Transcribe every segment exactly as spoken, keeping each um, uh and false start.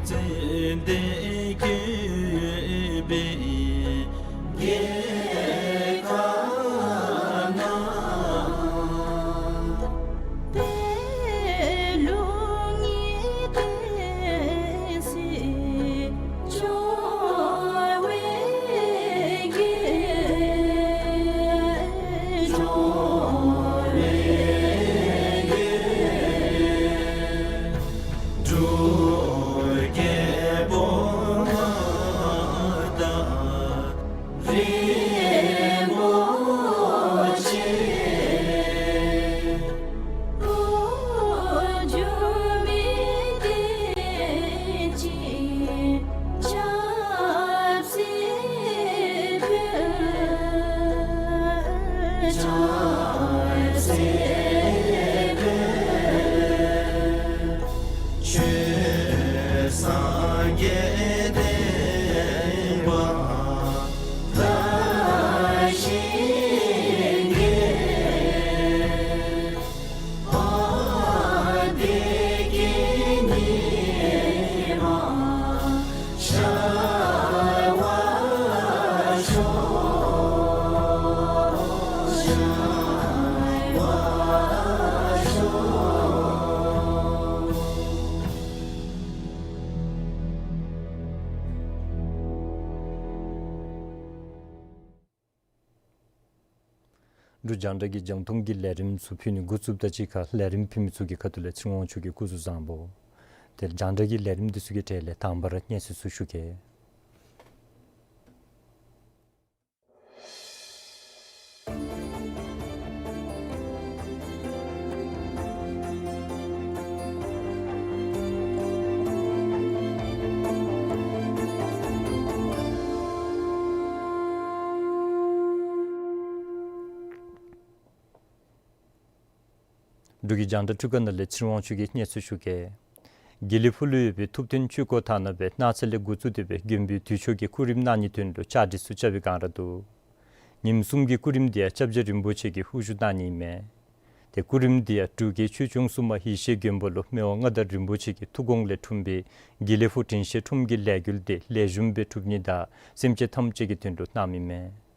ཙན་དན་བཀོད་པའི་རྒྱལ་ཁབ་ན། པད་ལུང་གི་བསྟན་སྲིད་འབྱུང་བའི་རྒྱལ། འབྱུང་བའི་རྒྱལ། འབྲུག་རྒྱལ་པོ་མངའ་བདག་རིན་པོ་ཆེ། འགོ་འཛུགས་མི་བསྟན་ཅིང་ཆབ་སྲིད་ཕུལ། ཆབ་སྲིད་ཕུལ། ཆོས་སངས་རྒྱས་བསྟན་པ་དར་ཞིང་རྒྱས། དཔལ་བདེ་སྐྱིད་ཉི་མ་ཤར་བར་ཤོག། ཤར་བར་ཤོག། འབྲུག་རྒྱང་བསྒྲགས་ཀྱིས་རྒྱང་མཐོང་གི་ལས་རིམ་ཚུ་ཕུལ་ནི་འགོ་བཙུགསཔ་དང་གཅིག་ཁར་ལས་རིམ་ཕུལ་མི་ཚུ་གི་ཁ་ཐུག་ལས་ཚེ་རིང་དབང་ཕྱུག་གིས་སྐུ་གཟུགས་བཟང་པོ། དེ་ལས་རྒྱང་བསྒྲགས་ཀྱི་ལས་རིམ་འདི་ཚུ་གི་གྲས་ལས་དང་པ་ར་གནས་ཚུལ་ཚུ་ཞུ་གེ། འབྲུག་གི་རྒྱང་བསྒྲགས་ཁྲུས་ཁང་ནང་ལས་ཚེ་རིང་དབང་ཕྱུག་གིས་གནས་ཚུལ་ཞུ་གེ། དགེ་ལེགས་ཕུག་ལུ་ཡོད་པའི་ཐུབ་བསྟན་ཆོས་འཁོར་ཐང་ནང་སྦེ་གནངས་ཚེ་ལས་འགོ་བཙུགས་ཏེ་སྦེ་མགོན་པོའི་དུས་མཆོད་ཀྱི་སྐུ་རིམ་གནང་ནིའི་དོན་ལུ་བཅའ་སྒྲིག་ཚུ་རྐྱབ་པའི་སྒང་ར་འདུག། ཉིནམ་གསུམ་གྱི་སྐུ་རིམ་འདི་ཡང་སྐྱབས་རྗེ་རིན་པོ་ཆེ་གིས་དབུ་བཞུགས་གནང་ནི་ཨིན་མས། ཏེ་སྐུ་རིམ་འདི་ཡང་འབྲུག་རྒྱལ་ཆོས་སྐྱོང་སྲུང་མ་ཡེ་ཤེས་མགོན་པོ་ལུ་མི་དབང་མངའ་བདག་རིན་པོ་ཆེ་གི་ཐུགས་དགོངས་ལས་འཁྲུངས་པའི་དགེ་ལེགས་ཕུག་དྲན་ཤེས་ཁྲོམ་གྱི་ལས་འགུལ་འདི་ལེགས་ཤོམ་སྦེ་གྲུབ་ནི་དང་སེམས་ཅན་ཐམས་ཅད་ཀྱི་དོན་ལུ་གནངམ་ཨིན་མས།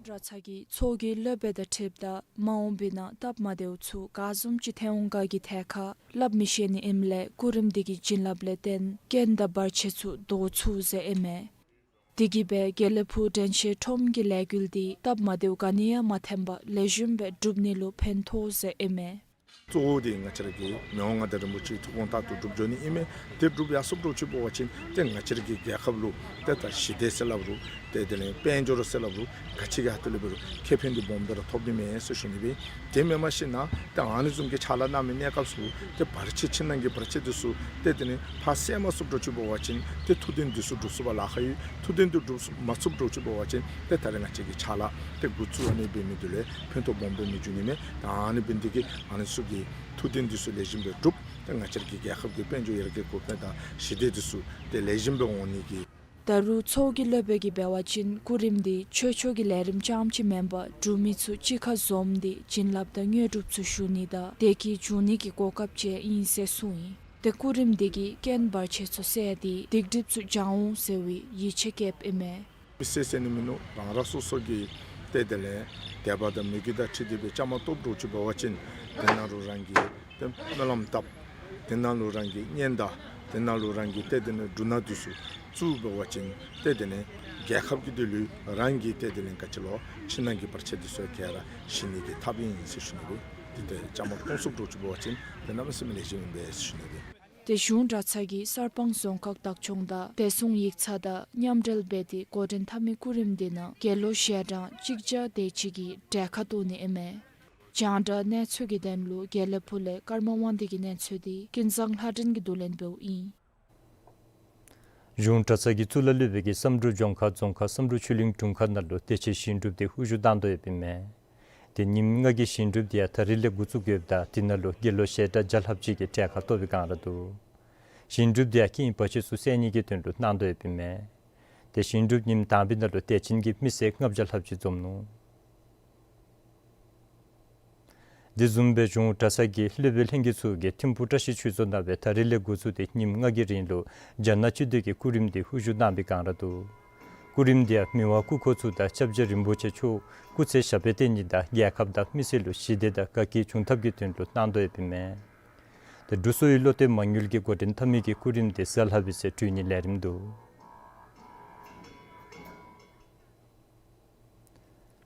གྲྭ་ཚང་གིས་ཚོགས་ཀྱི་སློབ་དཔོན་དང་འཁྲིལཝ་ད་མ་འོངས་པའི་ནང་སྟབས་མ་བདེཝ་ཚུ་ག་བཟུམ་ཅིག་ཐོན་འོང་ག་གི་ཐད་ཁར་སླབ་མི་ཤེས་ནི་ཨིནམ་ལས་སྐུ་རིམ་འདི་གི་བྱིན་རླབས་ལས་བརྟེན་རྐྱེན་དང་བར་ཆད་ཚུ་བཟློག་ཚུགས་ཟེར་ཨིན་མས། དེ་གིས་སྦེ་དགེ་ལེགས་ཕུག་དྲན་ཤེས་ཁྲོམ་གྱི་ལས་འགུལ་འདི་སྟབས་མ་བདེཝ་ག་ནི་ཡང་མ་ཐོན་པར་ལེགས་ཤོམ་སྦེ་འགྲུབ་ནི་ལུ་ཕན་ཐོགས་ཟེར་ཨིན་མས། གཙོ་བོ་འདི་ང་བཅས་ར་གི་མི་དབང་མངའ་བདག་རིན་པོ་ཆེའི་ཐུགས་དགོངས་ལྟར་དུ་འགྲུབ་འགྱོ་ནི་ཨིན་མས། དེ་འགྲུབ་ཡར་སོཔ་འདྲཝ་ཅིག་འབད་བ་ཅིན་ཏེ་ང་བཅས་ར་གི་རྒྱལ་ཁབ་ལུ་ཏེ་ད་ཞི་བདེ་ཟེར་སླབ་རུང་ཏེ་དེ་ལས་དཔལ་འབྱོར་ཟེར་སླབ་རུང་ག་ཅི་གི་ཧ་ཏུ་ལས་འབད་རུང་ཁེ་ཕན་འདི་སྦོམ་སྦེ་ར་ཐོབ་ནི་མས་ཟེར་ཞུ་ནི་སྦེ། དེ་མེན་པར་ཞིན་ན་ཏེ་ཨ་ནི་བཟུམ་གྱི་ཕྱག་ལཱ་གནང་མི་གནས་སྐབས་སུ་ཏེ་བར་ཆད་ཕྱི་ནང་གི་བར་ཆད་འདི་ཚུ་ཏེ་དེ་ལས་ཕར་བསལ་མ་ཚུགསཔ་འདྲཝ་ཅིག་འབད་བ་ཅིན་ཏེ་ཐུགས་འདུན་འདི་ཚུ་འགྲུབ་ཚུགས་པར་ལཱ་ཁག་ཡོད། ཐུགས་འདུན་འདི་འགྲུབ་མ་ཚུགསཔ་འདྲཝ་ཅིག་འབད་བ་ཅིན་ཏེ་ད་རེས་ང་བཅས་ཀྱི་ཕྱག་ལཱ་ཏེ་འགོ་བཙུགས་ནི་འབད་མི་འདི་ལུ་ཕན་ཐོགས་སྦོམ་སྦེ་མི་འབྱུང་ནི་མས། ད་ཨ་ནི་འབད་ནི་འདི་གིས་ཨ་ནི་ཚུ་གི་ཐུགས་འདུན་འདི་ཚུ་ལེགས་ཤོམ་སྦེ་འགྲུབ། ཏེ་ང་བཅས་ཀྱི་རྒྱལ་ཁབ་ཀྱི་དཔལ་འབྱོར་ཡར་རྒྱས་གོང་འཕེལ་དང་ཞི་བདེ་འདི་ཚུ་ཏེ་ལེགས་ཤོམ་སྦེ་འོང་ནི་གི། ད་རུང་ཚོགས་ཀྱི་སློབ་དཔོན་གྱིས་འབད་བ་ཅིན་སྐུ་རིམ་འདི་ཆོས་ཕྱོགས་ཀྱི་ལས་རིམ་རྐྱངམ་ཅིག་མེན་པར་འབྲུག་མི་ཚུ་གཅིག་ཁར་འཛོམས་ཏེ་བྱིན་རླབས་དང་དངོས་གྲུབ་ཚུ་ཞུ་ནི་དང་བདེ་སྐྱིད་འབྱུང་ནི་གི་གོ་སྐབས་ཅིག་ཨིན་ཟེར་གསུངས་ཡི། ཏེ་སྐུ་རིམ་འདི་གིས་རྐྱེན་བར་ཆད་ཚུ་བསལ་ཏེ་སྡིག་སྒྲིབ་ཚུ་སྦྱང་འོང་ཟེར་བའི་ཡིད་ཆེས་བསྐྱེདཔ་ཨིན་མས། མི་སེར་ཟེར་ནི་མིན་ནུག། རང་རང་སོ་སོ་གི་ཏེ་དེ་ལས་དད་པ་དང་མོས་གུས་དང་འཁྲིལ་ཏེ་སྦེ་བཅའ་མར་གཏོགསཔ་འདྲཝ་ཅིག་འབད་བ་ཅིན་དེ་ནང་ལུ་རང་གིས་ཏེ་སྨོན་ལམ་བཏབ། དེ་ནང་ལུ་རང་གིས་བསྙེན་དང་དེ་ནང་ལུ་རང་གིས་ཏེ་དེ་ལས་འབྲུ་སྣ་འདི་ཚུ་བཙུགས་འབད་བ་ཅིན་ཏེ་དེ་ལས་རྒྱལ་ཁབ་ཀྱི་དོན་ལུ་རང་གི་ཏེ་དེ་ལས་ག་ཅི་ལོ་ཕྱི་ནང་གི་བར་ཆད་འདི་ཚུ་ག་ར་ཞི་ནི་གི་ཐབས་ཨིན་ཟེར་ཞུ་ནི་སྦེ། ཏེ་ཏེ་བཅའ་མར་གཏོགས་ཚུགསཔ་འདྲཝ་ཅིག་འབད་བ་ཅིན་ཏེ་གནམ་མེད་ས་མེད་ལེགས་ཤོམ་ཨིན་པས་ཟེར་ཞུ་ནི་སྦེ། ཏེ་གཞུང་གྲྭ་ཚང་གིས་གསར་སྤང་རྫོང་ཁག་བདག་སྐྱོང་དང་བདེ་སྲུང་ཡིག་ཚང་དང་མཉམ་འབྲེལ་འབད་དེ་འགོ་འདྲེན་འཐབ་མི་སྐུ་རིམ་འདི་ནང་དགེ་སློང་ཞལ་གྲངས་གཅིག་བརྒྱ་དེ་ཅིག་གིས་གྲལ་ཁར་གཏོགས་ནི་ཨིན་མས། རྒྱང་བསྒྲགས་གནས་ཚུལ་གྱི་དོན་ལུ་དགེ་ལེགས་ཕུག་ལས་ཀརྨ་དབང་འདུས་ཀྱི་གནས་ཚུལ་འདི་ཀུན་བཟང་ལྷ་སྒྲོན་གྱིས་བསྡུ་ལེན་འབདཝ་ཨིན། གཞུང་གྲྭ་ཚང་གི་གཙུག་ལག་སློབ་དཔོན་གྱིས་བསམ་འགྲུབ་ལྗོངས་མཁར་རྫོང་ཁག་བསམ་འགྲུབ་ཆོས་གླིང་དྲུང་ཁག་ནང་ལུ་བདེ་ཆེན་ཞིང་སྒྲུབ་འདི་དབུ་བཞུགས་གནང་དོ་ཡོདཔ་ཨིན་མས། ཏེ་ཉིནམ་ལྔ་གི་ཞིང་སྒྲུབ་འདི་ཡང་ད་རིས་ལས་འགོ་བཙུགས་ཡོདཔ་ད་དེ་ནང་ལུ་དགེ་སློང་ཞལ་གྲངས་བརྒྱ་ལྷགཔ་ཅིག་གིས་གྲལ་ཁར་གཏོགས་པའི་སྒང་ར་འདུག། ཞིང་སྒྲུབ་འདི་ཡང་རྐྱེན་བར་ཆད་ཚུ་བསལ་ནི་གི་དོན་ལུ་གནང་དོ་ཡོདཔ་ཨིན་མས། ཏེ་ཞིང་སྒྲུབ་ཉིནམ་དང་པའི་ནང་ལུ་དད་ཅན་གྱི་མི་སེར་ལྔ་བརྒྱ་ལྷགཔ་ཅིག་འཛོམས་ནུག། དེ་བཟུམ་སྦེ་གཞུང་གྲྭ་ཚང་གི་སློབ་དཔོན་ལྷན་རྒྱས་ཚུ་གིས་ཐིམ་ཕུག་བཀྲ་ཤིས་ཆོས་རྫོང་ནང་སྦེ་ད་རིས་ལས་འགོ་བཙུགས་ཏེ་ཉིནམ་ལྔ་གི་རིང་ལུ་རྒྱ་ནག་སྤྱི་མདོས་ཀྱི་སྐུ་རིམ་འདི་དབུ་བཞུགས་གནང་བའི་བསྒང་ར་འདུག། སྐུ་རིམ་འདི་ཡང་མི་དབང་སྐུ་འཁོར་ཚུ་དང་སྐྱབས་རྗེ་རིན་པོ་ཆེ་མཆོག་སྐུ་ཚེ་ཞབས་པད་བརྟན་ནི་དང་རྒྱལ་ཁབ་དང་མི་སེར་ལུ་ཞི་བདེ་དང་དགའ་སྐྱིད་འབྱུང་ཐབས་ཀྱི་དོན་ལུ་གནང་དོ་ཡོདཔ་ཨིན་མས། ཏེ་འབྲུག་གསོ་བའི་བློ་གཏད་མ་དངུལ་གྱི་འགོ་འདྲེན་འཐབ་མི་གི་སྐུ་རིམ་འདི་གཟའ་ལྷག་པའི་ཚེ་གྲོལ་ནིའི་ལས་རིམ་འདུག།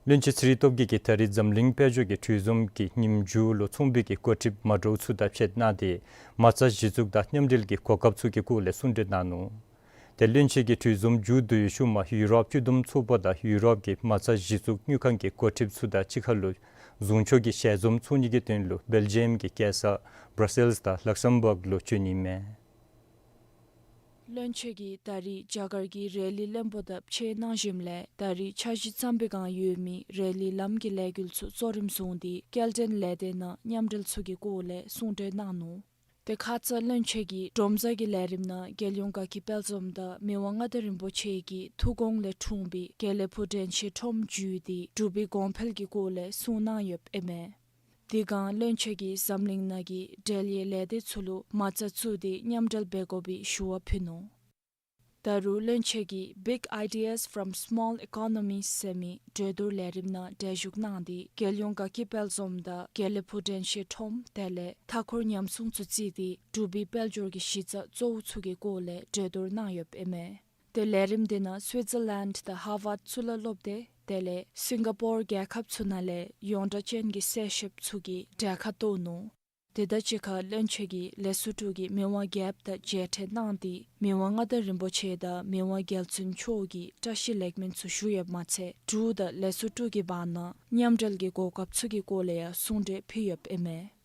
བློན་ཆེན་ཚེ་རིང་སྟོབས་རྒྱས་ཀྱིས་ད་རིས་འཛམ་གླིང་དཔལ་འབྱོར་གྱི་གྲོས་འཛོམས་ཀྱི་ཉིནམ་མཇུག་ལུ་ཚོང་པའི་གི་འགོ་ཁྲིདཔ་མ་འདྲཝ་ཚུ་དང་ཕྱད་གནང་སྟེ་མ་རྩ་གཞི་བཙུགས་དང་མཉམ་འབྲེལ་གྱི་གོ་སྐབས་ཚུ་གི་སྐོར་ལས་གསུང་གྲོས་གནང་ནུག། ཏེ་བློན་ཆེན་གྱིས་གྲོས་འཛོམས་མཇུག་བསྡུ་བའི་ཤུལ་མ་ཡུ་རོབ་སྤྱི་བསྡོམས་ཚོགས་པ་དང་ཡུ་རོབ་ཀྱི་མ་རྩ་གཞི་བཙུགས་དངུལ་ཁང་གི་འགོ་ཁྲིདཔ་ཚུ་དང་གཅིག་ཁར་ལུ་ཟུང་ཕྱོགས་ཀྱི་ཞལ་འཛོམས་ཚོགས་ནི་གི་དོན་ལུ་སྦེལ་ཇི་ཡམ་གྱི་རྒྱལ་ས་བྷར་སེལསི་དང་ལགས་སམ་བཱག་ལུ་བྱོན་ནི་མས། བློན་ཆེན་གྱིས་ད་རིས་རྒྱ་གར་གྱི་རེ་ལི་བློན་པོ་དང་ཕྱད་གནང་ཞིནམ་ལས་ད་རིས་འཆར་གཞི་བརྩམ་པའི་བསྒང་ཡོད་མི་རེ་ལི་ལམ་གྱི་ལས་འགུལ་ཚུ་གཙོ་རིམ་བཟུང་སྟེ་སྐྱེལ་འདྲེན་ལས་སྡེ་ནང་མཉམ་འབྲེལ་ཚུ་གི་སྐོར་ལས་གསུང་གྲོས་གནང་ནུག། ཏེ་ཁ་ཙ་བློན་ཆེན་གྱིས་འབྲོམ་བཟའ་གི་ལས་རིམ་ནང་རྒྱལ་ཡོངས་དགའ་སྐྱིད་དཔལ་འཛོམས་དང་མི་དབང་མངའ་བདག་རིན་པོ་ཆེ་གི་ཐུགས་དགོངས་ལས་འཁྲུངས་པའི་དགེ་ལེགས་ཕུག་དྲན་ཤེས་ཁྲོམ་བརྒྱུད་དེ་འབྲུག་པའི་གོང་འཕེལ་གྱི་སྐོར་ལས་གསུང་གནང་ཡོདཔ་ཨིན་མས། དེ་བསྒང་བློན་ཆེན་གྱིས་འཛམ་གླིང་ནང་གི་འབྲེལ་ཡོད་ལས་སྡེ་ཚུ་ལུ་མ་རྩ་བཙུགས་ཏེ་མཉམ་འབྲེལ་འབད་དགོ་པའི་ཞུ་བ་ཕུལ་ནུག། ད་རུང་བློན་ཆེན་གྱིས་Big Ideas from Small Economies ཟེར་མི་གྲོས་བསྡུར་ལས་རིམ་ནང་གྲལ་བཞུགས་གནང་སྟེ་རྒྱལ་ཡོངས་དགའ་སྐྱིད་དཔལ་འཛོམས་དང་དགེ་ལེགས་ཕུག་དྲན་ཤེས་ཁྲོམ་དེ་ལས་མཐའ་འཁོར་ཉམས་སྲུང་ཚུ་བརྩིས་ཏེ་འབྲུག་པའི་དཔལ་འབྱོར་གྱི་གཞི་རྩ་གཙོ་བོ་ཚུ་གི་སྐོར་ལས་གྲོས་བསྡུར་གནང་ཡོདཔ་ཨིན་མས། ཏེ་ལས་རིམ་དེ་ནང་སུའིཊ་ཛར་ལེནཌ་དང་ཧར་ཝརཌ་གཙུག་ལག་སློབ་སྡེ་དེ་ལས་སིང་ག་པོར་རྒྱལ་ཁབ་ཚུ་ནང་ལས་ཡོངས་གྲགས་ཅན་གྱི་གསལ་བཤདཔ་ཚུ་གིས་གྲལ་ཁར་གཏོགས་ནུག། དེ་དང་གཅིག་ཁར་བློན་ཆེན་གྱིས་ལེ་སོ་ཊོ་གི་མི་དབང་རྒྱལཔོ་དང་མཇལ་འཕྲད་གནང་སྟེ་མི་དབང་མངའ་བདག་རིན་པོ་ཆེ་དང་མི་དབང་རྒྱལ་བཙུན་མཆོག་གི་བཀྲ་ཤིས་ལེགས་སྨོན་ཚུ་ཞུ་ཡོདཔ་མ་ཚད་འབྲུག་དང་ལེ་སོ་ཊོ་གི་བར་ན་མཉམ་འབྲེལ་གྱི་གོ་སྐབས་ཚུ་གི་སྐོར་ལས་ཡང་གསུང་གྲོས་ཕུལ་ཡོདཔ་ཨིན་མས།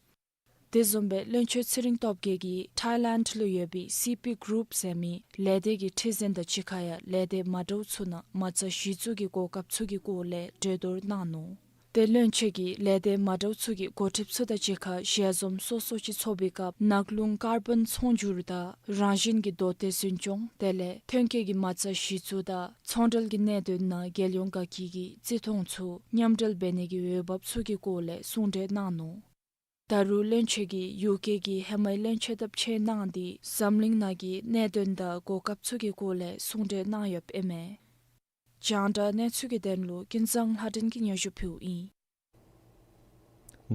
དེ་བཟུམ་སྦེ་བློན་ཆེན་ཚེ་རིང་སྟོབས་རྒྱས་ཀྱིས་ཐཱའི་ལེནཌ་ལུ་ཡོད་པའི་སི་པི་གུ་རུབ་ཟེར་མི་ལས་སྡེ་གི་ཁྲི་འཛིན་དང་གཅིག་ཁར་ཡང་ལས་སྡེ་མ་འདྲཝ་ཚུ་ནང་མ་རྩ་གཞི་བཙུགས་ཀྱི་གོ་སྐབས་ཚུ་གི་སྐོར་ལས་གྲོས་བསྡུར་གནང་ནུག། ཏེ་བློན་ཆེན་གྱིས་ལས་སྡེ་མ་འདྲཝ་ཚུ་གི་འགོ་ཁྲིདཔ་ཚུ་དང་གཅིག་ཁར་ཞལ་འཛོམས་སོ་སོ་ཅིག་ཚོགས་པའི་སྐབས་ནགས་ཀླུང་ཀར་བཱོན་ཚོང་སྒྱུར་དང་རང་བཞིན་གྱི་མདོ་སྟོད་འཛིན་སྐྱོང་དེ་ལས་ཐོན་སྐྱེད་ཀྱི་མ་རྩ་གཞི་བཙུགས་དང་ཚོང་འབྲེལ་གྱི་གནད་དོན་ནང་རྒྱལ་ཡོངས་དགའ་སྐྱིད་ཀྱི་བརྩི་མཐོང་ཚུ་མཉམ་འབྲེལ་འབད་ནི་གི་འོས་འབབ་ཚུ་གི་སྐོར་ལས་གསུང་གྲོས་གནང་ནུག། ད་རུང་བློན་ཆེན་གྱིས་ཡུ་ཀེ་གི་ཧེ་མའི་བློན་ཆེན་དང་ཕྱད་གནང་སྟེ་འཛམ་གླིང་ནང་གི་གནད་དོན་དང་གོ་སྐབས་ཚུ་གི་སྐོར་ལས་གསུང་གྲོས་གནང་ཡོདཔ་ཨིན་མས། རྒྱང་བསྒྲགས་གནས་ཚུལ་གྱི་དོན་ལུ་ཀུན་བཟང་ལྷ་སྒྲོན་གྱིས་སྙན་ཞུ་ཕུལཝ་ཨིན།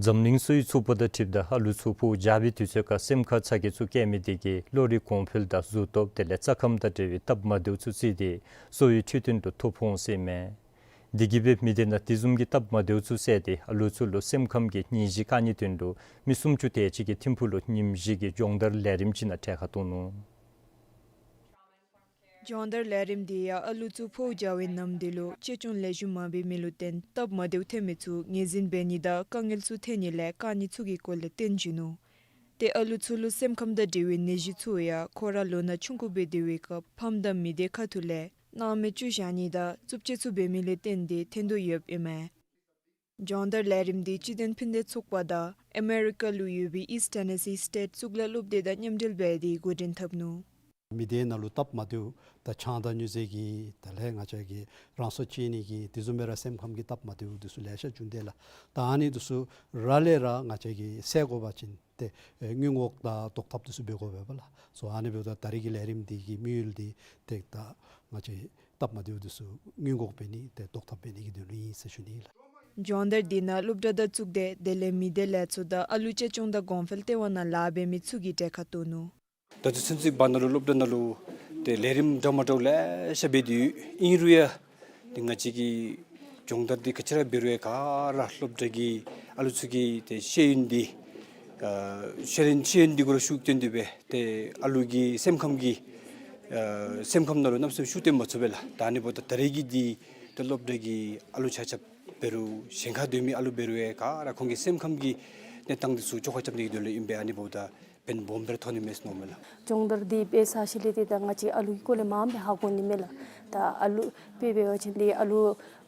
འཛམ་གླིང་གསོ་བའི་ཚོགས་པ་དང་འཁྲིལཝ་ད་ཨ་ལུ་ཚུ་ཕོཝ་རྒྱག་པའི་དུས་ཚོད་ཁར་སེམས་ཁམས་ཚ་གྱང་ཚུ་བཀལ་མི་དེ་གིས་བློ་རིག་གོང་འཕེལ་དང་གཟུགས་སྟོབས་དེ་ལས་རྩ་ཁམས་དང་འབྲེལ་བའི་སྟབས་མ་བདེཝ་ཚུ་བརྩིས་ཏེ་གསོ་བའི་འཕྲོད་བསྟེན་ལུ་ཐོ་ཕོག་འོང་ཟེར་ཨིན་མས། དེ་གིས་འབད་མི་སྡེ་ནང་དེ་བཟུམ་གྱི་སྟབས་མ་བདེཝ་ཚུ་བསལ་ཏེ་ཨ་ལུ་ཚུ་ལུ་སེམས་ཁམས་ཀྱི་ནད་གཞི་བཀག་ནིའི་དོན་ལུ་མི་སུམ་ཅུ་དེ་ཅིག་གིས་ཐིམ་ཕུག་ལུ་ཉིནམ་བཞི་གི་སྦྱོང་བརྡར་ལས་རིམ་ཅིག་ནང་གྲལ་ཁར་གཏོགས་ནུག། སྦྱོང་བརྡར་ལས་རིམ་འདི་ཡང་ཨ་ལུ་ཚུ་ཕོཝ་རྒྱག་པའི་ནམ་དུས་ལུ་གཅེས་སྐྱོང་ལེགས་ཤོམ་མ་འབད་མི་ལུ་བརྟེན་སྟབས་མ་བདེཝ་ཐོན་མི་ཚུ་ངོས་འཛིན་འབད་ནི་དང་དཀའ་ངལ་ཚུ་ཐོན་ནི་ལས་བཀག་ནི་ཚུ་གི་སྐོར་ལས་སྟོན་བྱིན་ནུག། ཏེ་ཨ་ལུ་ཚུ་ལུ་སེམས་ཁམས་དང་འབྲེལ་བའི་ནད་གཞི་ཚུ་ཡང་ཁོང་ར་ལོ་ན་ཆུང་ཀུ་སྦེ་སྡོད་པའི་སྐབས་ཕམ་དང་མི་སྡེ་ཁ་ཐུག་ལས་སྣང་མེད་བཅུག་བཞག་ནི་དང་རྩུབ་སྤྱོད་ཚུ་འབད་མི་ལས་བརྟེན་ཏེ་ཐོན་དོ་ཡོདཔ་ཨིན་མས། སྦྱོང་བརྡར་ལས་རིམ་འདི་སྤྱི་མཐུན་ཕན་བདེ་ཚོགས་པ་དང་ཨ་མེ་རི་ཀ་ལུ་ཡོད་པའི་ཨིསཊ་ཊེ་ནེ་སི་སི་ཊེཊ་གཙུག་ལག་སློབ་སྡེ་དང་མཉམ་འབྲེལ་འབད་དེ་འགོ་འདྲེན་འཐབ་ནུག། མི་སྡེ་ནང་ལུ་སྟབས་མ་བདེཝ་ད་ཆང་དང་མྱུར་རྫས་ཀྱི་དེ་ལས་ང་བཅས་ཀྱི་རང་སྲོག་བཅད་ནི་གི་དེ་བཟུམ་སྦེ་ར་སེམས་ཁམས་ཀྱི་སྟབས་མ་བདེཝ་འདི་ཚུ་ལེ་ཤ་འབྱུང་དེས་ལགས། ད་ཨ་ནི་འདི་ཚུ་ར་ལས་ར་ང་བཅས་ཀྱིས་བསལ་དགོ་པ་ཅིན་ཏེ་ཨེ་སྔོན་འགོག་དང་བཟློག་ཐབས་འདི་ཚུ་འབད་དགོ་པས་ལགས། སོ་ཨ་ནི་འབདཝ་ད་ད་རིས་ཀྱི་ལས་རིམ་འདི་གི་དམིགས་ཡུལ་འདི་ཏེ་ད་ང་བཅས་སྟབས་མ་བདེཝ་འདི་ཚུ་སྔོན་འགོག་འབད་ནི་ཏེ་བཟློག་ཐབས་འབད་ནི་གི་དོན་ལུ་ཨིན་ཟེར་ཞུ་ནི་ལགས། སྦྱོང་བརྡར་འདི་ནང་སློབ་གྲྭ་དང་གཙུག་སྡེ་དེ་ལས་མི་སྡེ་ལས་ཚོགས་དང་ཨ་ལུ་གཅེས་སྐྱོང་དང་གོང་འཕེལ་ལྟེ་བ་ནང་ལཱ་འབད་མི་ཚུ་གིས་གྲལ་ཁར་གཏོགས་ནུག། ད་ལྟོ་ཚུན་ཚོད་བར་ན་ལུ་སློབ་གྲྭ་ནང་ལུ་ཏེ་ལས་རིམ་འདྲ་མ་འདྲཝ་ལེ་ཤ་འབད་དེ་ཡོད། ཨིན་རུང་ཡང་ཏེ་ང་བཅས་ཀྱིས་སྦྱོང་བརྡར་འདི་ག་ཅི་ར་འབད་རུང་ཡང་ག་ར་སློབ་གྲྭ་གི་ཨ་ལུ་ཚུ་གི་ཏེ་ཤེས་ཡོན་འདི་ཨ་ཤེས་ཡོན་ཤེས་ཡོན་འདི་གུ་ར་ཤུགས་བཏོན་ཏེ་སྦེ་ཏེ་ཨ་ལུ་གི་སེམས་ཁམས་ཀྱི་ཨ་སེམས་ཁམས་ནང་ལུ་གནམ་མེད་ས་མེད་ཤུགས་བཏོན་མ་ཚུགས་པས་ལགས། ད་ཨ་ནི་འབདཝ་ད་ད་རེས་ཀྱི་འདི་ཏེ་སློབ་གྲྭ་གི་ཨ་ལུ་ཆ་ཁྱབ་འབད་རུང་གཞན་ཁར་སྡོད་མི་ཨ་ལུ་འབད་རུང་ཡང་ག་ར་ཁོང་གི་སེམས་ཁམས་ཀྱི་གནས་སྟངས་འདི་ཚུ་བཅོ་ཁ་རྐྱབ་ནི་གི་དོན་ལུ་ཨིན་པས། ཨ་ནི་འབདཝ་ད་ཕན་སྦོམ་སྦེ་ར་ཐོགས་ནི་མས་ཟེར་མནོཝ་མས་ལགས། སྦྱོང་བརྡར་འདི་འབད་ཚར་ཞིནམ་ལས་ཏེ་ད་ང་བཅས་ཨ་ལུ་གི་སྐོར་ལས་མངམ་སྦེ་ཧ་གོ་ནི་མས་ལགས། ད་ཨ་ལུ་དཔེ་འབད་བ་ཅིན་ཏེ་ཨ་ལུ་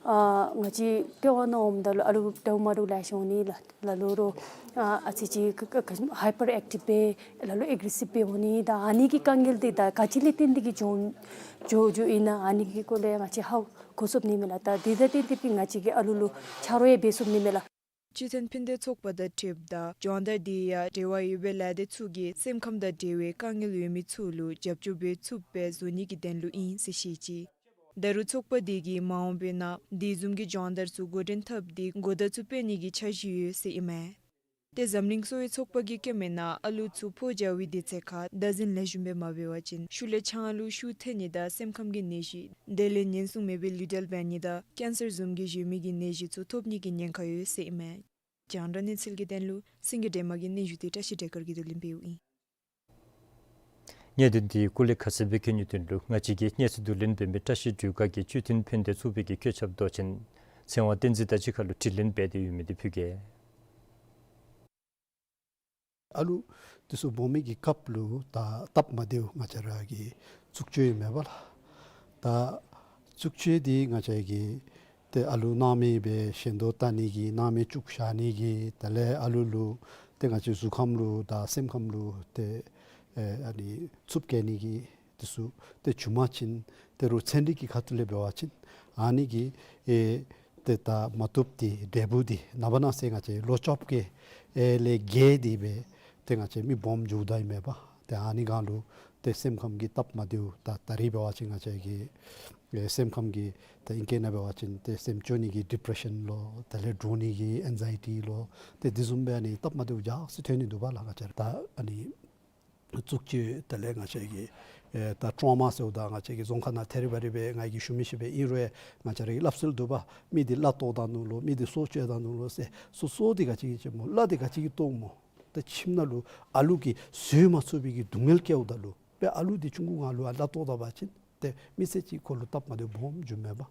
ཨ་ང་བཅས་ལྟེ་བ་ནང་འོངམ་ད་ལུ་ཨ་ལུ་འདྲཝ་མ་འདྲཝ་ལེ་ཤ་འོང་ནི་ལགས། ལ་ལུ་རོགས་ཨ་ཨ་ཙི་ཅིག་ཀ་ཀ་ཀ་ཧའི་པར་ཨེཀ་ཊིབ་སྦེ་ལ་ལུ་ཨེག་རེ་སིབ་སྦེ་འོང་ནི། ད་ཨ་ནི་གི་དཀའ་ངལ་འདི་ད་ག་ཅི་ལས་བརྟེན་ཏེ་གིས་བྱུང་བྱུང་བྱུངམ་ཨིན་ན་ཨ་ནི་གི་སྐོར་ལས་ང་བཅས་ཧ་གོ་ཚུགས་ནི་མས་ལགས། ད་འདི་དང་བསྟུན་ཏེ་སྦེ་ང་བཅས་ཀྱིས་ཨ་ལུ་ལུ་ཆ་རོགས་ཡང་འབད་ཚུགས་ནི་མས་ལགས། སྤྱི་མཐུན་ཕན་བདེ་ཚོགས་པ་དང་འཁྲིལཝ་ད་སྦྱོང་བརྡར་དེ་ཡང་འབྲེལ་བ་ཡོད་པའི་ལས་སྡེ་ཚུ་གིས་སེམས་ཁམས་དང་འབྲེལ་བའི་དཀའ་ངལ་ཡོད་མི་ཚུ་ལུ་རྒྱབ་སྐྱོར་འབད་ཚུགསཔ་སྦེ་བཟོ་ནི་གི་དོན་ལུ་ཨིན་ཟེར་བཤད་ཅི། ད་རུང་ཚོགས་པ་དེ་གིས་མ་འོངས་པའི་ནང་དེ་བཟུམ་གྱི་སྦྱོང་བརྡར་ཚུ་འགོ་འདྲེན་འཐབ་སྟེ་གོ་བརྡ་ཚུ་སྤེལ་ནི་གི་འཆར་གཞི་ཡོད་ཟེར་ཨིན་མས། ཏེ་འཛམ་གླིང་གསོ་བའི་ཚོགས་པ་གིས་བཀོད་མིའི་ནང་ཨ་ལུ་ཚུ་འཕོ་འགྱོ་བའི་དུས་ཚོད་ཁར་བདག་འཛིན་ལེགས་ཤོམ་སྦེ་མ་འབད་བ་ཅིན་ཤུལ་ལས་ཆང་ཨ་ལུ་ཤུགས་ཐོན་ནི་དང་སེམས་ཁམས་ཀྱི་ནད་གཞི་དེ་ལས་ཉེན་སྲུང་མེད་པའི་ལུས་རྩལ་འབད་ནི་དང་ཀེན་སར་བཟུམ་གྱི་གཞན་མི་གི་ནད་གཞི་ཚུ་ཐོབ་ནི་གི་ཉེན་ཁ་ཡོད་ཟེར་ཨིན་མས། རྒྱང་བསྒྲགས་གནས་ཚུལ་གྱི་དོན་ལུ་སེང་གེ་སྒྲོལ་མ་གི་སྙན་ཞུ་དེ་བཀྲ་ཤིས་སྒྲོལ་དཀར་གྱིས་བསྡུ་ལེན་འབདཝ་ཨིན། གནད་དོན་དེ་སྐུ་ལས་ཁ་གསལ་སྦེ་མཁྱེན་ནིའི་དོན་ལུ་ང་བཅས་ཀྱིས་གནས་ཚུལ་བསྡུ་ལེན་འབད་མི་བཀྲ་ཤིས་སྒྲོལ་དཀར་གྱིས་སྤྱི་མཐུན་ཕན་བདེ་ཚོགས་པའི་གི་བཀོད་ཁྱབ་མདོ་ཆེན་ཚེ་དབང་བསྟན་འཛིན་དང་གཅིག་ཁར་ལུ་དྲི་ལན་འབད་དེ་ཡོད་མི་དེ་ཕུལ་གེ། ཨ་ལུ་དེ་ཚུ་སྦོམ་མི་གི་སྐབས་ལུ་ད་སྟབས་མ་བདེཝ་ང་བཅས་ར་གི་བཙུགས་བཅོས་ཨིན་མས་པ་ལགས། ད་བཙུགས་བཅོས་དེ་ང་བཅས་ཀྱིས་ཏེ་ཨ་ལུ་སྣང་མེད་སྦེ་ཞེན་ལྟོ་བལྟ་ནི་གི་སྣང་མེད་བཅུག་བཞག་ནི་གི་དེ་ལས་ཨ་ལུ་ལུ་ཏེ་ང་བཅས་གཟུགས་ཁམས་ལུ་དང་སེམས་ཁམས་ལུ་ཏེ་ཨེ་ཨ་ནི་རྩུབ་བཀལ་ནི་གི་དེ་ཚུ་ཏེ་བྱུང་པ་ཅིན་ཏེ་རོགས་ཚན་རིག་གི་ཁ་ཐུག་ལས་འབད་བ་ཅིན་ཨ་ནི་གི་ཨེ་ཏེ་ད་མ་བཏུབ་དེ་འབྲས་བུ་དེ་ནངས་པ་གནངས་ཚེ་ང་བཅས་ལོ་བཅོ་བརྒྱད་ཨེ་ལས་བརྒལ་ཏེ་སྦེ་ཏེ་ང་བཅས་མི་སྦོམ་འགྱོཝ་ད་ཨིན་མས་པ། ཏེ་ཨ་ནི་སྒང་ལུ་ཏེ་སེམས་ཁམས་ཀྱི་སྟབས་མ་བདེཝ་ད་ད་རིས་འབད་བ་ཅིན་ང་བཅས་ཀྱི་ཨེ་སེམས་ཁམས་ཀྱི་ད་ཨིང་སྐད་ནང་འབད་བ་ཅིན་ཏེ་སེམས་སྐྱོ་ནི་གི་ཌི་པི་རེ་ཤཱན་ལོ་དེ་ལས་འདྲོག་ནི་གི་ཨེང་ཛའི་ཊི་ལོ་ཏེ་དེ་བཟུམ་སྦེ་ཨ་ནི་སྟབས་མ་བདེཝ་ཡར་སེང་ཐོན་ནི་འདུག་པ་ལགས། ང་བཅས་ར་ད་ཨ་ནི་བཙུགས་བཅོས་དེ་ལས་ང་བཅས་ཀྱི་ཨེ་ད་ཊོ་མ་ཟེརཝ་ད་ང་བཅས་ཀྱི་རྫོང་ཁ་ནང་ཐད་རི་བ་རི་སྦེ་ང་གིས་ཞུ་མི་ཤེས་པས། ཨིན་རུང་ང་བཅས་ར་གི་སླབ་སྲོལ་འདུག་པ། མི་འདི་གླ་བཏོག་བཏང་ནུག་ལོ། མི་འདི་སྲོག་གཅོད་བཏང་ནུག་ལོ་ཟེར། སོ་སོ་འདི་ག་ཅི་གིས་བཅད་སྨོ། གླ་འདི་ག་ཅི་གིས་བཏོག་སྨོ། ད་ཁྱིམ་ནང་ལུ་ཨ་ལུ་གིས་བཟོད་མ་ཚུགས་པའི་གི་སྡུག་བསྔལ་བཀལཝ་ད་ལུ་དཔེ་ཨ་ལུ་འདི་ཆུང་ཀུ་སྒང་ལུ་ཨ་གླ་བཏོག་ད་པ་ཅིན་ཏེ་མི་ཚེ་གཅིག་ཁོ་ལུ་སྟབས་མ་བདེཝ་སྦོམ་འགྱོཝ་མས་པ།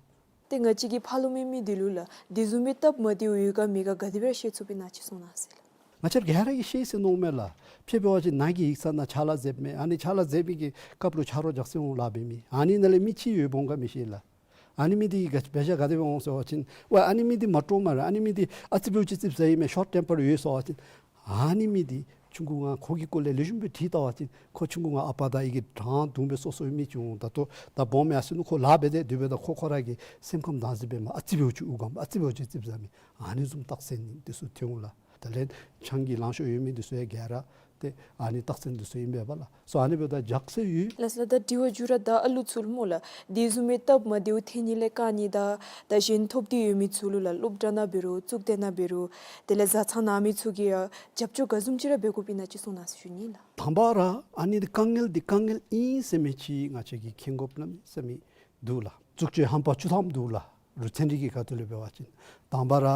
ཏེ་ང་བཅས་ཀྱི་ཕར་ལུ་མི་མི་འདི་ལུ་ལགས་དེ་བཟུམ་མའི་སྟབས་མ་བདེཝ་ཡོད་ག་མེད་ག་ག་དེ་སྦེ་ཤེས་ཚུགས་པའི་ན་ཅིག་གསུང་གནང་ཟེར་ལགས། ང་བཅས་ག་ར་གིས་ཤེས་ཟེར་མནོཝ་མས་ལགས། དཔེ་འབད་བ་ཅིན་ནཱ་གི་ཡིག་ཚང་ནང་ཕྱག་ལཱ་མཛདཔ་མས། ཨ་ནི་ཕྱག་ལཱ་མཛད་པའི་གི་སྐབས་ལུ་ཆ་རོགས་རྒྱགས་ཟེར་འོང་ལཱ་འབད་མི་ཨ་ནི་ནང་ལས་མི་གཅིག་ཡོདཔ་འོང་ག་མི་ཤེས་ལགས། ཨ་ནི་མི་འདི་གི་དཔེ་ཆ་ག་དེ་སྦེ་འོང་ཟེར་བ་ཅིན་ཝའི་ཨ་ནི་མི་འདི་མ་སྤྲོ་མས་རེད། ཨ་ནི་མི་འདི་ཨ་ཙི་འབདཝ་ཅིག་ཙིགཔ་ཟ་ཡི་མས། ཤོཊ་ཊེམ་པར་ཡོད་ཟེར་བ་ཅིན་ཨ་ནི་མི་འདི་ཆུང་ཀུ་སྒང་ཁོ་གི་སྐོར་ལས་ལེགས་ཤོམ་སྦེ་དྲིས་བལྟ་བ་ཅིན་ཁོ་ཆུང་ཀུ་སྒང་ཨ་པ་དང་ཨའི་གིས་དྲང་བརྡུང་སྦེ་གསོ་གསོ་མི་ཅིག་འོང་། ད་ལྟོ་ད་སྦོམ་ཡར་སོ་ནུག། ཁོ་ལཱ་འབད་དེ་སྡོད་པས། ད་ཁོ་ཁོ་ར་གི་སེམས་ཁམས་བདག་འཛིན་འབད་མ་ཨ་ཙི་འབདཝ་ཅིག་དབུགས་སྒང་ཨ་ཙི་འབདཝ་ཅིག་ཙིགཔ་ཟ་མི་ཨ་ནི་བཟུམ་རྟགས་མཚན་འདི་ཚུ་ཐོན་འོང་ལགས། དེ་ལས་ཆང་གི་ལང་ཤོར་ཡོད་མི་འདི་ཚུ་ཡང་ག་ར་ཏེ་ཨ་ནི་རྟགས་མཚན་འདི་ཚུ་ཨིན་པས་པ་ལགས། སོ་ཨ་ནི་འབདཝ་ད་རྒྱགས་ཟེར་ཡོད། ལགས་སོ་ལགས། ད་དྲི་བ་མཇུག་ར་ད་ཨ་ལུ་ཚུ་ལུ་སྨོ་ལགས་དེ་བཟུམ་མའི་སྟབས་མ་བདེཝ་ཐོན་ནི་ལས་བཀག་ནི་དང་ད་གཞན་ཐོབ་འདོད་ཡོད་མི་ཚུ་ལུ་ལགས་སློབ་གྲྭ་ནང་འབད་རུང་གཙུག་སྡེ་ནང་འབད་རུང་དེ་ལས་བཟའ་ཚང་ནང་མི་ཚུ་གིས་ཡང་རྒྱབ་སྐྱོར་ག་བཟུམ་ཅིག་ར་འབད་དགོཔ་ཨིན་ན་ཅིག་གསུང་གནང་ཟེར་ཞུ་ནི་ལགས། དང་པ་ར་ཨ་ནི་འདི་དཀའ་ངལ་འདི་དཀའ་ངལ་ཨིན་ཟེར་མི་ཅིག་ང་བཅས་ཀྱིས་མཁྱེན་དགོཔ་གནམ་མེད་ས་མེད་འདུག་ལགས། བཙུགས་བཅོས་ཧམ་པ་བཅུ་ཐམ་འདུག་ལགས། རོགས་ཚན་རིག་གི་ཁ་ཐུག་ལས་འབད་བ་ཅིན་དང་པ་ར་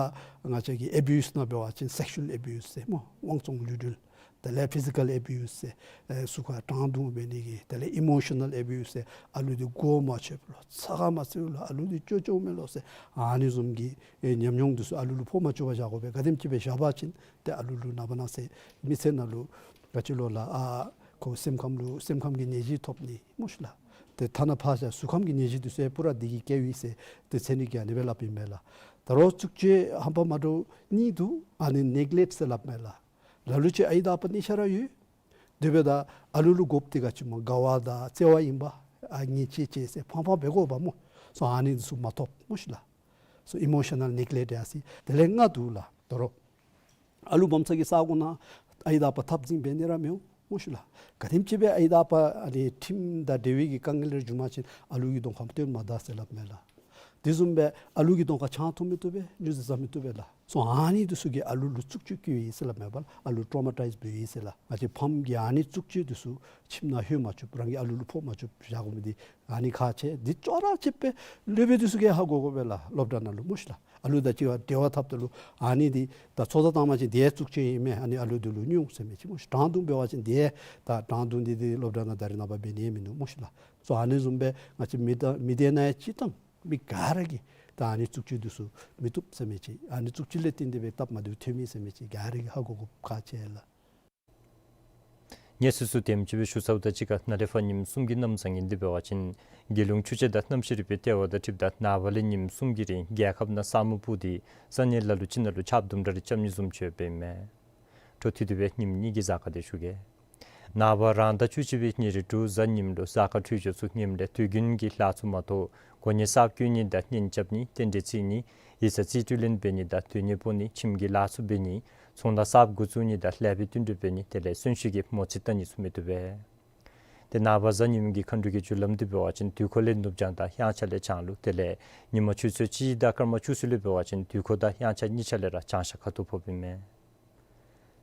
ང་བཅས་ཀྱི་ཨེ་བིའུསི་ནང་འབད་བ་ཅིན་སེག་ཤུ་ཨེལ་ཨེ་བིའུསི་ཟེར་སྨོ། དབང་བཙོང་ལུས་འབྲེལ། དེ་ལས་ཕི་ཟི་ཀལ་ཨེ་བིའུསི་ཟེར་ཨེ་གཟུགས་ཁར་དྲང་བརྡུང་འབད་ནི་གི། དེ་ལས་ཨི་མོ་ཤ་ནལ་ཨེ་བིའུསི་ཟེར་ཨ་ལུ་འདི་མགུ་མ་ཆོདཔ་ལོ་ཚ་ཁ་མ་ཚུད་ལོ་ཨ་ལུ་འདི་སྐྱོ་སྐྱོཝ་མས་ལོ་ཟེར་ཨ་ནི་བཟུམ་གྱི་ཨེ་ཉམས་མྱོང་འདི་ཚུ་ཨ་ལུ་ལུ་ཕོག་མ་བཅུག་པར་བཞག་དགོ་པས། ག་དེམ་ཅིག་སྦེ་བཞག་པ་ཅིན་ཏེ་ཨ་ལུ་ལུ་ནངས་པ་གནངས་ཚེ་མི་ཚེ་ནང་ལུ་ག་ཅི་ལོ་ལགས་ཨ་ཁོ་སེམས་ཁམས་ལུ་སེམས་ཁམས་ཀྱི་ནད་གཞི་ཐོབ་ནི་སྨོ་ཤི་ལགས། ཏེ་ཐ་ན་ཕར་བཞག་གཟུགས་ཁམས་ཀྱི་ནད་གཞི་འདི་ཚུ་ཡང་པུ་ར་འདི་གིས་བཀལཝ་ཨིན་ཟེར་ཏེ་ཚན་རིག་གིས་ཨ་ནི་སྦེ་སླབ་ཨིན་མས་ལགས། ད་རོགས་བཙུགས་བཅོས་ཧམ་པ་མ་འདྲཝ་གཉིས་འདུག། ཨ་ནི་ནེག་ལེཀཊ་ཟེར་སླབ་མས་ལགས། ལ་ལུ་ཅིག་ཨའི་དང་ཨ་པ་གཉིས་ཆ་ར་ཡོད། དེ་འབདཝ་ད་ཨ་ལུ་ལུ་དགོཔ་འདི་ག་ཅི་སྨོ་དགའ་བ་དང་བརྩེ་བ་ཨིན་པས། ཨ་ངེས་ཅིག་ཅིག་ཟེར་ཕངས་ཕངས་འབད་དགོ་པས་སྨོ། སོ་ཨ་ནི་འདི་ཚུ་མ་ཐོབ་སྨོ་ཤི་ལགས། སོ་ཨི་མོ་ཤ་ནལ་ནེག་ལེཀཊ་ཡ་ཟེར། དེ་ལས་ལྔ་འདུག་ལགས། ད་རོགས་ཨ་ལུ་སྦོམ་ས་གི་ས་གོ་ནང་ཨའི་དང་ཨ་པ་འཐབ་འཛིང་འབད་ནི་ར་མི་འོང་སྨོ་ཤི་ལགས། ག་དེམ་ཅིག་སྦེ་ཨའི་དང་ཨ་པ་ཨ་ནི་ཁྲིམས་དང་འབྲེལ་བའི་གི་དཀའ་ངལ་རེ་བྱུང་པ་ཅིན་ཨ་ལུ་གི་གདོང་ཁར་སྟོན་མ་ད་ཟེར་སླབ་མས་ལགས། དེ་བཟུམ་སྦེ་ཨ་ལུ་གི་གདོང་ཁར་ཆང་འཐུང་མི་བཏུབ་པས། སྨྱོ་རྫས་བཟའ་མི་བཏུབ་པས་ལགས། སོ་ཨ་ནི་འདི་ཚུ་གིས་ཨ་ལུ་ལུ་བཙུགས་བཅོས་བཀོལཝ་ཨིན་ཟེར་སླབ་མས་པ་ལགས། ཨ་ལུ་ཊོ་མ་ཊའིཛ་འབདཝ་ཨིན་ཟེར་ལགས། ང་བཅས་ཕམ་གྱིས་ཨ་ནི་བཙུགས་བཅོས་འདི་ཚུ་ཁྱིམ་ནང་ལྷོད་མ་བཅུགཔ་རང་གི་ཨ་ལུ་ལུ་ཕོག་མ་བཅུགཔ་བཞག་དགོ་མི་འདི་ཨ་ནི་ཁག་ཆེ། འདི་ཅོག་ར་གཅིག་སྦེ་སློབ་དཔོན་འདི་ཚུ་གིས་ཧ་གོ་དགོ་པས་ལགས། སློབ་གྲྭ་ནང་ལུ་སྨོ་ཤི་ལགས། ཨ་ལུ་དང་གཅིག་ཁར་འབྲེལ་བ་འཐབ་ད་ལུ་ཨ་ནི་འདི་ད་ཚོད་ལྟ་བཏང་པ་ཅིན་འདི་ཡང་བཙུགས་བཅོས་ཨིན་མས། ཨ་ནི་ཨ་ལུ་འདི་ལུ་སྨྱོ་ཟེར་མི་ཅིག་སྨོ་ཤི། དྲང་བརྡུང་འབད་བ་ཅིན་འདི་ཡང་ད་དྲང་བརྡུང་འདི་འདི་སློབ་གྲྭ་ནང་ད་རེས་ནངས་པ་འབད་ནི་ཡང་མིན་ནུག་སྨོ་ཤི་ལགས། སོ་ཨ་ནི་བཟུམ་སྦེ་ང་བཅས་མི་ད་མི་སྡེ་ནང་ཡང་སྤྱིར་བཏང་མི་ག་ར་གིས་ད་ཨ་ནི་བཙུགས་བཅོས་འདི་ཚུ་མི་བཏུབ་ཟེར་མི་ཅིག། ཨ་ནི་བཙུགས་བཅོས་ལས་བརྟེན་ཏེ་སྦེ་སྟབས་མ་བདེཝ་ཐོན་མི་ཟེར་མི་ཅིག་ག་ར་གིས་ཧ་གོ་དགོཔ་ཁག་ཆེ་ལགས། གནས་ཚུལ་ཚུ་དེམ་ཅིག་སྦེ་ཞུ་ཚརཝ་དང་གཅིག་ཁར་ནཱ་ལས་ཕར་ཉིནམ་གསུམ་གྱི་གནམ་བཟང་ངན་འདི་འབད་བ་ཅིན་རྒྱལ་ཡོངས་ཆུ་དཔྱད་དང་གནམ་གཤིས་རིག་པའི་ལྟེ་བ་དང་འཁྲིལཝ་ད་ནངས་པ་ལས་ཉིནམ་གསུམ་གྱི་རིང་རྒྱལ་ཁབ་ནང་ས་སྨུག་སྤུབས་ཏེ་ས་གནས་ལ་ལུ་ཅིག་ནང་ལུ་ཆརཔ་དུམ་གྲ་རེ་རྐྱབ་ནི་བཟུམ་ཅིག་ཡོདཔ་ཨིན་མས། འཕྲོ་མཐུད་དེ་སྦེ་ཉིནམ་གཉིས་ཀྱི་གཟའ་སྐར་དེ་ཞུ་གེ། ནངས་པ་རང་ཟླ་བཅུ་གཅིག་པའི་ཉེར་དྲུག་གཟའ་ཉིམ་ལུ་གཟའ་སྐར་འཕྲོད་སྦྱོར་ཚུ་ངནམ་ལས་དུས་རྒྱུན་གྱི་ལཱ་ཚུ་མ་གཏོགས་གོ་གནས་གསརཔ་བསྐོ་ནི་དང་གཉེན་རྐྱབ་ནི་རྟེན་འབྲེལ་བརྩི་ནི་ ཡིག་ཚང་རྩིས་སྤྲོད་ལེན་འབད་ནི་དང་སྡོད་གནས་སྤོ་ནི་ཁྱིམ་གྱི་ལཱ་ཚུ་འབད་ནི་ཚོང་ལཱ་གསརཔ་འགོ་བཙུགས་ནི་དང་ལཱ་པའི་བསྟུན་གྲོས་འབད་ནི་དེ་ལས་གསོན་གཤིན་གྱི་མོ་རྩིས་བལྟ་ནི་ཚུ་མི་བཏུབ་པས། ཏེ་ནངས་པ་གཟའ་ཉི་མ་གི་མཁའ་འགྲོ་གི་རྒྱུ་ལམ་འདི་འབད་བ་ཅིན་དུས་འཁོར་ལས་ནུབ་བྱང་དང་དབྱངས་འཆར་ལས་བྱང་ལུ་དེ་ལས་ཉིན་མ་ཆུ་ཚོད་གཅིག་དང་སྐར་མ་བཅུ་གསུམ་ལུ་འབད་བ་ཅིན་དུས་འཁོར་དང་དབྱངས་འཆར་གཉིས་ཆ་ལས་ར་བྱང་ཤར་ཁ་ཐུག་ཕོགཔ་ཨིན་མས།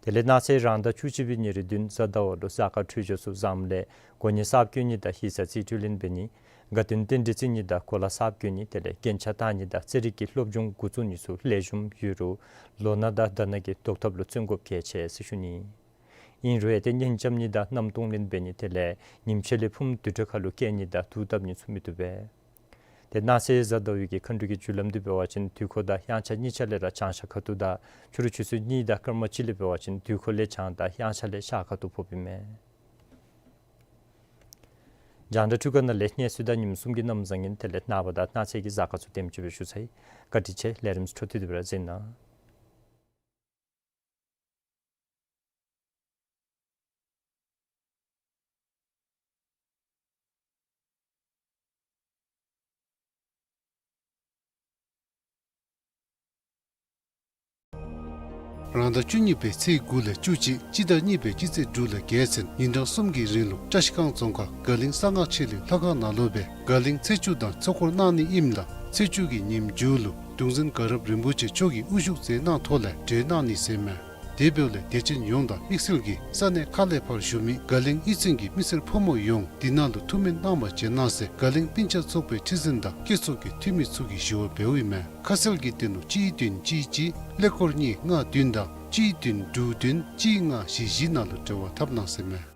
དེ་ལས་གནངས་ཚེ་རང་ཟླ་བཅུ་གཅིག་པའི་ཉེར་བདུན་གཟའ་ཟླ་བ་ལུ་གཟའ་སྐར་འཕྲོད་སྦྱོར་ཚུ་བཟངམ་ལས་གོ་གནས་གསརཔ་བསྐོ་ནི་དང་ཡིག་ཚང་རྩིས་སྤྲོད་ལེན་འབད་ནི་དགའ་སྟོན་རྟེན་འབྲེལ་བརྩི་ནི་དང་གོ་ལ་གསརཔ་བསྐོ་ནི་དེ་ལས་རྒྱན་ཆ་བཏགས་ནི་དང་རྩེད་རིགས་ཀྱི་སློབ་སྦྱོང་འགོ་བཙུགས་ནི་ཚུ་ལེགས་ཤོམ་ཡོད་རུང་ལོ་ན་དང་ཟླ་ན་གི་བཟློག་ཐབས་ལུ་བརྩོན་དགོཔ་གལ་ཆེ་ཟེར་ཞུ་ནི། ཨིན་རུང་ཡང་ཏེ་གཉེན་རྐྱབ་ནི་དང་མནའམ་གཏོང་ལེན་འབད་ནི་དེ་ལས་ཉིནམ་ཕྱེད་ལས་ཕུངམ་དུར་ཁྲོད་ཁ་ལུ་བསྐྱལ་ནི་དང་དུག་བཏབ་ནི་ཚུ་མི་བཏུབ་པས། ཏེ་གནངས་ཚེ་གཟའ་ཟླ་བའི་གི་མཁའ་འགྲོ་གི་རྒྱུ་ལམ་འདི་འབད་བ་ཅིན་དུས་འཁོར་དང་དབྱངས་འཆར་གཉིས་ཆ་ལས་ར་བྱང་ཤར་ཁ་ཐུག་དང་ཕྱི་རུ་ཆུ་ཚོད་གཉིས་དང་སྐར་མ་གཅིག་ལས་འབད་བ་ཅིན་དུས་འཁོར་ལས་བྱང་དང་དབྱངས་འཆར་ལས་ཤར་ཁ་ཐུག་ཕོགཔ་ཨིན་མས། རྒྱང་བསྒྲགས་འཕྲུལ་ཁང་ནང་ལས་གནས་ཚུལ་དང་ཉིནམ་གསུམ་གྱི་གནམ་བཟང་ངན་དེ་ལས་ནངས་པ་དང་གནངས་ཚེ་གི་གཟའ་སྐར་ཚུ་དེམ་ཅིག་སྦེ་ཞུ་ཚར་ཡི། བཀའ་དྲིན་ཆེ། ལས་རིམ་འཕྲོ་མཐུད་དེ་སྦེ་ར་གཟིགས་གནང་། རང་ཟླ་བཅུ་གཉིས་པའི་ཚེས་དགུ་ལས་བཅུ་གཅིག་སྤྱི་ཟླ་གཉིས་པའི་སྤྱི་ཚེས་དྲུག་ལས་བརྒྱད་ཚུན་ཉིན་གྲངས་གསུམ་གྱི་རིང་ལུ་བཀྲ་ཤིས་སྒང་རྫོང་ཁག་དགའ་གླིང་གསང་སྔགས་ཆོས་གླིང་ལྷ་ཁང་ནང་ལུ་སྦེ་དགའ་གླིང་ཚེས་བཅུ་དང་ཚོགས་འཁོར་གནང་ནི་ཨིནམ་ད་ཚེས་བཅུ་གི་ཉིནམ་མཇུག་ལུ་གདུང་འཛིན་དགའ་རབ་རིན་པོ་ཆེ་མཆོག་གིས་དབུ་བཞུགས་མཛད་གནང་ཐོག་ལས་གྲོལ་གནང་ནི་ཟེར་མས། དེ་འབདཝ་ལས་དད་ཅན་ཡོངས་དང་དམིགས་བསལ་གྱིས་ས་གནས་ཁག་ལས་ཕར་བཞུགས་མི་དགའ་གླིང་གཡུས་ཚན་གྱི་མི་སེར་ཕོ་མོ་ཡོངས་འདི་ནང་ལུ་ཐུགས་སྨོན་གནང་བར་བྱོན་གནང་ཟེར་དགའ་གླིང་སྤུན་ཆ་ཚོགས་པའི་ཁྲི་འཛིན་དང་སྐྱེས་ཚོགས་ཀྱི་འཐུས་མི་ཚུ་གིས་ཞུ་བ་འབདཝ་ཨིན་མས། ཁ་གསལ་གྱི་དོན་ལུ་གཅིག་བདུན་གཅིག་གཅིག་ཀླད་ཀོར་གཉིས་ལྔ་བདུན་དང་གཅིག་བདུན་དྲུག་བདུན་གཅིག་ལྔ་བཞི་བཞི་ནང་ལུ་འབྲེལ་བ་འཐབ་གནང་ཟེར་མས།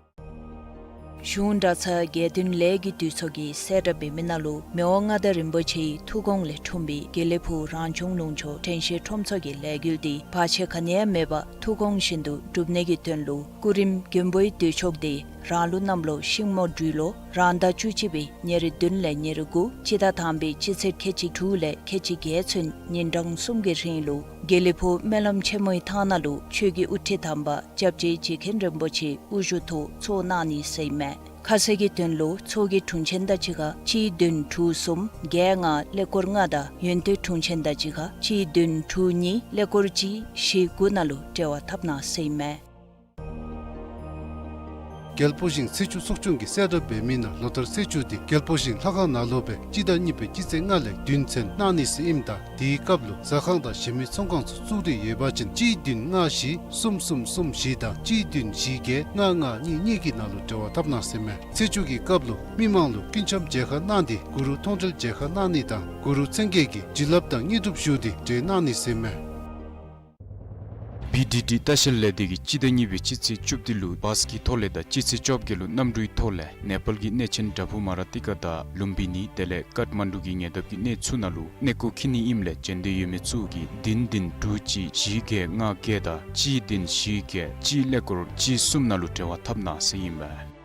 གཞུང་གྲྭ་ཚང་དགེ་འདུན་ལས་ཀྱི་འདུས་ཚོགས་ཀྱིས་གསལ་བསྒྲགས་འབད་མི་ནང་ལུ་མི་དབང་མངའ་བདག་རིན་པོ་ཆེའི་ཐུགས་དགོངས་ལས་འཁྲུངས་པའི་དགེ་ལེགས་ཕུག་རང་བྱུང་ལུང་ཕྱོགས་དྲན་ཤེས་ཁྲོམ་ཚོགས་ཀྱི་ལས་འགུལ་འདི་བར་ཆད་ག་ནི་ཡང་མེད་པར་ཐུགས་དགོངས་བཞིན་དུ་སྒྲུབ་ནི་གི་དོན་ལུ་སྐུ་རིམ་མགོན་པོའི་འདུས་ཆོག་འདི་རང་ལུགས་གནམ་ལོ་ཤིང་མོ་སྦྲུལ་ལོ་རང་ཟླ་བཅུ་གཅིག་པའི་ཉེར་བདུན་ལས་ཉེར་དགུ་སྤྱི་ཟླ་དང་པའི་སྤྱི་ཚེས་ཁལ་གཅིག་དྲུག་ལས་ཁལ་གཅིག་བརྒྱད་ཚུན་ཉིན་གྲངས་གསུམ་གྱི་རིང་ལུ་དགེ་ལེགས་ཕུག་སྨོན་ལམ་ཆེན་མོའི་ཐང་ནང་ལུ་ཆོས་ཀྱི་དབུ་ཁྲིད་དམ་པ་སྐྱབས་རྗེ་རྗེ་མཁན་རིན་པོ་ཆེ་དབུ་བཞུགས་ཐོག་ཚོགས་གནང་ནི་ཟེར་ཨིན་མས། ཁ་གསལ་གྱི་དོན་ལུ་ཚོགས་ཀྱི་དྲུང་ཆེན་དང་གཅིག་ཁར་གཅིག་བདུན་དྲུག་གསུམ་བརྒྱད་ལྔ་ཀླད་ཀོར་ལྔ་དང་ཡོན་ཏན་དྲུང་ཆེན་དང་གཅིག་ཁར་གཅིག་བདུན་དྲུག་གཉིས་ཀླད་ཀོར་གཅིག་བཞི་དགུ་ནང་ལུ་འབྲེལ་བ་འཐབ་གནང་ཟེར་ཨིན་མས། རྒྱལ་པོ་ཞིང་ཚེས་བཅུ་ཚོགས་ཆུང་གིས་གསལ་བསྒྲགས་འབད་མི་ནང་ལོ་ལྟར་ཚེས་བཅུ་འདི་རྒྱལ་པོ་ཞིང་ལྷ་ཁང་ནང་ལུ་སྦེ་སྤྱི་ཟླ་གཉིས་པའི་སྤྱི་ཚེས་ལྔ་ལས་བདུན་ཚུན་གནང་ནི་ཟེར་ཨིནམ་ད་དེའི་སྐབས་ལུ་ཟ་ཁང་དང་གཞན་མི་ཚོང་ཁང་ཚུ་བཙུགས་ཏེ་ཡོད་པ་ཅིན་གཅིག་བདུན་ལྔ་བཞི་གསུམ་གསུམ་གསུམ་བཞི་དང་གཅིག་བདུན་བཞི་བརྒྱད་ལྔ་ལྔ་གཉིས་གཉིས་ཀྱི་ནང་ལུ་འབྲེལ་བ་འཐབ་གནང་ཟེར་མས། ཚེས་བཅུ་གི་སྐབས་ལུ་མི་མང་ལུ་སྐུ་འཆམ་མཇལ་ཁ་གནང་སྟེ་གུ་རུ་མཐོང་གྲོལ་མཇལ་ཁ་གནང་ནི་དང་གུ་རུ་མཚན་བརྒྱད་ཀྱི་བྱིན་རླབས་དང་དངོས་གྲུབ་ཞུ་སྟེ་གྲོལ་གནང་ནི་ཟེར་མས། བི་ཌི་ཌི་ལྟ་བཤལ་ལས་སྡེ་གིས་སྤྱི་ཟླ་གཉིས་པའི་སྤྱི་ཚེས་བཅུ་བདུན་ལུ་བཱས་ཀྱི་ཐོག་ལས་དང་སྤྱི་ཚེས་བཅོ་བརྒྱད་ལུ་གནམ་གྲུའི་ཐོག་ལས་ནེ་པཱལ་གྱི་གནས་ཆེན་བྲག་ཕུག་མ་ར་ཏི་ཀ་དང་ལུམ་བི་ནི་དེ་ལས་ཀཏ་མན་ཌུ་གི་ཉེ་འདབས་ཀྱི་གནས་ཚུ་ནང་ལུ་གནས་སྐོར་འཁྱིད་ནི་ཨིནམ་ལས་བྱོན་འདོད་ཡོད་མི་ཚུ་གིས་བདུན་བདུན་དྲུག་གཅིག་བཞི་བརྒྱད་ལྔ་བརྒྱད་དང་གཅིག་བདུན་བཞི་བརྒྱད་གཅིག་ཀླད་ཀོར་གཅིག་གསུམ་ནང་ལུ་འབྲེལ་བ་འཐབ་གནང་ཟེར་ཨིན་མས།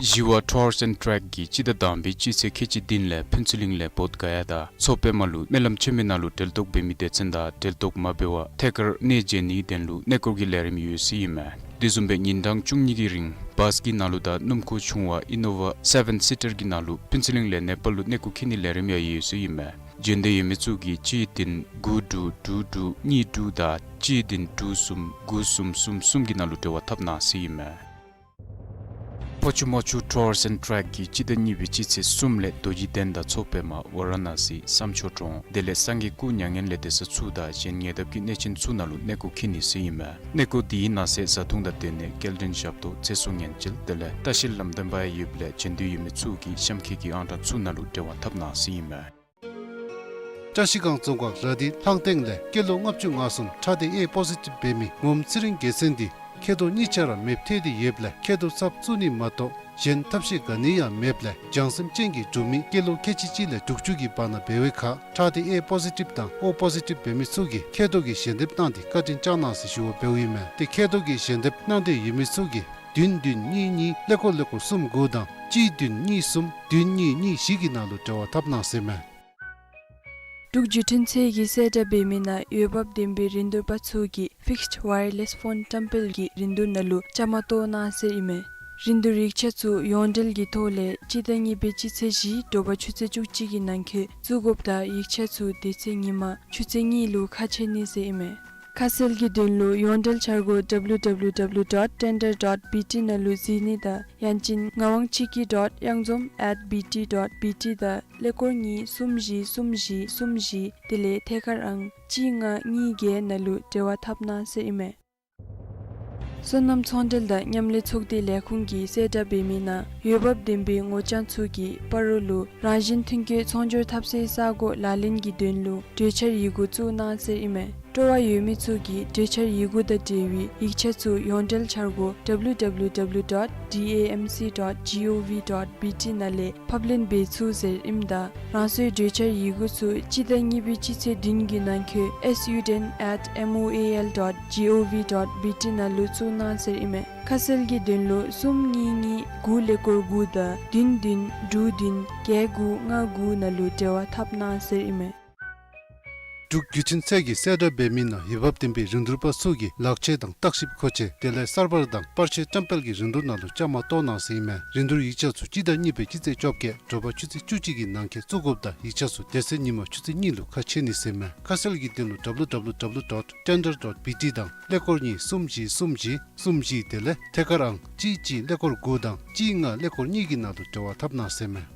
ཞི་བ་ཊུར་སི་ཨེནཌ་ཊེག་གིས་སྤྱི་ཟླ་དང་པའི་སྤྱི་ཚེས་ཁལ་གཅིག་བདུན་ལས་ཕུན་ཚོགས་གླིང་ལས་བོདྷ་ག་ཡ་དང་མཚོ་པདྨ་ལུ་སྨོན་ལམ་ཆེན་མོའི་ནང་ལུ་གྲལ་གཏོགས་འབད་མི་སྡེ་ཚན་དང་གྲལ་གཏོགས་མ་འབད་བར་ཐད་ཀར་གནས་མཇལ་ནིའི་དོན་ལུ་གནས་སྐོར་གྱི་ལས་རིམ་ཡོད་ཟེར་ཨིན་མས། དེ་བཟུམ་སྦེ་ཉིན་གྲངས་བཅུ་གཉིས་ཀྱི་རིང་བཱས་ཀྱི་ནང་ལུ་དང་སྣུམ་འཁོར་ཆུང་བ་ཨི་ནོ་ཝ་སེ་བེན་སི་ཊར་གྱི་ནང་ལུ་ཕུན་ཚོགས་གླིང་ལས་ནེ་པཱལ་ལུ་གནས་སྐོར་འཁྱིད་ནིའི་ལས་རིམ་ཡང་ཡོད་ཟེར་ཨིན་མས། བྱོན་འདོད་ཡོད་མི་ཚུ་གིས་གཅིག་བདུན་དགུ་དྲུག་དྲུག་དྲུག་གཉིས་དྲུག་དང་གཅིག་བདུན་དྲུག་གསུམ་དགུ་གསུམ་གསུམ་གསུམ་གྱི་ནང་ལུ་འབྲེལ་བ་འཐབ་གནང་ཟེར་ཨིན་མས། ཕོ་ཆུ་མོ་ཆུ་ཊུར་སི་ཨེནཌ་ཊེག་གིས་སྤྱི་ཟླ་གཉིས་པའི་སྤྱི་ཚེས་གསུམ་ལས་རྡོ་རྗེ་གདན་དང་མཚོ་པདྨ་ཝ་ར་ཎ་སི་བསམ་མཆོག་གྲོང་དེ་ལས་སངས་རྒྱས་སྐུ་མྱ་ངན་ལས་འདས་ས་ཚུ་དང་གཞན་ཉེ་འདབས་ཀྱི་གནས་ཆེན་ཚུ་ནང་ལུ་གནས་སྐོར་འཁྱིད་ནི་ཟེར་ཨིན་མས། གནས་སྐོར་འདི་ནང་གསེས་བཟའ་འཐུང་དང་སྡོད་གནས་སྐྱེལ་འདྲེན་ཞབས་ཏོག་ཚེ་སྲོག་ཉེན་བཅོལ་དེ་ལས་ལྟ་བཤལ་ལམ་སྟོན་པ་ཡོདཔ་ལས་བྱོན་འདོད་ཡོད་མི་ཚུ་གིས་གཤམ་འཁོད་ཀྱི་ཨང་གྲངས་ཚུ་ནང་ལུ་འབྲེལ་བ་འཐབ་གནང་ཟེར་ཨིན་མས། བཀྲ་ཤིས་སྒང་རྫོང་ཁག་ར་དྷི་ལྷང་སྟེང་ལས་སྐྱེས་ལོ་ལྔ་བཅུ་ང་གསུམ་ཁྲག་སྡེ་ཨེ་པོ་ཟི་ཊིབ་འབད་མི་ངོམ་ཚེ་རིང་རྒྱལ་མཚན་འདི་མཁལ་རྡོག་གཉིས་ཆ་ར་མེདཔ་ཐལ་ཏེ་ཡོདཔ་ལས་མཁལ་རྡོག་ཚབ་བཙུགས་ནི་མ་གཏོགས་གཞན་ཐབས་ཤེས་ག་ནི་ཡང་མེདཔ་ལས་བྱང་སེམས་ཅན་གྱི་འབྲུག་མི་སྐྱེས་ལོ་ཁལ་གཅིག་གཅིག་ལས་དྲུག་ཅུ་གི་བར་ན་འབད་བའི་ཁར་ཁྲག་སྡེ་ཨེ་པོ་ཟི་ཊིབ་དང་ཨོ་པོ་ཟི་ཊིབ་འབད་མི་ཚུ་གིས་མཁལ་རྡོག་གི་ཞལ་འདེབས་གནང་སྟེ་བཀའ་དྲིན་བསྐྱང་གནང་ཟེར་ཞུ་བ་འབདཝ་ཨིན་མས། ཏེ་མཁལ་རྡོག་གི་ཞལ་འདེབས་གནང་འདོད་ཡོད་མི་ཚུ་གིས་བདུན་བདུན་གཉིས་གཉིས་ཀླད་ཀོར་ཀླད་ཀོར་གསུམ་དགུ་དང་གཅིག་བདུན་གཉིས་གསུམ་བདུན་གཉིས་གཉིས་བཞི་གི་ནང་ལུ་འབྲེལ་བ་འཐབ་གནང་ཟེར་མས། འབྲུག་བརྒྱུད་འཕྲིན་ཚད་ཀྱིས་གསལ་བསྒྲགས་འབད་མི་ནང་འོས་འབབ་ལྡན་པའི་རིན་བསྡུར་པ་ཚུ་གིས་ཕིགསཌ་ཝའི་ཡར་ལེསི་ཕོན་བཀྲམ་སྤེལ་གྱི་རིན་བསྡུར་ནང་ལུ་བཅའ་མར་གཏོགས་གནང་ཟེར་ཨིན་མས། རིན་བསྡུར་ཡིག་ཆ་ཚུ་ཡོངས་འབྲེལ་གྱི་ཐོག་ལས་སྤྱི་ཟླ་གཉིས་པའི་སྤྱི་ཚེས་བཞི་དྲོ་པ་ཆུ་ཚོད་བཅུ་གཅིག་གི་ནང་འཁོད་བཙུགས་དགོཔ་དང་ཡིག་ཆ་ཚུ་དེ་ཚེ་ཉིན་མ་ཆུ་ཚོད་གཉིས་ལུ་ཁ་ཕྱེ་ནི་ཟེར་ཨིན་མས། ཁ་གསལ་གྱི་དོན་ལུ་ཡོངས་འབྲེལ་འཆར་སྒོ་W W W dot tender dot B T ནང་ལུ་གཟིགས་ནི་དང་ཡང་ཅིན་ངག་དབང་ཆིག་སྐྱིད་dot གཡང་འཛོམས་at B T dot B T དང་ཀླད་ཀོར་གཉིས་གསུམ་བཞི་གསུམ་བཞི་གསུམ་བཞི་དེ་ལས་ཐད་ཀར་ཨང་གཅིག་ལྔ་གཉིས་བརྒྱད་ནང་ལུ་འབྲེལ་བ་འཐབ་གནང་ཟེར་ཨིན་མས། སོ་ནམ་ཚོང་འབྲེལ་དང་མཉམ་ལས་ཚོགས་སྡེ་ལས་ཁུངས་ཀྱིས་གསལ་བསྒྲགས་འབད་མི་ནང་འོས་འབབ་ལྡན་པའི་ངོ་རྐྱང་ཚུ་གིས་སྤ་རོ་ལུ་རང་བཞིན་ཐོན་སྐྱེད་ཚོང་སྒྱུར་འཐབ་སའི་ས་སྒོ་ལག་ལེན་གྱི་དོན་ལུ་གྲོས་འཆར་ཡི་གུ་བཙུགས་གནང་ཟེར་ཨིན་མས། སྤྲོ་བ་ཡོད་མི་ཚུ་གིས་གྲོས་འཆར་ཡི་གུ་དང་འབྲེལ་བའི་ཡིག་ཆ་ཚུ་ཡོངས་འབྲེལ་འཆར་སྒོ་W W W dot D A M C dot G O V dot B T ནང་ལས་ཕབ་ལེན་འབད་ཚུགས་ཟེར་ཨིནམ་ད་རང་སོའི་གྲོས་འཆར་ཡི་གུ་ཚུ་སྤྱི་ཟླ་གཉིས་པའི་སྤྱི་ཚེས་བདུན་གྱི་ནང་འཁོད་S U ten at M O A L dot G O V dot B T ནང་ལུ་བཙུགས་གནང་ཟེར་ཨིན་མས། ཁ་གསལ་གྱི་དོན་ལུ་གསུམ་གཉིས་གཉིས་དགུ་ཀླད་ཀོར་དགུ་དང་བདུན་བདུན་དྲུག་བདུན་བརྒྱད་དགུ་ལྔ་དགུ་ནང་ལུ་འབྲེལ་བ་འཐབ་གནང་ཟེར་ཨིན་མས། འབྲུག་བརྒྱུད་འཕྲིན་ཚད་ཀྱིས་གསལ་བསྒྲགས་འབད་མི་ནང་འོས་འབབ་ལྡན་པའི་རིན་བསྡུར་པ་ཚུ་གིས་ལག་ཁྱེར་དང་བརྟག་ཞིབ་མཁོ་ཆས་དེ་ལས་གསར་པ་དང་པར་ཆས་བཀྲམ་སྤེལ་གྱི་རིན་བསྡུར་ནང་ལུ་བཅའ་མར་གཏོགས་གནང་ཟེར་ཨིན་མས། རིན་བསྡུར་ཡིག་ཆ་ཚུ་སྤྱི་ཟླ་གཉིས་པའི་སྤྱི་ཚེས་བཅོ་བརྒྱད་དྲོ་པ་ཆུ་ཚོད་བཅུ་གཅིག་གི་ནང་འཁོད་བཙུགས་དགོཔ་དང་ཡིག་ཆ་ཚུ་དེ་ཚེ་ཉིན་མ་ཆུ་ཚོད་གཉིས་ལུ་ཁ་ཕྱེ་ནི་ཟེར་ཨིན་མས། ཁ་གསལ་གྱི་དོན་ལུ་W W W dot tender dot B T དང་ཀླད་ཀོར་གཉིས་གསུམ་བཞི་གསུམ་བཞི་གསུམ་བཞི་དེ་ལས་ཐད་ཀར་ཨང་གཅིག་གཅིག་ཀླད་ཀོར་དགུ་དང་གཅིག་ལྔ་ཀླད་ཀོར་གཉིས་ཀྱི་ནང་ལུ་འབྲེལ་བ་འཐབ་གནང་ཟེར་ཨིན་མས།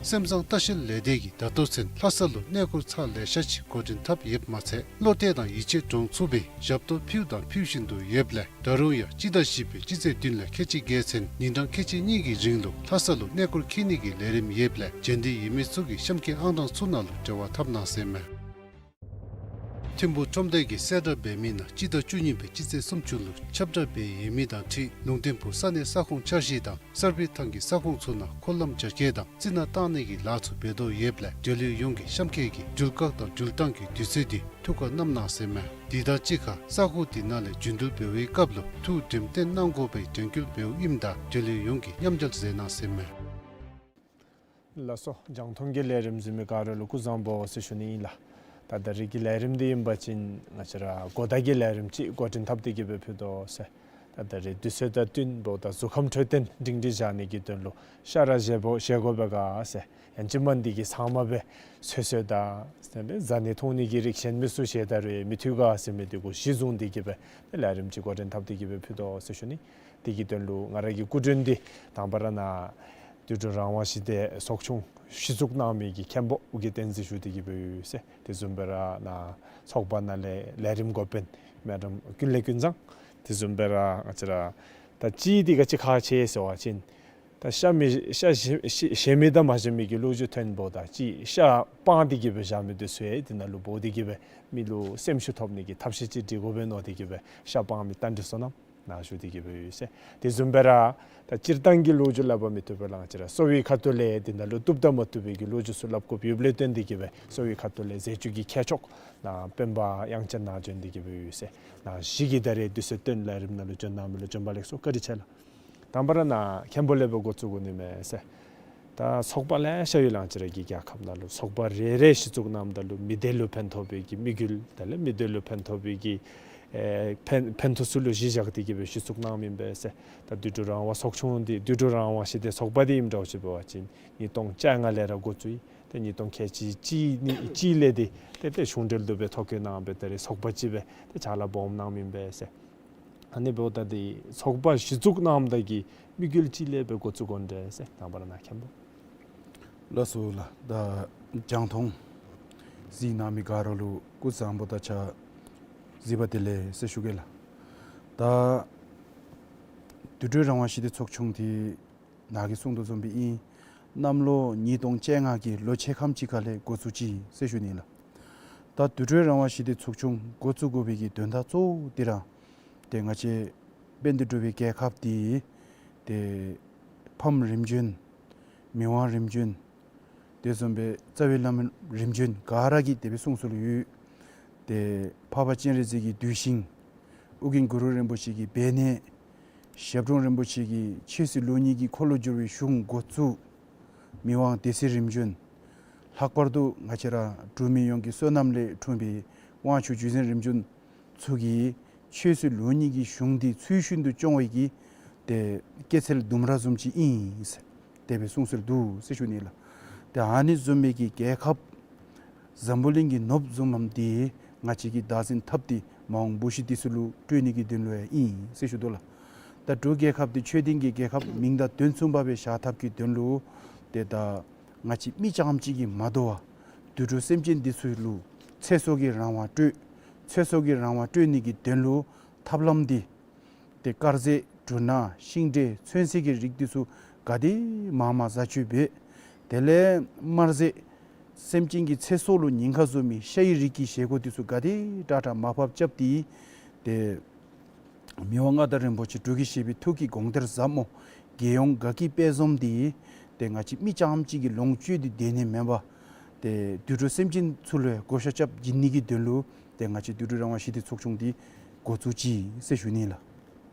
སེམས་བཟང་ལྟ་བཤལ་ལས་སྡེ་གིས་ད་ལྟོ་ཚུན་ལྷ་ས་ལུ་གནས་སྐོར་ཚར་ལེ་ཤ་ཅིག་འགོ་འདྲེན་འཐབ་ཡོདཔ་མ་ཚད་བློ་གཏད་དང་ཡིད་ཆེས་འདྲོངས་ཚུགས་པའི་ཞབས་ཏོག་ཕུལ་དང་ཕུལ་བཞིན་དུ་ཡོདཔ་ལས་ད་རུང་ཡང་སྤྱི་ཟླ་བཞི་པའི་སྤྱི་ཚེས་བདུན་ལས་ཁལ་གཅིག་བརྒལ་ཚུན་ཉིན་གྲངས་ཁལ་གཅིག་གཉིས་ཀྱི་རིང་ལུ་ལྷ་ས་ལུ་གནས་སྐོར་འཁྱིད་ནི་གི་ལས་རིམ་ཡོདཔ་ལས་རྗེས་འདེད་ཡོད་མི་ཚུ་གིས་གཤམ་གྱི་ཨང་གྲངས་ཚུ་ནང་ལུ་འབྲེལ་བ་འཐབ་གནང་ཟེར་ཨིན་མས། ཐིམ་ཕུག་ཁྲོམ་སྡེ་གིས་གསལ་བསྒྲགས་འབད་མི་ནང་སྤྱི་ཟླ་བཅུ་གཉིས་པའི་སྤྱི་ཚེས་སུམ་ཅུ་ལུ་ཁྱབ་བསྒྲགས་འབད་ཡོད་མི་དང་འཁྲིལ་ལུང་བསྟན་ཕུག་ས་གནས་ས་ཁོངས་འཆར་གཞི་དང་གསར་སྤེལ་ཐང་གི་ས་ཁོངས་ཚུ་ནང་འཁོར་ལམ་རྒྱ་སྐྱེད་དང་རྩི་ནག་བཏང་ནི་གི་ལཱ་ཚུ་འབད་དོ་ཡོདཔ་ལས་འབྲེལ་ཡོད་ཡོངས་ཀྱིས་གཤམ་འཁོད་ཀྱི་འགྲུལ་བཀག་དང་འགྲུལ་བཏང་གི་དུས་ཚོད་འདི་ཐུགས་ཁར་བསྣམ་གནང་ཟེར་ཨིན་མས། དེ་དང་གཅིག་ཁར་ས་ཁོངས་དེ་ནང་ལས་རྒྱུན་འགྲུལ་འབད་བའི་སྐབས་ལུ་ཐུགས་དྲན་རྟེན་གནང་དགོ་པའི་དྲན་སྐུལ་འབདཝ་ཨིནམ་ད་འབྲེལ་ཡོད་ཡོངས་ཀྱིས་མཉམ་འབྲེལ་མཛད་གནང་ཟེར་ཨིན་མས། ལགས་སོ། རྒྱང་མཐོང་གི་ལས་རིམ་གཟིགས་མི་ག་ར་ལུ་སྐུ་གཟུགས་བཟང་པོ་ཟེར་ཞུ་ནི་ཨིན་ལགས། ད་ད་རིས་ཀྱི་ལས་རིམ་འདི་ཨིན་པ་ཅིན་ང་བཅས་ར་གོ་བརྡ་གི་ལས་རིམ་ཅིག་འགོ་འདྲེན་འཐབ་སྟེ་གི་སྦེ་ཕུལ་དོ་ཟེར། ད་ད་རིས་དུས་ཚོད་དང་བསྟུན་འབདཝ་ད་གཟུགས་ཁམས་འཕྲོད་བསྟེན་སྒྲིང་སྒྲིང་བཞག་ནི་གི་དོན་ལུ་ཤ་ར་བཞེས་པོ་བཞེས་དགོ་པས་ག་ཟེར། ཡང་ཅིན་མ་འདི་གིས་ཚང་མ་སྦེ་ཚོད་ཚོད་དང་ཟ་ནི་འཐུང་ནི་གི་རིགས་གཞན་མི་ཚུ་བཞེས་ད་རུང་མི་ཐུབ་ག་ཟེར་མི་འདི་གུ་གཞི་བཟུང་སྟེ་གི་སྦེ་ལས་རིམ་ཅིག་འགོ་འདྲེན་འཐབ་སྟེ་གི་སྦེ་ཕུལ་དོ་ཟེར་ཞུ་ནི། དེ་གི་དོན་ལུ་ང་ར་གི་སྐུ་མགྲོན་འདི་དང་པ་ར་ནཱ་དུད་འགྲོ་རང་དབང་ཞི་བདེ་ཚོགས་ཆུང་གཞི་བཙུགས་གནང་མི་གི་མཁན་པོ་ཨོ་རྒྱན་བསྟན་འཛིན་ཞུ་སྟེ་གི་སྦེ་ཡོད་ཟེར། དེ་བཟུམ་སྦེ་ར་ནཱ་ཚོགས་པ་ནང་ལས་ལས་རིམ་འགོ་དཔོན་མེ་ཌམ་ཀུན་ལེགས་ཀུན་བཟང་། དེ་བཟུམ་སྦེ་ར་ང་བཅས་ར་ད་ཅིག་འདི་ག་ཅི་ཁག་ཆེ་ཟེར་བ་ཅིན་ད་ཤ་མི་ཤ་བཞེས་བཞེས་མི་དང་མ་བཞེས་མི་གི་ལོ་རྒྱུས་ཐོན་འབདཝ་ད་ཅིག་ཤ་སྤང་སྟེ་གི་སྦེ་བཞག་མི་འདི་ཚུ་ཡང་དེ་ནང་ལུ་འབོ་སྟེ་གི་སྦེ་མི་ལུ་སེམས་ཤུགས་ཐོབ་ནི་གི་ཐབས་ཤེས་ཅིག་སྒྲིག་དགོ་པས་མནོ་སྟེ་གི་སྦེ་ཤ་སྤང་མི་རྟ་མགྲིན་བསོད་ནམས་ནཱ་ཞུ་སྟེ་གི་སྦེ་ཡོད་ཟེར། དེ་བཟུམ་སྦེ་ར་ད་སྤྱིར་བཏང་གི་ལོ་རྒྱུས་སླབ་པ་མི་བཏུབ་པས་ལགས། ང་བཅས་ར་གསོ་བའི་ཁ་ཐུག་ལས་དེ་ནང་ལུ་བཏུབ་དང་མ་བཏུབ་པའི་གི་ལོ་རྒྱུས་ཚུ་སླབ་དགོཔ་ཡོདཔ་ལས་བརྟེན་ཏེ་གི་སྦེ་གསོ་བའི་ཁ་ཐུག་ལས་ཟས་བཅུད་ཀྱི་མཁས་མཆོག་ནཱ་སྤེན་པ་དབྱངས་ཅན་ནཱ་བྱོན་ཏེ་གི་སྦེ་ཡོད་ཟེར། ནཱ་གཞི་གིས་ད་རིས་དུས་ཚོད་བཏོན་ལས་རིམ་ནང་ལུ་བྱོན་གནང་མི་ལུ་བྱོན་པ་ལེགས་སོ། བཀའ་དྲིན་ཆེ་ལགས། དང་པ་ར་ནཱ་མཁན་པོ་ལས་སྦེ་འགོ་བཙུགས་དགོ་ནི་མས་ཟེར། ད་ཚོགས་པ་ལེ་ཤ་ཡོད་ལགས། ང་བཅས་ར་གི་རྒྱལ་ཁབ་ནང་ལུ་ཚོགས་པ་རེ་རེ་གཞི་བཙུགས་གནངམ་ད་ལུ་མི་སྡེ་ལུ་ཕན་ཐོགས་པའི་གི་དམིགས་ཡུལ་དེ་ལས་མི་སྡེ་ལུ་ཕན་ཐོགས་པའི་གི་ཨེ་ཕན་ཕན་ཐོགས་ཚུ་ལུ་གཞི་བཞག་སྟེ་གི་སྦེ་གཞི་བཙུགས་གནངམ་ཨིན་པས་ཟེར། ད་དུད་འགྲོ་རང་དབང་ཚོགས་ཆུང་འདི་དུད་འགྲོ་རང་དབང་ཞི་བདེ་ཚོགས་པ་འདི་ཨིནམ་འདྲཝ་ཅིག་འབད་བ་ཅིན་ཉིས་སྟོང་བཅོ་ལྔ་ལས་ར་འགོ་བཙུགས་ཡི། ཏེ་ཉིས་སྟོང་ཁལ་གཅིག་གཅིག་ནི་གཅིག་ལས་འདི་ཏེ་ཏེ་གཞུང་འབྲེལ་དུ་སྦེ་ཐོ་བཀོད་གནང་སྦེ་ད་རིས་ཚོགས་པ་ཅིག་སྦེ་ཏེ་ཕྱག་ལཱ་སྦོམ་གནངམ་ཨིན་པས་ཟེར། ཨ་ནི་འབདཝ་ད་འདི་ཚོགས་པ་གཞི་བཙུགས་གནངམ་ད་གི་དམིགས་ཡུལ་ཅིག་ལས་སྦེ་འགོ་བཙུགས་དགོ་ནི་འདྲས་ཟེར། དང་པ་ར་ནཱ་མཁན་པོ། ལགས་སོ་ལགས། ད་རྒྱང་མཐོང་གཟིགས་གནང་མི་ག་ར་ལུ་སྐུ་གཟུགས་བཟང་པོ་དང་ཕྱག་བཞི་པ་བདེ་ལེགས་ཟེར་ཞུ་གེ་ལགས། ད་དུད་འགྲོ་རང་དབང་ཞི་བདེ་ཚོགས་ཆུང་འདི་ནཱ་གིས་གསུང་དོ་བཟུམ་སྦེ་ཨིན། གནམ་ལོ་ཉིས་སྟོང་བཅོ་ལྔ་གི་ལོ་ཕྱེད་ཀ་ཅིག་ཁ་ལས་འགོ་བཙུགས་ཅི་ཟེར་ཞུ་ནི་ལགས། ད་དུད་འགྲོ་རང་དབང་ཞི་བདེ་ཚོགས་ཆུང་འགོ་བཙུགས་དགོ་པའི་གི་དོན་དག་གཙོ་བོ་འདི་ར་ཏེ་ང་བཅས་དཔལ་ལྡན་འབྲུག་པའི་རྒྱལ་ཁབ་འདི་ཏེ་ཕམ་རིམ་བྱོན་མི་དབང་རིམ་བྱོན་དེ་བཟུམ་སྦེ་རྩ་བའི་བླ་མ་རིམ་བྱོན་ག་ར་གི་དེ་སྦེ་གསུང་སྲོལ་ཡོད། ཏེ་འཕགས་པ་སྤྱན་རས་གཟིགས་ཀྱི་གདུལ་ཞིང་ཨོ་རྒྱན་གུ་རུ་རིན་པོ་ཆེ་གི་སྦས་གནས་ཞབས་དྲུང་རིན་པོ་ཆེ་གི་ཆོས་སྲིད་ལུགས་གཉིས་ཀྱི་འཁོར་ལོ་བསྒྱུར་བའི་གཞུང་འགོ་བཙུགས། མི་དབང་སྡེ་སྲིད་རིམ་བྱོན། ལྷག་པར་དུ་ང་བཅས་ར་འབྲུག་མི་ཡོངས་ཀྱི་བསོད་ནམས་ལས་འཁྲུངས་པའི་དབང་ཕྱུག་བརྒྱུད་འཛིན་རིམ་བྱོན་ཚུ་གིས་ཆོས་སྲིད་ལུགས་གཉིས་ཀྱི་གཞུང་འདི་ཚུལ་བཞིན་དུ་སྐྱོང་བའི་གི་ ཏེ་སྐྱེད་ཚལ་ལྡུམ་ར་བཟུམ་ཅིག་ཨིན་ཟེར་དེ་སྦེ་གསུངས་སྲོལ་འདུག་ཟེར་ཞུ་ནི་ལགས། ཏེ་ཨ་ནི་བཟུམ་མའི་གི་རྒྱལ་ཁབ་འཛམ་བུ་གླིང་གི་ནོར་བུ་བཟུམ་མམ་འདི་ང་བཅས་ཀྱིས་བདག་འཛིན་འཐབ་སྟེ་མ་འོངས་བུ་གཞི་འདི་ཚུ་ལུ་སྤྲོད་ནི་གི་དོན་ལུ་ཡང་ཨིན་ཟེར་ཞུ་དོ་ལགས། ད་འབྲུག་རྒྱལ་ཁབ་འདི་ཆོས་ལྡན་གྱི་རྒྱལ་ཁབ་མིང་དང་དོན་མཚུངས་པ་སྦེ་བཞག་ཐབས་ཀྱི་དོན་ལུ་ཏེ་ད་ང་བཅས་མི་རྐྱངམ་གཅིག་གིས་མ་དོ་བར་དུད་འགྲོ་སེམས་ཅན་འདི་ཚུ་ལུ་ཚེ་སྲོག་གི་རང་དབང་སྤྲོད་ཚེ་སྲོག་གི་རང་དབང་སྤྲོད་ནི་གི་དོན་ལུ་ཐབས་ལམ་འདི་ཏེ་དཀར་ཟས་འབྲུ་སྣ་ཤིང་འབྲས་ཚོད་བསྲེ་གི་རིགས་འདི་ཚུ་ག་དེ་མང་མང་བཟའ་སྤྱོད་འབད། དེ་ལས་དམར་ཟས་སེམས་ཅན་གྱི་ཚེ་སྲོག་ལུ་ཉེན་ཁ་བཟོ་མི་ཤ་ཡི་རིགས་ཀྱི་བཞེས་སྒོ་འདི་ཚུ་ག་དེ་དྲག་དྲག་མར་ཕབ་རྐྱབ་སྟེ་ཏེ་མི་དབང་མངའ་བདག་རིན་པོ་ཆེ་འབྲུག་གི་བཞད་པའི་ཐུགས་ཀྱི་དགོངས་དོན་ཟབ་མོ་རྒྱལ་ཡོངས་དགའ་སྐྱིད་དཔལ་འཛོམས་འདི་ཏེ་ང་བཅས་མི་རྐྱངམ་གཅིག་གིས་ལོངས་སྤྱོད་དེ་སྡོད་ནི་མེན་པར་ཏེ་དུད་འགྲོ་སེམས་ཅན་ཚུ་ལུ་བགོ་བཤའ་རྐྱབ་བྱིན་ནི་གི་དོན་ལུ་ཏེ་ང་བཅས་དུད་འགྲོ་རང་དབང་ཞི་བདེ་ཚོགས་ཆུང་འདི་འགོ་བཙུགས་ཅི་ཟེར་ཞུ་ནི་ལགས།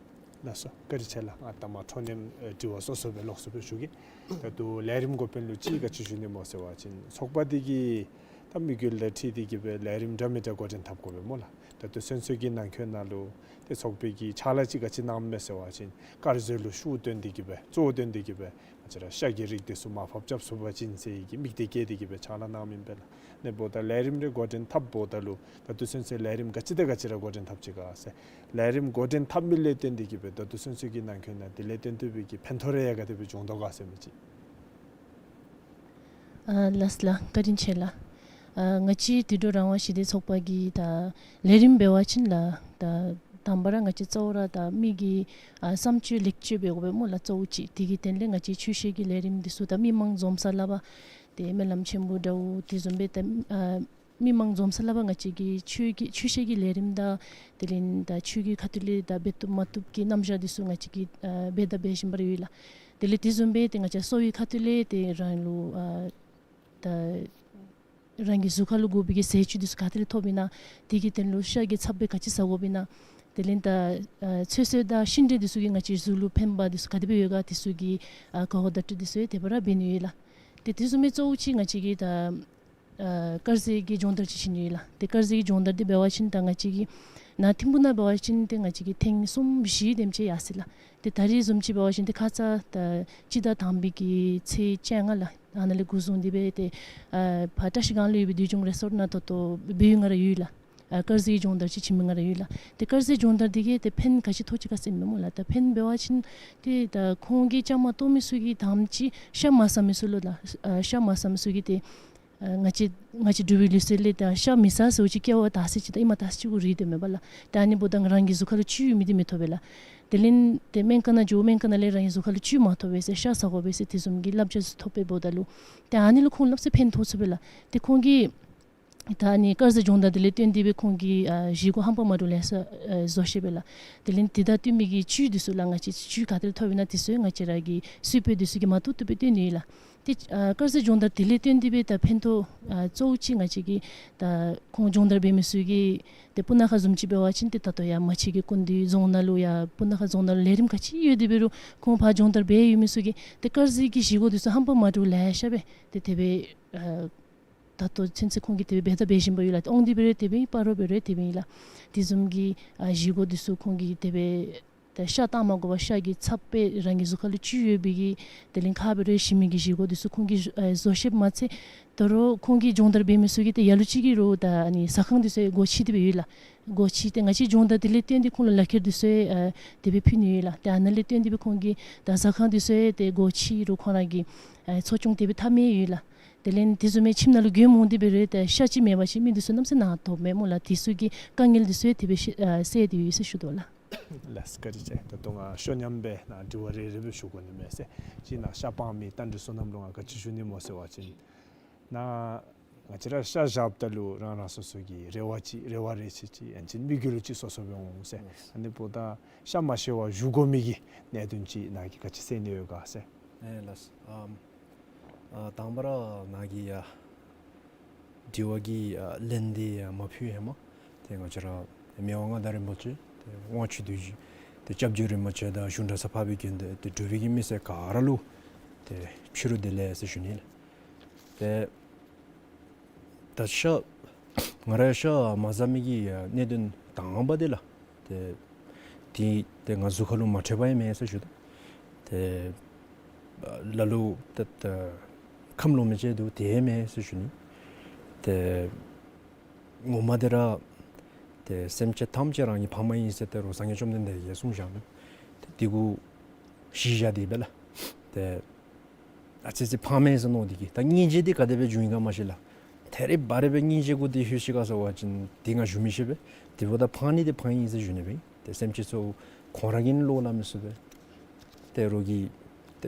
ལགས་སོ། བཀའ་དྲིན་ཆེ་ལགས། ང་ད་མ་འཕྲོ་མཉམ་ཨེ་དྲི་བ་སོ་སོ་སྦེ་ལོགས་སུ་སྦེ་ཞུ་གེ། ད་ལྟོ་ལས་རིམ་འགོ་དཔོན་ལུ་ཅིག་ག་ཅི་ཞུ་ནི་སྨོ་ཟེར་བ་ཅིན་ཚོགས་པ་འདི་གིས་ད་དམིགས་ཡུལ་དང་འཁྲིལ་ཏེ་གི་སྦེ་ལས་རིམ་འདྲ་མི་འདྲ་འགོ་འདྲེན་འཐབ་དགོ་པས་སྨོ་ལགས། ད་ལྟོ་ཚུན་ཚོད་ཀྱི་ནང་འཁོད་ནང་ལུ་ཏེ་ཚོགས་པའི་གི་ཕྱག་ལཱ་ཅིག་ག་ཅི་གནངམ་མས་ཟེར་བ་ཅིན་དཀར་ཟས་ལུ་ཤུགས་བཏོན་ཏེ་གི་སྦེ་གཙོ་བོ་བཏོན་ཏེ་གི་སྦེ་ང་བཅས་ར་ཤ་གི་རིགས་འདི་ཚུ་མར་ཕབ་རྐྱབ་ཚུགས་པ་ཅིན་ཟེར་བའི་གི་དམིགས་གཏད་བསྐྱེད་དེ་གི་སྦེ་ཕྱག་ལཱ་གནངམ་ཨིན་པས་ལགས། ཨ་ནི་འབདཝ་ད་ལས་རིམ་རེ་འགོ་འདྲེན་འཐབ་འབདཝ་ད་ལུ་ད་ལྟོ་ཚུན་ཚོད་ལས་རིམ་ག་ཅི་དང་ག་ཅི་ར་འགོ་འདྲེན་འཐབ་ཅི་ག་ཟེར་ལས་རིམ་འགོ་འདྲེན་འཐབ་མི་ལས་བརྟེན་ཏེ་གི་སྦེ་ད་ལྟོ་ཚུན་ཚོད་ཀྱི་ནང་འཁོད་ནང་དེ་ལས་བརྟེན་ཏེ་སྦེ་གི་ཕན་ཐོགས་རེ་ཡང་ག་དེ་སྦེ་བྱུང་དོ་ག་ཟེར་མི་ཅིག། ཨ་ལགས་ལགས། བཀའ་དྲིན་ཆེ་ལགས། ཨ་ང་བཅས་དུད་འགྲོ་རང་དབང་ཞི་བདེ་ཚོགས་པ་གི་ད་ལས་རིམ་འབད་བ་ཅིན་ལགས་ད་དང་པ་ར་ང་བཅས་གཙོ་བོ་ར་ད་མི་གི་ཨ་བསམ་སྤྱོད་ལེགས་བཅོས་འབད་དགོ་པས་སྨོ་ལགས། གཙོ་བོ་ཅིག་དེ་གི་དོན་ལས་ང་བཅས་ཆོས་བཤད་ཀྱི་ལས་རིམ་འདི་ཚུ་ད་མི་མང་འཛོམས་ས་ལུ་འབད་ཏེ་སྨོན་ལམ་ཆེན་པོ་འདྲཝ་དེ་བཟུམ་སྦེ་ད་ཨ་མི་མང་འཛོམས་ས་ལུ་འབད་ང་བཅས་ཀྱི་ཆོས་ཀྱི་ཆོས་བཤད་ཀྱི་ལས་རིམ་དང་དེ་ལས་ད་ཆོས་ཀྱི་ཁ་ཐུག་ལས་ད་འབད་བཏུབ་མ་བཏུབ་ཀྱི་རྣམ་གཞག་འདི་ཚུ་ང་བཅས་ཀྱིས་ཨ་འབད་དང་འབད་བཞིན་པ་ར་ཡོད་ལགས། དེ་ལས་དེ་བཟུམ་སྦེ་ཏེ་ང་བཅས་གསོ་བའི་ཁ་ཐུག་ལས་ཏེ་རང་ལུ་ཨ་ད་རང་གི་གཟུགས་ཁར་ལུ་དགོ་པའི་གི་ཟས་བཅུད་འདི་ཚུ་ག་ཏེ་ལས་ཐོབ་ཨིན་ན། དེ་གི་དོན་ལུ་ཤ་གི་ཚབ་སྦེ་ག་ཅི་ཟ་དགོཔ་ཨིན་ན། དེ་ལས་ད་ཨ་ཚོད་བསྲེ་དང་ཤིང་འབྲས་འདི་ཚུ་གིས་ང་བཅས་གཟུགས་ལུ་ཕན་པ་འདི་ཚུ་ག་དེ་སྦེ་ཡོད་ག་དེ་ཚུ་གི་ཨ་གོ་བརྡ་སྤྲོད་འདི་ཚུ་ཡང་དེ་སྦེ་ར་འབད་ནི་ཡོད་ལགས། ཏེ་དེ་བཟུམ་སྦེ་གཙོ་བོ་ཅིག་ང་བཅས་ཀྱིས་ད་ཨ་དཀར་ཟས་ཀྱི་སྦྱོང་བརྡར་ཅིག་བྱིན་ནི་ཡོད་ལགས། ཏེ་དཀར་ཟས་ཀྱི་སྦྱོང་བརྡར་འདི་འབད་བ་ཅིན་ད་ང་བཅས་ཀྱིས་ནཱ་ཐིམ་ཕུག་ནང་འབད་བ་ཅིན་ཏེ་ང་བཅས་ཀྱིས་ཐེངས་གསུམ་བཞི་དེམ་ཅིག་ཡར་སོ་ཡི་ལགས། ཏེ་ད་རིས་བཟུམ་ཅིག་འབད་བ་ཅིན་ཏེ་ཁ་ཙ་ད་སྤྱི་ཟླ་དང་པའི་གི་ཚེས་བཅོ་ལྔ་ལགས། ཨ་ནཱ་ལས་འགོ་བཟུང་སྟེ་སྦེ་ཏེ་ཨ་ཕར་བཀྲ་ཤིས་སྒང་ལུ་ཡོད་པའི་འདུས་འཇོམས་རི་སོརཊ་ནང་ད་ལྟོ་འབད་ཡོད་ང་ར་ཡོད་ལགས། ཨ་དཀར་ཟས་ཀྱི་སྦྱོང་བརྡར་ཅིག་བྱིན་མི་ང་ར་ཡོད་ལགས། ཏེ་དཀར་ཟས་སྦྱོང་བརྡར་འདི་གིས་ཏེ་ཕན་ག་ཅི་ཐོགས་ཅི་ག་ཟེར་མི་སྨོ་ལགས། ད་ཕན་འབད་བ་ཅིན་ཏེ་ད་ཁོང་གིས་བཅའ་མར་གཏོགས་མི་ཚུ་གིས་དང་པ་ཅིག་ཤ་མ་ཟ་མི་ཚུ་ལུ་ལགས། ཨ་ཤ་མ་ཟ་མི་ཚུ་གིས་ཏེ་ཨ་ང་བཅས་ང་བཅས་འབྲུག་པའི་ལུགས་སྲོལ་ལས་ད་ཤ་མི་ཟ་ཟེརཝ་ཅིག་སྐྱེ་བ་དག་ས་ཅིག་དང་ཨེ་མ་དག་ས་ཅིག་གུ་རེ་སྡོདཔ་མས་པ་ལགས། ད་ཨ་ནི་འབདཝ་ད་རང་གི་གཟུགས་ཁར་ལུ་བཅུད་ཡོད་མི་འདི་མི་ཐོབ་པས་ལགས། དེ་ལས་ཏེ་སྨན་ཁང་ནང་འགྱོ་སྨན་ཁང་ནང་ལས་རང་གི་གཟུགས་ཁར་ལུ་བཅུད་མ་ཐོབ་པས་ཟེར་ཤ་ཟ་དགོ་པས་ཟེར་དེ་བཟུམ་གྱི་བསླབ་བྱ་ཚུ་ཐོབ་པས། འབདཝ་ད་ལུ་ཏེ་ཨ་ནི་ལུ་ཁོང་སླབ་ས་ཕན་ཐོགས་ཚུགས་པས་ལགས། ཏེ་ཁོང་གིས་ད་ཨ་ནི་དཀར་ཟས་སྦྱོང་བརྡར་འདི་ལས་བརྟེན་ཏེ་སྦེ་ཁོང་གིས་ཨ་བཞེས་སྒོ་ཧམ་པ་མ་འདྲཝ་ལེ་ཤ་ཨ་བཟོ་ཤེས་པས་ལགས། དེ་ལས་ཏེ་ད་བཏུབ་མི་གི་བཅུད་འདི་ཚུ་ལགས་ང་བཅས་བཅུད་ག་ཏེ་ལས་ཐོབ་ཨིན་ན་དེ་ཚུ་ཡང་ང་བཅས་ར་གི་སྲིད་བྱུས་འདི་ཚུ་གིས་མ་བཏུབ་བཏུབ་སྦེ་སྟོན་ནི་ཡོད་ལགས། ཏེ་ཨ་དཀར་ཟས་སྦྱོང་བརྡར་དེ་ལས་བརྟེན་ཏེ་སྦེ་ད་ཕན་ཐོགས་ཨ་གཙོ་བོ་ཅིག་ང་བཅས་ཀྱིས་ད་ཁོང་སྦྱོང་བརྡར་འབད་མི་ཚུ་གིས་ཏེ་སྤུ་ན་ཁ་བཟུམ་ཅིག་འབད་བ་ཅིན་ཏེ་ད་ལྟོ་ཡར་རྨ་ཆེན་གྱི་སྐུ་མདུན་རྫོང་ནང་ལུ་ཡར་སྤུ་ན་ཁ་རྫོང་ནང་ལུ་ལས་རིམ་ག་ཅི་ཡོད་དེ་འབད་རུང་ཁོང་ཕར་སྦྱོང་བརྡར་འབད་ཡོད་མི་ཚུ་གིས་ཏེ་དཀར་ཟས་ཀྱི་བཞེས་སྒོ་འདི་ཚུ་ཧམ་པ་མ་འདྲཝ་ལེ་ཤ་སྦེ་ཏེ་དེ་སྦེ་ཨ་ད་ལྟོ་ཚུན་ཚོད་ཁོང་གིས་དེ་སྦེ་འབད་དང་འབད་བཞིན་པ་ཡོད་ལགས། ཏེ་དབང་འདུས་འབད་རུང་དེ་སྦེ་ཨིན། སྤ་རོ་འབད་རུང་དེ་སྦེ་ཨིན་ལགས། དེ་བཟུམ་གྱི་ཨ་བཞེས་སྒོ་འདི་ཚུ་ཁོང་གིས་དེ་སྦེ་ད་ཤ་བཏང་མ་དགོ་པར་ཤ་གི་ཚབ་སྦེ་རང་གི་གཟུགས་ཁར་ལུ་བཅུད་ཡོད་པའི་གི་དེ་ལས་ཁ་འབད་རུང་ཞིམ་མི་གི་བཞེས་སྒོ་འདི་ཚུ་ཁོང་གིས་ཨ་བཟོ་ཤེསཔ་མ་ཚད་ད་རུང་ཁོང་གིས་སྦྱོང་བརྡར་འབད་མི་ཚུ་གིས་ཏེ་ལ་ལུ་ཅིག་གིས་རུང་ད་ཨ་ནི་ཟ་ཁང་འདི་ཚུ་ཡང་སྒོ་ཕྱེ་སྟེ་སྦེ་ཡོད་ལགས། སྒོ་ཕྱེ་སྟེ་ང་བཅས་སྦྱོང་བརྡར་དེ་ལས་བརྟེན་ཏེ་ཁོང་ལུ་ལག་ཁྱེར་འདི་ཚུ་ཡང་ཨ་དེ་སྦེ་ཕུལ་ནི་ཡོད་ལགས། ཏེ་ཨ་ནཱ་ལས་བརྟེན་ཏེ་སྦེ་ཁོང་གིས་ད་ཟ་ཁང་འདི་ཚུ་ཡང་ཏེ་སྒོ་ཕྱེ་རུང་ཁོང་ར་གི་ཨ་ཚོགས་ཆུང་དེ་སྦེ་འཐབ་མི་ཡོད་ལགས། དེ་ལས་དེ་བཟུམ་མའི་ཁྱིམ་ནང་ལུ་མགྱོནམ་འོང་སྟེ་འབད་རུང་ཏེ་ཤ་ཅིག་མེད་པ་ཅིན་མི་འདི་ཚུ་གནམ་མེད་ས་མེད་དོགས་མས་སྨོ་ལགས། དེ་ཚུ་གི་དཀའ་ངལ་འདི་ཚུ་ཡང་དེ་སྦེ་ཤེས་ཨ་སེལ་ཏེ་ཡོད་ཟེར་ཞུ་དོ་ལགས། ལགས་སོ་བཀའ་དྲིན་ཆེ། ད་ལྟོ་ང་ཤོ་ཉམས་སྦེ་ནཱ་དྲི་བ་རེ་རེ་སྦེ་ཞུ་དགོ་ནི་མས་ཟེར། གཅིག་ནཱ་ཤ་སྤང་མི་རྟ་མགྲིན་བསོད་ནམས་ལུ་ང་ག་ཅི་ཞུ་ནི་སྨོ་ཟེར་བ་ཅིན་ནཱ་ང་བཅས་ར་ཤ་བཞགཔ་ད་ལུ་རང་རང་སོ་སོ་གི་རེ་བ་ཅིག་རེ་བ་རེ་ཆེ་ཅིག་ཡང་ཅིན་དམིགས་ཡུལ་ཅིག་སོ་སོ་སྦེ་འོང་ཟེར། ཨ་ནི་འབདཝ་ད་ཤ་མ་བཞེས་པར་བཞུགས་དགོ་མི་གི་གནད་དོན་ཅིག་ནཱ་གིས་ག་ཅི་གསལ་ནི་ཡོད་ག་ཟེར། ཨེ་ལགས་སོ། ཨམ་ཨ་དང་པ་ར་ནཱ་གིས་ཡ་དྲི་བ་གི་ཨ་ལན་འདི་ཡ་མ་ཕུལ་ཧེ་མ་ཏེ་ང་བཅས་ར་མི་དབང་མངའ་བདག་རིན་པོ་ཆེ་ཏེ་དབང་ཕྱུག་རྡོ་རྗེ་ཏེ་སྐྱབས་རྗེ་རིན་པོ་ཆེ་དང་གཞུང་གྲྭ་ཚང་འཕགས་པའི་དགེ་འདུན་ཏེ་འབྲུག་པའི་གི་མི་སེར་ག་ར་ལུ་ཏེ་ཕྱི་རུ་བདེ་ལེགས་ཟེར་ཞུ་ནི་ལགས། ཏེ་ད་ཤ་ང་ར་ཤ་མ་བཟའ་མི་གི་གནད་དོན་དང་པ་འདི་ལགས། ཏེ་འདི་ཏེ་ང་གཟུགས་ཁར་ལུ་མ་འཕྲོད་པ་ཡང་མེད་ཟེར་ཞུ་དོ། ཏེ་ལ་ལུ་ཏེ་ཁམས་ལོག་མི་ཅིག་འདུག། དེ་མེན་ཟེར་ཞུ་ནི། ཏེ་ངོ་མ་འདི་ར་ཏེ་སེམས་ཅན་ཐམས་ཅད་རང་གི་ཕ་མ་ཨིན་ཟེར་ཏེ་རུང་སངས་རྒྱས་བཅོམ་ལྡན་འདས་ཀྱིས་གསུངས་བཞག་ནུག། ཏེ་འདི་གུ་གཞི་བཞག་སྟེ་སྦེ་ལགས། ཏེ་ཨ་ཙི་ཅིག་ཕངས་མས་ཟེར་མནོ་སྟེ་གིས། ད་སྙིང་རྗེ་འདི་ག་དེ་སྦེ་འབྱུང་ཡི་ག་མ་ཤེས་ལགས། ཐད་རི་བ་རི་སྦེ་སྙིང་རྗེ་གུ་འདི་ལྷོད་ཅི་ག་ཟེར་བ་ཅིན་འདི་ང་ཞུ་མི་ཤེས་པས། དེ་འབདཝ་ད་ཕངས་ནི་འདི་ཕངས་ཡི་ཟེར་ཞུ་ནི་སྦེ། ཏེ་སེམས་ཅན་ཚུ་ཁོང་ར་གིས་བློ་སླབ་མི་ཚུགས་པས། ཏེ་རོགས་ཀྱིས་ཏེ་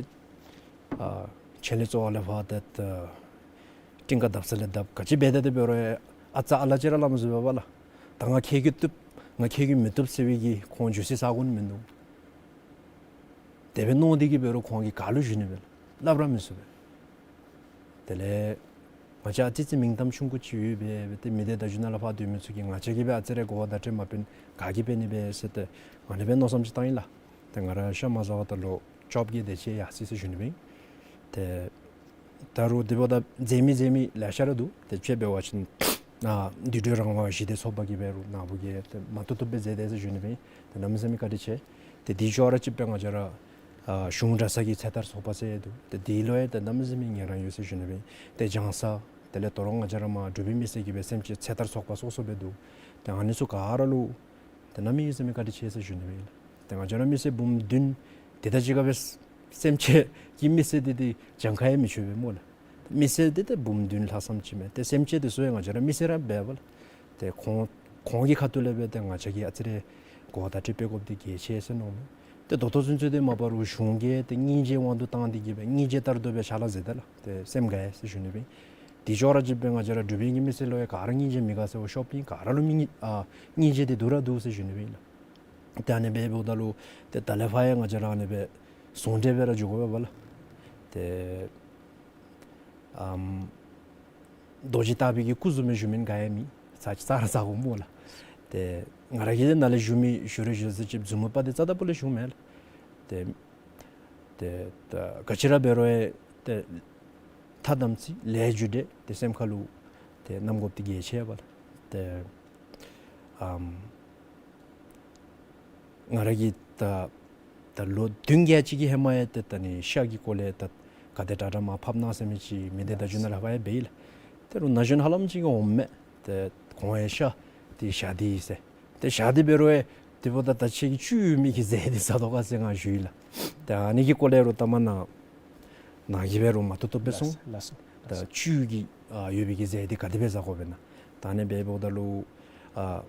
ཨ་ཆེན་ལས་བཙོ་བ་ལས་ཕར་ཏེ་ཏེ་སྤྲིན་ཁ་བརྡབ་ས་ལས་བརྡབ་ག་ཅི་འབད་དེ་ཏེ་འབད་རུང་ཨ་ཙ་ཨ་ལ་ཅིག་ར་སླབ་མི་ཚུགས་པས་པ་ལགས། ད་ང་ཁྱེད་ཀྱིས་བཏུབ་ང་ཁྱེད་ཀྱིས་མི་བཏུབ་ཟེར་བའི་གི་ཁོང་འགྱོ་སའི་ས་གོ་ནི་མིན་འདུག། དེ་སྦེ་མནོ་སྟེ་གིས་འབད་རུང་ཁོང་གིས་ག་ལུ་ཞུ་ནི་སྦེ་སླབ་ར་མི་ཚུགས་པས། དེ་ལས་ང་བཅས་ཨ་ཙི་ཅིག་མིང་གཏམ་ཆུང་ཀུ་ཅིག་ཡོད་པས། ཏེ་མི་སྡེ་བརྡ་བརྒྱུད་ནང་ལས་ཕར་སྡོད་མི་ཚུ་གིས་ང་བཅས་ཀྱིས་སྦེ་ཨ་ཙི་རེ་གོ་བ་བརྡ་སྤྲོད་མ་འབད་ན་ག་གིས་འབད་ནི་སྦེ་ཟེར་ཏེ་ཨ་ནི་སྦེ་མནོ་བསམ་ཅིག་བཏང་ཡི་ལགས། ཏེ་ང་ར་ཤ་མ་ཟ་བར་ད་ལོ་བཅོ་བརྒྱད་དེ་ཅིག་ཡར་སོ་ཡི་ཟེར་ཞུ་ནི་སྦེ། ཏེ་ད་རུང་དེ་འབདཝ་ད་མཛད་མི་མཛད་མི་ལེ་ཤ་ར་འདུག། ཏེ་དཔྱེ་འབད་བ་ཅིན་ཨ་འདུས་གྲོལ་རང་དབང་ཞི་བདེ་ཚོགས་པ་གིས་འབད་རུང་ནཱ་བུ་གིས་ཏེ་མ་བཏུབ་བཏུབ་སྦེ་མཛད་དེ་ཟེར་ཞུ་ནི་སྦེ། ཏེ་གནམ་མེད་ས་མེད་བཀའ་དྲིན་ཆེ། ཏེ་དེ་ཅོག་ར་གཅིག་སྦེ་ང་བཅས་ར་ཨ་གཞུང་གྲྭ་ཚང་གི་ཚེ་ཐར་ཚོགས་པ་ཟེར་འདུག། ཏེ་དེ་ལུ་ཡང་ཏེ་གནམ་མེད་ས་མེད་ཉེ་རང་ཡོད་ཟེར་ཞུ་ནི་སྦེ། ཏེ་གྱང་ས་དེ་ལས་ད་རུང་ང་བཅས་ར་མར་འབྲུག་པའི་མི་སེར་གྱི་སྦེ་སེམས་ཅན་ཚེ་ཐར་ཚོགས་པ་སོ་སོ་སྦེ་འདུག། ཏེ་ཨ་ནི་ཚུ་ག་ར་ལུ་ཏེ་གནམ་མེད་ས་མེད་བཀའ་དྲིན་ཆེ་ཟེར་ཞུ་ནི་སྦེ་ཨིན་ལགས། ཏེ་ང་བཅས་ར་མི་སེར་འབུམ་བདུན་དེ་དང་གཅིག་ཁར་སྦེ་སེམས་ཅན་གྱི་མི་སེར་འདི་ཏེ་གྱངས་ཁ་ཡང་མི་ཆོད་པས་སྨོ་ལགས། མི་སེར་འདི་ཏེ་འབུམ་བདུན་ལྷག་ཙམ་ཅིག་མས། ཏེ་སེམས་ཅན་འདི་ཚུ་ཡང་ང་བཅས་ར་མི་སེར་ར་འབདཝ་ལས་ཏེ་ཁོང་ཁོང་གི་ཁ་ཐུག་ལས་སྦེ་ཏེ་ང་བཅས་ཀྱིས་ཨ་ཙི་རེ་གོ་བ་བརྡ་སྤྲོད་འབད་དགོཔ་འདི་གལ་ཆེ་ཟེར་མནོཝ་མས། ཏེ་ད་ལྟོ་ཚུན་ཚོད་འདི་མ་པ་རུང་གཞུང་གིས་ཏེ་སྙིང་རྗེ་དབང་དུ་བཏང་སྟེ་གིས་སྦེ་སྙིང་རྗེ་ལྟར་དུ་སྦེ་ཕྱག་ལཱ་མཛད་དེ་ལགས། ཏེ་སེམས་དགའ་ཡི་ཟེར་ཞུ་ནི་སྦེ། དེ་ཅོག་ར་གཅིག་སྦེ་ང་བཅས་ར་འབྲུག་པའི་གི་མི་སེར་ལུ་ཡང་ག་ར་སྙིང་རྗེ་མི་དགའ་ཟེར་བ་ཤོབ་ཨིན། ག་ར་ལུ་མི་སྙིང་ཨ་སྙིང་རྗེ་འདི་འདུག་ར་འདུག་ཟེར་ཞུ་ནི་སྦེ་ཨིན་ལགས། ཏེ་ཨ་ནི་སྦེ་འབདཝ་ད་ལུ་ཏེ་ད་ལས་ཕར་ཡང་ང་བཅས་ར་ཨ་ནི་སྦེ་ཟུང་འབྲེལ་སྦེ་ར་འགྱོ་དགོ་པས་པ་ལགས། ཏེ་ཨམ་རྡོ་རྗེ་ལྟ་བུའི་གི་སྐུ་བཟུམ་སྦེ་བཞུགས་མི་ག་ཡང་མེད། ཚར་ཚར་ཚར་དགོ་སྨོ་ལགས། ཏེ་ང་ར་གིས་ནཱ་ལས་བཞུགས་མི་བཞུགས་རེ་བཞུགས་ཟེར་ཅིག་བཟུམ་མ་པ་ཏེ་རྩ་དང་པོ་ལས་བཞུགས་མེད་ལགས། ཏེ་ཏེ་ད་ག་ཅི་ར་འབད་རུང་ཡང་ཏེ་ཐ་དམ་ཚིག་ལས་རྒྱུ་འབྲས་ཏེ་སེམས་ཁ་ལུ་ཏེ་བསྣམ་དགོཔ་འདི་གལ་ཆེ་བས་ལགས། ཏེ་ཨམ་ང་ར་གིས་ད་ད་ལོ་བདུན་བརྒྱད་ཅིག་གི་ཧེ་མ་ཡང་ཏེ་ད་ཨ་ནི་ཤ་གི་སྐོར་ལས་ད་ག་དེ་དྲག་དྲག་མར་ཕབ་གནང་ཟེར་མི་ཅིག་མི་སྡེ་བརྡ་བརྒྱུད་ནང་ལས་ཕར་ཡང་འབད་ཡི་ལགས། ཏེ་རུང་ན་གཞོན་ཧ་ལམ་ཅིག་གིས་འོང་མས། ཏེ་ཁོང་ཡང་ཤ་འདི་བཞག་སྟེ་ཡི་ཟེར། ཏེ་བཞག་སྟེ་འབད་རུང་ཡང་དེ་འབདཝ་ད་ད་ཁྱེད་ཀྱིས་བཅུད་ཡོད་མི་གི་ཟས་འདི་ཟ་དོ་ག་ཟེར་ང་ཞུ་ཡི་ལགས། ཏེ་ཨ་ནི་གི་སྐོར་ལས་རུང་ལྟ་མ་ན་ནཱ་གིས་འབད་རུང་མ་བཏུབ་བཏུབ་སྦེ་གསུངས། ལགས་སོ། ད་བཅུད་ཀྱི་ཨ་ཡོད་པའི་གི་ཟས་འདི་ག་དེ་སྦེ་ཟ་དགོ་པས་ན། ད་ཨ་ནི་སྦེ་འབདཝ་ད་ལུ་ཨ་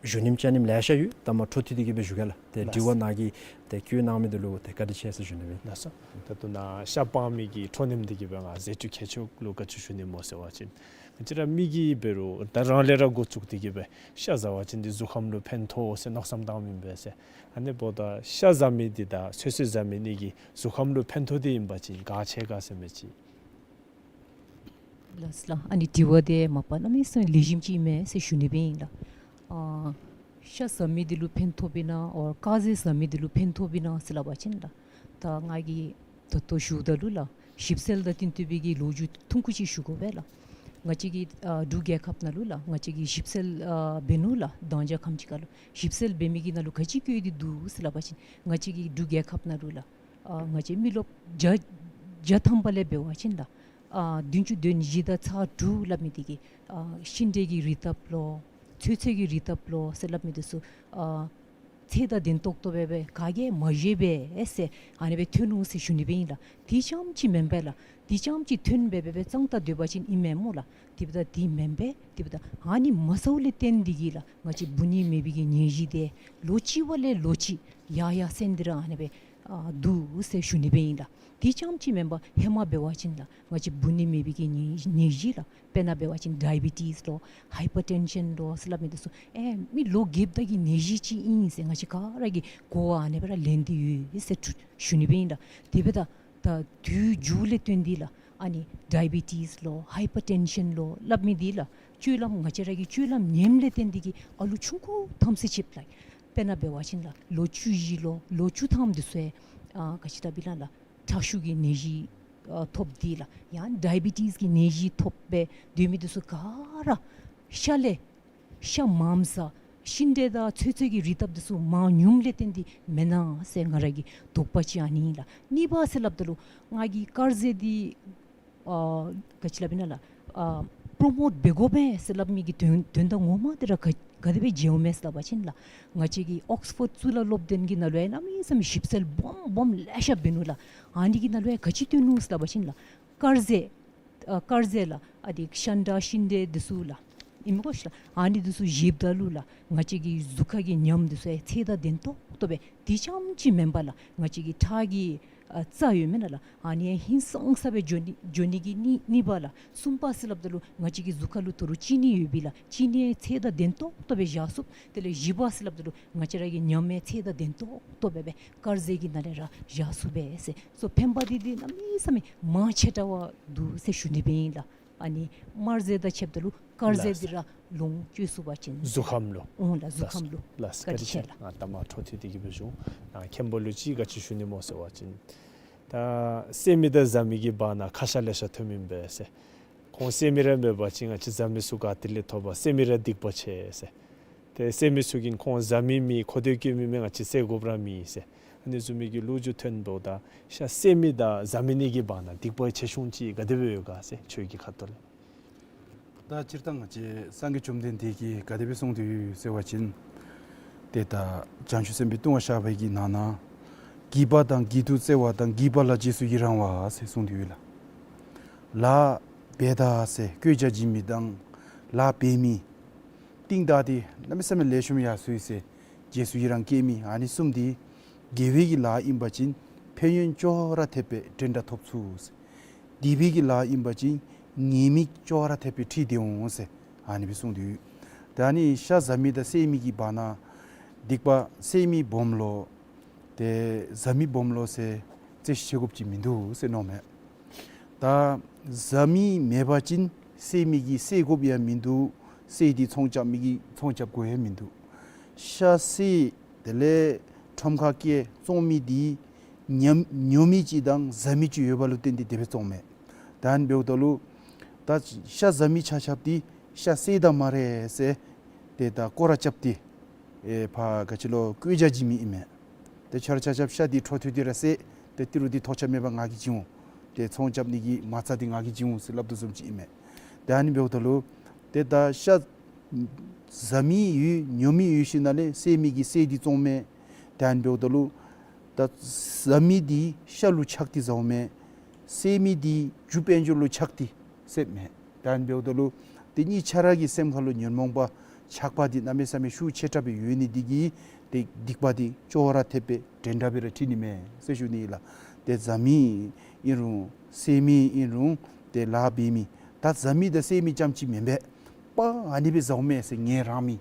ཞུ་ནིམ་བཅའ་ནིམ་ལེ་ཤ་ཡོད། ལྟ་མ་འཕྲོ་མཐུད་དེ་གིས་སྦེ་ཞུ་གེ་ལགས། ཏེ་དྲི་བ་ནཱ་གིས་ཏེ་བཀོད་གནང་མི་འདི་ལུ་ཏེ་བཀའ་དྲིན་ཆེ་ཟེར་ཞུ་ནི་སྦེ། ལགས་སོ། ད་ལྟོ་ནཱ་ཤ་སྤང་མི་གི་འཕྲོ་མཐུད་དེ་གིས་སྦེ་ང་ཟས་འཕྲོ་མཁས་མཆོག་ལུ་བཀའ་ཆོས་ཞུ་ནི་སྨོ་ཟེར་བ་ཅིན་ང་བཅས་ར་མི་གིས་འབད་རུང་ད་རང་ལས་ར་འགོ་བཙུགས་ཏེ་གིས་སྦེ་ཤ་ཟ་བ་ཅིན་འདི་གཟུགས་ཁམས་ལུ་ཕན་ཐོགས་ཟེར་མནོ་བསམ་བཏངམ་ཨིན་པས་ཟེར། ཨ་ནི་འབདཝ་ད་ཤ་ཟ་མི་འདི་དང་ཚོད་བསྲེ་ཟ་མི་གཉིས་ཀྱི་གཟུགས་ཁམས་ལུ་ཕན་ཐོགས་འདི་ཨིན་པ་ཅིན་ག་ཆེ་ག་ཟེར་མི་ཅིག། ལགས་ལགས། ཨ་ནི་དྲི་བ་འདི་མ་པ་གནམ་མེད་ས་མེད་ལེགས་ཤོམ་ཅིག་ཨིན་མས་ཟེར་ཞུ་ནི་སྦེ་ཨིན་ལགས། ཨ་ཤ་ཟ་མི་འདི་ལུ་ཕན་ཐོགས་པས་ན་ཨོ་ཀ་ཟས་ཟ་མི་འདི་ལུ་ཕན་ཐོགས་པས་ན་ཟེར་སླབ་པ་ཅིན་ལགས། ད་ང་གིས་ད་ལྟོ་ཞུཝ་ད་ལུ་ལགས་ཞིབ་འཚོལ་དང་བསྟུན་ཏེ་སྦེ་གི་ལོ་རྒྱུས་ཐུང་ཀུ་ཅིག་ཞུ་དགོ་པས་ལགས། ང་བཅས་ཀྱི་ཨ་འབྲུག་རྒྱལ་ཁབ་ནང་ལུ་ལགས་ང་བཅས་ཀྱིས་ཞིབ་འཚོལ་ཨ་འབད་ནུག་ལགས། དང་རྒྱ་ཁམས་ཅིག་ཁ་ལུ་ཞིབ་འཚོལ་འབད་མི་གི་ནང་ལུ་ག་ཅི་བཀོད་དེ་འདུག་ཟེར་སླབ་པ་ཅིན་ང་བཅས་ཀྱི་འབྲུག་རྒྱལ་ཁབ་ནང་ལུ་ལགས་ཨ་ང་བཅས་མི་རློབས་བརྒྱ་བརྒྱ་ཐམ་པ་ལས་འབད་བ་ཅིན་ལགས་ཨ་བདུན་ཅུ་དོན་བཞི་དང་ཚག་དྲུག་སླབ་མི་འདི་གིས་ཨ་ཤིང་འབྲས་ཀྱི་རིགས་བཏབ་ལོ་ཚོད་བསྲེ་གི་རིགས་བཏབ་ལོ་ཟེར་སླབ་མི་འདི་ཚུ་ཨ་ཚད་དང་ལྡན་ཏོག་ཏོ་སྦེ་སྦེ་ག་གིས་མ་བཞེས་པས་ཟེར་ཨ་ནི་སྦེ་ཐོན་ནུག་ཟེར་ཞུ་ནི་སྦེ་ཨིན་ལགས། དེ་རྐྱངམ་ཅིག་མེན་པས་ལགས། དེ་རྐྱངམ་ཅིག་ཐོན་སྦེ་སྦེ་སྦེ་ཙང་ད་སྡོད་པ་ཅིན་ཨིན་མས་སྨོ་ལགས། དེ་འབདཝ་ད་དེ་མེན་པས། དེ་འབདཝ་ད་ཨ་ནི་མ་ཟཝ་ལས་བརྟེན་ཏེ་གིས་ལགས་ང་བཅས་འབུ་ནད་མེད་པའི་གི་ནད་གཞི་འདི་ལོ་གཅིག་བ་ལས་ལོ་གཅིག་ཡར་ཡར་སེང་སྟེ་ར་ཨ་ནི་སྦེ་ཨ་འདུག་ཟེར་ཞུ་ནི་སྦེ་ཨིན་ལགས། དེ་རྐྱངམ་ཅིག་མེན་པར་ཧེ་མ་འབད་བ་ཅིན་ལགས་ང་བཅས་འབུ་ནད་མེད་པའི་གི་ནད་ནད་གཞི་ལགས་དཔེར་ན་འབད་བ་ཅིན་ཌའི་བི་ཊིས་ལོ་ཧའི་པར་ཊེན་ཤཱན་ལོ་ཟེར་སླབ་མི་འདི་ཚུ་ཨེ་མི་ལོ་རྒསཔ་ད་གི་ནད་གཞི་ཅིག་ཨིན་ཟེར་ང་བཅས་ག་ར་གིས་གོ་བ་ཨ་ནི་སྦེ་ར་ལེན་ཏེ་ཡོད་ཟེར་ཞུ་ཞུ་ནི་སྦེ་ཨིན་ལགས། དེ་འབདཝ་ད་ད་དུས་འགྱུར་ལས་བརྟེན་ཏེ་ལགས་ཨ་ནི་ཌའི་བི་ཊིས་ལོ་ཧའི་པར་ཊེན་ཤཱན་ལོ་སླབ་མི་འདི་ལགས་སྤྱོད་ལམ་ང་བཅས་ར་གི་སྤྱོད་ལམ་ཉམས་ལས་བརྟེན་ཏེ་གིས་ཨ་ལུ་ཆུང་ཀུ་ཐམས་ཅད་ཅིག་ལགས་དཔེར་ན་འབད་བ་ཅིན་ལགས་ལོ་བཅུ་བཞི་ལོ་ལོ་བཅུ་ཐམ་འདི་ཚུ་ཨ་ག་ཅི་ལྟ་བུ་ལགས་ལགས་ཁྲག་ཤུགས་ཀྱི་ནད་གཞི་ཨ་ཐོབ་སྟེ་ལགས་ཡང་ཌའི་བི་ཊིས་ཀྱི་ནད་གཞི་ཐོབ་སྦེ་སྡོད་མི་འདི་ཚུ་ག་ར་ཤ་ལས་ཤ་མངམ་ཟ་ ཤིང་འབྲས་དང་ཚོད་ཚོད་ཀྱི་རིགས་བཏབ་འདི་ཚུ་མང་ཉུངམ་ལས་བརྟེན་ཏེ་མེན་ན་ཟེར་ང་ར་གི་དོགས་པ་ཅིག་ཨ་ནི་ཨིན་ལགས། གཉིས་པ་ཟེར་སླབ་ད་ལུ་ང་གིས་དཀར་ཟས་འདི་ཨ་ག་ཅི་སླབ་ཨིན་ན་ལགས། ཨ་པྲོ་མོཊ་འབད་དགོ་པས་ཟེར་སླབ་མི་གི་དོན་དོན་དག་ངོ་མ་འདི་ར་ག་ག་དེ་སྦེ་མཇལཝ་མས་ཟེར་སླབ་པ་ཅིན་ལགས། ང་བཅས་ཀྱི་ཨོགསི་ཕོཌ་གཙུག་ལག་སློབ་སྡེ་གི་ནང་ལུ་ཡང་གནམ་མེད་ས་མེད་ཞིབ་འཚོལ་སྦོམ་སྦོམ་ལེ་ཤ་འབད་ནུག་ལགས། ཨ་ནི་གི་ནང་ལུ་ཡང་ག་ཅི་སྟོན་ནུག་ཟེར་སླབ་པ་ཅིན་ལགས། དཀར་ཟས་ཨ་དཀར་ཟས་ལགས། ཨ་དེ་ཤ་འདྲ་ཤིང་འབྲས་འདི་ཚུ་ལགས། ཨིན་མས་གོ་ཤིག་ལགས། ཨ་ནི་འདི་ཚུ་བཞེསཔ་ད་ལུ་ལགས། ང་བཅས་ཀྱི་གཟུགས་ཁ་གི་ཉམས་འདི་ཚུ་ཡང་ཚད་དང་ལྡན་ཏོག་ཏོ་སྦེ་དེ་རྐྱངམ་ཅིག་མེན་པར་ལགས། ང་བཅས་ཀྱི་ཁྲག་གི་ཨ་རྩ་ཡོད་མེན་ན་ལགས། ཨ་ནི་ཡང་ཧིང་སངས་ས་སྦེ་འགྱོ་ནི་འགྱོ་ནི་གི་གཉིས་གཉིས་པ་ལགས། གསུམ་པ་ཟེར་སླབ་ད་ལུ་ང་བཅས་ཀྱི་གཟུགས་ཁ་ལུ་ད་རུང་གཅིན་སྙི་ཡོད་པས་ལགས། གཅིན་སྙི་ཡང་ཚད་དང་ལྡན་ཏོག་ཏོ་སྦེ་བཞག་ཚུགས། དེ་ལས་བཞི་པ་ཟེར་སླབ་ད་ལུ་ང་བཅས་ར་གི་ཉམས་ཡང་ཚད་དང་ལྡན་ཏོག་ཏོ་སྦེ་སྦེ་དཀར་ཟས་ཀྱི་ནང་ལས་ར་བཞག་ཚུགས་པས་ཟེར། སོ་ཕན་པ་འདི་འདི་གནམ་མེད་ས་མེད་མང་ཆེ་དྲགས་པ་འདུག་ཟེར་ཞུ་ནི་སྦེ་ཨིན་ལགས། ཨ་ནི་དམར་ཟས་དང་ཕྱདཔ་ད་ལུ་དཀར་ཟས་ལགས་འདི་ར་ལོངས་སྤྱོད་ཚུགས་པ་ཅིན་གཟུགས་ཁམས་ལུ། ཨོང་ལགས། གཟུགས་ལགས་ཁམས་ལུ། ལགས། བཀའ་དྲིན་ཆེ་ལགས། ཨ་ད་མ་འཕྲོ་མཐུད་དེ་གི་སྦེ་ཞུ། ཨ་མཁན་པོ་ལུ་ཅིག་ག་ཅི་ཞུ་ནི་སྨོ་ཟེར་བ་ཅིན་ད་བསད་མི་དང་བཟའ་མི་གི་བར་ན་ཁ་ཤ་ལེ་ཤ་ཐོནམ་ཨིན་པས་ཟེར། ཁོང་བསད་མི་ར་མེད་པ་ཅིན་ང་བཅས་བཟའ་མི་ཚུ་ག་ཏེ་ལས་ཐོབ་པ། བསད་མི་ར་སྡིག་པ་ཆེ་ཟེར། ཏེ་བསད་མི་ཚུ་གིས་ཁོང་བཟའ་མི་མེད་ཁོ་ཐོབ་སྐྱེ་མི་མེད་ང་བཅས་བསད་དགོཔ་ར་མེད་ཟེར། ཨ་ནི་བཟུམ་མའི་གི་ལོ་རྒྱུས་ཐོན་འབདཝ་ད་ཤ་བསད་མི་དང་བཟའ་མི་གཉིས་ཀྱི་བར་ན་སྡིག་པ་ཆེ་ཆུང་ཅིག་ག་དེ་སྦེ་ཡོད་ག་ཟེར་ཁྱོད་ཀྱི་ཁ་ཐུག་ལས། ད་སྤྱིར་བཏང་ང་བཅས་སངས་རྒྱས་བཅོམ་ལྡན་འདས་ཀྱིས་ག་དེ་སྦེ་གསུངས་ཏེ་ཡོད་ཟེར་བ་ཅིན་ཏེ་ད་བྱང་ཆུབ་སེམས་དཔའི་ལྟུང་བ་བཤགས་པའི་གི་ནང་ན་བགྱིས་པ་དང་བགྱིད་དུ་སྩལ་བ་དང་བགྱིས་པ་ལ་རྗེས་སུ་ཡི་རང་བ་ཟེར་གསུངས་ཏེ་ཡོད་ལགས། ལཱ་འབད་ད་ཟེར་བཀོད་རྒྱ་བྱིན་མི་དང་ལཱ་འབད་མི་རྟིང་བདའ་སྟེ་གནམ་མེད་ས་མེད་ལེགས་ཤོམ་ཡར་སོ་ཡི་ཟེར་རྗེས་སུ་ཡི་རང་བསྐྱེད་མི་ཨ་ནི་གསུམ་འདི་དགེ་བའི་གི་ལཱ་ཨིན་པ་ཅིན་ཕན་ཡོན་ཅོག་ར་འཐདཔ་སྦེ་འདྲན་འདྲ་ཐོབ་ཚུགས་ཟེར། སྡིག་པའི་གི་ལཱ་ཨིན་པ་ཅིན་ཉེས་དམིགས་ཅོག་ར་འཐདཔ་སྦེ་འཁྲིལ་ཏེ་འོང་ཟེར་ཨ་ནི་སྦེ་གསུངས་ཏེ་ཡོད། ད་ཨ་ནི་ཤ་བཟའ་མི་དང་བསད་མི་གི་བར་ན་སྡིག་པ་བསད་མི་སྦོམ་ལོ་ཏེ་བཟའ་མི་སྦོམ་ལོ་ཟེར་རྩོད་གཞི་བྱེད་དགོཔ་ཅིག་མིན་འདུག་ཟེར་མནོཝ་མས། ད་བཟའ་མི་མེད་པ་ཅིན་བསད་མི་གིས་བསད་དགོཔ་ཡང་མིན་འདུག། བསད་དེ་ཚོང་རྐྱབ་མི་གིས་ཚོང་རྐྱབ་དགོཔ་ཡང་མིན་འདུག། ཤ་བསད་དེ་ལས་ཁྲོམ་ཁར་བསྐྱལ་བཙོང་མི་འདི་ཉམ་ཉོ་མི་ཅིག་དང་བཟའ་མི་ཅིག་ཡོད་པ་ལུ་བརྟེན་ཏེ་དེ་སྦེ་བཙོངམ་མས། ད་ཨ་ནི་འབདཝ་ད་ལུ་ད་ཤ་བཟའ་མི་ཆ་ཁྱབ་འདི་ཤ་བསད་ད་སྨ་རེ་ཟེར་ཏེ་ད་སྐོར་ར་རྐྱབ་སྟེ་ཨེ་ཕར་ག་ཅི་ལོ་བཀོད་རྒྱ་བྱིན་མི་ཨིན་མས། ཏེ་ཁྱོད་ར་ཆ་ཁྱབ་ཤ་འདི་འཕྲོ་མཐུད་དེ་ར་བསད། ཏེ་ཏི་རུ་འདི་ཐོགས་ཆགས་མེད་པར་ང་གིས་བྱིན་འོང་། ཏེ་ཚོང་རྐྱབ་ནི་གི་མ་རྩ་འདི་ང་གིས་བྱིན་འོང་ཟེར་སླབ་དོ་བཟུམ་ཅིག་ཨིན་མས། ཏེ་ཨ་ནི་འབདཝ་ད་ལུ་ཏེ་ད་ཤ་བཟའ་མི་ཡོད་ཉོ་མི་ཡོད་ཞིནམ་ལས་བསད་མི་གིས་བསད་དེ་བཙོངམ་མས། ཏེ་ཨ་ནི་འབདཝ་ད་ལུ་ད་བཟའ་མི་འདི་ཤ་ལུ་ཆགས་ཏེ་བཟའཝ་མས། བསད་མི་འདི་རྒྱུ་དཔལ་འབྱོར་ལུ་ཆགས་ཏེ་བསདཔ་མས། ད་ཨ་ནི་འབདཝ་ད་ལུ་ཏེ་གཉིས་ཆ་ར་གི་སེམས་ཁ་ལུ་ཉོན་མོངས་པ་ཆགས་པ་འདི་གནམ་མེད་ས་མེད་ཤུགས་ཆེ་དྲགས་སྦེ་ཡོད་ནི་འདི་གིས་ཏེ་སྡིག་པ་འདི་ཅོག་ར་འཐདཔ་སྦེ་འདྲན་འདྲ་སྦེ་ར་འཁྲིལ་ནི་མས་ཟེར་ཞུ་ནི་ལགས། ཏེ་བཟའ་མི་ཨིན་རུང་བསད་མི་ཨིན་རུང་ཏེ་ལཱ་འབད་མི་ད་བཟའ་མི་དང་བསད་མི་རྐྱངམ་ཅིག་མེན་པས། པ་ཨ་ནི་སྦེ་བཟའཝ་མས་ཟེར་ངལ་རངས་མི་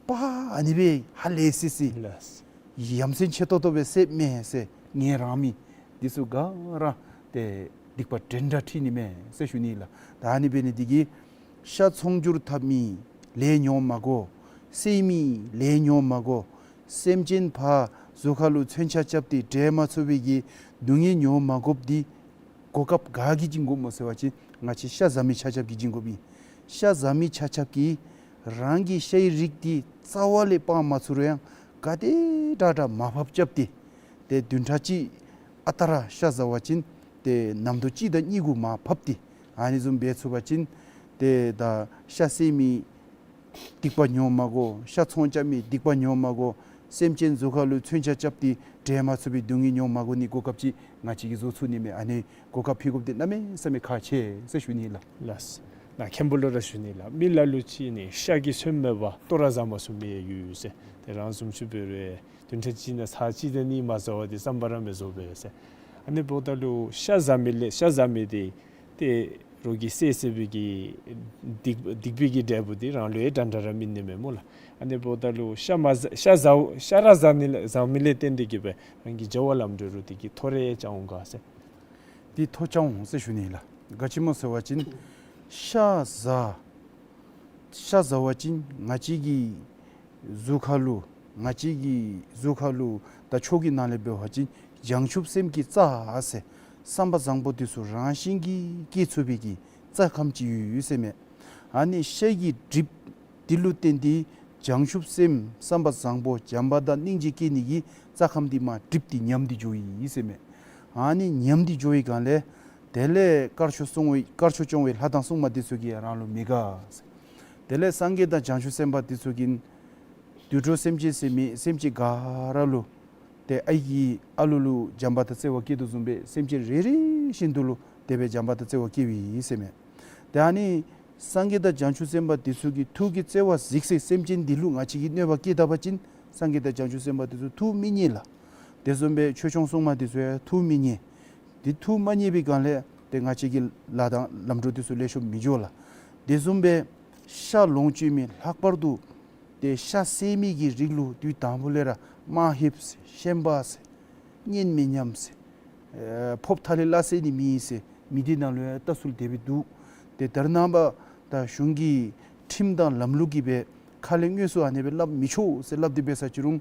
པ་ཨ་ནི་སྦེ་ཧ་ལས་སི་སི་ལགས། ཡ་མཚན་ཆེ་ཏོག་ཏོ་སྦེ་བསདཔ་མས་ཟེར་ངལ་རངས་མི་འདི་ཚུ་ག་ར་ཏེ་སྡིག་པ་འདྲན་འདྲ་འཁྲིལ་ནི་མས་ཟེར་ཞུ་ནི་ལགས། ད་ཨ་ནི་འབད་ནི་འདི་གིས་ཤ་ཚོང་བསྒྱུར་འཐབ་མི་ལས་ཉོ་མ་དགོ། བསད་མི་ལས་ཉོ་མ་དགོ། སེམས་ཅན་ཕར་གཟུགས་ཁ་ལུ་མཚོན་ཆ་རྐྱབ་སྟེ་འདྲེན་མ་ཚུགས་པའི་གི་སྡུག་བསྔལ་ཉོ་མ་དགོཔ་འདི་གོ་སྐབས་ག་གིས་བྱིན་དགོཔ་སྨོ་ཟེར་བ་ཅིན་ང་བཅས་ཤ་བཟའ་མི་ཆ་ཁྱབ་ཀྱིས་བྱིན་དགོཔ་ཨིན། ཤ་བཟའ་མི་ཆ་ཁྱབ་ཀྱིས་རང་གི་ཤའི་རིགས་འདི་རྩ་བ་ལས་སྤང་མ་ཚུགས་རུང་ཡང་ག་དེ་དྲག་དྲག་མར་ཕབ་རྐྱབ་སྟེ་ཏེ་བདུན་ཕྲག་གཅིག་ཨ་རྟག་ར་ཤ་བཟའ་བ་ཅིན་ཏེ་ནམ་དུས་གཅིག་དང་གཉིས་གུ་མར་ཕབ་སྟེ་ཨ་ནི་བཟུམ་འབད་ཚུགས་པ་ཅིན་ཏེ་ད་ཤ་བསད་མི་སྡིག་པ་ཉོ་མ་དགོ། ཤ་ཚོང་རྐྱབ་མི་སྡིག་པ་ཉོ་མ་དགོ། སེམས་ཅན་གཟུགས་ཁ་ལུ་མཚོན་ཆ་རྐྱབ་སྟེ་འདྲེན་མ་ཚུགས་པའི་སྡུག་བསྔལ་ཉོ་མ་དགོ་ནི་གོ་སྐབས་ཅིག་ང་བཅས་ཀྱིས་བཟོ་ཚུགས་ནི་མས། ཨ་ནི་གོ་སྐབས་ཕུལ་དགོཔ་འདི་གནམ་མེད་ས་མེད་ཁག་ཆེ་ཟེར་ཞུ་ནི་ལགས། ལགས། ནཱ་མཁན་པོ་ལུ་ར་ཞུ་ནི་ལགས། མི་ལ་ལུ་ཅིག་ནི་ཤ་གིས་སོན་མེད་པར་ལྟོ་ར་བཟའ་མ་ཚུགས་མི་ཡང་ཡོད་ཟེར། ཏེ་རང་བཟུམ་ཅིག་འབད་རུང་བདུན་ཕྲག་གཅིག་ནང་ཚར་གཅིག་དང་གཉིས་མ་བཟའ་བར་ཏེ་བསམ་པ་ར་མི་རྫོགས་པས་ཟེར། ཨ་ནི་འབདཝ་ད་ལུ་ཤ་བཟའ་མི་ལས་ཤ་བཟའ་མི་འདི་ཏེ་རོགས་ཀྱིས་བསད་བསད་པའི་གི་སྡིག་སྡིག་པའི་གི་འབྲས་བུ་འདི་རང་ལུ་ཡང་འདྲན་འདྲ་ར་སྨིན་ནི་མས་སྨོ་ལགས། ཨ་ནི་འབདཝ་ད་ལུ་ཤ་མ་བཟའ་ཤ་བཟའ་ཤ་ར་བཟའ་ནི་ལས་བཟའ་མི་ལས་བརྟེན་ཏེ་གིས་སྦེ་རང་གི་བྱ་བ་ལམ་འགྲོ་རུང་དེ་གི་ཐོ་རེ་ཡང་རྐྱབ་འོང་ག་ཟེར། འདི་ཐོ་རྐྱབ་འོང་ཟེར་ཞུ་ནི་ལགས། ག་ཅི་སྨོ་ཟེར་བ་ཅིན་ཤ་བཟའ་ཤ་བཟའ་བ་ཅིན་ང་བཅས་ཀྱི་གཟུགས་ཁ་ལུ་ང་བཅས་ཀྱི་གཟུགས་ཁ་ལུ་ད་ཆོས་ཀྱི་ནང་ལས་འབད་བ་ཅིན་བྱང་ཆུབ་སེམས་ཀྱི་རྩ་ཟེར་བསམ་པ་བཟང་པོ་འདི་ཚུ་རང་བཞིན་གྱིས་སྐྱེ་ཚུགས་པའི་གི་རྩ་ཁམས་ཅིག་ཡོད་ཡོད་ཟེར་མས། ཨ་ནི་ཤ་གི་གྲིབ་འདི་ལུ་བརྟེན་ཏེ་ བྱང་ཆུབ་སེམས་བསམ་པ་བཟང་པོ་བྱམས་པ་དང་སྙིང་རྗེ་སྐྱེ་ནི་གི་རྩ་ཁམས་འདི་མར་འགྲིབ་སྟེ་ཉམས་ཏེ་འགྱོཝ་ཨིན་ཟེར་མས། ཨ་ནི་ཉམས་ཏེ་འགྱོ་བའི་སྒང་ལས་དེ་ལས་དཀར་ཕྱོགས་སྲུང་བའི་དཀར་ཕྱོགས་སྐྱོང་བའི་ལྷ་དང་སྲུང་མ་འདི་ཚུ་གིས་རང་ལུ་མི་དགའ་ཟེར། དེ་ལས་སངས་རྒྱས་དང་བྱང་ཆུབ་སེམས་དཔའ་འདི་ཚུ་གིས་དུད་འགྲོ་སེམས་ཅན་ཟེར་མི་སེམས་ཅན་ག་ར་ལུ་ཏེ་ཨའི་གིས་ཨ་ལུ་ལུ་བྱམས་པ་དང་བརྩེ་བ་སྐྱེ་དོ་བཟུམ་སྦེ་སེམས་ཅན་རེ་རེ་བཞིན་དུ་ལུ་དེ་སྦེ་བྱམས་པ་དང་བརྩེ་བ་སྐྱེཝ་ཨིན་ཟེར་མས། ཏེ་ཨ་ནི་སངས་རྒྱས་དང་བྱང་ཆུབ་སེམས་དཔའ་འདི་ཚུ་གིས་ཐུགས་ཀྱི་བརྩེ་བ་གཟིགས་ཟེར་སེམས་ཅན་འདི་ལུ་ང་བཅས་ཀྱིས་གནོད་པ་བསྐྱལ་ད་པ་ཅིན་སངས་རྒྱས་དང་བྱང་ཆུབ་སེམས་དཔའ་འདི་ཚུ་ཐུགས་མི་མཉེས་ལགས། དེ་བཟུམ་སྦེ་ཆོས་སྐྱོང་སྲུང་མ་འདི་ཚུ་ཡང་ཐུགས་མི་མཉེས། འདི་ཐུགས་མ་མཉེས་པའི་སྒང་ལས་ཏེ་ང་བཅས་ཀྱི་ལཱ་དང་ལམ་འགྲོ་འདི་ཚུ་ལེགས་ཤོམ་མི་འགྱོ་ལགས། དེ་བཟུམ་སྦེ་ཤ་ལོངས་སྤྱོད་མི་ལྷག་པར་དུ་ཏེ་ཤ་བསད་མི་གི་རིགས་ལུ་དུས་དང་པོ་ལས་ར་དམག་ཧེབ་ཟེར་ཤན་པ་ཟེར་གཉེན་མི་ཉམས་ཟེར་ཨེ་ཕོརཔ་ཐ་ལེ་སླ་བསད་ནི་མེད་ཟེར་མི་སྡེ་ནང་ལུ་ཡང་ལྟ་ཚུལ་དེ་སྦེ་འདུག། ཏེ་ད་རེས་ནངས་པ་ད་གཞུང་གི་ཁྲིམས་དང་ལམ་ལུགས་ཀྱིས་སྦེ་ཁ་ལས་དངོས་སུ་ཨ་ནི་སྦེ་སླབ་མི་ཆོག་ཟེར་སླབ་སྟེ་འབད་ས་ཅི་རུང་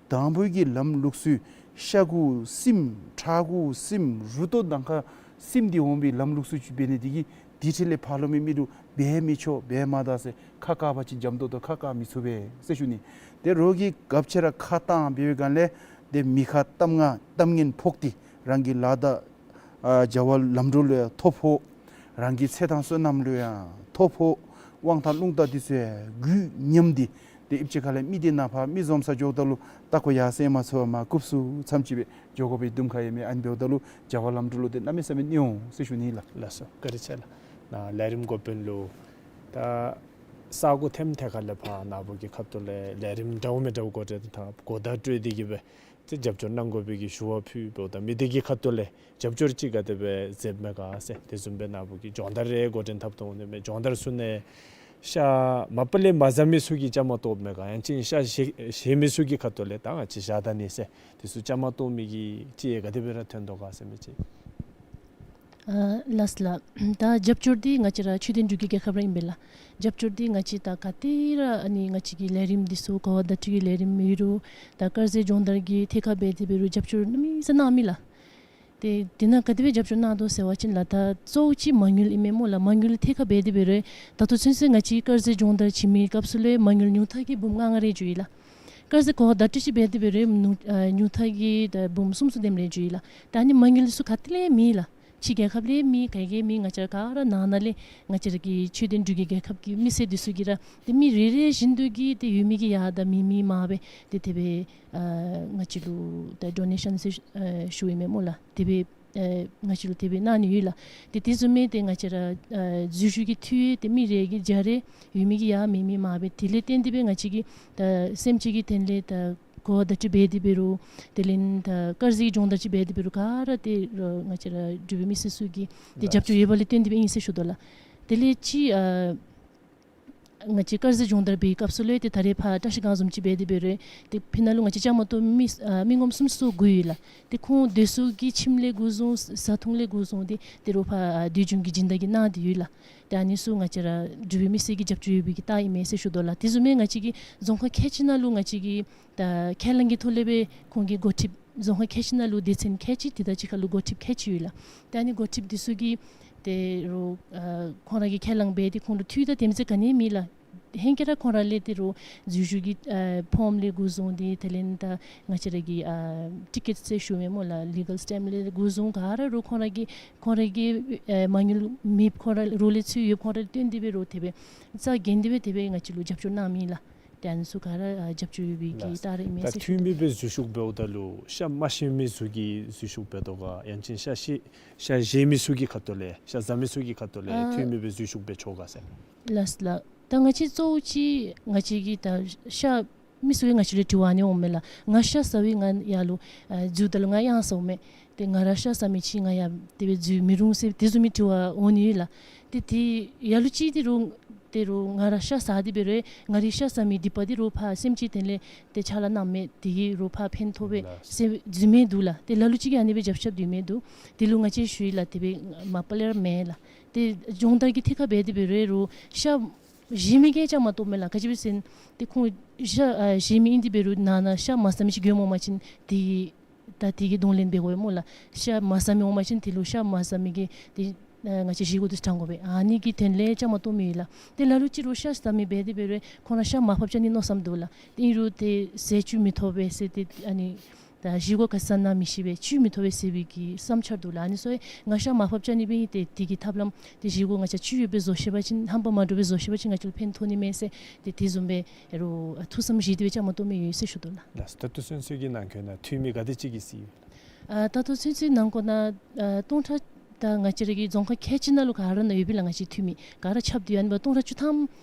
དང་པོའི་གི་ལམ་ལུགས་ཚུ་ཤ་གུ་སིམ་ཁྲག་གུ་སིམ་རུ་ཏོ་ནང་ཁར་སིམ་སྟེ་འོང་བའི་ལམ་ལུགས་ཚུ་ཅིག་འབད་ནི་དེ་གིས་དེ་འཕྲོ་ལས་ཕར་ལོགས་མི་མི་ལུ་འབད་མི་ཆོག་འབད་མ་ད་ཟེར་ཁ་བཀག་པ་ཅིན་འཇམ་ཏོང་ཏོ་ཁ་བཀག་མི་ཚུགས་པས་ཟེར་ཞུ་ནི། ཏེ་རོགས་ཀྱིས་ག་ཅི་ར་ཁ་བཏང་འབད་བའི་སྒང་ལས་ཏེ་མི་ཁ་གཏམ་ང་གཏམ་ངན་ཕོག་སྟེ་རང་གི་ལཱ་དང་ཨ་བྱ་བ་ལམ་འགྲོ་ལུ་ཡང་ཐོ་ཕོག། རང་གི་ཚེ་དང་བསོད་ནམས་ལུ་ཡང་ཐོ་ཕོག། དབང་ཐང་རླུང་རྟ་འདི་ཚུ་ཡང་རྒུད་ཉམས་ཏེ་ཏེ་ཨིབ་ཅི་ཁ་ལས་མི་སྡེ་ནང་ཕར་མི་འཛོམས་ས་འགྱོཝ་ད་ལུ་ད་ཁོ་ཡར་སེང་མ་ཚུགས་པར་མར་རྐུབ་སུ་མཚམས་ཅིག་སྦེ་འགྱོ་དགོ་པའི་དུམ་ཁ་ཡང་མེད། ཨ་ནི་འབདཝ་ད་ལུ་བྱ་བ་ལམ་འགྲོ་ལུ་ཏེ་གནམ་མེད་ས་མེད་གནོད་འོང་ཟེར་ཞུ་ནི་ལགས། ལགས་སོ། བཀའ་དྲིན་ཆེ་ལགས། ནཱ་ལས་རིམ་འགོ་དཔོན་ལུ་ད་ས་གོ་ཐེམ་ཐད་ཁ་ལས་ཕར་ནཱ་བུ་གི་ཁ་ཐུག་ལས་ལས་རིམ་འདྲཝ་མི་འདྲཝ་འགོ་འདྲེན་དང་གོ་བརྡ་སྤྲོད་དེ་གིས་སྦེ་ཏེ་རྒྱབ་སྐྱོར་གནང་དགོ་པའི་གི་ཞུ་བ་ཕུལ་འབདཝ་ད་མི་སྡེ་གི་ཁ་ཐུག་ལས་རྒྱབ་སྐྱོར་ཅིག་ག་དེ་སྦེ་མཛདཔ་མས་ག་ཟེར། དེ་བཟུམ་སྦེ་ནཱ་བུ་གིས་སྦྱོང་བརྡར་རེ་འགོ་འདྲེན་འཐབ་དོ་འོང་ནི་མས། སྦྱོང་བརྡར་ཚུ་ནང་ཤ་མ་པ་ལས་མ་ཟ་མི་ཚུ་གིས་བཅའ་མར་གཏོགསཔ་མས་ག། ཡང་ཅིན་ཤ་བཞེས་བཞེས་མི་ཚུ་གི་ཁ་ཐུག་ལས་ད་ང་བཅས་བཞག་ད་ནི་ཟེར་དེ་ཚུ་བཅའ་མར་གཏོགས་མི་གི་ཅིག་ག་དེ་སྦེ་ར་ཐོན་དོ་ག་ཟེར་མི་ཅིག། ཨ་ལགས་ལགས། ད་རྒྱབ་སྐྱོར་འདི་ང་བཅས་ར་ཆོས་ལྡན་འབྲུག་གི་རྒྱལ་ཁབ་ར་ཨིན་པས་ལགས། རྒྱབ་སྐྱོར་འདི་ང་བཅས་ད་ག་ཏེ་ར་ཨ་ནི་ང་བཅས་ཀྱི་ལས་རིམ་འདི་ཚུ་གོ་བ་བརྡ་སྤྲོད་ཀྱི་ལས་རིམ་ཨིན་རུང་ད་དཀར་ཟས་སྦྱོང་བརྡར་གྱི་ཐད་ཁར་འབད་དེ་འབད་རུང་རྒྱབ་སྐྱོར་གནམ་མེད་ས་མེད་གནང་མི་ལགས། ཏེ་དེ་ནང་ག་དེ་སྦེ་རྒྱབ་སྐྱོར་གནང་དོ་ཟེར་བ་ཅིན་ལགས་ད་གཙོ་བོ་ཅིག་མ་དངུལ་ཨིན་མས་སྨོ་ལགས། མ་དངུལ་ཐད་ཁར་འབད་དེ་འབད་རུང་ད་ལྟོ་ཚུན་ཚོད་ང་བཅས་དཀར་ཟས་སྦྱོང་བརྡར་བྱིན་མི་སྐབས་སུ་ལས་མ་དངུལ་ཉུང་མཐའ་གི་འབུམ་ལྔ་ལྔ་རེ་འགྱོ་ཡི་ལགས། དཀར་ཟས་གོ་བ་བརྡ་སྤྲོད་ཅིག་འབད་དེ་འབད་རུང་ཉུང་ཨ་ཉུང་མཐའ་གི་ད་འབུམ་གསུམ་གསུམ་དེམ་རེ་འགྱོ་ཡི་ལགས། ད་ཨ་ནི་མ་དངུལ་ཚུ་ག་ཏེ་ལས་མེད་ལགས། ཕྱི་རྒྱལ་ཁབ་ལས་མེད་ག་གིས་མེད། ང་བཅས་ག་ར་ནང་ན་ལས་ང་བཅས་ར་གི་ཆོས་ལྡན་འབྲུག་གི་རྒྱལ་ཁབ་ཀྱི་མི་སེར་འདི་ཚུ་གིས་ར་ཏེ་མི་རེ་རེ་བཞིན་དུ་གིས་ཏེ་ཡོད་མི་གི་ཡར་དང་མེད་མི་མར་སྦེ་ཏེ་དེ་སྦེ་ཨ་ང་བཅས་ལུ་ད་ཌོ་ནེ་ཤཱན་ཟེར་ཨ་ཞུཝ་ཨིན་མས་སྨོ་ལགས། དེ་སྦེ་ཨ་ང་བཅས་ལུ་དེ་སྦེ་གནང་ནི་ཡོད་ལགས། ཏེ་དེ་བཟུམ་མའི་ཏེ་ང་བཅས་ར་ཨ་འཛུལ་ཞུགས་ཀྱི་འཐུས་ཏེ་མི་རེ་གིས་བརྒྱ་རེ་ཡོད་མི་གི་ཡར་མེད་མི་མར་སྦེ་དེ་ལས་བརྟེན་ཏེ་སྦེ་ང་བཅས་ཀྱིས་ད་སེམས་ཅན་གྱི་དོན་ལས་ད་གོ་བ་བརྡ་སྤྲོད་འབད་དེ་འབད་རུང་དེ་ལས་ད་དཀར་ཟས་ཀྱི་སྦྱོང་བརྡར་ཅིག་འབད་དེ་འབད་རུང་ག་ར་ཏེ་རོགས་ང་བཅས་ར་འབྲུག་པའི་མི་སེར་ཚུ་གི་ཏེ་རྒྱབ་སྐྱོར་ཡོད་པ་ལས་བརྟེན་ཏེ་སྦེ་ཨིན་ཟེར་ཞུ་དོ་ལགས། དེ་ལས་ཅིག་ཨ་ང་བཅས་དཀར་ཟས་སྦྱོང་བརྡར་འབད་བའི་སྐབས་སུ་ལས་ཏེ་ད་རེས་ཕར་བཀྲ་ཤིས་སྒང་བཟུམ་ཅིག་འབད་དེ་འབད་རུང་ཏེ་ཕི་ནང་ལུ་ང་བཅས་བཅའ་མར་གཏོགས་མི་ཨ་མི་ངོམ་སུམ་ཅུ་སོ་དགུ་ཡོད་ལགས། ཏེ་ཁོང་དེ་ཚུ་གིས་ཁྱིམ་ལས་འགོ་བཟུང་བཟའ་འཐུང་ལས་འགོ་བཟུང་སྟེ་ཏེ་རོགས་ཕར་ཨ་དུས་རྒྱུན་གྱི་སྦྱིན་བདག་གིས་གནང་སྟེ་ཡོད་ལགས། ཏེ་ཨ་ནི་ཚུ་ང་བཅས་ར་འབྲུག་པའི་མི་སེར་གྱི་རྒྱབ་སྐྱོར་ཡོད་པའི་གི་རྟགས་ཨིན་མས་ཟེར་ཞུ་དོ་ལགས། དེ་བཟུམ་མའི་ང་བཅས་ཀྱི་རྫོང་ཁག་ཁལ་གཅིག་ནང་ལུ་ང་བཅས་ཀྱི་ད་ཁས་བླངས་ཀྱི་ཐོག་ལས་སྦེ་ཁོང་གི་འགོ་ཁྲིདཔ་རྫོང་ཁག་ཁལ་གཅིག་ནང་ལུ་སྡེ་ཚན་ཁལ་གཅིག་དེ་དང་གཅིག་ཁར་ལུ་འགོ་ཁྲིདཔ་ཁལ་གཅིག་ཡོད་ལགས། ཏེ་ཨ་ནི་འགོ་ཁྲིདཔ་འདི་ཚུ་གིས་ཏེ་རོགས་ཨ་ཁོང་ར་གིས་ཁས་བླངས་འབད་དེ་ཁོང་ལུ་འཐུས་དང་དེམ་ཅིག་ག་ནི་མེད་ལགས། ཧེང་སྐལ་ར་ཁོང་ར་ལས་ཏེ་རོགས་འཛུལ་ཞུགས་ཀྱི་ཨ་ཕོརམ་ལས་འགོ་བཟུང་སྟེ་དེ་ལས་ད་ང་བཅས་ར་གི་ཨ་ཊི་ཀེཊ་ཟེར་ཞུཝ་མས་སྨོ་ལགས། ལི་གལ་སི་ཊེམཔ་ལས་འགོ་བཟུང་ག་ར་རོགས་ཁོང་ར་གིས་ཁོང་ར་གིས་ཨ་མ་དངུལ་མེདཔ་ཁོང་ར་རོགས་ལས་ཚུར་ཡོདཔ་ཁོང་ར་ལས་བཏོན་ཏེ་སྦེ་རོགས་དེ་སྦེ་རྩ་འགེངས་ཏེ་སྦེ་དེ་སྦེ་ང་བཅས་ལུ་རྒྱབ་སྐྱོར་གནང་མི་ལགས། ཏེ་ཨ་ནི་ཚུ་ག་ར་ཨ་རྒྱབ་སྐྱོར་ཡོད་པའི་གི་རྟགས་རེ་ཨིན་མས་ཟེར་ཞུ་དོ། ད་འཐུས་མི་སྦེ་འཛུལ་ཞུགས་འབདཝ་ད་ལུ་ཤ་མ་བཞེས་མི་ཚུ་གིས་འཛུལ་ཞུགས་འབད་དོ་ག། ཡང་ཅིན་ཤ་བཞེས་ཤ་བཞེས་མི་ཚུ་གི་ཁ་ཐུག་ལས་ཤ་བཟའ་མི་ཚུ་གི་ཁ་ཐུག་ལས་ཨ་འཐུས་མི་སྦེ་འཛུལ་ཞུགས་འབད་ཆོག་ག་ཟེར། ལགས་ལགས། ད་ང་བཅས་གཙོ་བོ་ཅིག་ང་བཅས་ཀྱི་ད་ཤ་མི་ཚུ་གིས་ང་བཅས་ལུ་དྲི་བ་ཨ་ནི་འོངམ་མས་ལགས། ང་ཤ་བཟའ་བའི་ང་ཡར་ལུ་ཨ་འཛུལཝ་ད་ལུ་ང་གཡང་ཟ་འོང་མས། ཏེ་ང་ར་ཤ་བཟའ་མི་ཅིག་ང་ཡང་དེ་སྦེ་འཛུལ་མི་རུང་ཟེར་དེ་བཟུམ་མའི་དྲི་བ་འོང་ནི་ཡོད་ལགས། ཏེ་དེ་ལ་ལུ་ཅིག་ཏེ་རོགས་ཏེ་རོགས་ང་ར་ཤ་བཟའ་སྟེ་འབད་རུང་ང་རའི་ཤ་བཟའ་མི་སྡིག་པ་འདི་རོགས་ཕར་སེམས་ཅན་དོན་ལས་ཏེ་ཕྱག་ལཱ་གནངམ་མས། དེ་གིས་རོགས་ཕར་ཕན་ཐོགས་པས་ཟེར་འཛུལ་མི་འདུག་ལགས། ཏེ་ལ་ལུ་ཅིག་གིས་ཨ་ནི་སྦེ་རྒྱབ་རྐྱབ་སྡོད་མི་འདུག། དེ་ལུ་ང་བཅས་ཞུ་ཡི་ལགས། དེ་སྦེ་མ་པ་ལས་ར་མེན་ལགས། ཏེ་སྦྱོང་བརྡར་གྱི་ཐད་ཁར་འབད་དེ་འབད་རུང་རོགས་ཤ་བཞེས་མི་གིས་བཅའ་མར་གཏོགསཔ་མས་ལགས། ག་ཅི་སྦེ་ཟེར་ན་ཏེ་ཁོང་ཤ་ཨ་བཞེས་མི་ཨིན་ཏེ་འབད་རུང་ནང་ན་ཤ་མ་བཟའ་མི་ཅིག་འགྱོཝ་མས་པ་ཅིན་དེ་ད་དེ་གི་གདོང་ལེན་འབད་དགོ་པས་སྨོ་ལགས། ཤ་མ་བཟའ་མི་འོང་པ་ཅིན་དེ་ལུ་ཤ་མ་བཟའ་མི་གིས་ཏེ་ ཨ་ང་བཅས་བཞེས་སྒོ་འདི་དྲང་དགོ་པས། ཨ་ནི་གི་དོན་ལས་བཅའ་མར་གཏོགས་མི་ཡོད་ལགས། ཏེ་ལ་ལུ་ཅིག་རུང་ཤ་ཟ་མི་འབད་དེ་འབད་རུང་ཁོང་ར་ཤ་མར་ཕབ་བཅའ་ནི་མནོ་བསམ་འདུག་ལགས། ཏེ་ཨིན་རུང་ཏེ་ཟས་བཅུད་མི་ཐོབ་པས་ཟེར་ཏེ་ཨ་ནི་ད་བཞེས་སྒོ་ག་ཟ་ན་མི་ཤེས་པས། བཅུད་མི་ཐོབ་པས་ཟེར་བའི་གི་བསམ་འཆར་འདུག་ལགས། ཨ་ནི་ཚུ་ཡང་ང་ཤ་མར་ཕབ་བཅའ་ནི་འབད་ཡི། ཏེ་དེ་གི་ཐབས་ལམ་ཏེ་བཞེས་སྒོ་ང་བཅས་བཅུད་ཡོད་པའི་བཟོ་ཤེས་པ་ཅིན་ཧམ་པ་མ་འདྲཝ་སྦེ་བཟོ་ཤེས་པ་ཅིན་ང་བཅས་ལུ་ཕན་ཐོགས་ནི་མས་ཟེར་ཏེ་དེ་བཟུམ་སྦེ་རུང་ཐུགས་བསམ་བཞེས་ཏེ་སྦེ་བཅའ་མར་གཏོགས་མི་ཡོད་ཟེར་ཞུ་དོ་ལགས། ལགས། ད་ལྟོ་ཚུན་ཚོད་ཀྱི་ནང་འཁོད་ནང་འཐུས་མི་ག་དེ་ཅིག་གིས་གཟིགས་ཡོད་ལགས། ཨ་ད་ལྟོ་ཚུན་ཚོད་ནང་འཁོད་ནང་ཨ་སྟོང་ཕྲག་ད་ང་བཅས་ར་གི་རྫོང་ཁག་ཁལ་གཅིག་ནང་ལུ་ག་ར་ནང་ཡོད་པས་ལགས། ང་བཅས་འཐུས་མི་ག་ར་ཁྱབ་སྟེ་ཡོད། ཨ་ནི་སྦེ་སྟོང་ཕྲག་བཅུ་ཐམ་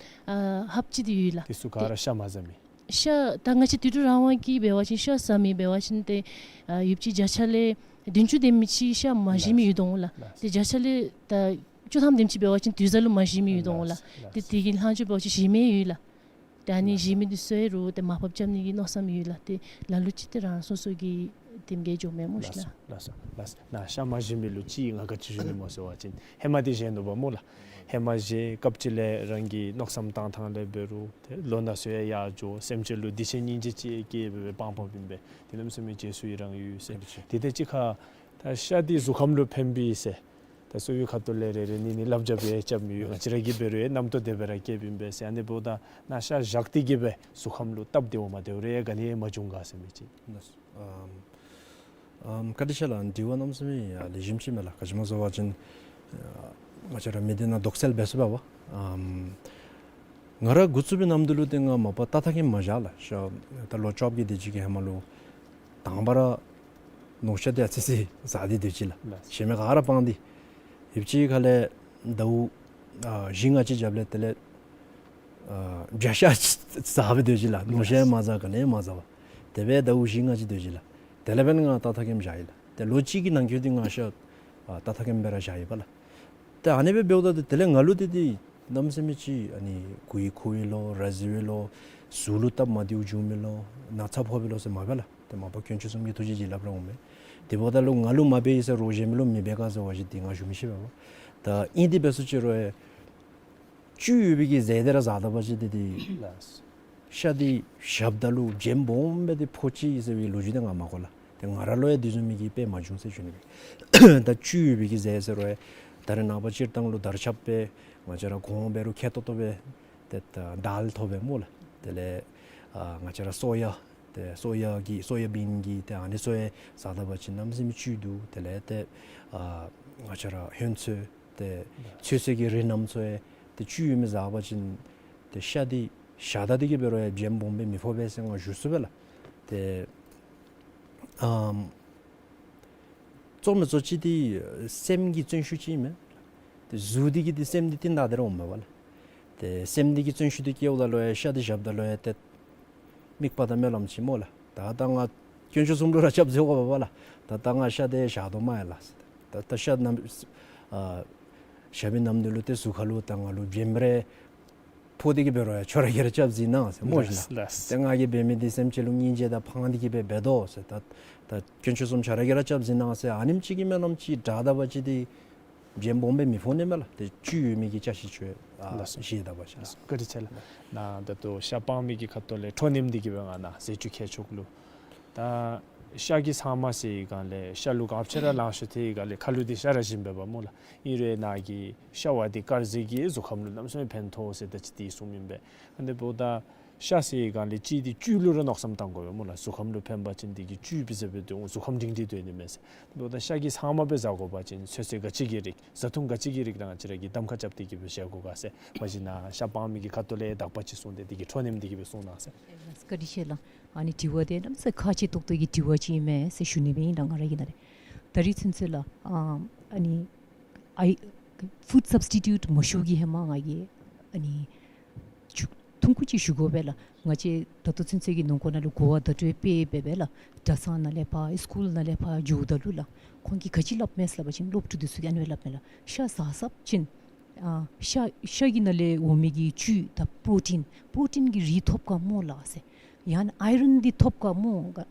ཨ་ལྷགཔ་ཅིག་འདི་ཡོད་ལགས། དེ་ཚུ་ག་ར་ཤ་མ་ཟ་མི། ཤ་ད་ང་བཅས་དུད་འགྲོ་རང་དབང་གིས་འབད་བ་ཅིན་ཤ་ཟ་མི་འབད་བ་ཅིན་ཏེ་ཨ་ཡོདཔ་ཅིག་བརྒྱ་ཆ་ལས་བདུན་ཅུ་དེམ་ཅིག་ཤ་མ་བཞེས་མི་ཡོད་དོ་འོང་ལགས། ལགས། ཏེ་བརྒྱ་ཆ་ལས་ད་བཅུ་ཐམ་དེམ་ཅིག་འབད་བ་ཅིན་དུས་བཟང་ལུ་མ་བཞེས་མི་ཡོད་དོ་འོང་ལགས། ལགས། ཏེ་དེ་གི་ལྷག་ཆད་འབད་བ་ཅིན་བཞེས་མི་ཡོད་ལགས། ཏེ་ཨ་ནི་ལགས། བཞེས་མི་འདི་ཚུ་ཡང་རུང་ཏེ་མར་ཕབ་རྐྱབ་ནི་གི་མནོ་བསམ་ཡོད་ལགས། ཏེ་ལ་ལུ་ཅིག་ཏེ་རང་སོ་སོ་གི་དེམ་གྱིས་འགྱོཝ་མས་སྨོ་ཤིག་ལགས། ལགས་སོ། ལགས་སོ། ལགས་སོ། ནཱ་ཤ་མ་བཞེས་མི་ལུ་ཅིག་ང་ག་ཅི་ཞུ་ནི་སྨོ་ཟེར་བ་ཅིན་ཧེ་མ་འདི་བཞེས་ནུག་པ་སྨོ་ལགས། ཧེ་མ་བཞེས་སྐབས་ཅིག་ལས་རང་གི་མནོ་བསམ་བཏང་ཐངས་ལས་འབད་རུང་ཏེ་ལོ་ན་སོ་ཡང་ཡར་འགྱོ། སེམས་ཅན་ལུ་སྡིག་ཆེན་སྙིང་རྗེ་ཅིག་སྐྱེས་སྦེ་སྦེ་སྤང་སྤངམ་ཨིན་པས། དེ་གནམ་མེད་ས་མེད་རྗེས་སུ་ཡི་རང་ཡོད་ཟེར། ཨིན་ཅི། དེ་དེ་ཅིག་ཁར་ད་ཤ་འདི་གཟུགས་ཁམས་ལུ་ཕན་པས་ཟེར། ད་གསོ་བའི་ཁ་ཐུག་ལས་རེ་རེ་གཉིས་གཉིས་བསླབ་བྱ་སྦེ་རྐྱབ་མི་ཡོད། ང་བཅས་ར་གིས་འབད་རུང་རྣམ་རྟོག་དེ་སྦེ་ར་སྐྱེསཔ་ཨིན་པས་ཟེར། ཨ་ནི་འབདཝ་ད་ནཱ་ཤ་བཞག་སྟེ་གིས་སྦེ་གཟུགས་ཁམས་ལུ་སྟབས་བདེཝ་མ་བདེཝ་རེ་ག་ནི་ཡང་མ་བྱུང་ག་ཟེར་མི་ཅིག། ལགས་སོ། ཨམ་ཨམ་བཀའ་དྲིན་ཆེ་ལགས། དྲི་བ་གནམ་མེད་ས་མེད་ཡང་ལེགས་ཤོམ་ཅིག་མས་ལགས། ག་ཅི་སྨོ་ཟེར་བ་ཅིན་ཨ་ང་བཅས་ར་མི་སྡེ་ནང་དོགས་སེལ་འབད་ཚུགས་པས་པ། ཨམ་ང་ར་འགོ་བཙུགས་པའི་ནམ་དུས་ལུ་ཏེ་ང་མ་པ་ཏག་ཏག་ཀེམ་མ་བཞག་ལགས། ཤ་ད་ལོ་བཅོ་བརྒྱད་དེ་ཅིག་གི་ཧེ་མ་ལུ་དང་པ་ར་ནོར་ཤ་འདི་ཨ་ཙི་ཅིག་ཟ་སྟེ་སྡོད་ཅི་ལགས། ལགས། གཞན་མི་ག་ར་སྤང་སྟེ། ཡོདཔ་ཅིག་ཁ་ལས་ཟླཝ་ཨ་བཞི་ལྔ་ཅིག་རྒྱབ་ལས་དེ་ལས་ཨ་བྱ་ཤ་ཟ་སྦེ་སྡོད་ཅི་ལགས། ནོར་ཤ་ཡང་མ་ཟ་ག་ནི་ཡང་མ་ཟ་བར། དེ་སྦེ་ཟླཝ་བཞི་ལྔ་ཅིག་སྡོད་ཅི་ལགས། དེ་ལས་འབདན་ང་ཏག་ཏག་ཀེམ་བཞག་ཡི་ལགས། ཏེ་ལོ་གཅིག་གི་ནང་འཁོད་འདི་ང་ཤ་ཨ་ཏག་ཏག་ཀེམ་སྦེ་ར་བཞག་ཡི་པ་ལགས། ཏེ་ཨ་ནི་སྦེ་འབདཝ་ད་ཏེ་དེ་ལས་ང་ལུ་ཏེ་ཏེ་གནམ་མེད་ས་མེད་ཅིག་ཨ་ནི་མགུ་ཡུ་འཁོར་བས་ལོ་ར་བཟི་བས་ལོ་གཟུགས་ལུ་སྟབས་མ་བདེཝ་བྱུང་མས་ལོ་ན་ཚ་ཕོག་པས་ལོ་ཟེར་མ་འབད་ལགས། ཏེ་མ་པ་དཀོན་མཆོག་གསུམ་གྱི་ཐུགས་རྗེ་གིས་སླབ་ར་འོང་མས། དེ་འབདཝ་ད་ལུ་ང་ལུ་མ་འབད་ཡི་ཟེར་རུང་གཞན་མི་ལུ་མི་འབད་ག་ཟེར་བ་ཅིན་འདི་ང་ཞུ་མི་ཤེས་པས་པ། ད་ཨིན་ཏེ་འབད་སོང་ཅི་རུང་ཡང་བཅུད་ཡོད་པའི་གི་ཟས་འདི་ར་ཟ་ད་པ་ཅིན་ཏེ་ཏེ་ལགས། ཤ་འདི་བཞགཔ་ད་ལུ་རྒྱན་སྦོམ་སྦེ་ཏེ་ཕོག་ཅི་ཟེར་བའི་ལོ་རྒྱུས་འདི་ང་མ་གོ་ལགས། ཏེ་ང་ར་ལུ་ཡང་དེ་བཟུམ་མའི་གི་དཔེ་མ་བྱུང་ཟེར་ཞུ་ནི་སྦེ། ད་བཅུད་ཡོད་པའི་གི་ཟས་ཟེར་རུང་ཡང་ད་རེས་ནངས་པ་སྤྱིར་བཏང་ལུ་དར་ཁྱབ་སྦེ་ང་བཅས་ར་གོང་འབད་རུང་ཁེ་ཏོག་ཏོ་སྦེ་ཏེ་ད་དཱལ་ཐོབ་པས་སྨོ་ལགས། དེ་ལས་ཨ་ང་བཅས་ར་སོ་ཡ་ཏེ་སོ་ཡ་གི་སོ་ཡ་བིན་གྱི་ཏེ་ཨ་ནི་ཚུ་ཡང་ཟ་ད་པ་ཅིན་གནམ་མེད་ས་མེད་བཅུད་འདུག། དེ་ལས་ཏེ་ཨ་ང་བཅས་ར་ཧོན་ཚོད་ཏེ་ཚོད་བསྲེ་གི་རིགས་རྣམས་ཚུ་ཡང་ཏེ་བཅུད་ཡོད་མི་ཟ་བ་ཅིན་ཏེ་ཤ་འདི་བཞག་ད་དེ་གིས་འབད་རུང་ཡང་རྒྱན་སྦོམ་སྦེ་མི་ཕོག་པས་ཟེར་ང་ཞུ་ཚུགས་པས་ལགས། ཏེ་ཨམ་གཙོ་མི་གཙོ་ཅིག་འདི་སེམས་ཀྱི་བརྩོན་ཤུགས་ཅིག་ཨིན་མས། ཏེ་གཟུགས་འདི་གིས་ཏེ་སེམས་འདི་རྟིང་བདའ་སྟེ་ར་འོངམ་མས་པ་ལགས། ཏེ་སེམས་འདི་གིས་བརྩོན་ཤུགས་འདི་བསྐྱེདཔ་ད་ལུ་ཡང་ཤ་འདི་བཞགཔ་ད་ལུ་ཡང་ཏེ་དམིགས་པ་དང་སྨོན་ལམ་ཅིག་སྨོ་ལགས། ད་ད་ང་དཀོན་མཆོག་གསུམ་ལུ་ར་སྐྱབས་བཅོལ་དགོ་པས་པ་ལགས། ད་ད་ང་ཤ་འདི་བཞག་དོ་མས་ལགས། ད་ད་ཤ་ནམ་ཨ་བཞག་པའི་ནམ་དུས་ལུ་ཏེ་གཟུགས་ཁ་ལུ་ད་ང་ལུ་རྒྱན་རེ་ཕོག་སྟེ་གིས་འབད་རུང་ཡང་ཁྱོད་ར་གིས་ར་སྐྱབས་མཛད་གནང་ཟེར་སྨོ་ཤིག་ལགས། ལགས། ཏེ་ང་གིས་འབད་མི་འདི་སེམས་ཅན་ལུ་སྙིང་རྗེ་དང་ཕངས་ཏེ་གིས་སྦེ་འབད་དོ་ཟེར། ད་ད་དཀོན་མཆོག་གསུམ་ཁྱོད་ར་གིས་ར་སྐྱབས་མཛད་གནང་ཟེར་ཨ་ནེམ་ཅིག་གི་སྨོན་ལམ་ཅིག་བསྒྲགས་ད་པ་ཅིན་འདི་རྒྱན་སྦོམ་སྦེ་མི་ཕོག་ནི་མས་ལགས། ཏེ་བཅུད་ཡོད་མི་གི་ཅ་ཆས་ཚུ་ཨ་ལགས་སོ། བཞེས་ད་པ་ཅིན། ལགས་སོ། བཀའ་དྲིན་ཆེ་ལགས། ནཱ་ད་ལྟོ་ཤ་སྤང་མི་གི་ཁ་ཐུག་ལས་ཁྲོ་ནེམ་འདི་གིས་སྦེ་ང་ནཱ་ཟས་བཅུད་མཁས་མཆོག་ལུ་ད་ཤ་གི་ཚང་མ་ཟེར་བའི་སྒང་ལས་ཤ་ལུ་ག་ཅི་ར་ལང་ཤོར་ཐལ་བའི་སྒང་ལས་ཁ་ལུ་འདི་ཤ་ར་བཞིན་འབད་བ་སྨོ་ལགས། ཨིན་རུང་ནཱ་གི་ཤ་བ་འདི་དཀར་ཟས་ཀྱིས་གཟུགས་ཁམས་ལུ་གནམ་མེད་ས་མེད་ཕན་ཐོགས་ཟེར་ད་ཅི་འདི་གསུངམ་ཨིན་པས། ཨ་ནི་འབདཝ་ད་ཤ་ཟེར་བའི་སྒང་ལས་གཅིག་འདི་བཅུད་ལུ་ར་མནོ་བསམ་བཏང་དགོ་པས་སྨོ་ལགས། གཟུགས་ཁམས་ལུ་ཕན་པ་ཅིན་འདི་གིས་བཅུད་སྦེ་ཟེར་སྦེ་འདུག། གཟུགས་ཁམས་སྒྲིང་སྒྲི་སྡོད་ནི་མས་ཟེར། འབདཝ་ད་ཤ་གི་ཚང་མ་སྦེ་ཟ་དགོ་པ་ཅིན་ཚོད་བསྲེ་ག་ཅི་གི་རིགས་བཟའ་འཐུང་ག་ཅི་གི་རིགས་ར་ང་བཅས་ར་གིས་གདམ་ཁ་རྐྱབ་སྟེ་གིས་སྦེ་བཞེས་དགོ་ག་ཟེར། མ་གཞི་ནཱ་ཤ་སྤང་མི་གི་ཁ་ཐུག་ལས་དག་པ་ཅིག་གསུངས་ཏེ་འདི་གི་ཁྲོ་ནེམ་འདི་གིས་སྦེ་གསུངས་གནང་ཟེར། བཀའ་དྲིན་ཆེ་ལགས། ཨ་ནི་དྲི་བ་འདི་གནམ་མེད་ས་མེད་ཁག་ཆེ་ཏོག་ཏོ་གི་དྲི་བ་ཅིག་ཨིན་མས་ཟེར་ཞུ་ནི་སྦེ་ཨིན་ལགས། ང་ར་གི་ནང་ལས་ད་རིས་ཚུན་ཚོད་ལགས་ཨ་ཨ་ནི་ཨའི་ཕུཌ་སབ་སི་ཊི་ཊུཊ་མ་ཞུ་གི་ཧེ་མ་ང་གིས་ཨ་ནི་ཆུ་ཐུང་ཀུ་ཅིག་ཞུ་དགོ་པས་ལགས། ང་བཅས་ད་ལྟོ་ཚུན་ཚོད་ཀྱི་ནང་འཁོད་ནང་ལུ་གོ་བ་བརྡ་སྤྲོད་སྤེལ་སྦེ་སྦེ་ལགས་གྲྭ་ཚང་ནང་ལས་ཕར་སི་ཀུལ་ནང་ལས་ཕར་འགྱོཝ་ད་ལུ་ལགས་ཁོང་གིས་ག་ཅི་སླབ་མས་ཟེར་སླབ་པ་ཅིན་སློབ་ཕྲུག་འདི་ཚུ་གིས་ཨ་ནི་སྦེ་སླབ་མས་ལགས། ཤ་ཟ་ཟཝ་ཅིན་ཨ་ཤ་ཤ་གི་ནང་ལས་འོང་མི་གི་བཅུད་དང་པྲོ་ཊིན་པྲོ་ཊིན་གྱི་རིགས་ཐོབ་ག་སྨོ་ལགས་ཟེར། ཡང་ན་ཨའི་རཱན་འདི་ཐོབ་ག་སྨོ་ག།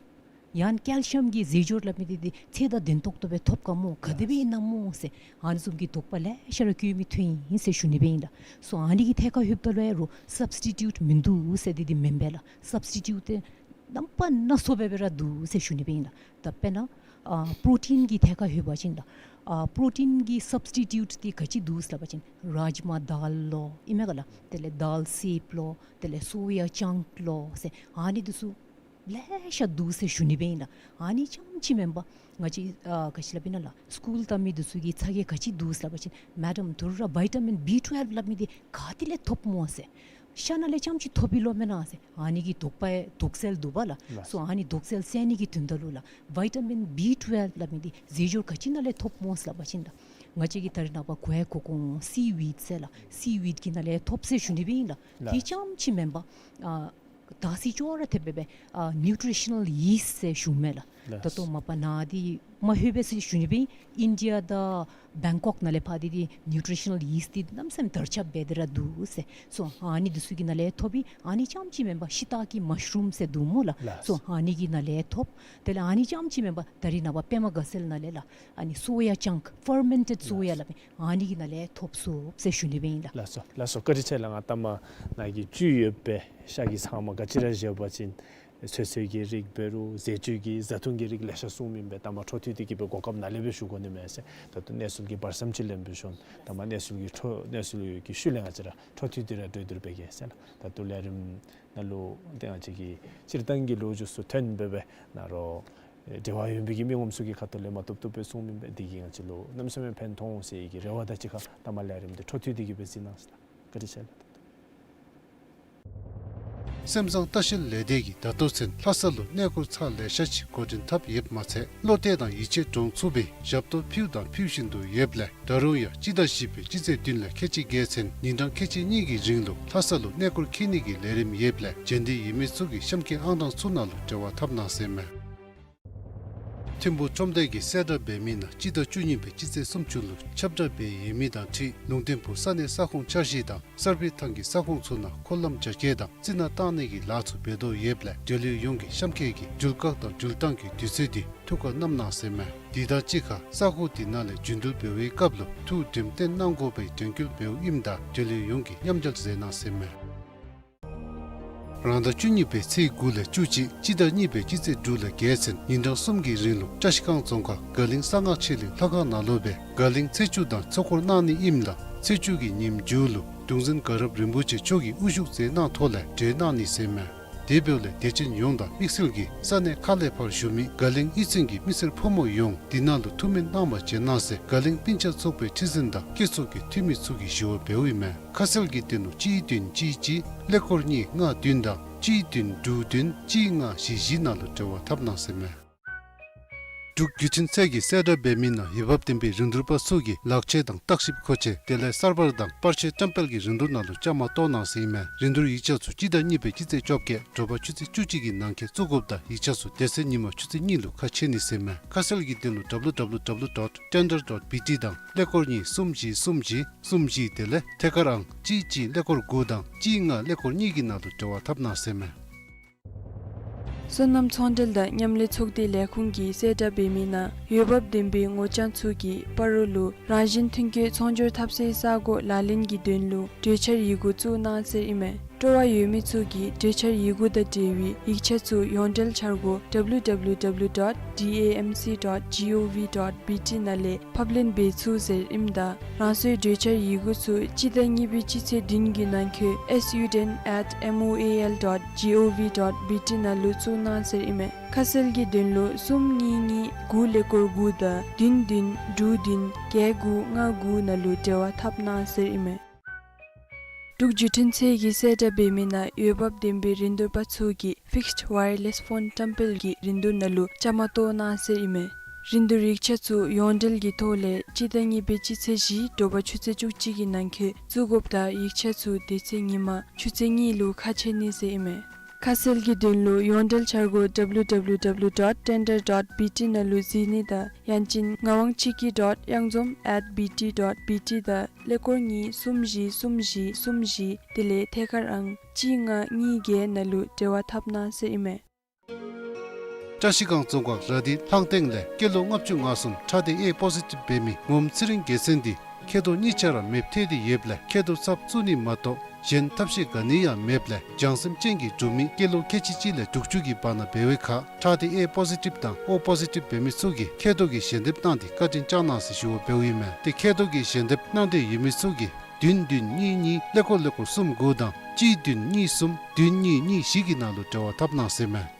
ཡང་ཀེལ་ཤི་ཡམ་གྱི་རྫས་སྦྱོར་སླབ་མི་འདི་འདི་ཚད་དང་ལྡན་ཏོག་ཏོ་སྦེ་ཐོབ་ག་སྨོ། ག་དེ་སྦེ་ཨིན་ན་སྨོ་ཟེར་ཨ་ནི་བཟུམ་གྱི་དོགས་པ་ལེ་ཤ་ར་བཀོད་མི་ཐོན་ཡི་ཟེར་ཞུ་ནི་སྦེ་ཨིན་ལགས། སོ་ཨ་ནི་གི་ཐད་ཁར་ལྷོདཔ་ད་ལུ་ཡང་རུང་སབ་སི་ཊི་ཊི་ཊུཊ་མིན་འདུག་ཟེར་འདི་འདི་མེན་པས་ལགས། སབ་སི་ཊི་ཊུཊ་འདི་རྣམ་པ་སྣ་ཚོགས་སྦེ་སྦེ་ར་འདུག་ཟེར་ཞུ་ནི་སྦེ་ཨིན་ལགས། ད་དཔེར་ན་ཨ་པྲོ་ཊིན་གྱི་ཐད་ཁར་ལྷོད་པ་ཅིན་ལགས་ ཨ་པྲོ་ཊིན་གྱི་སབ་སི་ཊི་ཊིའུཊ་འདི་ག་ཅི་འདུག་ཟེར་སླབ་པ་ཅིན་རཱཇ་མ་དཱལ་ལོ་ཨིན་མས་ག་ལགས། དེ་ལས་དཱལ་སེབ་ལོ། དེ་ལས་སོ་ཡ་ཅང་ལོ་ཟེར་ཨ་ནི་འདི་ཚུ་ལེ་ཤ་འདུག་ཟེར་ཞུ་ནི་སྦེ་ཨིན་ལགས། ཨ་ནི་རྐྱངམ་ཅིག་མེན་པར་ང་བཅས་ཨ་ག་ཅི་སླབ་ཨིན་ན་ལགས། སི་ཀུལ་བལྟ་མི་འདི་ཚུ་གིས་ཚ་གྱང་ག་ཅི་འདུག་ཟེར་སླབ་པ་ཅིན་མེ་ཌམ་ད་རུང་ར་བི་ཊ་མིན་བི་ཊུ་ཝེལབ་སླབ་མི་འདི་ག་ཏེ་ལས་ཐོབ་སྨོ་ཟེར། ཤ་ནང་ལས་རྐྱངམ་ཅིག་ཐོབ་པས་ལོ་མེན་ན་ཟེར། ཨ་ནི་གི་དོགས་པ་དོགས་སེལ་འདུག་པ་ལགས། ལགས། སོ་ཨ་ནི་དོགས་སེལ་སེལ་ནི་གི་དོན་དག་ལུ་ལགས། བི་ཊ་མིན་བི་ཊུ་ཝེལབ་སླབ་མི་འདི་རྫས་སྦྱོར་ག་ཅི་ནང་ལས་ཐོབ་སྨོ་ཟེར་སླབ་པ་ཅིན་ད་ང་བཅས་ཀྱིས་ད་རེས་ནངས་པ་གོ་ཡ་གོ་གོ་འོང་། སི་ཝིཌ་ཟེར་ལགས། སི་ཝིཌ་ཀྱི་ནང་ལས་ཐོབ་ཟེར་ཞུ་ནི་སྦེ་ཨིན་ལགས། ལགས། དེ་རྐྱངམ་ཅིག་མེན་པར་ཨ་དར་སིལ་ཅོག་ར་འཐདཔ་སྦེ་ཨ་ནིའུ་ཊི་རི་ཤ་ནཱལ་ཡིསཊ་ཟེར་ཞུཝ་མས་ལགས། ལགས། ད་ལྟོ་མ་པ་ནཱ་འདི་མ་ལྷོད་པས་ཟེར་ཞུ་ནི་སྦེ་ཨིན། ཨིན་ཌི་ཡ་དང་བེང་ཀོག་ནང་ལས་ཕར་འདི་འདི་ནིའུ་ཊི་རི་ཤ་ནཱལ་ཡིསཊ་འདི་གནམ་མེད་ས་མེད་དར་ཁྱབ་འབད་དེ་ར་འདུག་ཟེར། སོ་ཨ་ནི་འདི་ཚུ་གི་ནང་ལས་ཐོབ་ཨིན། ཨ་ནི་རྐྱངམ་ཅིག་མེན་པར་ཤི་ཏཱ་ཀི་མ་ཤ་རུམ་ཟེར་འདུག་སྨོ་ལགས། ལགས། སོ་ཨ་ནི་གི་ནང་ལས་ཐོབ། དེ་ལས་ཨ་ནི་རྐྱངམ་ཅིག་མེན་པར་ད་རེས་ནངས་པ་པདྨ་དགའ་ཚལ་ནང་ལས་ལགས། ཨ་ནི་སོ་ཡ་ཅང་ཕར་མེན་ཊེཌ་སོ་ཡ་ལགས། སླབ་མི་ཨ་ནི་གི་ནང་ལས་ཐོབ་ཚུགས་ཟེར་ཞུ་ནི་སྦེ་ཨིན་ལགས། ལགས་སོ་ལགས་སོ། བཀའ་དྲིན་ཆེ་ལགས། ང་ལྟ་མ་ནཱ་གི་བཅུད་ཡོད་པའི་ཤ་གི་ཚང་མ་ག་ཅི་ར་བཞེས་པ་ཅིན་ཚོད་བསྲེ་གི་རིགས་འབད་རུང་རྫས་བཅོས་ཀྱི་བཟའ་བཏུང་གི་རིགས་ལེ་ཤ་གསུངམ་ཨིན་པས། ལྟ་མ་འཕྲོ་མཐུད་དེ་གི་སྦེ་གོ་སྐབས་ནཱ་ལས་སྦེ་ཞུ་དགོ་ནི་མས་ཟེར། ད་ལྟོ་གནས་ཚུལ་གྱི་བར་མཚམས་ཅིག་ལེན་སྦེ་ཞུ་འོང་། ལྟ་མ་གནས་ཚུལ་གྱི་འཕྲོ་གནས་ཚུལ་གྱི་ཤུལ་ལས་ང་བཅས་ར་འཕྲོ་མཐུད་དེ་ར་གྲོས་བསྡུར་འབད་གེ་ཟེར་ལགས། ད་ལྟོ་ལས་རིམ་ནང་ལུ་ཏེ་ང་བཅས་ཀྱི་སྤྱིར་བཏང་གི་ལོ་རྒྱུས་ཚུ་ཐོན་སྦེ་སྦེ་ནཱ་རོགས་འབྲེལ་བ་ཡོད་པའི་གི་མི་ངོམ་ཚུ་གི་ཁ་ཐུག་ལས་མ་བཏུབ་བཏུབ་སྦེ་གསུངམ་ཨིན་པས། འདི་གིས་ང་བཅས་ལུ་གནམ་མེད་ས་མེད་ཕན་ཐོགས་འོང་ཟེར་བའི་གི་རེ་བ་དང་གཅིག་ཁར་ལྟ་མ་ལས་རིམ་འདི་འཕྲོ་མཐུད་དེ་གི་སྦེ་གཟིགས་གནང་ཟེར་ལགས། བཀའ་དྲིན་ཆེ་ལགས། སེམས་བཟང་ལྟ་བཤལ་ལས་སྡེ་གིས་ད་ལྟོ་ཚུན་ལྷ་ས་ལུ་གནས་སྐོར་ཚར་ལེ་ཤ་ཅིག་འགོ་འདྲེན་འཐབ་ཡོདཔ་མ་ཚད་བློ་གཏད་དང་ཡིད་ཆེས་འདྲོངས་ཚུགས་པའི་ཞབས་ཏོག་ཕུལ་དང་ཕུལ་བཞིན་དུ་ཡོདཔ་ལས་ད་རུང་ཡང་སྤྱི་ཟླ་བཞི་པའི་སྤྱི་ཚེས་བདུན་ལས་ཁལ་གཅིག་བརྒལ་ཚུན་ཉིན་གྲངས་ཁལ་གཅིག་གཉིས་ཀྱི་རིང་ལུ་ལྷ་ས་ལུ་གནས་སྐོར་འཁྱིད་ནི་གི་ལས་རིམ་ཡོདཔ་ལས་རྗེས་འདེད་ཡོད་མི་ཚུ་གིས་གཤམ་འཁོད་ཨང་གྲངས་ཚུ་ནང་ལུ་འབྲེལ་བ་འཐབ་གནང་ཟེར་མས། ཐིམ་ཕུག་ཁྲོམ་སྡེ་གིས་གསལ་བསྒྲགས་འབད་མི་ནང་སྤྱི་ཟླ་བཅུ་གཉིས་པའི་སྤྱི་ཚེས་སུམ་ཅུ་ལུ་ཁྱབ་བསྒྲགས་འབད་ཡོད་མི་དང་འཁྲིལ་ལུང་བསྟན་ཕུག་ས་གནས་ས་ཁོངས་འཆར་གཞི་དང་གསར་སྤེལ་ཐང་གི་ས་ཁོངས་ཚུ་ནང་འཁོར་ལམ་རྒྱ་སྐྱེད་དང་རྩི་ནག་བཏང་ནི་གི་ལཱ་ཚུ་འབད་དོ་ཡོདཔ་ལས་འབྲེལ་ཡོད་ཡོངས་ཀྱིས་གཤམ་འཁོད་ཀྱི་འགྲུལ་བཀག་དང་འགྲུལ་བཏང་གི་དུས་ཚོད་འདི་ཐུགས་ཁར་བསྣམ་གནང་ཟེར་མས། དེ་དང་གཅིག་ཁར་ས་ཁོངས་དེ་ནང་ལས་རྒྱུན་འགྲུལ་འབད་བའི་སྐབས་ལུ་ཐུགས་དྲནམ་བཏོན་གནང་དགོ་པའི་དྲན་སྐུལ་འབདཝ་ཨིནམ་ད་འབྲེལ་ཡོད་ཡོངས་ཀྱིས་མཉམ་འབྲེལ་མཛད་གནང་ཟེར་མས། རང་ཟླ་བཅུ་གཉིས་པའི་ཚེས་དགུ་ལས་བཅུ་གཅིག་སྤྱི་ཟླ་གཉིས་པའི་སྤྱི་ཚེས་དྲུག་ལས་བརྒྱད་ཚུན་ཉིན་གྲངས་གསུམ་གྱི་རིང་ལུ་བཀྲ་ཤིས་སྒང་རྫོང་ཁག་དགའ་གླིང་གསང་སྔགས་ཆོས་གླིང་ལྷ་ཁང་ནང་ལུ་སྦེ་དགའ་གླིང་ཚེས་བཅུ་དང་ཚོགས་འཁོར་གནང་ནི་ཨིནམ་ད་ཚེས་བཅུ་གི་ཉིནམ་མཇུག་ལུ་གདུང་འཛིན་དགའ་རབ་རིན་པོ་ཆེ་མཆོག་གིས་དབུ་བཞུགས་མཛད་གནང་ཐོག་ལས་གྲོལ་གནང་ནི་ཟེར་མས། དེ་འབདཝ་ལས་དད་ཅན་ཡོངས་དང་དམིགས་བསལ་གྱིས་ས་གནས་ཁག་ལས་ཕར་བཞུགས་མི་དགའ་གླིང་གཡུས་ཚན་གྱི་མི་སེར་ཕོ་མོ་ཡོངས་དེ་ནང་ལུ་ཐུགས་སྨོན་གནང་བར་བྱོན་གནང་ཟེར་དགའ་གླིང་སྤུན་ཆ་ཚོགས་པའི་ཁྲི་འཛིན་དང་སྐྱེས་ཚོགས་ཀྱི་འཐུས་མི་ཚུ་གིས་ཞུ་བ་འབདཝ་ཨིན་མས། ཁ་གསལ་གྱི་དོན་ལུ་གཅིག་བདུན་གཅིག་གཅིག་ཀླད་ཀོར་གཉིས་ལྔ་བདུན་དང་གཅིག་བདུན་དྲུག་བདུན་གཅིག་ལྔ་བཞི་བཞི་ནང་ལུ་འབྲེལ་བ་འཐབ་གནང་ཟེར་མས། འབྲུག་བརྒྱུད་འཕྲིན་ཚད་ཀྱིས་གསལ་བསྒྲགས་འབད་མི་ནང་འོས་འབབ་ལྡན་པའི་རིན་བསྡུར་པ་ཚུ་གིས་ལག་ཆས་དང་བརྟག་ཞིབ་མཁོ་ཆས་དེ་ལས་གསར་པ་དང་པར་ཆས་བཀྲམ་སྤེལ་གྱི་རིན་བསྡུར་ནང་ལུ་བཅའ་མར་གཏོགས་གནང་ཟེར་ཨིན་མས། རིན་བསྡུར་ཡིག་ཆ་ཚུ་སྤྱི་ཟླ་གཉིས་པའི་སྤྱི་ཚེས་བཅོ་བརྒྱད་དྲོ་པ་ཆུ་ཚོད་བཅུ་གཅིག་གི་ནང་འཁོད་བཙུགས་དགོཔ་དང་ཡིག་ཆ་ཚུ་དེ་ཚེ་ཉིན་མ་ཆུ་ཚོད་གཉིས་ལུ་ཁ་ཕྱེ་ནི་ཟེར་ཨིན་མས། ཁ་གསལ་གྱི་དོན་ལུ་W W W dot tender dot B T དང་ཀླད་ཀོར་གཉིས་གསུམ་བཞི་གསུམ་བཞི་གསུམ་བཞི་དེ་ལས་ཐད་ཀར་ཨང་གཅིག་གཅིག་ཀླད་ཀོར་དགུ་དང་གཅིག་ལྔ་ཀླད་ཀོར་གཉིས་ཀྱི་ནང་ལུ་འབྲེལ་བ་འཐབ་གནང་ཟེར་ཨིན་མས། སོ་ནམ་ཚོང་འབྲེལ་དང་མཉམ་ལས་ཚོགས་སྡེ་ལས་ཁུངས་ཀྱིས་གསལ་བསྒྲགས་འབད་མི་ནང་འོས་འབབ་ལྡན་པའི་ངོ་རྐྱང་ཚུ་གིས་སྤ་རོ་ལུ་རང་བཞིན་ཐོན་སྐྱེད་ཚོང་སྒྱུར་འཐབ་སའི་ས་སྒོ་ལག་ལེན་གྱི་དོན་ལུ་གྲོས་འཆར་ཡི་གུ་བཙུགས་གནང་ཟེར་ཨིན་མས། སྤྲོ་བ་ཡོད་མི་ཚུ་གིས་གྲོས་འཆར་ཡི་གུ་དང་འབྲེལ་བའི་ཡིག་ཆ་ཚུ་ཡོངས་འབྲེལ་འཆར་སྒོ་W W W dot D A M C dot gov dot B T ནང་ལས་ཕབ་ལེན་འབད་ཚུགས་ཟེར་ཨིནམ་ད་རང་སོའི་གྲོས་འཆར་ཡི་གུ་ཚུ་སྤྱི་ཟླ་གཉིས་པའི་སྤྱི་ཚེས་བདུན་གྱི་ནང་འཁོད S U ten at M O A L dot gov dot B T ནང་ལུ་བཙུགས་གནང་ཟེར་ཨིན་མས། ཁ་གསལ་གྱི་དོན་ལུ་གསུམ་གཉིས་གཉིས་དགུ་ཀླད་ཀོར་དགུ་དང་བདུན་བདུན་དྲུག་བདུན་བརྒྱད་དགུ་ལྔ་དགུ་ནང་ལུ་འབྲེལ་བ་འཐབ་གནང་ཟེར་ཨིན་མས། འབྲུག་བརྒྱུད་འཕྲིན་ཚད་ཀྱིས་གསལ་བསྒྲགས་འབད་མི་ནང་འོས་འབབ་ལྡན་པའི་རིན་བསྡུར་པ་ཚུ་གིས་Fixed Wireless Phone བཀྲམ་སྤེལ་གྱི་རིན་བསྡུར་ནང་ལུ་བཅའ་མར་གཏོགས་གནང་ཟེར་ཨིན་མས། རིན་བསྡུར་ཡིག་ཆ་ཚུ་ཡོངས་འབྲེལ་གྱི་ཐོག་ལས་སྤྱི་ཟླ་གཉིས་པའི་སྤྱི་ཚེས་བཞི་དྲོ་པ་ཆུ་ཚོད་བཅུ་གཅིག་གི་ནང་འཁོད་བཙུགས་དགོཔ་དང་ཡིག་ཆ་ཚུ་དེ་ཚེ་ཉིན་མ་ཆུ་ཚོད་གཉིས་ལུ་ཁ་ཕྱེ་ནི་ཟེར་ཨིན་མས། ཁ་གསལ་གྱི་དོན་ལུ་ཡོངས་འབྲེལ་འཆར་སྒོ་W W W dot tender dot B T ནང་ལུ་གཟིགས་ནི་དང་ཡང་ཅིན་ངག་དབང་ཆོས་སྐྱིད་dot གཡང་འཛོམས་at B T dot B T དང་ཀླད་ཀོར་གཉིས་གསུམ་བཞི་གསུམ་བཞི་གསུམ་བཞི་དེ་ལས་ཐད་ཀར་ཨང་གཅིག་ལྔ་གཉིས་བརྒྱད་ནང་ལུ་འབྲེལ་བ་འཐབ་གནང་ཟེར་ཨིན་མས། བཀྲ་ཤིས་སྒང་རྫོང་ཁག་ར་དྷི་ལྷང་སྟེང་ལས་སྐྱེས་ལོ་ལྔ་བཅུ་ང་གསུམ་ཁྲག་སྡེ་A positive འབད་མི་ངོམ་ཚེ་རིང་རྒྱལ་མཚན་འདི་མཁལ་རྡོག་གཉིས་ཆ་ར་མེདཔ་ཐལ་ཏེ་ཡོདཔ་ལས་མཁལ་རྡོག་ཚབ་བཙུགས་ནི་མ་གཏོགས་ གཞན་ཐབས་ཤེས་ག་ནི་ཡང་མེདཔ་ལས་བྱང་སེམས་ཅན་གྱི་འབྲུག་མི་སྐྱེས་ལོ་ཁལ་གཅིག་གཅིག་ལས་དྲུག་ཅུ་གི་བར་ན་འབད་བའི་ཁར་ཁྲག་སྡེ་ཨེ་པོ་ཟི་ཊིབ་དང་ཨོ་པོ་ཟི་ཊིབ་འབད་མི་ཚུ་གིས་མཁལ་རྡོག་གི་ཞལ་འདེབས་གནང་སྟེ་བཀའ་དྲིན་བསྐྱང་གནང་ཟེར་ཞུ་བ་འབདཝ་ཨིན་མས། ཏེ་མཁལ་རྡོག་གི་ཞལ་འདེབས་གནང་འདོད་ཡོད་མི་ཚུ་གིས་བདུན་བདུན་གཉིས་གཉིས་ཀླད་ཀོར་ཀླད་ཀོར་གསུམ་དགུ་དང་གཅིག་བདུན་གཉིས་གསུམ་བདུན་གཉིས་གཉིས་བཞི་གི་ནང་ལུ་འབྲེལ་བ་འཐབ་གནང་ཟེར་མས།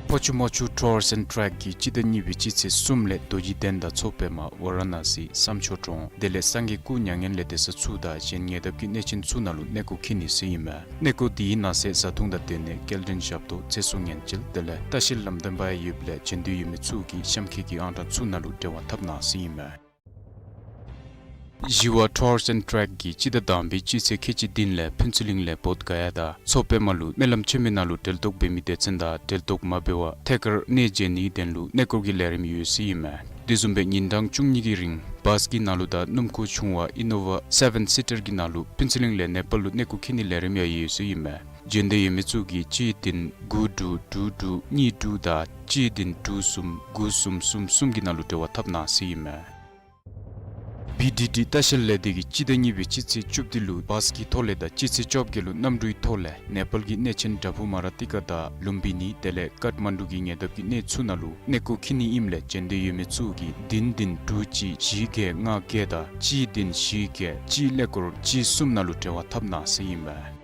ཕོ་ཆུ་མོ་ཆུ་ཊུར་སི་ཨེནཌ་ཊེག་གིས་སྤྱི་ཟླ་གཉིས་པའི་སྤྱི་ཚེས་གསུམ་ལས་རྡོ་རྗེ་གདན་དང་མཚོ་པདྨ་ཝ་ར་ཎ་སི་བསམ་ཆོས་གྲོང་དེ་ལས་སངས་རྒྱས་སྐུ་མྱ་ངན་ལས་འདས་ས་ཚུ་དང་གཞན་ཉེ་འདབས་ཀྱི་གནས་ཆེན་ཚུ་ནང་ལུ་གནས་སྐོར་འཁྱིད་ནི་ཟེར་ཨིན་མས། གནས་སྐོར་དེའི་ནང་གསེས་བཟའ་འཐུང་དང་སྡོད་གནས་སྐྱེལ་འདྲེན་ཞབས་ཏོག་ཚེ་སྲོག་ཉེན་བཅོལ་དེ་ལས་ལྟ་བཤལ་ལམ་སྟོན་པ་ཡོདཔ་ལས་བྱོན་འདོད་ཡོད་མི་ཚུ་གིས་གཤམ་འཁོད་ཀྱི་ཨང་གྲངས་ཚུ་ནང་ལུ་འབྲེལ་བ་འཐབ་གནང་ཟེར་ཨིན་མས། ཞི་བ་ཊུར་སི་ཨེནཌ་ཊེག་གིས་སྤྱི་ཟླ་དང་པའི་སྤྱི་ཚེས་ཁལ་གཅིག་བདུན་ལས་ཕུན་ཚོགས་གླིང་ལས་བོདྷ་ག་ཡ་དང་མཚོ་པདྨ་ལུ་སྨོན་ལམ་ཆེན་མོའི་ནང་ལུ་གྲལ་གཏོགས་འབད་མི་སྡེ་ཚན་དང་གྲལ་གཏོགས་མ་འབད་བར་ཐད་ཀར་གནས་མཇལ་ནིའི་དོན་ལུ་གནས་སྐོར་གྱི་ལས་རིམ་ཡོད་ཟེར་ཨིན་མས། དེ་བཟུམ་སྦེ་ཉིན་གྲངས་བཅུ་གཉིས་ཀྱི་རིང་བཱས་ཀྱི་ནང་ལུ་དང་སྣུམ་འཁོར་ཆུང་བ་ཨི་ནོ་ཝ་སེ་བེན་སི་ཊར་གྱི་ནང་ལུ་ཕུན་ཚོགས་གླིང་ལས་ནེ་པཱལ་ལུ་གནས་སྐོར་འཁྱིད་ནིའི་ལས་རིམ་ཡང་ཡོད་ཟེར་ཨིན་མས། བྱོན་འདོད་ཡོད་མི་ཚུ་གིས་གཅིག་བདུན་དགུ་དྲུག་དྲུག་དྲུག་གཉིས་དྲུག་དང་གཅིག་བདུན་དྲུག་གསུམ་དགུ་གསུམ་གསུམ་གསུམ་གྱི་ནང་ལུ་འབྲེལ་བ་འཐབ་གནང་ཟེར་ཨིན་མས། བི་ཌི་ཌི་ལྟ་བཤལ་ལས་སྡེ་གིས་སྤྱི་ཟླ་གཉིས་པའི་སྤྱི་ཚེས་བཅུ་བདུན་ལུ་བཱས་ཀྱི་ཐོག་ལས་དང་སྤྱི་ཚེས་བཅོ་བརྒྱད་ལུ་གནམ་གྲུའི་ཐོག་ལས་ནེ་པཱལ་གྱི་གནས་ཆེན་པྲ་བྷུ་མ་ར་ཏི་ཀ་དང་ལུམ་བི་ནི་དེ་ལས་ཀཏ་མན་ཌུ་གི་ཉེ་འདབས་ཀྱི་གནས་ཚུ་ནང་ལུ་གནས་སྐོར་འཁྱིད་ནི་ཨིནམ་ལས་བྱོན་འདོད་ཡོད་མི་ཚུ་གིས་བདུན་བདུན་དྲུག་གཅིག་བཞི་བརྒྱད་ལྔ་བརྒྱད་དང་གཅིག་བདུན་བཞི་བརྒྱད་གཅིག་ཀླད་ཀོར་གཅིག་གསུམ་ནང་ལུ་འབྲེལ་བ་འཐབ་གནང་ཟེར་ཨིན་མས།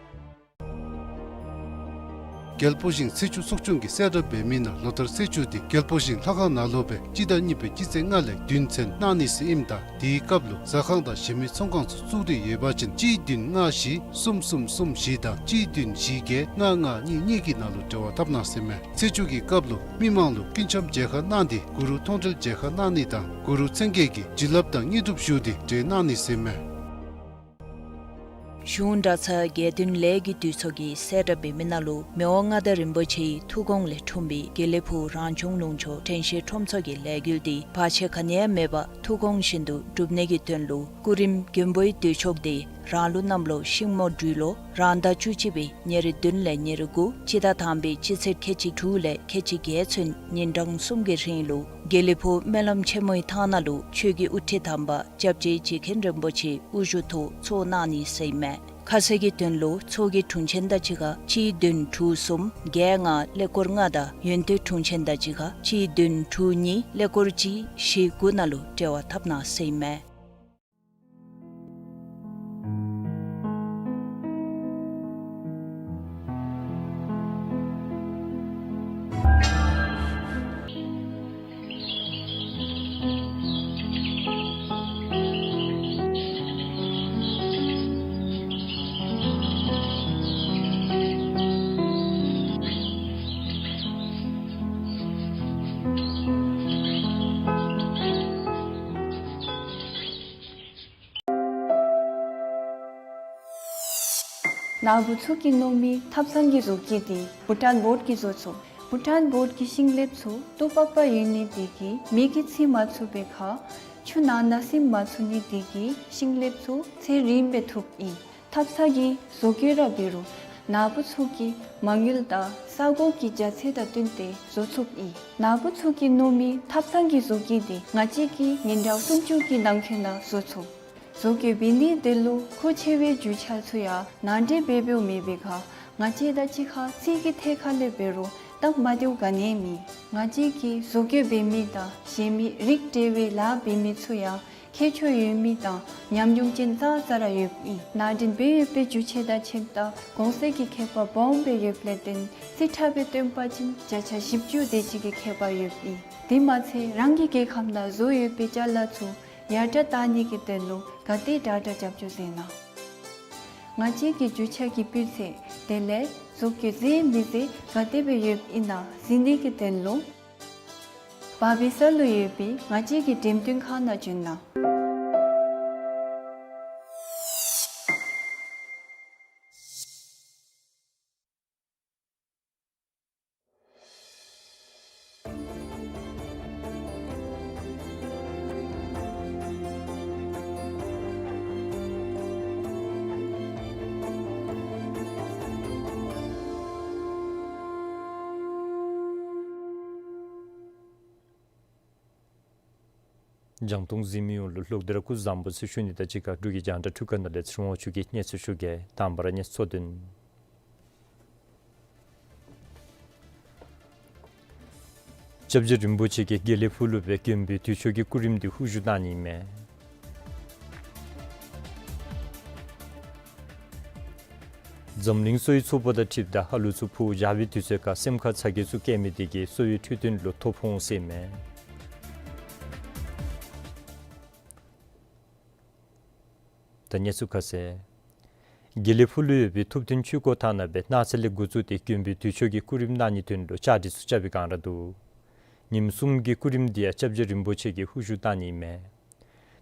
རྒྱལ་པོ་ཞིང་ཚེས་བཅུ་ཚོགས་ཆུང་གིས་གསལ་བསྒྲགས་འབད་མི་ནང་ལོ་ལྟར་ཚེས་བཅུ་དེ་རྒྱལ་པོ་ཞིང་ལྷ་ཁང་ནང་ལུ་སྦེ་སྤྱི་ཟླ་གཉིས་པའི་སྤྱི་ཚེས་ལྔ་ལས་བདུན་ཚུན་གནང་ནི་ཟེར་ཨིནམ་ད་དེའི་སྐབས་ལུ་ཟ་ཁང་དང་གཞན་མི་ཚོང་ཁང་ཚུ་བཙུགས་ཏེ་ཡོད་པ་ཅིན་གཅིག་བདུན་ལྔ་བཞི་གསུམ་གསུམ་གསུམ་བཞི་དང་གཅིག་བདུན་བཞི་བརྒྱད་ལྔ་ལྔ་གཉིས་གཉིས་ཀྱི་ནང་ལུ་འབྲེལ་བ་འཐབ་གནང་ཟེར་མས། ཚེས་བཅུ་གི་སྐབས་ལུ་མི་མང་ལུ་སྐུ་འཆམ་མཇལ་ཁ་གནང་སྟེ་གུ་རུ་མཐོང་གྲོལ་མཇལ་ཁ་གནང་ནི་དང་གུ་རུ་མཚན་བརྒྱད་ཀྱི་བྱིན་རླབས་དང་དངོས་གྲུབ་ཞུ་སྟེ་གྲོལ་གནང་ནི་ཟེར་མས། གཞུང་གྲྭ་ཚང་དགེ་འདུན་ལས་ཀྱི་འདུས་ཚོགས་ཀྱིས་གསལ་བསྒྲགས་འབད་མི་ནང་ལུ་མི་དབང་མངའ་བདག་རིན་པོ་ཆེའི་ཐུགས་དགོངས་ལས་འཁྲུངས་པའི་དགེ་ལེགས་ཕུག་རང་བྱུང་ལུང་ཕྱོགས་དྲན་ཤེས་ཁྲོམ་ཚོགས་ཀྱི་ལས་འགུལ་འདི་བར་ཆད་ག་ནི་ཡང་མེད་པར་ཐུགས་དགོངས་བཞིན་དུ་སྒྲུབ་ནི་གི་དོན་ལུ་སྐུ་རིམ་མགོན་པོའི་འདུས་ཕྱོགས་འདི་རང་ལུགས་གནམ་ལོ་ཤིང་མོ་སྦྲུལ་ལོ་རང་ཟླ་བཅུ་གཅིག་པའི་ཉེར་བདུན་ལས་ཉེར་དགུ་སྤྱི་ཟླ་དང་པའི་སྤྱི་ཚེས་ཁལ་གཅིག་དྲུག་ལས་ཁལ་གཅིག་བརྒྱད་ཚུན་ཉིན་གྲངས་གསུམ་གྱི་རིང་ལུ་དགེ་ལེགས་ཕུག་སྨོན་ལམ་ཆེན་མོའི་ཐང་ནང་ལུ་ཆོས་ཀྱི་དབུ་ཁྲིད་དམ་པ་སྐྱབས་རྗེ་རྗེ་མཁན་རིན་པོ་ཆེའི་དབུ་བཞུགས་ཐོག་ཚོགས་གནང་ནི་ཟེར་ཨིན་མས། ཁ་གསལ་གྱི་དོན་ལུ་ཚོགས་ཀྱི་དྲུང་ཆེན་དང་གཅིག་ཁར་གཅིག་བདུན་དྲུག་གསུམ་བརྒྱད་ལྔ་ཀླད་ཀོར་ལྔ་དང་ཡོན་ཏན་དྲུང་ཆེན་དང་གཅིག་ཁར་གཅིག་བདུན་དྲུག་གཉིས་ཀླད་ཀོར་གཅིག་བཞི་དགུ་ནང་ལུ་འབྲེལ་བ་འཐབ་གནང་ཟེར་ཨིན་མས། ནཱ་བུ་ཚུ་གིས་མནོ་མི་ཐབ་ཚང་གི་བཟོ་བཀོད་འདི་བྷུ་ཊཱན་བོཌ་ཀྱིས་བཟོ་ཚུགས། བྷུ་ཊཱན་བོཌ་ཀྱི་ཤིང་ལེབ་ཚུ་ཏོག་པག་པ་ཡོད་ནི་དེ་གིས་མེ་གིས་འཚིག་མ་ཚུགས་པའི་ཁར་ཆུ་ནང་ན་ཟིམ་མ་ཚུགས་ནི་དེ་གིས་ཤིང་ལེབ་ཚུ་ཚེ་རིངམོ་སྦེ་ཐུབ་ཨིན། ཐབ་ཚང་གི་བཟོ་བཀོད་ར་འབད་རུང་ནཱ་བུ་ཚུ་གི་མ་དངུལ་དང་ས་གོ་གི་རྒྱ་ཚད་དང་བསྟུན་ཏེ་བཟོ་ཚུགས་ཨིན། ནཱ་བུ་ཚུ་གིས་མནོ་མི་ཐབ་ཚང་གི་བཟོ་བཀོད་འདི་ང་བཅས་ཀྱིས་ཉིན་གྲངས་སུམ་ཅུ་གི་ནང་འཁོད་ནང་བཟོ་ཚུགས། བཟོ་བཀོད་འབད་ནིའི་དོན་ལུ་མཁོ་ཆེ་བའི་རྒྱུ་ཆ་ཚུ་ཡང་ནང་འདྲེན་འབད་འབདཝ་མེད་པའི་ཁར་ང་བཅས་དང་གཅིག་ཁར་རྩིས་ཀྱི་ཐད་ཁར་ལས་འབད་རུང་སྟབས་མ་བདེཝ་ག་ནི་ཡང་མེད། ང་བཅས་ཀྱིས་བཟོ་བཀོད་འབད་མི་དང་གཞན་མི་རིགས་འབྲེལ་བའི་ལཱ་འབད་མི་ཚུ་ཡང་ཁྱད་ཆོས་ཡོད་མི་དང་ཉམས་མྱོང་ཅན་ཙང་ཙ་ར་ཡོདཔ་ཨིན། ནང་འདྲེན་འབད་ཡོད་པའི་རྒྱུ་ཆ་དང་ཁྱད་དང་གོང་ཚད་ཀྱི་ཁྱད་པར་སྦོམ་སྦེ་ཡོདཔ་ལས་བརྟེན་རྩིས་ཁྲ་སྦེ་སྟོན་པ་ཅིན་བརྒྱ་ཆ་བཞི་བཅུ་དེ་ཅིག་གི་ཁྱད་པར་ཡོདཔ་ཨིན། དེ་མ་ཚད་རང་གི་རྒྱལ་ཁམས་ནང་བཟོ་ཡོད་པའི་ཅ་ལ་ཚུ་ཡར་དྲག་བཏང་ནི་གི་དོན་ལུ་ག་དེ་དྲག་དྲག་རྒྱབ་སྐྱོར་མཛད་གནང་། ང་བཅས་ཀྱི་རྒྱུ་ཆ་གི་སྤུས་ཚད་དེ་ལས་བཟོ་བཀོད་མཛེས་མི་མཛེས་ག་དེ་སྦེ་ཡོདཔ་ཨིན་ན་གཟིགས་ནི་གི་དོན་ལུ་བར་བི་ས་ལུ་ཡོད་པའི་ང་བཅས་ཀྱི་འགྲེམས་སྟོན་ཁང་ནང་བྱོན་གནང་། རྒྱང་མཐོང་གཟིགས་མི་ཡོངས་ལུ་ལོག་སྟེ་ར་སྐུ་གཟུགས་བཟང་པོ་ཟེར་ཞུ་ནི་དང་གཅིག་ཁར་འབྲུག་གི་རྒྱང་བསྒྲགས་འཕྲུལ་ཁང་ནང་ལས་ཚེ་རིང་དབང་ཕྱུག་གིས་གནས་ཚུལ་ཞུ་གེ། དང་པ་ར་གནས་ཚུལ་གཙོ་དོན། སྐྱབས་རྗེ་རིན་པོ་ཆེ་གིས་དགེ་ལེགས་ཕུག་ལུ་སྦེ་མགོན་པོའི་དུས་མཆོད་ཀྱི་སྐུ་རིམ་འདི་དབུ་བཞུགས་གནང་ནི་མས། འཛམ་གླིང་གསོ་བའི་ཚོགས་པ་དང་འཁྲིལཝ་ད་ཧ་ལུགས་ཚུ་ཕོཝ་བཞག་པའི་དུས་ཚོད་ཁར་སེམས་ཁར་ཚ་གྱང་ཚུ་བསྐྱེད་མི་དེ་གིས་གསོ་བའི་འཕྲོད་བསྟེན་ལུ་ཐོ་ཕོག་འོང་ཟེར་མས། ད་གནས་ཚུལ་ཁ་གསལ། དགེ་ལེགས་ཕུག་ལུ་ཡོད་པའི་ཐུབ་བསྟན་ཆོས་འཁོར་ཐང་ནང་སྦེ་གནངས་ཚེ་ལས་འགོ་བཙུགས་ཏེ་མགོན་པོའི་དུས་མཆོད་ཀྱི་སྐུ་རིམ་གནང་ནིའི་དོན་ལུ་བཅའ་སྒྲིག་ཚུ་རྐྱབ་པའི་སྒང་ར་འདུག། ཉིནམ་གསུམ་གྱི་སྐུ་རིམ་འདི་ཡང་སྐྱབས་རྗེ་རིན་པོ་ཆེ་གིས་དབུ་བཞུགས་གནང་ནི་མས།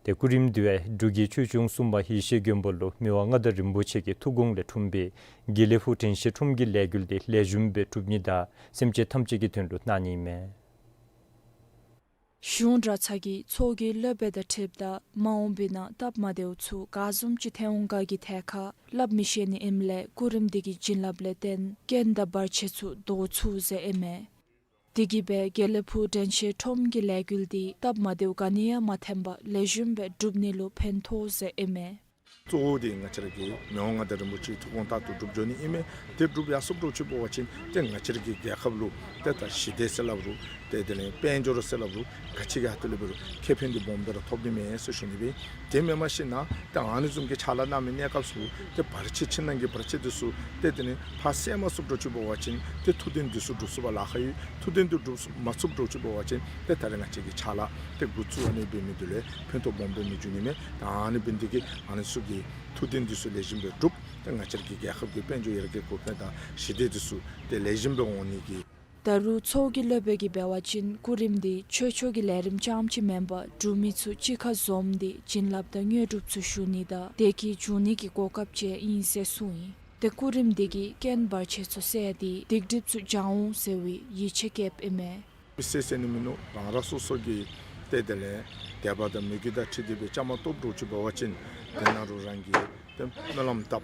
ཏེ་སྐུ་རིམ་འདི་ཡང་འབྲུག་གི་ཆོས་སྐྱོང་སྲུང་མ་ཡེ་ཤེས་མགོན་པོ་ལུ་མི་དབང་མངའ་བདག་རིན་པོ་ཆེ་གི་ཐུགས་དགོངས་ལས་འཁྲུངས་པའི་དགེ་ལེགས་ཕུག་དྲན་ཤེས་ཁྲོམ་གྱི་ལས་འགུལ་འདི་ལེགས་ཤོམ་སྦེ་གྲུབ་ནི་དང་སེམས་ཅན་ཐམས་ཅད་ཀྱི་དོན་ལུ་གནང་ནི་མས། གཞུང་གྲྭ་ཚང་གིས་ཚོགས་ཀྱི་སློབ་དཔོན་དང་འཁྲིལཝ་ད་མ་འོངས་པའི་ནང་སྟབས་མ་བདེཝ་ཚུ་ག་བཟུམ་ཅིག་ཐོན་འོང་ག་གི་ཐད་ཁར་སླབ་མི་ཤེས་ནི་ཨིནམ་ལས་སྐུ་རིམ་འདི་གི་བྱིན་རླབས་ལས་བརྟེན་རྐྱེན་དང་བར་ཆད་ཚུ་བཟློག་ཚུགས་ཟེར་ཨིན་མས། དེ་གིས་སྦེ་དགེ་ལེགས་ཕུག་དྲན་ཤེས་ཁྲོམ་གྱི་ལས་འགུལ་འདི་སྟབས་མ་བདེཝ་ག་ནི་ཡང་མ་ཐོན་པར་ལེགས་ཤོམ་སྦེ་གྲུབ་ནི་ལུ་ཕན་ཐོགས་ཟེར་ཨིན་མས། གཙོ་བོ་དེ་ང་བཅས་ར་གི་མི་དབང་མངའ་བདག་རིན་པོ་ཆེའི་ཐུགས་དགོངས་ལྟར་དུ་འགྲུབ་འགྱོ་ནི་ཨིན་མས། དེ་འགྲུབ་ཡར་སོཔ་འདྲཝ་ཅིག་འབད་བ་ཅིན་ཏེ་ང་བཅས་ར་གི་རྒྱལ་ཁབ་ལུ་ཏེ་ད་ཞི་བདེ་ཟེར་སླབ་རུང་ཏེ་དེ་ལས་དཔལ་འབྱོར་ཟེར་སླབ་རུང་ག་ཅི་གི་ཧ་ཏུ་ལས་འབད་རུང་ཁེ་ཕན་འདི་སྦོམ་སྦེ་ར་ཐོབ་ནི་མས་ཟེར་ཞུ་ནི་སྦེ། དེ་མེན་པར་ཞིན་ན་ཏེ་ཨ་ནི་བཟུམ་གྱི་ཕྱག་ལཱ་གནང་མི་གནས་སྐབས་སུ་ཏེ་བར་ཆད་ཕྱི་ནང་གི་བར་ཆད་འདི་ཚུ་ཏེ་དེ་ལས་ཕར་སེལ་མ་ཚུགསཔ་འདྲཝ་ཅིག་འབད་བ་ཅིན་ཏེ་ཐུབ་བསྟན་འདི་ཚུ་སྒྲུབ་ཚུགསཔ་ལཱ་ཁག་ཡོད། ཐུབ་བསྟན་འདི་སྒྲུབ་མ་ཚུགསཔ་འདྲཝ་ཅིག་འབད་བ་ཅིན་ཏེ་ད་རེས་ང་བཅས་ཀྱི་ཕྱག་ལཱ་ཏེ་འགོ་བཙུགས་ཨ་ནི་འབད་མི་འདི་ལུ་ཕན་ཐོགས་སྦོམ་སྦེ་མི་འབྱུང་ནི་མས། ད་ཨ་ནི་འབད་ནི་དེ་གིས་ཨ་ནི་ཚུ་གི་ཐུབ་བསྟན་འདི་ཚུ་ལེགས་ཤོམ་སྦེ་འགྲུབ་ཏེ་ང་བཅས་ཀྱི་རྒྱལ་ཁབ་ཀྱི་དཔལ་འབྱོར་ཡར་རྒྱས་གོང་འཕེལ་དང་ཞི་བདེ་འདི་ཚུ་ཏེ་ལེགས་ཤོམ་སྦེ་འོང་ནི་གི། ད་རུང་ཚོགས་ཀྱི་སློབ་དཔོན་གྱིས་འབད་བ་ཅིན་སྐུ་རིམ་འདི་ཆོས་ཕྱོགས་ཀྱི་ལས་རིམ་རྐྱངམ་ཅིག་མེན་པར་འབྲུག་མི་ཚུ་གཅིག་ཁར་འཛོམས་ཏེ་བྱིན་རླབས་དང་དངོས་གྲུབ་ཚུ་ཞུ་ནི་དང་བདེ་སྐྱིད་འབྱུང་ནི་གི་གོ་སྐབས་ཅིག་ཨིན་ཟེར་གསུངས་ཡི། ཏེ་སྐུ་རིམ་འདི་གིས་རྐྱེན་བར་ཆད་ཚུ་སེལ་ཏེ་སྡིག་སྒྲིབ་ཚུ་སྦྱང་འོང་ཟེར་བའི་ཡིད་ཆེས་བསྐྱེདཔ་ཨིན་མས། མི་སེར་ཟེར་ནི་མིན་ནུག། རང་རང་སོ་སོ་གི་ཏེ་དེ་ལས་དད་པ་དང་མོས་གུས་དང་འཁྲིལ་ཏེ་སྦེ་བཅའ་མར་གཏོགསཔ་འདྲཝ་ཅིག་འབད་བ་ཅིན་དེ་ནང་ལུ་རང་གིས་ཏེ་སྨོན་ལམ་བཏབ།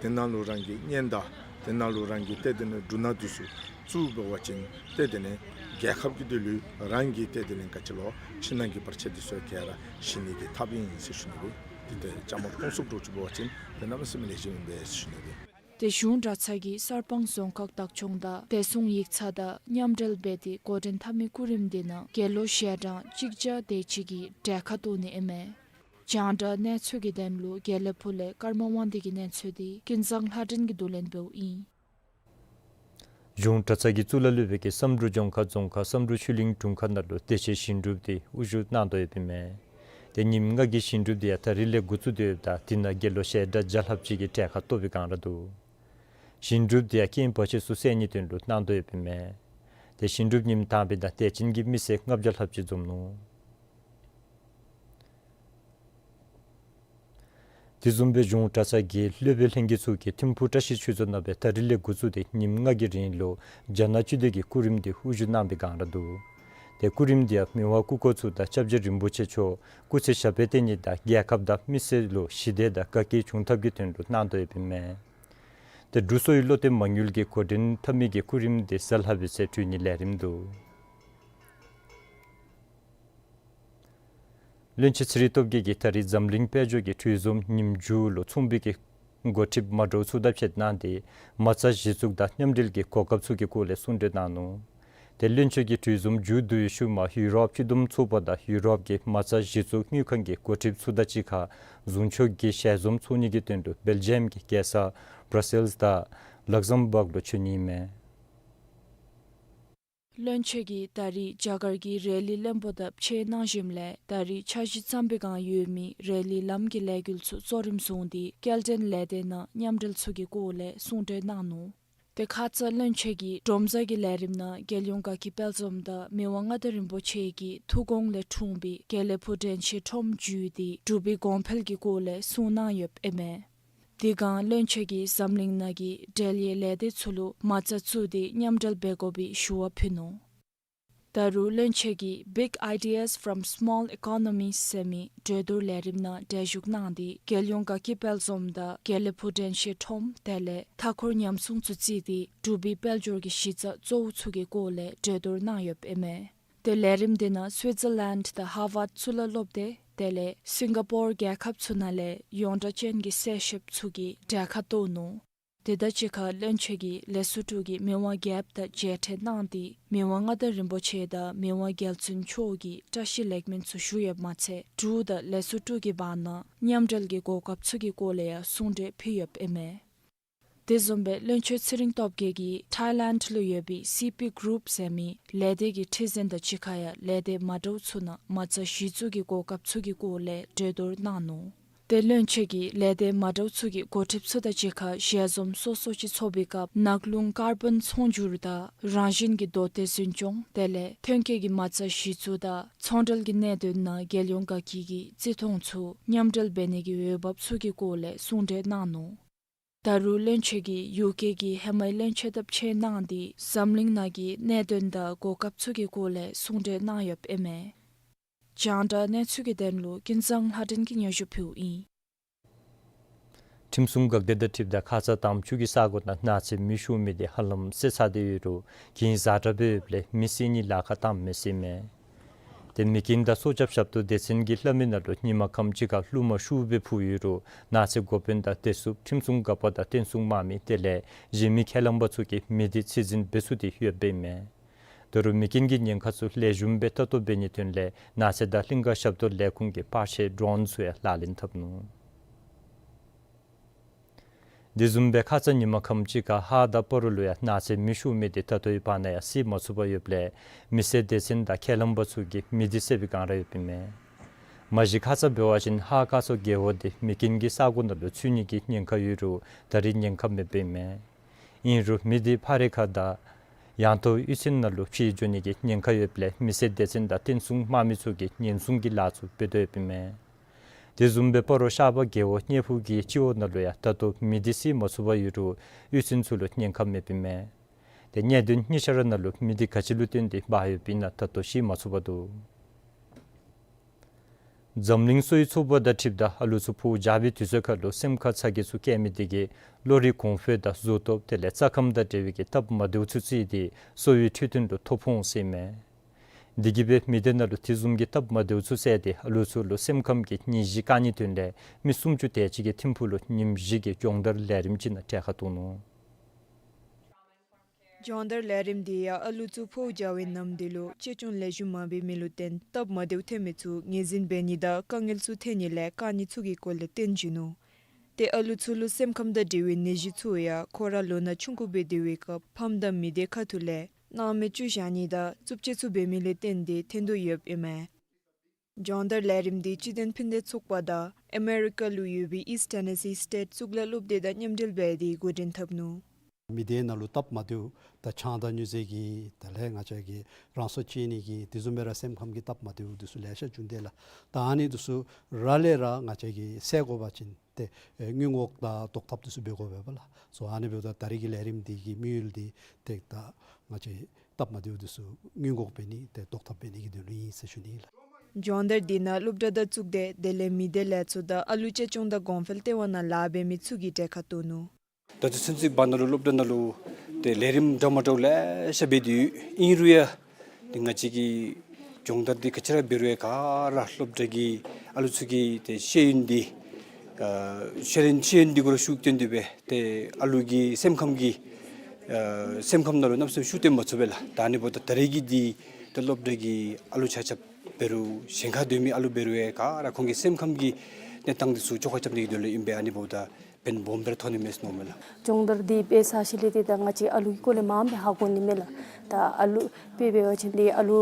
དེ་ནང་ལུ་རང་གིས་བསྙེན་དང་དེ་ནང་ལུ་རང་གིས་ཏེ་དེ་ལས་འབྲུ་སྣ་འདི་ཚུ་བཙུགས་འབད་བ་ཅིན་ཏེ་དེ་ལས་རྒྱལ་ཁབ་ཀྱི་དོན་ལུ་རང་གི་ཏེ་དེ་ལས་ག་ཅི་ལོ་ཕྱི་ནང་གི་བར་ཆད་འདི་ཚུ་ག་ར་ཞི་ནི་གི་ཐབས་ཨིན་ཟེར་ཞུ་ནི་སྦེ། ཏེ་ཏེ་བཅའ་མར་གཏོགས་ཚུགསཔ་འདྲཝ་ཅིག་འབད་བ་ཅིན་ཏེ་གནམ་མེད་ས་མེད་ལེགས་ཤོམ་ཨིན་པས་ཟེར་ཞུ་ནི་སྦེ། ཏེ་གཞུང་གྲྭ་ཚང་གིས་གསར་སྤང་རྫོང་ཁག་བདག་སྐྱོང་དང་བདེ་སྲུང་ཡིག་ཚང་དང་མཉམ་འབྲེལ་འབད་དེ་འགོ་འདྲེན་འཐབ་མི་སྐུ་རིམ་འདི་ནང་དགེ་སློང་ཞལ་གྲངས་གཅིག་བརྒྱ་དེ་ཅིག་གིས་གྲལ་ཁར་གཏོགས་ནི་ཨིན་མས། རྒྱང་བསྒྲགས་གནས་ཚུལ་གྱི་དོན་ལུ་དགེ་ལེགས་ཕུག་ལས་ཀརྨ་དབང་འདུས་ཀྱི་གནས་ཚུལ་འདི་ཀུན་བཟང་ལྷ་སྒྲོན་གྱིས་བསྡུ་ལེན་འབདཝ་ཨིན། གཞུང་གྲྭ་ཚང་གི་གཙུག་ལག་སློབ་དཔོན་གྱིས་བསམ་གྲུབ་ལྗོངས་མཁར་རྫོང་ཁག་བསམ་གྲུབ་ཆོས་གླིང་དྲུང་ཁག་ནང་ལུ་བདེ་ཆེན་ཞིང་སྒྲུབ་འདི་དབུ་བཞུགས་གནང་དོ་ཡོདཔ་ཨིན་མས། ཏེ་ཉིནམ་ལྔ་གི་ཞིང་སྒྲུབ་འདི་ཡང་ད་རིས་ལས་འགོ་བཙུགས་ཏེ་ཡོདཔ་ད་དེ་ནང་དགེ་སློང་ཞལ་གྲངས་བརྒྱ་ལྷགཔ་ཅིག་གིས་གྲལ་ཁར་གཏོགས་པའི་སྒང་ར་འདུག། ཞིང་སྒྲུབ་འདི་ཡང་རྐྱེན་བར་ཆད་ཚུ་སེལ་ནིའི་དོན་ལུ་གནང་དོ་ཡོདཔ་ཨིན་མས། ཏེ་ཞིང་སྒྲུབ་ཉིནམ་དང་པའི་ནང་དད་ཅན་གྱི་མི་སེར་ལྔ་བརྒྱ་ལྷགཔ་ཅིག་འཛོམས་ནུག། དེ་བཟུམ་སྦེ་གཞུང་གྲྭ་ཚང་གི་སློབ་དཔོན་ལྷན་རྒྱས་ཚུ་གིས་ཐིམ་ཕུག་བཀྲ་ཤིས་ཆོས་རྫོང་ནང་སྦེ་ད་རིས་ལས་འགོ་བཙུགས་ཏེ་ཉིནམ་ལྔ་གི་རིང་ལུ་རྒྱ་ནག་སྤྱི་མདོས་ཀྱི་སྐུ་རིམ་འདི་དབུ་བཞུགས་གནང་བའི་སྒང་ར་འདུག། ཏེ་སྐུ་རིམ་འདི་ཡང་མི་དབང་སྐུ་འཁོར་ཚུ་དང་སྐྱབས་རྗེ་རིན་པོ་ཆེ་མཆོག་སྐུ་ཚེ་ཞབས་པད་བརྟན་ནི་དང་རྒྱལ་ཁབ་དང་མི་སེར་ལུ་ཞི་བདེ་དང་དགའ་སྐྱིད་འབྱུང་ཐབས་ཀྱི་དོན་ལུ་གནང་དོ་ཡོདཔ་ཨིན་མས། ཏེ་འབྲུག་གསོ་བའི་བློ་གཏད་མ་དངུལ་གྱི་འགོ་འདྲེན་འཐབ་མི་གི་སྐུ་རིམ་འདི་གཟའ་ལྷག་པའི་ཚེ་གྲོལ་ནིའི་ལས་རིམ་འདུག། བློན་ཆེན་ཚེ་རིང་སྟོབས་རྒྱས་ཀྱིས་ད་རིས་འཛམ་གླིང་དཔལ་འབྱོར་གྱི་གྲོས་འཛོམས་ཉིནམ་མཇུག་ལུ་ཚོགས་པའི་གི་འགོ་ཁྲིདཔ་མ་འདྲཝ་ཚུ་དང་ཕྱད་གནང་སྟེ་མ་རྩ་གཞི་བཙུགས་དང་མཉམ་འབྲེལ་གྱི་གོ་སྐབས་ཚུ་གི་སྐོར་ལས་གསུང་གྲོས་གནང་ནུག། ཏེ་བློན་ཆེན་གྱིས་གྲོས་འཛོམས་མཇུག་བསྡུ་བའི་ཤུལ་མ་ཡུ་རོབ་སྤྱི་བསྡོམས་ཚོགས་པ་དང་ཡུ་རོབ་ཀྱི་མ་རྩ་གཞི་བཙུགས་དངུལ་ཁང་གི་འགོ་ཁྲིདཔ་ཚུ་དང་གཅིག་ཁར་ཟུང་ཕྱོགས་ཀྱི་ཞལ་འཛོམས་ཚོགས་ནི་གི་དོན་ལུ་སྦེལ་ཇམ་གྱི་རྒྱལ་ས་བྷར་སེལསི་དང་ལག་ཟམ་བཱག་ལུ་འབྱོན་ནི་ཨིན་མས། བློན་ཆེན་གྱིས་ད་རིས་རྒྱ་གར་གྱི་རེ་ལི་བློན་པོ་དང་ཕྱད་གནང་ཞིནམ་ལས་ད་རིས་འཆར་གཞི་བརྩམ་པའི་སྒང་ཡོད་མི་རེ་ལི་ལམ་གྱི་ལས་འགུལ་ཚུ་གཙོ་རིམ་བཟུང་སྟེ་སྐྱེལ་འདྲེན་ལས་སྡེ་ནང་མཉམ་འབྲེལ་ཚུ་གི་སྐོར་ལས་གསུང་གྲོས་གནང་ནུག། ཏེ་ཁ་ཙ་བློན་ཆེན་གྱིས་ཌོམ་གཟའ་གི་ལས་རིམ་ནང་རྒྱལ་ཡོངས་དགའ་སྐྱིད་དཔལ་འཛོམས་དང་མི་དབང་མངའ་བདག་རིན་པོ་ཆེ་གི་ཐུགས་དགོངས་ལས་འཁྲུངས་པའི་དགེ་ལེགས་ཕུག་དྲན་ཤེས་ཁྲོམ་བརྒྱུད་དེ་འབྲུག་པའི་གོང་འཕེལ་གྱི་སྐོར་ལས་གསུང་གནང་ཡོདཔ་ཨིན་མས། དེ་སྒང་བློན་ཆེན་གྱིས་འཛམ་གླིང་ནང་གི་འབྲེལ་ཡོད་ལས་སྡེ་ཚུ་ལུ་མ་རྩ་བཙུགས་ཏེ་མཉམ་འབྲེལ་འབད་དགོ་པའི་ཞུ་བ་ཕུལ་ནུག། ད་རུང་བློན་ཆེན་གྱིས་Big Ideas from Small Economies ཟེར་མི་གྲོས་བསྡུར་ལས་རིམ་ནང་གྲལ་ཞུགས་གནང་སྟེ་རྒྱལ་ཡོངས་དགའ་སྐྱིད་དཔལ་འཛོམས་དང་དགེ་ལེགས་ཕུག་དྲན་ཤེས་ཁྲོམ་དེ་ལས་མཐའ་འཁོར་ཉམས་སྲུང་ཚུ་བརྩིས་ཏེ་འབྲུག་པའི་དཔལ་འབྱོར་གྱི་གཞི་རྩ་གཙོ་བོ་ཚུ་གི་སྐོར་ལས་གྲོས་བསྡུར་གནང་ཡོདཔ་ཨིན་མས། ཏེ་ལས་རིམ་འདི་ནང་སུའིཊ་ཛར་ལེནཌ་དང་ཧར་ཝརཌ་ཚུ་ལུ་སློབ་སྡེ་དེ་ལས་སིང་ག་པོར་རྒྱལ་ཁབ་ཚུ་ནང་ལས་ཡོངས་གྲགས་ཅན་གྱི་གསལ་བཤདཔ་ཚུ་གིས་གྲལ་ཁར་གཏོགས་ནུག། དེ་དང་གཅིག་ཁར་བློན་ཆེན་གྱིས་ལེགས་སོ་ཀྲོའུ་གི་མི་དབང་རྒྱལཔོ་དང་མཇལ་འཕྲད་གནང་སྟེ་མི་དབང་མངའ་བདག་རིན་པོ་ཆེ་དང་མི་དབང་རྒྱལ་བཙུན་མཆོག་གི་བཀྲ་ཤིས་ལེགས་སྨོན་ཚུ་ཞུ་ཡོདཔ་མ་ཚད་ཀྲོའུ་དང་ལེགས་སོ་ཀྲོའུ་གི་བར་ན་མཉམ་འབྲེལ་གྱི་གོ་སྐབས་ཚུ་གི་སྐོར་ལས་ཡང་གསུང་གྲོས་ཕུལ་ཡོདཔ་ཨིན་མས། དེ་བཟུམ་སྦེ་བློན་ཆེན་ཚེ་རིང་སྟོབས་རྒྱས་ཀྱིས་ཐཱའི་ལེནཌ་ལུ་ཡོད་པའི་སི་པི་གུ་རུབ་ཟེར་མི་ལས་སྡེ་གི་ཁྲི་འཛིན་དང་གཅིག་ཁར་ཡང་ལས་སྡེ་མ་འདྲཝ་ཚུ་ནང་མ་རྩ་གཞི་བཙུགས་ཀྱི་གོ་སྐབས་ཚུ་གི་སྐོར་ལས་གྲོས་བསྡུར་གནང་ནུག། ཏེ་བློན་ཆེན་གྱིས་ལས་སྡེ་མ་འདྲཝ་ཚུ་གི་འགོ་ཁྲིདཔ་ཚུ་དང་གཅིག་ཁར་ཞལ་འཛོམས་སོ་སོ་ཅིག་ཚོགས་པའི་སྐབས་ནགས་ཀླུང་ཀར་བཱོན་ཚོང་སྒྱུར་དང་རང་བཞིན་གྱི་མདོ་སྟེ་འཛིན་སྐྱོང་དེ་ལས་ཐོན་སྐྱེད་ཀྱི་མ་རྩ་གཞི་བཙུགས་དང་ཚོང་འབྲེལ་གྱི་གནད་དོན་ནང་རྒྱལ་ཡོངས་དགའ་སྐྱིད་ཀྱི་བརྩི་མཐོང་ཚུ་མཉམ་འབྲེལ་འབད་ནི་གི་འོས་འབབ་ཚུ་གི་སྐོར་ལས་གསུང་གྲོས་གནང་ནུག། ད་རུང་བློན་ཆེན་གྱིས་ཡུ་ཀེ་གི་ཧེ་མའི་བློན་ཆེན་དང་ཕྱད་གནང་སྟེ་འཛམ་གླིང་ནང་གི་གནད་དོན་དང་གོ་སྐབས་ཚུ་གི་སྐོར་ལས་གསུང་གྲོས་གནང་ཡོདཔ་ཨིན་མས། རྒྱང་བསྒྲགས་གནས་ཚུལ་གྱི་དོན་ལུ་ཀུན་བཟང་ལྷ་སྒྲོན་གྱིས་སྙན་ཞུ་ཕུལཝ་ཨིན། ཁྲིམས་སྲུང་འགག་སྡེ་དང་འཁྲིལཝ་ད་ཁ་ཙ་དམ་ཆོས་ཀྱི་ས་གོ་ནང་ནགས་ཚལ་མེ་ཤོར་མི་དེ་ཧ་ལམ་བསད་ཚར་ཏེ་ཡོད་རུང་གྱེན་ཛ་དྲག་སྦེ་ཡོདཔ་ལས་མི་བསད་ནི་ལཱ་ཁག་བཏངམ་མས་ཟེར་མས། ཏེ་མེ་རྐྱེན་དང་སྲོག་སྐྱབས་ཞབས་ཏོག་སྡེ་ཚན་གྱིས་སླབ་མི་ནང་ལུ་ཉིན་མ་ཁམས་ཅིག་ཁར་རླུང་མ་ཤུགས་སྦེ་འཕུ་ཡོད་རུང་ནགས་ཚལ་འགོ་དཔོན་དང་བདེ་སྲུངཔ་ཁྲིམས་སྲུང་འགག་པ་དང་བསྟན་སྲུང་དམག་མི་དེ་ལས་གཞན་མི་ཁས་བླངས་པ་ཚུ་གིས་མེ་དེ་ཚད་འཛིན་འབད་ཚུགས་ཏེ་ཡོདཔ་ཨིན་མས། ད་རུང་མེ་རྐྱེན་གྱི་ཉེན་ཁ་ཚུ་ལེགས་ཤོམ་སྦེ་ལྟ་རྟོག་འབད་ནིའི་དོན་ལས་ནགས་ཚལ་དང་གླིང་ཀ་ཞབས་ཏོག་ལས་ཁུངས་ཀྱིས་པར་ཆས་ཌོ་རོན་ཚུ་ཡང་ལག་ལེན་འཐབ་ནུག། དེ་བཟུམ་སྦེ་ཁ་ཙ་ཉིན་མ་ཁམས་ཅིག་ཁར་ཧཱ་དང་སྤ་རོ་ལུ་ཡང་ནགས་ཚལ་མེ་ཤོར་མི་དེ་ད་ལྟོའི་བར་ན་ཡང་བསད་མ་ཚུགས་པར་ཡོདཔ་ལས་མེ་བསད་སྡེ་ཚན་དང་ཁས་བླངས་པ་ཚུ་གིས་མེ་དེ་བསད་པའི་སྒང་ར་ཡོདཔ་ཨིན་མས། མ་གཞི་ཁ་ཙ་འབད་བ་ཅིན་ཧཱ་བཀའ་ཤོག་རྒེད་འོག་དེ་མེ་རྐྱེན་གྱི་ས་གོ་ནང་ལུ་ཚུད་ནི་གི་ཉེན་ཁ་ཡོད་རུང་ད་རེས་ཉེན་ཁ་མེདཔ་ཨིན་མས། ཨིན་རུང་མེ་དེ་ཕག་རི་ཁ་དང་ཡང་ཐོག་གཡུས་ཚན་ནང་ལུ་ཕྱིས་འགྱོ་ནི་གི་ཉེན་ཁ་ཡོདཔ་ལས་མེ་བསད་སྡེ་ཚན་དང་བསྟན་སྲུང་དམག་མི་ཚུ་གིས་ཉེན་སྲུང་གི་ལཱ་ཚུ་འབད་དོ་ཡོདཔ་ཨིན་མས། དེ་བཟུམ་སྦེ་སྤ་རོ་ཤར་པ་རྒེད་འོག་སྙེ་ཕུ་གི་སྤྱི་འོག་ནང་ལུ་ཡང་ད་ལྟོ་མེ་དེ་བསད་མ་ཚུགས་པར་ཡོད་རུང་གཡུས་ཚན་ཚུ་ལུ་ཉེན་ཁ་མེདཔ་ཨིན་མས། ཏེ་གནད་དོན་གཉིས་ཆ་ར་ནང་ལུ་མེ་དེ་ག་ཅི་ལུ་བརྟེན་ཏེ་འབར་ཡོདཔ་ཨིན་ན་ད་ལྟོ་ཤེས་མ་ཚུགས་པར་འདུག། འཛམ་གླིང་གསོ་བའི་ཚོགས་པ་དང་འཁྲིལཝ་ད་ཨ་ལུ་ཚུ་ཕོཝ་རྒྱག་པའི་དུས་ཚོད་ཁར་ལུ་སེམས་ཁར་ཚ་གྱང་ཚུ་བཀལ་མི་དེ་གིས་བློ་རིག་གོང་འཕེལ་དང་གཟུགས་སྟོབས་དེ་ལས་རྩ་ཁམས་དང་འབྲེལ་བའི་གི་སྟབས་མ་བདེཝ་ཚུ་བརྩིས་ཏེ་གསོ་བའི་འཕྲོད་བསྟེན་ལུ་ཐོ་ཕོག་འོང་ཟེར་ཨིན་མས། དེ་གིས་སྦེ་མི་སྡེ་ནང་ལུ་དེ་བཟུམ་གྱི་སྟབས་མ་བདེཝ་ཚུ་བསལ་ཏེ་ཨ་ལུ་ཚུ་ལུ་སེམས་ཁམས་ཀྱི་ནད་གཞི་བཀག་ནིའི་དོན་ལས་མི་སུམ་ཅུ་དེ་ཅིག་གིས་ཐིམ་ཕུག་ལུ་ཉིནམ་བཞི་གི་སྦྱོང་བརྡར་ལས་རིམ་ཅིག་ནང་གྲལ་ཁར་གཏོགས་ནུག། སྦྱོང་བརྡར་ལས་རིམ་འདི་ཡང་ཨ་ལུ་ཚུ་ཕོཝ་རྒྱག་པའི་ནམ་དུས་ལུ་གཅེས་སྐྱོང་ལེགས་ཤོམ་མ་འབད་མི་ལུ་བརྟེན་སྟབས་མ་བདེཝ་ཐོན་མི་ཚུ་ངོས་འཛིན་འབད་ནི་དང་དཀའ་ངལ་ཚུ་ཐོན་ནི་ལས་བཀག་ནི་ཚུ་གི་སྐོར་ལས་སྟོན་བྱིན་ནུག། ཏེ་ཨ་ལུ་ཚུ་ལུ་སེམས་ཁམས་དང་འབྲེལ་བའི་ནད་གཞི་ཚུ་ཡང་ཁོང་ར་ལོ་ན་ཆུང་ཀུ་སྦེ་སྡོད་པའི་སྐབས་ཕམ་དང་མི་སྡེ་ཁ་ཐུག་ལས་སྣང་མེད་བཅུག་བཞག་ནི་དང་རྩུབ་སྤྱོད་ཚུ་འབད་མི་ལུ་བརྟེན་ཏེ་ཐོན་དོ་ཡོདཔ་ཨིན་མས། སྦྱོང་བརྡར་ལས་རིམ་འདི་སྤྱི་མཐུན་ཕན་བདེ་ཚོགས་པ་དང་ཨ་མེ་རི་ཀ་ལུ་ཡོད་པའི་ཨིསཊ་ཊེ་ནེ་སི་སི་ཊེཊ་གཙུག་ལག་སློབ་སྡེ་དང་མཉམ་འབྲེལ་འབད་དེ་འགོ་འདྲེན་འཐབ་ནུག། མི་སྡེ་ནང་ལུ་སྟབས་མ་བདེཝ་ད་ཆང་དང་མྱུར་རྫས་ཀྱི་དེ་ལས་ང་བཅས་ཀྱི་རང་སྲོག་བཅད་ནི་གི་དེ་བཟུམ་སྦེ་ར་སེམས་ཁམས་ཀྱི་སྟབས་མ་བདེཝ་འདི་ཚུ་ལེ་ཤ་བྱུང་སྟེ་ལགས། ད་ཨ་ནི་འདི་ཚུ་ར་ལས་ར་ང་བཅས་ཀྱིས་བསལ་དགོ་པ་ཅིན་ཏེ་ཨེ་སྔོན་འགོག་དང་ཟློག་ཐབས་འདི་ཚུ་འབད་དགོ་པས་ལགས། སོ་ཨ་ནི་འབདཝ་ད་ད་རེས་ཀྱི་ལས་རིམ་འདི་གི་དམིགས་ཡུལ་འདི་ཏེ་ད་ང་བཅས་སྟབས་མ་བདེཝ་འདི་ཚུ་སྔོན་འགོག་འབད་ནི་ཏེ་ཟློག་ཐབས་འབད་ནི་གི་དོན་ལུ་ཨིན་ཟེར་ཞུ་ནི་ལགས། སྦྱོང་བརྡར་འདི་ནང་སློབ་གྲྭ་དང་གཙུག་སྡེ་དེ་ལས་མི་སྡེ་ལས་ཚོགས་དང་ཨ་ལུ་གཅེས་སྐྱོང་དང་གོང་འཕེལ་ལྟེ་བ་ནང་ལཱ་འབད་མི་ཚུ་གིས་གྲལ་ཁར་གཏོགས་ནུག། ད་ལྟོ་ཚུན་ཚོད་བར་ན་ལུ་སློབ་གྲྭ་ནང་ལུ་ཏེ་ལས་རིམ་འདྲ་མ་འདྲཝ་ལེ་ཤ་འབད་དེ་ཡོད། ཨིན་རུང་ཡང་ཏེ་ང་བཅས་ཀྱིས་སྦྱོང་བརྡར་འདི་ག་ཅི་ར་འབད་རུང་ཡང་ག་ར་སློབ་གྲྭ་གི་ཨ་ལུ་ཚུ་གི་ཏེ་ཤེས་ཡོན་འདི་ཨ་ཤེས་ཡོན་ཤེས་ཡོན་འདི་གུ་ར་ཤུགས་བཏོན་ཏེ་སྦེ་ཏེ་ཨ་ལུ་གི་སེམས་ཁམས་ཀྱི་ཨ་སེམས་ཁམས་ནང་ལུ་གནམ་མེད་ས་མེད་ཤུགས་བཏོན་མ་ཚུགས་པས་ལགས། ད་ཨ་ནི་འབདཝ་ད་ད་རེས་ཀྱི་འདི་ད་སློབ་གྲྭ་གི་ཨ་ལུ་ཆ་ཁྱབ་འབད་རུང་གཞན་ཁར་སྡོད་མི་ཨ་ལུ་འབད་རུང་ཡང་ག་ར་ཁོང་གི་སེམས་ཁམས་ཀྱི་གནས་སྟངས་འདི་ཚུ་བཅོ་ཁ་རྐྱབ་ནི་གི་དོན་ལུ་ཨིན་པས། ཨ་ནི་འབདཝ་ད་ཕན་སྦོམ་སྦེ་ར་ཐོགས་ནི་མས་ཟེར་མནོཝ་མས་ལགས། སྦྱོང་བརྡར་འདི་འབད་ཚར་ཞིནམ་ལས་ཏེ་ད་ང་བཅས་ཨ་ལུ་གི་སྐོར་ལས་མངམ་སྦེ་ཧ་གོ་ནི་མས་ལགས། ད་ཨ་ལུ་དཔེ་འབད་བ་ཅིན་ཏེ་ཨ་ལུ་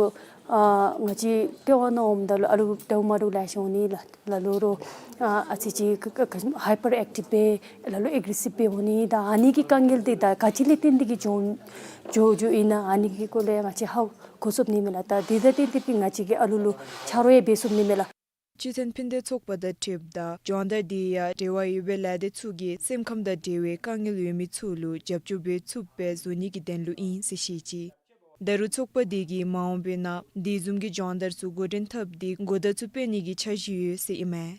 ཨ་ང་བཅས་ལྟེ་བ་ནང་འོངམ་ད་ལུ་ཨ་ལུ་འདྲཝ་མ་འདྲཝ་ལེ་ཤ་འོང་ནི་ལགས། ལ་ལུ་རོགས་ཨ་ཨ་ཙི་ཅིག་ཀ་ཀ་ཀ་ཧའི་པར་ཨེཀ་ཊིབ་སྦེ་ལ་ལུ་ཨེག་རེ་སིབ་སྦེ་འོང་ནི། ད་ཨ་ནི་གི་དཀའ་ངལ་འདི་ད་ག་ཅི་ལས་བརྟེན་ཏེ་གིས་འགྱོ་འགྱོ་འགྱོཝ་ཨིན་ན་ཨ་ནི་གི་སྐོར་ལས་ང་བཅས་ཧ་གོ་ཚུགས་ནི་མས་ལགས། ད་འདི་དང་བརྟེན་ཏེ་སྦེ་ང་བཅས་ཀྱིས་ཨ་ལུ་ལུ་ཆ་རོགས་ཡང་འབད་ཚུགས་ནི་མས་ལགས། སྤྱི་མཐུན་ཕན་བདེ་ཚོགས་པ་དང་འཁྲིལཝ་ད་སྦྱོང་བརྡར་འདི་ཡང་འབྲེལ་བ་ཡོད་པའི་ལས་སྡེ་ཚུ་གིས་སེམས་ཁམས་དང་འབྲེལ་བའི་དཀའ་ངལ་ཡོད་མི་ཚུ་ལུ་རྒྱབ་སྐྱོར་འབད་ཚུགསཔ་སྦེ་བཟོ་ནི་གི་དོན་ལུ་ཨིན་ཟེར་བཤད་ཅི། ད་རུང་ཚོགས་པ་འདི་གིས་མ་འོངས་པའི་ནང་འདི་བཟུམ་གྱི་སྦྱོང་བརྡར་ཚུ་འགོ་འདྲེན་འཐབ་སྟེ་གོ་བརྡ་ཚུ་སྤེལ་ནི་གི་འཆར་གཞི་ཡོད་ཟེར་ཨིན་མས།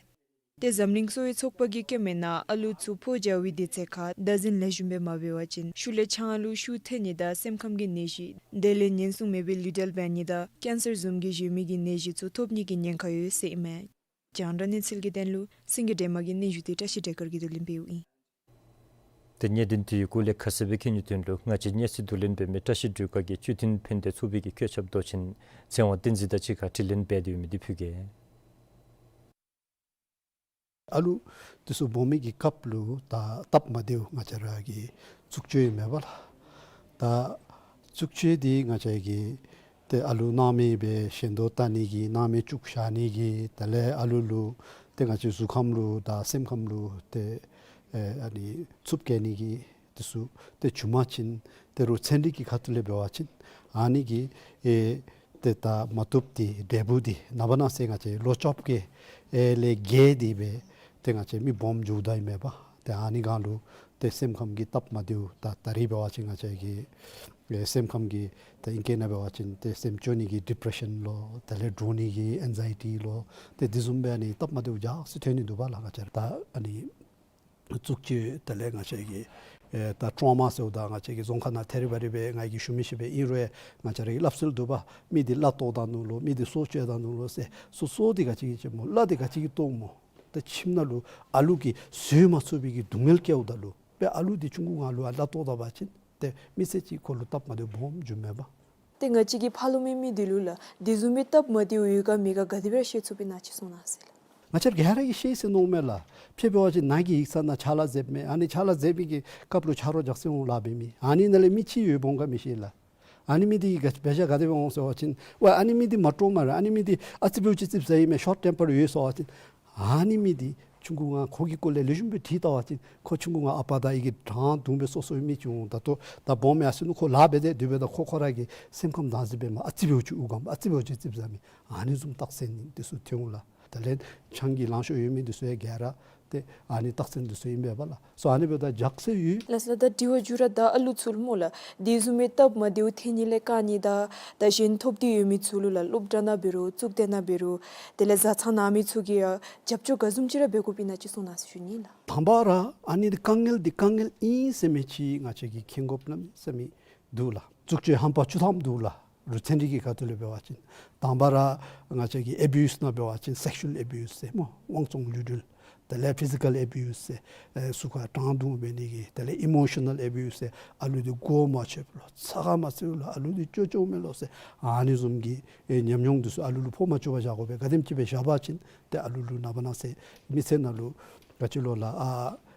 ཏེ་འཛམ་གླིང་གསོ་བའི་ཚོགས་པ་གིས་བཀོད་མི་ནང་ཨ་ལུ་ཚུ་ཕོ་རྒྱས་འོང་བའི་དུས་ཚོད་ཁར་བདག་འཛིན་ལེགས་ཤོམ་སྦེ་མ་འབད་བ་ཅིན་ཤུལ་ལས་ཆང་ཨ་ལུ་ཤུགས་ཐོན་ནི་དང་སེམས་ཁམས་ཀྱི་ནད་གཞི་དེ་ལས་ཉེན་སྲུང་མེད་པའི་ལུས་རྩལ་འབད་ནི་དང་ཀེན་སར་བཟུམ་གྱི་གཞན་མི་གི་ནད་གཞི་ཚུ་ཐོབ་ནི་གི་ཉེན་ཁ་ཡོད་ཟེར་ཨིན་མས། རྒྱང་བསྒྲགས་གནས་ཚུལ་གྱི་དོན་ལུ་སེང་གེ་སྒྲོལ་མ་གི་སྙན་ཞུ་འདི་བཀྲ་ཤིས་སྒྲོལ་དཀར་གྱིས་བསྡུ་ལེན་འབདཝ་ཨིན། ཏེ་གནད་དོན་དེའི་སྐོར་ལས་ཁ་གསལ་སྦེ་མཁྱེན་ནིའི་དོན་ལུ་ང་བཅས་གནས་ཚུལ་བསྡུ་ལེན་འབད་མི་བཀྲ་ཤིས་སྒྲོལ་དཀར་གྱིས་འཕྲོད་བསྟེན་ཕན་བདེ་ཚོགས་པའི་གི་བཀོད་ཁྱབ་མདོ་ཆེན་ཚེ་དབང་བསྟན་འཛིན་དང་གཅིག་ཁར་དྲི་ལན་འབད་དེ་ཡོད་མི་འདི་ཕུལ་གེ། ཨ་ལུ་འདི་ཚུ་སྦོམ་མི་གི་སྐབས་ལུ་ད་སྟབས་མ་བདེཝ་ང་བཅས་ར་གི་བཙུགས་བཅོས་ཨིན་མས་པ་ལགས། ད་བཙུགས་བཅོས་འདི་ང་བཅས་ཀྱི་ཏེ་ཨ་ལུ་སྣང་མེད་སྦེ་ཞེ་འདོད་ལྟ་ནི་གི་སྣང་མེད་བཅུག་བཞག་ནི་གི་དེ་ལས་ཨ་ལུ་ལུ་ཏེ་ང་བཅས་གཟུགས་ཁམས་ལུ་དང་སེམས་ཁམས་ལུ་ཏེ་ཨེ་ཨ་ནི་འཚུབ་བཀལ་ནི་གི་འདི་ཚུ་ཏེ་བྱུང་པ་ཅིན་ཏེ་རོགས་ཚན་རིག་གི་ཁ་ཐུག་ལས་འབད་བ་ཅིན་ཨ་ནི་གི་ཨེ་ཏེ་ད་མ་བཏུབ་འདི་འབྲས་བུ་འདི་ནངས་པ་གནངས་ཚེ་ང་བཅས་ལོ་བཅོ་བརྒྱད་ཨེ་ལས་བརྒལ་ཏེ་སྦེ་ཏེ་ང་བཅས་མི་སྦོམ་འགྱོཝ་ད་ཨིན་མས་པ། ཏེ་ཨ་ནི་སྒང་ལུ་ཏེ་སེམས་ཁམས་ཀྱི་སྟབས་མ་བདེཝ་ད་ད་རིས་འབད་བ་ཅིན་ང་བཅས་ཀྱི་ཨེ་སེམས་ཁམས་ཀྱི་ཏེ་ཨིང་སྐད་ནང་འབད་བ་ཅིན་ཏེ་སེམས་སྐྱོ་ནི་གི་ཌི་པྲེ་ཤཱན་ལོ་དེ་ལས་འདྲོག་ནི་གི་ཨེང་ཛའི་ཊི་ལོ་ཏེ་འདི་བཟུམ་སྦེ་ཨ་ནི་སྟབས་མ་བདེཝ་ཡར་སེང་ཐོན་ནི་འདུག་པ་ལགས། ང་བཅས་ར་ད་ཨ་ནི་བཙུགས་བཅོས་དེ་ལས་ང་བཅས་ཀྱི་ཨེ་ད་ཊོ་མ་ཟེརཝ་ད་ང་བཅས་ཀྱི་རྫོང་ཁ་ནང་ཐད་རི་བ་རི་སྦེ་ང་གིས་ཞུ་མི་ཤེས་པས། ཨིན་རུང་ང་བཅས་ར་གི་སླབ་སྲོལ་འདུག་པ། མི་འདི་གླ་བཏོག་བཏང་ནུག་ལོ། མི་འདི་སྲོག་བཅད་བཏང་ནུག་ལོ་ཟེར། སོ་སོ་འདི་ག་ཅི་གིས་བཅད་སྨོ། གླ་འདི་ག་ཅི་གིས་བཏོག་སྨོ། ད་ཁྱིམ་ནང་ལུ་ཨ་ལུ་གིས་བཟོད་མ་ཚུགས་པའི་གི་སྡུག་བསྔལ་བཀལཝ་ད་ལུ་དཔེ་ཨ་ལུ་འདི་ཆུང་ཀུ་སྒང་ལུ་ཨ་གླ་བཏོག་བཏང་པ་ཅིན་ཏེ་མི་ཚེ་གཅིག་ཁོ་ལུ་སྟབས་མ་བདེཝ་སྦོམ་འགྱོཝ་མས་པ། ཏེ་ང་བཅས་ཀྱི་ཕར་ལུ་མེད་མི་འདི་ལུ་ལགས་འདི་བཟུམ་མའི་སྟབས་མ་བདེཝ་ཡོད་ག་མེད་ག་ག་དེ་སྦེ་ར་ཤེས་ཚུགས་པས་ན་ཅིག་གསུང་གནང་ཟེར་ལགས། ང་བཅས་ག་ར་གིས་ཤེས་ཟེར་མནོཝ་མས་ལགས། དཔེ་འབད་བ་ཅིན་ནཱ་གི་ཡིག་ཚང་ནང་ཕྱག་ལཱ་མཛདཔ་མས། ཨ་ནི་ཕྱག་ལཱ་མཛད་པའི་གི་སྐབས་ལུ་ཆ་རོགས་རྒྱགས་ཟེར་འོང་ལཱ་འབད་མི་ཨ་ནི་ནང་ལས་མི་ཅིག་ཡོདཔ་འོང་ག་མི་ཤེས་ལགས། ཨ་ནི་མི་འདི་གིས་ག་འབད་བཞག་ག་དེ་སྦེ་འོང་ཟེར་བ་ཅིན་ཝའི་ཨ་ནི་མི་འདི་མ་སྤྲོ་སྨ་རེ། ཨ་ནི་མི་འདི་ཨ་ཙི་འབདཝ་ཅིག་ཙིགཔ་ཟ་ཨིན་མས། ཤོཊ་ཊེམ་པར་ཡོད་ཟེར་བ་ཅིན་ཨ་ནི་མི་འདི་ཆུང་ཀུ་སྒང་ཁོ་གི་སྐོར་ལས་ལེགས་ཤོམ་སྦེ་དྲིས་བལྟ་བ་ཅིན་ཁོ་ཆུང་ཀུ་སྒང་ཨ་པ་དང་ཨའི་གིས་དྲང་བརྡུང་སྦེ་གསོ་གསོ་མི་ཅིག་འོང་། ད་ལྟོ་ད་སྦོམ་ཡར་སོ་ནུག། ཁོ་ལཱ་འབད་དེ་དེ་འབདཝ་ད་ཁོ་ཁོ་ར་གི་སེམས་ཁམས་བདག་འཛིན་འབད་མ་ཨ་ཙི་འབདཝ་ཅིག་དབུགས་སྒམ་ཨ་ཙི་འབདཝ་ཅིག་ཙིགཔ་ཟ་མི་ཨ་ནི་བཟུམ་རྟགས་མཚན་འདི་ཚུ་ཐོན་འོང་ལགས། དེ་ལས་ཆང་གི་ལང་ཤོར་ཡོད་མི་འདི་ཚུ་ཡང་ག་ར་ཏེ་ཨ་ནི་རྟགས་མཚན་འདི་ཚུ་ཨིན་པས་པ་ལགས། སོ་ཨ་ནི་འབདཝ་ད་རྒྱགས་ཟེར་ཡོད། ལགས་སོ། ད་དྲི་བ་མཇུག་ར་ད་ཨ་ལུ་ཚུ་ལུ་སྨོ་ལགས་འདི་བཟུམ་མའི་སྟབས་མ་བདེཝ་ཐོན་ནི་ལས་བཀག་ནི་དང་ད་གཞན་ཐོབ་འདོད་ཡོད་མི་ཚུ་ལུ་ལགས་སློབ་གྲྭ་ནང་འབད་རུང་གཙུག་སྡེ་ནང་འབད་རུང་དེ་ལས་བཟའ་ཚང་ནང་མི་ཚུ་གིས་ཡང་རྒྱབ་སྐྱོར་ག་བཟུམ་ཅིག་ར་འབད་དགོཔ་ཨིན་ན་ཅིག་གསུང་གནང་ཟེར་ཞུ་ནི་ལགས། དང་པ་ར་ཨ་ནི་འདི་དཀའ་ངལ་འདི་དཀའ་ངལ་ཨིན་ཟེར་མི་ཅིག་ང་བཅས་ཀྱིས་མཁྱེན་དགོཔ་གནམ་མེད་ས་མེད་འདུག་ལགས། བཙུགས་བཅོས་ཧམ་པ་བཅུ་ཐམ་འདུག་ལགས། རོགས་ཚན་རིག་གི་ཁ་ཐུག་ལས་འབད་བ་ཅིན་དང་པ་ར་ང་བཅས་ཀྱི་ཨེ་བིའུསི་ནང་འབད་བ་ཅིན་སེག་ཤུ་ཨེལ་ཨེ་བིའུསི་ཟེར་སྨོ་དབང་བཙོང་ལུས་འབྲེལ། དེ་ལས་ཕི་ཟི་ཀཱལ་ཨེ་བིའུསི་ཟེར་ཨེ་གཟུགས་ཁར་དྲང་བརྡུང་འབད་ནི་གི། དེ་ལས་ཨི་མོ་ཤ་ནཱལ་ཨེ་བིའུསི་ཟེར་ཨ་ལུ་འདི་མགུ་མ་ཆོདཔ་ལོ། ཚ་ག་མ་ཚུད་ལོ། ཨ་ལུ་འདི་སྐྱོ་སྐྱོཝ་མས་ལོ་ཟེར་ཨ་ནི་བཟུམ་གྱི་ཨེ་ཉམས་མྱོང་འདི་ཚུ་ཨ་ལུ་ལུ་ཕོག་མ་བཅུག་པར་བཞག་དགོ་པས། ག་དེམ་ཅིག་སྦེ་བཞག་པ་ཅིན་ཏེ་ཨ་ལུ་ལུ་ནངས་པ་གནངས་ཚེ་མི་ཚེ་ནང་ལུ་ག་ཅི་ལོ་ལགས་ཨ་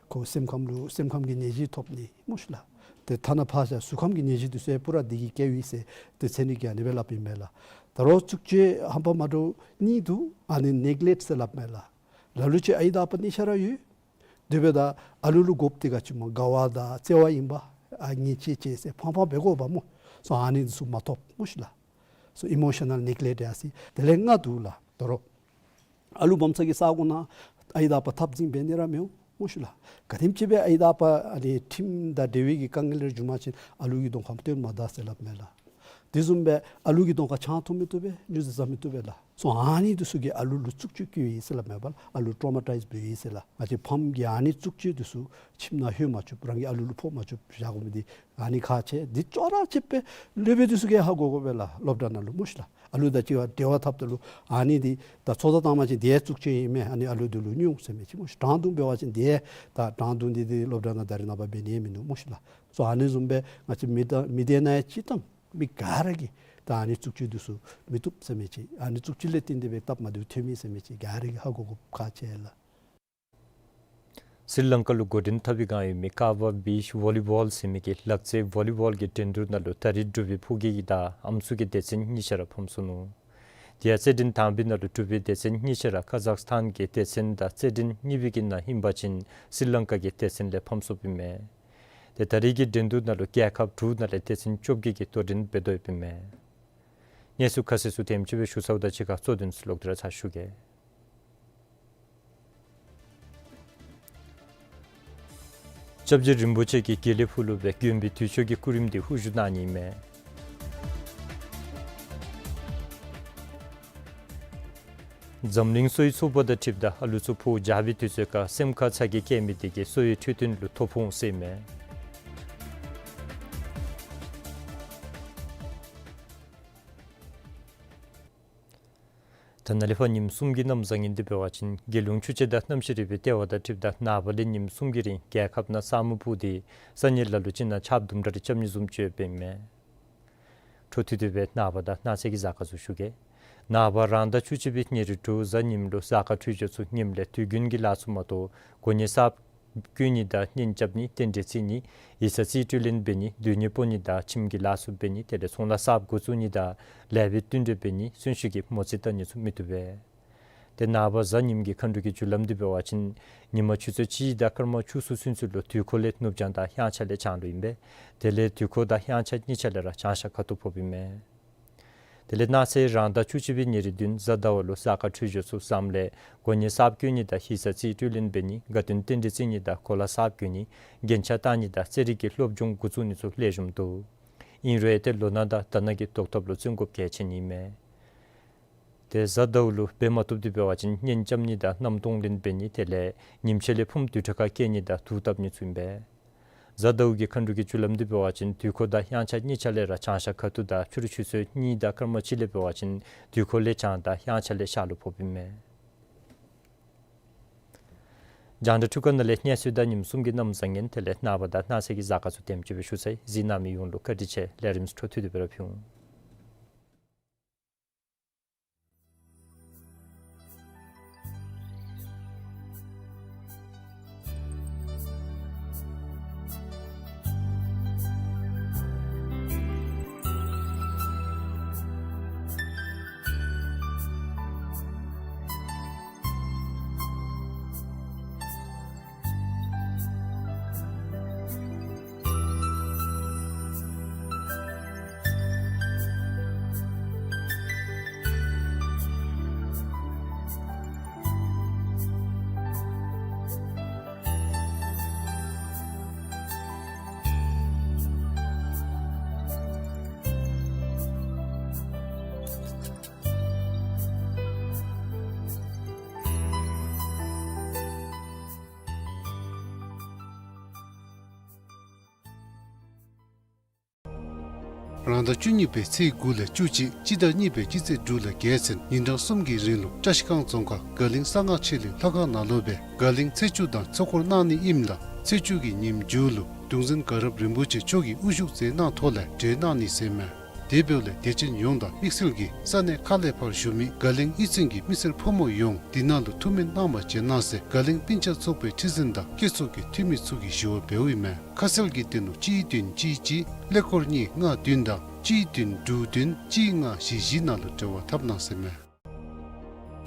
ཁོ་སེམས་ཁམས་ལུ་སེམས་ཁམས་ཀྱི་ནད་གཞི་ཐོབ་ནི་སྨོ་ཤི་ལགས། ཏེ་ཐ་ན་ཕར་བཞག་གཟུགས་ཁམས་ཀྱི་ནད་གཞི་འདི་ཚུ་ཡང་པུ་ར་འདི་གིས་བཀལཝ་ཨིན་ཟེར་ཏེ་ཚན་རིག་གིས་ཨ་ནི་སྦེ་སླབ་ཨིན་མས་ལགས། ད་རོགས་བཙུགས་བཅོས་ཧམ་པ་མ་འདྲཝ་གཉིས་འདུག། ཨ་ནི་ནེག་ལེཀཊ་ཟེར་སླབ་མས་ལགས། ལ་ལུ་ཅིག་ཨའི་དང་ཨ་པ་གཉིས་ཆ་ར་ཡོད། དེ་འབདཝ་ད་ཨ་ལུ་ལུ་དགོཔ་འདི་ག་ཅི་སྨོ་དགའ་བ་དང་བརྩེ་བ་ཨིན་པས། ཨ་ངེ་ཅིག་ཅིག་ཟེར་ཕངས་ཕངས་འབད་དགོ་པས་སྨོ། སོ་ཨ་ནི་འདི་ཚུ་མ་ཐོབ་སྨོ་ཤི་ལགས། སོ་ཨི་མོ་ཤ་ནཱལ་ནེག་ལེཀཊ་ཡང་ཟེར། དེ་ལས་ལྔ་འདུག་ལགས། ད་རོགས་ཨ་ལུ་སྦོམ་ས་གི་ས་གོ་ནང་ཨའི་དང་ཨ་པ་འཐབ་འཛིང་འབད་ནི་ར་མི་འོང་སྨོ་ཤི་ལགས། ག་དེམ་ཅིག་སྦེ་ཨའི་དང་ཨ་པ་ཨ་ནི་ཁྲིམས་དང་འབྲེལ་བའི་གི་དཀའ་ངལ་རེ་བྱུང་པ་ཅིན་ཨ་ལུ་གི་གདོང་ཁར་སྟོན་མ་ད་ཟེར་སླབ་མས་ལགས། དེ་བཟུམ་སྦེ་ཨ་ལུ་གི་གདོང་ཁར་ཆང་འཐུང་མི་བཏུབ་པས། སྨྱོ་རྫས་བཟའ་མི་བཏུབ་པས་ལགས། སོ་ཨ་ནི་འདི་ཚུ་གིས་ཨ་ལུ་ལུ་བཙུགས་བཅོས་བཀལཝ་ཨིན་ཟེར་སླབ་མས་པ་ལགས། ཨ་ལུ་ཊོ་མ་ཊའིཛ་འབདཝ་ཨིན་ཟེར་ལགས། ང་བཅས་ཕམ་གིས་ཨ་ནི་བཙུགས་བཅོས་འདི་ཚུ་ཁྱིམ་ནང་ལྷོད་མ་བཅུག། རང་གི་ཨ་ལུ་ལུ་ཕོག་མ་བཅུག་བཞག་དགོ་མི་འདི་ཨ་ནི་ཁག་ཆེ། འདི་ཅོག་ར་གཅིག་སྦེ་སློབ་དཔོན་འདི་ཚུ་གིས་ཧ་གོ་དགོ་པས་ལགས། སློབ་གྲྭ་ནང་ལུ་སྨོ་ཤི་ལགས། ཨ་ལུ་དང་གཅིག་ཁར་འབྲེལ་བ་འཐབ་ད་ལུ་ཨ་ནི་འདི་ད་ཚོད་ལྟ་བཏང་པ་ཅིན་འདི་ཡང་བཙུགས་བཅོས་ཨིན་མས། ཨ་ནི་ཨ་ལུ་འདི་ལུ་སྨྱོ་ཟེར་མི་ཅིག་སྨོ་ཤི། དྲང་བརྡུང་འབད་བ་ཅིན་འདི་ཡང་ད་དྲང་བརྡུང་འདི་འདི་སློབ་གྲྭ་ནང་ད་རེས་ནངས་པ་འབད་ནི་ཡང་མིན་འདུག་སྨོ་ཤི་ལགས། སོ་ཨ་ནི་བཟུམ་སྦེ་ང་བཅས་མི་ད་མི་སྡེ་ནང་ཡང་སྤྱིར་བཏང་མི་ག་ར་གིས་ད་ཨ་ནི་བཙུགས་བཅོས་འདི་ཚུ་མི་བཏུབ་ཟེར་མི་ཅིག། ཨ་ནི་བཙུགས་བཅོས་ལས་བརྟེན་ཏེ་སྦེ་སྟབས་མ་བདེཝ་ཐོན་མི་ཟེར་མི་ཅིག་ག་ར་གིས་ཧ་གོ་དགོཔ་ཁག་ཆེ་ལགས། སི་རི་ལང་ཀ་ལུ་འགོ་འདྲེན་འཐབ་པའི་བསྒང་ཡོད་མི་ཀ་བ་བིཆ་ཝོ་ལི་བཱོལ་ཟེར་མི་གི་ལག་རྩེད་ཝོ་ལི་བཱོལ་གྱི་འགྲན་བསྡུར་ནང་ལུ་ད་རིས་འབྲུག་པའི་ཕོ་སྐྱེས་ཀྱི་དང་ཨམ་སྲུ་གི་སྡེ་ཚན་གཉིས་ཆ་ར་ཕམ་སོ་ནུག། དེ་ཡང་རྩེད་འགྲན་དང་པའི་ནང་ལུ་འབྲུག་པའི་སྡེ་ཚན་གཉིས་ཆ་ར་ཁ་ཛག་སི་ཐཱན་གྱི་སྡེ་ཚན་དང་རྩེད་འགྲན་གཉིས་པའི་གི་ནང་ཧིང་པ་ཅིན་སི་རི་ལང་ཀ་གི་སྡེ་ཚན་ལས་ཕམ་སོཔ་ཨིན་མས། ཏེ་ད་རིས་ཀྱི་འགྲན་བསྡུར་ནང་ལུ་རྒྱལ་ཁབ་དྲུག་ནང་ལས་སྡེ་ཚན་བཅོ་བརྒྱད་ཀྱིས་དོ་འགྲན་འབད་དོ་ཡོདཔ་ཨིན་མས། གནས་ཚུལ་ཁ་གསལ་ཚུ་དེམ་ཅིག་སྦེ་ཞུ་ཚརཝ་དང་གཅིག་ཁར་གཙོ་དོན་ཚུ་ལོག་སྟེ་ར་ཚར་ཞུ་གེ། སྐྱབས་རྗེ་རིན་པོ་ཆེ་གིས་དགེ་ལེགས་ཕུག་ལུ་སྦེ་དགོན་པའི་དུས་མཆོད་ཀྱི་སྐུ་རིམ་འདི་དབུ་བཞུགས་གནང་ནི་ཨིན་མས། འཛམ་གླིང་གསོ་བའི་ཚོགས་པ་དང་འཁྲིལཝ་ད་ཨ་ལུ་ཚུ་ཕོཝ་རྒྱས་པའི་དུས་ཚོད་ཁར་སེམས་ཁར་ཚ་གྱང་བསྐྱེད་མི་དེ་གིས་གསོ་བའི་འཕྲོད་བསྟེན་ལུ་ཐོ་ཕོག་འོང་ཟེར་ཨིན་མས། ད་ནཱ་ལས་ཕར་ཉིནམ་གསུམ་གྱི་གནམ་བཟང་ངན་འདི་འབད་བ་ཅིན་རྒྱལ་ཡོངས་ཆུ་དཔྱད་དང་གནམ་གཤིས་རིག་པའི་ལྟེ་བ་དང་འཁྲིལཝ་ད་ནངས་པ་ལས་ཉིནམ་གསུམ་གྱི་རིང་རྒྱལ་ཁབ་ནང་ས་སྨུག་སྤུབས་ཏེ་ས་གནས་ལ་ལུ་ཅིག་ནང་ཆརཔ་དུམ་གྲ་རེ་རྐྱབ་ནི་བཟུམ་ཅིག་ཡོདཔ་ཨིན་མས། འཕྲོ་མཐུད་དེ་སྦེ་ནངས་པ་དང་གནངས་ཚེ་གི་གཟའ་སྐར་ཚུ་ཞུ་གེ། ནངས་པ་རང་ཟླ་བཅུ་གཅིག་པའི་ཉེར་དྲུག་གཟའ་ཉིམ་ལུ་གཟའ་སྐར་འཕྲོད་སྦྱོར་ཚུ་ཉིནམ་ལས་དུས་རྒྱུན་གྱི་ལཱ་ཚུ་མ་གཏོགས་གོ་གནས་གསརཔ་བསྐོ་ནི་དང་གཉེན་རྐྱབ་ནི་རྟེན་འབྲེལ་བརྩི་ནི་ཡིག་ཚང་རྩིས་སྤྲོད་ལེན་འབད་ནི་སྡོད་གནས་སྤོ་ནི་དང་ཁྱིམ་གྱི་ལཱ་ཚུ་འབད་ནི་དེ་ལས་ཚོང་ལཱ་གསརཔ་འགོ་བཙུགས་ནི་དང་ལེགས་པའི་བསྟུན་གྲོས་འབད་ནི་གསོན་གཤིན་གྱི་མོ་རྩིས་བལྟ་ནི་ཚུ་མི་བཏུབ་པས། ཏེ་ནངས་པ་གཟའ་ཉིམ་གྱི་མཁའ་འགྲོ་གི་རྒྱུ་ལམ་འདི་འབད་བ་ཅིན་ཉིན་མ་ཆུ་ཚོད་གཅིག་དང་སྐར་མ་བཅུ་གསུམ་ཚུན་ཚོད་ལུ་དུས་འཁོར་ལས་ནུབ་བྱང་དང་དབྱངས་འཆར་ལས་བྱང་ལུ་ཨིན་པས། དེ་ལས་དུས་འཁོར་དང་དབྱངས་འཆར་གཉིས་ཆ་ལས་ར་བྱང་ཤར་ཁ་ཐུག་ཕོགཔ་ཨིན་མས། དེ་ལས་གནངས་ཚེ་རང་ཟླ་བཅུ་གཅིག་པའི་ཉེར་བདུན་གཟའ་ཟླ་བ་ལུ་གཟའ་སྐར་འཕྲོད་སྦྱོར་ཚུ་བཟངམ་ལས་གོ་གནས་གསརཔ་བསྐོ་ནི་དང་ཡིག་ཚང་རྩིས་སྤྲོད་ལེན་འབད་ནི་དགའ་སྟོན་རྟེན་འབྲེལ་བརྩི་ནི་དང་གོ་ལ་གསརཔ་གྱོན་ནི་རྒྱན་ཆ་བཏགས་ནི་དང་རྩེད་རིགས་ཀྱི་སློབ་སྦྱོང་འགོ་བཙུགས་ནི་ཚུ་ལེགས་ཤོམ་འདུག། ཨིན་རུང་ཏེ་ལོ་ན་དང་ཟླ་ན་གི་བཟློག་ཐབས་ལུ་བརྩོན་དགོཔ་གལ་ཆེ་ནི་ཨིན་མས། ཏེ་གཟའ་ཟླཝ་ལུ་འབད་མ་བཏུབ་འདི་འབད་བ་ཅིན་གཉེན་རྐྱབ་ནི་དང་མནའམ་གཏོང་ལེན་འབད་ནི་དེ་ལས་ཉིནམ་ཕྱེད་ལས་ཕུངམ་དུས་དྲོ་ཁར་བསྐྱལ་ནི་དང་དུག་བཏབ་ནི་ཚུ་ཨིན་པས། གཟའ་ཟླཝ་གི་མཁའ་འགྲོ་གི་རྒྱུ་ལམ་འདི་འབད་བ་ཅིན་དུས་འཁོར་དང་དབྱངས་འཆར་གཉིས་ཆ་ལས་ར་བྱང་ཤར་ཁ་ཐུག་དང་ཕྱི་རུ་ཆུ་ཚོད་གཉིས་དང་སྐར་མ་གཅིག་ལས་འབད་བ་ཅིན་དུས་འཁོར་ལས་བྱང་དང་དབྱངས་འཆར་ལས་ཤར་ལུ་ཕོགཔ་ཨིན་མས། རྒྱང་བསྒྲགས་འཕྲུལ་ཁང་ནང་ལས་གནས་ཚུལ་དང་ཉིནམ་གསུམ་གྱི་གནམ་བཟང་ངན་དེ་ལས་ནངས་པ་དང་གནངས་ཚེ་གི་གཟའ་སྐར་ཚུ་དེམ་ཅིག་སྦེ་ཞུ་ཚར་ཡི། གཟིགས་གནང་མི་ཡོངས་ལུ་བཀའ་དྲིན་ཆེ། ལས་རིམ་འཕྲོ་མཐུད་དེ་སྦེ་ར་ཕུལ་འོང་། རང་ཟླ་བཅུ་གཉིས་པའི་ཚེས་དགུ་ལས་བཅུ་གཅིག་སྤྱི་ཟླ་གཉིས་པའི་སྤྱི་ཚེས་དྲུག་ལས་བརྒྱད་ཚུན་ཉིན་གྲངས་གསུམ་གྱི་རིང་ལུ་བཀྲ་ཤིས་སྒང་རྫོང་ཁག་དགའ་གླིང་གསང་སྔགས་ཆོས་གླིང་ལྷ་ཁང་ནང་ལུ་སྦེ་དགའ་གླིང་ཚེས་བཅུ་དང་ཚོགས་འཁོར་གནང་ནི་ཨིནམ་ད་ཚེས་བཅུ་གི་ཉིནམ་མཇུག་ལུ་གདུང་འཛིན་དགའ་རབ་རིན་པོ་ཆེ་མཆོག་གིས་དབུ་བཞུགས་མཛད་གནང་ཐོག་ལས་གྲོལ་གནང་ནི་ཟེར་མས། དེ་འབདཝ་ལས་དད་ཅན་ཡོངས་དང་དམིགས་བསལ་གྱིས་ས་གནས་ཁག་ལས་ཕར་བཞུགས་མི་དགའ་གླིང་གཡུས་ཚན་གྱི་མི་སེར་ཕོ་མོ་ཡོངས་འདི་ནང་ལུ་ཐུགས་སྨོན་གནང་བར་བྱོན་གནང་ཟེར་དགའ་གླིང་སྤུན་ཆ་ཚོགས་པའི་ཁྲི་འཛིན་དང་སྐྱེས་ཚོགས་ཀྱི་འཐུས་མི་ཚུ་གིས་ཞུ་བ་འབདཝ་ཨིན་མས། ཁ་གསལ་གྱི་དོན་ལུ་གཅིག་བདུན་གཅིག་གཅིག་ཀླད་ཀོར་གཉིས་ལྔ་བདུན་དང་གཅིག་བདུན་དྲུག་བདུན་གཅིག་ལྔ་བཞི་བཞི་ནང་ལུ་འབྲེལ་བ་འཐབ་གནང་ཟེར་མས།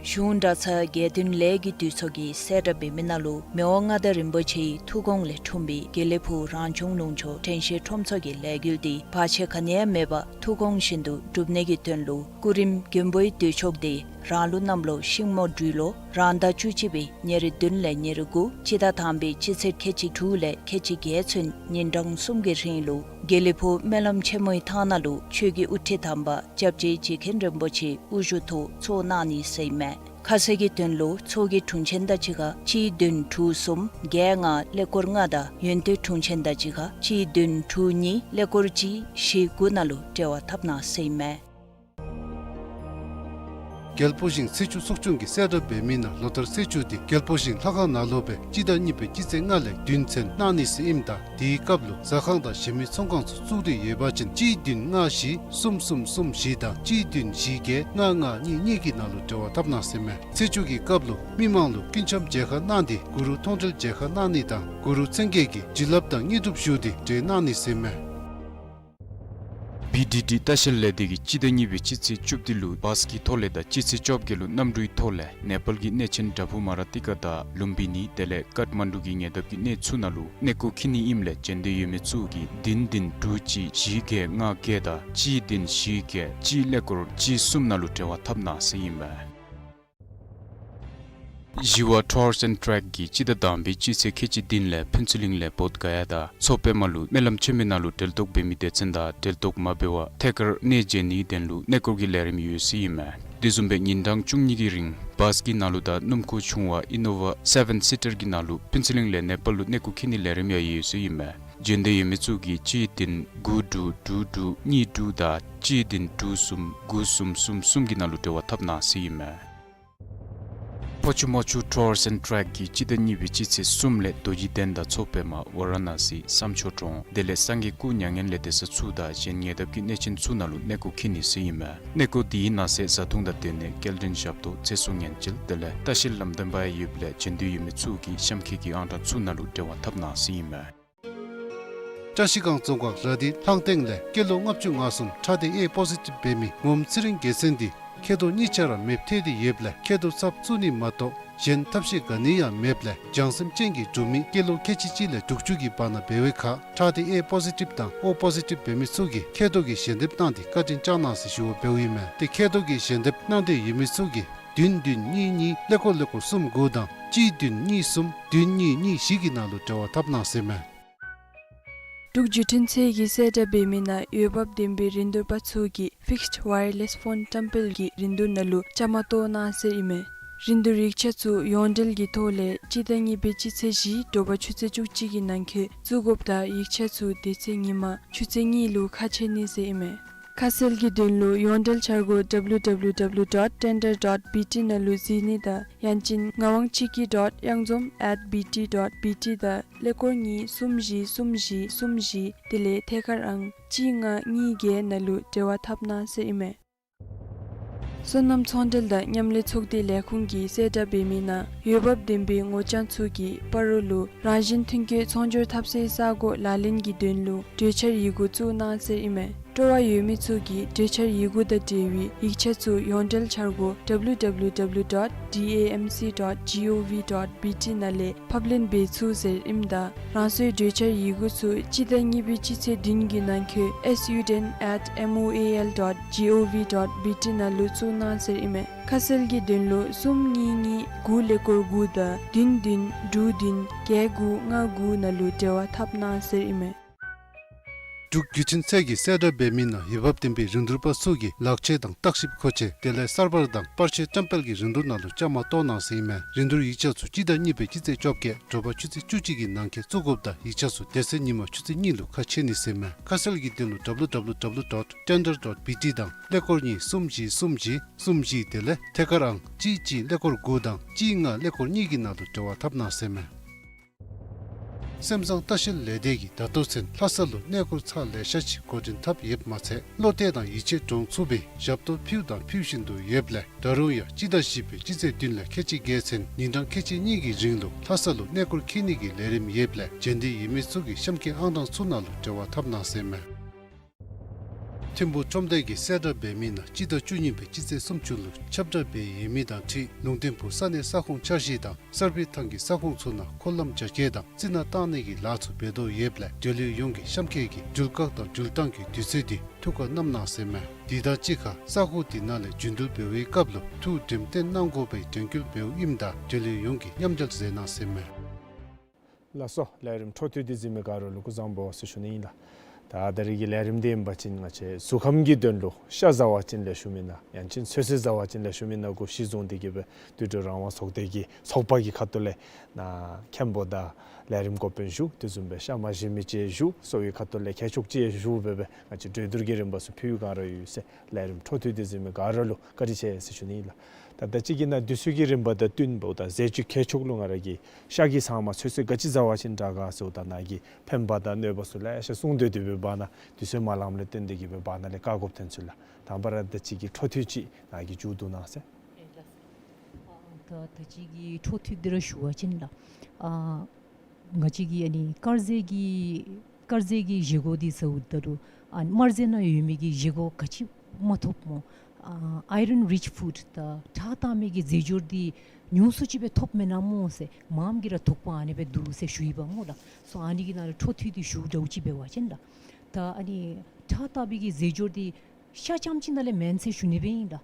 གཞུང་གྲྭ་ཚང་དགེ་འདུན་ལས་ཀྱི་འདུས་ཚོགས་ཀྱིས་གསལ་བསྒྲགས་འབད་མི་ནང་ལུ་མི་དབང་མངའ་བདག་རིན་པོ་ཆེའི་ཐུགས་དགོངས་ལས་འཁྲུངས་པའི་དགེ་ལེགས་ཕུག་རང་བྱུང་ལུང་ཕྱོགས་དྲན་ཤེས་ཁྲོམ་ཚོགས་ཀྱི་ལས་འགུལ་འདི་བར་ཆད་ག་ནི་ཡང་མེད་པར་ཐུགས་དགོངས་བཞིན་དུ་འགྲུབ་ནི་གི་དོན་ལུ་སྐུ་རིམ་མགོན་པོའི་འདུས་མཆོག་འདི་རང་ལུགས་གནམ་ལོ་ཤིང་མོ་སྦྲུལ་ལོ་རང་ཟླ་བཅུ་གཅིག་པའི་ཉེར་བདུན་ལས་ཉེར་དགུ་སྤྱི་ཟླ་དང་པའི་སྤྱི་ཚེས་ཁལ་གཅིག་དྲུག་ལས་ཁལ་གཅིག་བརྒྱད་ཚུན་ཉིན་གྲངས་གསུམ་གྱི་རིང་ལུ་དགེ་ལེགས་ཕུག་སྨོན་ལམ་ཆེན་མོའི་ཐང་ནང་ལུ་ཆོས་ཀྱི་དབུ་ཁྲིད་དམ་པ་སྐྱབས་རྗེ་རྗེ་མཁན་རིན་པོ་ཆེའི་དབུ་བཞུགས་ཐོག་ཚོགས་གནང་ནི་ཟེར་ཨིན་མས། ཁ་གསལ་གྱི་དོན་ལུ་ཚོགས་ཀྱི་དྲུང་ཆེན་དང་གཅིག་ཁར་གཅིག་བདུན་དྲུག་གསུམ་བརྒྱད་ལྔ་ཀླད་ཀོར་ལྔ་དང་ཡོན་ཏན་དྲུང་ཆེན་དང་གཅིག་ཁར་གཅིག་བདུན་དྲུག་གཉིས་ཀླད་ཀོར་གཅིག་བཞི་དགུ་ནང་ལུ་འབྲེལ་བ་འཐབ་གནང་ཟེར་ཨིན་མས། རྒྱལ་པོ་ཞིང་ཚེས་བཅུ་ཚོགས་ཆུང་གིས་གསལ་བསྒྲགས་འབད་མི་ནང་ལོ་ལྟར་ཚེས་བཅུ་འདི་རྒྱལ་པོ་ཞིང་ལྷ་ཁང་ནང་ལུ་སྦེ་སྤྱི་ཟླ་གཉིས་པའི་སྤྱི་ཚེས་ལྔ་ལས་བདུན་ཚུན་གནང་ནི་ཟེར་ཨིནམ་ད་དེའི་སྐབས་ལུ་ཟ་ཁང་དང་གཞན་མི་ཚོང་ཁང་ཚུ་བཙུགས་ཏེ་ཡོད་པ་ཅིན་གཅིག་བདུན་ལྔ་བཞི་གསུམ་གསུམ་གསུམ་བཞི་དང་གཅིག་བདུན་བཞི་བརྒྱད་ལྔ་ལྔ་གཉིས་གཉིས་ཀྱི་ནང་ལུ་འབྲེལ་བ་འཐབ་གནང་ཟེར་ཨིན་མས། ཚེས་བཅུ་གི་སྐབས་ལུ་མི་མང་ལུ་སྐུ་འཆམ་མཇལ་ཁ་གནང་སྟེ་གུ་རུ་མཐོང་གྲོལ་མཇལ་ཁ་གནང་ནི་དང་གུ་རུ་མཚན་བརྒྱད་ཀྱི་བྱིན་རླབས་དང་དངོས་གྲུབ་ཞུ་སྟེ་འབྲེལ་གནང་ནི་ཟེར་ཨིན་མས། བི་ཌི་ཌི་ལྟ་བཤལ་ལས་སྡེ་གིས་སྤྱི་ཟླ་གཉིས་པའི་སྤྱི་ཚེས་བཅུ་བདུན་ལུ་བཱས་ཀྱི་ཐོག་ལས་དང་སྤྱི་ཚེས་བཅོ་བརྒྱད་ལུ་གནམ་གྲུའི་ཐོག་ལས་ནེ་པཱལ་གྱི་གནས་ཆེན་བྲག་ཕུག་མ་ར་ཏི་ཀ་དང་ལུམ་བི་ནི་དེ་ལས་ཀཏ་མན་ཌུ་གི་ཉེ་འདབས་ཀྱི་གནས་ཚུ་ནང་ལུ་གནས་སྐོར་འཁྱིད་ནི་ཨིནམ་ལས་འབྱོན་འདོད་ཡོད་མི་ཚུ་གིས་བདུན་བདུན་དྲུག་གཅིག་བཞི་བརྒྱད་ལྔ་བརྒྱད་དང་གཅིག་བདུན་བཞི་བརྒྱད་གཅིག་ཀླད་ཀོར་གཅིག་གསུམ་ནང་ལུ་འབྲེལ་བ་འཐབ་གནང་ཟེར་ཨིན་མས། ཞི་བ་Tours and Trek གིས་སྤྱི་ཟླ་དང་པའི་སྤྱི་ཚེས་ཁལ་གཅིག་བདུན་ལས་ཕུན་ཚོགས་གླིང་ལས་བོདྷ་ག་ཡ་དང་མཚོ་པདྨ་ལུ་སྨོན་ལམ་ཆེན་མོའི་ནང་ལུ་གྲལ་གཏོགས་འབད་མི་སྡེ་ཚན་དང་གྲལ་གཏོགས་མ་འབད་བར་ཐད་ཀར་གནས་མཇལ་ནིའི་དོན་ལུ་གནས་སྐོར་གྱི་ལས་རིམ་ཡོད་ཟེར་ཨིན་མས། དེ་བཟུམ་སྦེ་ཉིན་གྲངས་བཅུ་གཉིས་ཀྱི་རིང་བཱས་ཀྱི་ནང་ལུ་དང་སྣུམ་འཁོར་ཆུང་བ་ཨི་ནོ་ཝ་སེ་བེན་སི་ཊར་གྱི་ནང་ལུ་ཕུན་ཚོགས་གླིང་ལས་ནེ་པཱལ་ལུ་གནས་སྐོར་འཁྱིད་ནིའི་ལས་རིམ་ཡང་ཡོད་ཟེར་ཨིན་མས། འབྱོན་འདོད་ཡོད་མི་ཚུ་གིས་གཅིག་བདུན་དགུ་དྲུག་དྲུག་དྲུག་གཉིས་དྲུག་དང་གཅིག་བདུན་དྲུག་གསུམ་དགུ་གསུམ་གསུམ་གསུམ་གྱི་ནང་ལུ་འབྲེལ་བ་འཐབ་གནང་ཟེར་ཨིན་མས། ཕོ་ཆུ་མོ་ཆུ་Tours and Trek གིས་སྤྱི་ཟླ་གཉིས་པའི་སྤྱི་ཚེས་གསུམ་ལས་རྡོ་རྗེ་གདན་དང་མཚོ་པདྨ་ཝ་ར་ཎ་སི་བསམ་མཆོག་གྲོང་དེ་ལས་སངས་རྒྱས་སྐུ་མྱ་ངན་ལས་འདས་ས་ཚུ་དང་གཞན་ཉེ་འདབས་ཀྱི་གནས་ཆེན་ཚུ་ནང་ལུ་གནས་སྐོར་འཁྱིད་ནི་ཟེར་ཨིན་མས། གནས་སྐོར་དེའི་ནང་གསེས་བཟའ་འཐུང་དང་སྡོད་གནས་སྐྱེལ་འདྲེན་ཞབས་ཏོག་ཚེ་སྲོག་ཉེན་བཅོལ་དེ་ལས་ལྟ་བཤལ་ལམ་སྟོན་པ་ཡང་ཡོདཔ་ལས་འབྱོན་འདོད་ཡོད་མི་ཚུ་གིས་གཤམ་འཁོད་ཀྱི་ཨང་གྲངས་ཚུ་ནང་ལུ་འབྲེལ་བ་འཐབ་གནང་ཟེར་ཨིན་མས། བཀྲ་ཤིས་སྒང་རྫོང་ཁག་ར་དྷི་ལྷང་སྟེང་ལས་སྐྱེས་ལོ་ལྔ་བཅུ་ང་གསུམ་ཁྲག་སྡེ་ཨེ་པོ་ཟི་ཊིབ་འབད་མི་ངོམ་ཚེ་རིང་རྒྱལ་མཚན་འདི་མཁལ་རྡོག་གཉིས་ཆ་ར་མེདཔ་ཐལ་ཏེ་ཡོདཔ་ལས་མཁལ་རྡོག་ཚབ་བཙུགས་ནི་མ་གཏོགས་གཞན་ཐབས་ཤེས་ག་ནི་ཡང་མེདཔ་ལས་བྱང་སེམས་ཅན་གྱི་འབྲུག་མི་སྐྱེས་ལོ་ཁལ་གཅིག་གཅིག་ལས་དྲུག་ཅུ་གི་བར་ན་འབད་བའི་ཁར་ཁྲག་སྡེ་ཨེ་པོ་ཟི་ཊིབ་དང་ཨོ་པོ་ཟི་ཊིབ་འབད་མི་ཚུ་གིས་མཁལ་རྡོག་གི་ཞལ་འདེབས་གནང་སྟེ་བཀའ་དྲིན་བསྐྱངས་གནང་ཟེར་ཞུ་བ་འབདཝ་ཨིན་མས། ཏེ་མཁལ་རྡོག་གི་ཞལ་འདེབས་གནང་འདོད་ཡོད་མི་ཚུ་གིས་བདུན་བདུན་གཉིས་གཉིས་ཀླད་ཀོར་ཀླད་ཀོར་གསུམ་དགུ་དང་གཅིག་བདུན་གཉིས་གསུམ་བདུན་གཉིས་གཉིས་བཞི་གི་ནང་ལུ་འབྲེལ་བ་འཐབ་གནང་ཟེར་མས། འབྲུག་བརྒྱུད་འཕྲིན་ཚད་ཀྱིས་གསལ་བསྒྲགས་འབད་མི་ནང་འོས་འབབ་ལྡན་པའི་རིན་བསྡུར་པ་ཚུ་གིས་ཕིགསཌ་ཝའི་ཡར་ལེསི་ཕོན་བཀྲམ་སྤེལ་གྱི་རིན་བསྡུར་ནང་ལུ་བཅའ་མར་གཏོགས་གནང་ཟེར་ཨིན་མས། རིན་བསྡུར་ཡིག་ཆ་ཚུ་ཡོངས་འབྲེལ་གྱི་ཐོག་ལས་སྤྱི་ཟླ་གཉིས་པའི་སྤྱི་ཚེས་བཞི་དྲོ་པ་ཆུ་ཚོད་བཅུ་གཅིག་གི་ནང་འཁོད་བཙུགས་དགོཔ་དང་ཡིག་ཆ་ཚུ་དེ་ཚེ་ཉིན་མ་ཆུ་ཚོད་གཉིས་ལུ་ཁ་ཕྱེ་ནི་ཟེར་ཨིན་མས། ཁ་གསལ་གྱི་དོན་ལུ་ཡོངས་འབྲེལ་འཆར་སྒོ་W W W dot tender dot B T ནང་ལུ་གཟིགས་ནི་དང་ཡང་ཅིན་ངག་དབང་ཆིག་སྐྱིད་dot གཡང་འཛོམས་at B T dot B T དང་ཀླད་ཀོར་གཉིས་གསུམ་བཞི་གསུམ་བཞི་གསུམ་བཞི་དེ་ལས་ཐད་ཀར་ཨང་གཅིག་ལྔ་གཉིས་བརྒྱད་ནང་ལུ་འབྲེལ་བ་འཐབ་གནང་ཟེར་ཨིན་མས། སོ་ནམ་ཚོང་འབྲེལ་དང་མཉམ་ལས་ཚོགས་སྡེ་ལས་ཁུངས་ཀྱིས་གསལ་བསྒྲགས་འབད་མི་ནང་འོས་འབབ་ལྡན་པའི་ངོ་རྐྱང་ཚུ་གིས་སྤ་རོ་ལུ་རང་བཞིན་ཐོན་སྐྱེད་ཚོང་སྒྱུར་འཐབ་སའི་ས་སྒོ་ལག་ལེན་གྱི་དོན་ལུ་གྲོས་འཆར་ཡི་གུ་བཙུགས་གནང་ཟེར་ཨིན་མས། སྤྲོ་བ་ཡོད་མི་ཚུ་གིས་གྲོས་འཆར་ཡི་གུ་དང་འབྲེལ་བའི་ཡིག་ཆ་ཚུ་ཡོངས་འབྲེལ་འཆར་སྒོ་W W W dot D A M C dot gov dot B T ནང་ལས་ཕབ་ལེན་འབད་ཚུགས་ཟེར་ཨིནམ་ད་རང་སོའི་གྲོས་འཆར་ཡི་གུ་ཚུ་སྤྱི་ཟླ་གཉིས་པའི་སྤྱི་ཚེས་བདུན་གྱི་ནང་འཁོད S U ten at M O A L dot gov dot B T ནང་ལུ་བཙུགས་གནང་ཟེར་ཨིན་མས། ཁ་གསལ་གྱི་དོན་ལུ་གསུམ་གཉིས་གཉིས་དགུ་ཀླད་ཀོར་དགུ་དང་བདུན་བདུན་དྲུག་བདུན་བརྒྱད་དགུ་ལྔ་དགུ་ནང་ལུ་འབྲེལ་བ་འཐབ་གནང་ཟེར་ཨིན་མས། འབྲུག་བརྒྱུད་འཕྲིན་ཚད་ཀྱིས་གསལ་བསྒྲགས་འབད་མི་ནང་འོས་འབབ་ལྡན་པའི་རིན་བསྡུར་པ་ཚུ་གིས་ལག་ཆས་དང་བརྟག་ཞིབ་མཁོ་ཆས་དེ་ལས་གསར་པ་དང་པར་ཆས་བཀྲམ་སྤེལ་གྱི་རིན་བསྡུར་ནང་ལུ་བཅའ་མར་གཏོགས་གནང་ཟེར་ཨིན་མས། རིན་བསྡུར་ཡིག་ཆ་ཚུ་སྤྱི་ཟླ་གཉིས་པའི་སྤྱི་ཚེས་བཅོ་བརྒྱད་དྲོ་པ་ཆུ་ཚོད་བཅུ་གཅིག་གི་ནང་འཁོད་བཙུགས་དགོཔ་དང་ཡིག་ཆ་ཚུ་དེ་ཚེ་ཉིན་མ་ཆུ་ཚོད་གཉིས་ལུ་ཁ་ཕྱེ་ནི་ཟེར་ཨིན་མས། ཁ་གསལ་གྱི་དོན་ལུ་W W W dot tender dot B T དང་ཀླད་ཀོར་གཉིས་གསུམ་བཞི་གསུམ་བཞི་གསུམ་བཞི་དེ་ལས་ཐད་ཀར་ཨང་གཅིག་གཅིག་ཀླད་ཀོར་དགུ་དང་གཅིག་ལྔ་ཀླད་ཀོར་གཉིས་ཀྱི་ནང་ལུ་འབྲེལ་བ་འཐབ་གནང་ཟེར་ཨིན་མས། སེམས་བཟང་ལྟ་བཤལ་ལས་སྡེ་གིས་ད་ལྟོ་ཚུན་ལྷ་ས་ལུ་གནས་སྐོར་ཚར་ལེ་ཤ་ཅིག་འགོ་འདྲེན་འཐབ་ཡོདཔ་མ་ཚད་བློ་གཏད་དང་ཡིད་ཆེས་འདྲོངས་ཚུགས་པའི་ཞབས་ཏོག་ཕུལཝ་དང་ཕུལ་བཞིན་དུ་ཡོདཔ་ལས་ད་རུང་ཡང་སྤྱི་ཟླ་བཞི་པའི་སྤྱི་ཚེས་བདུན་ལས་ཁལ་གཅིག་བརྒྱད་ཚུན་ཉིན་གྲངས་ཁལ་གཅིག་གཉིས་ཀྱི་རིང་ལུ་ལྷ་ས་ལུ་གནས་སྐོར་འཁྱིད་ནི་གི་ལས་རིམ་ཡོདཔ་ལས་འབྱོན་འདོད་ཡོད་མི་ཚུ་གིས་གཤམ་འཁོད་ཨང་གྲངས་ཚུ་ནང་ལུ་འབྲེལ་བ་འཐབ་གནང་ཟེར་ཨིན་མས། ཐིམ་ཕུག་ཁྲོམ་སྡེ་གིས་གསལ་བསྒྲགས་འབད་མི་ནང་སྤྱི་ཟླ་བཅུ་གཉིས་པའི་སྤྱི་ཚེས་སུམ་ཅུ་ལུ་ཁྱབ་བསྒྲགས་འབད་ཡོད་མི་དང་འཁྲིལ་ལུང་བསྟན་ཕུག་ས་གནས་ས་ཁོངས་འཆར་གཞི་དང་གསར་སྤེལ་ཐང་གི་ས་ཁོངས་ཚུ་ནང་འཁོར་ལམ་རྒྱ་སྐྱེད་དང་རྩི་ནག་བཏང་ནི་གི་ལཱ་ཚུ་འབད་དོ་ཡོདཔ་ལས་འབྲེལ་ཡོད་ཡོངས་ཀྱིས་གཤམ་འཁོད་ཀྱི་འགྲུལ་བཀག་དང་འགྲུལ་བཏང་གི་དུས་ཚོད་འདི་ཐུགས་ཁར་བསྣམ་གནང་ཟེར་ཨིན་མས། དེ་དང་གཅིག་ཁར་ས་ཁོངས་དེ་ནང་ལས་རྒྱུན་འགྲུལ་འབད་བའི་སྐབས་ལུ་ཐུགས་འགྲེམས་སྟོན་གནང་དགོ་པའི་དྲན་སྐུལ་འབདཝ་ཨིནམ་ད་འབྲེལ་ཡོད་ཡོངས་ཀྱིས་མཉམ་འབྲེལ་མཛད་གནང་ཟེར་ཨིན་མས། ལགས་སོ། ལས་རིམ་འཕྲོ་མཐུད་དེ་གཟིགས་མི་ག་ར་ལུ་སྐུ་གཟུགས་བཟང་པོ་ཟེར་ཞུ་ནི་ཨིན་ལགས། ད་ད་རིས་ཀྱི་ལས་རིམ་འདི་ཨིན་པ་ཅིན་ང་བཅས་གཟུགས་ཁམས་ཀྱི་དོན་ལུ་ཤ་བཟའ་བ་ཅིན་ལེགས་ཤོམ་ཨིན་ན་ཡང་ཅིན་ཚོད་བསྲེ་བཟའ་བ་ཅིན་ལེགས་ཤོམ་ཨིན་ན་གུ་གཞི་བཟུང་སྟེ་གི་སྦེ་དུད་འགྲོ་རང་དབང་ཚོགས་སྡེ་གི་ཚོགས་པ་གི་ཁ་ཐུག་ལས་ནཱ་མཁན་པོ་དང་ལས་རིམ་འགོ་དཔོན་བཞུགས། དེ་བཟུམ་སྦེ་ཤ་མ་བཞེས་མི་ཅིག་བཞུགས། གསོ་བའི་ཁ་ཐུག་ལས་མཁས་མཆོག་ཅིག་བཞུགས་སྦེ་སྦེ་ང་བཅས་གྲོས་བསྡུར་གྱི་རིམ་པ་ཚུ་ཕུལ་ག་ར་ཡོད་ཟེར་ལས་རིམ་འཕྲོ་མཐུད་དེ་གཟིགས་མི་ག་ར་ལུ་བཀའ་དྲིན་ཆེ་ཟེར་ཞུ་ནི་ཨིན་ལགས། ད་ད་ཅི་གི་ནཱ་དུས་ཚོད་ཀྱི་རིམ་པ་དང་བསྟུན་འབདཝ་ད་ཟས་བཅུད་མཁས་མཆོག་ལུ་ང་ར་གིས་ཤ་གི་ཚང་མ་ཚོད་བསྲེ་ག་ཅི་བཟའ་བ་ཅིན་དྲག་ག་ཟེརཝ་ད་ནཱ་གིས་ཕན་པ་དང་གནོད་པ་ཚུ་ལེ་ཤ་གསུངས་སྡོད་དེ་སྦེ་བར་ན་དུས་ཚོད་མ་ལངམ་ལས་བརྟེན་ཏེ་གི་སྦེ་བར་ན་ལས་བཀག་དགོཔ་ཐོན་ཚུལ་ལགས། དང་པ་ར་ད་ཅི་གི་འཕྲོ་མཐུད་ཅིག་ནཱ་གིས་མཇུག་བསྡུ་གནང་ཟེར། ཨེ་ལགས། ཨ་ད་ད་ཅི་གི་འཕྲོ་མཐུད་འདི་ར་ཞུ་བ་ཅིན་ལགས། ཨ་ང་བཅས་ཀྱི་ཨ་ནི་དཀར་ཟས་ཀྱི་དཀར་ཟས་ཀྱི་བཞེས་སྒོ་འདི་ཟེརཝ་ད་ལུ་ཨ་དམར་ཟས་ནང་ཡོད་མི་གི་བཞེས་སྒོ་ག་ཅི་མ་ཐོབ་སྨོ། ཨ་iron rich food ད་ཁྲག་དྭངས་མའི་གི་རྫས་སྦྱོར་འདི་ཉུང་སུ་ཅིག་སྦེ་ཐོབ་མེན་ན་སྨོ་ཟེར་མངམ་གིས་ར་དོགས་པ་ཨ་ནི་སྦེ་འདུག་ཟེར་ཞུ་ཡི་པ་སྨོ་ལགས། སོ་ཨ་ནི་གི་ནང་ལུ་འཕྲོ་མཐུད་དེ་ཞུ་འདྲཝ་ཅིག་འབད་བ་ཅིན་ལགས། ད་ཨ་ནི་ཁྲག་དྭངས་པའི་གི་རྫས་སྦྱོར་འདི་ཤ་རྐྱངམ་ཅིག་ནང་ལས་མེན་ཟེར་ཞུ་ནི་སྦེ་ཨིན་ལགས།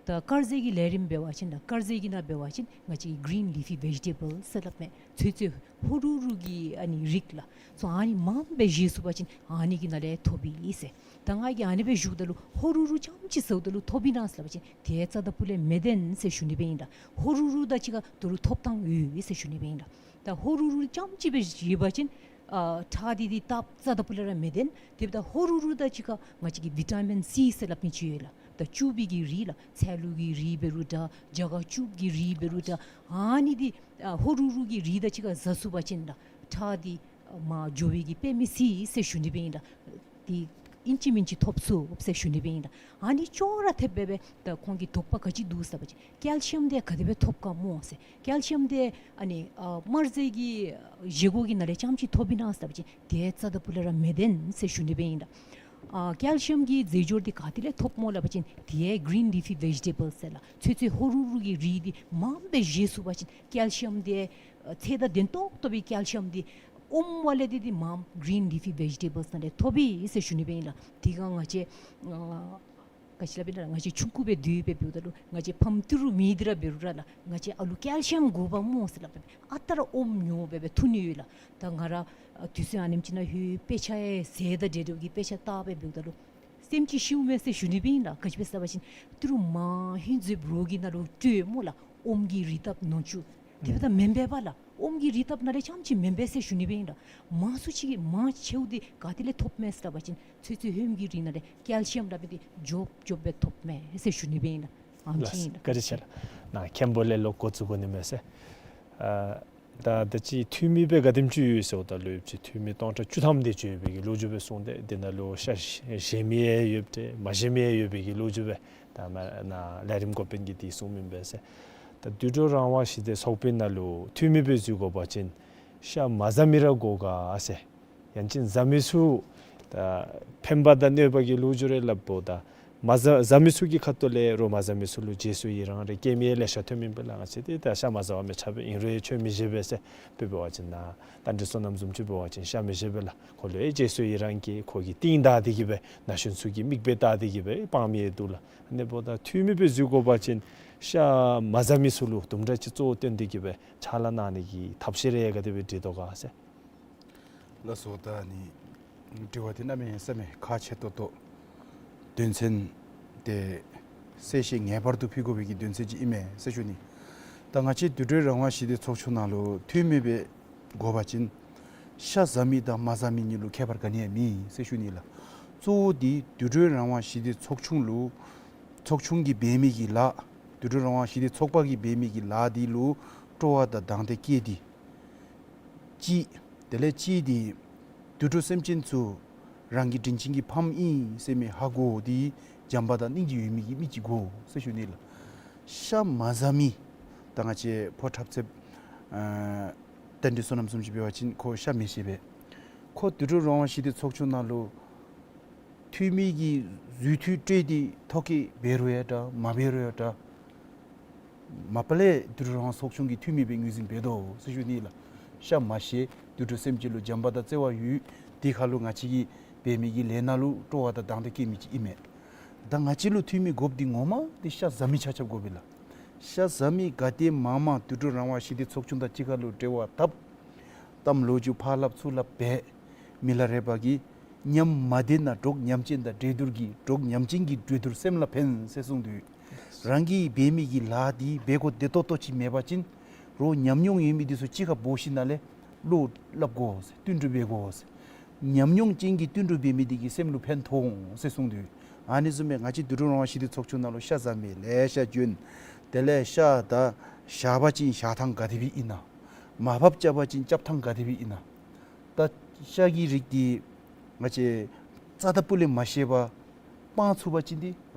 ད་དཀར་ཟས་ཀྱི་ལས་རིམ་འབད་བ་ཅིན་ད་དཀར་ཟས་ཀྱི་ནང་འབད་བ་ཅིན་ང་བཅས་ཀྱི་green leafy vegetables ཟེར་སླབ་མས། ཚོད་ཚོད་ཧོ་རུ་རུ་གི་ཨ་ནི་རིགས་ལགས། སོ་ཨ་ནི་མངམ་སྦེ་བཞེས་ཚུགས་པ་ཅིན་ཨ་ནི་གི་ནང་ལས་ཐོབ་ཨིན་ཟེར། ད་ང་གིས་ཨ་ནི་སྦེ་ཞུཝ་ད་ལུ་ཧོ་རུ་རུ་རྐྱངམ་ཅིག་ཟཝ་ད་ལུ་ཐོབ་ཨིན་ན་ཟེར་སླབ་པ་ཅིན་དེ་རྩ་དང་སྤུ་ལས་མི་བདེན་ཟེར་ཞུ་ནི་སྦེ་ཨིན་ལགས། ཧོ་རུ་རུ་དང་གཅིག་ཁར་ད་རུང་ཐོབ་ཐངས་ཡོད་ཟེར་ཞུ་ནི་སྦེ་ཨིན་ལགས། ད་ཧོ་རུ་རུ་རྐྱངམ་ཅིག་སྦེ་བཞེས་པ་ཅིན་ཨ་ཁྲག་འདི་འདི་སྟབས་རྩ་དང་སྤུ་ལས་ར་མི་བདེན། དེ་འབདཝ་ད་ཧོ་རུ་རུ་དང་གཅིག་ཁར་ང་བཅས་ཀྱི་བི་ཊ་མིན་སི་ཟེར་སླབ་མི་ཅིག་ཡོད་ལགས། ད་ལྕུག་པའི་གི་རིགས་ལགས། ཚལ་ལུ་གི་རིགས་འབད་རུང་འདྲ། རྒྱ་གར་ལྕུག་གི་རིགས་འབད་རུང་འདྲ། ཨ་ནི་འདི་ཨ་ཧོ་རུ་རུ་གི་རིགས་དང་གཅིག་ཁར་བཟའ་ཚུགས་པ་ཅིན་ལགས་ཁྲག་འདི་ཨ་མར་འགྱོ་བའི་གི་དཔེ་མི་སྲིད་ཟེར་ཞུ་ནི་སྦེ་ཨིན་ལགས། འདི་ཨིན་ཅི་མིན་ཅི་ཐོབ་ཚུགས་ཟེར་ཞུ་ནི་སྦེ་ཨིན་ལགས། ཨ་ནི་ཅོག་ར་འཐདཔ་སྦེ་སྦེ་ད་ཁོང་གི་དོགས་པ་ག་ཅི་འདུག་ཟེར་བ་ཅིན་ཀེལ་ཤི་ཡམ་འདི་ག་དེ་སྦེ་ཐོབ་ག་སྨོ་ཟེར། ཀེལ་ཤི་ཡམ་འདི་ཨ་ནི་ཨ་དམར་ཟས་ཀྱི་བཞེས་སྒོ་གི་ནང་ལས་རྐྱངམ་ཅིག་ཐོབ་ཨིན་ན་ཟེར་བ་ཅིན་དེ་རྩ་དང་སྤུ་ལས་ར་མི་བདེན་ཟེར་ཞུ་ནི་སྦེ་ཨིན་ལགས། ཨ་ཀེལ་ཤི་ཡམ་གྱི་རྫས་སྦྱོར་འདི་ག་ཏེ་ལས་ཐོབ་སྨོ་སླབ་པ་ཅིན་དེ་green leafy vegetables ཟེར་ལགས། ཚོད་ཚོད་ཧོ་རུ་རུ་གི་རིགས་འདི་མངམ་སྦེ་བཞེས་ཚུགས་པ་ཅིན་ཀེལ་ཤི་ཡམ་འདི་ཨ་ཚད་དང་ལྡན་ཏོག་ཏོ་སྦེ་ཀེལ་ཤི་ཡམ་འདི་ཨོམ་བ་ལས་འདི་འདི་མངམ་green leafy vegetables ནང་ལས་ཐོབ་ཨིན་ཟེར་ཞུ་ནི་སྦེ་ཨིན་ལགས། དེ་སྒང་ང་བཅས་ཨ་ག་ཅི་སླབ་ཨིན་ན་ང་བཅས་ཆུང་ཀུ་སྦེ་སྡོད་པའི་བར་ན་ལུ་ང་བཅས་ཕམ་ཏི་རུ་མི་འདི་ར་འབད་རུང་ར་ལགས་ང་བཅས་ཨ་ལུ་ཀེལ་ཤི་ཡམ་དགོ་པས་སྨོ་ཟེར་སླབ་སྦེ་ཨ་རྟག་ར་ཨོམ་ཉོ་སྦེ་སྦེ་འཐུང་ནི་ཡོད་ལགས། ད་ང་ར་ཨ་དུས་ཚོད་ཨ་ནེམ་ཅིག་ནང་ལྷོད་དཔེ་ཆ་ཡང་ཟེར་ད་འདྲ་འདྲ་གི་དཔེ་ཆ་བལྟ་སྦེ་འབདཝ་ད་ལུ་སེམས་ཅན་ཤིཝ་མས་ཟེར་ཞུ་ནི་སྦེ་ཨིན་ལགས། ག་ཅི་སྦེ་ཟེར་བ་ཅིན་ཏི་རུ་མང་ཧིང་རྫོབ་རོགས་ཀྱི་ནང་ལུ་སྤྲོད་སྨོ་ལགས། ཨོམ་གྱི་རི་ཐབ་ནོར་བཅུད་དེ་འབདཝ་ད་མེན་པས་པ་ལགས། ཨོམ་གྱི་རི་ཐབ་ནང་ལས་རྐྱངམ་ཅིག་མེན་པས་ཟེར་ཞུ་ནི་སྦེ་ཨིན་ལགས། མང་སུ་ཅིག་གིས་མང་ཆེཝ་འདི་ག་ཏེ་ལས་ཐོབ་མས་ཟེར་བ་ཅིན་ཚོད་ཚོད་ཧོནམ་གི་རིགས་ནང་ལས་ཀེལ་ཤི་ཡམ་སླབ་མི་འདི་འཇོབ་འཇོབ་སྦེ་ཐོབ་མས་ཟེར་ཞུ་ནི་སྦེ་ཨིན་ལགས། ཨ་ནི་ཅིག་ཨིན་ལགས། བཀའ་དྲིན་ཆེ་ལགས། ནཱ་མཁན་པོ་ལས་ལོག་འགོ་བཙུགས་དགོ་ནི་མས་ཟེར། ཨ་ད་ད་ཅི་འཐུས་མི་སྦེ་ག་དེམ་ཅིག་ཡོད་ཟེརཝ་ད་ལུ་ཡོདཔ་ཅིག་འཐུས་མི་སྟོང་ཕྲག་བཅུ་ཐམ་དེ་ཅིག་ཡོད་པའི་གི་ལོ་རྒྱུས་སྦེ་གསུངས་ཏེ་དེ་ནང་ལུ་ཤ་བཞེས་མི་ཡང་ཡོདཔ་ཏེ་མ་བཞེས་མི་ཡང་ཡོད་པའི་གི་ལོ་རྒྱུས་སྦེ་ད་མ་ནཱ་ལས་རིམ་འགོ་དཔོན་གྱིས་དེ་གསུངས་མི་ཨིན་པས་ཟེར། ད་དུད་འགྲོ་རང་དབང་ཞི་བདེ་ཚོགས་པའི་ནང་ལུ་འཐུས་མི་སྦེ་འཛུལ་དགོ་པ་ཅིན་ཤ་མ་བཟའ་མི་ར་དགོ་ག་ཟེར། ཡང་ཅིན་བཟའ་མི་ཚུ་ད་ཕན་པ་དང་གནོད་པ་གི་ལོ་རྒྱུས་རེ་སླབ་དགོཔ་ད་མ་བཟའ་བཟའ་མི་ཚུ་གི་ཁ་ཐུག་ལས་རོགས་མ་བཟའ་མི་ཚུ་ལུ་རྗེས་སུ་ཡི་རང་རེ་བསྐྱེད་མི་ལེ་ཤ་ཐོན་མི་ཨིན་པས་ལགས། ང་བཅས་འདི་ད་ཤ་མ་བཟའ་བ་མི་ཆགས་པས་ཨིན་རུང་ཁྱོད་མི་བཞེས་པས་ཟེར། དཔེ་འབད་བ་ཅིན་ནཱ་རྟ་མགྲིན་བསོད་ནམས་བཟུམ་ཅིག་འབད་བ་ཅིན་ཤ་མི་བཞེས་པས་ལགས། ཁོ་ལུ་ཡང་རྗེས་སུ་ཡི་རང་བསྐྱེད་ཁོ་གི་རྟིང་བདའ་སྟེ་གི་སྦེ་ན་གཞོན་ཚུ་གི་མིག་དཔེ་བལྟ་སྟེ་གི་སྦེ་སྤང་མི་ཡང་འདུག་ལགས། ཨ་ནི་འབདཝ་ད་འཐུས་མི་སྦེ་འཛུལ་དགོ་པ་ཅིན་ཤ་མ་བཟའ་མི་ཚུ་ལུ་དུམ་གྲ་ཅིག་གཙོ་བོ་བཏོན་ཏེ་གི་སྦེ་ཕྱག་ལཱ་གནང་ནི་གི་ཐབས་ཤེས་རེ་ག་དེ་སྦེ་འབྲི་དོ་ག་ཟེར། ལགས་སོ། ད་ནི་དྲི་བ་དེ་གནམ་མེད་ས་མེད་ཁག་ཆེ་ཏོག་ཏོ་དོན་ཚན་དེ་གསལ་བཤད་ངེས་པར་དུ་ཕུལ་དགོ་པའི་གི་དོན་ཚན་ཅིག་ཨིན་མས་ཟེར་ཞུ་ནི། ད་ང་བཅས་དུད་འགྲོའི་རང་དབང་ཞི་བདེ་ཚོགས་ཆུང་ནང་ལུ་འཐུས་མི་སྦེ་དགོ་པ་ཅིན་ཤ་བཟའ་མི་དང་མ་བཟའ་མི་གཉིས་ལུ་ཁྱད་པར་ག་ནི་ཡང་མེད་ཟེར་ཞུ་ནི་ལགས། གཙོ་བོ་འདི་དུད་འགྲོའི་རང་དབང་ཞི་བདེ་ཚོགས་ཆུང་ལུ་ཚོགས་ཆུང་གིས་འབད་མི་གི་ལཱ་དུད་འགྲོའི་རང་དབང་ཞི་བདེ་ཚོགས་པ་གིས་འབད་མི་གི་ལཱ་འདི་ལུ་སྤྲོ་བ་དང་དང་འདོད་བསྐྱེད་དེ་གཅིག། དེ་ལས་གཅིག་འདི་དུད་འགྲོ་སེམས་ཅན་ཚུ་རང་གི་དྲིན་ཅན་གྱི་ཕམ་ཨིན་ཟེར་མི་ཧ་གོ་སྟེ་བྱམས་པ་དང་སྙིང་རྗེ་ཡོད་མི་གི་མི་ཅིག་དགོ་ཟེར་ཞུ་ནི་ལགས། ཤ་མ་བཟའ་མི་ད་ང་བཅས་ཕོ་འཁྲབ་རྩེདཔ་ཨ་རྟ་མགྲིན་བསོད་ནམས་བཟུམ་ཅིག་འབད་བ་ཅིན་ཁོ་ཤ་མི་བཞེས་པས། ཁོ་དུད་འགྲོ་རང་དབང་ཞི་བདེ་ཚོགས་ཆུང་ནང་ལུ་འཐུས་མི་གི་རྫུས་མཐུད་སྤྲོད་དེ་ཐོ་བཀོད་འབད་རུང་ཡང་འདྲ་མ་འབད་རུང་ཡང་འདྲ་མ་པ་ལས་དུད་འགྲོ་རང་དབང་ཚོགས་ཆུང་གི་འཐུས་མི་སྦེ་ངོས་འཛིན་འབད་དོ་ཟེར་ཞུ་ནི་ལགས། ཤ་མ་བཞེས། དུད་འགྲོ་སེམས་ཅན་ལུ་བྱམས་པ་དང་བརྩེ་བ་ཡོད། དེ་ཁར་ལུ་ང་བཅས་ཀྱིས་འབད་མི་གི་ལཱ་ནང་ལུ་སྤྲོ་བ་དང་དང་འདོད་བསྐྱེད་མི་ཅིག་ཨིན་མས། ད་ང་བཅས་ལུ་འཐུས་མི་དགོཔ་འདི་ངོ་མ་འདི་ཤ་བཟའ་མི་ཆ་ཁྱབ་དགོ་པས་ལགས། ཤ་བཟའ་མི་ག་དེ་མང་མང་དུད་འགྲོ་རང་དབང་ཞི་བདེ་ཚོགས་ཆུང་དང་གཅིག་ཁར་ལུ་འབྲེལ་བ་འཐབ། གཏམ་ལོ་རྒྱུས་ཕར་སླབ་ཚུར་སླབ་འབད། མི་ལ་རས་པ་གིས་ཉམས་མ་བདེ་ན་གྲོགས་ཉམས་ཅན་དང་འགྲན་བསྡུར་གྱིས། གྲོགས་ཉམས་ཅན་གྱི་གྲོས་བསྡུར་སེམས་ལ་ཕན་ཟེར་གསུངས་དོ། རང་གིས་འབད་མི་གི་ལཱ་འདི་འབད་དགོ་བདེ་ཏོག་ཏོ་ཅིག་མེད་པ་ཅིན་རོགས་ཉམས་མྱོང་ཡོད་མི་འདི་ཚུ་གཅིག་ཁར་འབོ་ཞིནམ་ལས་བློ་སླབ་དགོ་ཟེར། བསྟུན་གྲོས་འབད་དགོ་ཟེར། ཉམས་མྱོང་ཅན་གྱི་བསྟུན་གྲོས་འབད་མི་འདི་གིས་སེམས་ལུ་ཕན་ཐོགས་འོང་ཟེར་གསུངས་དོ། ཨ་ནི་བཟུམ་སྦེ་ང་བཅས་དུད་འགྲོ་རང་དབང་ཞི་བདེ་ཚོགས་ཆུང་ནང་ལུ་ཤ་བཟའ་མི་ལེ་ཤ་བྱོན། དེ་ལས་ཤ་ད་བཞག་པ་ཅིན་བཞག་ཐངས་ག་དེ་སྦེ་ཨིན་ན། མར་ཕབ་རྐྱབ་པ་ཅིན་རྐྱབ་ཐངས་ག་དེ་སྦེ་ཨིན་ན། ད་ཤ་གི་རིགས་འདི་ང་བཅས་རྩ་དང་སྤུ་ལས་མ་བཞེས་པར་སྤང་ཚུགས་པ་ཅིན་འདི་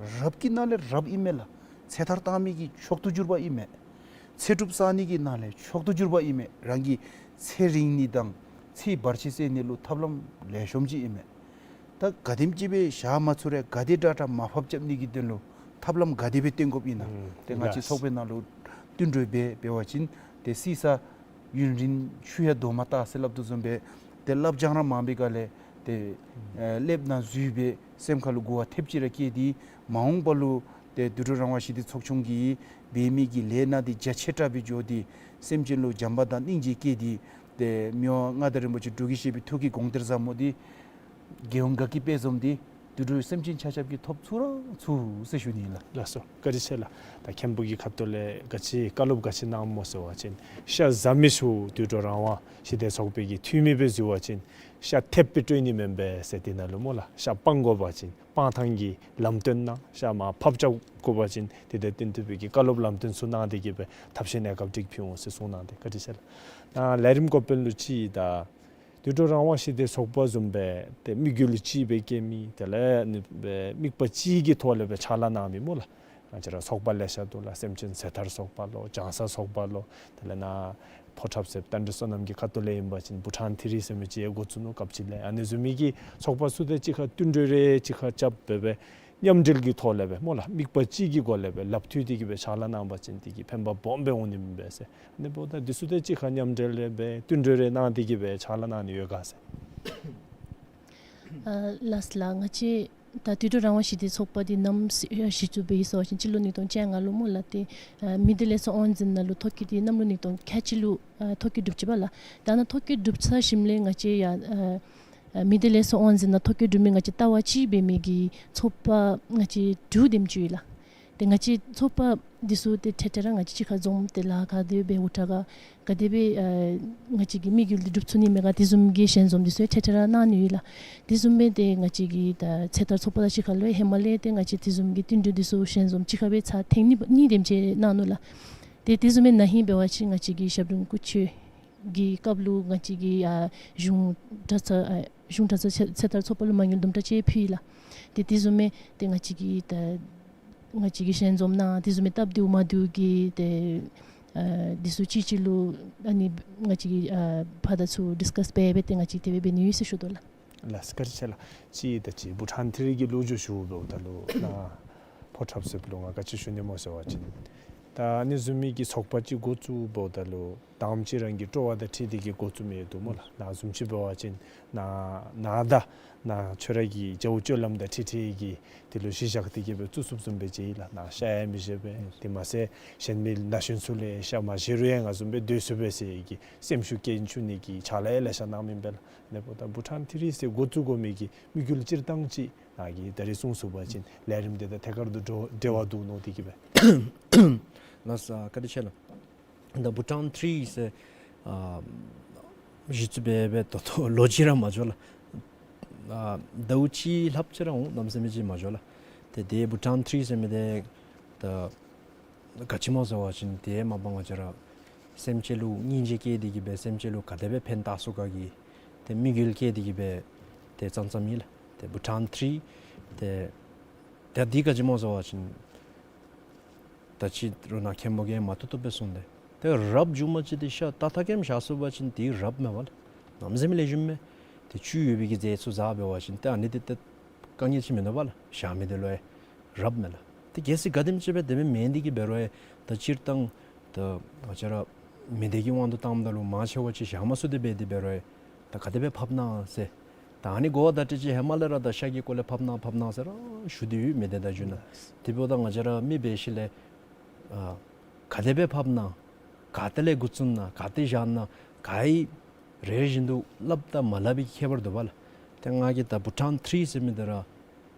རབ་ཀྱི་ནང་ལས་རབ་ཨིན་མས་ལགས། ཚེ་ཐར་བཏང་མི་གི་མཆོག་ཏུ་གྱུར་པ་ཨིན་མས། ཚེ་སྒྲུབ་བསག་ནི་གི་ནང་ལས་མཆོག་ཏུ་གྱུར་པ་ཨིན་མས། རང་གི་ཚེ་རིང་ནི་དང་ཚེ་བར་ཆད་སེལ་ནི་ལུ་ཐབས་ལམ་ལེགས་ཤོམ་ཅིག་ཨིན་མས། ད་ག་དེམ་ཅིག་སྦེ་བཞག་མ་ཚུགས་རུང་ག་དེ་དྲག་དྲག་མར་ཕབ་རྐྱབ་ནི་གི་དོན་ལུ་ཐབས་ལམ་ག་དེ་སྦེ་བཏོན་དགོཔ་ཨིན་ན། ཨུམ་ཏེ་ང་བཅས་ལགས། ཚོགས་པའི་ནང་ལུ་བསྟུན་གྲོས་འབད་འབད་བ་ཅིན་ཏེ་སྲིད་ས་ཡུན་རིང་ཤུལ་ཡང་དོ་མ་བཏགས་ཟེར་སླབ་དོ་བཟུམ་སྦེ་ཏེ་སླབ་སྦྱང་ར་མང་པའི་སྒང་ལས་ཏེ་ཨེ་སླབ་ནང་འཛུལ་སྦེ་སེམས་ཁར་ལུ་གོ་བ་ཐེབས་ཅིག་ར་བསྐྱེད་དེ་མ་འོངས་པ་ལུ་ ཏེ་དུད་འགྲོ་རང་དབང་ཞི་བདེ་ཚོགས་ཆུང་གིས་འབད་མི་གི་ལས་སྣ་འདི་རྒྱ་ཆེ་དྲགས་སྦེ་འགྱོ་སྟེ་སེམས་ཅན་ལུ་བྱམས་པ་དང་སྙིང་རྗེ་བསྐྱེད་དེ་ཏེ་མི་དབང་མངའ་བདག་རིན་པོ་ཆེ་འབྲུག་རྒྱལ་བཞི་པའི་ཐུགས་ཀྱི་དགོངས་གཏེར་ཟབ་མོ་འདི་རྒྱལ་ཡོངས་དགའ་སྐྱིད་དཔལ་འཛོམས་འདི་དུད་འགྲོ་སེམས་ཅན་ཆ་ཁྱབ་ཀྱིས་ཐོབ་ཚུགས་ར་ཚུགས་ཟེར་ཞུ་ནི་ལགས། ལགས་སོ། བཀའ་དྲིན་ཆེ་ལགས། ད་མཁན་པོ་གི་ཁ་ཐུག་ལས་ག་ཅི་བཀའ་སློབ་ག་ཅི་གནངམ་སྨོ་ཟེར་བ་ཅིན་ཤ་བཟའ་མི་ཚུ་དུད་འགྲོ་རང་དབང་ཞི་བདེ་ཚོགས་པའི་གི་འཐུས་མི་སྦེ་འཛུལ་བ་ཅིན་ཤ་ཐེབས་སྦེ་སྤྲོད་ནི་མེན་པས་ཟེར། དེ་ནང་ལུ་སྨོ་ལགས་ཤ་སྤང་དགོ་པ་ཅིན་སྤང་ཐངས་ཀྱི་ལམ་སྟོན་གནང་། ཤ་མར་ཕབ་རྐྱབ་དགོ་པ་ཅིན་དེ་དང་བསྟུན་ཐུབ་པའི་གི་བཀའ་སློབ་ལམ་སྟོན་ཚུ་གནང་སྟེ་གི་སྦེ་ཐབས་ཤེས་གནས་སྐབས་ཅིག་ཕུལ་འོང་ཟེར་གསུངས་གནང་སྟེ། བཀའ་དྲིན་ཆེ་ལགས། ད་ལས་རིམ་འགོ་དཔོན་ལུ་ཅིག་ད་དུད་འགྲོ་རང་དབང་ཞི་བདེ་ཚོགས་པ་བཟུམ་སྦེ་ཏེ་དམིགས་ཡུལ་ཅིག་སྦེ་བསྐྱེད་མི་དེ་ལས་ནི་སྦེ་དམིགས་པ་ཅིག་གི་ཐོག་ལས་སྦེ་ཕྱག་ལཱ་གནང་མི་སྨོ་ལགས། ང་བཅས་ར་ཚོགས་པ་ལེ་ཤ་འདུག་ལགས། སེམས་ཅན་ཚེ་ཐར་ཚོགས་པ་ལོ། བྱང་ས་ཚོགས་པ་ལོ། དེ་ལས་ནཱ་ཕོ་འཁྲབ་ཟེར་རྟ་མགྲིན་བསོད་ནམས་ཀྱི་ཁ་ཐུག་ལས་ཨིན་པ་ཅིན་བྷུ་ཊཱན་ཐི་རི་ཟེར་མི་ཅིག་ཡང་འགོ་བཙུགས་ནུག་སྐབས་ཅིག་ལས། ཨ་ནི་བཟུམ་མའི་གི་ཚོགས་པ་ཚུ་དང་གཅིག་ཁར་བསྟུན་གྲོས་རེ་གཅིག་ཁར་རྐྱབ་སྦེ་སྦེ་མཉམ་འབྲེལ་གྱི་ཐོག་ལས་སྦེ་སྨོ་ལགས། དམིགས་པ་གཅིག་གི་སྒོ་ལས་སྦེ་ལགཔ་མཐུད་དེ་གི་སྦེ་ཕྱག་ལཱ་གནང་བ་ཅིན་དེ་གིས་ཕན་པ་སྦོམ་སྦེ་འོང་ནི་མས་ཟེར། ཨ་ནི་འབདཝ་ད་འདི་ཚུ་དང་གཅིག་ཁར་མཉམ་འབྲེལ་རེ་སྦེ་བསྟུན་གྲོས་རེ་གནང་སྟེ་གི་སྦེ་ཕྱག་ལཱ་གནང་ནི་ཡོད་ག་ཟེར། ཨ་ལགས་ལགས། ང་བཅས་ད་དུད་འགྲོ་རང་དབང་ཞི་བདེ་ཚོགས་པ་འདི་ནམ་གཞི་བཙུགས་པའི་ཡོད་ཟེར་བ་ཅིན་སྤྱི་ལོ་ཉིས་སྟོང་བཅོ་ལྔ་ལུ་སྨོ་ལགས། ཏེ་ཨ་མི་སྡེ་ལས་ཚོགས་དབང་འཛིན་ནང་ལུ་ཐོ་བཀོད་འདི་གནམ་ལོ་ཉིས་སྟོང་ཁལ་གཅིག་ལུ་ཨ་ཐོ་བཀོད་གྲུབ་ཅི་པ་ལགས། ད་ནཱ་ཐོ་བཀོད་གྲུབ་ཚར་ཞིནམ་ལས་ང་བཅས་ཡང་ཨ་ཨ་མི་སྡེ་ལས་ཚོགས་དབང་འཛིན་ནང་ཐོ་བཀོད་གྲུབ་མི་ང་བཅས་ལྟ་བ་གཅིག་འབད་མི་གི་ཚོགས་པ་ང་བཅས་དྲུག་དེམ་ཅིག་ཡོད་ལགས། ཏེ་ང་བཅས་ཚོགས་པ་འདི་ཚུ་ཏེ་འཕྲལ་འཕྲལ་ར་ང་བཅས་གཅིག་ཁར་འཛོམས་ཏེ་ལཱ་ག་དེ་སྦེ་འུ་ཐག་ག་ག་དེ་སྦེ་ཨ་ང་བཅས་ཀྱི་དམིགས་ཡུལ་འདི་འགྲུབ་ཚུགས་ནི་མས་ག་དེ་བཟུམ་གྱི་ཞལ་འཛོམས་འདི་ཚུ་འཕྲལ་འཕྲལ་ར་གནང་ནི་ཡོད་ལགས། དེ་བཟུམ་སྦེ་ཏེ་ང་བཅས་ཀྱི་ད་ཚེ་ཐར་ཚོགས་པ་དང་གཅིག་ཁར་ལུ་ཧེ་མ་ལས་ཏེ་ང་བཅས་དེ་བཟུམ་གྱི་བསྟུན་གྲོས་འདི་ཚུ་ཞལ་འཛོམས་གཅིག་ཁར་སྦེ་ཚར་ཐེངས་གཉིས་གཉིས་དེམ་ཅིག་གནང་ནུག་ལགས། ཏེ་དེ་བཟུམ་སྦེ་ན་ཧིང་འབད་བ་ཅིན་ང་བཅས་ཀྱི་ཞབས་དྲུང་སྐུ་མཆོད་ཀྱི་སྐབས་ལུ་ང་བཅས་ཀྱི་ཨ་གཞུང་གྲྭ་ཚང་ཨ་གཞུང་གྲྭ་ཚང་ཚེ་ཚེ་ཐར་ཚོགས་པ་ལུ་མ་དངུལ་དུམ་གྲ་ཅིག་ཕུལ་ཡི་ལགས། ཏེ་དེ་བཟུམ་སྦེ་ཏེ་ང་བཅས་ཀྱི་ད་ང་བཅས་ཀྱི་ཞལ་འཛོམས་ནང་དེ་བཟུམ་སྦེ་སྟབས་བདེཝ་མ་བདེཝ་གི་ཏེ་ཨ་འདི་ཚུ་གཅིག་གཅིག་ལུ་ཨ་ནི་ང་བཅས་ཀྱི་ཨ་ཕར་དང་ཚུར་ཌིསི་ཀཱསི་འབད་སྦེ་ཏེ་ང་བཅས་དེ་སྦེ་འབད་ནི་ཡོད་ཟེར་ཞུ་དོ་ལགས། ལགས་བཀའ་དྲིན་ཆེ་ལགས། ཅིག་ད་ཅི་བྷུ་ཊཱན་ཐི་རི་གི་ལོ་རྒྱུས་ཞུཝ་འབདཝ་ད་ལུ་ནཱ་ཕོ་འཁྲབ་ཟེར་བ་ལུ་ང་ག་ཅི་ཞུ་ནི་སྨོ་ཟེར་བ་ཅིན་ད་ཨ་ནི་བཟུམ་མའི་གི་ཚོགས་པ་ཅིག་འགོ་བཙུགསཔ་ད་ལུ་དང་པ་ཅིག་རང་གི་སྤྲོ་བ་དང་འཁྲིལ་ཏེ་གི་འགོ་བཙུགས་མི་ཡོད་འདུག་སྨོ་ལགས། ནཱ་བཟུམ་ཅིག་འབད་བ་ཅིན་ནཱ་ནཱ་ད་ནཱ་ཁྱོད་ར་གི་རྒྱབ་སྤྱོད་ལམ་དང་འཁྲིལ་འཁྲིལ་གི་དེ་ལུ་གཞི་བཞག་སྟེ་གི་སྦེ་བཙུགས་བཙུགསཔ་བཟུམ་སྦེ་མཇལ་ཡི་ལགས། ནཱ་ཤ་ཡང་མི་བཞེས་པས། དེ་མ་ཚད་གཞན་མི་ན་གཞོན་ཚུ་ལུ་ཤ་མ་བཞེས་རུང་ཡང་ང་བཟུམ་སྦེ་སྡོད་ཚུགས་པས་ཟེར་གི་སེམས་ཤུགས་སྐྱེད་བཅུག་ནི་གི་ཕྱག་ལཱ་ཡང་ལེ་ཤ་གནང་མི་ཨིན་པས་ལགས། ཨ་ནི་འབདཝ་ད་བྷུ་ཊཱན་ཐི་རི་ཟེར་འགོ་བཙུགས་དགོ་མི་གི་དམིགས་ཡུལ་སྤྱིར་བཏང་ཅིག་ནཱ་གིས་ད་རིས་གསུངས་ཚུགས་པ་ཅིན་ལས་རིམ་དེ་དང་ཐད་ཀར་དུ་འབྲེལ་འབྲེལ་བ་འདུག་མནོ་སྟེ་གི་སྦེ། ལགས་སོ། བཀའ་དྲིན་ཆེ་ལགས། ད་བྷུ་ཊཱན་ཐི་རི་ཟེར་ཨ་གཞི་བཙུགས་འབད་འབད་ད་ལྟོ་ལོ་གཅིག་ར་མ་འགྱོ་ལགས། ཨ་ཟླཝ་གཅིག་ལྷགཔ་ཅིག་ར་འོང་། གནམ་མེད་ས་མེད་ཅིག་མ་འགྱོ་ལགས། ཏེ་དེ་བྷུ་ཊཱན་ཐི་རི་ཟེར་མི་འདི་ད་ག་ཅི་སྨོ་ཟེར་བ་ཅིན་ཏེ་མ་པ་ང་བཅས་ར་སེམས་ཅན་ལུ་སྙིང་རྗེ་བསྐྱེད་དེ་གི་སྦེ་སེམས་ཅན་ལུ་ག་དེ་སྦེ་ཕན་བཏགས་ཚུགས་ག་གི་ཏེ་དམིགས་ཡུལ་བསྐྱེད་དེ་གི་སྦེ་ཏེ་བརྩམས་བརྩམསཔ་ཨིན་ལགས། ཏེ་བྷུ་ཊཱན་ཐི་རི་ཏེ་ད་འདི་ག་ཅི་སྨོ་ཟེར་བ་ཅིན་ད་ཅི་རུང་ནཱ་མཁན་པོ་གིས་མ་བཏུབ་བཏུབ་སྦེ་གསུངས་ཏེ། ཏེ་རབ་མཇུག་མ་ཅིག་འདི་ཤ་ཏག་ཏག་གེམ་བཞག་ཚུགས་པ་ཅིན་འདི་རབ་མས་པ་ལགས། གནམ་མེད་ས་མེད་ལེགས་ཤོམ་མས། ཏེ་བཅུད་ཡོད་པའི་གི་རྫས་ཚུ་བཟའ་འབད་བ་ཅིན་ཏེ་ཨ་ནི་འདི་ཏེ་དཀའ་ངལ་ཅིག་མིན་འདུག་པ་ལགས། བཞག་མི་འདི་ལུ་ཡང་རབ་མས་ལགས། ཏེ་གལ་སྲིད་ག་དེམ་ཅིག་སྦེ་དེ་སྦེ་མེན་ཏེ་གི་འབད་རུང་ཡང་ད་སྤྱིར་བཏང་ད་ང་བཅས་ར་མི་སྡེ་གི་དབང་དུ་བཏངམ་ད་ལུ་མང་ཆེ་བ་ཅིག་བཞག་མ་ཚུགས་ཏེ་འབད་དེ་འབད་རུང་ཡང་ད་ག་དེ་སྦེ་ཕབ་ནི་ཨིན་ཟེར། ད་ཨ་ནི་གོ་བརྡ་སྤྲོད་ཅི་ཧེ་མ་ལས་ར་ད་ཤ་གི་སྐོར་ལས་ཕབ་ནི་ཕབ་ནི་ཟེར་ར་ཞུ་སྟེ་ཡོད་མི་སྡེ་དང་བརྒྱུད་ནང་། དེ་འབདཝ་ད་ང་བཅས་ར་མི་འབད་ཞིནམ་ལས་ཨ་ག་དེ་སྦེ་ཕབ་ནི་ག་ཏེ་ལས་འགོ་བཙུགས་ནི་ག་ཏེ་བཞག་ནི་ག་ཡི་རེ་བཞིན་དུ་སླབ་དང་མ་སླབ་པའི་ཁྱད་པར་འདུག་པ་ལགས། ཏེ་ང་གིས་ད་བྷུ་ཊཱན་ཐི་རི་ཟེར་མི་འདི་ར་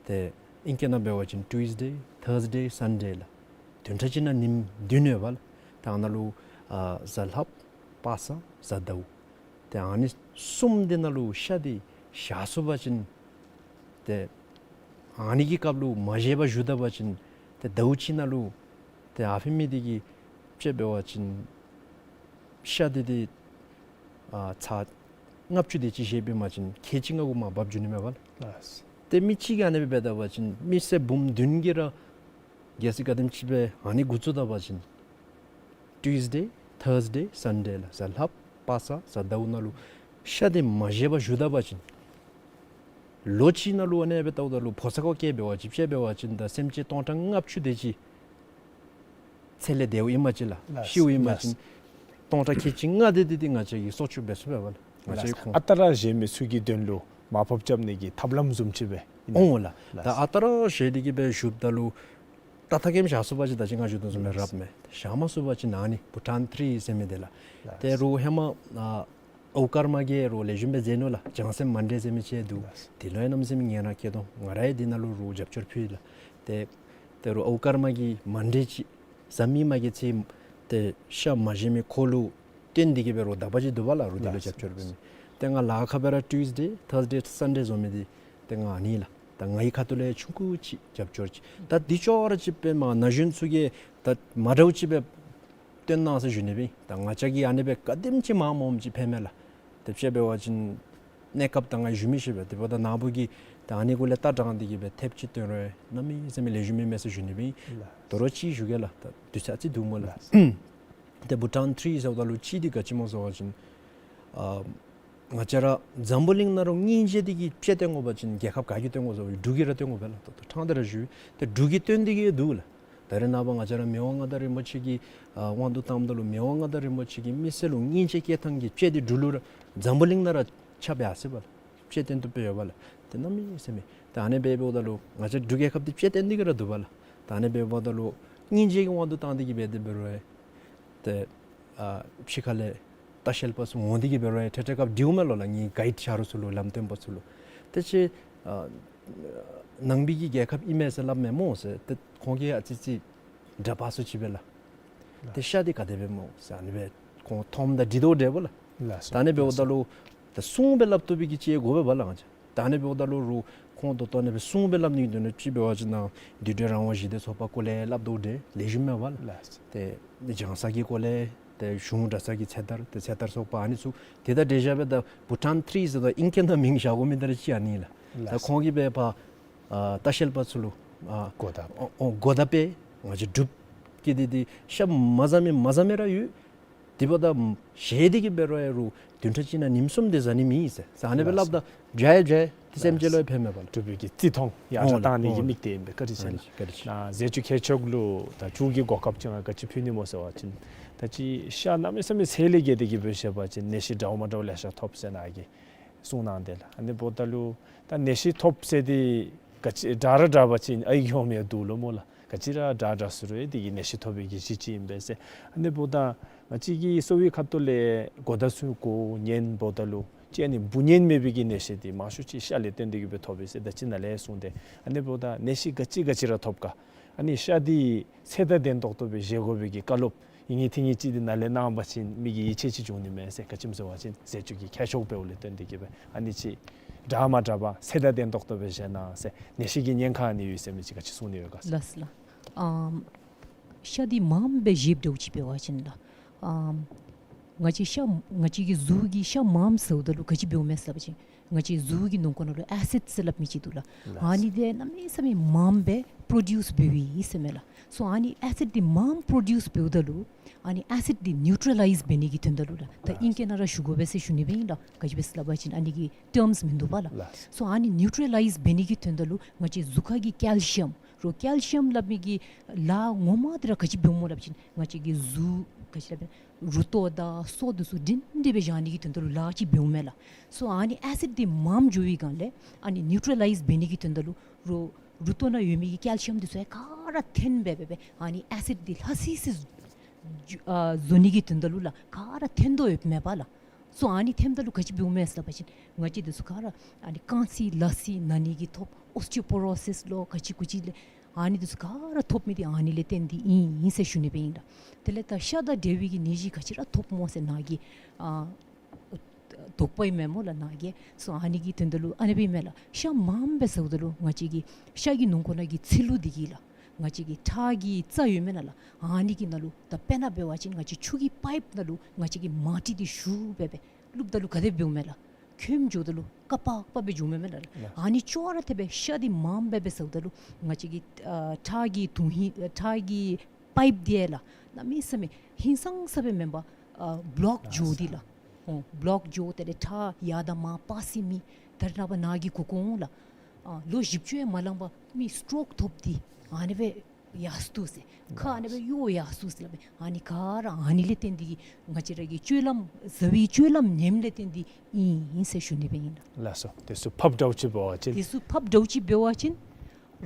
ཏེ་ཨིང་སྐད་ནང་འབད་བ་ཅིན་ཊུསི་ཌེ་ཐརསི་ཌེ་སཱན་ཌེ་ལགས། བདུན་ཕྲག་གཅིག་ནང་ཉིནམ་བདུན་ཡོད་པ་ལགས། ཏེ་ཨ་ནཱ་ལུ་ཨ་གཟའ་ལྷགཔ་དཔག་བསམ་གཟའ་ཟླཝ། ཏེ་ཨ་ནི་གསུམ་འདི་ནང་ལུ་ཤ་འདི་བཞག་ཚུགས་པ་ཅིན་ཏེ་ཨ་ནི་གི་སྐབས་ལུ་མ་བཞེས་པར་བཞུགས་ད་པ་ཅིན་ཏེ་ཟླཝ་གཅིག་ནང་ལུ་ཏེ་ཨ་ཕི་མི་འདི་གིས་དཔྱེ་འབད་བ་ཅིན་ཤ་འདི་འདི་ཨ་ཚར་ལྔ་བཅུ་དེ་ཅིག་བཞེས་པའི་མ་ཅིན་ཁལ་གཅིག་ལྔ་དགུ་མར་འབབ་འགྱོ་ནི་མས་པ་ལགས། ལགས། ཏེ་མི་གཅིག་གིས་ཨ་ནི་སྦེ་འབད་ད་པ་ཅིན་མི་སེར་འབུམ་བདུན་གྱིས་ར་གལ་སྲིད་ག་དེམ་ཅིག་སྦེ་ཨ་ནི་འགོ་བཙུགས་ད་པ་ཅིན་ཊུསི་ཌེ་ཐརསི་ཌེ་སཱན་ཌེ་ལགས། གཟའ་ལྷགཔ་དཔག་བསམ་གཟའ་ཟླཝ་ནང་ལུ་ཤ་འདི་མ་བཞེས་པར་བཞུགས་ད་པ་ཅིན་ལོ་གཅིག་ནང་ལུ་ཨ་ནི་སྦེ་བལྟཝ་ད་ལུ་ཕོ་ཚོད་ཀྱི་དཔྱེ་འབད་བ་ཅིན་དཔྱེ་འབད་བ་ཅིན་ད་སེམས་ཅན་སྟོང་ཕྲག་ལྔ་བཅུ་དེ་ཅིག་ཚེ་ལས་འདས་པ་ཨིན་པ་ཅིན་ལགས། ལགས། ཤིཝ་ཨིན་པ་ཅིན་ལགས། སྟོང་ཕྲག་ཁལ་གཅིག་ལྔ་དེ་འདི་འདི་ང་བཅས་ཀྱིས་སྲོག་སྐྱོབ་འབད་ཚུགས་པས་པ་ལགས། ང་བཅས་ལགས། ཁོང་ཨ་རྟག་ར་བཞེས་མི་ཚུ་གི་དོན་ལུ་མར་ཕབ་རྐྱབ་ནི་གི་ཐབས་ལམ་བཟུམ་ཅིག་སྦེ་ཨིན་ན། འོང་ལགས། ད་ལགས། ཨ་རྟག་ར་བཞེས་ཏེ་གི་སྦེ་བཞུགསཔ་ད་ལུ་ ད་ཐག་ཉེ་བཞག་ཚུགས་པ་ཅིན་ད་ཅི་ང་ཞུ་དོ་བཟུམ་སྦེ་རབ་མས། བཞག་མ་ཚུགས་པ་ཅིན་ཨ་ནི་བྷུ་ཊཱན་ཐི་རི་ཟེར་མི་འདི་ལགས། ལགས། ཏེ་རུང་ཧེ་མ་ཨ་ཨའུ་ཀརྨ་གིས་རུང་ལེགས་ཤོམ་སྦེ་མཛད་ནུག་ལགས། བྱང་སེམས་མ་འདྲེས་ཟེར་མི་ཅིག་འདུག། ལགས། དེ་ལུ་ཡང་གནམ་མེད་ས་མེད་ངལ་རངས་བསྐྱེད་དོ། ང་ར་ཡང་དེ་ནང་ལུ་རུང་རྒྱབ་སྐྱོར་ཕུལ་ཡི་ལགས། ཏེ་ཏེ་རུང་ཨའུ་ཀརྨ་གིས་མ་འདྲེས་ཅིག་ཟ་མི་མ་གི་ཚེ་ཏེ་ཤ་མ་བཞེས་མི་ཁོ་ལུ་བརྟེན་ཏེ་གིས་འབད་རུང་ཟླཝ་གཅིག་འདུག་པ་ལགས། རུང་དེ་ལུ་ལགས། རྒྱབ་སྐྱོར་འབད་མི། ཏེ་ང་ལཱ་ཁག་སྦེ་ར་ཊིའུསི་ཌེ་ཐརསི་ཌེ་སན་ཌེ་བཟོ་མི་འདི་ཏེ་ང་ཨ་ནི་ལགས། ད་ངེའི་ཁ་ཐུག་ལས་ཆུང་ཀུ་ཅིག་རྒྱབ་སྐྱོར་ཅིག། ད་འདི་ཅོག་ར་ཅིག་སྦེ་མ་ན་གཞོན་ཚུ་གིས་ད་མ་འདྲཝ་ཅིག་སྦེ་སྟོན་གནང་ཟེར་ཞུ་ནི་སྦེ། ད་ང་བཅས་ཀྱིས་ཨ་ནི་སྦེ་ག་དེམ་ཅིག་མངམ་འོངམ་ཅིག་ཕན་མས་ལགས། དེ་སྦེ་འབད་བ་ཅིན་གནས་སྐབས་ད་ང་ཞུ་མི་ཤེས་པས། དེ་འབདཝ་ད་ནཱ་བུ་གིས་ད་ཨ་ནི་གུ་ལས་ལྟ་དྲངས་ཏེ་གིས་སྦེ་ཐེབས་ཅིག་སྟོན་རུང་གནམ་མེད་ས་མེད་ལེགས་ཤོམ་ཨིན་མས་ཟེར་ཞུ་ནི་སྦེ། ལགས། དོ་རུང་ཅིག་ཞུ་གེ་ལགས། ད་དུས་ཚོད་ཨ་ཙི་འདུག་སྨོ་ལགས། ལགས། ཏེ་བྷུ་ཊཱན་ཐི་རི་ཟེརཝ་ད་ལུ་ཅིག་འདི་ག་ཅི་སྨོ་ཟེར་བ་ཅིན་ཨ་ང་བཅས་ར་འཛམ་བུ་གླིང་ནང་ར་སྙིང་རྗེ་འདི་གིས་དཔྱེ་སྟོན་དགོ་པ་ཅིན་རྒྱལ་ཁབ་ག་གིས་སྟོན་དགོ་ཟེར་བ་ཅིན་འབྲུག་གིས་ར་སྟོན་དགོ་པས་ལགས། ད་ད་ཕྲང་སྟེ་ར་ཞུ། ཏེ་འབྲུག་གིས་སྟོན་ཏེ་གིས་འདུག་ལགས། ད་རེས་ནངས་པ་ང་བཅས་ར་མི་དབང་མངའ་བདག་རིན་པོ་ཆེ་གི་ཨ་དབང་དུ་བཏངམ་ད་ལུ་མི་དབང་མངའ་བདག་རིན་པོ་ཆེ་གིས་མི་སེར་ལུ་སྙིང་རྗེ་སྐྱེ་ཐངས་ཀྱི་དཔྱེ་འདི་འབྲུག་ལུ་ར་འཛམ་བུ་གླིང་ནང་ར་ཁྱབ་ཡར་སོ་ཡི་པ་ལགས། དཔྱེ་སྟོན་བཏུབ་སྦེ་ཡོད་པ་ལགས། ཏེ་གནམ་མེད་ས་མེད། ད་ཨ་ནི་སྦེ་འབདཝ་ད་ལུ་ང་བཅས་འབྲུག་རྒྱལ་ཁབ་འདི་དཔྱེ་སྟོན་ཏེ་གིས་ར་འདུག་པ་ལགས། ད་ཨ་ནི་སྦེ་འབདཝ་ད་ལུ་སྙིང་རྗེ་གི་དབང་དུ་བཏང་སྟེ་གིས་འབད་དེ་འབད་རུང་ཏེ་ཨ་ཕྱི་ཁ་ལས་ལྟ་བཤལ་པ་ཚུ་འོང་སྟེ་གིས་འབད་རུང་ཡང་ཏེ་ཏེ་སྐབས་འདི་འོང་མས་ལོ་ལགས། ངེའི་གའིཌ་ཆ་རོགས་ཚུ་ལུ་ལམ་སྟོན་པ་ཚུ་ལུ། ཏེ་ཅིག་ཨ་ནང་པའི་གི་རྒྱལ་ཁབ་ཨིན་མས་ཟེར་སླབ་མས་སྨོ་ཟེར་ཏེ་ཁོང་གིས་ཨ་ཙི་ཙི་དྲག་པ་སུ་ཅིག་སྦེ་ལགས། ཏེ་ཤ་འདི་ག་དེ་སྦེ་སྨོ་ཟེར་ཨ་ནི་སྦེ་ཁོང་མཐོངམ་ད་འདྲི་དོ་འདྲཝ་ལགས། ལགས་སོ། ད་ཨ་ནི་འབདཝ་ད་ལུ་ད་སྲུང་སྦེ་སླབ་བཏུབ་པའི་གི་ཅིག་དགོ་པས་པ་ལགས། ང་བཅས་ད་ཨ་ནི་འབདཝ་ད་ལུ་རུང་ཁོང་ད་ལྟོ་ཨ་ནི་སྦེ་སྲུང་སྦེ་སླབ་ནི་དོན་ཅིག་འབད་བ་ཅིན་ནཱ་འདུས་སྡོད་རང་དབང་ཞི་བདེ་ཚོགས་པ་སྐོར་ལས་སླབ་དོ་འདྲཝ་ལེགས་ཤོམ་མས་པ་ལགས། ལགས་སོ། ཏེ་ལྗང་ས་གི་སྐོར་ལས་ཏེ་གཞུང་གྲྭ་ཚང་གི་ཚེ་ཐར་ཏེ་ཚེ་ཐར་ཚོགས་པ་ཨ་ནི་ཚུ་དེ་དང་འབྲེལ་བཞག་སྦེ་ད་བྷུ་ཊཱན་ཐི་རི་ཟེར་ད་ཨིང་སྐད་ནང་མིང་བཞག་དགོ་མི་འདི་ར་ཅིག་ཨ་ནི་ལགས། ད་ལགས་སོ། ཁོང་གིས་འབད་ཕར་ཨ་ལྟ་བཤལ་པ་ཚུ་ལུ་ཨ་གོ་བརྡ་ཨོ་ཨོ་གོ་བརྡ་སྤེལ། ང་བཅས་འབྲུག་གི་འདི་འདི་ཤ་མ་ཟ་མི་མ་ཟ་མི་ར་ཡོད། དེ་འབདཝ་ད་བཞེས་ཏེ་གིས་འབད་རུང་ཡང་རུང་བདུན་ཕྲག་གཅིག་ནང་ཉིནམ་གསུམ་འདི་ཟ་ནི་མེད་ཟེར། ཟེར་ཨ་ནི་སྦེ་ལགས་སོ། སླབ་ད་འཇའ་ཡི་འཇའ་ཡི་ཏེ་སེམས་ཅན་ལུ་ཡང་ཕན་མས་པ་ལགས། འབྲུག་པའི་གི་བརྩི་མཐོང་ཡར་དྲག་ཨོ་ལགས་བཏང་ནི་གི་ཨོ་དམིགས་གཏད་ཨིན་པས། བཀའ་དྲིན་ཆེ་ལགས། བཀའ་དྲིན་ཆེ། ནཱ་ཟས་བཅུད་མཁས་མཆོག་ལུ་ད་མཇུག་གི་གོ་སྐབས་ཅིག་ང་ག་ཅི་ཕུལ་ནི་སྨོ་ཟེར་བ་ཅིན་ད་ཅི་ཤ་གནམ་མེད་ས་མེད་ཚད་ལས་བརྒལ་ཏེ་གིས་འབད་ཤེས་པ་ཅིན་ནད་གཞི་འདྲཝ་མ་འདྲཝ་ལེ་ཤ་ཐོབ་ཟེར་ནཱ་གིས་གསུངས་གནང་དེས་ལགས། ཨ་ནི་འབདཝ་ད་ལུ་ད་ནད་གཞི་ཐོབ་ཟེར་འདི་ག་ཅི་དྲག་ར་དྲག་པ་ཅིན་ཨའི་གི་ཧོང་མི་འདུག་ལོ་སྨོ་ལགས། ག་ཅི་ར་དྲག་དྲག་ཟེར་རུང་དེ་གིས་ནད་གཞི་ཐོབ་པའི་གི་གཞི་ཅིག་ཨིན་པས་ཟེར། ཨ་ནི་འབདཝ་ད་ང་བཅས་ཀྱི་གསོ་བའི་ཁ་ཐུག་ལས་གོ་བརྡ་ཚུ་གོ་ཉན་འབདཝ་ད་ལུ་ཅིག་ཨ་ནི་འབུ་གཉན་མེད་པའི་གི་ནད་གཞི་འདི་མང་ཤོས་ཅིག་ཤ་ལས་བརྟེན་ཏེ་གིས་སྦེ་ཐོབ་པས་ཟེར་ད་ཅི་ནཱ་ལས་གསུངས་ཏེ། ཨ་ནི་འབདཝ་ད་ནད་གཞི་ག་ཅི་ག་ཅི་ར་ཐོབ་ག་ཨ་ནི་ཤ་འདི་ཚེ་དང་ལྡན་ཏོག་ཏོ་སྦེ་བཞེས་དགོ་པའི་གི་བཀའ་སློབ་ཨིན་ངེས་ཏེ་ངེས་ཅིག་འདི་ནཱ་ལས་གནང་བ་ཅིན་མི་གི་ཡིད་ཆེས་ཅིག་འབྱུང་ནི་མས་ཟེར། ག་ཅི་སྨོ་ཟེར་བ་ཅིན་ཟས་བཅུད་ཀྱི་མཁས་མཆོག་འབདཝ་ལས་བརྟེན་ཏེ་གིས་སྦེ་ཨ་ནི་ཅིག་དྲག་མ་དྲག་པ་ཚད་དང་ལྡན་ཏོག་ཏོ་སྦེ་བཞེས་གནང་ཟེར། ནད་གཞི་གི་ཉེན་ཁ་ཨ་ནི་ཡོད་ཟེར་མི་ཅིག་ག་ཅི་གསུང་ནི་ཡོད་ག་ཟེར། ལགས་ལགས། ཨམ་ཤ་འདི་མངམ་སྦེ་བཞེསཔ་འདྲཝ་ཅིག་འབད་བ་ཅིན་ལགས། ཨམ་ང་བཅས་ཤ་ང་བཅས་ཀྱི་གཟུགས་ཀྱི་ཤ་མངམ་ཟཝ་ད་ལུ་ག་ཅི་འབདཝ་མས་ཟེར་བ་ཅིན་ང་བཅས་གཟུགས་ཀྱི་ནང་ཁོག་ནང་ལུ་ཨེ་སིཌ་ཟེར་སླབ་མི་ཅིག་འདུག་ལགས། ལགས། ཨ་ནི་འདི་གནམ་མེད་ས་མེད་མངམ་སྦེ་པྲོ་ཌིའུསི་འབདཝ་ཨིན་ཟེར་མས་ལགས། སོ་ཨ་ནི་ཨེ་སིཌ་འདི་མངམ་པྲོ་ཌིའུསི་འབདཝ་ད་ལུ་ཨ་ནི་ཨེ་སིཌ་འདི་ནིའུ་ཊ་ལའིཛ་འབད་ནི་གི་དོན་དག་ལུ་ལགས། ད་ཨིང་སྐད་ནང་ར་ཞུ་དགོ་པས་ཟེར་ཞུ་ནི་སྦེ་ཨིན་ལགས། ག་ཅི་སྦེ་ཟེར་སླབ་པ་ཅིན་ཨ་ནི་གི་ཊརམསི་མིན་འདུག་པ་ལགས། ལགས། སོ་ཨ་ནི་ནིའུ་ཊ་ལའིཛ་འབད་ནི་གི་དོན་དག་ལུ་ང་བཅས་གཟུགས་ཁ་གི་ཀེལ་ཤི་ཡམ་རོགས་ཀེལ་ཤི་ཡམ་སླབ་མི་གི་ལཱ་ངོ་མ་འདི་ར་ག་ཅི་འབདཝ་སྨོ་སླབ་པ་ཅིན་ང་བཅས་ཀྱི་གཟུགས་ག་ཅི་སླབ་རུ་ཏོ་དང་སོ་འདི་ཚུ་སྒྲིང་སྒྲི་སྦེ་བཞག་ནི་གི་དོན་དག་ལུ་ལཱ་ཅིག་འབདཝ་མས་ལགས། སོ་ཨ་ནི་ཨེ་སིཌ་འདི་མངམ་འགྱོ་བའི་སྒང་ལས་ཨ་ནི་ནིའུ་ཊ་ལའིཛ་འབད་ནི་གི་དོན་དག་ལུ་རོགས་རུ་ཏོ་ནང་ཡོད་མི་གི་ཀེལ་ཤི་ཡམ་འདི་ཚུ་ཡང་ག་ར་འཐོན་སྦེ་སྦེ་སྦེ་ཨ་ནི་ཨེ་སིཌ་འདི་ལྷ་སི་སི་ཨ་བཟོ་ནི་གི་དོན་དག་ལུ་ལགས་ག་ར་འཐོན་དོ་ཡོདཔ་མས་པ་ལགས། སོ་ཨ་ནི་འཐོནམ་ད་ལུ་ག་ཅི་འབདཝ་མས་ཟེར་བ་ཅིན་ང་བཅས་འདི་ཚུ་ག་ར་ཨ་ནི་རྐང་སི་ལག་སི་ན་ནི་གི་ཐོབ། ཨོསི་ཊི་ཡོ་པོ་རོ་སིས་ལོ་ག་ཅི་གུ་ཅི་ལས་ཨ་ནི་འདི་ཚུ་ག་ར་ཐོབ་མི་འདི་ཨ་ནི་ལས་བརྟེན་ཏེ་ཨིན་ཨིན་ཟེར་ཞུ་ནི་སྦེ་ཨིན་ལགས། དེ་ལས་ད་ཤ་དང་འབྲེལ་བའི་གི་ནད་གཞི་ག་ཅི་ར་ཐོབ་སྨོ་ཟེར་ནཱ་གིས་ཨ་དོགས་པ་ཨིན་མས་སྨོ་ལགས་ནཱ་གིས། སོ་ཨ་ནི་གི་དོན་དག་ལུ་ཨ་ནི་སྦེ་ཨིན་མས་ལགས། ཤ་མངམ་སྦེ་ཟཝ་ད་ལུ་ང་བཅས་ཀྱི་ཤ་གི་ནང་ཁོག་ནང་གི་ཚིལ་ལུ་འདི་གིས་ལགས་ང་བཅས་ཀྱི་ཁྲག་གི་རྩ་ཡོད་མེན་ན་ལགས། ཨ་ནི་གི་ནང་ལུ་ད་དཔེར་ན་འབད་བ་ཅིན་ང་བཅས་ཆུ་གི་པའིཔ་ནང་ལུ་ང་བཅས་ཀྱི་མར་ཊི་འདི་ཞུ་སྦེ་སྦེ་བླུགཔ་ད་ལུ་ག་དེ་འབདཝ་མས་ལགས། ཁོམ་འགྱོཝ་ད་ལུ་སྐ་པག་པ་སྦེ་འགྱོཝ་མས་མེན་ན་ལགས། ལགས། ཨ་ནི་ཅོག་ར་འཐདཔ་སྦེ་ཤ་འདི་མངམ་སྦེ་སྦེ་ཟཝ་ད་ལུ་ང་བཅས་ཀྱི་ཨ་ཁྲག་གི་དོན་ཧིང་ཁྲག་གི་པའིཔ་འདི་ཡང་ལགས་གནམ་མེད་ས་མེད་ཧིང་སངས་ས་སྦེ་མེན་པར་ཨ་བོ་ལོཀ་འགྱོ་སྟེ་ལགས། ཨོ་བོ་ལོཀ་འགྱོ་སྟེ་ལས་ཁྲག་ཡར་དང་མར་འབག་ས་མེད། ད་རེས་ནངས་པ་ནཱ་གིས་གོ་གོ་འོང་ལགས། ཨ་ལོ་བཞི་བཅུ་ཡང་མ་ལང་པར་མི་སི་ཊོག་ཐོབ་སྟེ་ཨ་ནི་སྦེ་ཡར་སོ་ཟེར། ཁ་ཨ་ནི་སྦེ་གཡོ་ཡར་སོ་ཟེར་སླབ་མས། ཨ་ནི་ག་ར་ཨ་ནི་ལས་བརྟེན་ཏེ་གིས་ང་བཅས་ར་གི་སྤྱོད་ལམ་བཟའ་བའི་སྤྱོད་ལམ་ཉམས་ལས་བརྟེན་ཏེ་ཨིན་ཨིན་ཟེར་ཞུ་ནི་སྦེ་ཨིན་ལགས། ལགས་སོ། དེ་ཚུ་ཕབ་འདྲཝ་ཅིག་འབད་བ་ཅིན། དེ་ཚུ་ཕབ་འདྲཝ་ཅིག་འབད་བ་ཅིན་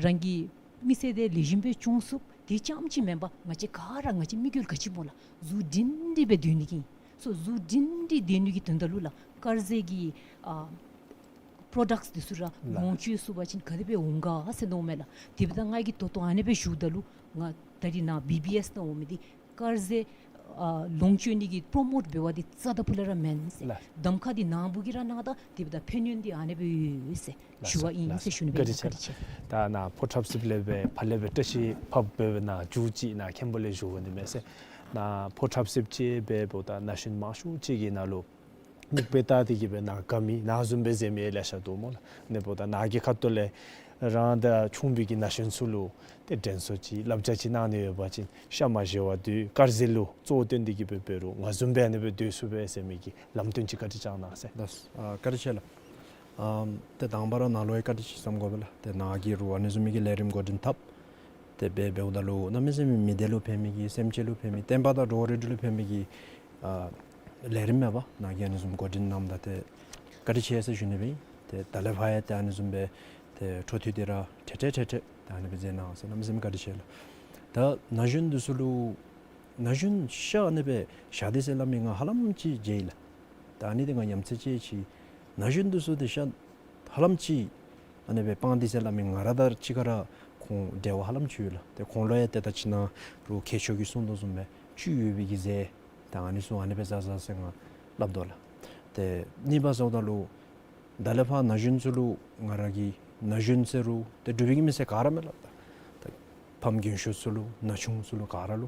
རང་གི་མི་ཚེ་འདི་ལེགས་ཤོམ་སྦེ་སྐྱོང་ཚུགས། དེ་རྐྱངམ་ཅིག་མེན་པར་ང་བཅས་ག་ར་ང་བཅས་དམིགས་ཡུལ་ག་ཅི་སྨོ་ལགས། གཟུགས་སྒྲིང་སྒྲིང་སྦེ་སྡོད་ནི་གི་ཨིན། སོ་གཟུགས་སྒྲིང་སྒྲིང་སྡོད་ནི་གི་དོན་དག་ལུ་ལགས་དཀར་ཟས་ཀྱི་ཨ་པྲོ་ཌཀཊསི་འདི་ཚུ་ར་ལགས། ལོངས་སྤྱོད་ཚུགས་པ་ཅིན་ག་དེ་སྦེ་འོང་ག་ཟེར་མནོཝ་མས་ལགས། དེ་འབདཝ་ད་ང་གིས་ད་ལྟོ་ཨ་ནི་སྦེ་ཞུཝ་ད་ལུ་ང་ད་རིས་ནཱ་བི་བི་ཨེསི་ནང་འོང་མི་འདི་དཀར་ཟས་ཨ་ལོངས་སྤྱོད་ནི་གི་པྲོ་མོཊ་འབད་བ་འདི་རྩ་དང་ཕུ་ལས་ར་མེན་ཟེར། ལགས། གདམ་ཁ་འདི་ནཱ་བུ་གིས་ར་གནང་ད་དེ་འབདཝ་ད་ཕན་ཡོན་འདི་ཨ་ནི་སྦེ་ཡོད་ཟེར་ཞུ་བ་ཨིན་ཟེར་ཞུ་ནི་སྦེ། བཀའ་དྲིན་ཆེ། ད་ནཱ་ཕོ་འཁྲབ་རྩེདཔ་ལས་སྦེ་ཕར་ལས་སྦེ་བཀྲ་ཤིས་ཕབ་སྦེ་ནཱ་མཇུག་ཅིག་ནཱ་མཁན་པོ་ལས་ཞུ་དགོ་ནི་མས་ཟེར། ནཱ་ཕོ་འཁྲབ་རྩེདཔ་ཅིག་སྦེ་འབདཝ་ད་ན་གཞོན་མང་ཤོས་ཅིག་གིས་ནཱ་ལུ་མིག་དཔེ་བལྟ་སྟེ་གིས་སྦེ་ནཱ་དགའ་མི་ནཱ་བཟུམ་སྦེ་མཛད་མི་ལེ་ཤ་འདུག་སྨོ་ལགས། ཨ་ནི་འབདཝ་ད་ནཱ་གི་ཁ་ཐུག་ལས་རང་དང་ཆུང་བའི་གི་ན་གཞོན་ཚུ་ལུ་ཏེ་དྲན་གསོ་ཅིག་བསླབ་བྱ་ཅིག་གནང་ནི་ཡོད་པ་ཅིན་ཤ་མ་བཞེས་པར་སྡོད། དཀར་ཟས་ལུ་གཙོ་བོ་བཏོན་ཏེ་གིས་སྦེ་འབད་རུང་ང་བཟུམ་སྦེ་ཨ་ནི་སྦེ་སྡོད་ཚུགས་པས་ཟེར་མི་གི་ལམ་སྟོན་ཅིག་བཀའ་དྲིན་བསྐྱང་གནང་ཟེར། ལགས། ཨ་བཀའ་དྲིན་ཆེ་ལགས། ཨམ་ཏེ་དང་པ་ར་ནཱ་ལུ་ཡང་བཀའ་དྲིན་ཆེ་བསམ་དགོ་པས་ལགས། ཏེ་ནཱ་གིས་རུང་ཨ་ནི་བཟུམ་མའི་གི་ལས་རིམ་འགོ་འདྲེན་འཐབ་སྟེ་སྦེ་འབདཝ་ད་ལུ་གནམ་མེད་ས་མེད་མི་སྡེ་ལུ་ཕན་མི་གི་སེམས་ཅན་ལུ་ཕན་མི་བསྟན་པ་དང་འགྲོ་བ་རིགས་དྲུག་ལུ་ཕན་མི་གི་ཨ་ལས་རིམ་མས་པ། ནཱ་གིས་ཨ་ནི་བཟུམ་འགོ་འདྲེན་གནངམ་ད་ཏེ་བཀའ་དྲིན་ཆེ་ཟེར་ཞུ་ནི་སྦེ་ཨིན། ཏེ་ད་ལས་ཕར་ཡང་ཏེ་ཨ་ནི་བཟུམ་སྦེ་ཏེ་འཕྲོ་མཐུད་དེ་ར་འཕྲལ་འཕྲལ་འཕྲལ་འཕྲལ་ཏེ་ཨ་ནི་སྦེ་མཛད་གནང་ཟེར་གནམ་མེད་ས་མེད་བཀའ་དྲིན་ཆེ་ལགས། ད་ན་གཞོན་འདི་ཚུ་ལུ་ན་གཞོན་ཤ་ཨ་ནི་སྦེ་བཞག་སྟེ་ཟེར་སླབ་མི་ང་ཧ་ལམ་ཅིག་མཇལ་ཡི་ལགས། ད་ཨ་ནི་འདི་ང་ཉམས་ཚད་ཅིག་ཅིག་ན་གཞོན་འདི་ཚུ་ཏེ་ཤ་ཧ་ལམ་ཅིག་ཨ་ནི་སྦེ་སྤང་སྟེ་ཟེར་སླབ་མི་ང་ར་དང་གཅིག་ཁར་ཁོང་འབྲེལ་བ་ཧ་ལམ་ཅིག་ཡོད་ལགས། ཏེ་ཁོང་ལུ་ཡང་ཏེ་ད་ཅི་ནཱ་རུང་མཁས་མཆོག་གིས་གསུངས་དོ་བཟུམ་སྦེ་བཅུད་ཡོད་པའི་གི་ཟས་ད་ཨ་ནི་ཚུ་ཨ་ནི་སྦེ་བཟའ་བཟའ་ཟེར་ང་སླབ་དོ་ལགས། ཏེ་གཉིས་པ་ཟེརཝ་ད་ལུ་ད་ལས་ཕར་ན་གཞོན་ཚུ་ལུ་ང་ར་གིས་ན་གཞོན་ཟེར་རུང་ཏེ་འབྲུག་པའི་གི་མི་སེར་ག་ར་མས་ལགས། ད་ཕམ་རྒན་ཤོས་ཚུ་ལུ་ན་ཆུང་ཚུ་ལུ་ག་ར་ལུ་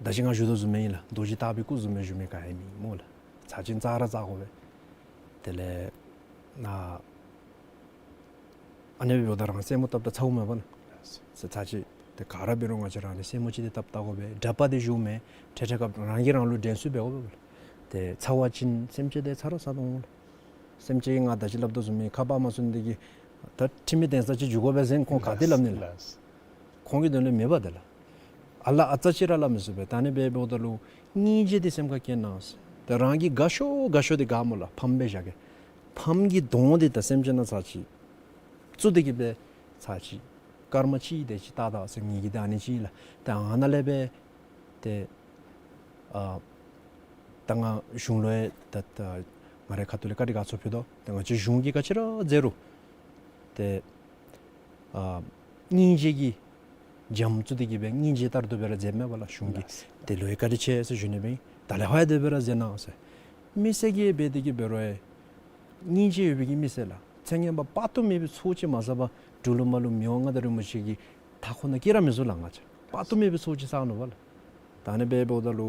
ད་ཅི་ང་ཞུ་དོ་བཟུམ་སྦེ་ཨིན་ལགས། རྡོ་རྗེ་ལྟ་བུའི་སྐུ་བཟུམ་སྦེ་བཞུགས་མི་ག་ཡང་མེད་སྨོ་ལགས། ཚར་ཅིག་རྩ་ར་རྩ་དགོ་པས། དེ་ལས་ནཱ་ཨ་ནི་སྦེ་འབདཝ་ད་རང་སེན་མོ་བཏབ་ད་ཚཝ་མས་པ་ལགས། ཚར་ཚར་ཅིག་ཏེ་ག་ར་འབད་རུང་ང་བཅས་ར་ནི་སེན་མོ་ཅིག་ཏེ་བཏབ་བལྟ་དགོ་པས། དྲག་པ་ཏེ་བཞུགས་མས། འཕྲལ་འཕྲལ་སྐབས་རང་གིས་རང་ལུ་དྲན་གསོ་འབད་དགོ་པས་ལགས། ཏེ་ཚཝ་ཅིན་སེམས་ཅན་དེ་ཚར་ར་ཚར་དོ་འོང་ལགས། སེམས་ཅན་གྱིས་ང་ད་ཅི་སླབ་དོ་བཟུམ་མའི་ཁ་པར་མ་ཚུད་ནི་དེ་གིས་ད་ཁྲིམས་མི་འདེམས་ས་ཅིག་འགྱོ་དགོ་པས་ཟེར་ཁོང་ག་ཏེ་སླབ་ནི་ལགས། ལགས། ཁོང་གི་དོན་ལུ་མེད་པ་དེ་ལགས། ཨ་ལ་ཨ་ཙི་ཅིག་ར་སླབ་མི་ཚུགས་པས། ད་ཨ་ནི་སྦེ་འབདཝ་ད་ལུ་སྙིང་རྗེ་འདི་སེམས་ཁར་བསྐྱེད་གནང་ཟེར། ད་རང་གི་དགའ་ཤོས་དགའ་ཤོས་འདི་ག་སྨོ་ལགས། ཕམ་སྦེ་བཞག་གེ། ཕམ་གྱི་གདོང་འདི་ད་སེམས་ཅན་ནང་ཚར་ཅིག་བཙུགས་ཏེ་གིས་སྦེ་ཚར་ཅིག་སྐར་མ་གཅིག་དེ་ཅིག་བལྟ་ད་ཟེར་ངེ་གི་ད་ཨ་ནི་ཅིག་ལགས། ད་ཨ་ནཱ་ལས་སྦེ་ཏེ་ཨ་ད་ང་གཞུང་ལུ་ཡང་ད་ད་ང་རའི་ཁ་ཐུག་ལས་བཀའ་དྲིན་དགའ་ཚོར་ཕུལ་དོ། ད་ང་བཅས་གཞུང་གིས་ག་ཅི་ར་མཛད་རུང་ཏེ་ཨ་སྙིང་རྗེ་གི་འཇམ་བཙུགས་ཏེ་གིས་སྦེ་སྙིང་རྗེ་ལྟར་དུ་སྦེ་ར་མཛད་མས་པ་ལགས་གཞུང་གིས། ལགས། དེ་ལུ་ཡང་བཀའ་དྲིན་ཆེ་ཟེར་ཞུ་ནི་སྦེ་ཨིན། ད་ལས་ཕར་ཡང་དེ་སྦེ་ར་མཛད་གནང་ཟེར། མི་སེར་གྱིས་འབད་དེ་གིས་འབད་རུང་ཡང་སྙིང་རྗེ་ཡོད་པའི་གི་མི་སེར་ལགས། ཚེ་སྔོན་པ་དཔག་ཏུ་མེད་པའི་ཚོགས་ཅིག་མ་བསགས་པར་འབྲུག་ལུ་མར་ལུ་མི་དབང་མངའ་བདག་རིན་པོ་ཆེ་གི་མཐའ་འཁོར་ནང་སྐྱེ་ར་མི་ཚུགས་ལགས་ང་བཅས། དཔག་ཏུ་མེད་པའི་ཚོགས་ཅིག་བསགས་ནུག་པ་ལགས། ད་ཨ་ནི་སྦེ་འབདཝ་ད་ལུ་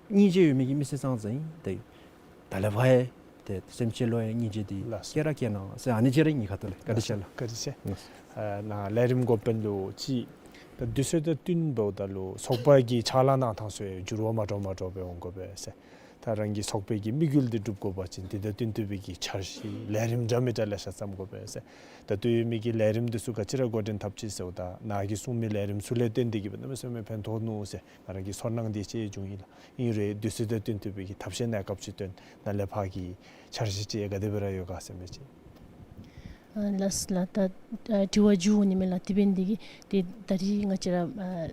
སྙིང་རྗེ་ཡོད་མི་གི་མི་སེར་ཙང་ཙང་ཨིན། ཏེ་ད་ལས་ཕར་ཡང་ཏེ་སེམས་ཅན་ལུ་ཡང་སྙིང་རྗེ་འདི་ལགས་སོ། བསྐྱེད་ར་བསྐྱེད་གནང་ཟེར་ཨ་ནི་ཅིག་ར་ངེའི་ཁ་ཐུག་ལས་བཀའ་དྲིན་ཆེ་ལགས། བཀའ་དྲིན་ཆེ། ལགས་སོ། ཨ་ནཱ་ལས་རིམ་འགོ་དཔོན་ལུ་ཅིག་ད་དུས་ཚོད་དང་བསྟུན་འབདཝ་ད་ལུ་ཚོགས་པ་གི་ཕྱག་ལཱ་གནང་ཐངས་ཚུ་ཡང་འགྱུར་བ་མ་འདྲཝ་མ་འདྲཝ་སྦེ་འོང་དགོ་པས་ཟེར། ད་རང་གི་ཚོགས་པའི་གི་དམིགས་ཡུལ་འདི་འགྲུབ་དགོ་པ་ཅིན་དེ་དང་བསྟུན་ཏེ་སྦེ་གི་འཆར་གཞི་ལས་རིམ་འདྲ་མི་འདྲ་ལེ་ཤ་བརྩམ་དགོ་པས་ཟེར། ད་ལྟོ་ཡོད་མི་གི་ལས་རིམ་འདི་ཚུ་ག་ཅི་ར་འགོ་འདྲེན་འཐབ་ཅི་ཟེརཝ་ད་ནཱ་གིས་གསུངས་མི་ལས་རིམ་ཚུ་ལས་བརྟེན་ཏེ་གིས་སྦེ་གནམ་མེད་ས་མེད་ཕན་ཐོགས་ནུག་ཟེར་ང་ར་གི་ཚོར་སྣང་འདི་ཅིག་བྱུང་ཡི་ལགས། ཨིན་རུང་དུས་ཚོད་དང་བསྟུན་ཏེ་སྦེ་གི་ཐབས་ཤེས་གནས་སྐབས་ཅིག་བཏོན་ནཱ་ལས་ཕར་གྱི་འཆར་གཞི་ཅིག་ག་དེ་སྦེ་ར་ཡོད་ག་ཟེར་མི་ཅིག། ཨ་ལགས་ལགས། ད་ཨ་དྲི་བ་མཇུག་འོང་ནི་མས་ལགས། དེ་འབད་ནི་དེ་གིས་ཏེ་ད་རིས་ང་བཅས་ར་ཨ་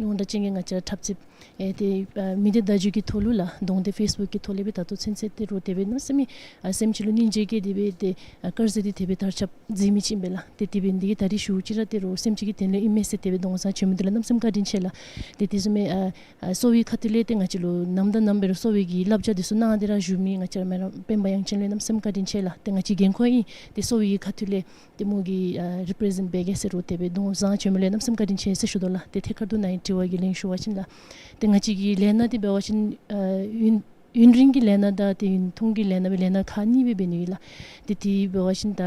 ཡོངས་གྲགས་ཅན་གྱི་ང་བཅས་ར་འཁྲབ་རྩེདཔ་ཨེ་ཏེ་ཨ་མི་སྡེ་བརྡ་བརྒྱུད་ཀྱི་ཐོག་ལུ་ལགས་གདོང་འདེད་ཕེསི་བུཀ་གི་ཐོག་ལས་སྦེ་ད་ལྟོ་ཚུན་ཚོད་ཏེ་རུང་དེ་སྦེ་གནམ་མེད་ས་མེད་ཨ་སེམས་ཅན་ལུ་སྙིང་རྗེ་བསྐྱེད་དེ་སྦེ་ཏེ་ཨ་དཀར་ཟས་འདི་དེ་སྦེ་དར་ཁྱབ་མཛད་མི་ཅིག་ཨིན་པས་ལགས། ཏེ་དེ་འབད་ནི་དེ་གིས་ད་རིས་ཤུགས་ཅིག་ར་ཏེ་རུང་སེམས་ཅན་གྱི་དོན་ལུ་ཨིན་མས་ཟེར་དེ་སྦེ་གདོང་བཟང་བྱོན་མི་འདི་ལུ་གནམ་མེད་ས་མེད་བཀའ་དྲིན་ཆེ་ལགས། ཏེ་དེ་བཟུམ་མའི་ཨ་ཨ་གསོ་བའི་ཁ་ཐུག་ལས་ཏེ་ང་བཅས་ལུ་ནམ་དང་ནམ་འབད་རུང་གསོ་བའི་གི་བསླབ་བྱ་འདི་ཚུ་གནང་སྟེ་ར་བཞུགས་མི་ང་བཅས་ར་མེ་རང་སྤེན་པ་དབྱངས་ཅན་ལུ་གནམ་མེད་ས་མེད་བཀའ་དྲིན་ཆེ་ལགས། ཏེ་ང་བཅས་འགན་ཁུར་ཨིན། ཏེ་གསོ་བའི་གི་ཁ་ཐུག་ལས་ཏེ་མོ་གིས་ཨ་རི་པི་རི་ཛེནཊ་འབད་གེ་ཟེར་རུང་དེ་སྦེ་གདོང་བཟང་བྱོན་མི་ལུ་གནམ་མེད་ས་མེད་བཀའ་དྲིན་ཆེ་ཟེར་ཞུ་དོ་ལགས། ཏེ་ཐད་ཀར་དུ་ནཱ་ཨིན་དྲི་བ་གི་ལན་ཞུ་བ་ཅིན་ལགས། ཏེ་ང་བཅས་ཀྱི་ལས་སྣ་འདི་འབད་བ་ཅིན་ཨ་ཡུན་ཡུན་རིང་གི་ལས་སྣ་དང་ཏེ་ཡུན་ཐུང་གི་ལས་སྣ་སྦེ་ལས་སྣ་ཁག་གཉིས་སྦེ་འབད་ནི་ཨིན་ལགས། ཏེ་དེ་འབད་བ་ཅིན་ད་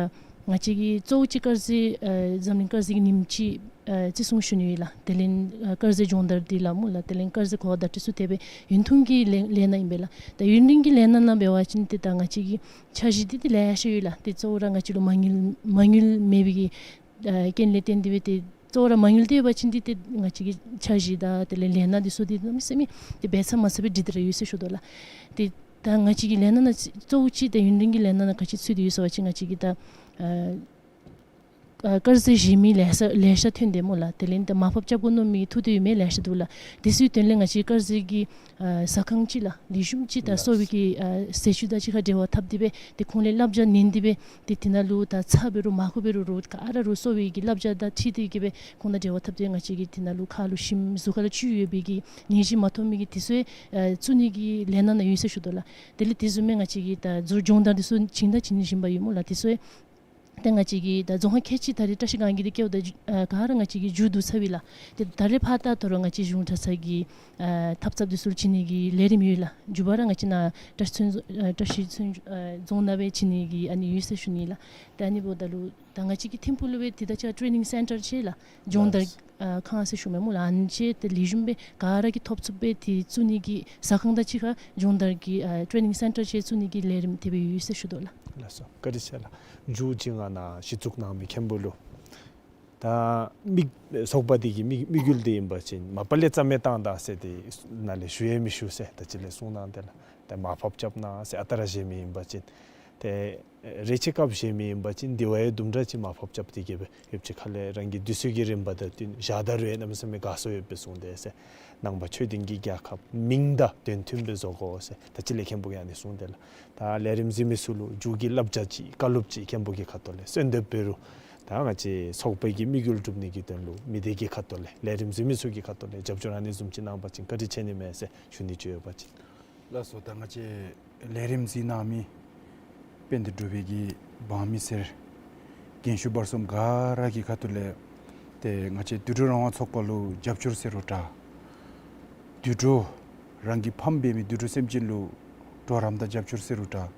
ང་བཅས་ཀྱི་གཙོ་བོ་ཅིག་དཀར་ཟས་ཨ་འཛམ་གླིང་དཀར་ཟས་ཀྱི་ཉིནམ་ཅིག་ཨ་བརྩི་སྲུང་ཞུ་ནི་ཨིན་ལགས། དེ་ལས་ཨ་དཀར་ཟས་སྦྱོང་བརྡར་འདི་ལགས་སྨོ་ལགས། དེ་ལས་དཀར་ཟས་གོ་བ་བརྡ་སྤྲོད་ཚུ་དེ་སྦེ་ཡུན་ཐུང་གི་ལས་ལས་སྣ་ཨིན་པས་ལགས། ད་ཡུན་རིང་གི་ལས་སྣ་ནང་འབད་བ་ཅིན་ཏེ་ད་ང་བཅས་ཀྱི་འཆར་གཞི་འདི་ཏེ་ལེ་ཤ་ཡོད་ལགས། ཏེ་གཙོ་བོ་ར་ང་བཅས་ལུ་མ་དངུལ་མ་དངུལ་མེད་པའི་གི་ཨ་རྐྱེན་ལས་བརྟེན་ཏེ་སྦེ་ཏེ་གཙོ་བོ་ར་མ་དངུལ་འདི་ཡོད་པ་ཅིན་འདི་ཏེ་ང་བཅས་ཀྱི་འཆར་གཞི་དང་དེ་ལས་ལས་སྣ་འདི་ཚུ་འདི་གནམ་མེད་ས་མེད་ཏེ་འབད་ཚར་མ་ཚར་བའི་སྒྲིག་སྟེ་ར་ཡོད་ཟེར་ཞུ་དོ་ལགས། ཏེ་ད་ང་བཅས་ཀྱི་ལས་སྣ་ནང་གཙོ་བོ་ཅིག་ཏེ་ཡུན་རིང་གི་ལས་སྣ་ནང་ག་ཅི་ཚུད་དེ་ཡོད་ཟེར་བ་ཅིན་ང་བཅས་ཀྱི་ད་ཨ་ ཨ་དཀར་ཟས་བཞེས་མི་ལེ་ཤ་ལེ་ཤ་ཐོན་དེས་སྨོ་ལགས། དེ་ལས་ད་མར་ཕབ་རྐྱབ་དགོ་མནོ་མི་ཐུག་དེ་ཡོད་མི་ལེ་ཤ་འདུག་ལགས། དེ་ཚུའི་དོན་ལས་ང་བཅས་དཀར་ཟས་ཀྱི་ཨ་ཟ་ཁང་ཅིག་ལགས་ལེགས་ཤོམ་ཅིག་ད་གསོ་བའི་གི་ཨ་ཟས་བཅུད་དང་གཅིག་ཁར་འབྲེལ་བ་འཐབ་སྟེ་སྦེ་ཏེ་ཁོང་ལས་བསླབ་བྱ་ལེན་ཏེ་སྦེ་ཏེ་དེ་ནང་ལུ་ད་ཚྭ་འབད་རུང་མར་ཁུ་འབད་རུང་རོ་ག་ར་རོ་གསོ་བའི་གི་བསླབ་བྱ་དང་འཁྲིལ་ཏེ་གི་སྦེ་ཁོང་དང་འབྲེལ་བ་འཐབ་སྟེ་ང་བཅས་ཀྱིས་དེ་ནང་ལུ་ཁ་ལུ་ཞིམ་གཟུགས་ཁ་ལུ་བཅུད་ཡོད་པའི་གི་ནད་གཞི་མ་ཐོབ་མི་གི་དེ་ཚུ་ཨ་བཙུགས་ནི་གི་ལས་སྣ་ནང་ཡོད་ཟེར་ཞུ་དོ་ལགས། དེ་ལས་དེ་བཟུམ་མའི་ང་བཅས་ཀྱིས་ད་ཟུར་སྦྱོང་བརྡར་དེ་ཚུ་བྱིན་ད་བྱིན་བཞིན་པ་ཡོད་སྨོ་ལགས། དེ་ཚུ་ཏེ་ང་བཅས་ཀྱི་ད་རྫོང་ཁག་ཁལ་གཅིག་ད་རེས་བཀྲ་ཤིས་སྒང་གི་འདི་བཀལཝ་ད་ཨ་ག་ར་ང་བཅས་ཀྱིས་མཇུག་བསྡུ་ཚར་བས་ལགས། ཏེ་ད་རེས་ཕར་ད་ད་རུང་ང་བཅས་གཞུང་གྲྭ་ཚང་གི་ཨ་ཐབ་ཚངཔ་འདི་ཚུ་བྱིན་ནི་གི་ལས་རིམ་ཡོད་ལགས། མཇུག་པ་ར་ང་བཅས་ནཱ་བཀྲ་ཤིས་ཚོན་ཨ་བཀྲ་ཤིས་ཚོན་ཨ་རྫོང་ནང་སྦེ་བྱིན་ནི་གི་ཨ་ནི་ཡོད་ཟེར་ཞུ་ནི་ལགས། ཏེ་ཨ་ནི་འབདཝ་ད་ལུ་ད་ང་བཅས་ཀྱི་ཐིམ་ཕུག་ལུ་སྦེ་ཏེ་ད་ཅི་ཊེ་ནིང་སེན་ཊར་ཅིག་ལགས་སྦྱོང་བརྡར་ལགས། ཨ་ཁང་ཟེར་ཞུཝ་མས་སྨོ་ལགས། ཨ་ནི་ཅིག་ཏེ་ལེགས་ཤོམ་སྦེ་ག་ར་གིས་ཐོབ་ཚུགསཔ་སྦེ་ཏེ་བཙུགས་ནི་གི་ཟ་ཁང་དང་གཅིག་ཁར་སྦྱོང་བརྡར་གྱི་ཨ་ཊེ་ནིང་སེན་ཊར་ཅིག་བཙུགས་ནི་གི་ལས་རིམ་དེ་སྦེ་ཡོད་ཟེར་ཞུ་དོ་ལགས། ལགས་སོ། བཀའ་དྲིན་ཆེ་ལགས། མཇུག་ཅིག་ང་ནཱ་གཞི་བཙུགས་གནང་མི་མཁན་པོ་ལུ་ད་མི་ཚོགས་པ་འདི་གི་དམིགས་དམིགས་ཡུལ་འདི་ཨིན་པ་ཅིན་མ་པ་ལས་རྩ་མེད་བཏང་ད་ཟེར་ཏེ་ནཱ་ལས་ཞུ་ཡང་མི་ཞུ་ཟེར་ད་ཅི་ལས་གསུངས་གནང་དེས་ལགས། ད་མར་ཕབ་རྐྱབ་གནང་ཟེར། ཨ་རྟག་ར་བཞེས་མི་ཨིན་པ་ཅིན་ཏེ་རེ་ཆེ་སྐབས་བཞེས་མི་ཨིན་པ་ཅིན་དེ་བ་ཡང་དུམ་གྲ་ཅིག་མར་ཕབ་རྐྱབ་སྟེ་གི་སྦེ་ཡོདཔ་ཅིག་ཁ་ལས་རང་གི་དུས་ཚོད་ཀྱི་རིམ་པ་དང་བསྟུན་བཞག་ད་རུང་ཡང་གནམ་མེད་ས་མེད་དགའ་ཚོར་ཡོདཔ་སྦེ་གསུངས་དེས་ཟེར། ནང་པ་ཆོས་ལྡན་གྱི་རྒྱལ་ཁབ་མིང་དང་དོན་མཐུན་སྦེ་བཟོ་དགོ་ཟེར་ད་ཅི་ལས་མཁན་པོ་གིས་ཨ་ནི་གསུངས་དེས་ལགས། ད་ལས་རིམ་གཟིགས་མི་ཚུ་ལུ་མཇུག་གི་བསླབ་བྱ་ཅིག་བཀའ་སློབ་ཅིག་མཁན་པོ་གི་ཁ་ཐུག་ལས་གསོལ་འདེབས་འབད་རུང་ད་ང་བཅས་ཚོགས་པའི་གི་དམིགས་ཡུལ་སྒྲུབ་ནི་གི་དོན་ལུ་མི་སྡེ་གི་ཁ་ཐུག་ལས་ལས་རིམ་གཟིགས་མི་ཚུ་གི་ཁ་ཐུག་ལས་རྒྱབ་སྐྱོར་ཨ་ནི་བཟུམ་ཅིག་གནང་པ་ཅིན་བཀའ་དྲིན་ཆེ་ནི་མས་ཟེར་ཞུ་ནི་ཅིག་ཡོད་པ་ཅིན། ལགས་སོ། ད་ང་བཅས་ལས་རིམ་གཟིགས་གནང་མི་དཔལ་ལྡན་འབྲུག་པའི་གི་འབངས་མི་སེར་རྒན་ཤོས་བར་གསུམ་ག་ར་གི་ཁ་ཐུག་ལས་ཏེ་ང་བཅས་དུད་འགྲོ་རང་དབང་ཚོགས་པ་ལུ་རྒྱབ་སྐྱོར་ཟེར་རུང་འདྲ། དུད་འགྲོ་རང་གི་ཕམ་འབད་མི་དུད་འགྲོ་སེམས་ཅན་ལུ་གྲོགས་རམ་དང་རྒྱབ་སྐྱོར་ཟེར་རུང་འདྲ།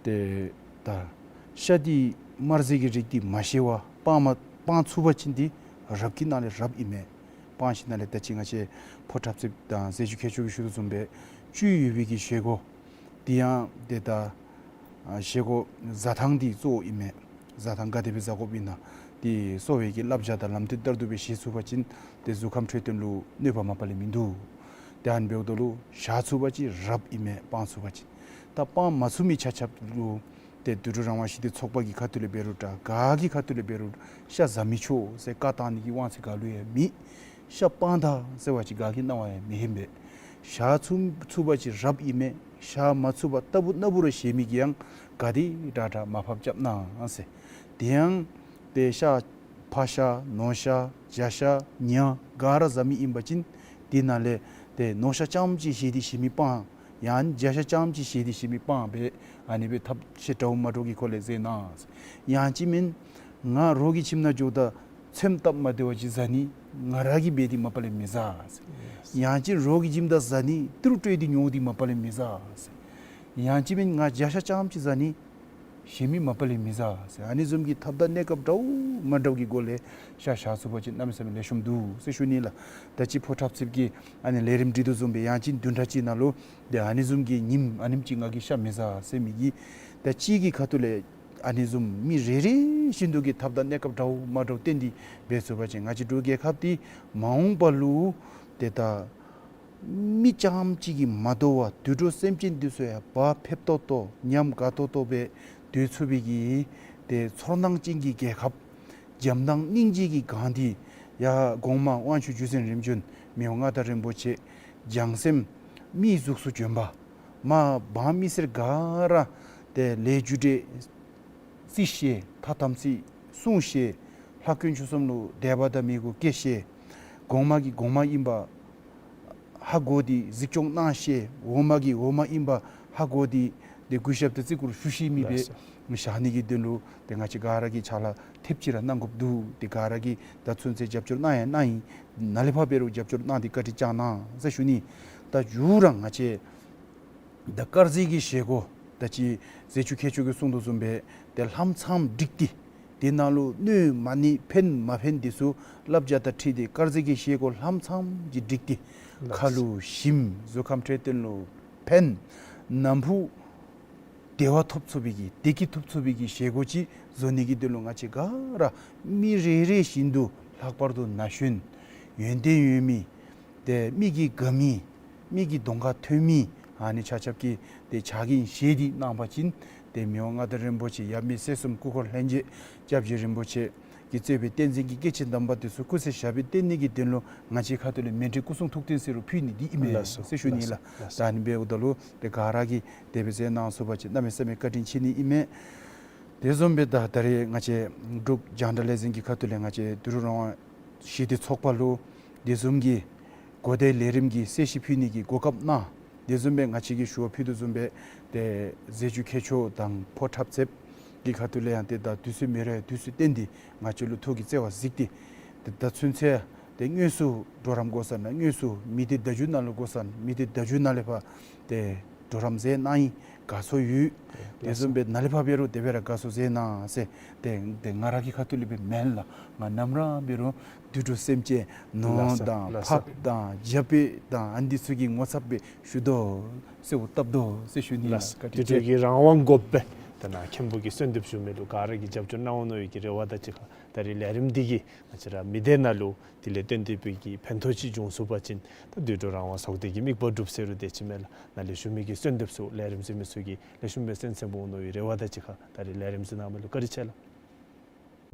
ཏེ་ད་ཤ་འདི་དམར་ཟས་ཀྱི་རིགས་འདི་མ་བཞེས་པར་སྤང་མ་སྤང་ཚུགས་པ་ཅིན་འདི་རབ་ཀྱི་ནང་ལས་རབ་ཨིན་མས། སྤང་ཞིནམ་ལས་ད་ཅི་ང་བཅས་ཕོ་འཁྲབ་རྩེདཔ་དང་ཟས་བཅུད་ཁྱད་ཆོས་ཀྱིས་ཞུ་དོ་བཟུམ་སྦེ་བཅུད་ཡོད་པའི་གི་བཞེས་སྒོ་འདི་ཡང་ཏེ་ད་ཨ་བཞེས་སྒོ་བཟའ་ཐངས་འདི་གཙོ་བོ་ཨིན་མས། བཟའ་ཐངས་ག་དེ་སྦེ་བཟའ་དགོཔ་ཨིན་ན་འདི་གསོ་བའི་གི་བསླབ་བྱ་དང་ལམ་སྟོན་ལྟར་དུ་སྦེ་བཞེས་ཚུགས་པ་ཅིན་ཏེ་གཟུགས་ཁམས་འཕྲོད་བསྟེན་ལུ་གནོད་པ་མ་པ་ལས་མིན་འདུག། ཏེ་ཨ་ནི་འབདཝ་ད་ལུ་བཞག་ཚུགས་པ་ཅིན་རབ་ཨིན་མས། སྤང་ཚུགས་པ་ཅིན། ད་སྤང་མ་ཚུགས་མི་ཆ་ཁྱབ་ལུ་ཏེ་དུད་འགྲོ་རང་དབང་ཞི་བདེ་ཚོགས་པ་གི་ཁ་ཐུག་ལས་འབད་རུང་འདྲ་ག་གི་ཁ་ཐུག་ལས་འབད་རུང་ཤ་བཟའ་མི་ཆོག་ཟེར་བཀའ་བཏང་ནི་གི་དབང་ཚད་ག་ལུ་ཡང་མེད། ཤ་སྤང་ད་ཟེར་བ་ཅིན་ག་གི་གནང་བ་ཡང་མི་ཧེ་མས། བཞག་ཚུགས་ཚུགས་པ་ཅིན་རབ་ཨིན་མས། བཞག་མ་ཚུགས་པར་ལྟ་བུ་ན་བུ་ར་བཞེས་མི་གིས་ཡང་ག་དེ་དྲག་དྲག་མར་ཕབ་རྐྱབ་གནང་ཟེར། དེ་ཡང་ཏེ་ཤ་ཕག་ཤ་ནོར་ཤ་བྱ་ཤ་ཉ་ག་ར་བཟའ་མི་ཨིན་པ་ཅིན་དེ་ནང་ལས་ཏེ་ནོར་ཤ་རྐྱངམ་ཅིག་བཞེས་ཏེ་བཞེས་མི་སྤང་། ཡང་བྱ་ཤ་རྐྱངམ་ཅིག་བཞེས་ཏེ་བཞེས་མི་སྤང་སྦེ་ཨ་ནི་སྦེ་ཐབས་ཤེས་འདྲཝ་མ་འདྲཝ་གི་སྒོ་ལས་མཛད་གནང་། ཡང་ཅིན་མེན་ང་རོགས་ཀྱི་ཁྱིམ་ནང་འགྱོཝ་ད་ཚོདམ་སྟབས་མ་བདེཝ་ཅིག་བཟའ་ནི་ང་ར་གིས་འབད་དེ་མ་པ་ལས་མི་བཟའ་ཟེར། ཡང་ཅིན་རོགས་ཀྱི་ཁྱིམ་ད་བཟའ་ནི་ཏི་རུ་སྤྲོད་དེ་ཉོ་སྟེ་མ་པ་ལས་མི་བཟའ་ཟེར། ཡང་ཅིན་མེན་ང་བྱ་ཤ་རྐྱངམ་ཅིག་བཟའ་ནི་བཞེས་མི་མ་པ་ལས་མི་བཟའ་ཟེར། ཨ་ནི་བཟུམ་གྱི་ཐབས་དང་གནས་སྐབས་འདྲཝ་མ་འདྲཝ་གི་སྒོ་ལས་ཤ་བཞག་ཚུགས་པ་ཅིན་གནམ་མེད་ས་མེད་ལེགས་ཤོམ་འདུག་ཟེར་ཞུ་ནི་ལགས། ད་ཅི་ཕོ་འཁྲབ་རྩེདཔ་གི་ཨ་ནི་ལས་རིམ་སྒྲིག་དོ་བཟུམ་སྦེ་ཡང་ཅིན་བདུན་ཕྲག་གཅིག་ནང་ལུ་ཏེ་ཨ་ནི་བཟུམ་གྱི་ཉིནམ་ཨ་ནེམ་ཅིག་ང་གིས་ཤ་མི་བཟའ་ཟེར་མི་གི་ད་ཅི་གི་ཁ་ཐུག་ལས་ཨ་ནི་བཟུམ་མི་རེ་རེ་བཞིན་དུ་གི་ཐབས་དང་གནས་སྐབས་འདྲཝ་མ་འདྲཝ་བསྟུན་ཏེ་འབད་ཚུགས་པ་ཅིན་ང་བཅས་འབྲུག་རྒྱལ་ཁབ་འདི་མ་འོངས་པ་ལུ་ཏེ་ད་མི་རྐྱངམ་ཅིག་གིས་མ་དོ་བར་དུད་འགྲོ་སེམས་ཅན་འདི་ཚུ་ཡང་བག་ཕེབས་ཏོག་ཏོ་ཉམས་དགའ་ཏོག་ཏོ་སྦེ་སྡོད་ཚུགས་པའི་གི་ཏེ་ཚོར་སྣང་ཅན་གྱི་རྒྱལ་ཁབ་འཇམ་དབྱངས་སྙིང་རྗེ་གི་གངས་འདི་ཡར་གོང་མ་དབང་ཕྱུག་བརྒྱུད་འཛིན་རིམ་བྱོན་མི་དབང་མངའ་བདག་རིན་པོ་ཆེ་བྱང་སེམས་མིའི་གཟུགས་སུ་བྱོན་པ་མ་འབངས་མི་སེར་ག་ར་ཏེ་ལས་རྒྱུ་འབྲས་རྩིས་བཤེར་ཐ་དམ་ཚིག་སྲུང་བཤེར་ལྷ་དཀོན་མཆོག་གསུམ་ལུ་དད་པ་དང་མོས་གུས་བསྐྱེད་བཤེར་གོང་མ་གིས་གོང་མ་ཨིན་པ་ཧ་གོ་སྟེ་གཟིགས་སྐྱོང་གནང་བཤེར་འོག་མ་གིས་འོག་མ་ཨིན་པ་ཧ་གོ་སྟེ་ཏེ་གུས་ཞབས་དང་བརྩི་བཀུར་ཞུ་ཤེས་མི་སྦེ་ལགས་སོ། བཞག་ནི་གི་དོན་ལུ་ཏེ་ང་བཅས་ག་ར་གིས་ཕྱག་ལཱ་ཐེབས་ཅིག་ར་གནང་དགོཔ་འདུག། ཏེ་ག་ར་གིས་ད་ཚུན་ཚོད་རྒྱབ་སྐྱོར་གནང་ཡང་གནང་ཡི། ནཱ་ལས་ཕར་འབད་རུང་རྒྱབ་སྐྱོར་གནང་སྟེ་བཀའ་དྲིན་བསྐྱང་གནང་ཟེར་ཞུ་ནི། ད་མཇུག་ར་ང་བཅས་ད་དཀར་ཟས་ཀྱི་བཞེས་སྒོ་ད་ཅི་ཟས་བཅུད་ཁྱད་ཆོས་ཀྱིས་གསུངས་དོ་བཟུམ་སྦེ་ཏེ་ལྷམ་ཚངམ་བསྒྲིགས་ཏེ་དེ་ནང་ལུ་གནོད་མ་གནོད་ཕན་མ་ཕན་འདི་ཚུ་བསླབ་བྱ་དང་འཁྲིལ་ཏེ་དཀར་ཟས་ཀྱི་བཞེས་སྒོ་ལྷམ་ཚངམ་ཅིག་བསྒྲིགས་ཏེ་ཁ་ལུ་ཞིམ་གཟུགས་ཁམས་འཕྲོད་བསྟེན་ལུ་ཕན་ནམ་ཕུགས་བདེ་བ་ཐོབ་ཚུགས་པའི་གི་བདེ་སྐྱིད་ཐོབ་ཚུགས་པའི་གི་བཞེས་སྒོ་ཅིག་བཟོ་ནི་གི་དོན་ལུ་ང་བཅས་ག་ར་མི་རེ་རེ་བཞིན་དུ་ལྷག་པར་དུ་ན་གཞོན་ཡོན་ཏན་ཡོད་མི་ཏེ་མི་གིས་དགའ་མི་མི་གི་གདོང་ཁར་ཐོན་མི་ཨ་ནི་ཆ་ཁྱབ་ཀྱིས་ཏེ་ཕྱག་འགན་བཞེས་ཏེ་གནང་པ་ཅིན་ཏེ་མི་དབང་མངའ་བདག་རིན་པོ་ཆེ་ཡབ་མེས་སྲས་གསུམ་སྐུ་འཁོར་ལྷན་རྒྱས་སྐྱབས་རྗེ་རིན་པོ་ཆེ་ གིས་གཙོས་པའི་བསྟན་འཛིན་གྱི་སྐྱེས་ཆེན་དམ་པ་དེ་ཚུ་སྐུ་ཚེ་ཞབས་པད་བརྟན་ནི་གི་དོན་ལུ་ང་བཅས་ཁ་ཐུག་ལས་མཎྜལ་སྐུ་གསུང་ཐུགས་རྟེན་ཟེར་རུང་ཕུལ་ནི་འདི་ཨིན་མས་ལགས་སོ། ཟེར་ཞུ་ནི་ལགས། ལགས་སོ། ད་ཨ་ནི་འབདཝ་ད་ལུ་ཏེ་ག་ར་གིས་དེ་སྦེ་མཛད་གནང་ཚུགས་པ་ཅིན་གནམ་མེད་ས་མེད་བཀའ་དྲིན་ཆེ་ནི་ཨིན་མས། དེ་བཟུམ་སྦེ་ད་ད་རེས་ང་བཅས་འབྲུག་རྒྱང་བསྒྲགས་ལས་འཛིན་གྱི་ཁ་ཐུག་ལས་ང་བཅས་དུད་འགྲོ་རང་དབང་ཞི་བདེ་ཚོགས་པ་ལུ་དེ་བཟུམ་གྱི་གོ་བརྡའི་ལས་རིམ་གྱི་གསལ་བཤད་ཕུལ་ནི་གི་གོ་སྐབས་གནང་། དེ་བཟུམ་སྦེ་ང་བཅས་ཀྱིས་ཞུ་བ་ཕུལ་དོ་བཟུམ་སྦེ་ཏེ་ཟས་བཅུད་ཁྱད་ཆོས་དང་ཕོ་འཁྲབ་ཚེབ་ཀྱི་ཁ་ཐུག་ལས་ཡང་ཏེ་ད་དུས་ཚོད་མེད་རུང་དུས་ཚོད་བཏོན་ཏེ་ང་བཅས་ལུ་ཐུགས་ཀྱི་བརྩེ་བ་གཟིགས་ཏེ་ཏེ་ད་ཚུན་ཚོད་ཏེ་དངོས་སུ་གྲོགས་རམ་དགོ་ས་ན་དངོས་སུ་མི་སྡེ་བརྡ་བརྒྱུད་ནང་ལུ་དགོ་ས་ན་མི་སྡེ་བརྡ་བརྒྱུད་ནང་ལས་ཕར་ཏེ་གྲོགས་རམ་མཛད་གནང་ཡི། དགའ་ཚོར་ཡོད། དེ་བཟུམ་སྦེ་ནཱ་ལས་ཕར་འབད་རུང་དེ་སྦེ་ར་དགའ་ཚོར་མཛད་གནང་ཟེར་ཏེ་ཏེ་ང་ར་གི་ཁ་ཐུག་ལས་སྦེ་མེན་ལགས། ང་ནམ་ར་འབད་རུང་དུད་འགྲོ་སེམས་ཅན་ནོར་ལགས་སོ། དང་ལགས་སོ། ཕགཔ་དང་རྒྱ་སྤོས་དང་ཨ་ནི་ཚུ་གི་ངོ་ཚབ་སྦེ་ཞུ་དོ་ཟེར་འོ་བཏབ་དོ་ཟེར་ཞུ་ནི་ལགས། ལགས་སོ། བཀའ་དྲིན་ཆེ། དུད་འགྲོ་གི་རང་དབང་དགོ་པས། ད་ནཱ་མཁན་པོ་གིས་གསོལ་འདེབས་ཞུ་མི་ལུ་ག་ར་གིས་རྒྱབ་སྐྱོར་གནང་འོང་མནོ་བའི་གི་རེ་བ་དང་གཅིག་ཁར་ད་རེས་ལས་རིམ་འདི་གིས་ང་བཅས་ར་མི་སྡེ་ནང་ལུ་དེ་ལས་བརྟེན་ཏེ་སྦེ་གི་ཕན་ཐོགས་ཅིག་འབྱུང་ཚུགས་པ་ཅིན་ད་དུད་འགྲོ་རང་དབང་ཚོགས་སྡེ་གི་དམིགས་པ་འགྲུབ་ཟེར་རུང་དེ་ཅིག་མས་ལགས། ནཱ་ལས་ཞུ་མི་གི་གསོལ་འདེབས་ཚུ་ལས་རིམ་གཟིགས་མི་ཚུ་གིས་ལེགས་ཤོམ་སྦེ་གསན་གསན་འོང་མནོ་བའི་རེ་བ་དང་གཅིག་ཁར་ད་རེས་ལས་རིམ་གཟིགས་གནང་མི་ལུ་བཀའ་དྲིན་ཆེ་ལགས།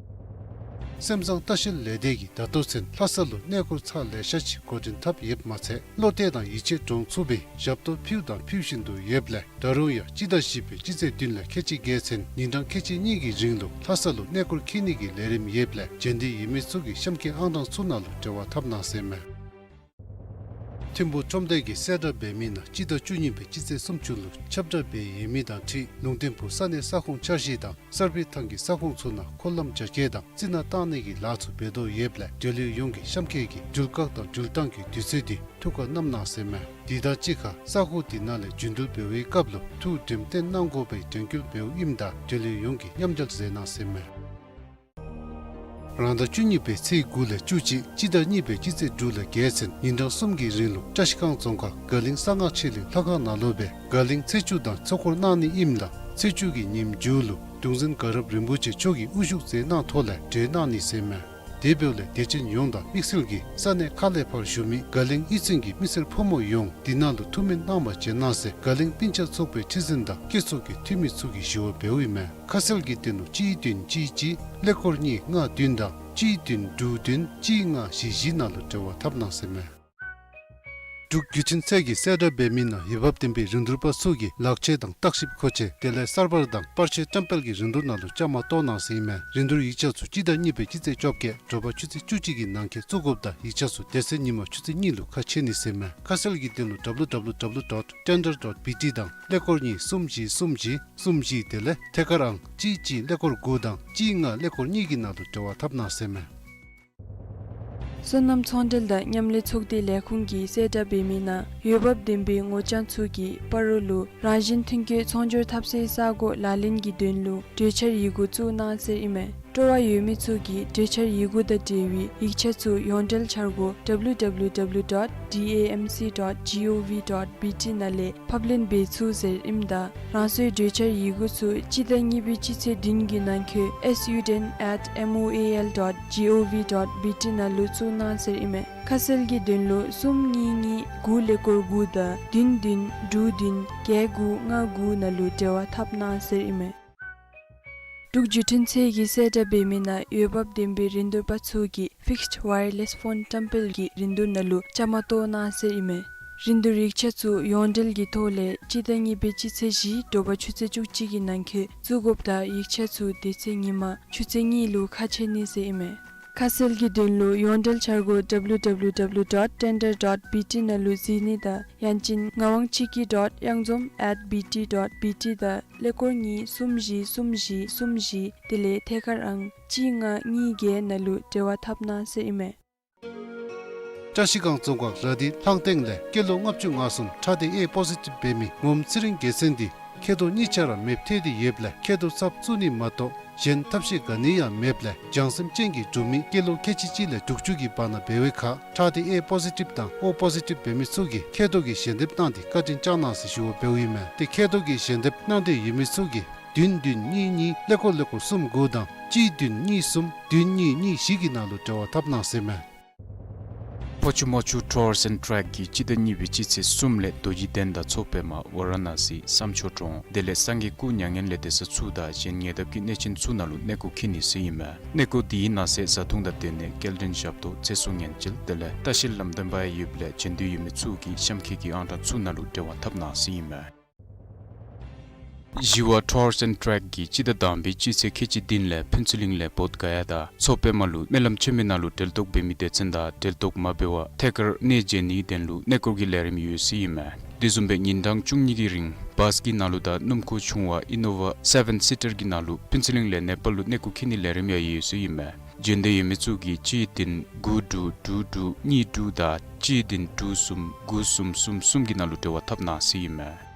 སེམས་བཟང་ལྟ་བཤལ་ལས་སྡེ་གིས་ད་ལྟོ་ཚུན་ལྷ་ས་ལུ་གནས་སྐོར་ཚར་ལེ་ཤ་ཅིག་འགོ་འདྲེན་འཐབ་ཡོདཔ་མ་ཚད་བློ་གཏད་དང་ཡིད་ཆེས་འདྲོངས་ཚུགས་པའི་ཞབས་ཏོག་ཕུལ་དང་ཕུལ་བཞིན་དུ་ཡོདཔ་ལས་ད་རུང་ཡང་སྤྱི་ཟླ་བཞི་པའི་སྤྱི་ཚེས་བདུན་ལས་ཁལ་གཅིག་བརྒལ་ཚུན་ཉིན་གྲངས་ཁལ་གཅིག་གཉིས་ཀྱི་རིང་ལུ་ལྷ་ས་ལུ་གནས་སྐོར་འཁྱིད་ནི་གི་ལས་རིམ་ཡོདཔ་ལས་མཇལ་འདོད་ཡོད་མི་ཚུ་གིས་གཤམ་འཁོད་ཨང་གྲངས་ཚུ་ནང་ལུ་འབྲེལ་བ་འཐབ་གནང་ཟེར་མས། ཐིམ་ཕུག་ཁྲོམ་སྡེ་གིས་གསལ་བསྒྲགས་འབད་མི་ནང་སྤྱི་ཟླ་བཅུ་གཉིས་པའི་སྤྱི་ཚེས་སུམ་ཅུ་ལུ་ཁྱབ་བསྒྲགས་འབད་ཡོད་མི་དང་འཁྲིལ་ལུང་བསྟན་ཕུག་ས་གནས་ས་ཁོངས་འཆར་གཞི་དང་གསར་སྤེལ་ཐང་གི་ས་ཁོངས་ཚུ་ནང་འཁོར་ལམ་རྒྱ་སྐྱེད་དང་རྩི་ནག་བཏང་ནི་གི་ལཱ་ཚུ་འབད་དོ་ཡོདཔ་ལས་འབྲེལ་ཡོད་ཡོངས་ཀྱིས་གཤམ་འཁོད་ཀྱི་འགྲུལ་བཀག་དང་འགྲུལ་བཏང་གི་དུས་ཚོད་འདི་ཐུགས་ཁར་བསྣམ་གནང་ཟེར་མས། དེ་དང་གཅིག་ཁར་ས་ཁོངས་དེ་ནང་ལས་རྒྱུན་འགྲུལ་འབད་བའི་སྐབས་ལུ་ཐུགས་དྲན་རྟེན་གནང་དགོ་པའི་དྲན་སྐུལ་འབདཝ་ཨིནམ་ད་འབྲེལ་ཡོད་ཡོངས་ཀྱིས་མཉམ་འབྲེལ་མཛད་གནང་ཟེར་མས། རང་ཟླ་བཅུ་གཉིས་པའི་ཚེས་དགུ་ལས་བཅུ་གཅིག་སྤྱི་ཟླ་གཉིས་པའི་སྤྱི་ཚེས་དྲུག་ལས་བརྒལ་ཚུན་ཉིན་གྲངས་གསུམ་གྱི་རིང་ལུ་བཀྲ་ཤིས་སྒང་རྫོང་ཁག་དགའ་གླིང་གསང་སྔགས་ཆོས་གླིང་ལྷ་ཁང་ནང་ལུ་སྦེ་དགའ་གླིང་ཚེས་བཅུ་དང་ཚོགས་འཁོར་གནང་ནི་ཨིནམ་ད་ཚེས་བཅུ་གི་ཉིནམ་མཇུག་ལུ་གདུང་འཛིན་དགའ་རབ་རིན་པོ་ཆེ་མཆོག་གིས་དབུ་བཞུགས་མཛད་གནང་ཐོག་ལས་གྲོལ་གནང་ནི་ཟེར་མས། དེ་འབདཝ་ལས་དད་ཅན་ཡོངས་དང་དམིགས་བསལ་གྱིས་ས་གནས་ཁག་ལས་ཕར་བཞུགས་མི་དགའ་གླིང་གཡུས་ཚན་གྱི་མི་སེར་ཕོ་མོ་ཡོངས་དེ་ནང་ལུ་ཐུགས་སྨོན་གནང་བར་བྱོན་གནང་ཟེར་དགའ་གླིང་སྤུན་ཆ་ཚོགས་པའི་ཁྲི་འཛིན་དང་སྐྱེས་ཚོགས་ཀྱི་འཐུས་མི་ཚུ་གིས་ཞུ་བ་འབདཝ་ཨིན་མས། ཁ་གསལ་གྱི་དོན་ལུ་གཅིག་བདུན་གཅིག་གཅིག་ཀླད་ཀོར་གཉིས་ལྔ་བདུན་དང་གཅིག་བདུན་དྲུག་བདུན་གཅིག་ལྔ་བཞི་བཞི་ནང་ལུ་འབྲེལ་བ་འཐབ་གནང་ཟེར་མས། འབྲུག་བརྒྱུད་འཕྲིན་ཚད་ཀྱིས་གསལ་བསྒྲགས་འབད་མི་ནང་འོས་འབབ་ལྡན་པའི་རིན་བསྡུར་པ་ཚུ་གིས་ལག་ཆས་དང་བརྟག་ཞིབ་མཁོ་ཆས་དེ་ལས་གསར་པ་དང་པར་ཆས་བཀྲམ་སྤེལ་གྱི་རིན་བསྡུར་ནང་ལུ་བཅའ་མར་གཏོགས་གནང་ཟེར་ཨིན་མས། རིན་བསྡུར་ཡིག་ཆ་ཚུ་སྤྱི་ཟླ་གཉིས་པའི་སྤྱི་ཚེས་བཅོ་བརྒྱད་དྲོ་པ་ཆུ་ཚོད་བཅུ་གཅིག་གི་ནང་འཁོད་བཙུགས་དགོཔ་དང་ཡིག་ཆ་ཚུ་དེ་ཚེ་ཉིན་མ་ཆུ་ཚོད་གཉིས་ལུ་ཁ་ཕྱེ་ནི་ཟེར་མས། ཁ་གསལ་གྱི་དོན་ལུ་W W W dot tender dot B T དང་ཀླད་ཀོར་གཉིས་གསུམ་བཞི་གསུམ་བཞི་གསུམ་བཞི་དེ་ལས་ཐད་ཀར་ཨང་གཅིག་གཅིག་ཀླད་ཀོར་དགུ་དང་གཅིག་ལྔ་ཀླད་ཀོར་གཉིས་ཀྱི་ནང་ལུ་འབྲེལ་བ་འཐབ་གནང་ཟེར་མས། སོ་ནམ་ཚོང་འབྲེལ་དང་མཉམ་ལས་ཚོགས་སྡེ་ལས་ཁུངས་ཀྱིས་གསལ་བསྒྲགས་འབད་མི་ནང་འོས་འབབ་ལྡན་པའི་ངོ་རྐྱང་ཚུ་གིས་སྤ་རོ་ལུ་རང་བཞིན་ཐོན་སྐྱེད་ཚོང་སྒྱུར་འཐབ་སའི་ས་སྒོ་ལག་ལེན་གྱི་དོན་ལུ་གྲོས་འཆར་ཡི་གུ་བཙུགས་གནང་ཟེར་ཨིན་མས། སྤྲོ་བ་ཡོད་མི་ཚུ་གིས་གྲོས་འཆར་ཡི་གུ་དང་འབྲེལ་བའི་ཡིག་ཆ་ཚུ་ཡོངས་འབྲེལ་འཆར་སྒོ་W W W dot D A M C dot G O V dot B T ནང་ལས་ཕབ་ལེན་འབད་ཚུགས་ཟེར་ཨིནམ་ད་རང་སོའི་གྲོས་འཆར་ཡི་གུ་ཚུ་སྤྱི་ཟླ་གཉིས་པའི་སྤྱི་ཚེས་བདུན་གྱི་ནང་འཁོད S U ten at M O A L dot G O V dot B T ནང་ལུ་བཙུགས་གནང་ཟེར་ཨིན་མས། ཁ་གསལ་གྱི་དོན་ལུ་གསུམ་གཉིས་གཉིས་དགུ་ཀླད་ཀོར་དགུ་དང་བདུན་བདུན་དྲུག་བདུན་བརྒྱད་དགུ་ལྔ་དགུ་ནང་ལུ་འབྲེལ་བ་འཐབ་གནང་ཟེར་ཨིན་མས། འབྲུག་བརྒྱུད་འཕྲིན་ཚད་ཀྱིས་གསལ་བསྒྲགས་འབད་མི་ནང་འོས་འབབ་ལྡན་པའི་རིན་བསྡུར་པ་ཚུ་གིས་Fixed Wireless Phone བཀྲམ་སྤེལ་གྱི་རིན་བསྡུར་ནང་ལུ་བཅའ་མར་གཏོགས་གནང་ཟེར་ཨིན་མས། རིན་བསྡུར་ཡིག་ཆ་ཚུ་ཡོངས་འབྲེལ་གྱི་ཐོག་ལས་སྤྱི་ཟླ་གཉིས་པའི་སྤྱི་ཚེས་བཞི་དྲོ་པ་ཆུ་ཚོད་བཅུ་གཅིག་གི་ནང་འཁོད་བཙུགས་དགོཔ་དང་ཡིག་ཆ་ཚུ་དེ་ཚེ་ཉིན་མ་ཆུ་ཚོད་གཉིས་ལུ་ཁ་ཕྱེ་ནི་ཟེར་ཨིན་མས། ཁ་གསལ་གྱི་དོན་ལུ་ཡོངས་འབྲེལ་འཆར་སྒོ་W W W dot tender dot B T ནང་ལུ་གཟིགས་ནི་དང་ཡང་ཅིན་ངག་དབང་ཆོས་སྐྱིད་dot གཡང་འཛོམས་at B T dot B T དང་ཀླད་ཀོར་གཉིས་གསུམ་བཞི་གསུམ་བཞི་གསུམ་བཞི་དེ་ལས་ཐད་ཀར་ཨང་གཅིག་ལྔ་གཉིས་བརྒྱད་ནང་ལུ་འབྲེལ་བ་འཐབ་གནང་ཟེར་ཨིན་མས། བཀྲ་ཤིས་སྒང་རྫོང་ཁག་ར་དྷི་ལྷང་ཐེང་ལས་སྐྱེས་ལོ་ལྔ་བཅུ་ང་གསུམ་ཁྲག་སྡེ་A positive འབད་མི་ངོམ་ཚེ་རིང་རྒྱལ་མཚན་འདི་མཁལ་རྡོག་གཉིས་ཆ་ར་མེདཔ་ཐལ་ཏེ་ཡོདཔ་ལས་མཁལ་རྡོག་ཚབ་བཙུགས་ནི་མ་གཏོགས་གཞན་ཐབས་ཤེས་ག་ནི་ཡང་མེདཔ་ལས་བྱང་སེམས་ཅན་གྱིས་སྒྲུབ་མི་སྐྱེས་ལོ་ཁལ་གཅིག་གཅིག་ལས་དྲུག་ཅུ་གི་བར་ན་འབད་བའི་ཁར་ཁྲག་སྡེ་A positive དང་O positive འབད་མི་ཚུ་གིས་མཁལ་རྡོག་གི་ཞལ་འདེབས་གནང་སྟེ་བཀའ་དྲིན་བསྐྱང་གནང་ཟེར་ཞུ་བ་འབདཝ་ཨིན་མས། ཏེ་མཁལ་རྡོག་གི་ཞལ་འདེབས་གནང་འདོད་ཡོད་མི་ཚུ་གིས་བདུན་བདུན་གཉིས་གཉིས་ཀླད་ཀོར་ཀླད་ཀོར་གསུམ་དགུ་དང་གཅིག་བདུན་གཉིས་གསུམ་བདུན་གཉིས་གཉིས་བཞི་གི་ནང་ལུ་འབྲེལ་བ་འཐབ་གནང་ཟེར་མས། ཕོ་ཆུ་མོ་ཆུ་ཊུར་ཨེནཌ་ཊེག་གིས་སྤྱི་ཟླ་གཉིས་པའི་སྤྱི་ཚེས་གསུམ་ལས་རྡོ་རྗེ་གདན་དང་མཚོ་པདྨ་ཝ་ར་ཎ་སི་བསམ་ཆོས་གྲོང་དེ་ལས་སངས་རྒྱས་སྐུ་མྱ་ངན་ལས་འདས་ས་ཚུ་དང་གཞན་ཉེ་འདབས་ཀྱི་གནས་ཆེན་ཚུ་ནང་ལུ་གནས་སྐོར་འཁྱིད་ནི་ཟེར་ཨིན་མས། གནས་སྐོར་དེའི་ནང་གསེས་བཟའ་འཐུང་དང་སྡོད་གནས་སྐྱེལ་འདྲེན་ཞབས་ཏོག་ཚེ་སྲོག་ཉེན་བཅོལ་དེ་ལས་ལྟ་བཤལ་ལམ་སྟོན་པ་ཡོདཔ་ལས་བྱོན་འདོད་ཡོད་མི་ཚུ་གིས་གཤམ་འཁོད་ཀྱི་ཨང་གྲངས་ཚུ་ནང་ལུ་འབྲེལ་བ་འཐབ་གནང་ཟེར་ཨིན་མས། ཞི་བ་ཊུར་ཨེནཌ་ཊེག་གིས་སྤྱི་ཟླ་དང་པའི་སྤྱི་ཚེས་ཁལ་གཅིག་བདུན་ལས་ཕུན་ཚོགས་གླིང་ལས་བོདྷ་ག་ཡ་དང་མཚོ་པདྨ་ལུ་སྨོན་ལམ་ཆེན་མོའི་ནང་ལུ་གྲལ་གཏོགས་འབད་མི་སྡེ་ཚན་དང་གྲལ་གཏོགས་མ་འབད་བར་ཐད་ཀར་གནས་མཇལ་ནིའི་དོན་ལུ་གནས་སྐོར་གྱི་ལས་རིམ་ཡོད་ཟེར་ཨིན་མས། དེ་བཟུམ་སྦེ་ཉིན་གྲངས་བཅུ་གཉིས་ཀྱི་རིང་བཱས་ཀྱི་ནང་ལུ་དང་སྣུམ་འཁོར་ཆུང་བ་ཨི་ནོ་ཝ་སེ་བེན་སི་ཊར་གྱི་ནང་ལུ་ཕུན་ཚོགས་གླིང་ལས་ནེ་པཱལ་ལུ་གནས་སྐོར་འཁྱིད་ནིའི་ལས་རིམ་ཡང་ཡོད་ཟེར་ཨིན་མས། བྱོན་འདོད་ཡོད་མི་ཚུ་གིས་གཅིག་བདུན་དགུ་དྲུག་དྲུག་དྲུག་གཉིས་དྲུག་དང་གཅིག་བདུན་དྲུག་གསུམ་དགུ་གསུམ་གསུམ་གསུམ་གྱི་ནང་ལུ་འབྲེལ་བ་འཐབ་གནང་ཟེར་ཨིན་མས།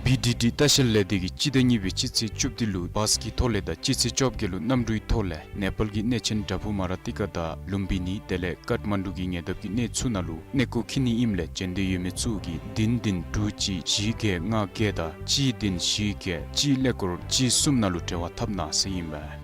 བི་ཌི་ཌི་ལྟ་བཤལ་ལས་སྡེ་གིས་སྤྱི་ཟླ་གཉིས་པའི་སྤྱི་ཚེས་བཅུ་བདུན་ལུ་བཱས་ཀྱི་ཐོག་ལས་དང་སྤྱི་ཚེས་བཅོ་བརྒྱད་ལུ་གནམ་གྲུའི་ཐོག་ལས་ནེ་པཱལ་གྱི་གནས་ཆེན་བྲག་ཕུག་མ་ར་ཏི་ཀ་དང་ལུམ་བི་ནི་དེ་ལས་ཀཊ་མན་ཌུ་གི་ཉེ་འདབས་ཀྱི་གནས་ཚུ་ནང་ལུ་གནས་སྐོར་འཁྱིད་ནི་ཨིནམ་ལས་བྱོན་འདོད་ཡོད་མི་ཚུ་གིས་བདུན་བདུན་དྲུག་གཅིག་བཞི་བརྒྱད་ལྔ་བརྒྱད་དང་གཅིག་བདུན་བཞི་བརྒྱད་གཅིག་ཀླད་ཀོར་གཅིག་གསུམ་ནང་ལུ་འབྲེལ་བ་འཐབ་གནང་ཟེར་ཨིན་མས།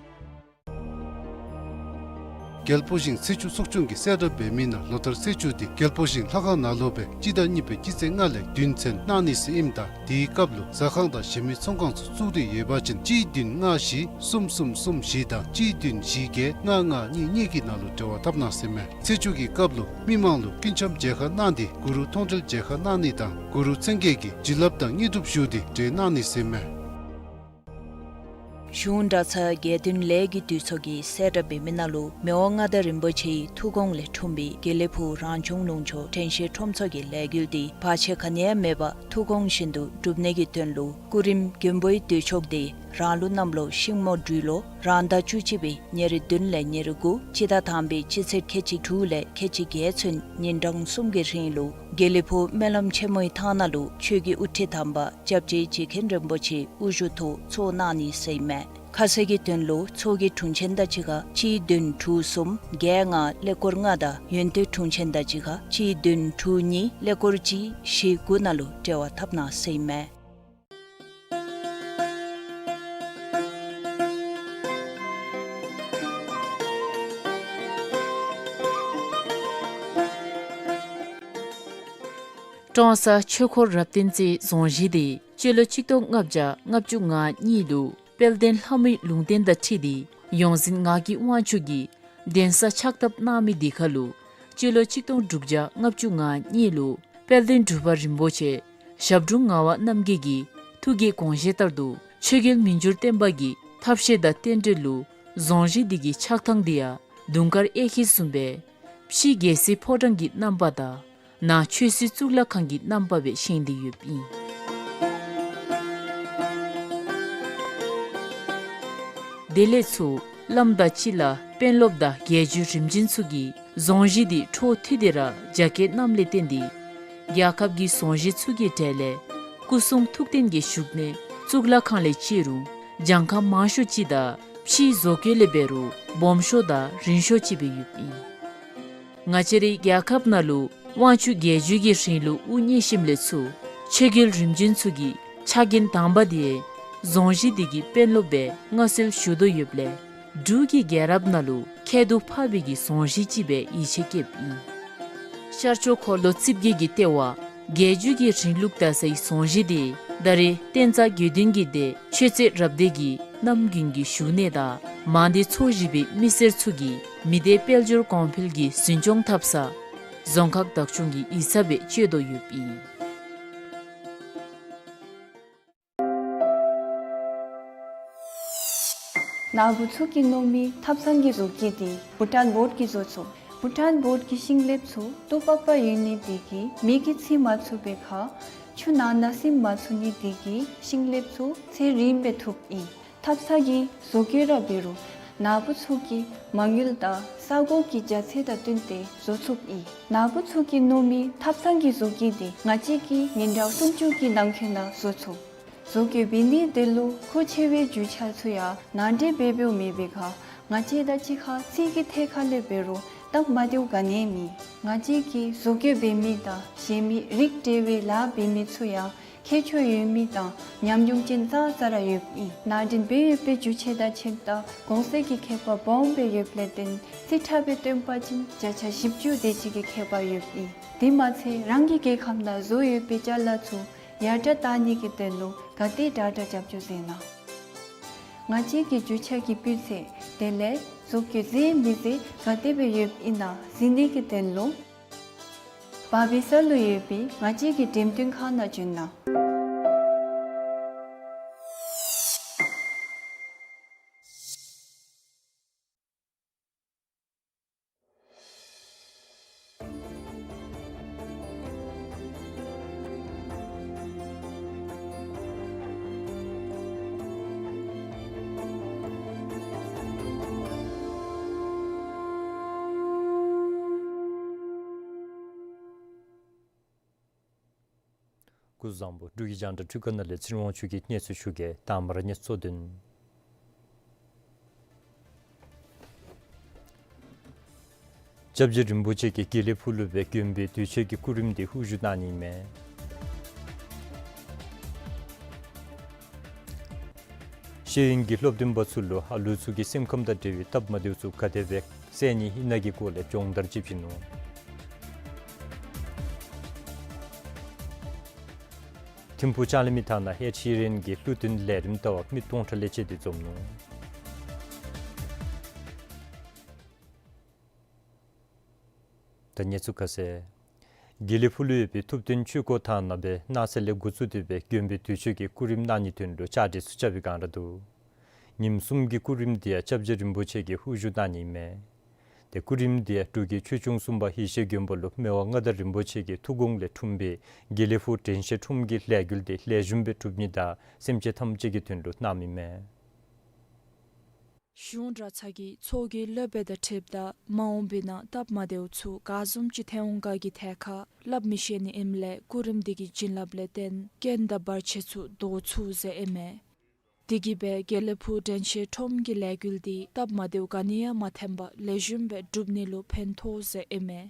རྒྱལ་པོ་ཞིང་ཚེས་བཅུ་ཚོགས་ཆུང་གིས་གསལ་བསྒྲགས་འབད་མི་ནང་ལོ་ལྟར་ཚེས་བཅུ་དེ་རྒྱལ་པོ་ཞིང་ལྷ་ཁང་ནང་ལུ་སྦེ་སྤྱི་ཟླ་གཉིས་པའི་སྤྱི་ཚེས་ལྔ་ལས་བདུན་ཚུན་གནང་ནི་ཟེར་ཨིནམ་ད་དེའི་སྐབས་ལུ་ཟ་ཁང་དང་གཞན་མི་ཚོང་ཁང་ཚུ་བཙུགས་ཏེ་ཡོད་པ་ཅིན་གཅིག་བདུན་ལྔ་བཞི་གསུམ་གསུམ་གསུམ་བཞི་དང་གཅིག་བདུན་བཞི་བརྒྱད་ལྔ་ལྔ་གཉིས་གཉིས་ཀྱི་ནང་ལུ་འབྲེལ་བ་འཐབ་གནང་ཟེར་མས། ཚེས་བཅུ་གི་སྐབས་ལུ་མི་མང་ལུ་སྐུ་འཆམ་མཇལ་ཁ་གནང་སྟེ་གུ་རུ་མཐོང་གྲོལ་མཇལ་ཁ་གནང་ནི་དང་གུ་རུ་མཚན་བརྒྱད་ཀྱི་བྱིན་རླབས་དང་དངོས་གྲུབ་ཞུ་སྟེ་གྲོལ་གནང་ནི་ཟེར་མས། གཞུང་གྲྭ་ཚང་དགེ་འདུན་ལས་ཀྱི་འདུས་ཚོགས་ཀྱིས་གསལ་བསྒྲགས་འབད་མི་ནང་ལུ་མི་དབང་མངའ་བདག་རིན་པོ་ཆེའི་ཐུགས་དགོངས་ལས་འཁྲུངས་པའི་དགེ་ལེགས་ཕུག་རང་བྱུང་ལུང་ཕྱོགས་དྲན་ཤེས་ཁྲོམ་ཚོགས་ཀྱི་ལས་འགུལ་འདི་བར་ཆད་ག་ནི་ཡང་མེད་པར་ཐུགས་དགོངས་བཞིན་དུ་སྒྲུབ་ནི་གི་དོན་ལུ་སྐུ་རིམ་མགོན་པོའི་འདུས་ཚོགས་འདི་རང་ལུགས་གནམ་ལོ་ཤིང་མོ་སྦྲུལ་ལོ་རང་ཟླ་བཅུ་གཅིག་པའི་ཉེར་བདུན་ལས་ཉེར་དགུ་སྤྱི་ཟླ་དང་པའི་སྤྱི་ཚེས་ཁལ་གཅིག་དྲུག་ལས་ཁལ་གཅིག་བརྒྱད་ཚུན་ཉིན་གྲངས་གསུམ་གྱི་རིང་ལུ་དགེ་ལེགས་ཕུག་སྨོན་ལམ་ཆེན་མོའི་ཐང་ནང་ལུ་ཆོས་ཀྱི་དབུ་ཁྲིད་དམ་པ་སྐྱབས་རྗེ་རྗེ་མཁན་རིན་པོ་ཆེ་དབུ་བཞུགས་ཐོག་ཚོགས་གནང་ནི་ཟེར་ཨིན་མས། ཁ་གསལ་གྱི་དོན་ལུ་ཚོགས་ཀྱི་དྲུང་ཆེན་དང་གཅིག་ཁར་གཅིག་བདུན་དྲུག་གསུམ་བརྒྱད་ལྔ་ཀླད་ཀོར་ལྔ་དང་ཡོན་ཏན་དྲུང་ཆེན་དང་གཅིག་ཁར་གཅིག་བདུན་དྲུག་གཉིས་ཀླད་ཀོར་གཅིག་བཞི་དགུ་ནང་ལུ་འབྲེལ་བ་འཐབ་གནང་ཟེར་ཨིན་མས། ཀྲོང་གསར་ཆོས་འཁོར་རབ་བརྟན་རྩེའི་རྫོང་གཞིས་འདི་སྤྱི་ལོ་ཆིག་སྟོང་ལྔ་བརྒྱ་ལྔ་བཅུ་ང་གཉིས་ལུ་དཔལ་ལྡན་ལྷ་མོའི་ལུང་བསྟན་དང་འཁྲིལ་ཏེ་ཡོངས་འཛིན་ངག་གི་དབང་ཕྱུག་གིས་གདན་ས་ཕྱག་བཏབ་གནང་མི་འདི་ཁར་ལུ་སྤྱི་ལོ་ཆིག་སྟོང་དྲུག་བརྒྱ་ལྔ་བཅུ་ང་གཉིས་ལུ་དཔལ་ལྡན་འབྲུག་པ་རིན་པོ་ཆེ་ཞབས་དྲུང་ངག་དབང་རྣམ་རྒྱལ་གྱི་ཐུགས་ཀྱི་དགོངས་བཞེད་ལྟར་དུ་ཆོས་རྒྱལ་མི་འགྱུར་བརྟན་པ་གི་ཐབས་ཤེས་དང་རྟེན་འབྲེལ་ལུ་རྫོང་གཞིས་འདི་གི་ཆགས་ཐངས་འདི་ཡང་དུང་དཀར་གཡས་འཁྱིལ་བཟུམ་སྦེ་ཕྱི་རྒྱལ་སྲིད་ཕོ་བྲང་གི་རྣམ་པ་དང་ནང་ཆོས་སྲིད་གཙུག་ལག་ཁང་གི་རྣམ་པ་སྦེ་བཞེངས་ཏེ་ཡོདཔ་ཨིན། དེ་ལས་ཚུར་བླམ་དང་སྤྱི་བླ་དཔོན་སློབ་དང་རྒྱལ་བརྒྱུད་རིམ་བྱོན་ཚུ་གིས་རྫོང་གཞིས་འདི་འཕྲོ་མཐུད་དེ་ར་རྒྱ་བསྐྱེད་གནངམ་ལས་བརྟེན་ཏེ་རྒྱལ་ཁབ་ཀྱི་རྫོང་གཞིས་ཚུ་གི་གྲས་ལས་སྐུ་གསུང་ཐུགས་རྟེན་གྱི་བཞུགས་གནས་གཙུག་ལག་ཁང་ལས་བརྩི་རུང་གྱངས་ཁ་མང་ཤོས་ཅིག་དང་ཕྱིའི་བཟོ་བཀོད་ལས་འབད་རུང་སྦོམ་ཤོས་དང་རིང་ཤོས་ཅིག་སྦེ་ཡོདཔ་ཨིན། ང་བཅས་རའི་རྒྱལ་ཁབ་ནང་ལུ་དབང་ཕྱུག་རྒྱལ་བརྒྱུད་ཀྱི་རིང་ལུགས་དབུ་བརྙེས་ཞིནམ་ལས་ཚུར་ཆོས་རྒྱལ་རིམ་བྱོན་ཚུ་གི་ཕྱག་འགན་དང་པ་འདི་རྫོང་གཞིས་འདི་གི་དཔོན་སློབ་སྦེ་མངའ་གསོལ་ཞུ་དོ་ཡོདཔ་ལས་འབྲུག་གི་རྒྱལ་རབས་ནང་ལུ་ཁྱད་དུ་འཕགས་པའི་གི་རྫོང་གཞིས་ཅིག་སྦེ་ཡིད་ཆེས་བསྐྱེདཔ་ཨིན། ཤར་ཕྱོགས་འཁོར་ལོ་རྩིབས་བརྒྱད་ཀྱི་ལྟེ་བ་རྒྱལ་བརྒྱུད་ཀྱི་རིང་ལུགས་དར་སའི་རྫོང་གཞིས་འདི་ད་རེས་བསྟན་རྩ་དགེ་འདུན་གྱི་སྡེ་ཆོས་རྩེ་རབ་སྡེ་གི་རྣམ་རྒྱུན་གྱི་བཞུགས་གནས་དང་མང་སྡེ་ཚོ་བཞི་པའི་མི་སེར་ཚུ་གིས་མི་སྡེ་དཔལ་འབྱོར་གོང་འཕེལ་གྱི་འཛིན་སྐྱོང་འཐབ་ས་རྫོང་ཁག་བདག་སྐྱོང་གི་ཡིག་ཚང་སྦེ་སྤྱོད་དོ་ཡོདཔ་ཨིན། ནཱ་བུ་ཚུ་གིས་མནོ་མི་ཐབ་ཚང་གི་བཟོ་བཀོད་འདི་བྷུ་ཊཱན་བོཌ་ཀྱིས་བཟོ་ཚུགས། བྷུ་ཊཱན་བོཌ་ཀྱི་ཤིང་ལེབ་ཚུ་ཏོག་པག་པ་ཡོད་ནི་འདི་གིས་མེ་གིས་འཚིག་མ་ཚུགས་པའི་ཁར་ཆུ་ནང་ན་ཟུག་མ་ཚུགས་ནི་འདི་གིས་ཤིང་ལེབ་ཚུ་ཚེ་རིངམོ་སྦེ་ཐུགཔ་ཨིན། ཐབ་ཚང་གི་བཟོ་བཀོད་ར་འབད་རུང་ནཱ་བུ་ཚུ་གིས་མ་དངུལ་དང་ས་གོ་གི་རྒྱ་ཚད་དང་བསྟུན་ཏེ་བཟོ་ཚུགསཔ་ཨིན། ནཱ་བུ་ཚུ་གིས་མནོ་མི་ཐབ་ཚང་གི་བཟོ་བཀོད་འདི་ང་བཅས་ཀྱིས་ཉིན་གྲངས་སུམ་ཅུ་གི་ནང་འཁོད་ནང་བཟོ་ཚུགས། བཟོ་བཀོད་འབད་ནིའི་དོན་ལུ་མཁོ་ཆེ་བའི་རྒྱུ་ཆ་ཚུ་ཡང་ནང་འདྲེན་འབད་འབདཝ་མེད་པའི་ཁར་ང་བཅས་དང་གཅིག་ཁར་རྩིས་ཀྱི་ཐད་ཁར་ལས་འབད་རུང་སྟབས་མ་བདེཝ་ག་ནི་ཡང་མེད། ང་བཅས་ཀྱིས་བཟོ་བཀོད་འབད་མི་དང་གཞན་མི་རིགས་འབྲེལ་བའི་ལཱ་འབད་མི་ཚུ་ཡང་ ཁྱད་ཆོས་ཡོད་མི་དང་ཉམས་མྱོང་ཅན་ཙང་ཙ་ར་ཡོདཔ་ཨིན། ནང་འདྲེན་འབད་ཡོད་པའི་རྒྱུ་ཆ་དང་ཕྱདཔ་ད་གོང་གསལ་གྱི་ཁྱད་པར་སྦོམ་སྦེ་ཡོདཔ་ལས་བརྟེན་རྩིས་ཁྲ་སྦེ་སྟོན་པ་ཅིན་བརྒྱ་ཆ་བཞི་བཅུ་དེ་ཅིག་གི་ཁྱད་པར་ཡོདཔ་ཨིན། དེ་མ་ཚད་རང་གི་རྒྱལ་ཁབ་ནང་བཟོ་ཡོད་པའི་ཅ་ལ་ཚུ་ཡར་དྲག་གཏང་ནི་གི་དོན་ལུ་ག་དེ་དྲག་དྲག་རྒྱབ་སྐྱོར་མཛད་ན། ང་བཅས་ཀྱི་རྒྱུ་ཆ་གི་སྤུས་ཚད་དེ་ལས་བཟོ་བཀོད་མཛད་མི་མཛད་ག་དེ་སྦེ་ཡོདཔ་ཨིན་ན་གཟིགས་ནི་གི་དོན་ལུ་བར་སྦིས་ས་ལུ་ཡོད་པའི་ང་བཅས་ཀྱི་འགྲེམས་སྟོན་ཁང་ནང་བྱོན་གནང་། སྐུ་གཟུགས་བཟང་པོ། འབྲུག་གི་རྒྱང་བསྒྲགས་འཕྲུལ་ཁང་ནང་ལས་ཚེ་རིང་དབང་ཕྱུག་གིས་གནས་ཚུལ་ཞུ་གེ། དང་པ་ར་གནས་ཚུལ་དོན། སྐྱབས་རྗེ་རིན་པོ་ཆེ་གིས་དགེ་ལེགས་ཕུག་ལུ་སྦེ་མགོན་པོའི་གདུལ་བྱའི་གི་སྐུ་རིམ་འདི་དབུ་བཞུགས་གནང་ནི་མས། ཤེས་ཡོན་གྱི་སློབ་སྟོན་པ་ཚུ་ལུ་ཨ་ལུ་ཚུ་གི་སེམས་ཁམས་དང་འབྲེལ་བའི་སྟབས་མ་བདེཝ་ཚུ་ག་དེ་སྦེ་བསལ་ནི་ཨིན་ན་གི་སྐོར་ལས་སྦྱོང་བརྡར་ཅིག་བྱིན་ནུག། ཐིམ་ཕུག་ལྕང་གླིང་མི་ཐང་ནང་ཨེཌ་ཤི་རན་གྱི་ལྷུ་སྟོན་ལས་རིམ་ལྟ་བ་མི་སྟོང་ཕྲག་ལས་བཅད་དེ་འཛོམས་ནུག། ད་གནས་ཚུལ་ཁ་གསལ། དགེ་ལེགས་ཕུག་ལུ་ཡོད་པའི་ཐུབ་བསྟན་ཆོས་འཁོར་ཐང་ནང་སྦེ་གནངས་ཚེ་ལས་འགོ་བཙུགས་ཏེ་སྦེ་མགོན་པོའི་གདུལ་བྱའི་གི་སྐུ་རིམ་གནང་ནིའི་དོན་ལུ་བཅའ་སྒྲིག་ཚུ་རྐྱབ་པའི་བསྒང་ར་འདུག། ཉིནམ་གསུམ་གྱི་སྐུ་རིམ་འདི་ཡང་སྐྱབས་རྗེ་རིན་པོ་ཆེ་གིས་དབུ་བཞུགས་གནང་ནི་མས། ཏེ་སྐུ་རིམ་འདི་ཡང་འབྲུག་གི་ཆོས་སྐྱོང་སྲུང་པ་ཡེ་ཤེས་མགོན་པོ་ལུ་མི་དབང་མངའ་བདག་རིན་པོ་ཆེ་གི་ཐུགས་དགོངས་ལས་འཁྲུངས་པའི་དགེ་ལེགས་ཕུག་དྲན་ཤེས་ཁྲོམ་གྱི་ལས་འགུལ་འདི་ལེགས་ཤོམ་སྦེ་གྲུབ་ནི་དང་སེམས་ཅན་ཐམས་ཅད་ཀྱི་དོན་ལུ་གནང་མི་མས། གཞུང་གྲྭ་ཚང་གིས་ཚོགས་ཀྱི་སློབ་དཔོན་དང་འཁྲིལཝ་ད་མ་འོངས་པའི་ནང་སྟབས་མ་བདེཝ་ཚུ་ག་བཟུམ་ཅིག་ཐོན་འོང་ག་གི་ཐད་ཁར་སླབ་མི་ཤེས་ནི་ཨིནམ་ལས་སྐུ་རིམ་འདི་གི་བྱིན་རླབས་ལས་བརྟེན་རྐྱེན་དང་བར་ཆད་ཚུ་བཟློག་ཚུགས་ཟེར་ཨིན་མས། དེ་གིས་སྦེ་དགེ་ལེགས་ཕུག་དྲན་ཤེས་ཁྲོམ་གྱི་ལས་འགུལ་འདི་སྟབས་མ་བདེཝ་ག་ནི་ཡང་མ་ཐོན་པར་ལེགས་ཤོམ་སྦེ་འགྲུབ་ནི་ལུ་ཕན་ཐོགས་ཟེར་ཨིན་མས།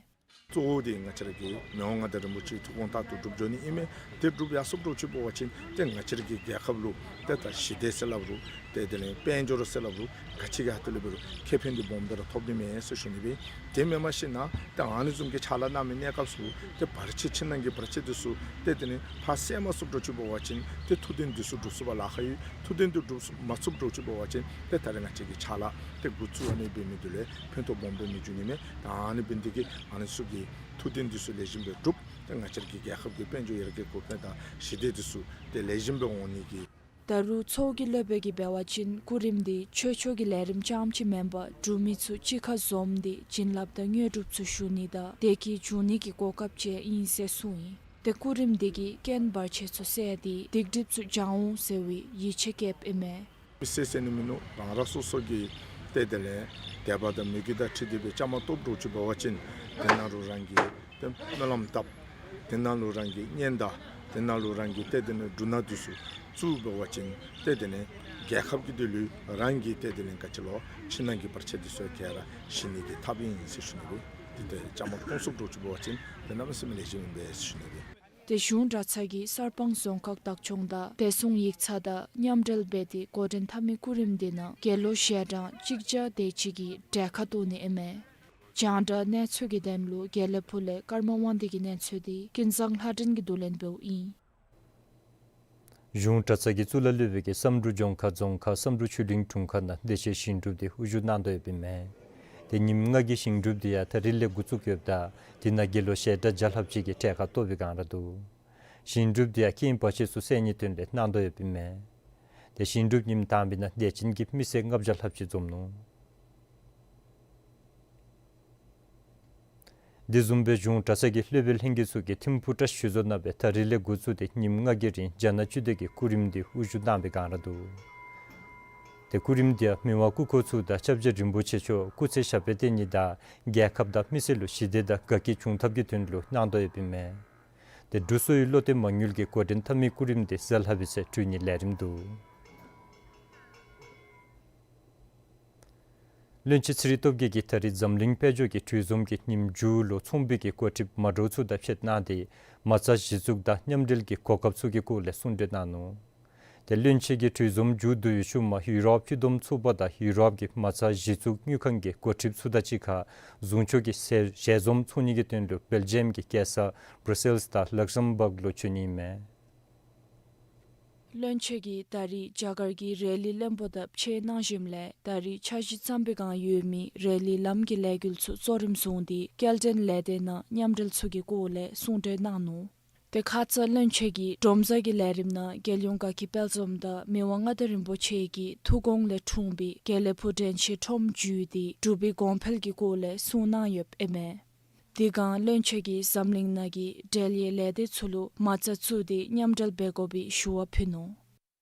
གཙོ་བོ་འདི་ང་བཅས་ར་གི་མི་དབང་མངའ་བདག་རིན་པོ་ཆེའི་ཐུགས་དགོངས་ལྟར་དུ་འགྲུབ་འགྱོ་ནི་ཨིན་མས། དེ་འགྲུབ་ཡར་སོཔ་འདྲཝ་ཅིག་འབད་བ་ཅིན་ཏེ་ང་བཅས་ར་གི་རྒྱལ་ཁབ་ལུ་ཏེ་ད་ཞི་བདེ་ཟེར་སླབ་རུང་ཏེ་དེ་ལས་དཔལ་འབྱོར་ཟེར་སླབ་རུང་ག་ཅི་གི་ཧ་ཏུ་ལས་འབད་རུང་ཁེ་ཕན་འདི་སྦོམ་སྦེ་ར་ཐོབ་ནི་མས་ཟེར་ཞུ་ནི་སྦེ། དེ་མེན་པར་ཞིན་ན་ཏེ་ཨ་ནི་བཟུམ་གྱི་ཕྱག་ལཱ་གནང་མི་གནས་སྐབས་སུ་ཏེ་བར་ཆད་ཕྱི་ནང་གི་བར་ཆད་འདི་ཚུ་ཏེ་དེ་ལས་ཕར་བསལ་མ་ཚུགསཔ་འདྲཝ་ཅིག་འབད་བ་ཅིན་ཏེ་ཐུབ་བསྟན་འདི་ཚུ་འགྲུབ་ཚུགསཔ་ལཱ་ཁག་ཡོད། ཐུབ་བསྟན་འདི་འགྲུབ་མ་ཚུགསཔ་འདྲཝ་ཅིག་འབད་བ་ཅིན་ཏེ་ད་རེས་ང་བཅས་ཀྱི་ཕྱག་ལཱ་ཏེ་འགོ་བཙུགས་ཨ་ནི་འབད་མི་འདི་ལུ་ཕན་ཐོགས་སྦོམ་སྦེ་མི་འབྱུང་ནི་མས། ད་ཨ་ནི་འབད་ནི་འདི་གིས་ཨ་ནི་ཚུ་གི་ཐུབ་བསྟན་འདི་ཚུ་ལེགས་ཤོམ་སྦེ་འགྲུབ། ཏེ་ང་བཅས་ཀྱི་རྒྱལ་ཁབ་ཀྱི་དཔལ་འབྱོར་ཡར་རྒྱས་གོང་འཕེལ་དང་ཞི་བདེ་འདི་ཚུ་ཏེ་ལེགས་ཤོམ་སྦེ་འོང་ནི་གི། ད་རུང་ཚོགས་ཀྱི་སློབ་དཔོན་གྱིས་འབད་བ་ཅིན་སྐུ་རིམ་འདི་ཆོས་ཕྱོགས་ཀྱི་ལས་རིམ་རྐྱངམ་ཅིག་མེན་པར་འབྲུག་མི་ཚུ་གཅིག་ཁར་འཛོམས་ཏེ་བྱིན་རླབས་དང་དངོས་གྲུབ་ཚུ་ཞུ་ནི་དང་བདེ་སྐྱིད་འབྱུང་ནི་གི་གོ་སྐབས་ཅིག་ཨིན་ཟེར་གསུངས་ཡི། ཏེ་སྐུ་རིམ་འདི་གིས་རྐྱེན་བར་ཆད་ཚུ་བསལ་ཏེ་སྡིག་སྒྲིབ་ཚུ་སྦྱང་འོང་ཟེར་བའི་ཡིད་ཆེས་བསྐྱེདཔ་ཨིན་མས། མི་སེར་ཟེར་ནི་མིན་ནུག། རང་རང་སོ་སོ་གི་ཏེ་དེ་ལས་དད་པ་དང་མོས་གུས་དང་འཁྲིལ་ཏེ་སྦེ་བཅའ་མར་གཏོགསཔ་འདྲཝ་ཅིག་འབད་བ་ཅིན་དེ་ནང་ལུ་རང་གི་ཏེ་སྨོན་ལམ་བཏབ། དེ་ནང་ལུ་རང་གི་སྙན་དར། དེ་ནང་ལུ་རང་གི་ཏེ་དེ་ལས་འབྲུ་སྣ་འདི་ཚུ་བཙུགས་འབད་བ་ཅིན་ཏེ་དེ་ལས་རྒྱལ་ཁབ་ཀྱི་དོན་ལུ་རང་གི་ཏེ་དེ་ལས་ག་ཅི་ལོ་ཕྱི་ནང་གི་བར་ཆད་འདི་ཚུ་ག་ར་ཞི་ནི་གི་ཐབས་ཨིན་ཟེར་ཞུ་ནི་སྦེ། ཏེ་ཏེ་བཅའ་མར་གཏོགས་ཚུགསཔ་འདྲཝ་ཅིག་འབད་བ་ཅིན་ཏེ་གནམ་མེད་ས་མེད་ལེགས་ཤོམ་ཨིན་པས་ཟེར་ཞུ་ནི་སྦེ། ཏེ་གཞུང་གྲྭ་ཚང་གིས་གསར་སྤང་རྫོང་ཁག་བདག་སྐྱོང་དང་བདེ་སྲུང་ཡིག་ཚང་དང་མཉམ་འབྲེལ་འབད་དེ་འགོ་འདྲེན་འཐབ་མི་སྐུ་རིམ་འདི་ནང་དགེ་སློང་ཞལ་གྲངས་གཅིག་བརྒྱ་དེ་ཅིག་གིས་གྲལ་ཁར་གཏོགས་ནི་ཨིན་མས། རྒྱང་བསྒྲགས་གནས་ཚུལ་གྱི་དོན་ལུ་དགེ་ལེགས་ཕུག་ལས་ཀརྨ་དབང་འདུས་ཀྱི་གནས་ཚུལ་འདི་ཀུན་བཟང་ལྷ་སྒྲོན་གྱིས་བསྡུ་ལེན་འབདཝ་ཨིན། གཞུང་གྲྭ་ཚང་གི་གཙུག་ལག་སློབ་དཔོན་གྱིས་བསམ་འགྲུབ་ལྗོངས་མཁར་རྫོང་ཁག་བསམ་འགྲུབ་ཆོས་གླིང་དྲུང་ཁག་ནང་བདེ་ཆེན་ཞིང་སྒྲུབ་འདི་དབུ་བཞུགས་གནང་དོ་ཡོདཔ་ཨིན་མས། ཏེ་ཉིནམ་ལྔ་གི་ཞིང་སྒྲུབ་འདི་ཡང་ད་རིས་ལས་འགོ་བཙུགས་ཡོདཔ་ད་དེ་ནང་དགེ་སློང་ཞལ་གྲངས་བརྒྱ་ལྷགཔ་ཅིག་གིས་གྲལ་ཁར་གཏོགས་པའི་བསྒང་ར་འདུག། ཞིང་སྒྲུབ་འདི་ཡང་རྐྱེན་བར་ཆད་ཚུ་བསལ་ནིའི་དོན་ལས་གནང་དོ་ཡོདཔ་ཨིན་མས། ཏེ་ཞིང་སྒྲུབ་ཉིནམ་དང་པའི་ནང་དད་ཅན་གྱི་མི་སེར་ལྔ་བརྒྱ་ལྷགཔ་ཅིག་འཛོམས་ནུག། དེ་བཟུམ་སྦེ་གཞུང་གྲྭ་ཚང་གི་སློབ་དཔོན་ལྷན་རྒྱས་ཚུ་གིས་ཐིམ་ཕུག་བཀྲ་ཤིས་ཆོས་རྫོང་ནང་སྦེ་ད་རིས་ལས་འགོ་བཙུགས་ཏེ་ཉིནམ་ལྔ་གི་རིང་རྒྱ་ནག་སྤྱི་མདོས་ཀྱི་སྐུ་རིམ་འདི་དབུ་བཞུགས་གནང་བའི་བསྒང་ར་འདུག། ཏེ་སྐུ་རིམ་འདི་ཡང་མི་དབང་སྐུ་འཁོར་ཚུ་དང་སྐྱབས་རྗེ་རིན་པོ་ཆེ་མཆོག་སྐུ་ཚེ་ཞབས་པད་བརྟན་ནི་དང་རྒྱལ་ཁབ་དང་མི་སེར་ལུ་ཞི་བདེ་དང་དགའ་སྐྱིད་འབྱུང་ཐབས་ཀྱི་དོན་ལུ་གནང་དོ་ཡོདཔ་ཨིན་མས། ཏེ་འབྲུག་སོག་ཡུལ་བློ་གཏད་མ་དངུལ་གྱིས་འགོ་འདྲེན་འཐབ་མི་སྐུ་རིམ་འདི་གཟའ་ལྷག་པའི་ཚེ་གྲོལ་ནིའི་ལས་རིམ་འདུག། བློན་ཆེན་ཚེ་རིང་སྟོབས་རྒྱས་ཀྱིས་ད་རིས་འཛམ་གླིང་དཔལ་འབྱོར་གྱི་གྲོས་འཛོམས་ཀྱི་ཉིནམ་མཇུག་ལུ་ཚོང་པའི་གི་འགོ་ཁྲིདཔ་མ་འདྲཝ་ཚུ་དང་ཕྱད་གནང་སྟེ་མ་རྩ་གཞི་བཙུགས་དང་མཉམ་འབྲེལ་གྱི་གོ་སྐབས་ཚུ་གི་སྐོར་ལས་གསུང་གྲོས་གནང་ནུག། ཏེ་བློན་ཆེན་གྱིས་གྲོས་འཛོམས་མཇུག་བསྡུ་བའི་ཤུལ་མ་ཡུ་རོབ་སྤྱི་བསྡོམས་ཚོགས་པ་དང་ཡུ་རོབ་ཀྱི་མ་རྩ་གཞི་བཙུགས་དངུལ་ཁང་གི་འགོ་ཁྲིདཔ་ཚུ་དང་གཅིག་ཁར་གཟུངས་ཆོས་ཀྱི་ཞལ་ཞལ་འཛོམས་ཚོགས་ནི་གི་དོན་ལུ་སྦེལ་ཇམ་གྱི་རྒྱལ་ས་བྷྲ་སེལསི་དང་ལག་སམ་བཱག་ལུ་བྱོན་ནི་ཨིན་མས། བློན་ཆེན་གྱིས་ད་རིས་རྒྱ་གར་གྱི་རེ་ལི་བློན་པོ་དང་ཕྱད་གནང་ཞིནམ་ལས་ད་རིས་འཆར་གཞི་བརྩམ་པའི་བསྒང་ཡོད་མི་རེ་ལི་ལམ་གྱི་ལས་འགུལ་ཚུ་གཙོ་རིམ་བཟུང་སྟེ་སྐྱེལ་འདྲེན་ལས་སྡེ་ནང་མཉམ་འབྲེལ་ཚུ་གི་སྐོར་ལས་གསུང་གྲོས་གནང་ནུག། ཏེ་ཁ་ཙ་བློན་ཆེན་གྱིས་ཌོམ་ཟ་གི་ལས་རིམ་ནང་རྒྱལ་ཡོངས་དགའ་སྐྱིད་དཔལ་འཛོམས་དང་མི་དབང་མངའ་བདག་རིན་པོ་ཆེ་གི་ཐུགས་དགོངས་ལས་འཁྲུངས་པའི་དགེ་ལེགས་ཕུག་དྲན་ཤེས་ཁྲོམ་བརྒྱུད་དེ་འབྲུག་པའི་གོང་འཕེལ་གྱི་སྐོར་ལས་གསུང་གནང་ཡོདཔ་ཨིན་མས། དེ་བསྒང་བློན་ཆེན་གྱིས་འཛམ་གླིང་ནང་གི་འབྲེལ་ཡོད་ལས་སྡེ་ཚུ་ལུ་མ་རྩ་བཙུགས་ཏེ་མཉམ་འབྲེལ་འབད་དགོ་པའི་ཞུ་བ་ཕུལ་ནུག།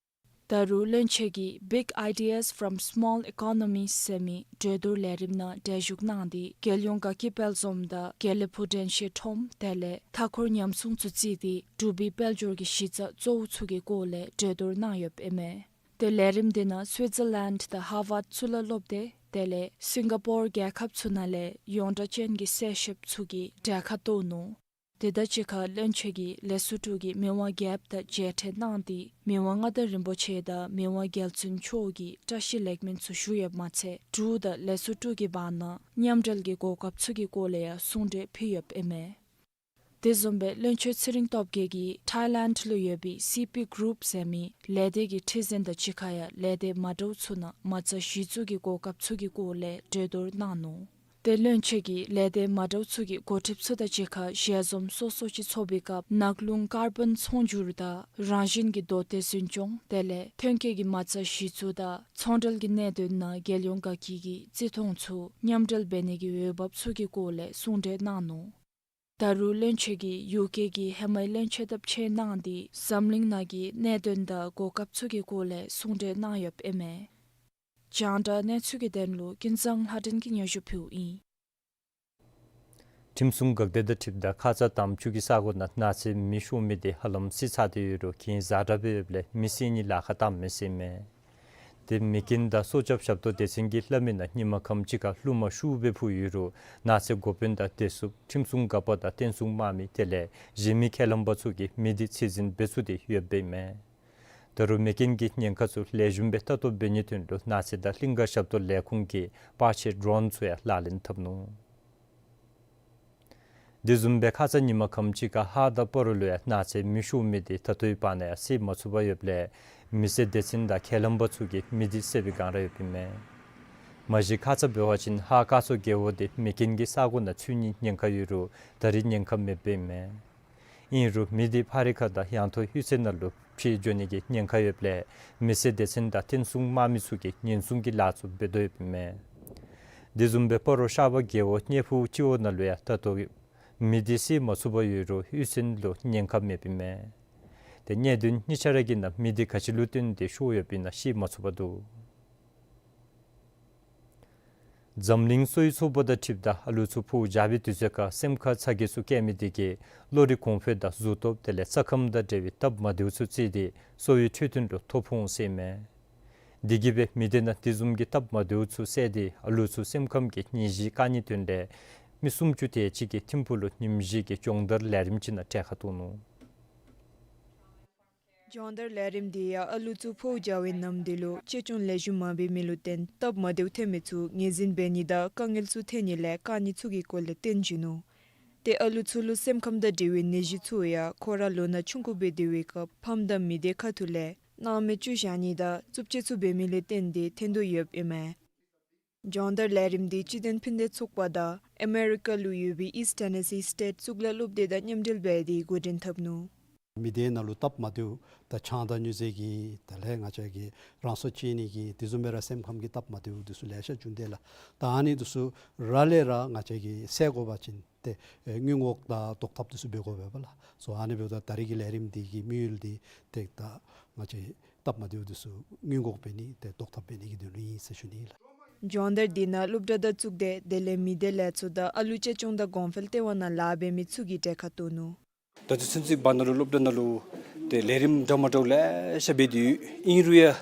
ད་རུང་བློན་ཆེན་གྱིས་Big Ideas from Small Economies ཟེར་མི་གྲོས་བསྡུར་ལས་རིམ་ནང་གྲལ་ཞུགས་གནང་སྟེ་རྒྱལ་ཡོངས་དགའ་སྐྱིད་དཔལ་འཛོམས་དང་དགེ་ལེགས་ཕུག་དྲན་ཤེས་ཁྲོམ་དེ་ལས་མཐའ་འཁོར་ཉམས་སྲུང་ཚུ་བརྩིས་ཏེ་འབྲུག་པའི་དཔལ་འབྱོར་གྱི་གཞི་རྩ་གཙོ་བོ་ཚུ་གི་སྐོར་ལས་གྲོས་བསྡུར་གནང་ཡོདཔ་ཨིན་མས། ཏེ་ལས་རིམ་དེ་ནང་སུའིཊ་ཛར་ལེནཌ་དང་ཧར་ཝརཌ་ཚུ་ལུ་སློབ་སྡེ་དེ་ལས་སིང་ག་པོར་རྒྱལ་ཁབ་ཚུ་ནང་ལས་ཡོངས་གྲགས་ཅན་གྱི་གསལ་བཤདཔ་ཚུ་གིས་གྲལ་ཁར་གཏོགས་ནུག། དེ་དང་གཅིག་ཁར་བློན་ཆེན་གྱིས་ལེ་སོ་ཊོ་གི་མི་དབང་རྒྱལཔོ་དང་མཇལ་འཕྲད་གནང་སྟེ་མི་དབང་མངའ་བདག་རིན་པོ་ཆེ་དང་མི་དབང་རྒྱལ་བཙུན་མཆོག་གིས་བཀྲ་ཤིས་ལེགས་སྨོན་ཚུ་ཞུ་ཡོདཔ་མ་ཚད་འབྲུག་དང་ལེ་སོ་ཊོ་གི་བར་ན་མཉམ་འབྲེལ་གྱི་གོ་སྐབས་ཚུ་གི་སྐོར་ལས་ཡང་གསུང་གྲོས་ཕུལ་ཡོདཔ་ཨིན་མས། དེ་བཟུམ་སྦེ་བློན་ཆེན་ཚེ་རིང་སྟོབས་རྒྱས་ཀྱིས་ཐཱའི་ལེནཌ་ལུ་ཡོད་པའི་སི་པི་གུ་རུབ་ཟེར་མི་ལས་སྡེ་གི་ཁྲི་འཛིན་དང་གཅིག་ཁར་ཡང་ལས་སྡེ་མ་འདྲཝ་ཚུ་ནང་མ་རྩ་གཞི་བཙུགས་ཀྱི་གོ་སྐབས་ཚུ་གི་སྐོར་ལས་གྲོས་བསྡུར་གནང་ནུག། ཏེ་བློན་ཆེན་གྱིས་ལས་སྡེ་མ་འདྲཝ་ཚུ་གི་འགོ་ཁྲིདཔ་ཚུ་དང་གཅིག་ཁར་ཞལ་འཛོམས་སོ་སོ་ཅིག་ཚོགས་པའི་སྐབས་ནགས་ཀླུང་ཀར་བཱོན་ཚོང་སྒྱུར་དང་རང་བཞིན་གྱི་མདོ་སྟེ་འཛིན་སྐྱོང་དེ་ལས་ཐོན་སྐྱེད་ཀྱི་མ་རྩ་གཞི་བཙུགས་དང་ཚོང་འབྲེལ་གྱི་གནད་དོན་ནང་རྒྱལ་ཡོངས་དགའ་སྐྱིད་ཀྱི་བརྩི་མཐོང་ཚུ་མཉམ་འབྲེལ་འབད་ནི་གི་འོས་འབབ་ཚུ་གི་སྐོར་ལས་གསུང་གྲོས་གནང་ནུག། ད་རུང་བློན་ཆེན་གྱིས་ཡུ་ཀེ་གི་ཧེ་མའི་བློན་ཆེན་དང་ཕྱད་གནང་སྟེ་འཛམ་གླིང་ནང་གི་གནད་དོན་དང་གོ་སྐབས་ཚུ་གི་སྐོར་ལས་གསུང་གྲོས་གནང་ཡོདཔ་ཨིན་མས། རྒྱང་བསྒྲགས་གནས་ཚུལ་གྱི་དོན་ལུ་ཀུན་བཟང་ལྷ་སྒྲོན་གྱིས་སྙན་ཞུ་ཕུལཝ་ཨིན། ཁྲིམས་སྲུང་འགག་སྡེ་དང་འཁྲིལཝ་ད་ཁ་ཙ་དམ་ཆོས་ཀྱི་ས་གོ་ནང་ནགས་ཚལ་མེ་ཤོར་མི་དེ་ཧ་ལམ་བསད་ཚར་ཏེ་ཡོད་རུང་གྱེན་བཟའ་དྲགས་སྦེ་ཡོདཔ་ལས་མི་བསད་ནི་ལཱ་ཁག་བཏངམ་མས་ཟེར་མས། དེ་མེ་རྐྱེན་དང་སྲོག་སྐྱབས་ཞབས་ཏོག་སྡེ་ཚན་གྱིས་སླབ་མི་ནང་ཉིན་མ་ཁམས་ཅིག་ཁར་རླུང་མ་ཤུགས་སྦེ་འཕུ་ཡོད་རུང་ནགས་ཚལ་འགོ་དཔོན་དང་བདེ་སྲུངཔ་ཁྲིམས་སྲུང་འགག་པ་དང་བསྟན་སྲུང་དམག་མི་དེ་ལས་གཞན་མི་ཁས་ལེན་པ་ཚུ་གིས་མེ་དེ་ཚད་འཛིན་འབད་ཚུགས་ཏེ་ཡོདཔ་ཨིན་མས། ད་རུང་མེ་རྐྱེན་གྱི་ཉེན་ཁ་ཚུ་ལེགས་ཤོམ་སྦེ་ལྟ་རྟོག་འབད་ནིའི་དོན་ལུ་ནགས་ཚལ་དང་གླིང་ག་ཞབས་ཏོག་ལས་ཁུངས་ཀྱིས་པར་ཆས་ཌོ་རོན་ཚུ་ཡང་ལག་ལེན་འཐབ་ནུག། དེ་བཟུམ་སྦེ་ཁ་ཙ་ཉིན་མ་ཁམས་ཅིག་ཁར་ཧཱ་དང་སྤ་རོ་ལུ་ཡང་ནགས་ཚལ་མེ་ཤོར་མི་དེ་ད་ལྟོའི་བར་ན་ཡང་བསད་མ་ཚུགས་པར་ཡོདཔ་ལས་མེ་བསད་སྡེ་ཚན་དང་ཁས་ལེན་པ་ཚུ་གིས་མེ་དེ་བསད་པའི་བསྒང་ར་ཡོདཔ་ཨིན་མས། མ་གཞི་ཁ་ཙ་འབད་བ་ཅིན་ཧཱ་སྐར་ཚོགས་རྒེད་འོག་དེ་མེ་རྐྱེན་གྱི་ས་གོ་ནང་ཚུད་ནིའི་ཉེན་ཁ་ཡོད་རུང་ད་རིས་ཉེན་ཁ་མེདཔ་ཨིན་མས། ཨིན་རུང་མེ་དེ་ཕ་རི་ཁ་དང་ཡང་ཐོག་གཡུས་ཚན་ནང་ལུ་འཕེལ་འགྱོ་ནི་གི་ཉེན་ཁ་ཡོདཔ་ལས་མེ་བསད་སྡེ་ཚན་དང་བསྟན་སྲུང་དམག་མི་ཚུ་གིས་ཉེན་སྲུང་གི་ལཱ་ཚུ་འབད་དོ་ཡོདཔ་ཨིན་མས། དེ་བཟུམ་སྦེ་སྤ་རོ་ཤར་པ་རྒེད་འོག་གཉལ་ཕུག་སྤྱི་འོག་ནང་ལུ་ཡང་ད་ལྟོ་མེ་དེ་བསད་མ་ཚུགས་པར་ཡོད་རུང་གཡུས་ཚན་ལུ་ཉེན་ཁ་མེདཔ་ཨིན་མས། ཏེ་གནད་དོན་གཉིས་ཆ་ར་གི་ནང་མེ་དེ་ག་ཅི་ལུ་བརྟེན་ཏེ་ཤོར་ཡོདཔ་ཨིན་ན་ཤེས་མ་ཚུགས་པར་འདུག། འཛམ་གླིང་གསོ་བའི་ཚོགས་པ་དང་འཁྲིལཝ་ད་ཨ་ལུ་ཚུ་ཕོཝ་རྒྱག་པའི་དུས་ཚོད་ཁར་སེམས་ཁར་ཚ་གྱང་ཚུ་བཀལ་མི་དེ་གིས་བློ་རིག་གོང་འཕེལ་དང་གཟུགས་སྟོབས་དེ་ལས་རྩ་ཁམས་དང་འབྲེལ་བའི་སྟབས་མ་བདེཝ་ཚུ་བརྩིས་ཏེ་གསོ་བའི་འཕྲོད་བསྟེན་ལུ་ཐོ་ཕོག་འོང་ཟེར་མས། དེ་གིས་སྦེ་མི་སྡེ་ནང་དེ་བཟུམ་གྱི་སྟབས་མ་བདེཝ་ཚུ་བསལ་ཏེ་ཨ་ལུ་ཚུ་སེམས་ཁམས་ཀྱི་ནད་གཞི་བཀག་ནིའི་དོན་ལས་མི་སུམ་ཅུ་དེ་ཅིག་གིས་ཐིམ་ཕུག་ལུ་ཉིནམ་བཞི་གི་སྦྱོང་བརྡར་ལས་རིམ་ཅིག་ནང་གྲལ་ཁར་གཏོགས་ནུག། སྦྱོང་བརྡར་ལས་རིམ་དེ་ཡང་ཨ་ལུ་ཚུ་ཕོཝ་རྒྱག་པའི་ནམ་དུས་ལུ་གཅེས་སྐྱོང་ལེགས་ཤོམ་མ་འབད་མི་ལུ་བརྟེན་སྟབས་མ་བདེཝ་ཐོན་མི་ཚུ་ངོས་འཛིན་འབད་ནི་དང་དཀའ་ངལ་ཚུ་ཐོན་ནི་ལས་བཀག་ནི་ཚུ་གི་སྐོར་ལས་སྟོན་བྱིན་ནུག། ཏེ་ཨ་ལུ་ཚུ་ལུ་སེམས་ཁམས་དང་འབྲེལ་བའི་ནད་གཞི་ཚུ་ཡང་ཁོང་ར་ལོ་ན་ཆུང་ཀུ་སྦེ་སྡོད་པའི་སྐབས་ཕམ་དང་མི་སྡེ་ཁ་ཐུག་ལས་སྣང་མེད་བཅོས་བཞག་ནི་དང་རྩུབ་སྤྱོད་ཚུ་འབད་མི་ལས་བརྟེན་ཏེ་ཐོན་དོ་ཡོདཔ་ཨིན་མས། སྦྱོང་བརྡར་ལས་རིམ་དེ་སྤྱི་མཐུན་ཕན་བདེ་ཚོགས་པ་དང་ཨ་མེ་རི་ཀ་ལུ་ཡོད་པའི་ཨིསཊ་ཊེ་ནེ་སི་སི་ཊེཊ་གཙུག་ལག་སློབ་སྡེ་དང་མཉམ་འབྲེལ་འབད་དེ་འགོ་འདྲེན་འཐབ་ནུག། མི་སྡེ་ནང་ལུ་སྟབས་མ་བདེཝ་ད་ཆང་དང་སྨྱོ་རྫས་ཀྱི་དེ་ལས་ང་བཅས་ཀྱི་རང་སྲོག་བཅད་ནི་གི་དེ་བཟུམ་སྦེ་ར་སེམས་ཁམས་ཀྱི་སྟབས་མ་བདེཝ་དེ་ཚུ་ལེ་ཤ་འབྱུང་དེས་ལགས། ད་ཨ་ནི་དེ་ཚུ་ར་ལས་ར་ང་བཅས་ཀྱིས་བསལ་དགོ་པ་ཅིན་ཏེ་ཨེ་སྔོན་འགོག་དང་ཟློག་ཐབས་དེ་ཚུ་འབད་དགོ་པས་པ་ལགས། སོ་ཨ་ནི་འབདཝ་ད་ད་རིས་ཀྱི་ལས་རིམ་འདི་གི་དམིགས་ཡུལ་འདི་ཏེ་ད་ང་བཅས་སྟབས་མ་བདེཝ་དེ་ཚུ་སྔོན་འགོག་འབད་ནི་ཏེ་ཟློག་ཐབས་འབད་ནི་གི་དོན་ལུ་ཨིན་ཟེར་ཞུ་ནི་ལགས། སྦྱོང་བརྡར་འདི་ནང་སློབ་གྲྭ་དང་གཙུག་སྡེ་དེ་ལས་མི་སྡེ་ལས་ཚོགས་དང་ཨ་ལུ་གཅེས་སྐྱོང་དང་གོང་འཕེལ་ལྟེ་བ་ནང་ལཱ་འབད་མི་ཚུ་གིས་གྲལ་ཁར་གཏོགས་ནུག། ད་ལྟོ་ཚུན་ཚོད་བར་ན་ལུ་སློབ་གྲྭ་ནང་ལུ་ཏེ་ལས་རིམ་འདྲ་མ་འདྲཝ་ལེ་ཤ་འབད་དེ་ཡོད། ཨིན་རུང་ཡང་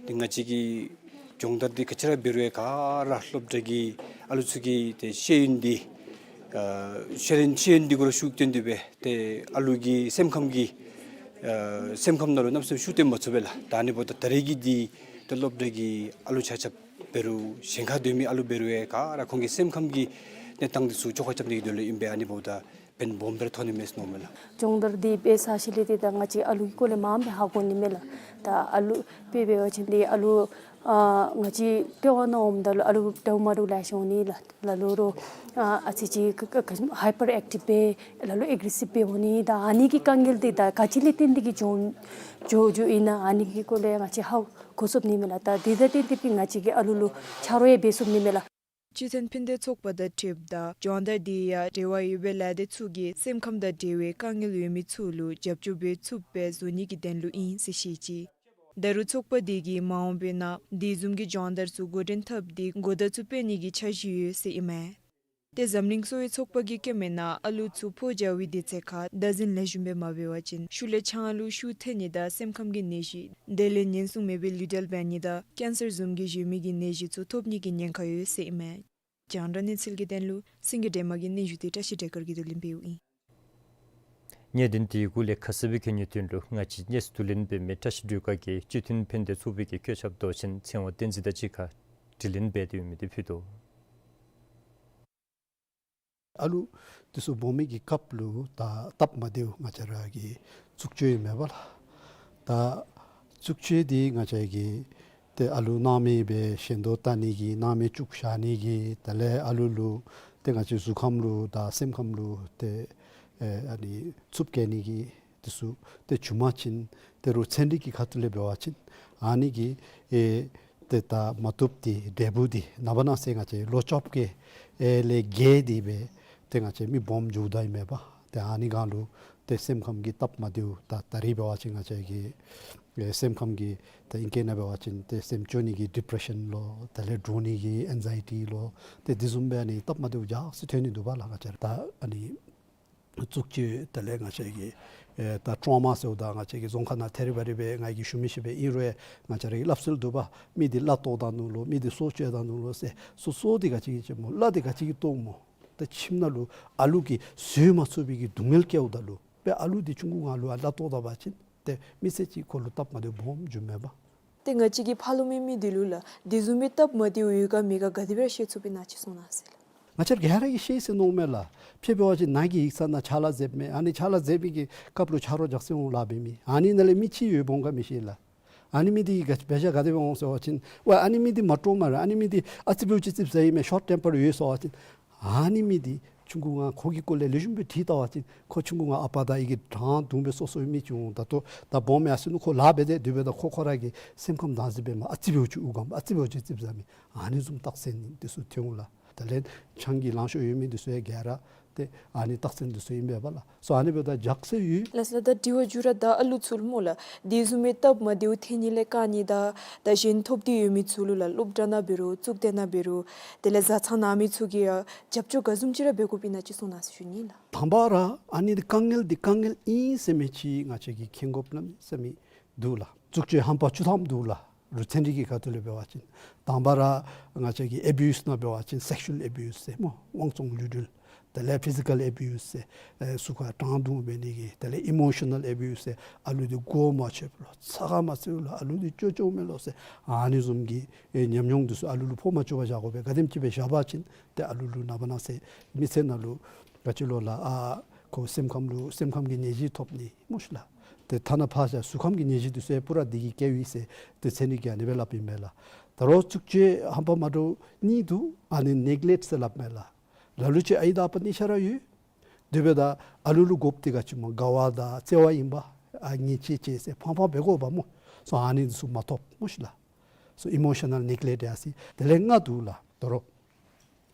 ཏེ་ང་བཅས་ཀྱི་ སྦྱོང་བརྡར་འདི་ག་ཅི་ར་འབད་རུང་ག་ར་སློབ་གྲྭ་གི་ཨ་ལུ་ཚུ་གི་ཏེ་ཤེས་ཡོན་འདི་ཨ་ཤེས་ཡོན་ཤེས་ཡོན་འདི་གུ་ར་ཤུགས་བཏོན་ཏེ་སྦེ་ཏེ་ཨ་ལུ་གི་སེམས་ཁམས་ཀྱི་ཨ་སེམས་ཁམས་ནང་ལུ་གནམ་མེད་ས་མེད་ཤུགས་བཏོན་མ་ཚུགས་པས་ལགས། ད་ཨ་ནི་འབདཝ་ད་ད་རེས་ཀྱི་འདི་ཏེ་སློབ་གྲྭ་གི་ཨ་ལུ་ཆ་ཁྱབ་འབད་རུང་གཞན་ཁར་སྡོད་མི་ཨ་ལུ་འབད་རུང་ག་ར་ཁོང་གི་སེམས་ཁམས་ཀྱི་གནས་སྟངས་འདི་ཚུ་བཅོ་ཁ་རྐྱབ་ནི་གི་དོན་ལུ་ཨིན་པས། ཨ་ནི་འབདཝ་ད་ཕན་སྦོམ་སྦེ་ར་ཐོན་ནི་མས་ཟེར་མནོཝ་མས་ལགས། སྦྱོང་བརྡར་འདི་འབད་ཚར་ཞིནམ་ལས་ཏེ་ད་ང་བཅས་ཨ་ལུ་གི་སྐོར་ལས་མངམ་སྦེ་ཧ་གོ་ནི་མས་ལགས། ད་ཨ་ལུ་དཔེ་འབད་བ་ཅིན་ཏེ་ཨ་ལུ་ཨ་ང་བཅས་ལྟེ་བ་ནང་འོངམ་ད་ལུ་ཨ་ལུ་འདྲཝ་མ་འདྲཝ་ལེ་ཤ་འོང་ནི་ལགས། ལ་ལུ་རོགས་ཨ་ཨ་ཙི་ཅིག་ཀ་ཀ་ཀ་ཧའི་པར་ཨེཀ་ཊིབ་སྦེ་ལ་ལུ་ཨེག་རེ་སིབ་སྦེ་འོང་ནི། ད་ཨ་ནི་གི་དཀའ་ངལ་འདི་ད་ག་ཅི་ལས་བརྟེན་ཏེ་གིས་འགྱོ་འགྱོ་འགྱོཝ་ཨིན་ན་ཨ་ནི་གི་སྐོར་ལས་ང་བཅས་ཧ་གོ་ཚུགས་ནི་མས་ལགས། ད་འདི་དང་བརྟེན་ཏེ་སྦེ་ང་བཅས་ཀྱིས་ཨ་ལུ་ལུ་ཆ་རོགས་ཡང་འབད་ཚུགས་ནི་མས་ལགས། སྤྱི་མཐུན་ཕན་བདེ་ཚོགས་པ་དང་འཁྲིལཝ་ད་སྦྱོང་བརྡར་འདི་ཡང་འབྲེལ་བ་ཡོད་པའི་ལས་སྡེ་ཚུ་གིས་སེམས་ཁམས་དང་འབྲེལ་བའི་དཀའ་ངལ་ཡོད་མི་ཚུ་ལུ་རྒྱབ་སྐྱོར་འབད་ཚུགསཔ་སྦེ་བཟོ་ནི་གི་དོན་ལུ་ཨིན་ཟེར་བཤད་ཅི། ད་རུང་ཚོགས་པ་འདི་གིས་མ་འོངས་པའི་ནང་འདི་བཟུམ་གྱི་སྦྱོང་བརྡར་ཚུ་འགོ་འདྲེན་འཐབ་སྟེ་གོ་བརྡ་ཚུ་སྤེལ་ནི་གི་འཆར་གཞི་ཡོད་ཟེར་ཨིན་མས། ཏེ་འཛམ་གླིང་གསོ་བའི་ཚོགས་པ་གིས་བཀོད་མིའི་ནང་ཨ་ལུ་ཚུ་ཕོ་རྒྱས་འོང་བའི་དུས་ཚོད་ཁར་བདག་འཛིན་ལེགས་ཤོམ་སྦེ་མ་འབད་བ་ཅིན་ཤུལ་ལས་ཆང་ལུ་ཤུགས་ཐོན་ནི་དང་སེམས་ཁམས་ཀྱི་ནད་གཞི་དེ་ལས་ཉེན་སྲུང་མེད་པའི་ལུས་རྩལ་འབད་ནི་དང་ཀེན་སར་བཟུམ་གྱི་གཞན་མི་གི་ནད་གཞི་ཚུ་ཐོབ་ནི་གི་ཉེན་ཁ་ཡོད་ཟེར་ཨིན་མས། རྒྱང་བསྒྲགས་གནས་ཚུལ་གྱི་དོན་ལུ་སེང་གེ་སྒྲོལ་མ་གི་སྙན་ཞུ་འདི་བཀྲ་ཤིས་སྒྲོལ་དཀར་གྱིས་བསྡུ་ལེན་འབདཝ་ཨིན། གནད་དོན་འདི་གུ་ལས་ཁ་གསལ་སྦེ་མཁྱེན་ནིའི་དོན་ལུ་ང་བཅས་གནས་ཚུལ་བསྡུ་ལེན་འབད་མི་བཀྲ་ཤིས་སྒྲོལ་དཀར་གྱིས་སྤྱི་མཐུན་ཕན་བདེ་ཚོགས་པའི་གི་བཀོད་ཁྱབ་མདོ་ཆེན་ཚེ་དབང་བསྟན་འཛིན་དང་གཅིག་ཁར་དྲི་ལན་འབད་དེ་ཡོད་མི་འདི་ཕུལ་དོ། ཨ་ལུ་འདི་ཚུ་སྦོམ་མི་གི་སྐབས་ལུ་ད་སྟབས་མ་བདེཝ་ང་བཅས་ར་གི་བཙུགས་བཅོས་ཨིན་མས་པ་ལགས། ད་བཙུགས་བཅོས་འདི་ང་བཅས་ཀྱིས་ཏེ་ཨ་ལུ་སྣང་མེད་སྦེ་ཞེན་ལྟོས་བལྟ་ནི་གི་སྣང་མེད་བཅུག་བཞག་ནི་གི་དེ་ལས་ཨ་ལུ་ལུ་ཏེ་ང་བཅས་གཟུགས་ཁམས་ལུ་དང་སེམས་ཁམས་ལུ་ཏེ་ཨེ་ཨ་ནི་རྩུབ་བཀལ་ནི་གི་འདི་ཚུ་ཏེ་བྱུང་པ་ཅིན་ད་རུང་ཚན་རིག་གི་ཁ་ཐུག་ལས་འབད་བ་ཅིན་ཨ་ནི་གི་ཨེ་ཏེ་ད་མ་བཏུབ་འདི་འབྲས་བུ་འདི་ནངས་པ་གནངས་ཚེ་ང་བཅས་ལོ་བཅོ་བརྒྱད་ཨེ་ལས་བརྒལ་ཏེ་སྦེ་ཏེ་ང་བཅས་མི་སྦོམ་འགྱོཝ་ད་ཨིན་མས་པ། ཏེ་ཨ་ནི་སྒང་ལུ་ཏེ་སེམས་ཁམས་ཀྱི་སྟབས་མ་བདེཝ་ད་ད་རེས་འབད་བ་ཅིན་ང་བཅས་ཀྱི་ཨེ་སེམས་ཁམས་ཀྱི་ད་ཨིང་སྐད་ནང་འབད་བ་ཅིན་ཏེ་སེམས་སྐྱོ་ནི་གི་ཌི་པི་རེ་ཤཱན་ལོ་དེ་ལས་འདྲོག་ནི་གི་ཨེང་ཛའི་ཊི་ལོ་ཏེ་འདི་བཟུམ་སྦེ་ཨ་ནི་སྟབས་མ་བདེཝ་ཡར་སེང་ཐོན་ནི་འདུག་པ་ལགས། ང་བཅས་ར་ད་ཨ་ནི་བཙུགས་བཅོས་དེ་ལས་ང་བཅས་ཀྱི་ཨེ་ད་ཊོ་རོ་མ་ཟེརཝ་ད་ང་བཅས་ཀྱི་རྫོང་ཁ་ནང་ཐད་རི་བ་རི་སྦེ་ང་གིས་ཞུ་མི་ཤེས་པས། ཨིན་རུང་ང་བཅས་ར་གི་སླབ་སྲོལ་འདུག་པ། མི་འདི་བླ་ལྟོགས་ད་ནུག་ལོ་མི་འདི་སྲོག་གཅོད་ད་ནུག་ལོ་ཟེར། སོ་སོ་འདི་ག་ཅི་གིས་བཅད་སྨོ། བླ་འདི་ག་ཅི་གིས་ལྟོགས་སྨོ། ད་ཁྱིམ་ནང་ལུ་ཨ་ལུ་གིས་བཟོད་མ་ཚུགས་པའི་གི་སྡུག་བསྔལ་བཀལཝ་ད་ལུ་སྦེ་ཨ་ལུ་འདི་ཆུང་ཀུ་སྒང་ལུ་ཨ་བླ་ལྟོགས་ད་པ་ཅིན་ཏེ་མི་ཚེ་གཅིག་ཁོ་ལུ་སྟབས་མ་བདེཝ་སྦོམ་འགྱོཝ་མས་པ། ཏེ་ང་བཅས་ཀྱི་ཕར་ལུ་མེད་མི་འདི་ལུ་ལགས་དེ་བཟུམ་མའི་སྟབས་མ་བདེཝ་ཡོད་ག་མེད་ག་ག་དེ་སྦེ་ཤེས་ཚུགས་པས་ན་ཅིག་གསུང་གནང་ཟེར་ལགས། ང་བཅས་ར་ག་ར་གིས་ཤེས་ཟེར་མནོཝ་མས་ལགས། དཔེ་འབད་བ་ཅིན་ནཱ་གི་ཡིག་ཚང་ནང་ཕྱག་ལཱ་མཛདཔ་མས། ཨ་ནི་ཕྱག་ལཱ་མཛད་པའི་གི་སྐབས་ལུ་ཆ་རོགས་རྒྱགས་ཟེར་འོང་ལཱ་འབད་མི་ཨ་ནི་ནང་ལས་མི་གཅིག་ཡོདཔ་འོང་ག་མི་ཤེས་ལགས། ཨ་ནི་མི་འདི་གིས་འབད་བཞག་ག་དེ་སྦེ་འོང་ཟེར་བ་ཅིན་ཝའེ་ཨ་ནི་མི་འདི་མ་སྤྲོ་མས་ར། ཨ་ནི་མི་འདི་ཨ་ཙི་འབདཝ་ཅིག་ཙིགཔ་ཟ་ཡི་མས། ཤོཊ་ཊེམ་པར་ཡོད་ཟེར་བ་ཅིན་ཨ་ནི་མི་འདི་ཆུང་ཀུ་སྒང་ཁོ་གི་སྐོར་ལས་ལེགས་ཤོམ་སྦེ་དྲིས་བལྟ་བ་ཅིན་ཁོ་ཆུང་ཀུ་སྒང་ཨ་པ་དང་ཨའི་གིས་དྲང་བརྡུང་སྦེ་གསོ་གསོ་མི་ཅིག་འོང་། ད་ལྟོ་ད་སྦོམ་ཡར་སོ་ནུག། ཁོ་ལཱ་འབད་དེ་དེ་འབདཝ་ད་ཁོ་ཁོ་ར་གི་སེམས་ཁམས་བདག་འཛིན་འབད་མ་ཨ་ཙི་འབདཝ་ཅིག་དབུགས་སྒམ་ཨ་ཙི་འབདཝ་ཅིག་ཙིགཔ་ཟ་མི་ཨ་ནི་བཟུམ་རྟགས་མཚན་འདི་ཚུ་ཐོན་འོང་ལགས། དེ་ལས་ཆང་གི་ལང་ཤོར་ཡོད་མི་འདི་ཚུ་ཡང་ག་ར་ཏེ་ཨ་ནི་རྟགས་མཚན་འདི་ཚུ་ཨིན་པས་པ་ལགས། སོ་ཨ་ནི་འབདཝ་ད་རྒྱགས་ཟེར་ཡོད། ལགས་སོ་ལགས། ད་དྲི་བ་མཇུག་ར་ད་ཨ་ལུ་ཚུ་ལུ་སྨོ་ལགས་དེ་བཟུམ་མའི་སྟབས་མ་བདེཝ་ཐོན་ནི་ལས་བཀག་ནི་དང་ད་གཞན་ཐོབ་འདོད་ཡོད་མི་ཚུ་ལུ་ལགས་སློབ་གྲྭ་ནང་འབད་རུང་གཙུག་སྡེ་ནང་འབད་རུང་དེ་ལས་བཟའ་ཚང་ནང་མི་ཚུ་གིས་ཡང་རྒྱབ་སྐྱོར་ག་བཟུམ་ཅིག་ར་འབད་དགོཔ་ཨིན་ན་ཅིག་གསུང་གནང་ཟེར་ཞུ་ནི་ལགས། དང་པ་ར་ཨ་ནི་འདི་དཀའ་ངལ་འདི་དཀའ་ངལ་ཨིན་ཟེར་མི་ཅིག་ང་བཅས་ཀྱིས་མཁྱེན་དགོཔ་གནམ་མེད་ས་མེད་འདུག་ལགས། བཙུགས་བཅོས་ཧམ་པ་བཅུ་ཐམ་འདུག་ལགས། རུ་ཚན་རིག་གི་ཁ་ཐུག་ལས་འབད་བ་ཅིན་དང་པ་ར་ང་བཅས་ཀྱི་ཨེ་བིའུསི་ནང་འབད་བ་ཅིན་སེག་ཤུ་ཨེལ་ཨེ་བིའུསི་ཟེར་སྨོ་དབང་བཙོང་ལུས་འབྲེལ། དེ་ལས་ཕི་ཟི་ཀཱལ་ཨེ་བིའུསི་ཟེར་ཨེ་གཟུགས་ཁར་དྲང་བརྡུང་འབད་ནི་གི། དེ་ལས་ཨི་མོ་ཤ་ནཱལ་ཨེ་བིའུསི་ཟེར་ཨ་ལུ་འདི་མགུ་མ་ཆོདཔ་ལོ་ཚ་ག་མ་ཚུད་ལོ་ཨ་ལུ་འདི་སྐྱོ་སྐྱོཝ་མས་ལོ་ཟེར་ཨ་ནི་བཟུམ་གྱི་ཨེ་ཉམས་མྱོང་འདི་ཚུ་ཨ་ལུ་ལུ་ཕོག་མ་བཅུག་པར་བཞག་དགོ་པས། ག་དེམ་ཅིག་སྦེ་བཞག་པ་ཅིན་ཏེ་ཨ་ལུ་ལུ་ནངས་པ་གནངས་ཚེ་མི་ཚེ་ནང་ལུ་ག་ཅི་ལོ་ལགས་ཨ་ཁོ་སེམས་ཁམས་ལུ་སེམས་ཁམས་ཀྱི་ནད་གཞི་ཐོབ་ནི་སྨོ་ཤིག་ལགས། ཏེ་ཐ་ན་ཕར་བཞག་གཟུགས་ཁམས་ཀྱི་ནད་གཞི་འདི་ཚུ་ཡང་པུ་ར་འདི་གིས་བཀལཝ་ཨིན་ཟེར་ཏེ་ཚན་རིག་གིས་ཨ་ནི་སྦེ་སླབ་ཨིན་མས་ལགས། ད་རུང་བཙུགས་བཅོས་ཧམ་པ་མ་འདྲཝ་གཉིས་འདུག། ཨ་ནི་ནེག་ལེཀཊ་ཟེར་སླབ་མས་ལགས། ལ་ལུ་ཅིག་ཨའི་དང་ཨ་པ་གཉིས་ཆ་ར་ཡོད། དེ་འབདཝ་ད་ཨ་ལུ་ལུ་དགོཔ་འདི་ག་ཅི་སྨོ་དགའ་བ་དང་བརྩེ་བ་ཨིན་པས། ཨ་ངེས་ཅིག་ཅིག་ཟེར་ཕངས་ཕངས་འབད་དགོ་པས་སྨོ། སོ་ཨ་ནི་འདི་ཚུ་མ་ཐོབ་སྨོ་ཤིག་ལགས། སོ་ཨི་མོ་ཤ་ནཱལ་ནེག་ལེཀཊ་ཡང་ཟེར། དེ་ལས་ལྔ་འདུག་ལགས། ད་རུང་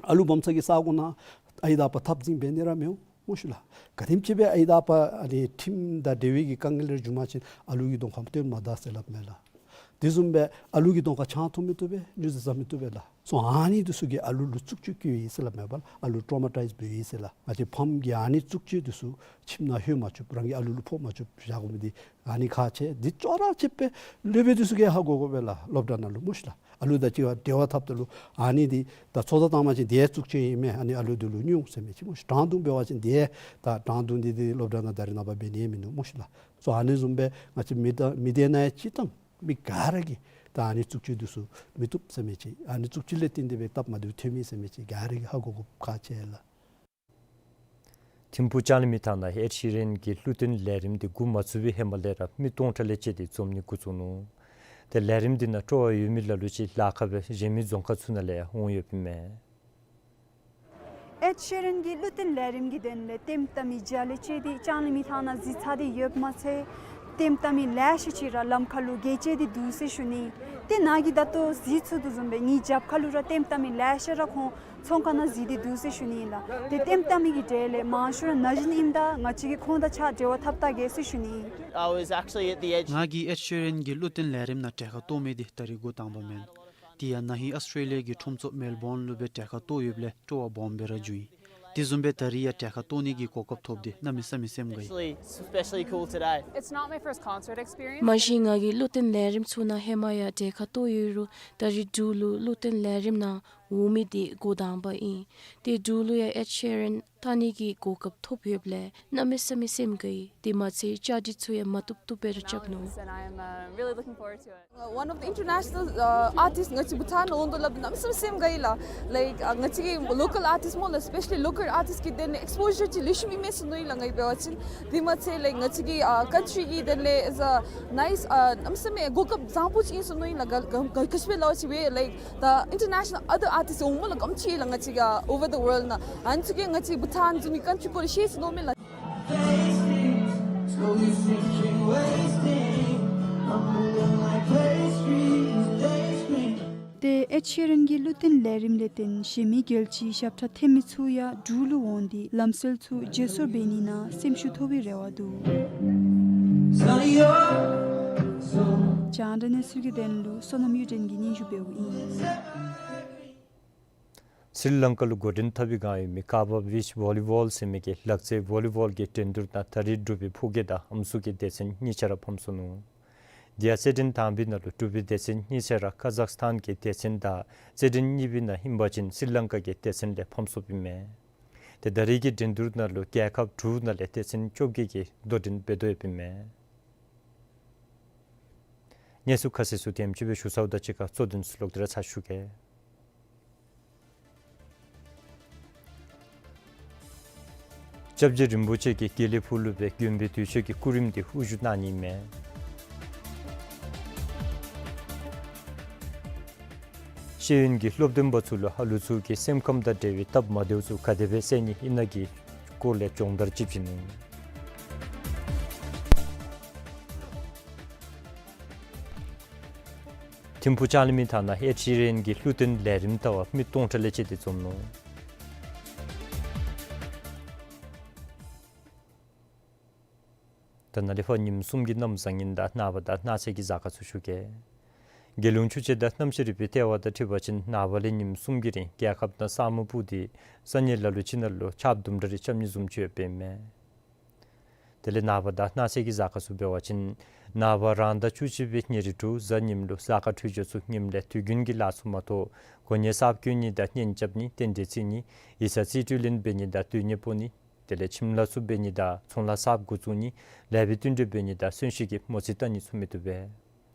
ཨ་ལུ་སྦོམ་ཚ་གི་ས་གོ་ནང་ཨའི་དང་ཨ་པ་འཐབ་འཛིང་འབད་ནི་ར་མི་འོང་སྨོ་ཤིག་ལགས། ག་དེམ་ཅིག་སྦེ་ཨའི་དང་ཨ་པ་ཨ་ནི་ཁྲིམས་དང་འབྲེལ་བའི་གི་དཀའ་ངལ་རེ་བྱུང་པ་ཅིན་ཨ་ལུ་གིས་གདོང་ཁར་སྟོན་མ་ད་ཟེར་སླབ་མས་ལགས། དེ་བཟུམ་སྦེ་ཨ་ལུ་གི་གདོང་ཁར་ཆང་འཐུང་མི་བཏུབ་པས། སྨྱོ་རྫས་ཟ་མི་བཏུབ་པས་ལགས། སོ་ཨ་ནི་འདི་ཚུ་གིས་ཨ་ལུ་ལུ་བཙུགས་བཅོས་བཀོལ་ཡི་ཟེར་སླབ་མས་པ་ལགས། ཨ་ལུ་ཊོ་མ་ཊའིཛ་འབད་ཡི་ཟེར་ལགས། ང་བཅས་ཕམ་གྱིས་ཨ་ནི་བཙུགས་བཅོས་འདི་ཚུ་ཁྱིམ་ནང་ལྷོད་མ་བཅུག། རང་གི་ཨ་ལུ་ལུ་ཕོག་མ་བཅུག། བཞག་དགོ་མི་འདི་ཨ་ནི་ཁག་ཆེ། འདི་ཅོག་ར་གཅིག་སྦེ་སློབ་དཔོན་འདི་ཚུ་གིས་ཧ་གོ་དགོ་པས་ལགས། སློབ་གྲྭ་ནང་ལུ་སྨོ་ཤིག་ལགས། ཨ་ལུ་དང་གཅིག་ཁར་འབྲེལ་བ་འཐབ་ད་ལུ་ཨ་ནི་འདི་ད་ཚོགས་བསགས་བཏང་པ་ཅིན་དེ་བཙུགས་བཅོས་ཨིན་མས། ཨ་ནི་ཨ་ལུ་འདི་ལུ་སྨྱོ་ཟེར་མི་ཅིག་སྨོ་ཤིག། དྲང་བརྡུང་འབད་བ་ཅིན་དེ་ད་དྲང་བརྡུང་འདི་འདི་སློབ་གྲྭ་ནང་ད་རེས་ནངས་པ་འབད་ནི་མིན་འདུག་སྨོ་ཤིག་ལགས། སོ་ཨ་ནི་བཟུམ་སྦེ་ང་བཅས་མི་ད་མི་སྡེ་ནང་ཡང་སྤྱིར་བཏང་མི་ག་ར་གིས་ད་ཨ་ནི་བཙུགས་བཅོས་འདི་ཚུ་མི་བཏུབ་ཟེར་མི་ཅིག། ཨ་ནི་བཙུགས་བཅོས་ལས་བརྟེན་ཏེ་སྦེ་སྟབས་མ་བདེཝ་ཐོན་མི་ཟེར་མི་ཅིག་ག་ར་གིས་ཧ་གོ་དགོཔ་ཁག་ཆེ་ལགས། ཐིམ་ཕུག་ལྕང་གླིང་མི་ཐང་ནང་ཨེཌ་ཤི་རན་གྱི་ལུ་བསྟན་ལས་རིམ་འདི་འགོ་མ་བཙུགས་པའི་ཧེ་མ་ལས་ར་མི་སྟོང་ཕྲག་ལས་བཅད་དེ་འཛོམས་ནི་འགོ་བཙུགས་ནུག། ཏེ་ལས་རིམ་འདི་ནང་སྤྲོ་བ་ཡོད་མི་ལ་ལུ་ཅིག་ལཱ་ཁག་སྦེ་གཞན་མི་རྫོང་ཁག་ཚུ་ནང་ལས་ཡང་འོང་ཡོདཔ་ཨིན་མས། ཨེཌ་ཤི་རན་གྱི་ལུ་བསྟན་ལས་རིམ་གྱི་དོན་ལས་ལྟདམོ་བལྟ་མི་བརྒྱ་ལས་བཅད་དེ་ལྕང་གླིང་མི་ཐང་ནང་གཟིགས་ཚར་ཏེ་ཡོདཔ་མ་ཚད་ལྟདམོ་བལྟ་མི་ལེ་ཤ་ཅིག་ར་ལམ་ཁ་ལུ་བརྒལ་བཅད་དེ་འདུག་ཟེར་ཞུ་ནི། ཏེ་ནཱ་གིས་ད་ལྟོ་གཟིགས་ཚུགས་དོ་བཟུམ་སྦེ་ངེའི་རྒྱབ་ཁ་ལུ་ར་ལྟདམོ་བལྟ་མི་ལེ་ཤ་ར་ཁོང་ཚོང་ཁང་ནང་གཟིགས་ཏེ་འདུག་ཟེར་ཞུ་ནི་ཨིན་ལགས། ཏེ་ལྟདམོ་བལྟ་མི་གི་གྲས་ལས་མང་ཤོས་ར་ན་གཞོན་ཨིནམ་ད་ང་བཅས་ཀྱིས་ཁོང་དང་གཅིག་ཁར་འབྲེལ་བ་འཐབ་བལྟ་གེ་ཟེར་ཞུ་ནི་ཨིན། I was actually at the edge. ང་གིས་ཨེཌ་ཤི་རན་གྱི་ལུ་བསྟན་ལས་རིམ་ནང་གྲལ་ཁར་གཏོགས་མི་འདི་ད་རིས་འགོ་དང་པ་མེན། དེ་ཡང་ན་ཧིང་ཨོསི་ཊྲེ་ལི་ཡ་གི་ཁྲོམ་ཚོགས་མེལ་བོན་ལུ་སྦེ་གྲལ་ཁར་གཏོགས་ཡོདཔ་ལས་སྤྲོ་བ་སྦོམ་སྦེ་ར་བྱུང་ཡི། དེ་བཟུམ་སྦེ་ད་རིས་ཡང་གྲལ་ཁར་གཏོགས་ནི་གི་གོ་སྐབས་ཐོབ་སྟེ་གནམ་མེད་ས་མེད་སེམས་དགའ་ཡི། Especially, especially cool today. It's not my first concert experience. མ་གཞི་ང་གིས་ལུ་བསྟན་ལས་རིམ་ཚུ་ནང་ཧེ་མ་ཡང་གྲལ་ཁར་གཏོགས་ཡོད་རུང་ད་རིས་འབྲུག་ལུ་ལུ་བསྟན་ལས་རིམ་ནང་འོང་མི་འདི་འགོ་དང་པ་ཨིན། ཏེ་འབྲུག་ལུ་ཡང་ཨེཌ་ཤི་རན་བལྟ་ནི་གི་གོ་སྐབས་ཐོབ་ཡོདཔ་ལས་གནམ་མེད་ས་མེད་སེམས་དགའ་ཡི། དེ་མ་ཚད་བཅའ་སྒྲིག་ཚུ་ཡང་མ་བཏུབ་བཏུབ་སྦེ་ར་རྐྱབ་ནུག། And I'm, uh, really looking forward to it. One of the international, uh, artists ང་བཅས་བྷུ་ཊཱན་ནང་འོང་དོ་སླབ་སྟེ་གནམ་མེད་ས་མེད་སེམས་དགའ་ཡི་ལགས། Like, uh, ང་བཅས་ཀྱི་local artist སྨོ་ལགས། Especially local artist གི་དོན་ལས་ཨེགསི་པོ་ཞར་ཅིག་ལེགས་ཤོམ་ཨིན་མས་ཟེར་མནོ་ཡི་ལགས་ངེ་འབད་བ་ཅིན། དེ་མ་ཚད་like ང་བཅས་ཀྱི་ཨ་ཀཱན་ཊི་རི་གི་དོན་ལས་is a nice, uh, གནམ་མེད་ས་མེད་གོ་སྐབས་བཟང་པོ་ཅིག་ཨིན་ཟེར་མནོ་ཡི་ལགས། ག་ག་ག་ཅི་སྦེ་སླབ་པ་ཅིན་ཝེ་like the international other artists འོངམ་ལས་དཀོན་ཅིག་ལགས། ང་བཅས་ཀྱི་ཨ་over the world ནང་ཨ་ནི་ཚུ་གིས་ང་བཅས་བྷུ་ཊཱན་བཟུམ་མའི་ཀཱན་ཊི་རི་སྐོར་ལས་ཤེས་ཟེར་མནོཝ་མས་ལགས། ཏེ་ཨེཌ་ཤི་རན་གྱི་ལུ་བསྟན་ལས་རིམ་ལས་བརྟེན་གཞན་མི་རྒྱལ་སྤྱིའི་ཞབས་ཁྲ་འཐེན་མི་ཚུ་ཡང་འབྲུག་ལུ་འོང་སྟེ་ལམ་སྲོལ་ཚུ་བརྗེ་སོར་འབད་ནི་ནང་སེམས་ཤུགས་ཐོབ་པའི་རེ་བ་འདུག། རྒྱང་བསྒྲགས་གནས་ཚུལ་གྱི་དོན་ལུ་བསོད་ནམས་གཡུ་སྒྲོན་གྱིས་སྙན་ཞུ་འབདཝ་ཨིན། སི་རི་ལང་ཀ་ལུ་འགོ་འདྲེན་འཐབ་པའི་བསྒང་ཡོད་མི་ཀ་བ་བིཆ་བོ་ལི་བོལ་ཟེར་མི་གི་ལག་རྩེད་བོ་ལི་བོལ་གྱི་འགྲན་བསྡུར་ནང་ད་རིས་འབྲུག་པའི་ཕོ་སྐྱེས་དང་ཨམ་སྲུ་གི་སྡེ་ཚན་གཉིས་ཆ་ར་ཕམ་སོ་ནུག། དེ་ཡང་རྩེད་འགྲན་དང་པའི་ནང་ལུ་འབྲུག་པའི་སྡེ་ཚན་གཉིས་ཆ་ར་ཀ་ཛག་སི་ཐཱན་གྱི་སྡེ་ཚན་དང་རྩེད་འགྲན་གཉིས་པའི་ནང་ཨིན་པ་ཅིན་སི་རི་ལང་ཀ་གི་སྡེ་ཚན་ལས་ཕམ་སོཔ་ཨིན་མས། ཏེ་ད་རིས་ཀྱི་འགྲན་བསྡུར་ནང་ལུ་རྒྱལ་ཁབ་དྲུག་ནང་ལས་སྡེ་ཚན་བཅོ་བརྒྱད་ཀྱིས་དོ་འགྲན་འབད་དོ་ཡོདཔ་ཨིན་མས། གནས་ཚུལ་ཁ་གསལ་ཚུ་དེམ་ཅིག་སྦེ་ཞུ་ཚརཝ་དང་གཅིག་ཁར་གཙོ་དོན་ཚུ་ལོག་སྟེ་ར་ཚར་ཞུ་གེ། སྐྱབས་རྗེ་རིན་པོ་ཆེ་གིས་དགེ་ལེགས་ཕུག་ལུ་སྦེ་དགོན་པའི་དུས་མཆོད་ཀྱི་སྐུ་རིམ་འདི་དབུ་བཞུགས་གནང་ནི་ཨིན་མས། ཤེས་ཡོན་གྱི་སློབ་སྟོན་པ་ཚུ་ལུ་ཧ་ལུགས་ཚུ་གི་སེམས་ཁམས་དང་འབྲེལ་བའི་སྟབས་མ་བདེཝ་ཚུ་ག་དེ་སྦེ་བསལ་ནི་ཨིན་ན་གི་སྐོར་ལས་སྦྱོང་བརྡར་ཅིག་བྱིན་ནུག། ཐིམ་ཕུག་ལྕང་གླིང་མི་ཐང་ནང་ཨེཌ་ཤི་རན་གྱི་ལུ་བསྟན་ལས་རིམ་ལྟ་བར་མི་སྟོང་ཕྲག་ལས་བཅད་དེ་འཛོམས་ནུག། ད་ནཱ་ལས་ཕར་ཉིནམ་གསུམ་གྱི་གནམ་བཟང་ངན་དང་ནངས་པ་དང་གནངས་ཚེ་གི་གཟའ་སྐར་ཚུ་ཞུ་གེ། རྒྱལ་ཡོངས་ཆུ་དཔྱད་དང་གནམ་གཤིས་རིག་པའི་ལྟེ་བ་དང་འཁྲིལ་བ་ཅིན་ནངས་པ་ལས་ཉིནམ་གསུམ་གྱི་རིང་རྒྱལ་ཁབ་ནང་ས་སྨུག་སྤུབས་ཏེ་ས་གནས་ལ་ལུ་ཅིག་ནང་ལུ་ཆརཔ་དུམ་གྲ་རེ་རྐྱབ་ནི་བཟུམ་ཅིག་ཡོདཔ་ཨིན་མས། དེ་ལས་ནངས་པ་དང་གནངས་ཚེ་གི་གཟའ་སྐར་ཚུ་འབད་བ་ཅིན་ནངས་པ་རང་ཟླ་བཅུ་གཅིག་པའི་ཉེར་དྲུག་གཟའ་ཉིམ་ལུ་གཟའ་སྐར་འཕྲོད་སྦྱོར་ཚུ་ཉིམ་ལས་དུས་རྒྱུན་གྱི་ལཱ་ཚུ་མ་གཏོགས་གོ་གནས་གསརཔ་བསྐོ་ནི་དང་གཉེན་རྐྱབ་ནི་རྟེན་འབྲེལ་བརྩི་ནི་ཡིག་ཚང་རྩིས་སྤྲོད་ལེན་འབད་ནི་དང་སྡོད་གནས་སྤོ་ནི་དེ་ལས་ཁྱིམ་ལཱ་ཚུ་འབད་ནི་དང་ཚོང་ལཱ་གསརཔ་འགོ་བཙུགས་ནི་ལེགས་པའི་བསྟུན་གྲོས་འབད་ནི་དང་གསོན་གཤིན་གྱི་མོ་རྩིས་བལྟ་ནི་ཚུ་མི་བཏུབ་པས།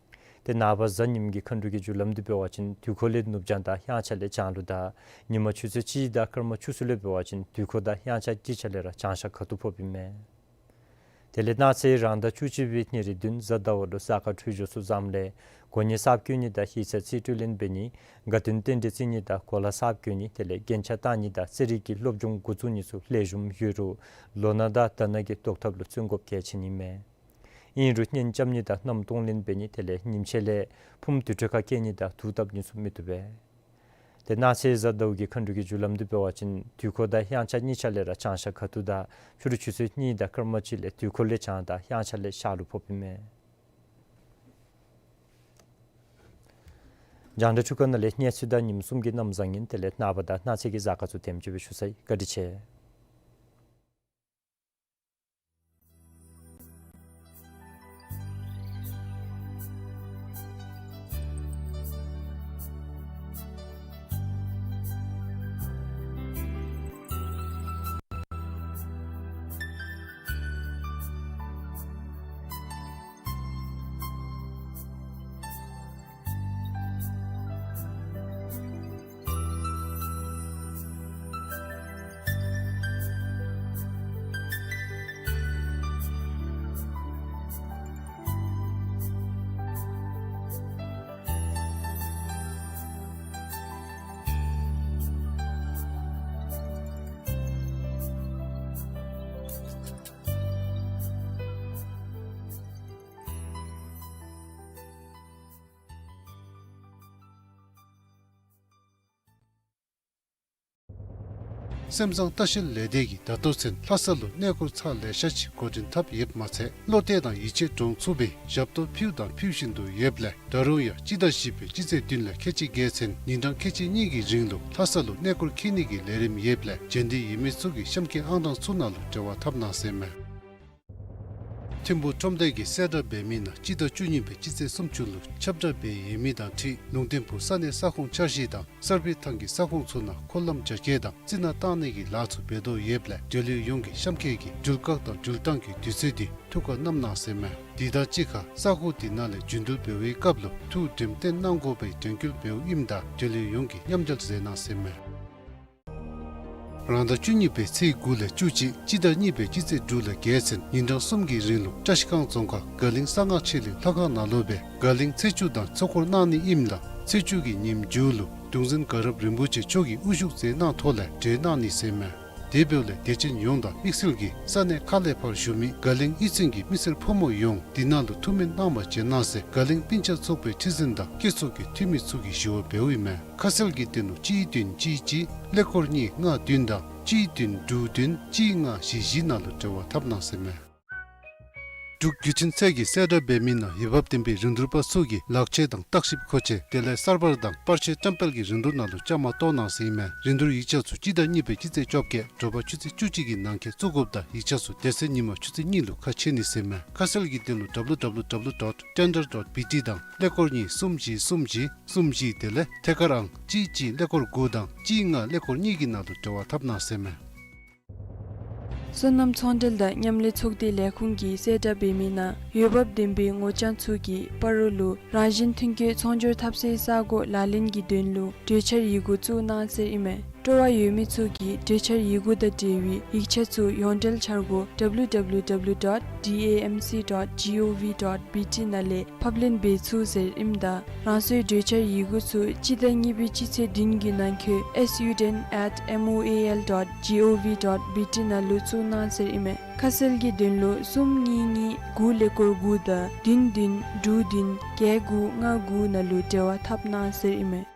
ཏེ་ནངས་པ་གཟའ་ཉིམ་གྱི་མཁའ་འགྲོ་གི་རྒྱུ་ལམ་འདི་འབད་བ་ཅིན་དུས་འཁོར་ལས་ནུབ་བྱང་དང་དབྱངས་འཆར་ལས་བྱང་ལུ་དང་ཉིན་མ་ཆུ་ཚོད་གཅིག་དང་སྐར་མ་བཅུ་གསུམ་ལས་འབད་བ་ཅིན་དུས་འཁོར་དང་དབྱངས་འཆར་གཅིག་ཆ་ལས་ར་བྱང་ཤར་ཁ་ཐུག་ཕོགཔ་ཨིན་མས། དེ་ལས་གནངས་ཚེ་རང་ཟླ་བཅུ་གཅིག་པའི་ཉེར་བདུན་གཟའ་ཟླ་བ་ལུ་གཟའ་སྐར་འཕྲོད་སྦྱོར་ཚུ་བཟངམ་ལས་གོ་གནས་གསརཔ་བསྐོ་ནི་དང་ཡིག་ཚང་རྩིས་སྤྲོད་ལེན་འབད་ནི་དགའ་སྟོན་རྟེན་འབྲེལ་བརྩི་ནི་དང་གོ་ལ་གསརཔ་གྱོན་ནི་དེ་ལས་རྒྱན་ཆ་བཏགས་ནི་དང་རྩེད་རིགས་ཀྱི་སློབ་སྦྱོང་འགོ་བཙུགས་ནི་ཚུ་ལེགས་ཤོམ་ཡོད་རུང་ལོ་ན་དང་ཟླ་ན་གི་བཟློག་ཐབས་ལུ་བརྩོན་དགོཔ་གལ་ཆེ་ནི་མས། ཨིན་རུང་གཉེན་རྐྱབ་ནི་དང་མནའམ་གཏོང་ལེན་འབད་ནི་དེ་ལས་ཉིམ་ཕྱེད་ལས་ཕུངམ་དུར་ཁྲོད་ཁར་བསྐྱལ་ནི་དང་དུག་བཏབ་ནི་ཚུ་མི་བཏུབ་པས། ཏེ་གནངས་ཚེ་གཟའ་ཟླཝ་གི་མཁའ་འགྲོ་གི་རྒྱུ་ལམ་འདི་འབད་བ་ཅིན་དུས་འཁོར་དང་དབྱངས་འཆར་གཉིས་ཆ་ལས་ར་བྱང་ཤར་ཁ་ཐུག་དང་ཕྱི་རུ་ཆུ་ཚོད་གཉིས་དང་སྐར་མ་གཅིག་ལས་དུས་འཁོར་ལས་བྱང་དང་དབྱངས་འཆར་ལས་ཤར་ལུ་ཕོགཔ་ཨིན་མས། རྒྱང་བསྒྲགས་འཕྲུལ་ཁང་ནང་ལས་གནས་ཚུལ་དང་ཉིནམ་གསུམ་གྱི་གནམ་བཟང་ངན་དེ་ལས་ནངས་པ་དང་གནངས་ཚེ་གི་གཟའ་སྐར་ཚུ་དེམ་ཅིག་སྦེ་ཞུ་ཚར་ཡི། བཀའ་དྲིན་ཆེ། སེམས་བཟང་ལྟ་བཤལ་ལས་སྡེ་གིས་ད་ལྟོ་ཚུན་ལྷ་ས་ལུ་གནས་སྐོར་ཚར་ལེ་ཤ་ཅིག་འགོ་འདྲེན་འཐབ་ཡོདཔ་མ་ཚད་བློ་གཏད་དང་ཡིད་ཆེས་འདྲོངས་ཚུགས་པའི་ཞབས་ཏོག་ཕུལཝ་དང་ཕུལ་བཞིན་དུ་ཡོདཔ་ལས་ད་རུང་ཡང་སྤྱི་ཟླ་བཞི་པའི་སྤྱི་ཚེས་བདུན་ལས་ཁལ་གཅིག་བརྒལ་ཚུན་ཉིན་གྲངས་ཁལ་གཅིག་གཉིས་ཀྱི་རིང་ལུ་ལྷ་ས་ལུ་གནས་སྐོར་འཁྱིད་ནི་གི་ལས་རིམ་ཡོདཔ་ལས་རྗེས་འདེད་ཡོད་མི་ཚུ་གིས་གཤམ་འཁོད་ཨང་གྲངས་ཚུ་ནང་ལུ་འབྲེལ་བ་འཐབ་གནང་ཟེར་མས། ཐིམ་ཕུག་ཁྲོམ་སྡེ་གིས་གསལ་བསྒྲགས་འབད་མི་ནང་སྤྱི་ཟླ་བཅུ་གཉིས་པའི་སྤྱི་ཚེས་སུམ་ཅུ་ལུ་ཁྱབ་བསྒྲགས་འབད་ཡོད་མི་དང་འཁྲིལ་ལུང་བསྟན་ཕུག་ས་གནས་ས་ཁོངས་འཆར་གཞི་དང་གསར་སྤེལ་ཐང་གི་ས་ཁོངས་ཚུ་ནང་འཁོར་ལམ་རྒྱ་སྐྱེད་དང་རྩི་ནག་བཏང་ནི་གི་ལཱ་ཚུ་འབད་དོ་ཡོདཔ་ལས་འབྲེལ་ཡོད་ཡོངས་ཀྱིས་གཤམ་འཁོད་ཀྱི་འགྲུལ་བཀག་དང་འགྲུལ་བཏང་གི་དུས་ཚོད་འདི་ཐུགས་ཁར་བསྣམ་གནང་ཟེར་མས། དེ་དང་གཅིག་ཁར་ས་ཁོངས་དེ་ནང་ལས་རྒྱུན་འགྲུལ་འབད་བའི་སྐབས་ལུ་ཐུགས་འགྲེམས་སྟོན་གནང་དགོ་པའི་དྲན་སྐུལ་འབདཝ་ཨིནམ་ད་འབྲེལ་ཡོད་ཡོངས་ཀྱིས་མཉམ་འབྲེལ་མཛད་གནང་ཟེར་མས། རང་ཟླ་བཅུ་གཉིས་པའི་ཚེས་དགུ་ལས་བཅུ་གཅིག་སྤྱི་ཟླ་གཉིས་པའི་སྤྱི་ཚེས་དྲུག་ལས་བརྒལ་ཚུན་ཉིན་གྲངས་གསུམ་གྱི་རིང་ལུ་བཀྲ་ཤིས་སྒང་རྫོང་ཁག་དགའ་གླིང་གསང་སྔགས་ཆོས་གླིང་ལྷ་ཁང་ནང་ལུ་སྦེ་དགའ་གླིང་ཚེས་བཅུ་དང་ཚོགས་འཁོར་གནང་ནི་ཨིནམ་ད་ཚེས་བཅུ་གི་ཉིནམ་མཇུག་ལུ་གདུང་འཛིན་དགའ་རབ་རིན་པོ་ཆེ་མཆོག་གིས་དབུ་བཞུགས་མཛད་གནང་ཐོག་ལས་གྲོལ་གནང་ནི་ཟེར་མས། དེ་འབདཝ་ལས་དད་ཅན་ཡོངས་དང་དམིགས་བསལ་གྱིས་ས་གནས་ཁག་ལས་ཕར་བཞུགས་མི་དགའ་གླིང་གཡུས་ཚན་གྱི་མི་སེར་ཕོ་མོ་ཡོངས་དེ་ནང་ལུ་ཐུགས་སྨོན་གནང་བར་བྱོན་གནང་ཟེར་དགའ་གླིང་སྤུན་ཆ་ཚོགས་པའི་ཁྲི་འཛིན་དང་སྐྱེས་ཚོགས་ཀྱི་འཐུས་མི་ཚུ་གིས་ཞུ་བ་འབདཝ་ཨིན་མས། ཁ་གསལ་གྱི་དོན་ལུ་གཅིག་བདུན་གཅིག་གཅིག་ཀླད་ཀོར་གཉིས་ལྔ་བདུན་དང་གཅིག་བདུན་དྲུག་བདུན་གཅིག་ལྔ་བཞི་བཞི་ནང་ལུ་འབྲེལ་བ་འཐབ་གནང་ཟེར་མས། འབྲུག་བརྒྱུད་འཕྲིན་ཚད་ཀྱིས་གསལ་བསྒྲགས་འབད་མི་ནང་འོས་འབབ་ལྡན་པའི་རིན་བསྡུར་པ་ཚུ་གིས་ལག་ཆས་དང་བརྟག་ཞིབ་མཁོ་ཆས་དེ་ལས་གསར་པར་དང་པར་ཆས་བཀྲམ་སྤེལ་གྱི་རིན་བསྡུར་ནང་ལུ་བཅའ་མར་གཏོགས་གནང་ཟེར་ཨིན་མས། རིན་བསྡུར་ཡིག་ཆ་ཚུ་སྤྱི་ཟླ་གཉིས་པའི་སྤྱི་ཚེས་བཅོ་བརྒྱད་དྲོ་པ་ཆུ་ཚོད་བཅུ་གཅིག་གི་ནང་འཁོད་བཙུགས་དགོཔ་དང་ཡིག་ཆ་ཚུ་དེ་ཚེ་ཉིན་མ་ཆུ་ཚོད་གཉིས་ལུ་ཁ་ཕྱེ་ནི་ཟེར་ཨིན་མས། ཁ་གསལ་གྱི་དོན་ལུ་W W W dot tender dot B T དང་ཀླད་ཀོར་གཉིས་གསུམ་བཞི་གསུམ་བཞི་གསུམ་བཞི་དེ་ལས་ཐད་ཀར་ཨང་གཅིག་གཅིག་ཀླད་ཀོར་དགུ་དང་གཅིག་ལྔ་ཀླད་ཀོར་གཉིས་ཀྱི་ནང་ལུ་འབྲེལ་བ་འཐབ་གནང་ཟེར་ཨིན་མས། སོ་ནམ་ཚོང་འབྲེལ་དང་མཉམ་ལས་ཚོགས་སྡེ་ལས་ཁུངས་ཀྱིས་གསལ་བསྒྲགས་འབད་མི་ནང་འོས་འབབ་ལྡན་པའི་ངོ་རྐྱང་ཚུ་གིས་སྤ་རོ་ལུ་རང་བཞིན་ཐོན་སྐྱེད་ཚོང་སྒྱུར་འཐབ་སའི་ས་སྒོ་ལག་ལེན་གྱི་དོན་ལུ་གྲོས་འཆར་ཡི་གུ་བཙུགས་གནང་ཟེར་ཨིན་མས། སྤྲོ་བ་ཡོད་མི་ཚུ་གིས་གྲོས་འཆར་ཡི་གུ་དང་འབྲེལ་བའི་ཡིག་ཆ་ཚུ་ཡོངས་འབྲེལ་འཆར་སྒོ་W W W dot D A M C dot G O V dot B T ནང་ལས་ཕབ་ལེན་འབད་ཚུགས་ཟེར་ཨིནམ་ད་རང་སོའི་གྲོས་འཆར་ཡི་གུ་ཚུ་སྤྱི་ཟླ་གཉིས་པའི་སྤྱི་ཚེས་བདུན་གྱི་ནང་འཁོད S U ten at M O A L dot G O V dot B T ནང་ལུ་བཙུགས་གནང་ཟེར་ཨིན་མས། ཁ་གསལ་གྱི་དོན་ལུ་གསུམ་གཉིས་གཉིས་དགུ་ཀླད་ཀོར་དགུ་དང་བདུན་བདུན་དྲུག་བདུན་བརྒྱད་དགུ་ལྔ་དགུ་ནང་ལུ་འབྲེལ་བ་འཐབ་གནང་ཟེར་ཨིན་མས།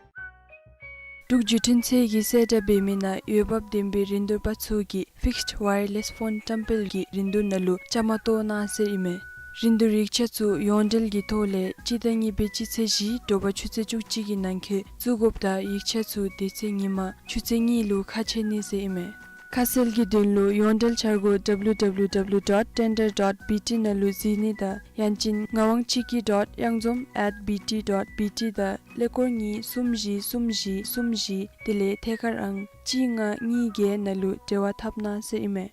འབྲུག་བརྒྱུད་འཕྲིན་ཚད་ཀྱིས་གསལ་བསྒྲགས་འབད་མི་ནང་འོས་འབབ་ལྡན་པའི་རིན་བསྡུར་པ་ཚུ་གིས་Fixed Wireless Phone བཀྲམ་སྤེལ་གྱི་རིན་བསྡུར་ནང་ལུ་བཅའ་མར་གཏོགས་གནང་ཟེར་ཨིན་མས། རིན་བསྡུར་ཡིག་ཆ་ཚུ་ཡོངས་འབྲེལ་གྱི་ཐོག་ལས་སྤྱི་ཟླ་གཉིས་པའི་སྤྱི་ཚེས་བཞི་དྲོ་པ་ཆུ་ཚོད་བཅུ་གཅིག་གི་ནང་འཁོད་བཙུགས་དགོཔ་དང་ཡིག་ཆ་ཚུ་དེ་ཚེ་ཉིན་མ་ཆུ་ཚོད་གཉིས་ལུ་ཁ་ཕྱེ་ནི་ཟེར་ཨིན་མས། ཁ་གསལ་གྱི་དོན་ལུ་ཡོངས་འབྲེལ་འཆར་སྒོ་W W W dot tender dot B T ནང་ལུ་གཟིགས་ནི་དང་ཡང་ཅིན་ངག་དབང་ཆོས་སྐྱིད་dot གཡང་འཛོམས་at B T dot B T དང་ཀླད་ཀོར་གཉིས་གསུམ་བཞི་གསུམ་བཞི་གསུམ་བཞི་དེ་ལས་ཐད་ཀར་ཨང་གཅིག་ལྔ་གཉིས་བརྒྱད་ནང་ལུ་འབྲེལ་བ་འཐབ་གནང་ཟེར་ཨིན་མས།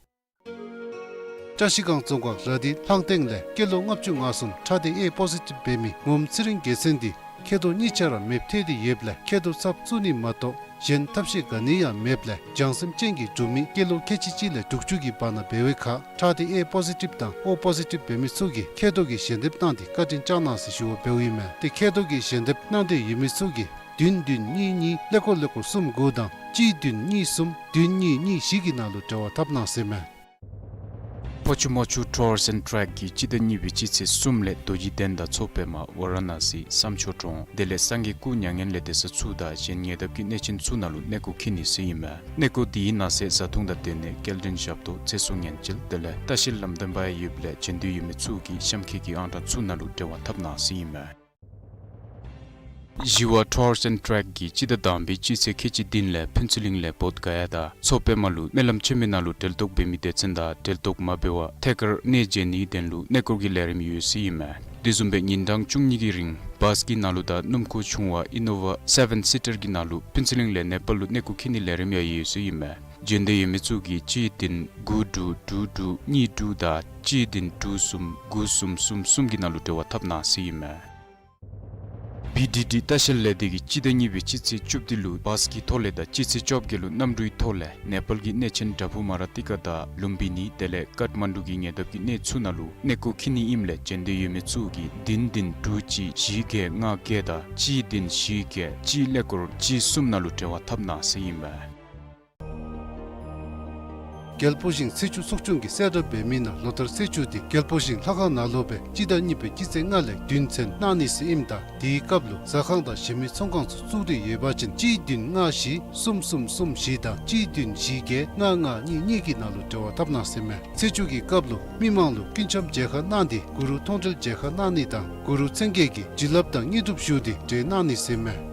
བཀྲ་ཤིས་སྒང་རྫོང་ཁག་ར་དྷི་ལྷང་སྟེང་ལས་སྐྱེས་ལོ་ལྔ་བཅུ་ང་གསུམ་ཁྲག་སྡེ་A positive འབད་མི་ངོམ་ཚེ་རིང་རྒྱལ་མཚན་འདི་མཁལ་རྡོག་གཉིས་ཆ་ར་མེདཔ་ཐལ་ཏེ་ཡོདཔ་ལས་མཁལ་རྡོག་ཚབ་བཙུགས་ནི་མ་གཏོགས་གཞན་ཐབས་ཤེས་ག་ནི་ཡང་མེདཔ་ལས་བྱང་སེམས་ཅན་གྱི་འབྲུག་མི་སྐྱེས་ལོ་ཁལ་གཅིག་གཅིག་ལས་དྲུག་ཅུ་གི་བར་ན་འབད་བའི་ཁར་ཁྲག་སྡེ་A positive དང་O positive འབད་མི་ཚུ་གིས་མཁལ་རྡོག་གི་ཞལ་འདེབས་གནང་སྟེ་བཀའ་དྲིན་བསྐྱང་གནང་ཟེར་ཞུ་བ་འབདཝ་ཨིན་མས། ཏེ་མཁལ་རྡོག་གི་ཞལ་འདེབས་གནང་འདོད་ཡོད་མི་ཚུ་གིས་བདུན་བདུན་གཉིས་གཉིས་ཀླད་ཀོར་ཀླད་ཀོར་གསུམ་དགུ་དང་གཅིག་བདུན་གཉིས་གསུམ་བདུན་གཉིས་གཉིས་བཞི་གི་ནང་ལུ་འབྲེལ་བ་འཐབ་གནང་ཟེར་མས། ཕོ་ཆུ་མོ་ཆུ་Tours and Trek གིས་སྤྱི་ཟླ་གཉིས་པའི་སྤྱི་ཚེས་གསུམ་ལས་རྡོ་རྗེ་གདན་དང་མཚོ་པདྨ་ཝ་ར་ཎ་སི་བསམ་མཆོག་གྲོང་དེ་ལས་སངས་རྒྱས་སྐུ་མྱ་ངན་ལས་འདས་ས་ཚུ་དང་གཞན་ཉེ་འདབས་ཀྱི་གནས་ཆེན་ཚུ་ནང་ལུ་གནས་སྐོར་འཁྱིད་ནི་ཟེར་ཨིན་མས། གནས་སྐོར་འདི་ནང་གསེས་བཟའ་འཐུང་དང་སྡོད་གནས་སྐྱེལ་འདྲེན་ཞབས་ཏོག་ཚེ་སྲོག་ཉེན་བཅོལ་དེ་ལས་ལྟ་བཤལ་ལམ་སྟོན་པ་ཡང་ཡོདཔ་ལས་བྱོན་འདོད་ཡོད་མི་ཚུ་གིས་གཤམ་འཁོད་ཀྱི་ཨང་གྲངས་ཚུ་ནང་ལུ་འབྲེལ་བ་འཐབ་གནང་ཟེར་ཨིན་མས། ཞི་བ་Tours and Trek གིས་སྤྱི་ཟླ་དང་པའི་སྤྱི་ཚེས་ཁལ་གཅིག་བདུན་ལས་ཕུན་ཚོགས་གླིང་ལས་བོདྷ་ག་ཡ་དང་མཚོ་པདྨ་ལུ་སྨོན་ལམ་ཆེན་མོའི་ནང་ལུ་གྲལ་གཏོགས་འབད་མི་སྡེ་ཚན་དང་གྲལ་གཏོགས་མ་འབད་བར་ཐད་ཀར་གནས་མཇལ་ནིའི་དོན་ལུ་གནས་སྐོར་གྱི་ལས་རིམ་ཡོད་ཟེར་ཨིན་མས། དེ་བཟུམ་སྦེ་ཉིན་གྲངས་བཅུ་གཉིས་ཀྱི་རིང་བཱས་ཀྱི་ནང་ལུ་དང་སྣུམ་འཁོར་ཆུང་བ་ཨི་ནོ་ཝ་སེ་བེན་སི་ཊར་གྱི་ནང་ལུ་ཕུན་ཚོགས་གླིང་ལས་ནེ་པཱལ་ལུ་གནས་སྐོར་འཁྱིད་ནིའི་ལས་རིམ་ཡང་ཡོད་ཟེར་ཨིན་མས། འབྱོན་འདོད་ཡོད་མི་ཚུ་གིས་གཅིག་བདུན་དགུ་དྲུག་དྲུག་དྲུག་གཉིས་དྲུག་དང་གཅིག་བདུན་དྲུག་གསུམ་དགུ་གསུམ་གསུམ་གསུམ་གྱི་ནང་ལུ་འབྲེལ་བ་འཐབ་གནང་ཟེར་ཨིན་མས། བི་ཌི་ཌི་ལྟ་བཤལ་ལས་སྡེ་གིས་སྤྱི་ཟླ་གཉིས་པའི་སྤྱི་ཚེས་བཅུ་བདུན་ལུ་བཱས་ཀྱི་ཐོག་ལས་དང་སྤྱི་ཚེས་བཅོ་བརྒྱད་ལུ་གནམ་གྲུའི་ཐོག་ལས་ནེ་པཱལ་གྱི་གནས་ཆེན་བྲག་ཕུག་མ་ར་ཏི་ཀ་དང་ལུམ་བི་ནི་དེ་ལས་ཀཱཐ་མན་ཌུ་གི་ཉེ་འདབས་ཀྱི་གནས་ཚུ་ནང་ལུ་གནས་སྐོར་འཁྱིད་ནི་ཨིནམ་ལས་འབྱོན་འདོད་ཡོད་མི་ཚུ་གིས་བདུན་བདུན་དྲུག་གཅིག་བཞི་བརྒྱད་ལྔ་བརྒྱད་དང་གཅིག་བདུན་བཞི་བརྒྱད་གཅིག་ཀླད་ཀོར་གཅིག་གསུམ་ནང་ལུ་འབྲེལ་བ་འཐབ་གནང་ཟེར་ཨིན་མས། རྒྱལ་པོ་ཞིང་ཚེས་བཅུ་ཚོགས་ཆུང་གིས་གསལ་བསྒྲགས་འབད་མི་ནང་ལོ་ལྟར་ཚེས་བཅུ་དེ་རྒྱལ་པོ་ཞིང་ལྷ་ཁང་ནང་ལུ་སྦེ་སྤྱི་ཟླ་གཉིས་པའི་སྤྱི་ཚེས་ལྔ་ལས་བདུན་ཚུན་གནང་ནི་ཟེར་ཨིནམ་ད་དེའི་སྐབས་ལུ་ཟ་ཁང་དང་གཞན་མི་ཚོང་ཁང་ཚུ་བཙུགས་ཏེ་ཡོད་པ་ཅིན་གཅིག་བདུན་ལྔ་བཞི་གསུམ་གསུམ་གསུམ་བཞི་དང་གཅིག་བདུན་བཞི་བརྒྱད་ལྔ་ལྔ་གཉིས་གཉིས་ཀྱི་ནང་ལུ་འབྲེལ་བ་འཐབ་གནང་ཟེར་མས། ཚེས་བཅུ་གི་སྐབས་ལུ་མི་མང་ལུ་ཀུན་འཆམ་མཇལ་ཁ་གནང་སྟེ་གུ་རུ་མཐོང་གྲོལ་མཇལ་ཁ་གནང་ནི་དང་གུ་རུ་མཚན་བརྒྱད་ཀྱི་བྱིན་རླབས་དང་དངོས་གྲུབ་ཞུ་སྟེ་འབྲེལ་གནང་ནི་ཟེར་མས།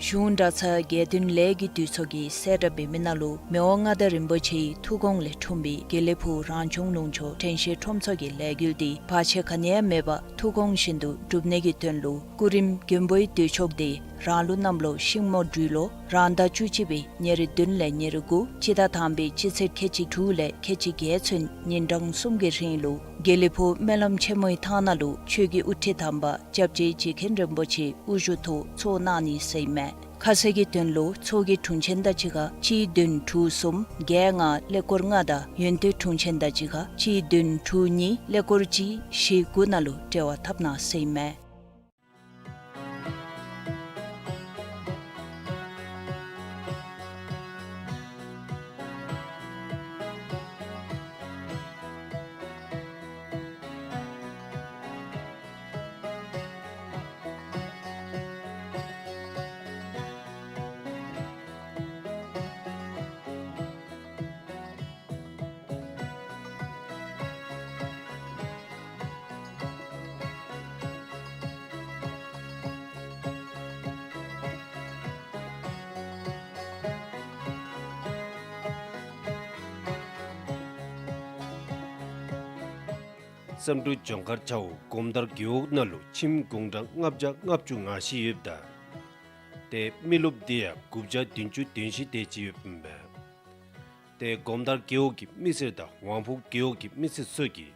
གཞུང་གྲྭ་ཚང་དགེ་འདུན་ལས་ཀྱི་འདུས་ཚོགས་ཀྱིས་གསལ་བསྒྲགས་འབད་མི་ནང་ལུ་མི་དབང་མངའ་བདག་རིན་པོ་ཆེའི་ཐུགས་དགོངས་ལས་འཁྲུངས་པའི་དགེ་ལེགས་ཕུག་རང་བྱུང་ལུང་ཕྱོགས་དྲན་ཤེས་ཁྲོམ་ཚོགས་ཀྱི་ལས་འགུལ་འདི་བར་ཆད་ག་ནི་ཡང་མེད་པར་ཐུགས་དགོངས་བཞིན་དུ་འགྲུབ་ནི་གི་དོན་ལུ་སྐུ་རིམ་མགོན་པོའི་འདུས་ཆོག་འདི་རང་ལུགས་གནམ་ལོ་ཤིང་མོ་སྦྲུལ་ལོ་རང་ཟླ་བཅུ་གཅིག་པའི་ཉེར་བདུན་ལས་ཉེར་དགུ་སྤྱི་ཟླ་དང་པའི་སྤྱི་ཚེས་ཁལ་གཅིག་དྲུག་ལས་ཁལ་གཅིག་བརྒྱད་ཚུན་ཉིན་གྲངས་གསུམ་གྱི་རིང་ལུ་དགེ་ལེགས་ཕུག་སྨོན་ལམ་ཆེན་མོའི་ཐང་ནང་ལུ་ཆོས་ཀྱི་དབུ་ཁྲིད་དམ་པ་སྐྱབས་རྗེ་རྗེ་མཁན་རིན་པོ་ཆེའི་དབུ་བཞུགས་ཐོག་ཚོགས་གནང་ནི་ཟེར་ཨིན་མས། ཁ་གསལ་གྱི་དོན་ལུ་ཚོགས་ཀྱི་དྲུང་ཆེན་དང་གཅིག་ཁར་གཅིག་བདུན་དྲུག་གསུམ་བརྒྱད་ལྔ་ཀླད་ཀོར་ལྔ་དང་ཡོན་ཏན་དྲུང་ཆེན་དང་གཅིག་ཁར་གཅིག་བདུན་དྲུག་གཉིས་ཀླད་ཀོར་གཅིག་བཞི་དགུ་ནང་ལུ་འབྲེལ་བ་འཐབ་གནང་ཟེར་ཨིན་མས། བསམ་འགྲུབ་ལྗོངས་མཁར་ཆ་འོག་སྒོམ་དར་རྒེད་འོག་ནང་ལུ་ཁྱིམ་གུང་གྲངས་ལྔ་བརྒྱ་ལྔ་བཅུ་ང་བཞི་ཡོདཔ་ད་ཏེ་མི་རློབས་འདི་ཡང་དགུ་བརྒྱ་བདུན་ཅུ་དོན་བཞི་དེ་ཅིག་ཡོདཔ་ཨིན་པས། ཏེ་སྒོམ་དར་རྒེད་འོག་གི་མི་སེར་དང་ཝང་ཕོ་རྒེད་འོག་གི་མི་སེར་ཚུ་གིས་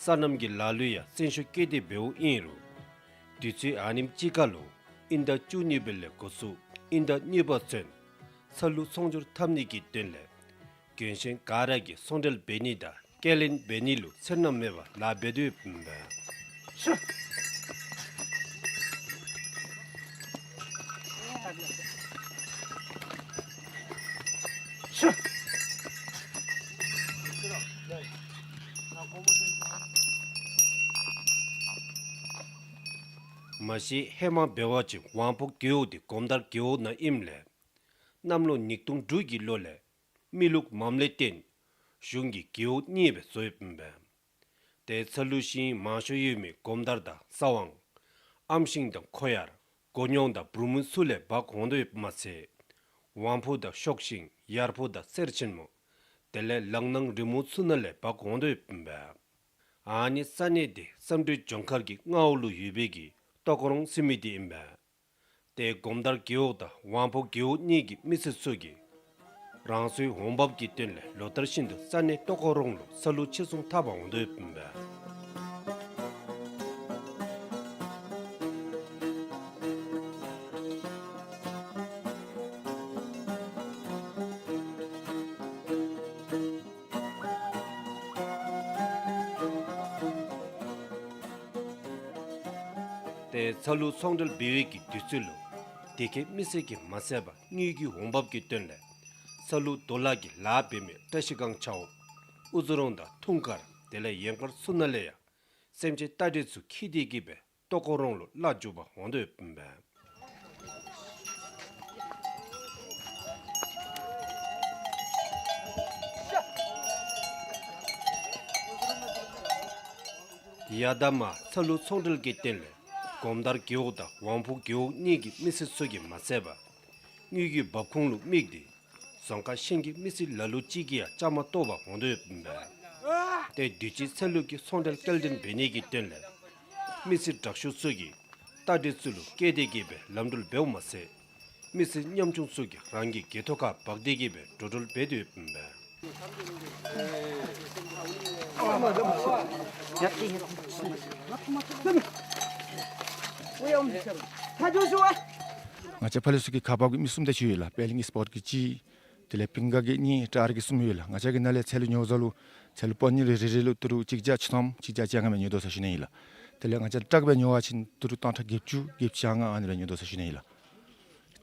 སོ་ནམ་གྱི་ལ་ལུ་ཡང་བརྩོན་ཤུགས་བསྐྱེད་དེ་འབདཝ་ཨིན་རུང་དུས་ཚོད་ཨ་ནེམ་ཅིག་ཁར་ལུ་དབྱིན་ཟླ་བཅུ་གཉིས་པ་ལས་འགོ་བཙུགས་དབྱིན་ཟླ་གཉིས་པ་ཚུན་ཚ་ལུ་ཚོང་སྒྱུར་འཐབ་ནི་གི་དོན་ལས་གྱོན་ཤིང་ག་ར་གིས་ཚོང་འབྲེལ་འབད་ནི་དང་སྐྱེལ་ལེན་འབད་ནི་ལུ་འཚེར་སྣང་མེད་པར་ལཱ་འབད་དོ་ཡོདཔ་ཨིན་པས། མ་གཞི་ཧེ་མ་འབད་བ་ཅིན་ཝང་ཕོ་རྒེད་འོག་འདི་སྒོམ་དར་རྒེད་འོག་ནང་ཨིནམ་ལས་གནམ་ལོ་ཉིས་སྟོང་དྲུག་གི་ལོ་ལས་མི་ལུགས་མངམ་ལས་བརྟེན་གཞུང་གིས་རྒེད་འོག་གཉིས་སྦེ་བཟོ་ཡོདཔ་ཨིན་པས། ཏེ་ཚ་ལུ་ཤིང་མང་ཤོས་ཡོད་མི་སྒོམ་དར་དང་ས་དབང་ཨམ་ཤིང་དང་ཁོ་ཡར་གོ་ཉོང་དང་འབྲུག་མོ་ཚུ་ལས་འབག་འོང་དོ་ཡོདཔ་མ་ཚད་ཝང་ཕོ་དང་ཤོག་ཤིང་ཡར་ཕོ་དང་གསེར་ཆེན་མོ་དེ་ལས་ལག་ནང་རི་མོ་ཚུ་ནང་ལས་འབག་འོང་དོ་ཡོདཔ་ཨིན་པས། ཨ་ནི་ས་གནས་འདི་བསམ་འགྲུབ་ལྗོངས་མཁར་གྱི་མངའ་འོག་ལུ་ཡོད་པའི་གི་ཏོག་རོང་ཟེར་མི་འདི་ཨིན་པས། ཏེ་སྒོམ་དར་རྒེད་འོག་དང་ཝང་ཕོ་རྒེད་འོག་གཉིས་ཀྱི་མི་སེར་ཚུ་གིས་རང་སོའི་འོང་འབབ་ཀྱི་དོན་ལས་ལོ་ལྟར་བཞིན་དུ་ས་གནས་ཏོག་རོང་ལུ་ཚ་ལུ་ཕྱིར་ཚོང་འཐབ་པར་འོང་དོ་ཡོདཔ་ཨིན་པས། ཏེ་ཚ་ལུ་ཚོང་འབྲེལ་འབད་བའི་གི་དུས་ཚོད་ལུ་དེ་ཁའི་མི་སེར་གྱིས་མ་ཚད་པར་དངུལ་གྱི་འོང་འབབ་ཀྱི་དོན་ལས་ཚ་ལུ་རྡོ་ལག་གི་ལཱ་འབད་མི་བཀྲ་ཤིས་སྒང་ཆ་འོག་ཨུ་ཛོ་རོང་དང་ཐུང་དཀར་དེ་ལས་ཡན་དཀར་ཚུ་ནང་ལས་ཡང་སེམས་ཅན་རྟ་དྲེལ་ཚུ་འཁྱིད་དེ་གིས་སྦེ་ཏོག་རོང་ལུ་གླ་འཇུག་པར་འོང་དོ་ཡོདཔ་ཨིན་པས། ཡ་ད་མ་ཚ་ལུ་ཚོང་འབྲེལ་གྱི་དོན་ལས་ སྒོམ་དར་རྒེད་འོག་དང་ཝང་ཕུ་རྒེད་འོག་གཉིས་ཀྱི་མི་སེར་ཚུ་གིས་མ་ཚད་པར་དངུལ་གྱི་འབབ་ཁུངས་ལུ་དམིགས་ཏེ་རྫོང་ཁག་གཞན་གྱི་མི་སེར་ལ་ལུ་ཅིག་གིས་ཡང་བཅའ་མར་གཏོགས་པར་འོང་དོ་ཡོདཔ་ཨིན་པས། ཏེ་དུས་ཅི་ཚལ་ལུ་གི་ཚོང་འབྲེལ་སྐྱེལ་འདྲེན་འབད་ནི་གི་དོན་ལས་མི་སེར་དྲག་ཤོས་ཚུ་གིས་རྟ་དྲེལ་ཚུ་ལུ་བཀལ་ཏེ་གིས་སྦེ་ལམ་འགྲུལ་འབདཝ་མ་ཚད་མི་སེར་ཉམ་ཆུང་ཚུ་གིས་རང་གི་སྒལ་ཏོ་ཁར་འབག་སྟེ་གིས་སྦེ་འགྲོ་འགྲུལ་འབད་དོ་ཡོདཔ་ཨིན་པས། ང་བཅས་ཕར་ལས་ཚུ་གི་ཁག་འབག་གི་མི་གསུམ་དེ་ཅིག་ཡོད་ལགས། དཔལ་གླིང་གི་སྤོཊ་གི་གཅིག། དེ་ལས་པིང་ག་གི་གཉིས། སྤྲ་རི་གི་གསུམ་ཡོད་ལགས། ང་བཅས་ཀྱིས་ནཱ་ལས་ཚལ་ལུ་འགྱོཝ་ད་ལུ་ཚལ་ལུ་པ་ནི་རེ་རེ་ལུ་ཏི་རུ་གཅིག་བརྒྱ་བཅུ་ཐམ་གཅིག་བརྒྱ་བཅོ་ལྔ་མས་ཉོ་དོ་ཟེར་ཞུ་ནི་ཨིན་ལགས། དེ་ལས་ང་བཅས་ཊཱག་སྦེ་ཉོ་བ་ཅིན་ཏི་རུ་སྟོང་ཕྲག་བརྒྱད་ཅུ་བརྒྱད་ཅུ་གྱ་ལྔ་ཨ་ནི་སྦེ་ཉོ་དོ་ཟེར་ཞུ་ནི་ཨིན་ལགས།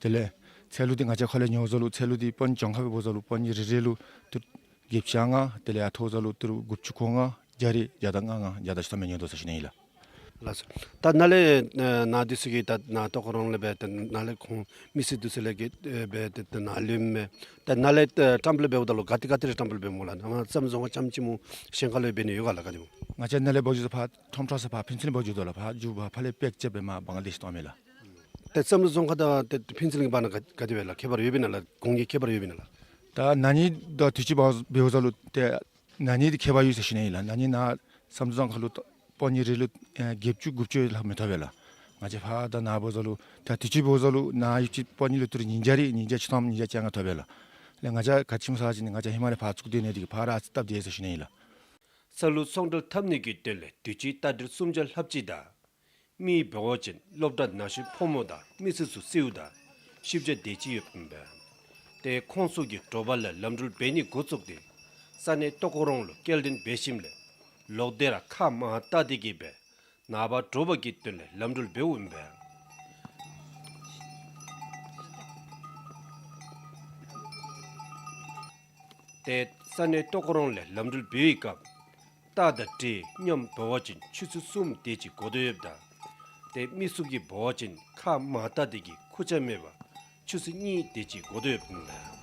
དེ་ལས་ཚལ་ལུ་འདི་ང་བཅས་ཁ་ལས་ཉོཝ་ད་ལུ་ཚལ་ལུ་འདི་པ་ནི་གྱངས་ཁ་སྦེ་འབདཝ་ད་ལུ་པ་ནི་རེ་རེ་ལུ་ཏི་རུ་བརྒྱད་ཅུ་གྱ་ལྔ། དེ་ལས་ཡར་མཐོཝ་ད་ལུ་ཏི་རུ་དགུ་བཅུ་གོ་ལྔ། བརྒྱ་རེ་བརྒྱ་དང་ལྔ་ལྔ་བརྒྱ་དང་བཅུ་ཐམ་སྦེ་ཉོ་དོ་ཟེར་ཞུ་ནི་ཨིན་ལགས། ལགས་སོ། ད་ནཱ་ལས་ཨེ་ནཱ་འདི་ཚུ་གིས་ད་ནཱ་ཏོག་རོང་ལས་སྦེ་ད་ནཱ་ལས་ཁོང་མི་སེར་འདི་ཚུ་ལས་ཀྱི་ཨེ་སྦེ་ད་ནཱ་ལུ་མས། ད་ནཱ་ལས་ཨེ་བཀྲམ་སྤེལ་འབདཝ་ད་ལུ་ག་ཏེ་ག་ཏེ་ར་བཀྲམ་སྤེལ་འབདཝ་སྨོ་ལགས། ནཱ་བསམ་གྲུབ་རྫོང་ཁག་རྐྱངམ་ཅིག་སྨོ་གཞན་ཁ་ལུ་འབད་ནི་ཡོད་ག་ལགས། ག་ཏེ་སྨོ། ང་བཅས་ནཱ་ལས་འབག་འགྱོཝ་ད་ཕར་ཁྲོམ་ཁྲོམ་ས་ཕར་ཕུན་ཚོགས་ལུ་འབག་འགྱོ་དོ་ལགས། ཕར་མཇུག་ཕར་ཕར་ལས་པེཀ་རྐྱབ་སྦེ་མར་བང་ལེཤ་བཏང་མས་ལགས། ཏེ་བསམ་གྲུབ་རྫོང་ཁག་དང་ཏེ་ཕུན་ཚོགས་གླིང་གི་བར་ན་ག་ག་དེ་སྦེ་ལགས། ཁྱད་པར་ཡོདཔ་ཨིན་ན་ལགས། གོང་གི་ཁྱད་པར་ཡོདཔ་ཨིན་ན་ལགས། ད་ན་ནིང་དང་དུས་ཅི་འབདཝ་འབདཝ་ད་ལུ་ཏེ་ན་ནིང་འདི་ཁྱད་པར་ཡོད་ཟེར་ཞུ་ནི་ཨིན་ལགས། ན་ནིང་ནཱ་བསམ་གྲུབ་རྫོང་ཁག་ལུ་པ་ནི་རེ་ལུ་ཨེ་བརྒྱད་ཅུ་དགུ་བཅུ་ལྷག་མི་ཐོབ་པས་ལགས། ང་བཅས་ཕར་དང་ནཱ་འབདཝ་ད་ལུ་ད་དུས་ཅི་འབདཝ་ད་ལུ་ནཱ་ཡུདཔ་ཅིག་པ་ནི་ལུ་ཏི་རུ་ཉིས་བརྒྱ་རེ་ཉིས་བརྒྱ་བཅུ་ཐམ་ཉིས་བརྒྱ་བཅོ་ལྔ་ཐོབ་པས་ལགས། ལགས་ང་བཅས་ག་ཅི་སྨོ་ཟེར་བ་ཅིན་ང་བཅས་ཧེ་མ་ལས་ཕར་བཙུགས་སྡོད་ནི་འདི་གིས་ཕར་ར་ཨ་ཙི་སྟབས་བདེ་ཟེར་ཞུ་ནི་ཨིན་ལགས། ས་ལུག་ཚོང་འབྲེལ་འཐབ་ནི་གི་དོན་ལས་དུས་ཅི་རྟ་དྲེལ་སུམ་བརྒྱ་ལྷགཔ་ཅིག་དང་མི་འབད་བ་ཅིན་སློབ་གྲྭ་ནང་བཞིན་ཕོ་མོ་དང་མི་སེར་ཚུ་གསོལཝ་ད་བཞི་བརྒྱ་དེ་ཅིག་ཡོདཔ་ཨིན་པས། ཏེ་ཁོང་ཚུ་གིས་དྲོ་པ་ལས་ལམ་འགྲུལ་འབད་ནི་འགོ་བཙུགས་ཏེ་ས་གནས་ཏོག་རོང་ལུ་སྐྱེལ་འདྲེན་འབད་ཞིནམ་ལས་ལོག་སྟེ་ར་ཁ་མར་བལྟ་སྟེ་གིས་སྦེ་ནངས་པ་དྲོ་པ་གི་དོན་ལས་ལམ་འགྲུལ་འབདཝ་ཨིན་པས། ཏེ་ས་གནས་ཏོག་རོང་ལས་ལམ་འགྲུལ་འབད་བའི་སྐབས་རྟ་དང་དྲེལ་མཉམ་འབད་བ་ཅིན་ཆུ་ཚོད་གསུམ་དེ་ཅིག་འགོར་དོ་ཡོདཔ་ད་ཏེ་མི་གསུམ་གྱིས་འབད་བ་ཅིན་ཁ་མར་བལྟ་སྟེ་གིས་ཁུར་ཆ་མེད་པར་ཆུ་ཚོད་གཉིས་དེ་ཅིག་འགོར་དོ་ཡོདཔ་ཨིན་པས།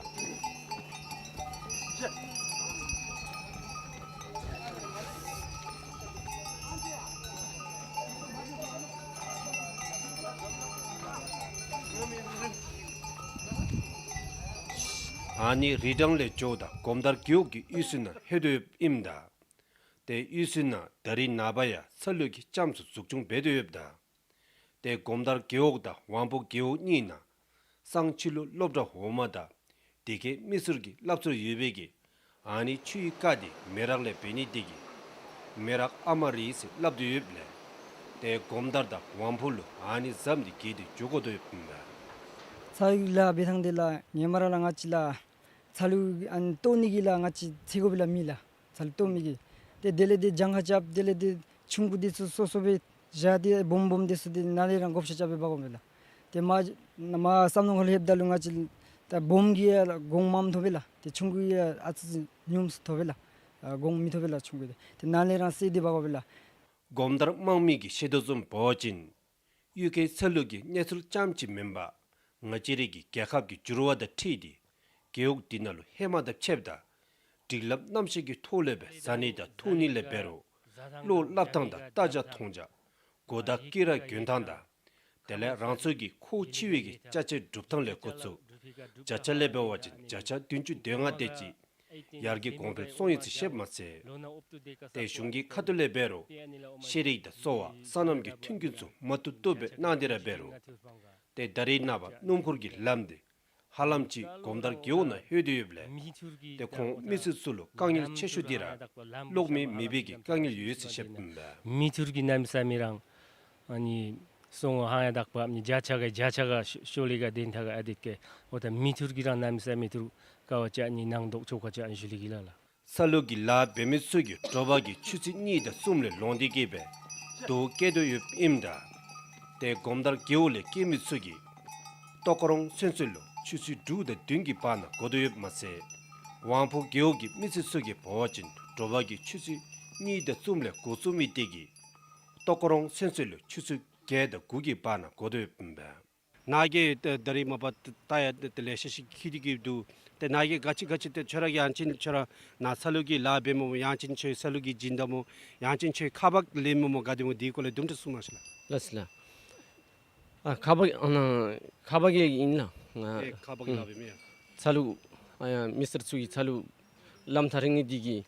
ཨ་ནི་རི་གྲངས་ལས་འགྱོཝ་ད་སྒོམ་དར་རྒེད་འོག་གི་གཡུས་ཚན་ནང་ལྷོད་དོ་ཡོདཔ་ཨིནམ་ད་ཏེ་གཡུས་ཚན་ནང་ད་རིས་ནངས་པ་ཡང་ཚ་ལུ་གི་ལྕམ་ཚུ་འཛུགས་སྐྱོང་འབད་དོ་ཡོདཔ་ད་ཏེ་སྒོམ་དར་རྒེད་འོག་དང་ཝང་ཕུ་རྒེད་འོག་གཉིས་ནང་སང་ཕྱི་ལུ་སློབ་གྲྭ་འོག་མ་དང་དེ་ཁའི་མི་སེར་གྱི་སླབ་སྲོལ་ཡོད་པའི་གི་ཨ་ནི་ཆུའི་རྐ་འདི་མེ་རག་ལས་འབད་ནི་དེ་གིས་མེ་རག་ཨ་མ་རི་ཟེར་སླབ་དོ་ཡོདཔ་ལས་ཏེ་སྒོམ་དར་དང་ཝང་ཕུ་ལུ་ཨ་ནི་ཟམ་འདི་བརྒལ་ཏེ་འགྱོ་དགོ་དོ་ཡོདཔ་ཨིན་པས། ཚ་ལུག་ལཱ་འབད་ཐངས་འདི་ལགས་ཧེ་མ་ར་ལགས་ང་བཅས་ལགས་ཚ་ལུག་ཨ་ནི་བཏོག་ནི་གི་ལགས་ང་བཅས་ཚེ་སྒོ་སྦེ་ལགས་མེད་ལགས། ཚ་ལུག་བཏོག་མི་གི། ཏེ་དེ་ལས་ཏེ་གྱངས་ཁ་རྐྱབ། དེ་ལས་ཏེ་ཆུང་ཀུ་འདི་ཚུ་སོ་སོ་སྦེ་བཞག་སྟེ་སྦོམ་སྦོམ་འདི་ཚུ་ཏེ་ནཱ་ལས་ར་བགོ་བཤའ་རྐྱབ་སྦེ་འབག་དགོ་པས་ལགས། ཏེ་མར་མར་བསམ་གྲུབ་རྫོང་ཁ་ལུ་ལྷོདཔ་ད་ལུ་ང་བཅས་ད་སྦོམ་གྱི་ཡང་གོང་མངམ་ཐོབ་པས་ལགས། ཏེ་ཆུང་ཀུ་ཡང་ཨ་ཙི་ཉུངམ་སུ་ཐོབ་པས་ལགས། ཨ་གོང་མི་ཐོབ་པས་ལགས་ཆུང་ཀུ་འདི། ཏེ་ནཱ་ལས་ར་བསད་དེ་འབག་དགོ་པས་ལགས། སྒོམ་དར་དམངས་མི་གི་ཤེས་དོ་བཟུམ་འབད་བ་ཅིན་གཡུས་ཁའི་ཚ་ལུག་གི་གནས་ཚུལ་ཙམ་ཅིག་མེན་པར་ང་བཅས་རའི་གི་རྒྱལ་ཁབ་ཀྱི་འགྱུར་བ་དང་འཁྲིལ་ཏེ་རྒེད་འོག་འདི་ནང་ལུ་ཧེ་མ་དང་ཕྱདཔ་ད་སྒྲིག་ལམ་རྣམ་གཞག་གི་ཐོག་ལས་སྦེ་བཟའ་ནི་དང་འཐུང་ནི་ལས་འབད་རུང་བློ་སླབ་ཐངས་དང་ལྟ་བྱ་མཐོང་བྱ་གོ་བརྡ་བསྐྱུར་ར་འགྱོ་ཐངས་དང་དེ་ལས་རང་ཚུ་གི་ཁོ་འཆི་བའི་གི་ཅ་ཆས་སྒྲུབ་ཐངས་ལས་འགོ་བཙུགས་བརྒྱ་ཆ་ལས་འབད་བ་ཅིན་བརྒྱ་ཆ་བདུན་ཅུ་དོན་ལྔ་དེ་ཅིག་ཡར་རྒྱས་གོང་འཕེལ་སོང་ཡི་ཟེར་བཤདཔ་མ་ཚད་ཏེ་གཞུང་གི་ཁ་ཐུག་ལས་འབད་རུང་ཤེས་རིག་དང་གསོ་བ་སོ་ནམ་གྱི་མཐུན་རྐྱེན་ཚུ་མ་བཏུབ་བཏུབ་སྦེ་གནང་སྟེ་ར་འབད་རུང་ཏེ་ད་རིས་ནངས་པ་སྣུམ་འཁོར་གྱི་ལམ་འདི་ཧ་ལམ་ཅིག་སྒོམ་དར་རྒེད་འོག་ནང་ལྷོད་དེ་ཡོདཔ་ལས་ཏེ་ཁོང་མི་སེར་ཚུ་ལུ་དཀའ་ངལ་ཆེ་ཤོས་འདི་ར་གློག་མེ་མེད་པའི་གི་དཀའ་ངལ་ཡོད་ཟེར་བཤདཔ་ཨིན་པས། མི་འཐུར་གྱི་གནམ་མེད་ས་མེད་རང་ཨ་ནི་སོང་ཧང་ཡང་དག་པ་ཨ་ནི་བརྒྱ་ཆ་ག་བརྒྱ་ཆ་ག་ཤོ་ཤོ་ལེ་ག་དེ་ཐ་ག་ཨ་དེ་ཀེ་འོ་ད་མི་འཐུར་གྱི་རང་གནམ་མེད་ས་མེད་འཐུར་དཀའ་བ་ཅིག་ཨ་ནི་ནང་དོག་ཆོ་ག་ཅིག་ཨ་ནི་ཞུ་ལེ་གི་ལགས་ལགས། ཚ་ལུག་གི་ལཱ་འབད་མི་ཚུ་གིས་དྲོ་པ་གི་ཆུ་ཚོད་གཉིས་དང་གསུམ་ལས་ལོང་སྟེ་གིས་སྦེ་དོ་བཀལ་དོ་ཡོདཔ་ཨིནམ་ད་ཏེ་སྒོམ་དར་རྒེད་འོག་ལས་སྐྱེལ་མི་ཚུ་གིས་ཏོག་རོང་ཚུན་ཚོད་ལུ་ཆུ་ཚོད་དྲུག་དང་བདུན་གྱི་བར་ན་འགོར་དོ་ཡོདཔ་མ་ཚད་ཝང་ཕུ་རྒེད་འོག་གི་མི་སེར་ཚུ་གིས་འབད་བ་ཅིན་དྲོ་པ་གི་ཆུ་ཚོད་གཉིས་དང་གསུམ་ལས་འགོ་བཙུགས་མི་དེ་གིས་ཏོག་རོང་ཚུན་ཚོད་ལུ་ཆུ་ཚོད་བརྒྱད་དང་དགུ་གི་བར་ན་འགོར་དོ་ཡོདཔ་ཨིན་པས། ནཱ་གི་ད་རིས་མ་པ་ད་ཡང་ད་ལེ་ཤ་ཅིག་འཁྱིད་དེ་གིས་འདུག། ཏེ་ནཱ་གི་ག་ཅི་ག་ཅི་ཏེ་ཁྱོད་ར་གི་ཡང་ཅིན་ཁྱོད་ར་ནཱ་ཚ་ལུག་གི་ལཱ་འབད་མི་སྨོ་ཡང་ཅིན་ཁྱོད་ཚ་ལུག་གི་སྦྱིན་བདག་སྨོ་ཡང་ཅིན་ཁྱོད་ཁག་འབག་ལེན་མི་སྨོ་ག་དེ་སྨོ་དེ་སྐོར་ལས་དུམ་གྲ་གསུང་གནང་ཤིག་ལགས། ལགས་སོ་ལགས། ཨ་ཁ་བ་ཨ་ན་ཁ་བ་གི་ཨིན་ལགས། ང་ཨེ་ཁ་བ་གི་ཨུམ་ལགས་པས་མེན་ཡ། ཚ་ལུ་ཨ་ཡ་མི་སེར་ཚུ་གིས་ཚ་ལུ་ལམ་ཐག་རིང་ནི་འདི་གིས་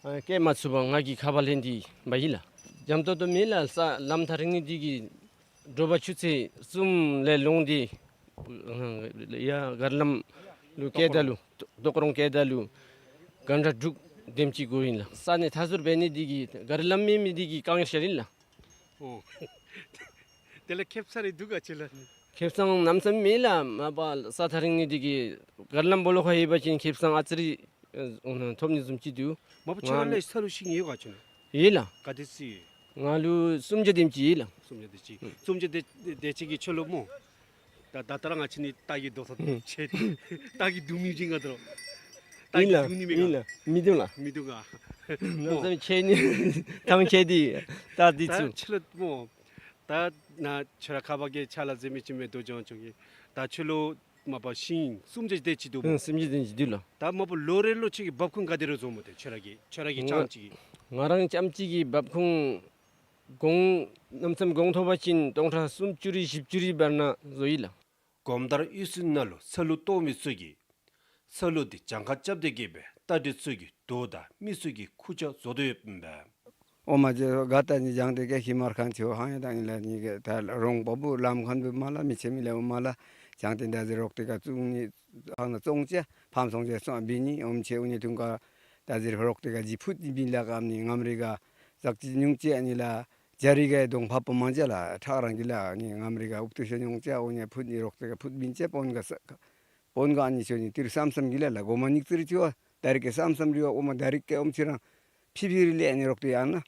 ཨ་སྐྱེལ་མ་ཚུགས་པར་ང་གིས་ཁ་བ་ལེན་ཏེ་འབག་ཡི་ལགས། འཇམ་ཏོང་ཏོ་མེད་ལགས། ས་ལམ་ཐག་རིང་ནི་འདི་གིས་དྲོ་པ་ཆུ་ཚོད་གསུམ་ལས་ལོང་སྟེ་ཡ་གར་ལམ་ལུ་སྐྱེལ་ད་ལུ་ཏོག་རོང་སྐྱེལ་ད་ལུ་གན་ཊ་དྲུག་དེམ་ཅིག་འགོར་ཨིན་ལགས། ས་གནས་མཐའ་ཟུར་འབད་ནི་འདི་གིས་གར་ལམ་མེད་མི་འདི་གིས་དཀའ་ངལ་ཤར་ཨིན་ལགས། ཨོ། དེ་ལས་ཁེབ་ས་རེ་འདུག་ག་ཁྱོད་ལ། ཁེབ་ས་གནམ་མེད་ས་མེད་ལགས། མ་པ་ས་ཐག་རིང་ནི་འདི་གིས་གར་ལམ་སྦོ་ལོགས་ཁར་ཡོད་པ་ཅིན་ཁེབ་ས་ཨ་ཙི་རེ་ཨ་ཐོབ་ནི་བཟུམ་ཅིག་འདུག། མ་པ་ཁྱོད་ར་ལས་ས་ལུ་ཤིང་ཡོད་ག་ཁྱོད་ལ། ཡོད་ལགས། ག་དེ་ཅིག། ང་ལུ་སུམ་བརྒྱ་དེམ་ཅིག་ཡོད་ལགས། སུམ་བརྒྱ་དེ་ཅིག། སུམ་བརྒྱ་དེ་དེ་ཅིག་གིས་ཁྱོད་ལུ་སྨོ། ད་ད་ལྟོ་ར་ང་བཅས་ནི་རྟ་གི་རྡོ་ས་ཨུམ་ཆེ། རྟ་གི་དུང་མི་བྱིན་ག་འདྲ། རྟ་ཨིན་གི་ལགས། དུང་ནི་མེད་ཨིན་ག། ལགས། མི་འདུག་ལགས། མི་འདུག་ག། ནམ་སེམས་ཆེ་ནི་ཐང་ཆད་དེ་རྟ་འདི་ད་ཚུ། ཁྱོད་ལུ་སྨོ། ད་ན་ཁྱོད་ར་ཁ་བ་གི་ཆ་ལ་ཟེར་མི་ཅིག་མེད་དོ་ཅང་ཅང་གི། ད་ཁྱོད་ལུ་མ་པ་ཤིང་སུམ་བརྒྱ་དེ་ཅིག་འདུག་སྨོ། ཨུམ་སུམ་བརྒྱ་དེ་ཅིག་འདུག་ལགས། ད་མ་པ་ལོ་རེ་ལུ་ཁྱོད་ཀྱིས་འབབ་ཁུངས་ག་དེ་རེ་བཟོ་སྨོ། དེ་ཁྱོད་ར་གི་ཁྱོད་ར་གི་ང་ཆང་ཅིག་གིས། ང་རང་རྐྱངམ་གཅིག་གིས་འབབ་ཁུངས་གོང་གནམ་མེད་ས་མེད་གོང་མཐོ་བ་ཅིན་སྟོང་ཕྲག་སུམ་ཅུ་རེ་བཞི་བཅུ་རེ་བར་ན་བཟོ་ཡི་ལགས། གོམ་དར་གཡུས་ཚན་ནང་ལུ་ཚ་ལུ་བཏོག་མི་ཚུ་གིས་ཚ་ལུ་འདི་གྱངས་ཁ་རྐྱབ་སྟེ་གི་སྦེ་རྟ་དྲེལ་ཚུ་གི་རྡོ་དང་མི་ཚུ་གི་ཁུར་ཆ་བཟོ་དོ་ཡོདཔ་ཨིན་པས། ཨོ་མ་ཇེ་ག་ད་ནི་བྱང་སྟེ་ཀེ་ཁི་མར་ཁན་ཆོ་ཧང་ཡ་དང་ཨིན་ལ་ནི་གེ་ད་རོང་པ་བུ་ལམ་ཁན་བུ་མ་ལ་མི་ཆེ་མི་ལེ་འོ་མ་ལ་བྱང་སྟེ་ད་ཟེར་རོག་ཏེ་ག་ཙུང་ནི་ཨ་ན་ཙོང་ཅེ་ཕམ་སོང་ཅེ་སོང་བི་ནི་ཨོམ་ཆེ་འུ་ནི་ཐུང་ཀ་ད་ཟེར་རོག་ཏེ་ག་ཇི་ཕུད་བི་ལ་ཀམ་ནི་ངམ་རི་ག་ཟག་ཅི་ཉུང་ཅེ་ཨ་ནི་ལ་ཇ་རི་ག་དོང་ཕ་པོ་མང་ཅེ་ལ་ཁྲག་རང་གི་ལ་ནི་ངམ་རི་ག་ཨུབ་ཏུ་ཤོ་ཉུང་ཅེ་འུ་ནི་ཕུད་ནི་རོག་ཏེ་ག་ཕུད་བིན་ཅེ་པོན་ག་ས་པོན་ག་ཨ་ནི་ཤོ་ནི་ཏིར་སམ་སམ་གི་ལ་ལ་གོ་མ་ཉིག་ཙིར་ཅི་བ་ད་རི་ཀེ་སམ་སམ་རི་བ་འོ་མ་ད་རི་ཀེ་ཨོམ་ཆི་རང་ཕི་ཕི་རི་ལེ་ཨ་ནི་རོག་ཏེ་ཡང་ན།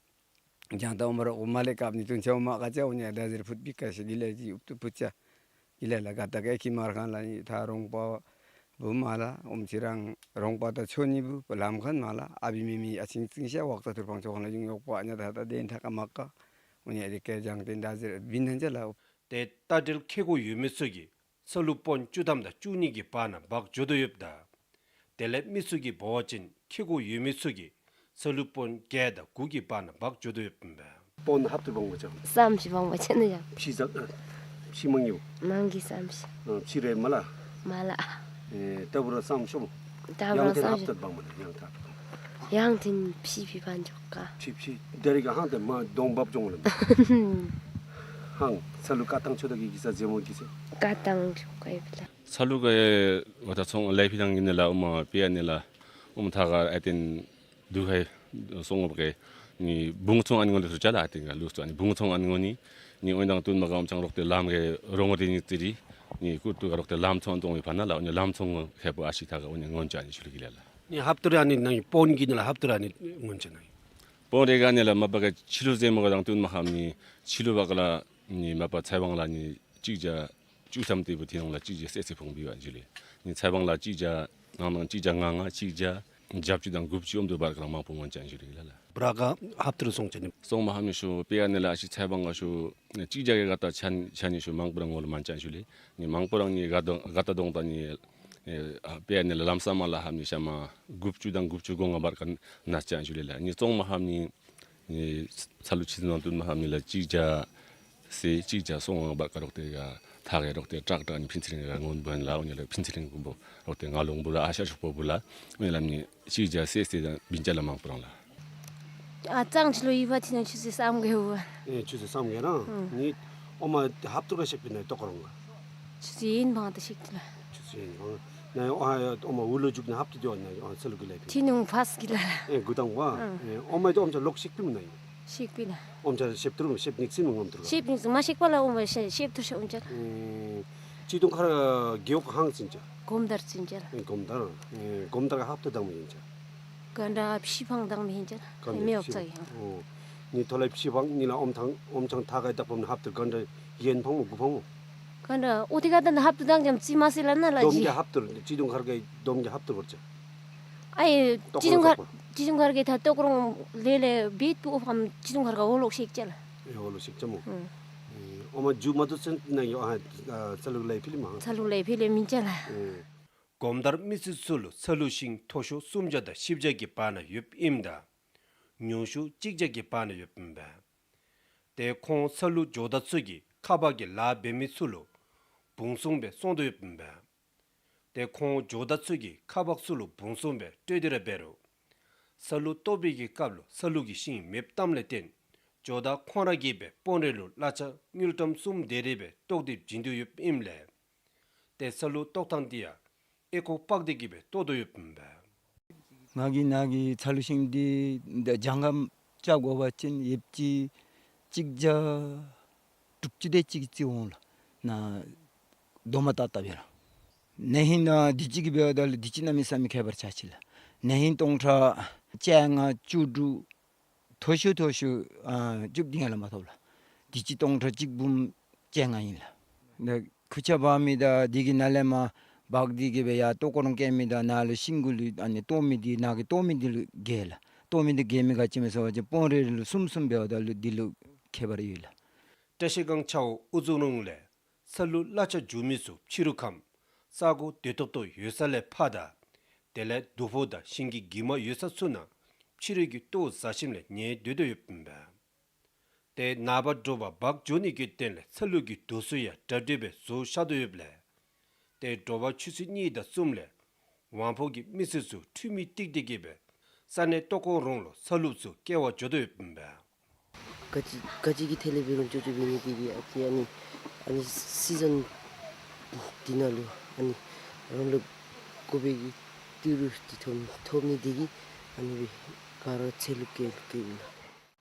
ཇང་ཏ་འོ་མ་རོག་མ་ལེ་ཀབ་ནི་ཏུན་ཆ་འོ་མ་ཀ་ཅ་འུ་ནི་ད་ཟེར་ཕུད་པི་ཀ་ཤི་གི་ལེ་ཇི་ཨུབ་ཏུ་ཕུད་ཅ་གི་ལེ་ལ་ག་ད་ཀེ་ཁི་མར་ཁན་ལ་ནི་ད་རོང་པ་བུ་མ་ལ་ཨོམ་ཆི་རང་རོང་པ་ད་ཆོ་ནི་བུ་ལམ་ཁན་མ་ལ་ཨ་བི་མི་མི་ཨ་ཆིང་ཆིང་ཤ་ཝག་ཏ་ཐུར་ཕང་ཆོ་ཁན་ལ་ཡུང་ཡོག་པ་ཨ་ཉ་ད་ད་དེན་ཐ་ཀ་མ་ཀ་འུ་ནི་ཨ་དེ་ཀེ་ཇང་ཏེན་ད་ཟེར་བིན་ནན་ཅ་ལ། ཏེ་རྟ་དྲེལ་ཁེ་གོ་ཡོད་མི་ཚུ་གིས་ཚ་ལུ་པོན་བཅུ་ཐམ་དང་བཅུ་གཉིས་ཀྱི་བར་ན་འབག་འགྱོ་དོ་ཡོདཔ་ད། དེ་ལས་མི་ཚུ་གིས་འབད་བ་ཅིན་ཁེ་གོ་ཡོད་མི་ཚུ་གིས་ཚ་ལུ་པོན་བརྒྱད་དང་དགུ་གི་བར་ན་འབག་འགྱོ་དོ་ཡོདཔ་ཨིན་པས། པོན་ཧབ་ཏུ་འབག་མ་ཅང་། ཙམ་ཞིག་འབག་མ་ཅང་ན་ཡང་། ཕྱི་ཟ་ཨ་ཕྱི་མང་ཡོད། མང་གི་ཙམ་ཞིག། ཨ་ཕྱི་རེ་མ་ལ། མ་ལ། ཨེ་ད་བུ་ར་ཙམ་ཤོམ། ད་བུ་ར་ཡང་ཏེ་ཙམ་ཧབ་ཏུ་ཤོམ། འབག་མ་ད་ཡང་ད་ཧབ་ཏུ་འབག། ཡང་ཏེ་ཕྱི་ཕི་བན་འགྱོ་ཀ། ཕྱི་ཕྱི་ད་རི་ག་ཧང་ཏེ་མ་གདོང་འབབ་ཅོང་ལ། ཧང་ཚ་ལུ་ཀ་ཏང་ཆོ་ད་གི་གི་ས་ཟེ་མོ་གི་ས། ཀ་ཏང་ཆོ་ཀ་ཡོད་པ་ལ། ཚ་ལུ་ག་ཝ་ད་ཚོང་ལས་ཕི་ཐང་གི་ནི་ལ་ཨུ་མ་པེ་ཡ་ནི་ལ་ཨུ་མ་ཐ་ག་ཨ་ཏེན་དུ་ཧའི་སོང་ངོ་གེ་ནི་བུང་ཚོང་ཨ་ནི་ངོ་ལུ་སུ་ཅ་ལ་ཨ་ཏེན་ག་ལུ་སུ་ཨ་ནི་བུང་ཚོང་ཨ་ནི་ངོ་ནི་ནི་འོན་དང་ཏུན་མ་ག་ཨུམ་ཆང་རོག་ཏེ་ལམ་གེ་རོང་ཏེ་ནི་ཙི་རི་ནི་ཀུ་ཏུ་ག་རོག་ཏེ་ལམ་ཚོང་ཏོང་བི་ཕ་ན་ལ་འོ་ནི་ལམ་ཚོང་ངོ་ཧེ་པོ་ཨ་ཤི་ཐ་ག་འོ་ནི་ངོན་ཅ་ནི་ཤུལ་གི་ལ་ལ། ནི་ཧབ་ཏུ་ར་ནི་ནང་པོན་གི་ནི་ལ་ཧབ་ཏུ་ར་ནི་ངོན་ཅ་ནི། པོན་རེ་ག་ནི་ལ་མ་པ་ག་ཕྱི་ལུ་ཟེ་མོ་ག་དང་ཏུན་མ་ཧམ་ནི་ཕྱི་ལུ་བ་ག་ལ་ནི་མ་པ་ཚའི་བང་ལ་ནི་ཅིག་ཇ་ཅུ་ཙམ་ཏེ་བུ་ཏེ་ནང་ལ་ཅིག་ཇ་སེ་སེ་ཕོང་བི་བ་ཇི་ལེ། ནི་ཚའི་བང་ལ་ཅིག་ཇ་ནང་ནང་ཅིག་ཇ་ང་ང་ཅིག་ཇ་ཇབ་ཅུ་དང་དགུ་བཅུ་ཨོམ་དུ་བར་ག་ལ་མང་པོ་ངོན་ཅ་ཇི་ལེ་ལ་ལ། བྲ་ག་ཧབ་ཏུ་རུ་སོང་ཅ་ནི། སོང་མ་ཧམ་ནི་ཤོ་པེ་ཡ་ནི་ལ་ཨ་ཤི་ཚའི་བང་ག་ཤོ་ཅིག་ཇ་གི་ག་ད་ཆ་ཆ་ནི་ཤོ་མང་པོ་རང་ངོ་ལུ་མན་ཅ་ཇི་ལེ། ནི་མང་པོ་རང་ནི་ག་ད་ག་ད་དོང་ད་ནི་ཨེ་ཨ་པེ་ཡ་ནི་ལ་ལམ་ས་མ་ལ་ཧམ་ནི་ཤ་མ་དགུ་བཅུ་དང་དགུ་བཅུ་གོ་ལྔ་བར་ག་ན་ཅ་ཇི་ལེ་ལ། ནི་སོང་མ་ཧམ་ནི་ནི་ཚ་ལུ་ཕྱི་ནང་ཏུན་མ་ཧམ་ནི་ལ་ཅིག་ཇ་སེ་ཅིག་ཇ་སོང་བ་བར་ག་རོག་ཏེ་ག་ཐ་གེ་རོག་ཏེ་ཏྲག་ཏྲག་ནི་ཕིན་ཚེ་རིང་ག་ངོན་བོན་ལ་འོ་ནི་ལ་ཕིན་ཚེ་རིང་གུམ་བོ་རོག་ཏེ་ང་ལོང་བུ་ལ་ཨ་ཤ་ཤོག་པོ་བུ་ལ་འོ་ནི་ལ་ནི་ཅིག་ཇ་སེ་སེ་དང་བིན་ཅ་ལ་མང་པོ་རང་ལ། ཨ་ཙང་ཅི་ལོ་ཡི་བ་ཐི་ན་ཆུ་ཚོད་སམ་གེ་བ། ཨེ་ཆུ་ཚོད་སམ་གེ་རང་ནི་ཨོ་མ་ཧབ་ཏུ་ར་ག་ཤེག་པི་ན་ཏོ་ཀ་རོང་ག། ཆུ་ཚོད་ཡིན་བང་ཏ་ཤེག་ཏི་ལ། ཆུ་ཚོད་ཡིན་བང་། ན་ཨ་ཨོ་མ་འུ་ལོ་ཇུག་ན་ཧབ་ཏུ་ཏེ་བ་ན་ཨ་ཚ་ལུ་གི་ལེ་ཕི། ཐི་ནུང་ཕས་གི་ལ་ལ། ཨེ་གུ་དང་བ། ཨེ་ཨོ་མ་ཏེ་ཨོམ་ཆ་ལོག་ཤེག་པི་མི་ན་ཡིན། ཤེག་པི་ལ། ཨོམ་ཆ་ཤེབ་ཏུ་རུ་ཤེབ་ནིག་སིན་མི་ངོམ་ཏུ་རུ། ཤེབ་ནིག་སིན་མ་ཤེག་པ་ལ་ཨོམ་ཤེ་ཤེབ་ཏུ་ཤེ་ཨོམ་ཆ་ལ། ཨེ་ཅི་དུང་ཁར་གེ་ཨོ་ཧང་ཙིན་ཆ། གོམ་དར་ཙིན་ཆ་ལ། ཨེ་གོམ་དར། ཨེ་གོམ་དར་ག་ཧབ་ཏུ་དང་མི་ཡིན་ཆ། གན་དྲ་ཕྱི་ཕང་དང་མི་ཡིན་ཆ་ལ། གན་མི་དྲ་ཨོག་ཕྱི་ཚ་ཕང་ཡིན། ཨོ། ནི་ཐོ་ལེ་ཕྱི་ཕང་ནི་ལ་ཨོམ་ཐང་ཨོམ་ཆང་ཐ་ག་ཡི་དག་པོ་ནི་ཧབ་ཏུ་གན་དྲ་ཡན་ཕང་མོ་གུ་ཕང་མོ། གན་དྲ་ཨོ་ཐི་ག་ད་ན་ཧབ་ཏུ་དང་ཅམ་ཙི་མ་སི་ལ་ན་ལ་ཇི། དོམ་གི་ཧབ་ཏུ་ཅི་དུང་ཁར་གི་དོམ་གི་ཧབ་ཏུ་བར་ཆ། ཨའི་ཏོག་ཅི་དུང་ཁར་ཏོག་ཅི་དུང་ཁར་གི་ད་ཏོག་རོང་ལེ་ལེ་བིད་པུ་ཨོ་ཕམ་ཅི་དུང་ཁར་ག་འོ་ལོག་ཤེག་ཅ་ལ། ཨེ་འོ་ལོག་ཤེག་ཅ་མོ། ཨུམ། ཨེ་ཨོ་མ་ཇུ་མ་ཏུ་ཚན་ན་ཡོ་ཨ་ཚ་ལུ་ལེ་ཕི་ལི་མ། ཚ་ལུ་ལེ་ཕི་ལི་མིན་ཅ་ལ། ཨེ། གོམ་དར་མི་སེར་ཚུ་ལུ་ཚ་ལུ་ཤིང་མཐོ་ཤོས་སུམ་བརྒྱ་དང་བཞི་བརྒྱ་གི་བར་ན་ཡོདཔ་ཨིནམ་ད་ཉུང་ཤོས་གཅིག་བརྒྱ་གི་བར་ན་ཡོདཔ་ཨིན་པས། ཏེ་ཁོང་ཚ་ལུ་ཇོ་བདག་ཚུ་གིས་ ཁ་འབག་གི་ལཱ་འབད་མི་ཚུ་ལུ་བུང་བཟུམ་སྦེ་བཙོང་དོ་ཡོདཔ་ཨིན་པས། ཏེ་ཁོང་ཇོ་བདག་ཚུ་གིས་ཁ་འབག་ཚུ་ལུ་བུང་བཟུམ་སྦེ་སྤྲོད་དེ་ར་འབད་རུང་ས་ལུ་བཏོག་པའི་གི་སྐབས་ལུ་ས་ལུ་གི་ཤིང་མེདཔ་བཏངམ་ལས་བརྟེན་ཇོ་བདག་ཁོང་ར་གིས་སྦེ་དཔོན་རེ་ལུ་གླ་ཆ་དངུལ་ཀྲམ་གསུམ་དེ་རེ་སྦེ་བཏོག་སྟེ་བྱིན་དོ་ཡོདཔ་ཨིནམ་ལས། ཏེ་ས་ལུ་བཏོག་ཐངས་འདི་ཡང་ཨེ་ཁོག་དཔག་སྟེ་གི་སྦེ་བཏོག་དོ་ཡོདཔ་ཨིན་པས། ང་གིས་ནཱ་གི་ཚ་ལུ་ཤིང་འདི་ད་གྱངས་ཁ་རྐྱབ་དགོ་པ་ཅིན་ཡོདཔ་ཅིག་གཅིག་བརྒྱ་དྲུག་ཅུ་དེ་ཅིག་རྩིས་འོང་ལགས། ནཱ་རྡོག་མ་བཏགས་བཏགསཔ་ཡོད་ལགས། ན་ཧིང་ནཱ་འདི་ཅིག་འབདཝ་ད་ལུ་འདི་ཅིག་གནམ་མེད་ས་མེད་ཁྱད་པར་ཆགས་ཅི་ལགས། ན་ཧིང་སྟོང་ཕྲག་བཅོ་ལྔ་བཅུ་དྲུག་མཐོ་ཤོས་མཐོ་ཤོས་ཨ་བཅུ་བདུན་ལས་མ་ཐོབ་ལགས། འདི་ཅིག་སྟོང་ཕྲག་གཅིག་འབུམ་བཅོ་ལྔ་ཨིན་ལགས། ད་ཁུར་ཆ་འབག་མི་དང་འདི་གི་ནང་ལས་མར་འབག་སྟེ་གི་སྦེ་ཡར་ལྟོ་ཁོ་རོང་བཀལ་མི་དང་ནཱ་ལུ་ཤིང་གུ་ལུ་ཨ་ནི་བཏོག་མི་འདི་ནཱ་གི་བཏོག་མི་འདི་ལུ་རྒྱལ་ལགས། བཏོག་མི་འདི་རྒྱལ་མི་ག་ཅི་སྨོ་ཟེར་བ་ཅིན་དཔོན་རེ་རེ་ལུ་གསུམ་གསུམ་འབདཝ་ད་ལུ་འདི་ལུ་ཁྱད་པར་ཡོད་ལགས། བཀྲ་ཤིས་སྒང་ཆའོ་ཨུ་ཛུ་རོང་ལས་ས་ལུ་གླ་ཆ་འཇུ་མི་ཚུ་ཕྱི་རུ་ཁམས་ས་གོ་བདེ་ཏོག་ཏོ་ཡོད་ས་ལས་ཕར་དང་དེ་ལས་རྡོ་ཕོག་དང་ཤིང་གི་གྱིབ་མ་ཡོད་ས་ཚུ་ནང་ཕྱི་རུ་གི་ལྟོ་བཟའ་ཞིནམ་ལས་ཉལ་སྡོད་དོ་ཡོདཔ་ཨིན་པས། ཏེ་ནངས་པ་དྲོ་པ་འབག་འགྱོ་ནི་གི་དོན་ལས་ཚ་ལུ་གི་རྡོ་ཚུ་ཡང་གྲ་སྒྲིག་སྦེ་བཟོ་བཞག་དོ་ཡོདཔ་ལས། ཏེ་དྲོ་པ་ཆུ་ཚོད་གཉིས་དང་གསུམ་ལས་ཝང་ཕོ་གི་མི་སེར་ཚུ་འཕྲུལ་མི་བཏེགས་ཏེ་གི་སྦེ་ས་གནས་ལྟོ་ཁོ་རོང་ལུ་ས་ལུག་ཚུ་སྐྱེལ་བར་འགྱོ་དོ་ཡོདཔ་ཨིན་པས། ག་ཅི་ག་ཅི་གི་ཐད་ལས་འབད་རུང་ཅོག་ཅོག་འབད་ནི་དེ་གིས་ཨ་ཙི་ཨ་ནི་ཨ་ནི་སི་ཛན་འདི་ནང་ལུ་ཨ་ནི་རང་ལུགས་དགོ་པའི་གི་ཏི་རུ་འདི་ཐོབ་ཐོབ་ནི་དེ་གིས་ཨ་ནི་སྦེ་ག་ར་ཚལ་ལུ་སྐྱེལ་སྐྱེལ་ཡི་ལགས།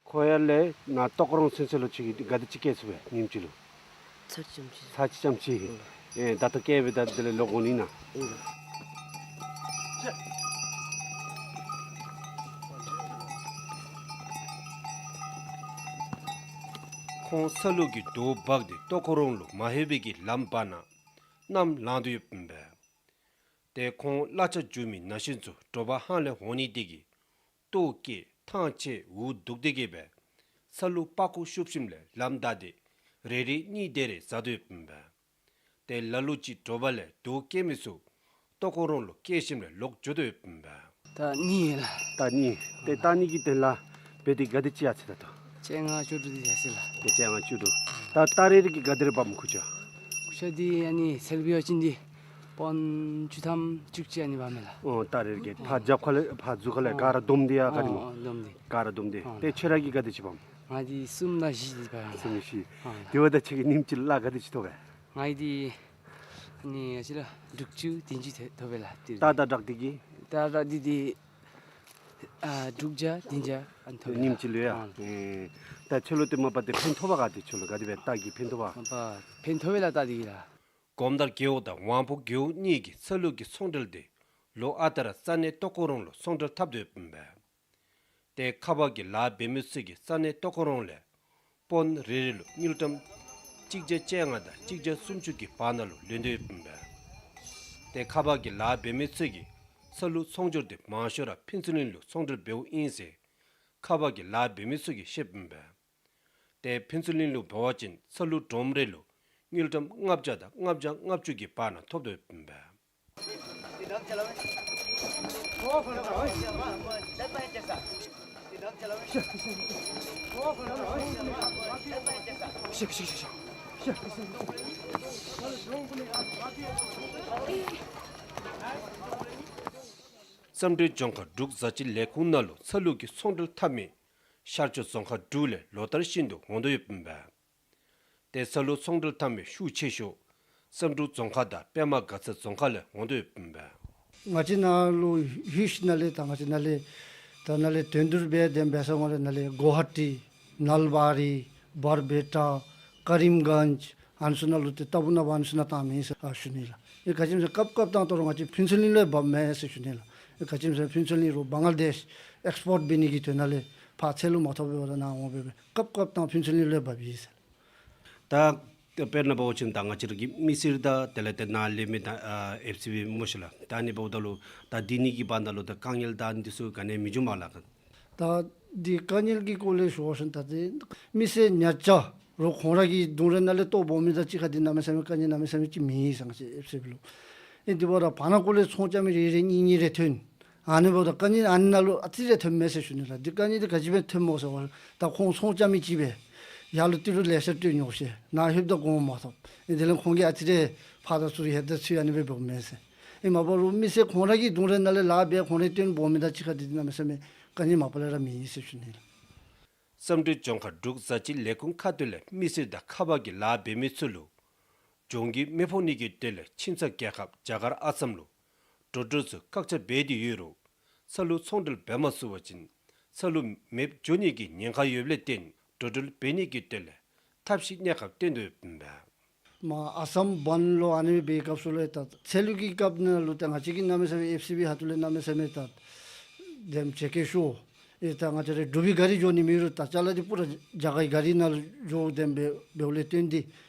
ཁོ་ཡར་ལས་ནཱ་ལྟོ་ཁོ་རོང་ཚུན་ཚོད་ལུ་ཅིག་གིས་ག་དེ་ཅིག་སྐྱེལ་ཚུགས་པས་ཉིནམ་གཅིག་ལུ། ཚར་གཅིག་ཙམ་ཅིག། ཚར་གཅིག་ཙམ་ཅིག། ཨིན། ཨེ་ད་ལྟོ་སྐྱེལ་སྦེ་ད་དེ་ལས་ལོག་འོང་ནི་ཨིན་ན། ཨིན། ཁོང་ས་ལུག་གི་རྡོ་འབག་སྟེ་ལྟོ་ཁོ་རོང་ལུ་མ་ལྷོད་པའི་གི་ལམ་བར་ན་ནམ་ལངས་དོ་ཡོདཔ་ཨིན་པས། ཏེ་ཁོང་གླ་ཆ་འཇུ་མི་ན་གཞོན་ཚུ་དྲོ་པ་ཧང་ལས་འོང་ནི་དེ་གིས་ལྟོ་བཀལ་ཐང་ཆད་འུ་སྡུག་སྟེ་གི་སྦེ་ས་ལུག་པགས་ཀོ་ཤུབས་ཞིནམ་ལས་ལམ་བདའ་སྟེ་རེ་རེ་གཉིས་དེ་རེ་བཟའ་དོ་ཡོདཔ་ཨིན་པས། ཏེ་ལ་ལུ་ཅིག་དྲོ་པ་ལས་རྡོ་སྐྱེལ་མི་ཚུ་ལྟོ་ཁོ་རོང་ལུ་སྐྱེལ་ཞིནམ་ལས་ལོག་འགྱོ་དོ་ཡོདཔ་ཨིན་པས། རྟ་གཉིས་ལགས། རྟ་གཉིས། ཏེ་རྟ་གཉིས་ཀྱི་དོན་ལུ་འབད་དེ་ག་དེ་ཅིག་ཡར་ཚེ་ད་ལྟོ། བཅོ་ལྔ་བཅུ་དྲུག་དེ་ཡར་ཚེ་ལགས། ཏེ་བཅོ་ལྔ་བཅུ་དྲུག། ད་རྟ་རེ་རེ་གིས་ག་དེ་རེ་འབག་སྨོ་ཁུར་ཆ། ཁུར་ཆ་འདི་ཨ་ནི་ཚལ་འབད་བ་ཅིན་འདི་དཔོན་བཅུ་ཐམ་བཅུ་གཅིག་ཨ་ནི་འབག་མས་ལགས། ཨོ་རྟ་རེ་རེ་གིས་ཕར་རྒྱབ་ཁ་ལས་ཕར་མཛུབ་ཁ་ལས་ག་ར་བསྡོམས་ཏེ་ཡ་ག་དེ་སྨོ། ཨོ་བསྡོམས་ཏེ། ག་ར་བསྡོམས་ཏེ། ཨོ་ཏེ་ཁྱོད་ར་གིས་ག་དེ་ཅིག་འབག་སྨོ། ང་འདི་གསུམ་དང་བཞི་འདི་འབག་ཡི་ལགས། གསུམ་བཞི། ཨོ་ལགས། དེ་འབདཝ་ད་ཁྱོད་ཀྱིས་ཉིནམ་གཅིག་ལུ་གླ་ག་དེ་ཅིག་ཐོབ་པས། ང་འདི་ཨ་ནི་ཨ་ཅི་ལགས་དྲུག་ཅུ་བདུན་ཅུ་ཐོབ་པས་ལགས། ཏེ་རྟ་དང་སྦྲགས་ཏེ་གི། རྟ་དང་སྦྲགས་ཏེ་འདི་ཨ་དྲུག་བརྒྱ་བདུན་བརྒྱ་ཨ་ནི་ཐོབ་པས་ལགས། ཉིནམ་གཅིག་ལུ་ཡ། ཨོ་ལགས། ཨེ་ད་ཁྱོད་ལུ་ཏེ་མ་པ་ཏེ་ཕན་ཐོགས་པ་ག་དེ་ཁྱོད་ལུ་ག་དེ་སྦེ་རྟ་གི་ཕན་ཐོགས་པ། མ་པ་ཕན་ཐོགས་པས་ལགས་རྟ་འདི་གིས་ལགས། གོམ་དར་རྒེད་འོག་དང་ཝང་ཕོ་རྒེད་འོག་གཉིས་ཀྱི་ཚ་ལུག་གི་ཚོང་འབྲེལ་འདི་ལོ་ཨ་རྟག་ར་ས་གནས་ལྟོ་ཁོ་རོང་ལུ་ཚོང་འབྲེལ་འཐབ་དོ་ཡོདཔ་ཨིན་པས། ཏེ་ཁ་འབག་གི་ལཱ་འབད་མི་ཚུ་གིས་ས་གནས་ལྟོ་ཁོ་རོང་ལས་དཔོན་རེ་རེ་ལུ་དངུལ་ཀྲམ་གཅིག་བརྒྱ་བཅོ་ལྔ་དང་གཅིག་བརྒྱ་སུམ་ཅུ་གི་བར་ན་ལུ་ལེན་དོ་ཡོདཔ་ཨིན་པས། ཏེ་ཁ་འབག་གི་ལཱ་འབད་མི་ཚུ་གིས་ཚ་ལུ་ཚོང་སྒྱུར་འདི་མང་ཤོས་ར་ཕུན་ཚོགས་གླིང་ལུ་ཚོང་འབྲེལ་འབདཝ་ཨིན་ཟེར་ཁ་འབག་གི་ལཱ་འབད་མི་ཚུ་གིས་བཤདཔ་ཨིན་པས། ཏེ་ཕུན་ཚོགས་གླིང་ལུ་འབད་བ་ཅིན་ཚ་ལུ་སྒྲོམ་རེ་ལུ་དངུལ་ཀྲམ་ལྔ་བརྒྱ་དང་ལྔ་བརྒྱ་ལྔ་བཅུ་གི་བར་ན་ཐོབ་དོ་ཡོདཔ་ཨིན་པས། བསམ་གྲུབ་ལྗོངས་མཁར་འབྲུག་བཟའ་སྤྱོད་ལས་ཁུངས་ནང་ལུ་ཚ་ལུག་གི་ཚོང་འབྲེལ་འཐབ་མི་ཤར་ཕྱོགས་རྫོང་ཁག་དྲུག་ལས་ལོ་ལྟར་བཞིན་དུ་འོང་དོ་ཡོདཔ་ཨིན་པས། ཏེ་ཚ་ལུ་ཚོང་འབྲེལ་འཐབ་མི་ཤུགས་ཆེ་ཤོས་བསམ་གྲུབ་རྫོང་ཁག་དང་པདྨ་དགའ་ཚལ་རྫོང་ཁག་ལས་འོང་དོ་ཡོདཔ་ཨིན་པས། ང་བཅས་ནཱ་ལུ་ལྷོད་ཞིནམ་ལས་ད་ང་བཅས་ནཱ་ལས་ད་ནཱ་ལས་དོན་བསྡུ་འབད་དེ་འབད་ས་འོང་ལས་ནཱ་ལས་གོ་ཧ་ཊི་ནལ་བ་རི་བར་བེ་ཊ་ཀ་རིམ་གཉྫ་ཨ་ནི་ཚུ་ནང་ལུ་ཏེ་ལྟ་བུ་ནང་འབད་ཨ་ནི་ཚུ་ནང་བཏང་མི་ཨིན་ཟེར་ཨ་ཞུ་ནི་ལགས། ཨེ་ག་ཅི་སྨོ་ཟེར་སྐབས་སྐབས་བཏང་དོ་རུང་ང་བཅས་ཕུན་ཚོགས་གླིང་ལུ་འབག་མས་ཟེར་ཞུ་ནི་ལགས། ཨེ་ག་ཅི་སྨོ་ཟེར་ཕུན་ཚོགས་གླིང་རུང་བང་ལ་དེཤ་ཨེགསི་པོརཊ་འབད་ནི་གི་དོན་ལས་ཕར་ཚལ་ལུ་མ་ཐོབ་པའི་བར་ན་འོང་སྦེ་སྦེ་སྐབས་སྐབས་བཏང་ཕུན་ཚོགས་གླིང་ལུ་འབག་པས་ཟེར། ད་དཔེར་ན་འབད་བ་ཅིན་ད་ང་བཅས་ར་གི་མི་སེར་དང་དེ་ལས་ཏེ་ནཱ་ལས་མི་དང་ཨ་ཨེཕ་སི་བི་སྨོ་ཤིག་ལགས། ད་ཨ་ནི་འབདཝ་ད་ལུ་ད་འདི་གཉིས་ཀྱི་བར་ན་ལུ་ད་དཀའ་ངལ་དང་འདི་ཚུ་ག་ནི་མི་འབྱུངམ་ལགས། ད་འདི་དཀའ་ངལ་གྱི་སྐོར་ལས་ཞུ་བ་ཅིན་ད་ཏེ་མི་སེར་ཉ་ཅ་རོགས་ཁོང་ར་གི་གདོང་ར་ནང་ལས་ལྟོ་འབག་མི་དང་གཅིག་ཁར་འདི་གནམ་མེད་ས་མེད་དཀའ་ངལ་གནམ་མེད་ས་མེད་ཅིག་མེད་ཟེར་ང་བཅས་ཨེཕ་སི་བི་ལུ། ཨེ་འདི་འབདཝ་ད་བར་ན་སྐོར་ལས་ཚོང་རྐྱབ་མི་རེ་རེ་གཉིས་གཉིས་རེ་ཐོན། ཨ་ནི་འབདཝ་ད་དཀའ་ངལ་ཨ་ནི་ནང་ལུ་ཨ་ཙི་རེ་ཐོནམ་མས་ཟེར་ཞུ་ནི་ལགས། འདི་དཀའ་ངལ་འདི་ག་ཅི་སྦེ་ཐོནམ་སྨོ་ཟེར་བ་ད་ཁོང་ཚོང་རྐྱབ་མི་ཅིག་སྦེ་ ཡར་ལུ་ཏི་རུ་ལེ་ཤ་སྤྲོད་ནི་ཟེར་ནཱ་ལྷོདཔ་ད་གོཝ་མ་ཐོབ། ཨིན་དེ་ལས་ཁོང་གིས་ཨ་ཙི་རེ་ཕར་དང་ཚུར་ལྷོད་ད་ཚུར་ཨ་ནི་སྦེ་འབདཝ་མས་ཟེར། ཨིན་མ་པ་རུང་མི་སེར་ཁོང་ར་གི་གདོང་ར་ནང་ལས་ལཱ་འབད་ཁོང་རའི་དོན་འབོ་མི་དང་གཅིག་ཁར་འདི་གནམ་མེད་ས་མེད་ག་ནི་མ་པ་ལས་ར་མེད་ཟེར་ཞུ་ནི་ལགས། བསམ་གྲུབ་ལྗོངས་མཁར་འབྲུག་བཟའ་སྤྱོད་ལས་ཁུངས་ཁ་ཐུག་ལས་མི་སེར་དང་ཁ་པར་གྱི་ལཱ་འབད་མི་ཚུ་ལུ་གྱོང་གུད་མི་ཕོག་ནི་གི་དོན་ལས་ཁྱིམ་ཚང་རྒྱལ་ཁབ་རྒྱ་གར་ཨ་སམ་ལུ་འགྲོ་འགྲུལ་ཚུ་བཀག་ཆ་འབད་དེ་ཡོད་རུང་ཚ་ལུ་ཚོང་འབྲེལ་འབད་མ་ཚུགས་པ་ཅིན་ཚ་ལུ་མེདཔ་འགྱོ་ནི་གི་ཉེན་ཁ་ཡོདཔ་ལས་བརྟེན་འགྲོ་འགྲུལ་འབད་ནི་གི་དོན་ལས་ཐབས་ཤེས་གནས་སྐབས་བཏོན་དོ་ཡོདཔ་ཨིན་པས། མ་ཨ་སམ་བཱན་ལུ་ཨ་ནི་སྦེ་འབད་བའི་སྐབས་སུ་ལུ་ད་ཚལ་ལུ་གི་སྐབས་ནང་ལུ་ད་ང་བཅས་ཀྱིས་གནམ་མེད་ས་མེད་ཨེཕ་སི་བི་ཁ་ཐུག་ལས་གནམ་མེད་ས་མེད་ད་དེམ་ཅིག་ཁེ་ཤོར། ཨེ་ད་ང་བཅས་ར་འབྲུག་པའི་ག་རི་འགྱོ་ནི་མེད་རུང་ད་ཅ་ལ་འདི་པུ་ར་རྒྱ་གར་གྱི་ག་རི་ནང་ལུ་འགྱོ་དེམ་སྦེ་འབདཝ་ལས་བརྟེན་ཏེ་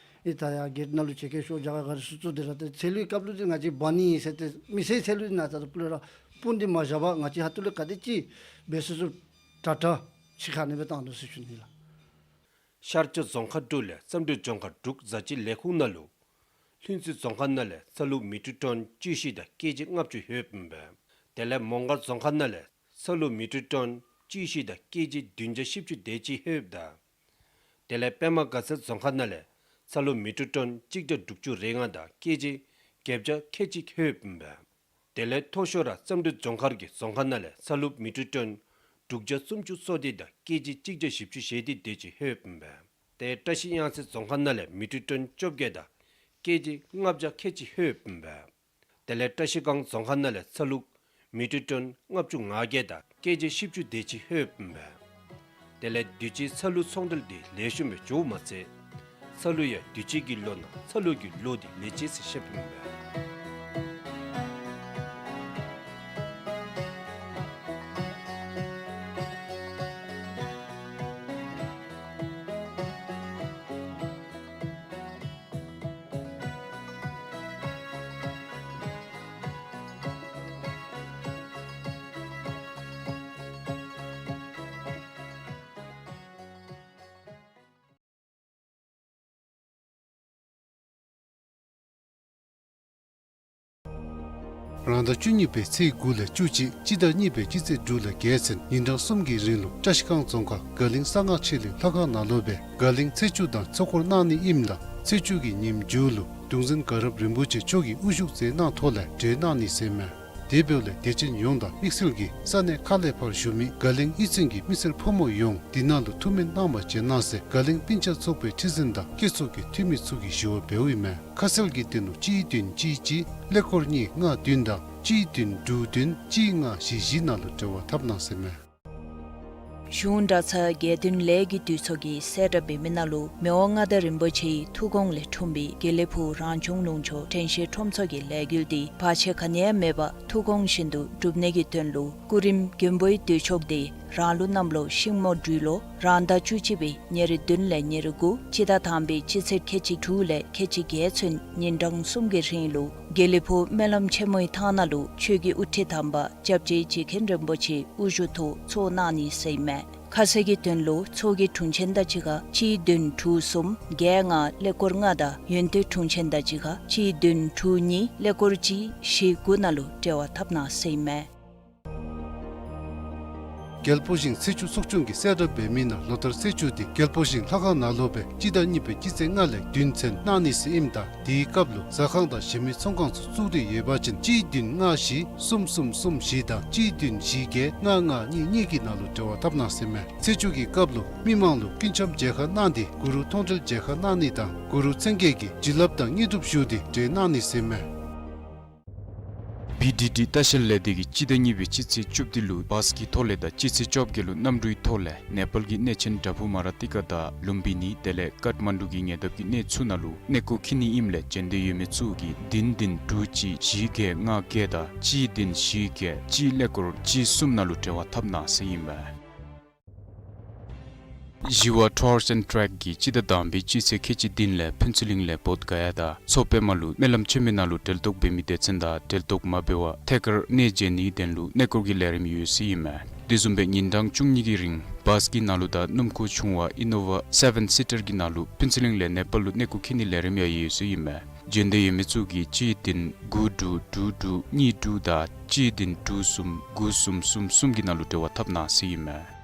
ཨེ་ད་ཡར་གེཊ་ནང་ལུ་ཅིག་ཁེ་ཤོར། རྒྱ་གར་གྱི་ག་རི་ཚུ་ཚུ་དེ་ར་ད་ཚལ་ལུ་གི་སྐབས་ལུ་འདི་ང་བཅས་བཱན་ཨིན་ཟེར་ཏེ་མི་སེར་ཚལ་ལུ་འདི་ནང་ད་ད་པུ་ལས་ར་སྤུངས་ཏེ་མ་བཞག་པར་ང་བཅས་ཁ་ཐུག་ལས་ག་དེ་ཅིག་འབད་ཚུགས་ཚུགས་དྲག་དྲག་ཅིག་ཁར་ཨ་ནི་སྦེ་བཏང་དོ་ཟེར་ཞུ་ནི་ལགས། ཤར་ཕྱོགས་རྫོང་ཁག་དྲུག་ལས་བསམ་གྲུབ་ལྗོངས་མཁར་འབྲུག་བཟའ་སྤྱོད་ལས་ཁུངས་ནང་ལུ་ལྷུན་རྩེ་རྫོང་ཁག་ནང་ལས་ཚ་ལུ་མི་ཊར་ཊོན་བཅུ་བཞི་དང་ཀེ་ཇི་ལྔ་བཅུ་ལྷོདཔ་ཨིན་པས། དེ་ལས་མོང་སྒར་རྫོང་ཁག་ནང་ལས་ཚ་ལུ་མི་ཊར་ཊོན་བཅུ་བཞི་དང་ཀེ་ཇི་བདུན་བརྒྱ་བཞི་བཅུ་དེ་ཅིག་ལྷོདཔ་ད། དེ་ལས་པདྨ་དགའ་ཚལ་རྫོང་ཁག་ནང་ལས་ཚ་ལུ་མི་ཊར་ཊོན་གཅིག་བརྒྱ་དྲུག་ཅུ་རེ་ལྔ་དང་ཀེ་ཇི་བརྒྱད་བརྒྱ་ཁལ་གཅིག་ལྷོདཔ་ཨིན་པས། དེ་ལས་མཐོ་ཤོས་ར་བསམ་གྲུབ་ལྗོངས་མཁར་གྱི་རྫོང་ཁག་ནང་ལས་ཚ་ལུ་མི་ཊར་ཊོན་དྲུག་བརྒྱ་སུམ་ཅུ་སོ་བདུན་དང་ཀེ་ཇི་གཅིག་བརྒྱ་བཞི་བཅུ་ཞེ་བདུན་དེ་ཅིག་ལྷོདཔ་ཨིན་པས། ཏེ་བཀྲ་ཤིས་གཡང་རྩེ་རྫོང་ཁག་ནང་ལས་མི་ཊར་ཊོན་བཅོ་བརྒྱད་དང་ཀེ་ཇི་ལྔ་བརྒྱ་ཁལ་གཅིག་ལྷོདཔ་ཨིན་པས། དེ་ལས་བཀྲ་ཤིས་སྒང་རྫོང་ཁག་ནང་ལས་ཚ་ལུ་མི་ཊར་ཊོན་ལྔ་བཅུ་ང་བརྒྱད་དང་ཀེ་ཇི་བཞི་བཅུ་དེ་ཅིག་ལྷོདཔ་ཨིན་པས། དེ་ལས་དུས་ཅི་ཚ་ལུ་ཚོང་འབྲེལ་འདི་ལེགས་ཤོམ་སྦེ་འགྱོཝ་མ་ཚད་ཚ་ལུ་ཡང་དུས་ཅི་གི་ལོ་ནང་ཚ་ལུ་གི་ལོ་འདི་ལེགས་ཆེ་ཟེར་ཞུཝ་ཨིན་པས། རང་ཟླ་བཅུ་གཉིས་པའི་ཚེས་དགུ་ལས་བཅུ་གཅིག་སྤྱི་ཟླ་གཉིས་པའི་སྤྱི་ཚེས་དྲུག་ལས་བརྒྱད་ཚུན་ཉིན་གྲངས་གསུམ་གྱི་རིང་ལུ་བཀྲ་ཤིས་སྒང་རྫོང་ཁག་དགའ་གླིང་གསང་སྔགས་ཆོས་གླིང་ལྷ་ཁང་ནང་ལུ་སྦེ་དགའ་གླིང་ཚེས་བཅུ་དང་ཚོགས་འཁོར་གནང་ནི་ཨིནམ་ལས་ཚེས་བཅུ་གི་ཉིནམ་མཇུག་ལུ་གདུང་འཛིན་དགའ་རབ་རིན་པོ་ཆེ་མཆོག་གིས་དབུ་བཞུགས་མཛད་གནང་ཐོག་ལས་གྲོལ་གནང་ནི་ཟེར་མས། དེ་འབདཝ་ལས་དད་ཅན་ཡོངས་དང་དམིགས་བསལ་གྱིས་ས་གནས་ཁག་ལས་ཕར་བཞུགས་མི་དགའ་གླིང་གཡུས་ཚན་གྱི་མི་སེར་ཕོ་མོ་ཡོངས་འདི་ནང་ལུ་ཐུགས་སྨོན་གནང་བར་བྱོན་གནང་ཟེར་དགའ་གླིང་སྤུན་ཆ་ཚོགས་པའི་ཁྲི་འཛིན་དང་སྐྱེས་ཚོགས་ཀྱི་འཐུས་མི་ཚུ་གིས་ཞུ་བ་འབདཝ་ཨིན་མས། ཁ་གསལ་གྱི་དོན་ལུ་གཅིག་བདུན་གཅིག་གཅིག་ཀླད་ཀོར་གཉིས་ལྔ་བདུན་དང་གཅིག་བདུན་དྲུག་བདུན་གཅིག་ལྔ་བཞི་བཞི་ནང་ལུ་འབྲེལ་བ་འཐབ་གནང་ཟེར་མས། གཞུང་གྲྭ་ཚང་དགེ་འདུན་ལས་ཀྱི་འདུས་ཚོགས་ཀྱིས་གསལ་བསྒྲགས་འབད་མི་ནང་ལུ་མི་དབང་མངའ་བདག་རིན་པོ་ཆེའི་ཐུགས་དགོངས་ལས་འཁྲུངས་པའི་དགེ་ལེགས་ཕུག་རང་བྱུང་ལུང་ཕྱོགས་དྲན་ཤེས་ཁྲོམ་ཚོགས་ཀྱི་ལས་འགུལ་འདི་བར་ཆད་ག་ནི་ཡང་མེད་པར་ཐུགས་དགོངས་བཞིན་དུ་འགྲུབ་ནི་གི་དོན་ལུ་སྐུ་རིམ་མགོན་པོའི་འདུས་མཆོག་སྟེ་རང་ལུགས་གནམ་ལོ་ཤིང་མོ་སྦྲུལ་ལོ་རང་ཟླ་བཅུ་གཅིག་པའི་ཉེར་བདུན་ལས་ཉེར་དགུ་སྤྱི་ཟླ་དང་པའི་སྤྱི་ཚེས་ཁལ་གཅིག་དྲུག་ལས་ཁལ་གཅིག་བརྒྱད་ཚུན་ཉིན་གྲངས་གསུམ་གྱི་རིང་ལུ་དགེ་ལེགས་ཕུག་སྨོན་ལམ་ཆེན་མོའི་ཐང་ནང་ལུ་ཆོས་ཀྱི་དབུ་ཁྲིད་དམ་པ་སྐྱབས་རྗེ་རྗེ་མཁན་རིན་པོ་ཆེའི་དབུ་བཞུགས་ཐོག་ཚོགས་གནང་ནི་ཟེར་ཨིན་མས། ཁ་གསལ་གྱི་དོན་ལུ་ཚོགས་ཀྱི་དྲུང་ཆེན་དང་གཅིག་ཁར་གཅིག་བདུན་དྲུག་གསུམ་བརྒྱད་ལྔ་ཀླད་ཀོར་ལྔ་དང་ཡོན་ཏན་དྲུང་ཆེན་དང་གཅིག་ཁར་གཅིག་བདུན་དྲུག་གཉིས་ཀླད་ཀོར་གཅིག་བཞི་དགུ་ནང་ལུ་འབྲེལ་བ་འཐབ་གནང་ཟེར་ཨིན་མས། རྒྱལ་པོ་ཞིང་ཚེས་བཅུ་ཚོགས་ཆུང་གིས་གསལ་བསྒྲགས་འབད་མི་ནང་ལོ་ལྟར་ཚེས་བཅུ་འདི་རྒྱལ་པོ་ཞིང་ལྷ་ཁང་ནང་ལུ་སྦེ་སྤྱི་ཟླ་གཉིས་པའི་སྤྱི་ཚེས་ལྔ་ལས་བདུན་ཚུན་གནང་ནི་ཟེར་ཨིནམ་ད་དེའི་སྐབས་ལུ་ཟ་ཁང་དང་གཞན་མི་ཚོང་ཁང་ཚུ་བཙུགས་ཏེ་ཡོད་པ་ཅིན་གཅིག་བདུན་ལྔ་བཞི་གསུམ་གསུམ་གསུམ་བཞི་དང་གཅིག་བདུན་བཞི་བརྒྱད་ལྔ་ལྔ་གཉིས་གཉིས་ཀྱི་ནང་ལུ་འབྲེལ་བ་འཐབ་གནང་ཟེར་ཨིན་མས། ཚེས་བཅུ་གི་སྐབས་ལུ་མི་མང་ལུ་སྐུ་འཆམ་མཇལ་ཁ་གནང་སྟེ་གུ་རུ་མཐོང་གྲོལ་མཇལ་ཁ་གནང་ནི་དང་གུ་རུ་མཚན་བརྒྱད་ཀྱི་བྱིན་རླབས་དང་དངོས་གྲུབ་ཞུ་སྟེ་གྲོལ་གནང་ནི་ཟེར་ཨིན་མས། བི་ཌི་ཌི་ལྟ་བཤལ་ལས་སྡེ་གིས་སྤྱི་ཟླ་གཉིས་པའི་སྤྱི་ཚེས་བཅུ་བདུན་ལུ་བཱས་ཀྱི་ཐོག་ལས་དང་སྤྱི་ཚེས་བཅོ་བརྒྱད་ལུ་གནམ་གྲུའི་ཐོག་ལས་ནེ་པཱལ་གྱི་གནས་ཆེན་བྲག་ཕུག་མ་ར་ཏི་ཀ་དང་ལུམ་བི་ནི་དེ་ལས་ཀཏ་མན་ཌུ་གི་ཉེ་འདབས་ཀྱི་གནས་ཚུ་ནང་ལུ་གནས་སྐོར་འཁྱིད་ནི་ཨིནམ་ལས་བྱོན་འདོད་ཡོད་མི་ཚུ་གིས་བདུན་བདུན་དྲུག་གཅིག་བཞི་བརྒྱད་ལྔ་བརྒྱད་དང་གཅིག་བདུན་བཞི་བརྒྱད་གཅིག་ཀླད་ཀོར་གཅིག་གསུམ་ནང་ལུ་འབྲེལ་བ་འཐབ་གནང་ཟེར་ཨིན་མས། ཞི་བ་Tours and Trek གིས་སྤྱི་ཟླ་དང་པའི་སྤྱི་ཚེས་ཁལ་གཅིག་བདུན་ལས་ཕུན་ཚོགས་གླིང་ལས་བོདྷ་ག་ཡ་དང་མཚོ་པདྨ་ལུ་སྨོན་ལམ་ཆེན་མོའི་ནང་ལུ་གྲལ་གཏོགས་འབད་མི་སྡེ་ཚན་དང་གྲལ་གཏོགས་མ་འབད་བར་ཐད་ཀར་གནས་མཇལ་ནིའི་དོན་ལུ་གནས་སྐོར་གྱི་ལས་རིམ་ཡོད་ཟེར་ཨིན་མས། དེ་བཟུམ་སྦེ་ཉིན་གྲངས་བཅུ་གཉིས་ཀྱི་རིང་བཱས་ཀྱི་ནང་ལུ་དང་སྣུམ་འཁོར་ཆུང་བ་ཨི་ནོ་ཝ་སེ་བེན་སི་ཊར་གྱི་ནང་ལུ་ཕུན་ཚོགས་གླིང་ལས་ནེ་པཱལ་ལུ་གནས་སྐོར་འཁྱིད་ནིའི་ལས་རིམ་ཡང་ཡོད་ཟེར་ཨིན་མས། བྱོན་འདོད་ཡོད་མི་ཚུ་གིས་གཅིག་བདུན་དགུ་དྲུག་དྲུག་དྲུག་གཉིས་དྲུག་དང་གཅིག་བདུན་དྲུག་གསུམ་དགུ་གསུམ་གསུམ་གསུམ་གྱི་ནང་ལུ་འབྲེལ་བ་འཐབ་གནང་ཟེར་ཨིན་མས།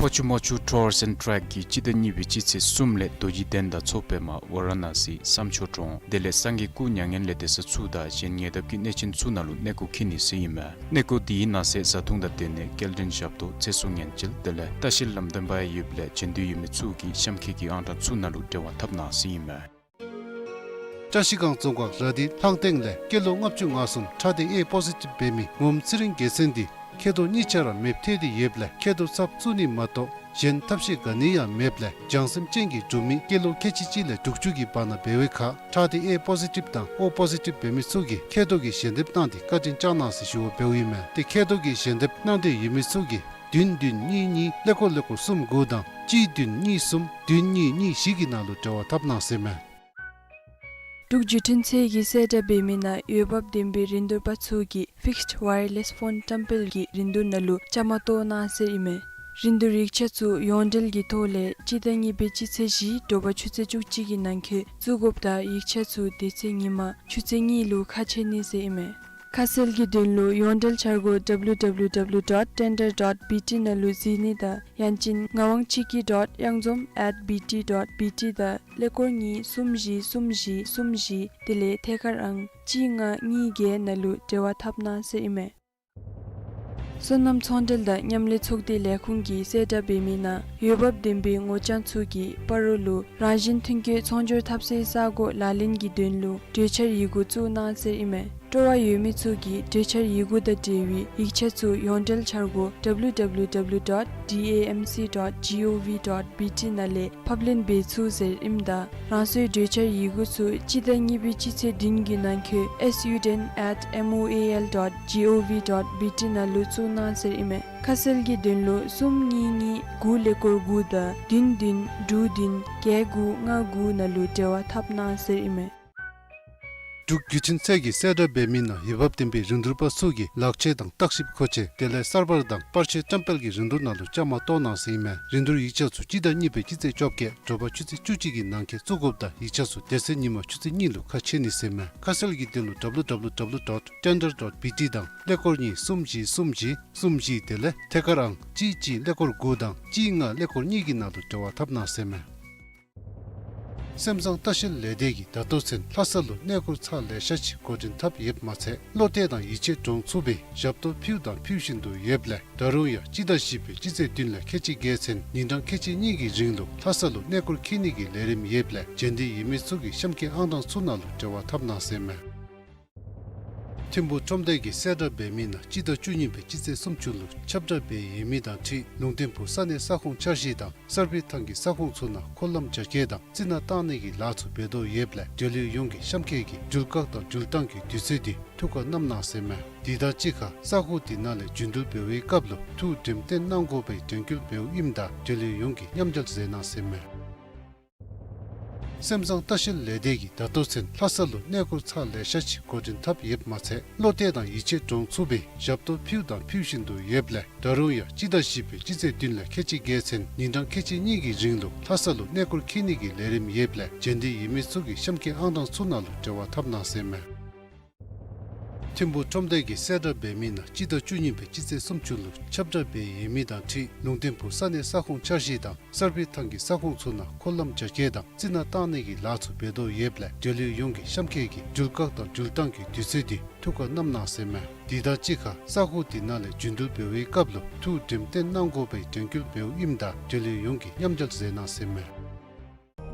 ཨ་ཆུ་མོ་ཆུ་ཊུར་སེནཌ་ཊེཀ་གིས་སྤྱི་ཟླ་གཉིས་པའི་སྤྱི་ཚེས་གསུམ་ལས་རྡོ་རྗེ་གདན་དང་མཚོ་པདྨ་ཝ་ར་ཎ་སི་བསམ་ཆོས་གྲོང་དེ་ལས་སངས་རྒྱས་སྐུ་མྱ་ངན་ལས་འདས་ས་ཚུ་དང་གཞན་ཉེ་འདབས་ཀྱི་གནས་ཆེན་ཚུ་ནང་ལུ་གནས་སྐོར་འཁྱིད་ནི་ཟེར་ཨིན་མས། གནས་སྐོར་དེའི་ནང་གསེས་བཟའ་འཐུང་དང་སྡོད་གནས་སྐྱེལ་འདྲེན་ཞབས་ཏོག་ཚེ་སྲོག་ཉེན་བཅོལ་དེ་ལས་ལྟ་བཤལ་ལམ་སྟོན་པ་ཡོདཔ་ལས་བྱོན་འདོད་ཡོད་མི་ཚུ་གིས་གཤམ་འཁོད་ཀྱི་ཨང་གྲངས་ཚུ་ནང་ལུ་འབྲེལ་བ་འཐབ་གནང་ཟེར་ཨིན་མས། བཀྲ་ཤིས་སྒང་རྫོང་ཁག་ར་དྷི་ལྷང་སྟེང་ལས་སྐྱེས་ལོ་ལྔ་བཅུ་ང་གསུམ་ཁྲག་སྡེ་ཨེ་པོ་ཟི་ཊིབ་འབད་མི་ངོམ་ཚེ་རིང་རྒྱལ་མཚན་འདི་མཁལ་རྡོག་གཉིས་ཆ་ར་མེདཔ་ཐལ་ཏེ་ཡོདཔ་ལས་མཁལ་རྡོག་ཚབ་བཙུགས་ནི་མ་གཏོགས་གཞན་ཐབས་ཤེས་ག་ནི་ཡང་མེདཔ་ལས་བྱང་སེམས་ཅན་གྱི་འབྲུག་མི་སྐྱེས་ལོ་ཁལ་གཅིག་གཅིག་ལས་དྲུག་ཅུ་གི་བར་ན་འབད་བའི་ཁར་ཁྲག་སྡེ་ཨེ་པོ་ཟི་ཊིབ་དང་ཨོ་པོ་ཟི་ཊིབ་འབད་མི་ཚུ་གིས་མཁལ་རྡོག་གི་ཞལ་འདེབས་གནང་སྟེ་བཀའ་དྲིན་བསྐྱང་གནང་ཟེར་ཞུ་བ་འབདཝ་ཨིན་མས། ཏེ་མཁལ་རྡོག་གི་ཞལ་འདེབས་གནང་འདོད་ཡོད་མི་ཚུ་གིས་བདུན་བདུན་གཉིས་གཉིས་ཀླད་ཀོར་ཀླད་ཀོར་གསུམ་དགུ་དང་གཅིག་བདུན་གཉིས་གསུམ་བདུན་གཉིས་གཉིས་བཞི་གི་ནང་ལུ་འབྲེལ་བ་འཐབ་གནང་ཟེར་མས། འབྲུག་བརྒྱུད་འཕྲིན་ཚད་ཀྱིས་གསལ་བསྒྲགས་འབད་མི་ནང་འོས་འབབ་ལྡན་པའི་རིན་བསྡུར་པ་ཚུ་གིས་ཕིགསཌ་ཝའི་ཡར་ལེསི་ཕོན་བཀྲམ་སྤེལ་གྱི་རིན་བསྡུར་ནང་ལུ་བཅའ་མར་གཏོགས་གནང་ཟེར་ཨིན་མས། རིན་བསྡུར་ཡིག་ཆ་ཚུ་ཡོངས་འབྲེལ་གྱི་ཐོག་ལས་སྤྱི་ཟླ་གཉིས་པའི་སྤྱི་ཚེས་བཞི་དྲོ་པ་ཆུ་ཚོད་བཅུ་གཅིག་གི་ནང་འཁོད་བཙུགས་དགོཔ་དང་ཡིག་ཆ་ཚུ་དེ་ཚེ་ཉིན་མ་ཆུ་ཚོད་གཉིས་ལུ་ཁ་ཕྱེ་ནི་ཟེར་ཨིན་མས། ཁ་གསལ་གྱི་དོན་ལུ་ཡོངས་འབྲེལ་འཆར་སྒོ་W W W dot tender dot B T ནང་ལུ་གཟིགས་ནི་དང་ཡང་ཅིན་ངག་དབང་ཆོས་སྐྱིད་dot གཡང་འཛོམས་at B T dot B T དང་ཀླད་ཀོར་གཉིས་གསུམ་བཞི་གསུམ་བཞི་གསུམ་བཞི་དེ་ལས་ཐད་ཀར་ཨང་གཅིག་ལྔ་གཉིས་བརྒྱད་ནང་ལུ་འབྲེལ་བ་འཐབ་གནང་ཟེར་ཨིན་མས། སོ་ནམ་ཚོང་འབྲེལ་དང་མཉམ་ལས་ཚོགས་སྡེ་ལས་ཁུངས་ཀྱིས་གསལ་བསྒྲགས་འབད་མི་ནང་འོས་འབབ་ལྡན་པའི་ངོ་རྐྱང་ཚུ་གིས་སྤ་རོ་ལུ་རང་བཞིན་ཐོན་སྐྱེད་ཚོང་སྒྱུར་འཐབ་སའི་ས་སྒོ་ལག་ལེན་གྱི་དོན་ལུ་གྲོས་འཆར་ཡི་གུ་བཙུགས་གནང་ཟེར་ཨིན་མས། སྤྲོ་བ་ཡོད་མི་ཚུ་གིས་གྲོས་འཆར་ཡི་གུ་དང་འབྲེལ་བའི་ཡིག་ཆ་ཚུ་ཡོངས་འབྲེལ་འཆར་སྒོ་W W W dot D A M C dot G O V dot B T ནང་ལས་ཕབ་ལེན་འབད་ཚུགས་ཟེར་ཨིནམ་ད་རང་སོའི་གྲོས་འཆར་ཡི་གུ་ཚུ་སྤྱི་ཟླ་གཉིས་པའི་སྤྱི་ཚེས་བདུན་གྱི་ནང་འཁོད་S U ten at M O A L dot G O V dot B T ནང་ལུ་བཙུགས་གནང་ཟེར་ཨིན་མས། ཁ་གསལ་གྱི་དོན་ལུ་གསུམ་གཉིས་གཉིས་དགུ་ཀླད་ཀོར་དགུ་དང་བདུན་བདུན་དྲུག་བདུན་བརྒྱད་དགུ་ལྔ་དགུ་ནང་ལུ་འབྲེལ་བ་འཐབ་གནང་ཟེར་ཨིན་མས། འབྲུག་བརྒྱུད་འཕྲིན་ཚད་ཀྱིས་གསལ་བསྒྲགས་འབད་མི་ནང་འོས་འབབ་ལྡན་པའི་རིན་བསྡུར་པ་ཚུ་གིས་ལག་ཆས་དང་བརྟག་ཞིབ་མཁོ་ཆས་དེ་ལས་གསར་པར་དང་པར་ཆས་བཀྲམ་སྤེལ་གྱི་རིན་བསྡུར་ནང་ལུ་བཅའ་མར་གཏོགས་གནང་ཟེར་ཨིན་མས། རིན་བསྡུར་ཡིག་ཆ་ཚུ་སྤྱི་ཟླ་གཉིས་པའི་སྤྱི་ཚེས་བཅོ་བརྒྱད་དྲོ་པ་ཆུ་ཚོད་བཅུ་གཅིག་གི་ནང་འཁོད་བཙུགས་དགོཔ་དང་ཡིག་ཆ་ཚུ་དེ་ཚེ་ཉིན་མ་ཆུ་ཚོད་གཉིས་ལུ་ཁ་ཕྱེ་ནི་ཟེར་ཨིན་མས། ཁ་གསལ་གྱི་དོན་ལུ་W W W dot tender dot B T དང་ཀླད་ཀོར་གཉིས་གསུམ་བཞི་གསུམ་བཞི་གསུམ་བཞི་དེ་ལས་ཐད་ཀར་ཨང་གཅིག་གཅིག་ཀླད་ཀོར་དགུ་དང་གཅིག་ལྔ་ཀླད་ཀོར་གཉིས་ཀྱི་ནང་ལུ་འབྲེལ་བ་འཐབ་གནང་ཟེར་ཨིན་མས། སེམས་བཟང་ལྟ་བཤལ་ལས་སྡེ་གིས་ད་ལྟོ་ཚུན་ལྷ་ས་ལུ་གནས་སྐོར་ཚར་ལེ་ཤ་ཅིག་འགོ་འདྲེན་འཐབ་ཡོདཔ་མ་ཚད་བློ་གཏད་དང་ཡིད་ཆེས་འདྲོངས་ཚུགས་པའི་ཞབས་ཏོག་ཕུལ་དང་ཕུལ་བཞིན་དུ་ཡོདཔ་ལས་ད་རུང་ཡང་སྤྱི་ཟླ་བཞི་པའི་སྤྱི་ཚེས་བདུན་ལས་ཁལ་གཅིག་བརྒལ་ཚུན་ཉིན་གྲངས་ཁལ་གཅིག་གཉིས་ཀྱི་རིང་ལུ་ལྷ་ས་ལུ་གནས་སྐོར་འཁྱིད་ནི་གི་ལས་རིམ་ཡོདཔ་ལས་བྱོན་འདོད་ཡོད་མི་ཚུ་གིས་གཤམ་འཁོད་ཨང་གྲངས་ཚུ་ནང་ལུ་འབྲེལ་བ་འཐབ་གནང་ཟེར་ཨིན་མས། ཐིམ་ཕུག་ཁྲོམ་སྡེ་གིས་གསལ་བསྒྲགས་འབད་མི་ནང་སྤྱི་ཟླ་བཅུ་གཉིས་པའི་སྤྱི་ཚེས་སུམ་ཅུ་ལུ་ཁྱབ་བསྒྲགས་འབད་ཡོད་མི་དང་འཁྲིལ་ལུང་བསྟན་ཕུག་ས་གནས་ས་ཁོངས་འཆར་གཞི་དང་གསར་སྤེལ་ཐང་གི་ས་ཁོངས་ཚུ་ནང་འཁོར་ལམ་རྒྱ་སྐྱེད་དང་རྩི་ནག་བཏང་ནི་གི་ལཱ་ཚུ་འབད་དོ་ཡོདཔ་ལས་འབྲེལ་ཡོད་ཡོངས་ཀྱིས་གཤམ་འཁོད་ཀྱི་འགྲུལ་བཀག་དང་འགྲུལ་བཏང་གི་དུས་ཚོད་འདི་ཐུགས་ཁར་བསྣམ་གནང་ཟེར་ཨིན་མས། དེ་དང་གཅིག་ཁར་ས་ཁོངས་དེ་ནང་ལས་རྒྱུན་འགྲུལ་འབད་བའི་སྐབས་ལུ་ཐུགས་འགྲེམས་སྟོན་གནང་དགོ་པའི་དྲན་སྐུལ་འབདཝ་ཨིནམ་ད་འབྲེལ་ཡོད་ཡོངས་ཀྱིས་མཉམ་འབྲེལ་མཛད་གནང་ཟེར་ཨིན་མས། སེམས་བཟང་ལྟ་བཤལ་ལས་སྡེ་གིས་ད་ལྟོ་ཚུན་ལྷ་ས་ལུ་གནས་སྐོར་ཚར་ལེ་ཤ་ཅིག་འགོ་འདྲེན་འཐབ་ཡོདཔ་མ་ཚད་བློ་གཏད་དང་ཡིད་ཆེས་འདྲོངས་ཚུགས་པའི་ཞབས་ཏོག་ཕུལ་དང་ཕུལ་བཞིན་དུ་ཡོདཔ་ལས་ད་རུང་ཡང་སྤྱི་ཟླ་བཞི་པའི་སྤྱི་ཚེས་བདུན་ལས་ཁལ་གཅིག་བརྒལ་ཚུན་ཉིན་གྲངས་ཁལ་གཅིག་གཉིས་ཀྱི་རིང་ལུ་ལྷ་ས་ལུ་གནས་སྐོར་འཁྱིད་ནི་གི་ལས་རིམ་ཡོདཔ་ལས་བྱོན་འདོད་ཡོད་མི་ཚུ་གིས་གཤམ་འཁོད་ཨང་གྲངས་ཚུ་ནང་ལུ་འབྲེལ་བ་འཐབ་གནང་ཟེར་ཨིན་མས། ཐིམ་ཕུག་ཁྲོམ་སྡེ་གིས་གསལ་བསྒྲགས་འབད་མི་ནང་སྤྱི་ཟླ་བཅུ་གཉིས་པའི་སྤྱི་ཚེས་སུམ་ཅུ་ལུ་ཁྱབ་བསྒྲགས་འབད་ཡོད་མི་དང་འཁྲིལ་ལུང་བསྟན་ཕུག་ས་གནས་ས་ཁོངས་འཆར་གཞི་དང་གསར་སྤེལ་ཐང་གི་ས་ཁོངས་ཚུ་ནང་འཁོར་ལམ་རྒྱ་སྐྱེད་དང་རྩི་ནག་བཏང་ནི་གི་ལཱ་ཚུ་འབད་དོ་ཡོདཔ་ལས་འབྲེལ་ཡོད་ཡོངས་ཀྱིས་གཤམ་འཁོད་ཀྱི་འགྲུལ་བཀག་དང་འགྲུལ་བཏང་གི་དུས་ཚོད་འདི་ཐུགས་ཁར་བསྣམ་གནང་ཟེར་ཨིན་མས། དེ་དང་གཅིག་ཁར་ས་ཁོངས་དེ་ནང་ལས་རྒྱུན་འགྲུལ་འབད་བའི་སྐབས་ལུ་ཐུགས་འགྲེམས་སྟོན་གནང་དགོ་པའི་དྲན་སྐུལ་འབདཝ་ཨིནམ་ད་འབྲེལ་ཡོད་ཡོངས་ཀྱིས་མཉམ་འབྲེལ་མཛད་གནང་ཟེར་ཨིན་མས།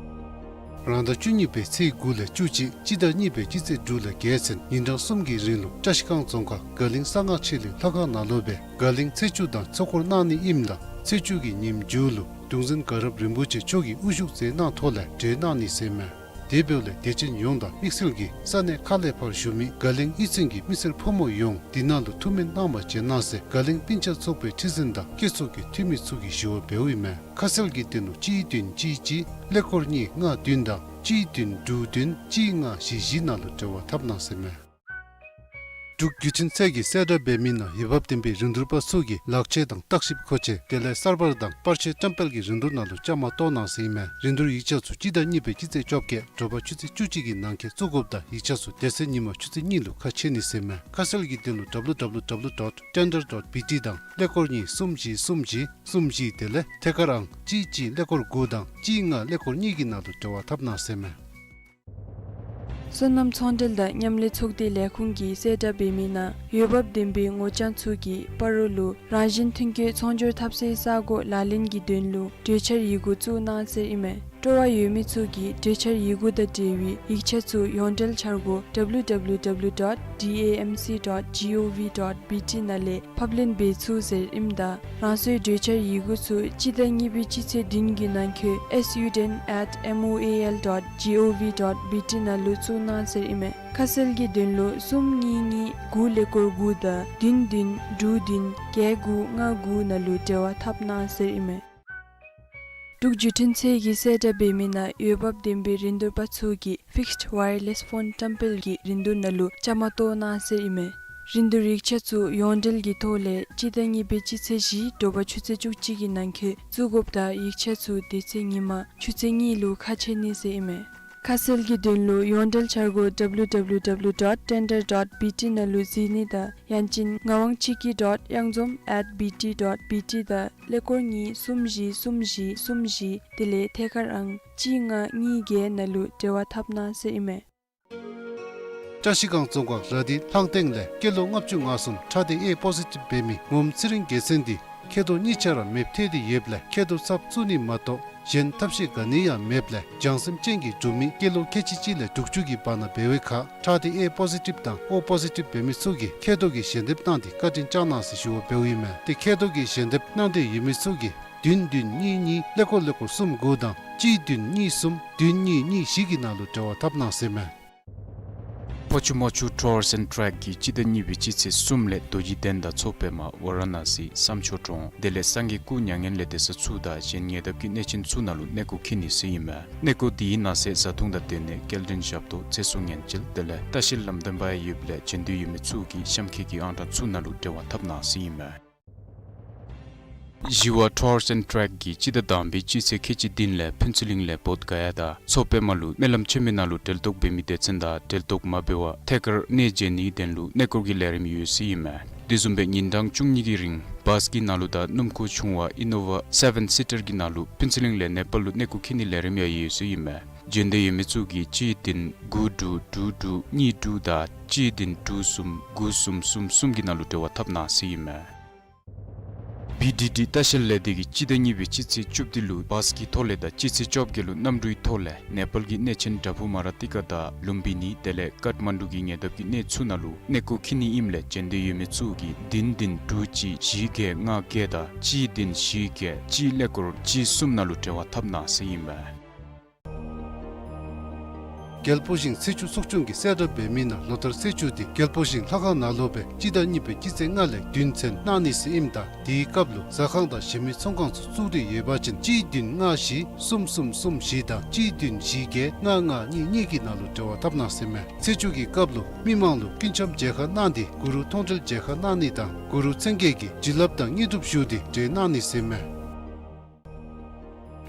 རང་ཟླ་བཅུ་གཉིས་པའི་ཚེས་དགུ་ལས་བཅུ་གཅིག་སྤྱི་ཟླ་གཉིས་པའི་སྤྱི་ཚེས་དྲུག་ལས་བརྒལ་ཚུན་ཉིན་གྲངས་གསུམ་གྱི་རིང་ལུ་བཀྲ་ཤིས་སྒང་རྫོང་ཁག་དགའ་གླིང་གསང་སྔགས་ཆོས་གླིང་ལྷ་ཁང་ནང་ལུ་སྦེ་དགའ་གླིང་ཚེས་བཅུ་དང་ཚོགས་འཁོར་གནང་ནི་ཨིནམ་ད་ཚེས་བཅུ་གི་ཉིནམ་མཇུག་ལུ་གདུང་འཛིན་དགའ་རབ་རིན་པོ་ཆེ་མཆོག་གིས་དབུ་བཞུགས་མཛད་གནང་ཐོག་ལས་གྲོལ་གནང་ནི་ཟེར་ཨིན་མས། དེ་འབདཝ་ལས་དད་ཅན་ཡོངས་དང་དམིགས་བསལ་གྱིས་ས་གནས་ཁག་ལས་ཕར་བཞུགས་མི་དགའ་གླིང་གཡུས་ཚན་གྱི་མི་སེར་ཕོ་མོ་ཡོངས་དེ་ནང་ལུ་ཐུགས་སྨོན་གནང་བར་བྱོན་གནང་ཟེར་དགའ་གླིང་སྤུན་ཆ་ཚོགས་པའི་ཁྲི་འཛིན་དང་སྐྱེས་ཚོགས་ཀྱི་འཐུས་མི་ཚུ་གིས་ཞུ་བ་འབདཝ་ཨིན་མས། ཁ་གསལ་གྱི་དོན་ལུ་གཅིག་བདུན་གཅིག་གཅིག་ཀླད་ཀོར་གཉིས་ལྔ་བདུན་དང་གཅིག་བདུན་དྲུག་བདུན་གཅིག་ལྔ་བཞི་བཞི་ནང་ལུ་འབྲེལ་བ་འཐབ་གནང་ཟེར་ཨིན་མས། འབྲུག་བརྒྱུད་འཕྲིན་ཚད་ཀྱི་གསལ་བསྒྲགས་འབད་མི་ནང་འོས་འབབ་ལྡན་པའི་རིན་བསྡུར་པ་ཚུ་གིས་ལག་ཁྱེར་དང་བརྟག་ཞིབ་མཁོ་ཆས་དེ་ལས་གསར་པ་དང་པར་ཆས་བཀྲམ་སྤེལ་གྱི་རིན་བསྡུར་ནང་ལུ་བཅའ་མར་གཏོགས་གནང་ཟེར་ཨིན་མས། རིན་བསྡུར་ཡིག་ཆ་ཚུ་སྤྱི་ཟླ་གཉིས་པའི་སྤྱི་ཚེས་བཅོ་བརྒྱད་དྲོ་པ་ཆུ་ཚོད་བཅུ་གཅིག་གི་ནང་འཁོད་བཙུགས་དགོཔ་དང་ཡིག་ཆ་ཚུ་དེ་ཚེ་ཉིན་མ་ཆུ་ཚོད་གཉིས་ལུ་ཁ་ཕྱེ་ནི་ཟེར་ཨིན་མས། ཁ་གསལ་གྱི་དོན་ལུ་W W W dot tender dot B T དང་ཀླད་ཀོར་གཉིས་གསུམ་བཞི་གསུམ་བཞི་གསུམ་བཞི་དེ་ལས་ཐད་ཀར་ཨང་གཅིག་གཅིག་ཀླད་ཀོར་དགུ་དང་གཅིག་ལྔ་ཀླད་ཀོར་གཉིས་ཀྱི་ནང་ལུ་འབྲེལ་བ་འཐབ་གནང་ཟེར་ཨིན་མས། སོ་ནམ་ཚོང་འབྲེལ་དང་མཉམ་ལས་ཚོགས་སྡེ་ལས་ཁུངས་ཀྱིས་གསལ་བསྒྲགས་འབད་མི་ནང་འོས་འབབ་ལྡན་པའི་ངོ་རྐྱང་ཚུ་གིས་སྤ་རོ་ལུ་རང་བཞིན་ཐོན་སྐྱེད་ཚོང་སྒྱུར་འཐབ་སའི་ས་སྒོ་ལག་ལེན་གྱི་དོན་ལུ་གྲོས་འཆར་ཡི་གུ་བཙུགས་གནང་ཟེར་ཨིན་མས། སྤྲོ་བ་ཡོད་མི་ཚུ་གིས་གྲོས་འཆར་ཡི་གུ་དང་འབྲེལ་བའི་ཡིག་ཆ་ཚུ་ཡོངས་འབྲེལ་འཆར་སྒོ་W W W dot D A M C dot gov dot B T ནང་ལས་ཕབ་ལེན་འབད་ཚུགས་ཟེར་ཨིནམ་ད་རང་སོའི་གྲོས་འཆར་ཡི་གུ་ཚུ་སྤྱི་ཟླ་གཉིས་པའི་སྤྱི་ཚེས་བདུན་གྱི་ནང་འཁོད S U ten at M O A L dot gov dot B T ནང་ལུ་བཙུགས་གནང་ཟེར་ཨིན་མས། ཁ་གསལ་གྱི་དོན་ལུ་གསུམ་གཉིས་གཉིས་དགུ་ཀླད་ཀོར་དགུ་དང་བདུན་བདུན་དྲུག་བདུན་བརྒྱད་དགུ་ལྔ་དགུ་ནང་ལུ་འབྲེལ་བ་འཐབ་གནང་ཟེར་ཨིན་མས། འབྲུག་བརྒྱུད་འཕྲིན་ཚད་ཀྱིས་གསལ་བསྒྲགས་འབད་མི་ནང་འོས་འབབ་ལྡན་པའི་རིན་བསྡུར་པ་ཚུ་གིས་Fixed Wireless Phone བཀྲམ་སྤེལ་གྱི་རིན་བསྡུར་ནང་ལུ་བཅའ་མར་གཏོགས་གནང་ཟེར་ཨིན་མས། རིན་བསྡུར་ཡིག་ཆ་ཚུ་ཡོངས་འབྲེལ་གྱི་ཐོག་ལས་སྤྱི་ཟླ་གཉིས་པའི་སྤྱི་ཚེས་བཞི་དྲོ་པ་ཆུ་ཚོད་བཅུ་གཅིག་གི་ནང་འཁོད་བཙུགས་དགོཔ་དང་ཡིག་ཆ་ཚུ་དེ་ཚེ་ཉིན་མ་ཆུ་ཚོད་གཉིས་ལུ་ཁ་ཕྱེ་ནི་ཟེར་ཨིན་མས། ཁ་གསལ་གྱི་དོན་ལུ་ཡོངས་འབྲེལ་འཆར་སྒོ་W W W dot tender dot B T ནང་ལུ་གཟིགས་ནི་དང་ཡང་ཅིན་ངག་དབང་ཆིག་སྐྱིད་dot གཡང་འཛོམས་at B T dot B T དང་ཀླད་ཀོར་གཉིས་གསུམ་བཞི་གསུམ་བཞི་གསུམ་བཞི་དེ་ལས་ཐད་ཀར་ཨང་གཅིག་ལྔ་གཉིས་བརྒྱད་ནང་ལུ་འབྲེལ་བ་འཐབ་གནང་ཟེར་ཨིན་མས། བཀྲ་ཤིས་སྒང་རྫོང་ཁག་ར་དྷི་ལྷང་སྟེང་ལས་སྐྱེས་ལོ་ལྔ་བཅུ་ང་གསུམ་ཁྲག་སྡེ་A positive འབད་མི་ངོམ་ཚེ་རིང་རྒྱལ་མཚན་འདི་མཁལ་རྡོག་གཉིས་ཆ་ར་མེདཔ་ཐལ་ཏེ་ཡོདཔ་ལས་མཁལ་རྡོག་ཚབ་བཙུགས་ནི་མ་གཏོགས་གཞན་ཐབས་ཤེས་ག་ནི་ཡང་མེདཔ་ལས་བྱང་སེམས་ཅན་གྱི་འབྲུག་མི་སྐྱེས་ལོ་ཁལ་གཅིག་གཅིག་ལས་དྲུག་ཅུ་གི་བར་ན་འབད་བའི་ཁར་ཁྲག་སྡེ་A positive དང་O positive འབད་མི་ཚུ་གིས་མཁལ་རྡོག་གི་ཞལ་འདེབས་གནང་སྟེ་བཀའ་དྲིན་བསྐྱང་གནང་ཟེར་ཞུ་བ་འབདཝ་ཨིན་མས། ཏེ་མཁལ་རྡོག་གི་ཞལ་འདེབས་གནང་འདོད་ཡོད་མི་ཚུ་གིས་བདུན་བདུན་གཉིས་གཉིས་ཀླད་ཀོར་ཀླད་ཀོར་གསུམ་དགུ་དང་གཅིག་བདུན་གཉིས་གསུམ་བདུན་གཉིས་གཉིས་བཞི་གི་ནང་ལུ་འབྲེལ་བ་འཐབ་གནང་ཟེར་ཨིན་མས། ཕ་ཆུ་མ་ཆུ་Tours and Track གིས་སྤྱི་ཟླ་གཉིས་པའི་སྤྱི་ཚེས་གསུམ་ལས་རྡོ་རྗེ་གདན་དང་མཚོ་པདྨ་ཝ་ར་ཎ་སི་བསམ་མཆོག་གྲོང་དེ་ལས་སངས་རྒྱས་སྐུ་མྱ་ངན་ལས་འདས་ས་ཚུ་དང་གཞན་ཉེ་འདབས་ཀྱི་གནས་ཆེན་ཚུ་ནང་ལུ་གནས་སྐོར་འཁྱིད་ནི་ཟེར་ཨིན་མས། གནས་སྐོར་དེའི་ནང་གསེས་བཟའ་འཐུང་དང་སྡོད་གནས་སྐྱེལ་འདྲེན་ཞབས་ཏོག་ཚེ་སྲོག་ཉེན་བཅོལ་དེ་ལས་ལྟ་བཤལ་ལམ་སྟོན་པ་ཡང་ཡོདཔ་ལས་བྱོན་འདོད་ཡོད་མི་ཚུ་གིས་གཤམ་འཁོད་ཀྱི་ཨང་གྲངས་ཚུ་ནང་ལུ་འབྲེལ་བ་འཐབ་གནང་ཟེར་ཨིན་མས། ཞི་བ་Tours and Track གིས་སྤྱི་ཟླ་དང་པའི་སྤྱི་ཚེས་ཁལ་གཅིག་བདུན་ལས་ཕུན་ཚོགས་གླིང་ལས་བོདྷ་ག་ཡ་དང་མཚོ་པདྨ་ལུ་སྨོན་ལམ་ཆེན་མོའི་ནང་ལུ་གྲལ་གཏོགས་འབད་མི་སྡེ་ཚན་དང་གྲལ་གཏོགས་མ་འབད་བར་ཐད་ཀར་གནས་མཇལ་ནིའི་དོན་ལུ་གནས་སྐོར་གྱི་ལས་རིམ་ཡོད་ཟེར་ཨིན་མས། དེ་བཟུམ་སྦེ་ཉིན་གྲངས་བཅུ་གཉིས་ཀྱི་རིང་བཱས་ཀྱི་ནང་ལུ་དང་སྣུམ་འཁོར་ཆུང་བ་ཨི་ནོ་ཝ་སེ་བེན་སི་ཊར་གྱི་ནང་ལུ་ཕུན་ཚོགས་གླིང་ལས་ནེ་པཱལ་ལུ་གནས་སྐོར་འཁྱིད་ནིའི་ལས་རིམ་ཡང་ཡོད་ཟེར་ཨིན་མས། བྱོན་འདོད་ཡོད་མི་ཚུ་གིས་གཅིག་བདུན་དགུ་དྲུག་དྲུག་དྲུག་གཉིས་དྲུག་དང་གཅིག་བདུན་དྲུག་གསུམ་དགུ་གསུམ་གསུམ་གསུམ་གྱི་ནང་ལུ་འབྲེལ་བ་འཐབ་གནང་ཟེར་ཨིན་མས། བི་ཌི་ཌི་ལྟ་བཤལ་ལས་སྡེ་གིས་སྤྱི་ཟླ་གཉིས་པའི་སྤྱི་ཚེས་བཅུ་བདུན་ལུ་བཱས་ཀྱི་ཐོག་ལས་དང་སྤྱི་ཚེས་བཅོ་བརྒྱད་ལུ་གནམ་གྲུའི་ཐོག་ལས་ནེ་པཱལ་གྱི་གནས་ཆེན་བྲག་ཕུག་མ་ར་ཏི་ཀ་དང་ལུམ་བི་ནི་དེ་ལས་ཀཏ་མན་ཌུ་གི་ཉེ་འདབས་ཀྱི་གནས་ཚུ་ནང་ལུ་གནས་སྐོར་འཁྱིད་ནི་ཨིནམ་ལས་བྱོན་འདོད་ཡོད་མི་ཚུ་གིས་བདུན་བདུན་དྲུག་གཅིག་བཞི་བརྒྱད་ལྔ་བརྒྱད་དང་གཅིག་བདུན་བཞི་བརྒྱད་གཅིག་ཀླད་ཀོར་གཅིག་གསུམ་ནང་ལུ་འབྲེལ་བ་འཐབ་གནང་ཟེར་ཨིན་མས། རྒྱལ་པོ་ཞིང་ཚེས་བཅུ་ཚོགས་ཆུང་གིས་གསལ་བསྒྲགས་འབད་མི་ནང་ལོ་ལྟར་ཚེས་བཅུ་འདི་རྒྱལ་པོ་ཞིང་ལྷ་ཁང་ནང་ལུ་སྦེ་སྤྱི་ཟླ་གཉིས་པའི་སྤྱི་ཚེས་ལྔ་ལས་བདུན་ཚུན་གནང་ནི་ཟེར་ཨིནམ་ད་དེའི་སྐབས་ལུ་ཟ་ཁང་དང་གཞན་མི་ཚོང་ཁང་ཚུ་བཙུགས་ཏེ་ཡོད་པ་ཅིན་གཅིག་བདུན་ལྔ་བཞི་གསུམ་གསུམ་གསུམ་བཞི་དང་གཅིག་བདུན་བཞི་བརྒྱད་ལྔ་ལྔ་གཉིས་གཉིས་ཀྱི་ནང་ལུ་འབྲེལ་བ་འཐབ་གནང་ཟེར་ཨིན་མས། ཚེས་བཅུ་གི་སྐབས་ལུ་མི་མང་ལུ་སྐུ་འཆམ་མཇལ་ཁ་གནང་སྟེ་གུ་རུ་མཐོང་གྲོལ་མཇལ་ཁ་གནང་ནི་དང་གུ་རུ་མཚན་བརྒྱད་ཀྱི་བྱིན་རླབས་དང་དངོས་གྲུབ་ཞུ་སྟེ་འབྲེལ་གནང་ནི་ཟེར་ཨིན་མས།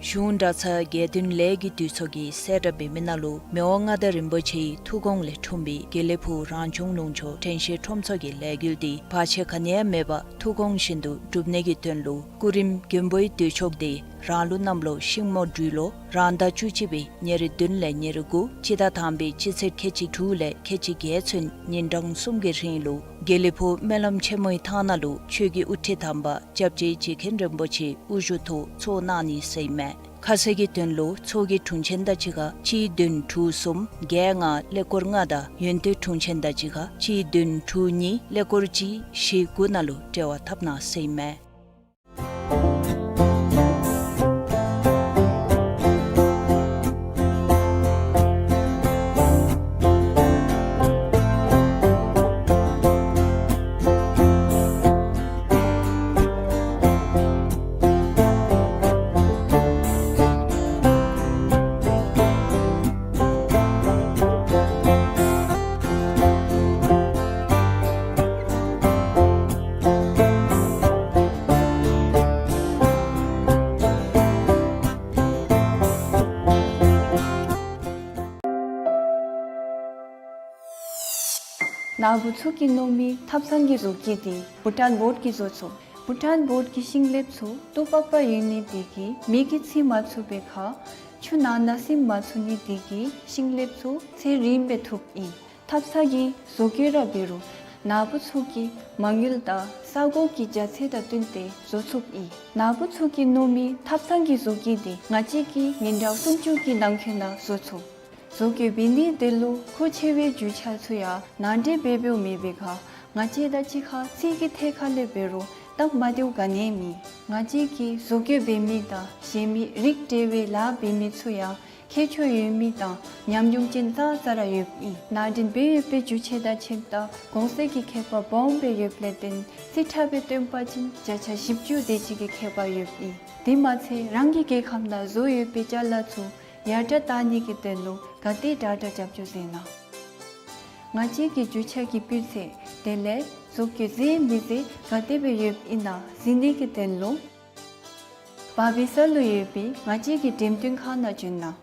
གཞུང་གྲྭ་ཚང་དགེ་འདུན་ལས་ཀྱི་འདུས་ཚོགས་ཀྱིས་གསལ་བསྒྲགས་འབད་མི་ནང་ལུ་མི་དབང་མངའ་བདག་རིན་པོ་ཆེའི་ཐུགས་དགོངས་ལས་འཁྲུངས་པའི་དགེ་ལེགས་ཕུག་རང་བྱུང་ལུང་ཕྱོགས་དྲན་ཤེས་ཁྲོམ་ཚོགས་ཀྱི་ལས་འགུལ་འདི་བར་ཆད་ག་ནི་ཡང་མེད་པར་ཐུགས་དགོངས་བཞིན་དུ་འགྲུབ་ནི་གི་དོན་ལུ་སྐུ་རིམ་མགོན་པོའི་མདུན་ཕྱོགས་འདི་རང་ལུགས་གནམ་ལོ་ཤིང་མོ་སྦྲུལ་ལོ་རང་ཟླ་བཅུ་གཅིག་པའི་ཉེར་བདུན་ལས་ཉེར་དགུ་སྤྱི་ཟླ་དང་པའི་སྤྱི་ཚེས་ཁལ་གཅིག་དྲུག་ལས་ཁལ་གཅིག་བརྒྱད་ཚུན་ཉིན་གྲངས་གསུམ་གྱི་རིང་ལུ་དགེ་ལེགས་ཕུག་སྨོན་ལམ་ཆེན་མོའི་ཐང་ནང་ལུ་ཆོས་ཀྱི་དབུ་ཁྲིད་དམ་པ་སྐྱབས་རྗེ་རྗེ་མཁན་རིན་པོ་ཆེ་དབུ་བཞུགས་ཐོག་ཚོགས་གནང་ནི་ཟེར་ཨིན་མས། ཁ་གསལ་གྱི་དོན་ལུ་ཚོགས་ཀྱི་དྲུང་ཆེན་དང་གཅིག་ཁར་གཅིག་བདུན་དྲུག་གསུམ་བརྒྱད་ལྔ་ཀླད་ཀོར་ལྔ་དང་ཡོན་ཏན་དྲུང་ཆེན་དང་གཅིག་ཁར་གཅིག་བདུན་དྲུག་གཉིས་ཀླད་ཀོར་གཅིག་བཞི་དགུ་ནང་ལུ་འབྲེལ་བ་འཐབ་གནང་ཟེར་ཨིན་མས། ནཱ་བུ་ཚུ་གིས་མནོ་མི་ཐབ་ཚང་གི་བཟོ་བཀོད་འདི་བྷུ་ཊཱན་བོརཌ་ཀྱིས་བཟོ་ཚུགས། བྷུ་ཊཱན་བོརཌ་ཀྱི་ཤིང་ལེབ་ཚུ་ཏོག་པག་པ་ཡོད་ནི་དེ་གིས་མེ་གིས་འཚིག་མ་ཚུགས་པའི་ཁར་ཆུ་ནང་ན་སིམ་མ་ཚུགས་ནི་དེ་གིས་ཤིང་ལེབ་ཚུ་ཚད་རིངམོ་སྦེ་ཐུབ་ཨིན། ཐབ་ཚང་གི་བཟོ་བཀོད་ར་འབད་རུང་ནཱ་བུ་ཚུ་གིས་མ་དངུལ་དང་ས་གོ་གི་རྒྱ་ཚད་དང་བསྟུན་ཏེ་བཟོ་ཚུགསཔ་ཨིན། ནཱ་བུ་ཚུ་གིས་མནོ་མི་ཐབ་ཚང་གི་བཟོ་བཀོད་འདི་ང་བཅས་ཀྱིས་ཉིན་གྲངས་སུམ་ཅུ་གི་ནང་འཁོད་ནང་བཟོ་ཚུགས། བཟོ་བཀོད་འབད་ནི་དེ་ལུ་མཁོ་ཆེ་བའི་རྒྱུ་ཆ་ཚུ་ཡང་ནང་འདྲེན་འབད་འབདཝ་མེད་པའི་ཁར་ང་བཅས་དང་གཅིག་ཁར་ཚིག་གི་ཐད་ཁར་ལས་འབད་རུང་སྟབས་མ་བདེཝ་ག་ནི་ཡང་མེད། ང་བཅས་ཀྱིས་བཟོ་བཀོད་འབད་མི་དང་གཞན་མི་རིགས་འབྲེལ་བའི་ལཱ་འབད་མི་ཚུ་ཡང་ཁྱད་ཆོས་ཡོད་མི་དང་ཉམས་མྱོང་ཅན་ཙང་ཙ་ར་ཡོདཔ་ཨིན། ནང་འདྲེན་འབད་ཡོད་པའི་རྒྱུ་ཆ་དང་ཁྱིམ་བདག་གོང་ཚད་ཀྱི་ཁྱད་པར་སྦོམ་སྦེ་ཡོདཔ་ལས་བརྟེན་རྩིས་ཁྲ་སྦེ་སྟོན་པ་ཅིན་བརྒྱ་ཆ་བཞི་བཅུ་དེ་ཅིག་གི་ཁྱད་པར་ཡོདཔ་ཨིན། དེ་མ་ཚད་རང་གི་རྒྱལ་ཁམས་ནང་བཟོ་ཡོད་པའི་ཅ་ལ་ཚུ་ཡར་དྲག་བཏང་ནི་གི་དོན་ལུ་ག་དེ་དྲག་དྲག་རྒྱབ་སྐྱོར་མཛད་གནང་། ང་བཅས་ཀྱི་རྒྱུ་ཆ་གི་སྤུས་ཚད་དེ་ལས་བཟོ་བཀོད་མཛད་མི་མཛད་ག་དེ་སྦེ་ཡོདཔ་ཨིན་ན་གཟིགས་ནི་གི་དོན་ལུ་བར་བི་ས་ལུ་ཡོད་པའི་ང་བཅས་ཀྱི་འགྲེམས་སྟོན་ཁང་ནང་བྱོན་གནང་།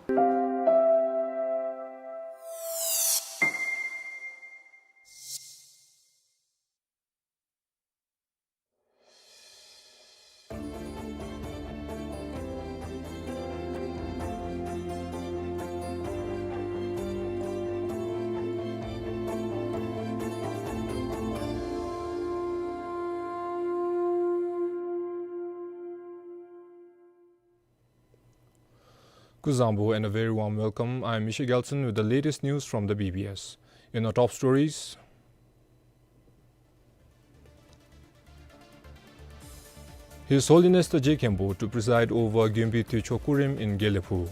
སྐུ་གཟུགས་བཟང་པོ and a very warm welcome. I am Misha Gelson with the latest news from the B B S. In our top stories, His Holiness the Je Khenpo to preside over Gyönbey Toecho Kurim in Gelephu.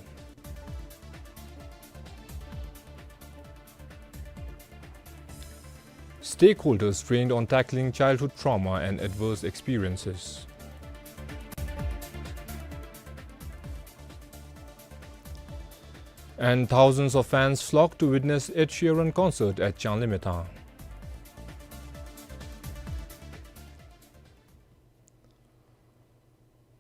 Stakeholders trained on tackling childhood trauma and adverse experiences. And thousands of fans flocked to witness Ed Sheeran concert at Changlimethang.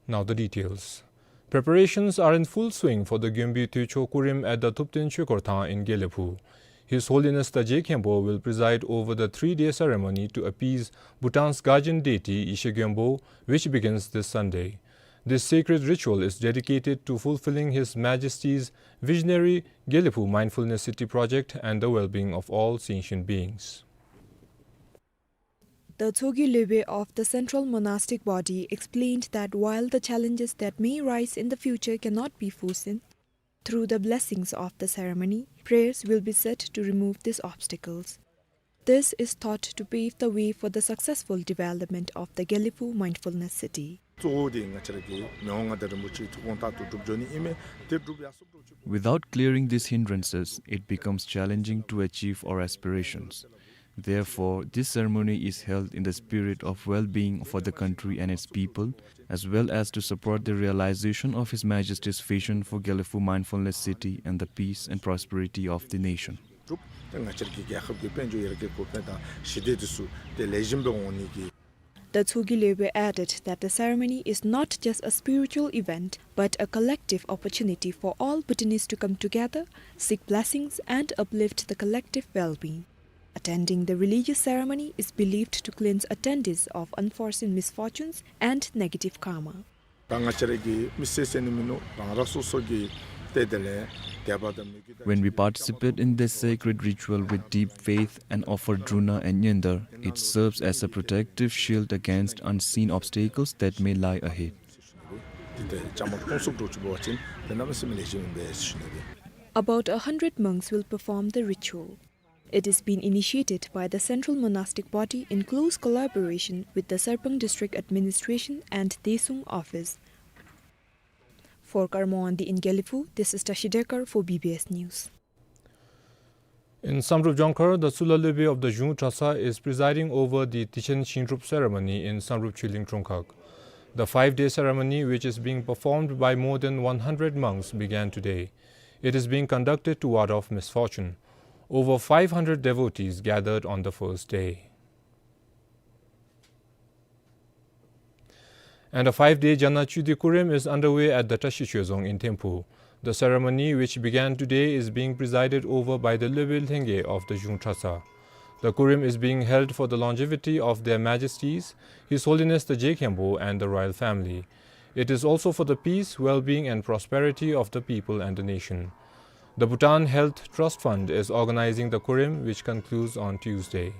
Now the details. Preparations are in full swing for the Gyönbey Toecho Kurim at the Thupten Choekor Thang in Gelephu. His Holiness the Je Khenpo will preside over the three-day ceremony to appease Bhutan's guardian deity Yeshe Gyönpo, which begins this Sunday. This sacred ritual is dedicated to fulfilling His Majesty's visionary Gelephu Mindfulness City project and the well-being of all sentient beings. The Chogi Lopen of the Central Monastic Body explained that while the challenges that may rise in the future cannot be foreseen, through the blessings of the ceremony, prayers will be said to remove these obstacles. This is thought to pave the way for the successful development of the Gelephu Mindfulness City. གཙོ་བོ་དེ་ང་བཅས་ར་གི་མི་དབང་མངའ་བདག་རིན་པོ་ཆེ་ཐུགས་དགོངས་ལྟར་དུ་སྒྲུབ་འགྱོ་ནི་ཨིན་མས། དེ་སྒྲུབ་ཡར་སོང་འགྱོ་ཚུགས་པ། Without clearing these hindrances, it becomes challenging to achieve our aspirations. Therefore, this ceremony is held in the spirit of well-being for the country and its people, as well as to support the realization of His Majesty's vision for Gelephu Mindfulness City and the peace and prosperity of the nation. གྲུབ། ཏེ་ང་བཅས་ར་གི་རྒྱལ་ཁབ་ཀྱི་དཔལ་འབྱོར་ཡར་རྒྱས་འགོ་འཕེལ་དང་ཞི་བདེ་དེ་ཚུ་ཏེ་ལེགས་ཤོམ་སྦེ་འོང་ནི་གི། The Chogi Lopen added that the ceremony is not just a spiritual event, but a collective opportunity for all Bhutanese to come together, seek blessings, and uplift the collective well-being. Attending the religious ceremony is believed to cleanse attendees of unforeseen misfortunes and negative karma. ད་ང་བཅས་ར་གི་མི་སེར་ཟེར་ནི་མིན་ནུག། རང་རང་སོ་སོ་གི་ཏེ་དེ་ལས་དད་པ་དང་མོས་གུས་དང་། When we participate in this sacred ritual with deep faith and offer druna and nyeondeul, it serves as a protective shield against unseen obstacles that may lie ahead. ཏེ་དེ་བཅའ་མར་གཏོང་ཚུགས་འགྱོ་ཚུགས་པ་ཅིན་དེ་གནམ་མེད་ས་མེད་ལེགས་ཤོམ་ཨིན་པས་ཞུ་ནི་ཨིན། About a hundred monks will perform the ritual. It is being initiated by the Central Monastic Body in close collaboration with the Sarpang District Administration and Daesung Office. For Karma Wangdi in Gelephu, this is Tashi Dekar for B B S News. In Samdrup Jongkhar, the Tsular Lopen of the Zhung Trasa is presiding over the Tichen Shingdrup ceremony in Samdrup Chilling Chungkhag. The five-day ceremony, which is being performed by more than one hundred monks, began today. It is being conducted to ward off misfortune. Over five hundred devotees gathered on the first day. And a five-day Jana Chudi Kurim is underway at the Tashi Choezong in Thimphu. The ceremony, which began today, is being presided over by the Lopen Lhenge of the Zhung Trasa. The Kurim is being held for the longevity of Their Majesties, His Holiness the Je Khenpo and the royal family. It is also for the peace, well-being and prosperity of the people and the nation. The Bhutan Health Trust Fund is organizing the Kurim, which concludes on Tuesday.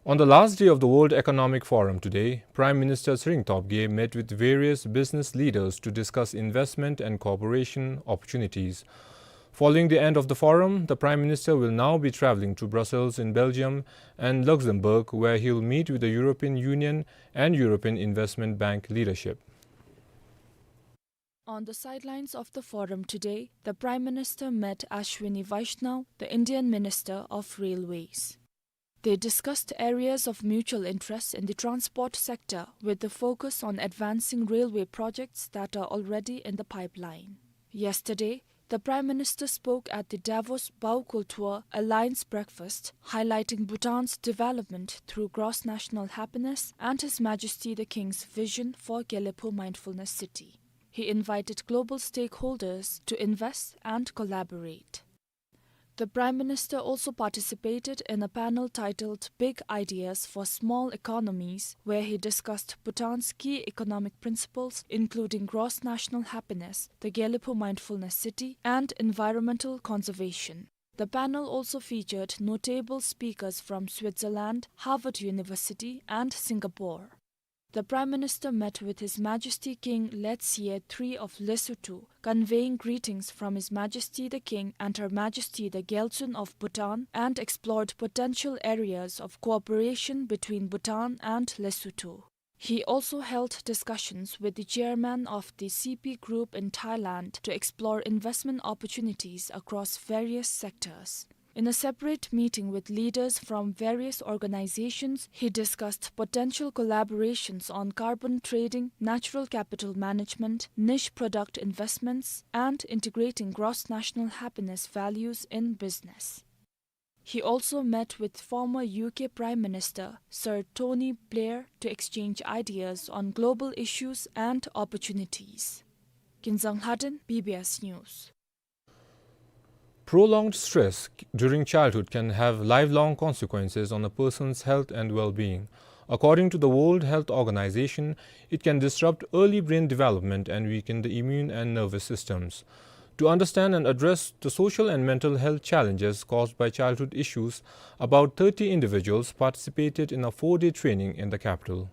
On the last day of the World Economic Forum today, Prime Minister Tshering Tobgay met with various business leaders to discuss investment and cooperation opportunities. Following the end of the forum, the Prime Minister will now be traveling to Brussels in Belgium and Luxembourg, where he will meet with the European Union and European Investment Bank leadership. On the sidelines of the forum today, the Prime Minister met Ashwini Vaishnaw, the Indian Minister of Railways. They discussed areas of mutual interest in the transport sector, with the focus on advancing railway projects that are already in the pipeline. Yesterday, the Prime Minister spoke at the Davos Baukultur Alliance breakfast, highlighting Bhutan's development through gross national happiness and His Majesty the King's vision for Gelephu Mindfulness City. He invited global stakeholders to invest and collaborate. The Prime Minister also participated in a panel titled Big Ideas for Small Economies, where he discussed Bhutan's key economic principles, including gross national happiness, the Gelephu Mindfulness City, and environmental conservation. The panel also featured notable speakers from Switzerland, Harvard University, and Singapore. The Prime Minister met with His Majesty King Letsie three of Lesotho, conveying greetings from His Majesty the King and Her Majesty the Gyaltsuen of Bhutan, and explored potential areas of cooperation between Bhutan and Lesotho. He also held discussions with the chairman of the C P Group in Thailand to explore investment opportunities across various sectors. In a separate meeting with leaders from various organizations, he discussed potential collaborations on carbon trading, natural capital management, niche product investments, and integrating gross national happiness values in business. He also met with former U K Prime Minister Sir Tony Blair to exchange ideas on global issues and opportunities. Kinzang Lhaden, B B S News. Prolonged stress during childhood can have lifelong consequences on a person's health and well-being. According to the World Health Organization, it can disrupt early brain development and weaken the immune and nervous systems. To understand and address the social and mental health challenges caused by childhood issues, about thirty individuals participated in a four-day training in the capital.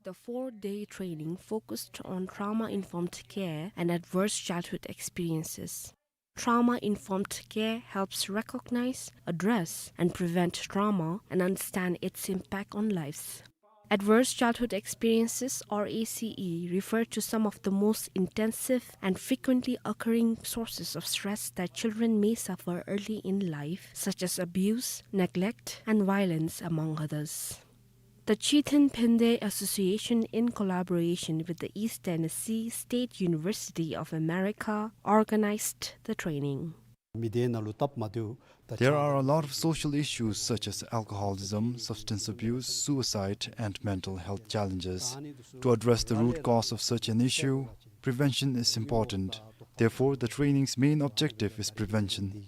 The four-day training focused on trauma-informed care and adverse childhood experiences. Trauma-informed care helps recognize, address, and prevent trauma and understand its impact on lives. Adverse childhood experiences, or A C E, refer to some of the most intensive and frequently occurring sources of stress that children may suffer early in life, such as abuse, neglect, and violence, among others. The Chithin Phende Association, in collaboration with the East Tennessee State University of America, organized the training. There are a lot of social issues such as alcoholism, substance abuse, suicide, and mental health challenges. To address the root cause of such an issue, prevention is important. Therefore, the training's main objective is prevention.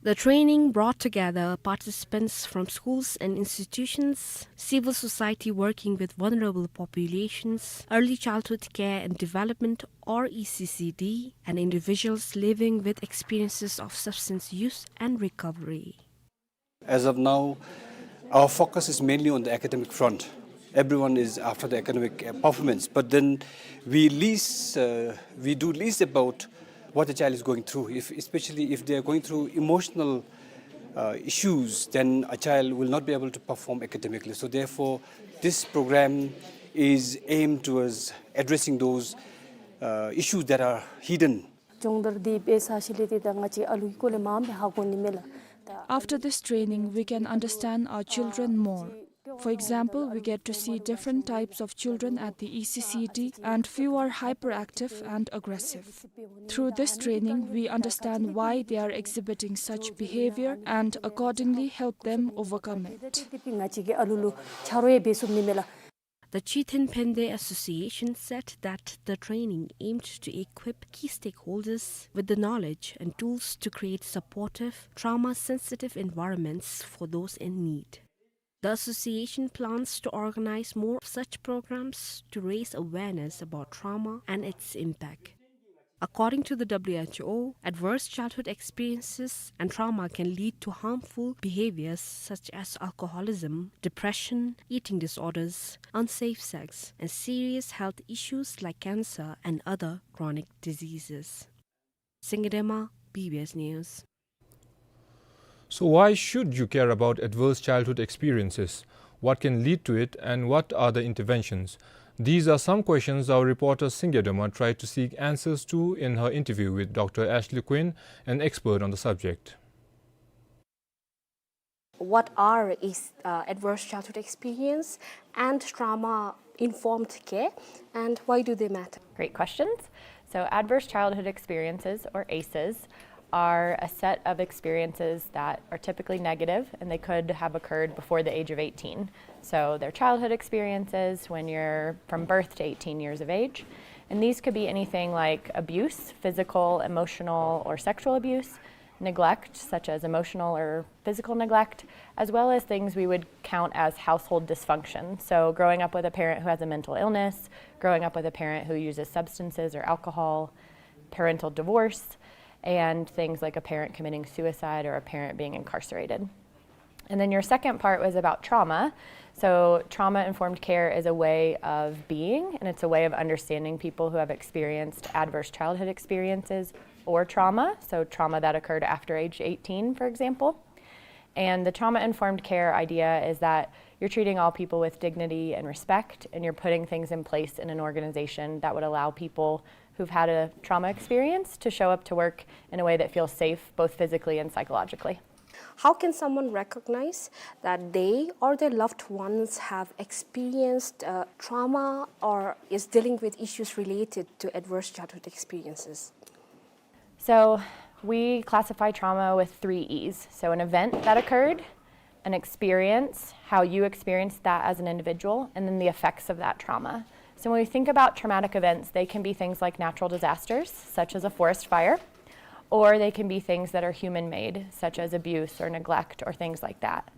The training brought together participants from schools and institutions, civil society working with vulnerable populations, early childhood care and development, or E C C D, and individuals living with experiences of substance use and recovery. As of now, our focus is mainly on the academic front. Everyone is after the academic, uh, performance, but then we least, uh, we do least about what the child is going through, if, especially if they are going through emotional, uh, issues, then a child will not be able to perform academically. So therefore, this program is aimed towards addressing those, uh, issues that are hidden. སྦྱོང་བརྡར་འདི་འབད་ཚར་ཞིནམ་ལས་ཏེ་ད་ང་བཅས་ཨ་ལུའི་སྐོར་ལས་མངམ་སྦེ་ཧ་གོ་ནི་མས་ལགས། After this training, we can understand our children more. For example, we get to see different types of children at the E C C D, and few are hyperactive and aggressive. Through this training, we understand why they are exhibiting such behavior and accordingly help them overcome it. ང་བཅས་ཀྱིས་ཨ་ལུ་ལུ་ཆ་རོགས་ཡང་འབད་ཚུགས་ནི་མས་ལགས། The Chithinphende Association said that the training aimed to equip key stakeholders with the knowledge and tools to create supportive, trauma-sensitive environments for those in need. The association plans to organize more of such programs to raise awareness about trauma and its impact. According to the W H O, adverse childhood experiences and trauma can lead to harmful behaviors such as alcoholism, depression, eating disorders, unsafe sex, and serious health issues like cancer and other chronic diseases. Singye Dema, B B S News. So why should you care about adverse childhood experiences? What can lead to it, and what are the interventions? These are some questions our reporter Singye Dema tried to seek answers to in her interview with Doctor Ashley Quinn, an expert on the subject. What are is, uh, adverse childhood experience and trauma-informed care, and why do they matter? Great questions. So adverse childhood experiences, or aces, are a set of experiences that are typically negative, and they could have occurred before the age of eighteen. So they're childhood experiences when you're from birth to eighteen years of age. And these could be anything like abuse, physical, emotional, or sexual abuse, neglect, such as emotional or physical neglect, as well as things we would count as household dysfunction. So growing up with a parent who has a mental illness, growing up with a parent who uses substances or alcohol, parental divorce, and things like a parent committing suicide or a parent being incarcerated. And then your second part was about trauma. So trauma-informed care is a way of being, and it's a way of understanding people who have experienced adverse childhood experiences or trauma, so trauma that occurred after age eighteen, for example. And the trauma-informed care idea is that you're treating all people with dignity and respect, and you're putting things in place in an organization that would allow people who've had a trauma experience to show up to work in a way that feels safe, both physically and psychologically. How can someone recognize that they or their loved ones have experienced, uh, trauma or is dealing with issues related to adverse childhood experiences? So we classify trauma with three E's. So an event that occurred, an experience, how you experienced that as an individual, and then the effects of that trauma. So when we think about traumatic events, they can be things like natural disasters, such as a forest fire, or they can be things that are human-made, such as abuse or neglect or things like that.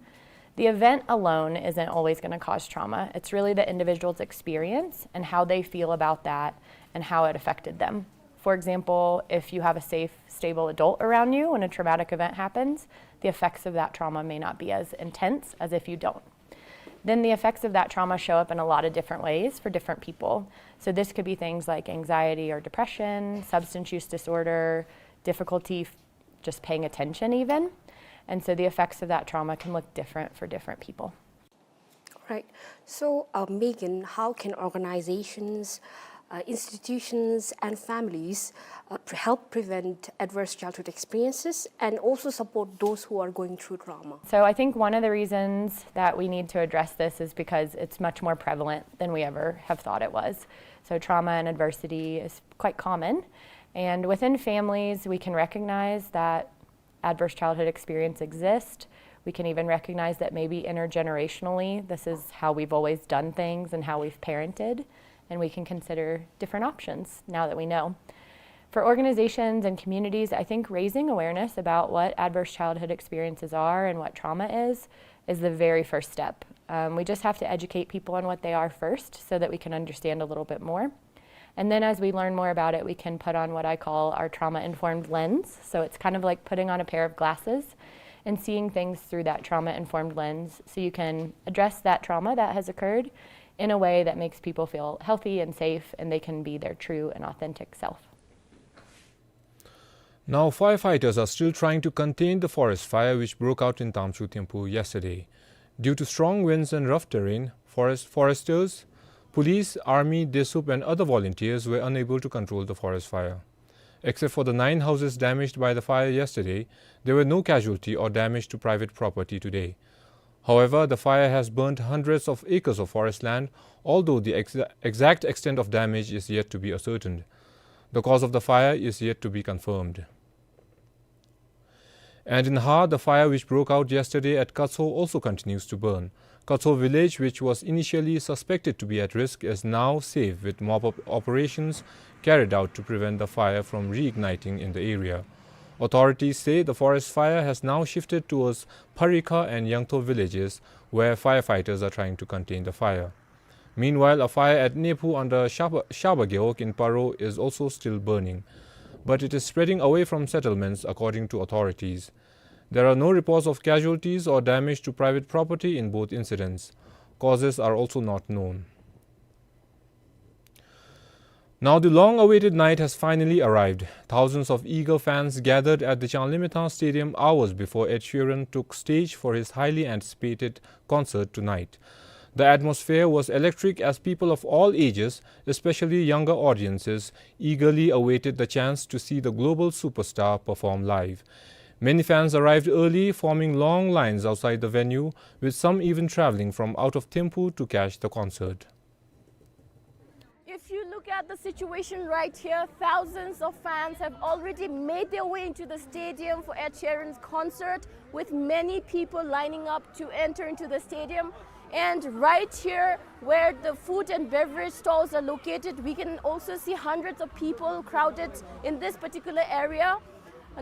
The event alone isn't always gonna cause trauma. It's really the individual's experience and how they feel about that and how it affected them. For example, if you have a safe, stable adult around you when a traumatic event happens, the effects of that trauma may not be as intense as if you don't. Then the effects of that trauma show up in a lot of different ways for different people. So this could be things like anxiety or depression, substance use disorder, difficulty f-, just paying attention even. And so the effects of that trauma can look different for different people. Right. So, uh, Megan, how can organizations, uh, institutions, and families, uh, pre-, help prevent adverse childhood experiences and also support those who are going through trauma? So I think one of the reasons that we need to address this is because it's much more prevalent than we ever have thought it was. So trauma and adversity is quite common. And within families, we can recognize that adverse childhood experience exist. We can even recognize that maybe intergenerationally, this is how we've always done things and how we've parented, and we can consider different options now that we know. For organizations and communities, I think raising awareness about what adverse childhood experiences are and what trauma is, is the very first step. Um, we just have to educate people on what they are first so that we can understand a little bit more. And then as we learn more about it, we can put on what I call our trauma-informed lens. So it's kind of like putting on a pair of glasses and seeing things through that trauma-informed lens, so you can address that trauma that has occurred in a way that makes people feel healthy and safe, and they can be their true and authentic self. Now, firefighters are still trying to contain the forest fire which broke out in Tamsui Thimphu yesterday. Due to strong winds and rough terrain, forest, foresters, police, army, DESUP and other volunteers were unable to control the forest fire. Except for the nine houses damaged by the fire yesterday, there were no casualty or damage to private property today. However, the fire has burnt hundreds of acres of forest land, although the ex-, exact extent of damage is yet to be ascertained. The cause of the fire is yet to be confirmed. And in Har, the fire which broke out yesterday at Katso also continues to burn. Katso village, which was initially suspected to be at risk, is now safe, with mop-up operations carried out to prevent the fire from reigniting in the area. Authorities say the forest fire has now shifted towards Pharikha and Yangtho villages, where firefighters are trying to contain the fire. Meanwhile, a fire at Nephu under Shaba, Shaba Gewog in Paro is also still burning, but it is spreading away from settlements, according to authorities. There are no reports of casualties or damage to private property in both incidents. Causes are also not known. Now, the long-awaited night has finally arrived. Thousands of eager fans gathered at the Changlimithang Stadium hours before Ed Sheeran took stage for his highly anticipated concert tonight. The atmosphere was electric as people of all ages, especially younger audiences, eagerly awaited the chance to see the global superstar perform live. Many fans arrived early, forming long lines outside the venue, with some even traveling from out of Thimphu to catch the concert. If you look at the situation right here, thousands of fans have already made their way into the stadium for Ed Sheeran's concert, with many people lining up to enter into the stadium. And right here, where the food and beverage stalls are located, we can also see hundreds of people crowded in this particular area.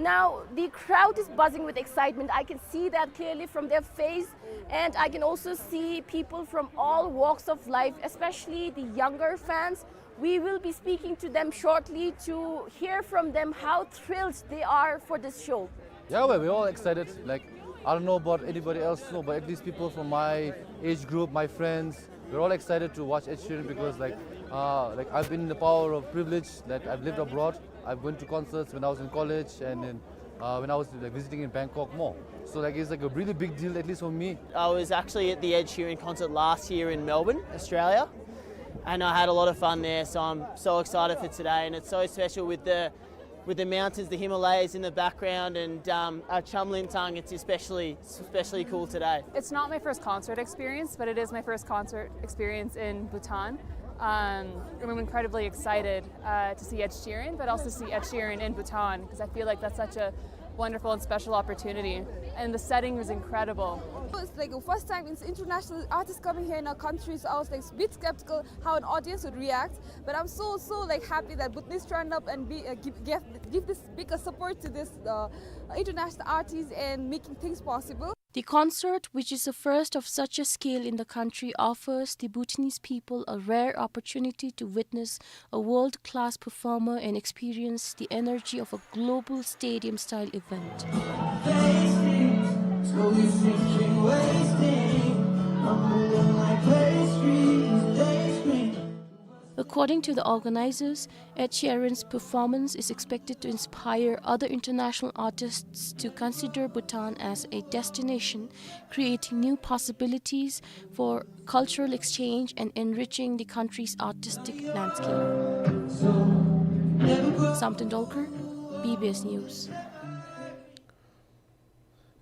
Now, the crowd is buzzing with excitement. I can see that clearly from their face, and I can also see people from all walks of life, especially the younger fans. We will be speaking to them shortly to hear from them how thrilled they are for this show. Yeah, well, we're all excited. Like, I don't know about anybody else, no, but at least people from my age group, my friends, we're all excited to watch Ed Sheeran because, like, uh, like, I've been in the power of privilege that I've lived abroad. I went to concerts when I was in college and then, uh, when I was, like, visiting in Bangkok more. So, like, it's, like, a really big deal, at least for me. I was actually at the Ed Sheeran concert last year in Melbourne, Australia, and I had a lot of fun there. So I'm so excited for today, and it's so special with the with the mountains, the Himalayas in the background, and, um, at Changlimithang, it's especially, especially cool today. It's not my first concert experience, but it is my first concert experience in Bhutan. Um, and I'm incredibly excited, uh, to see Ed Sheeran, but also see Ed Sheeran in Bhutan, 'cause I feel like that's such a wonderful and special opportunity. And the setting was incredible. It's like the first time it's international artists coming here in our country, so I was, like, a bit skeptical how an audience would react. But I'm so, so, like, happy that Bhutanese turned up and be, uh, give, give, give this big, uh, support to this, uh, international artists and making things possible. The concert, which is the first of such a scale in the country, offers the Bhutanese people a rare opportunity to witness a world-class performer and experience the energy of a global stadium-style event. According to the organizers, Ed Sheeran's performance is expected to inspire other international artists to consider Bhutan as a destination, creating new possibilities for cultural exchange and enriching the country's artistic landscape. Sam Tendulkar, B B S News.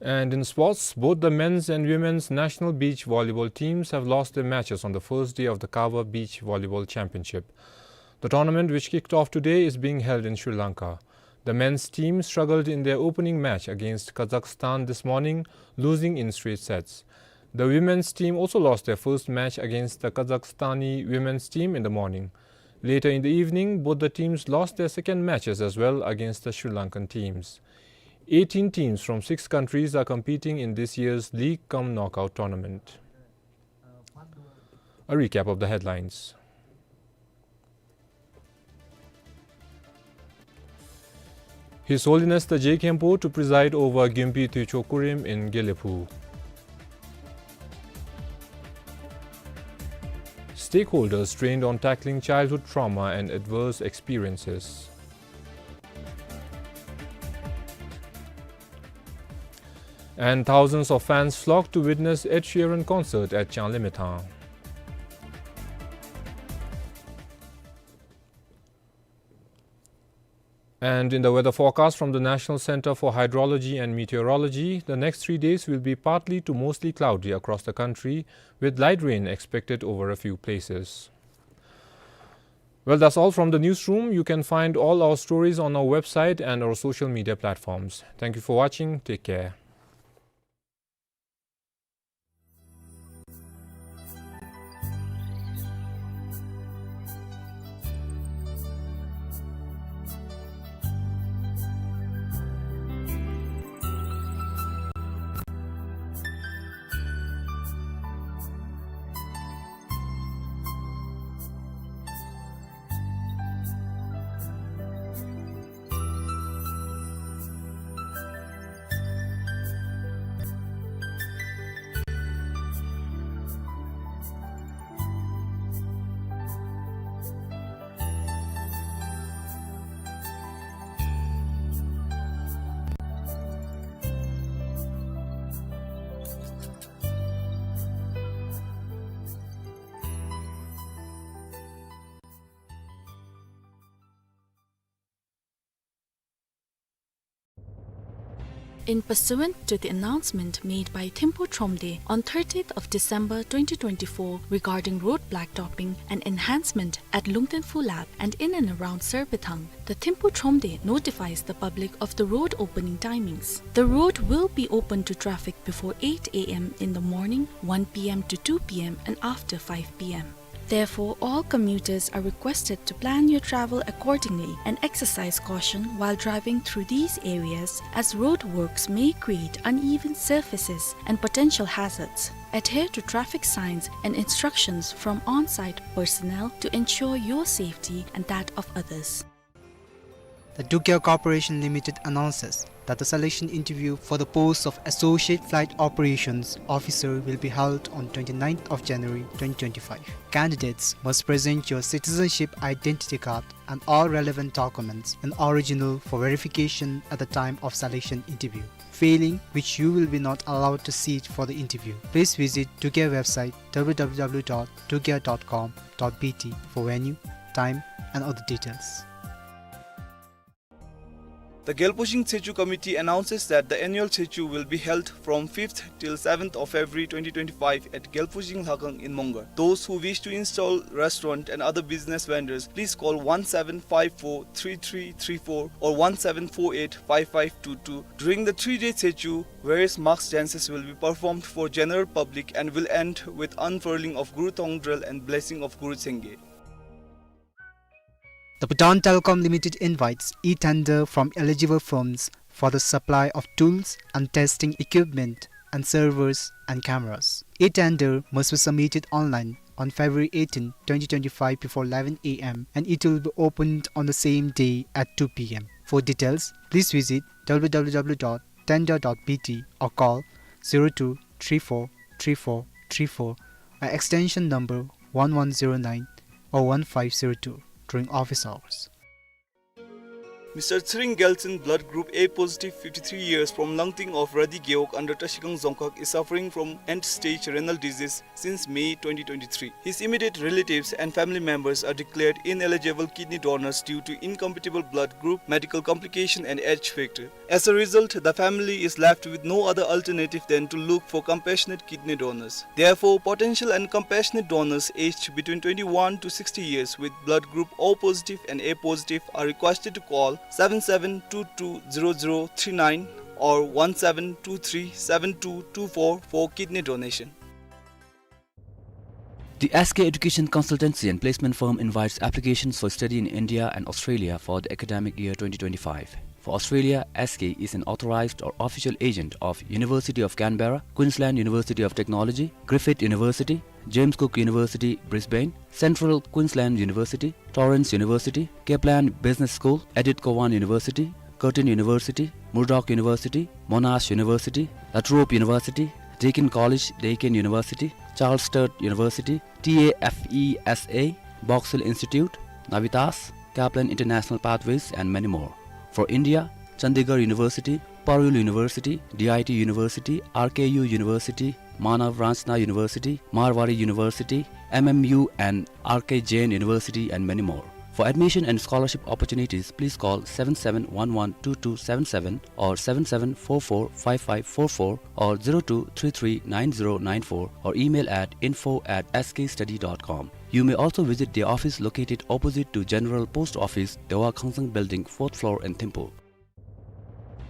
And in sports, both the men's and women's national beach volleyball teams have lost their matches on the first day of the CAVA Beach Volleyball Championship. The tournament, which kicked off today, is being held in Sri Lanka. The men's team struggled in their opening match against Kazakhstan this morning, losing in straight sets. The women's team also lost their first match against the Kazakhstani women's team in the morning. Later in the evening, both the teams lost their second matches as well against the Sri Lankan teams. Eighteen teams from six countries are competing in this year's league cum knockout tournament. A recap of the headlines. His Holiness the Je Khenpo to preside over Gyumpi Tuicho Kurim in Gelephu. Stakeholders trained on tackling childhood trauma and adverse experiences. And thousands of fans flocked to witness Ed Sheeran concert at Changlimithang. And in the weather forecast from the National Center for Hydrology and Meteorology, the next three days will be partly to mostly cloudy across the country, with light rain expected over a few places. Well, that's all from the newsroom. You can find all our stories on our website and our social media platforms. Thank you for watching. Take care. In pursuant to the announcement made by Thimphu Thromde on thirtieth of December twenty twenty-four regarding road blacktopping and enhancement at Lungten Phu Lap and in and around Sarbithang, the Thimphu Thromde notifies the public of the road opening timings. The road will be open to traffic before eight A M in the morning, one P M to two P M, and after five P M. Therefore, all commuters are requested to plan your travel accordingly and exercise caution while driving through these areas, as roadworks may create uneven surfaces and potential hazards. Adhere to traffic signs and instructions from on-site personnel to ensure your safety and that of others. The Dugya Corporation Limited announces that the selection interview for the post of Associate Flight Operations Officer will be held on twenty-ninth of January twenty twenty-five. Candidates must present your citizenship identity card and all relevant documents in original for verification at the time of selection interview, failing which you will be not allowed to sit for the interview. Please visit Dugya website W W W dot dugya dot com dot B T for venue, time, and other details. The Gelpujing Tsechu Committee announces that the annual Tsechu will be held from fifth till seventh of February twenty twenty-five at Gelpujing Lhakang in Mongar. Those who wish to install restaurant and other business vendors, please call one seven five four three three three four or one seven four eight five five two two. During the three-day Tsechu, various mask dances will be performed for general public and will end with unfurling of Guru Thongdrel and blessing of Guru Chenge. The Bhutan Telecom Limited invites e-tender from eligible firms for the supply of tools and testing equipment and servers and cameras. E-tender must be submitted online on February eighteenth, twenty twenty-five before eleven A M and it will be opened on the same day at two P M. For details, please visit W W W dot tender dot B T or call zero two three four three four three four, uh, extension number one one zero nine or one five zero two during office hours. Mister Tsering Gyaltshen, blood group A positive, fifty-three years, from Langting of Radi Gewog under Trashigang Dzongkhag, is suffering from end-stage renal disease since May twenty twenty-three. His immediate relatives and family members are declared ineligible kidney donors due to incompatible blood group, medical complication, and age factor. As a result, the family is left with no other alternative than to look for compassionate kidney donors. Therefore, potential and compassionate donors aged between twenty-one to sixty years with blood group O positive and A positive are requested to call seven seven two two zero zero three nine or one seven two three seven two two four for kidney donation. The S K Education Consultancy and Placement Firm invites applications for study in India and Australia for the academic year twenty twenty-five. For Australia, S K is an authorized or official agent of University of Canberra, Queensland University of Technology, Griffith University, James Cook University, Brisbane, Central Queensland University, Torrens University, Kaplan Business School, Edith Cowan University, Curtin University, Murdoch University, Monash University, La Trobe University, Deakin College, Deakin University, Charles Sturt University, T A F E S A, Box Hill Institute, Navitas, Kaplan International Pathways, and many more. For India, Chandigarh University, Parul University, D I T University, R K U University, Manav Ranchna University, Marwari University, M M U and R K Jain University, and many more. For admission and scholarship opportunities, please call seven seven one one two two seven seven or seven seven four four five five four four or zero two three three nine zero nine four or email at info at S K study dot com. You may also visit the office located opposite to General Post Office, Dewa Khangsang Building, fourth floor in Thimphu.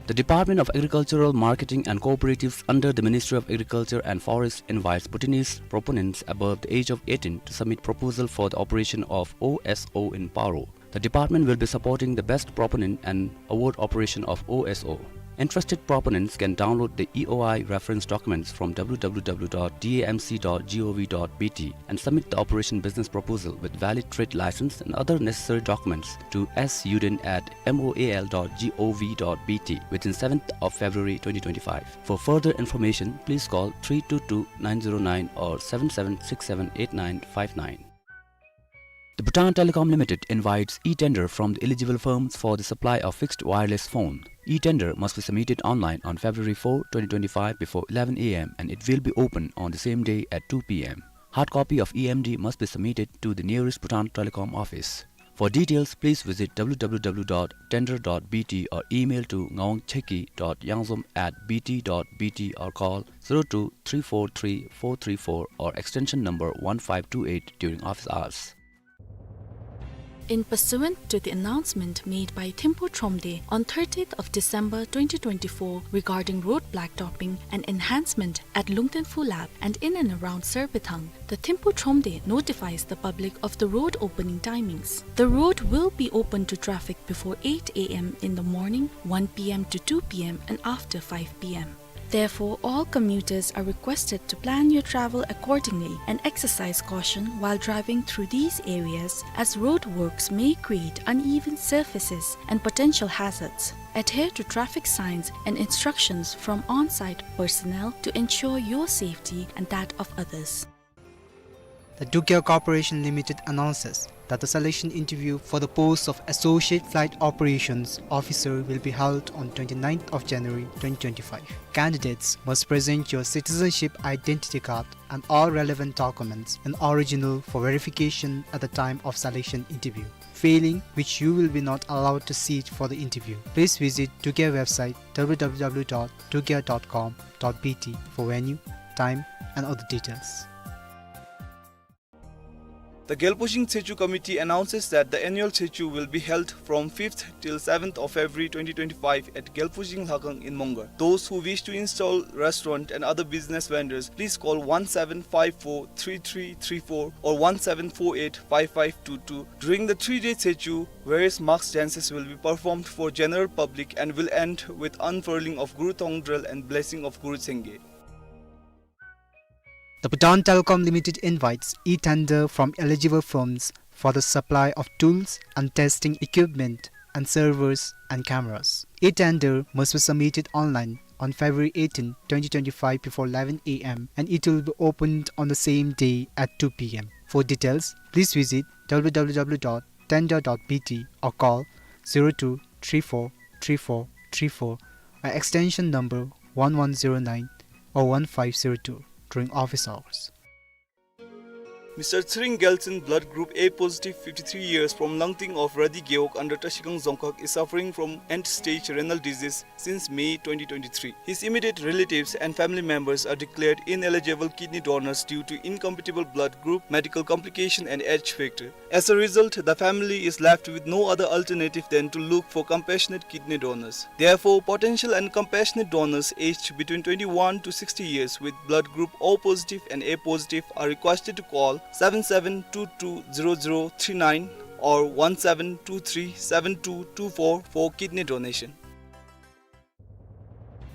The Department of Agricultural Marketing and Cooperatives under the Ministry of Agriculture and Forest invites Bhutanese proponents above the age of eighteen to submit proposal for the operation of O S O in Paro. The department will be supporting the best proponent and award operation of O S O. Interested proponents can download the E O I reference documents from W W W dot D A M C dot G O V dot B T and submit the operation business proposal with valid trade license and other necessary documents to S Yuden at M O A L dot G O V dot B T within seventh of February twenty twenty-five. For further information, please call three two two nine zero nine or seven seven six seven eight nine five nine. The Bhutan Telecom Limited invites e-tender from the eligible firms for the supply of fixed wireless phone. E-tender must be submitted online on February four, twenty twenty-five before eleven A M and it will be open on the same day at two P M. Hard copy of E M D must be submitted to the nearest Bhutan Telecom office. For details, please visit W W W dot tender dot B T or email to ngawang cheki dot yangzom at B T dot B T or call zero two three four three four three four or extension number one five two eight during office hours. In pursuant to the announcement made by Thimphu Thromde on thirtieth of December twenty twenty-four regarding road blacktopping and enhancement at Lungten Phu Lap and in and around Serbethang, the Thimphu Thromde notifies the public of the road opening timings. The road will be open to traffic before eight A M in the morning, one P M to two P M, and after five P M. Therefore, all commuters are requested to plan your travel accordingly and exercise caution while driving through these areas, as roadworks may create uneven surfaces and potential hazards. Adhere to traffic signs and instructions from on-site personnel to ensure your safety and that of others. The Dugya Corporation Limited announces that the selection interview for the post of Associate Flight Operations Officer will be held on twenty-ninth of January twenty twenty-five. Candidates must present your citizenship identity card and all relevant documents in original for verification at the time of selection interview, failing which you will be not allowed to sit for the interview. Please visit Dugya website W W W dot dugya dot com dot B T for venue, time and other details. The Gelpujing Tsechu Committee announces that the annual Tsechu will be held from fifth till seventh of February twenty twenty-five at Gelpujing Lhakang in Mongar. Those who wish to install restaurant and other business vendors, please call one seven five four three three three four or one seven four eight five five two two. During the three-day Tsechu, various mask dances will be performed for general public and will end with unfurling of Guru Thongdrel and blessing of Guru Chenge. The Bhutan Telecom Limited invites e-tender from eligible firms for the supply of tools and testing equipment and servers and cameras. E-tender must be submitted online on February eighteen, twenty twenty-five before eleven A M and it will be opened on the same day at two P M. For details, please visit W W W dot tender dot B T or call zero two three four three four three four or extension number one one zero nine or one five zero two during office hours. Mister Tsering Geltsen, blood group A positive, fifty-three years, from Langting of Radi Gewog under Trashigang Dzongkhag, is suffering from end-stage renal disease since May twenty twenty-three. His immediate relatives and family members are declared ineligible kidney donors due to incompatible blood group, medical complication and age factor. As a result, the family is left with no other alternative than to look for compassionate kidney donors. Therefore, potential and compassionate donors aged between twenty-one to sixty years with blood group O positive and A positive are requested to call seven seven two two zero zero three nine or one seven two three seven two two four for kidney donation.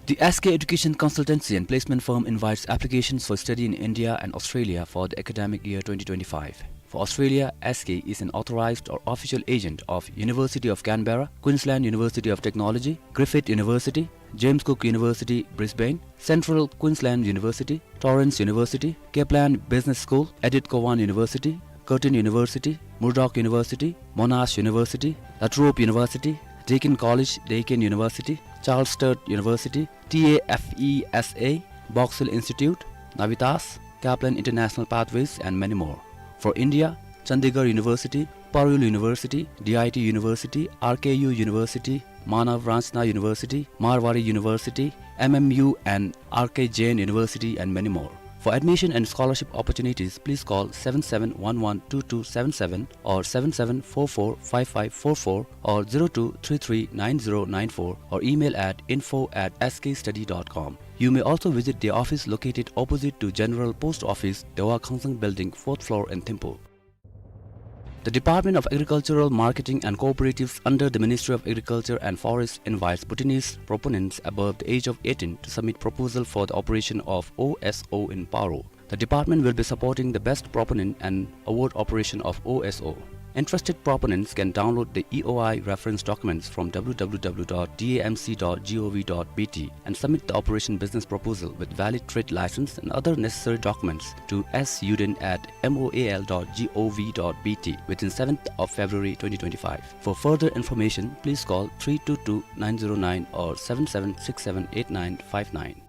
The S K Education Consultancy and Placement Firm invites applications for study in India and Australia for the academic year twenty twenty-five. For Australia, S K is an authorized or official agent of University of Canberra, Queensland University of Technology, Griffith University, James Cook University, Brisbane, Central Queensland University, Torrens University, Kaplan Business School, Edith Cowan University, Curtin University, Murdoch University, Monash University, La Trobe University, Deakin College, Deakin University, Charles Sturt University, T A F E S A, Box Hill Institute, Navitas, Kaplan International Pathways, and many more. For India, Chandigarh University, Parul University, D I T University, R K U University, Manav Ranchna University, Marwari University, M M U and R K Jain University, and many more. For admission and scholarship opportunities, please call seven seven one one two two seven seven or seven seven four four five five four four or zero two three three nine zero nine four or email at info at S K study dot com. You may also visit the office located opposite to General Post Office, Dewa Khangsang Building, fourth floor in Thimphu. The Department of Agricultural Marketing and Cooperatives under the Ministry of Agriculture and Forest invites Bhutanese proponents above the age of eighteen to submit proposal for the operation of O S O in Paro. The department will be supporting the best proponent and award operation of O S O. Interested proponents can download the E O I reference documents from W W W dot D A M C dot gov dot B T and submit the operation business proposal with valid trade license and other necessary documents to S Yuden at M O A L dot gov dot B T within seventh of February twenty twenty-five. For further information, please call three two two nine zero nine or seven seven six seven eight nine five nine.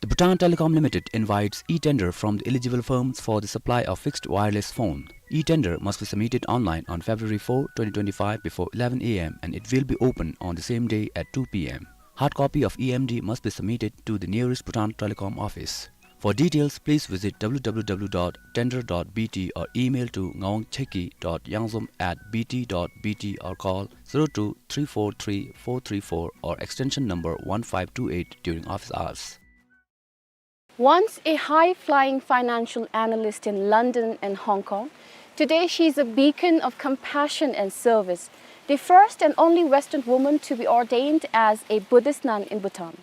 The Bhutan Telecom Limited invites e-tender from the eligible firms for the supply of fixed wireless phone. E-tender must be submitted online on February four, twenty twenty-five before eleven A M and it will be open on the same day at two P M. Hard copy of E M D must be submitted to the nearest Bhutan Telecom office. For details, please visit W W W dot tender dot B T or email to ngawang cheki dot yangzom at B T dot B T or call zero two three four three four three four or extension number one five two eight during office hours. Once a high-flying financial analyst in London and Hong Kong, today she is a beacon of compassion and service, the first and only Western woman to be ordained as a Buddhist nun in Bhutan.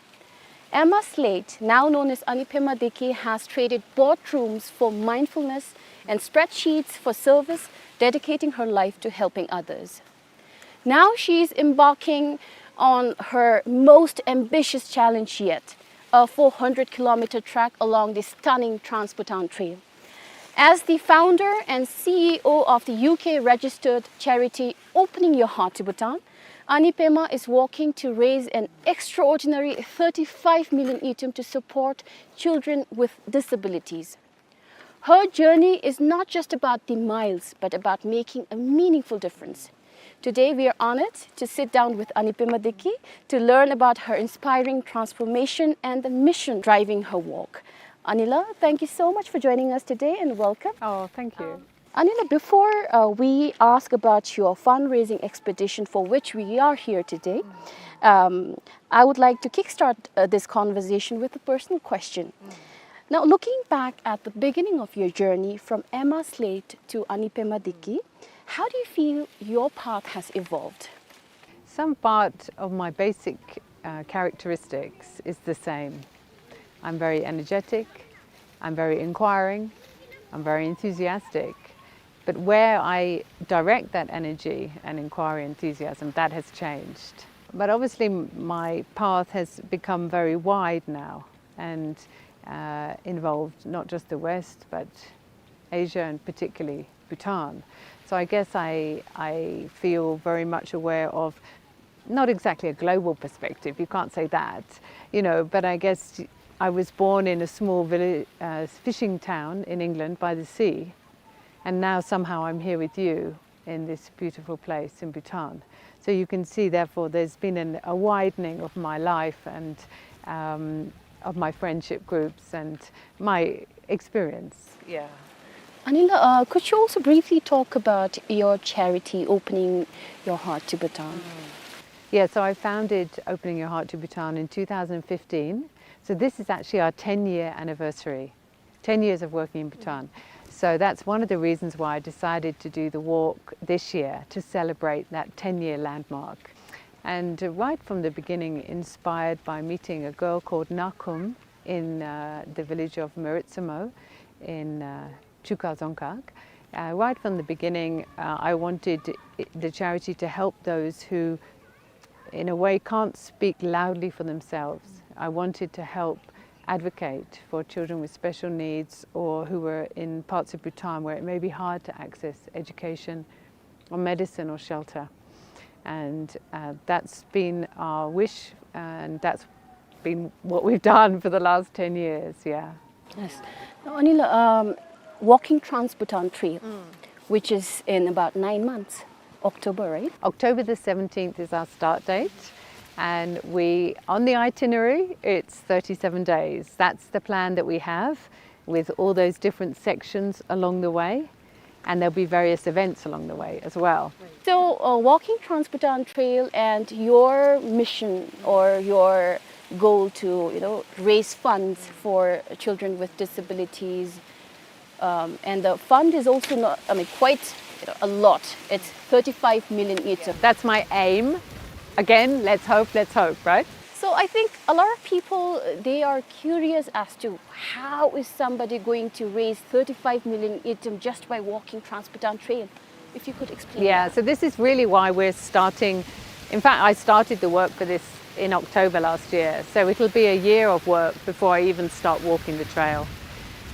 Emma Slate, now known as Anipema Deki, has traded boardrooms for mindfulness and spreadsheets for service, dedicating her life to helping others. Now she is embarking on her most ambitious challenge yet, a four hundred kilometer trek along the stunning Trans-Bhutan Trail. As the founder and C E O of the U K registered charity Opening Your Heart to Bhutan, Anipema is working to raise an extraordinary thirty-five million ngultrum to support children with disabilities. Her journey is not just about the miles, but about making a meaningful difference. Today, we are honored to sit down with Anipema Deki to learn about her inspiring transformation and the mission driving her walk. Anila, thank you so much for joining us today and welcome. Oh, thank you. Um, Anila, before, uh, we ask about your fundraising expedition for which we are here today, um, I would like to kickstart, uh, this conversation with a personal question. Now, looking back at the beginning of your journey from Emma Slate to Anipema Deki, how do you feel your path has evolved? Some part of my basic, uh, characteristics is the same. I'm very energetic, I'm very inquiring, I'm very enthusiastic. But where I direct that energy and inquiry, enthusiasm, that has changed. But obviously, m-, my path has become very wide now and, uh, involved not just the West, but Asia and particularly Bhutan. So I guess I, I feel very much aware of not exactly a global perspective, you can't say that, you know, but I guess I was born in a small village, uh, fishing town in England by the sea, and now somehow I'm here with you in this beautiful place in Bhutan. So you can see, therefore, there's been an, a widening of my life and, um, of my friendship groups and my experience. Yeah. Anila, uh, could you also briefly talk about your charity, Opening Your Heart to Bhutan? Mm. Yeah, so I founded Opening Your Heart to Bhutan in two thousand fifteen. So this is actually our ten-year anniversary, ten years of working in Bhutan. So that's one of the reasons why I decided to do the walk this year, to celebrate that ten-year landmark. And, uh, right from the beginning, inspired by meeting a girl called Nakum in, uh, the village of Meritsamo in, uh, Chuka Dzongkhag. Uh, right from the beginning, uh, I wanted i-, the charity to help those who, in a way, can't speak loudly for themselves. I wanted to help advocate for children with special needs or who were in parts of Bhutan where it may be hard to access education or medicine or shelter. And, uh, that's been our wish, and that's been what we've done for the last ten years, yeah. Yes. Now, Anila, um, walking Trans-Bhutan Trail. Mm. which is in about nine months, October, right? October the seventeenth is our start date, and we, on the itinerary, it's thirty-seven days. That's the plan that we have, with all those different sections along the way, and there'll be various events along the way as well. So, uh, walking Trans-Bhutan Trail and your mission or your goal to, you know, raise funds for children with disabilities, um, and the fund is also not, I mean, quite, you know, a lot. It's thirty-five million ngultrum. That's my aim. Again, let's hope, let's hope, right? So I think a lot of people, uh, they are curious as to how is somebody going to raise thirty-five million ngultrum just by walking Trans-Bhutan Trail. If you could explain. Yeah, that. So this is really why we're starting. In fact, I started the work for this in October last year, so it'll be a year of work before I even start walking the trail.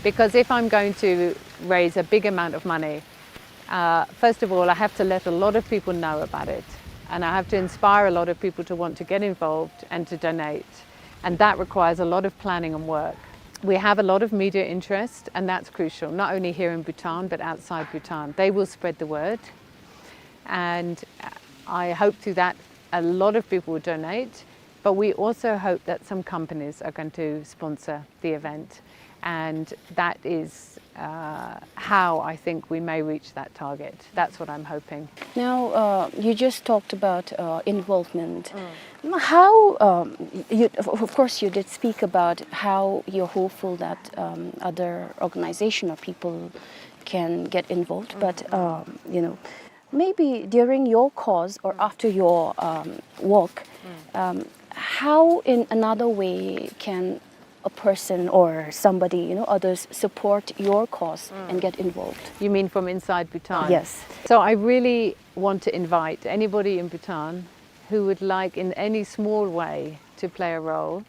Because if I'm going to raise a big amount of money, uh, first of all, I have to let a lot of people know about it, and I have to inspire a lot of people to want to get involved and to donate. And that requires a lot of planning and work. We have a lot of media interest, and that's crucial, not only here in Bhutan, but outside Bhutan. They will spread the word. And I hope through that a lot of people will donate, but we also hope that some companies are going to sponsor the event. And that is, uh, how I think we may reach that target. That's what I'm hoping. Now, uh, you just talked about, uh, involvement. Mm. How, um, you, of, of course, you did speak about how you're hopeful that, um, other organization or people can get involved, mm, but, um, you know, maybe during your course or, mm, after your, um, walk, mm, um, how in another way can a person or somebody, you know, others support your cause, mm, and get involved? You mean from inside Bhutan? Yes. So I really want to invite anybody in Bhutan who would like in any small way to play a role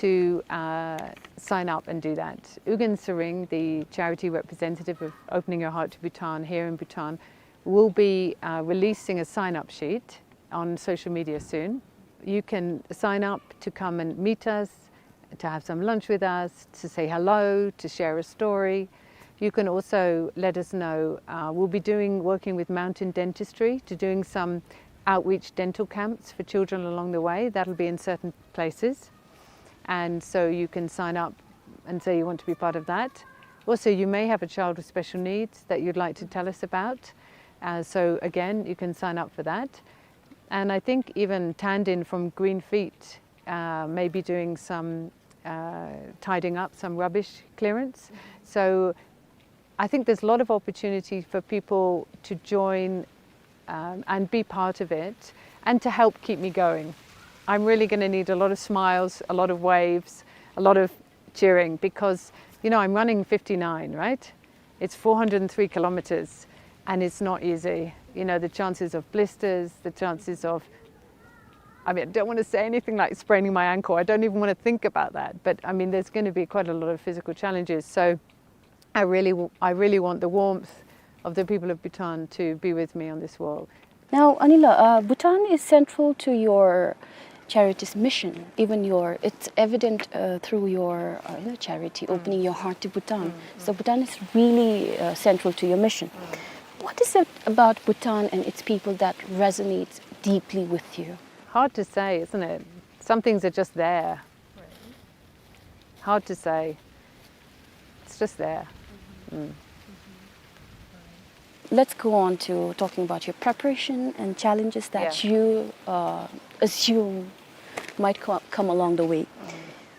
to, uh, sign up and do that. U Gin Tshering, the charity representative of Opening Your Heart to Bhutan here in Bhutan, will be, uh, releasing a sign-up sheet on social media soon. You can sign up to come and meet us, to have some lunch with us, to say hello, to share a story. You can also let us know, uh, we'll be doing, working with Mountain Dentistry to doing some outreach dental camps for children along the way. That'll be in certain places. And so you can sign up and say you want to be part of that. Also, you may have a child with special needs that you'd like to tell us about. Uh, so again, you can sign up for that. And I think even Tandin from Green Feet, uh, may be doing some, uh, tidying up, some rubbish clearance. So I think there's a lot of opportunity for people to join, um, and be part of it and to help keep me going. I'm really gonna need a lot of smiles, a lot of waves, a lot of cheering because, you know, I'm running fifty-nine, right? It's four hundred and three kilometers, and it's not easy. You know, the chances of blisters, the chances of, I mean, I don't want to say anything like spraining my ankle. I don't even want to think about that. But, I mean, there's gonna be quite a lot of physical challenges. So I really, w-, I really want the warmth of the people of Bhutan to be with me on this walk. Now, Anila, uh, Bhutan is central to your charity's mission. Even your, it's evident, uh, through your, uh, you know, charity, mm, Opening Your Heart to Bhutan. Mm, mm. So Bhutan is really, uh, central to your mission. Mm. What is it about Bhutan and its people that resonates deeply with you? Hard to say, isn't it? Some things are just there. Right. Hard to say. It's just there. Mm. Let's go on to talking about your preparation and challenges that, yeah, you, uh, assume might co-, come along the way. Mm.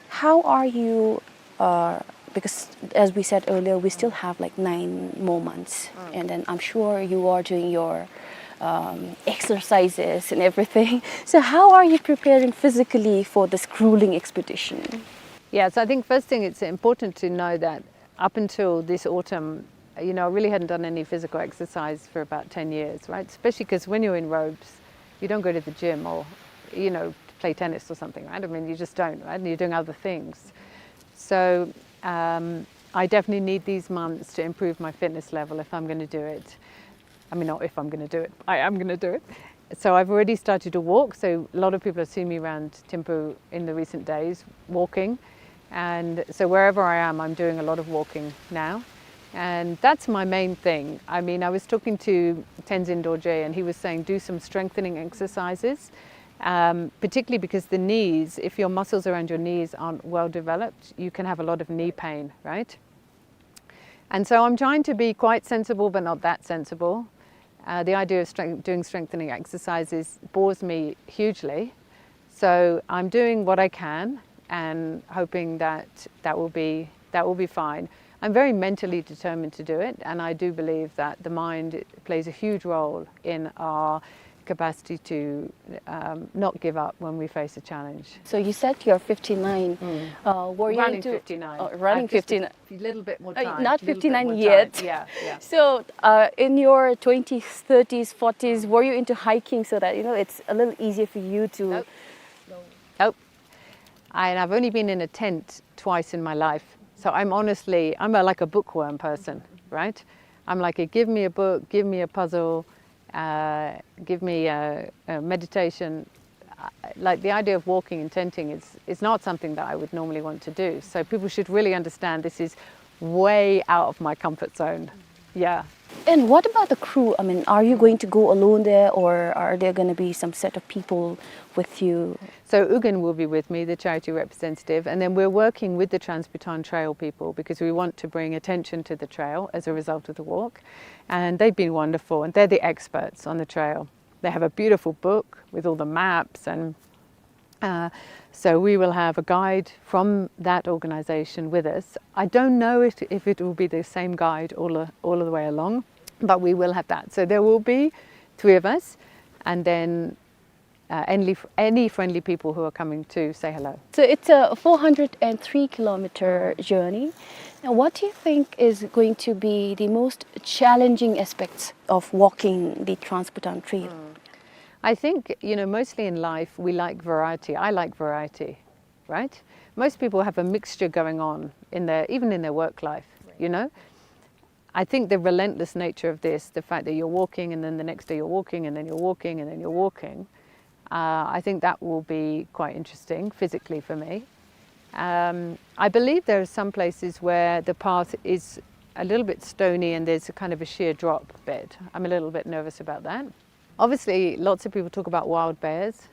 How are you, uh, because as we said earlier, we still have, like, nine more months, mm, and then I'm sure you are doing your, um, exercises and everything. So how are you preparing physically for this grueling expedition? Yeah, so I think first thing, it's important to know that up until this autumn, you know, I really hadn't done any physical exercise for about ten years, right? Especially 'cause when you're in robes, you don't go to the gym or, you know, play tennis or something, right? I mean, you just don't, right? And you're doing other things. So, um, I definitely need these months to improve my fitness level if I'm gonna do it. I mean, not if I'm gonna do it, I am gonna do it. So I've already started to walk. So a lot of people have seen me around Thimphu in the recent days walking. And so wherever I am, I'm doing a lot of walking now. And that's my main thing. I mean, I was talking to Tenzin Dorje, and he was saying do some strengthening exercises, um, particularly because the knees, if your muscles around your knees aren't well developed, you can have a lot of knee pain, right? And so I'm trying to be quite sensible, but not that sensible. Uh, the idea of strength, doing strengthening exercises bores me hugely. So I'm doing what I can and hoping that that will be, that will be fine. I'm very mentally determined to do it, and I do believe that the mind plays a huge role in our capacity to, um, not give up when we face a challenge. So you said you're fifty-nine. Uh, were you Running into fifty-nine. Oh, running I've just a fifty-nine. f-, little bit more Uh, time. not Little bit fifty-nine more yet. Time. Yeah, yeah. So, uh, in your twenties, thirties, forties, were you into hiking so that, you know, it's a little easier for you to? Nope. Nope. I, and I've only been in a tent twice in my life. So I'm honestly, I'm a, like, a bookworm person, right? I'm like, a, give me a book, give me a puzzle, uh, give me a, a meditation. I, like, the idea of walking and tenting is, is not something that I would normally want to do. So people should really understand this is way out of my comfort zone. Yeah. And what about the crew? I mean, are you going to go alone there, or are there gonna be some set of people with you? So Ugen will be with me, the charity representative, and then we're working with the Trans-Bhutan Trail people because we want to bring attention to the trail as a result of the walk. And they've been wonderful, and they're the experts on the trail. They have a beautiful book with all the maps, and, uh, so we will have a guide from that organization with us. I don't know if, if it will be the same guide all, all of the way along, but we will have that. So there will be three of us, and then, uh, any, any friendly people who are coming to say hello. So it's a four hundred and three kilometer journey. And what do you think is going to be the most challenging aspects of walking the Trans-Bhutan Trail? I think, you know, mostly in life we like variety. I like variety, right? Most people have a mixture going on in their, even in their work life, you know? I think the relentless nature of this, the fact that you're walking and then the next day you're walking and then you're walking and then you're walking, uh, I think that will be quite interesting physically for me. Um, I believe there are some places where the path is a little bit stony and there's a kind of a sheer drop bed. I'm a little bit nervous about that. Obviously, lots of people talk about wild bears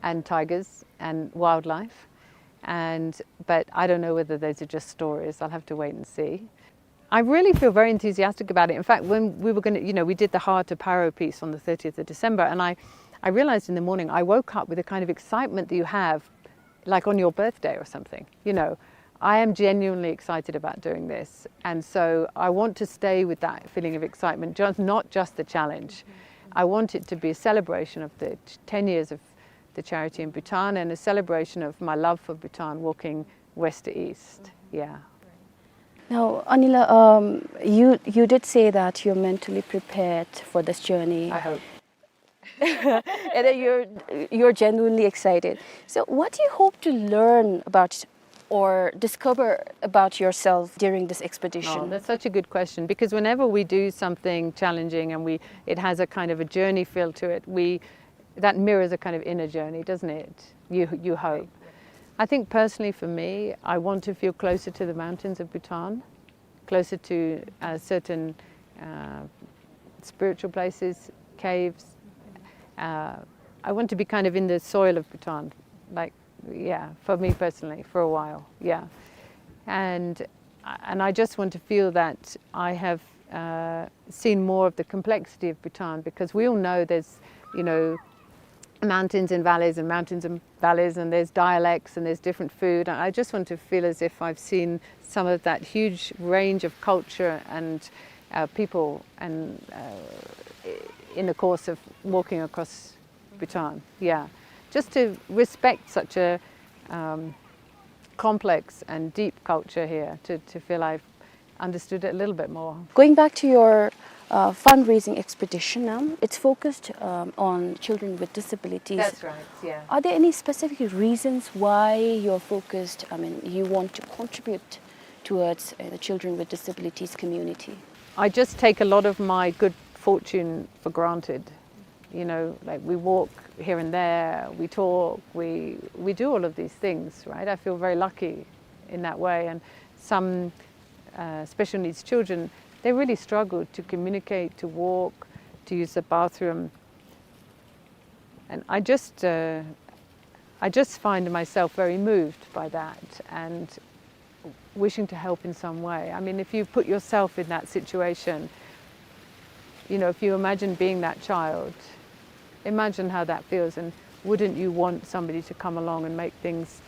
and tigers and wildlife, and, but I don't know whether those are just stories. I'll have to wait and see. I really feel very enthusiastic about it. In fact, when we were gonna, you know, we did the Hard to Paro piece on the thirtieth of December, and I, I realized in the morning, I woke up with a kind of excitement that you have, like, on your birthday or something, you know. I am genuinely excited about doing this, and so I want to stay with that feeling of excitement, just, not just the challenge. I want it to be a celebration of the t-, ten years of the charity in Bhutan and a celebration of my love for Bhutan, walking west to east. Yeah. Now, Anila, um, you, you did say that you're mentally prepared for this journey. I hope. And that you're, you're genuinely excited. So what do you hope to learn about or discover about yourself during this expedition? Oh, that's such a good question, because whenever we do something challenging and we, it has a kind of a journey feel to it, we, that mirrors a kind of inner journey, doesn't it? You, you hope. I think personally for me, I want to feel closer to the mountains of Bhutan, closer to, uh, certain, uh, spiritual places, caves. Uh, I want to be kind of in the soil of Bhutan, like, yeah, for me personally, for a while, yeah. And, and I just want to feel that I have, uh, seen more of the complexity of Bhutan, because we all know there's, you know, mountains and valleys and mountains and valleys, and there's dialects and there's different food. And I just want to feel as if I've seen some of that huge range of culture and, uh, people and, uh, in the course of walking across Bhutan. Yeah, just to respect such a, um, complex and deep culture here, to, to feel I've understood it a little bit more. Going back to your, uh, fundraising expedition, um, it's focused, um, on children with disabilities. That's right, yeah. Are there any specific reasons why you're focused, I mean, you want to contribute towards, uh, the children with disabilities community? I just take a lot of my good fortune for granted. You know, like, we walk here and there, we talk, we, we do all of these things, right? I feel very lucky in that way. And some, uh, special needs children, they really struggle to communicate, to walk, to use the bathroom. And I just, uh, I just find myself very moved by that and wishing to help in some way. I mean, if you put yourself in that situation, you know, if you imagine being that child, imagine how that feels, and wouldn't you want somebody to come along and make things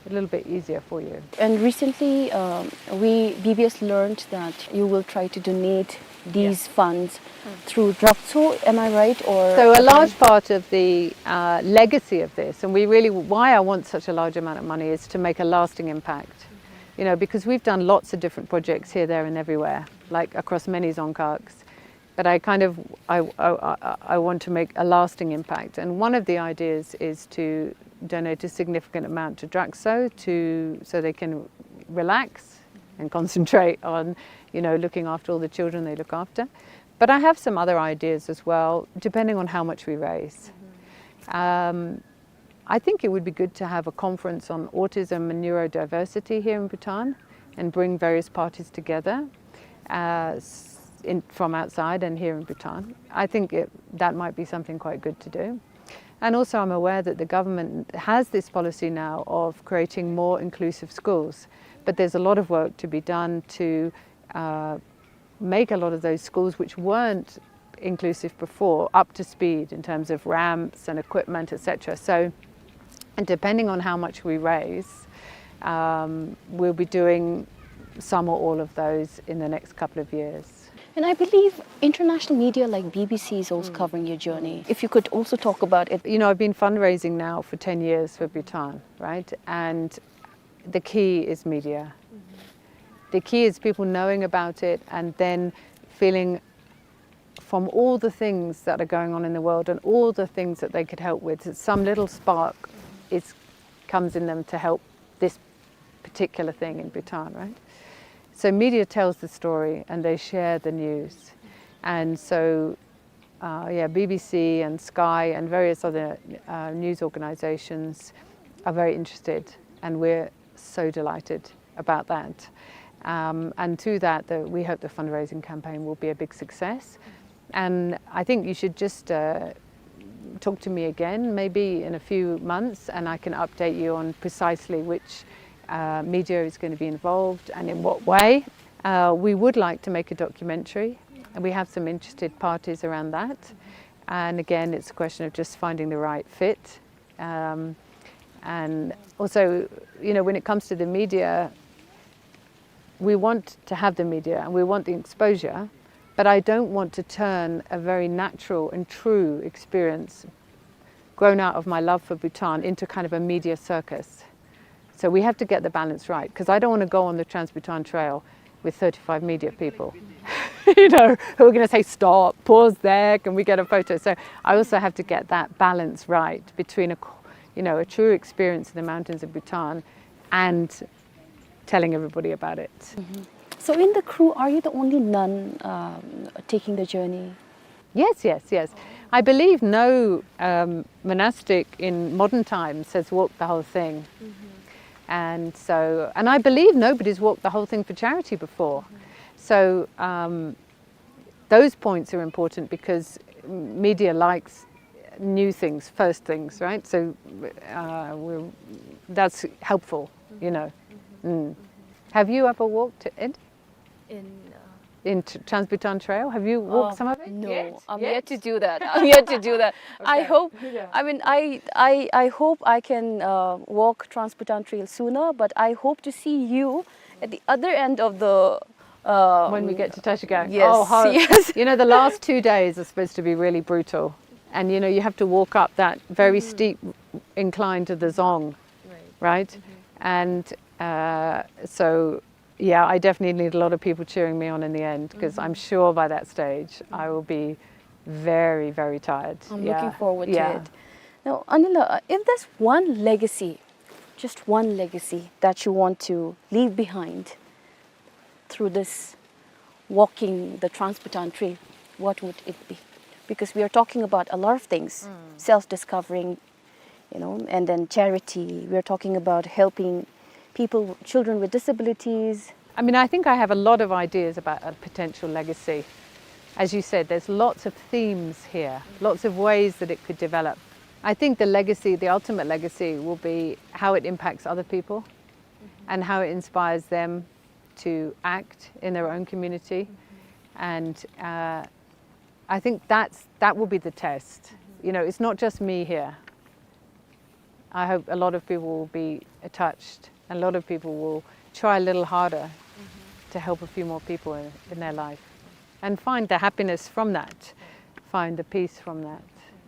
a little bit easier for you? And recently, um, we, B B S learned that you will try to donate these funds through Drakso, am I right? Or so a large part of the, uh, legacy of this, and we really, why I want such a large amount of money is to make a lasting impact. You know, because we've done lots of different projects here, there, and everywhere, like, across many dzongkhags. But I kind of, I, I, I, I want to make a lasting impact. And one of the ideas is to donate a significant amount to Drakso to, so they can relax and concentrate on, you know, looking after all the children they look after. But I have some other ideas as well, depending on how much we raise. Um, I think it would be good to have a conference on autism and neurodiversity here in Bhutan and bring various parties together, uh, s-, in, from outside and here in Bhutan. I think it, that might be something quite good to do. And also, I'm aware that the government has this policy now of creating more inclusive schools, but there's a lot of work to be done to, uh, make a lot of those schools which weren't inclusive before up to speed in terms of ramps and equipment, et cetera. So, and depending on how much we raise, um, we'll be doing some or all of those in the next couple of years. And I believe international media like B B C is also covering your journey. If you could also talk about it. You know, I've been fundraising now for ten years for Bhutan, right? And the key is media. The key is people knowing about it and then feeling, from all the things that are going on in the world and all the things that they could help with, some little spark is, comes in them to help this particular thing in Bhutan, right? So media tells the story and they share the news. And so, uh, yeah, B B C and Sky and various other, uh, news organizations are very interested, and we're so delighted about that. Um, and through that, the, we hope the fundraising campaign will be a big success. And I think you should just, uh, talk to me again, maybe in a few months, and I can update you on precisely which, uh, media is gonna be involved and in what way. Uh, we would like to make a documentary, and we have some interested parties around that. And again, it's a question of just finding the right fit. Um, and also, you know, when it comes to the media, we want to have the media and we want the exposure, but I don't want to turn a very natural and true experience grown out of my love for Bhutan into kind of a media circus. So we have to get the balance right, 'cause I don't wanna go on the Trans-Bhutan Trail with thirty-five media people, you know, who are gonna say, "Stop, pause there, can we get a photo?" So I also have to get that balance right between a, you know, a true experience in the mountains of Bhutan and telling everybody about it. So in the crew, are you the only nun, um, taking the journey? Yes, yes, yes. I believe no, um, monastic in modern times has walked the whole thing. And so, and I believe nobody's walked the whole thing for charity before. So, um, those points are important because media likes new things, first things, right? So, uh, we're, that's helpful, you know. Mm. Have you ever walked, Ed? In, uh, in T-, Trans-Bhutan Trail? Have you walked, uh, some of it? No, yet? I'm yet to do that. I'm yet to do that. I hope, I mean, I, I, I hope I can, uh, walk Trans-Bhutan Trail sooner, but I hope to see you at the other end of the, uh, when we get to Tashkent. Yes, oh, yes. You know, the last two days are supposed to be really brutal. And, you know, you have to walk up that very steep incline to the dzong, right? And, uh, so yeah, I definitely need a lot of people cheering me on in the end, 'cause I'm sure by that stage I will be very, very tired. I'm looking forward to it. Now, Anila, uh, if there's one legacy, just one legacy that you want to leave behind through this walking the Trans-Bhutan Trail, what would it be? Because we are talking about a lot of things, self-discovering, you know, and then charity. We are talking about helping people, children with disabilities, I mean, I think I have a lot of ideas about a potential legacy. As you said, there's lots of themes here, lots of ways that it could develop. I think the legacy, the ultimate legacy, will be how it impacts other people and how it inspires them to act in their own community. And, uh, I think that's, that will be the test. You know, it's not just me here. I hope a lot of people will be touched, and a lot of people will try a little harder to help a few more people in, in their life and find the happiness from that, find the peace from that.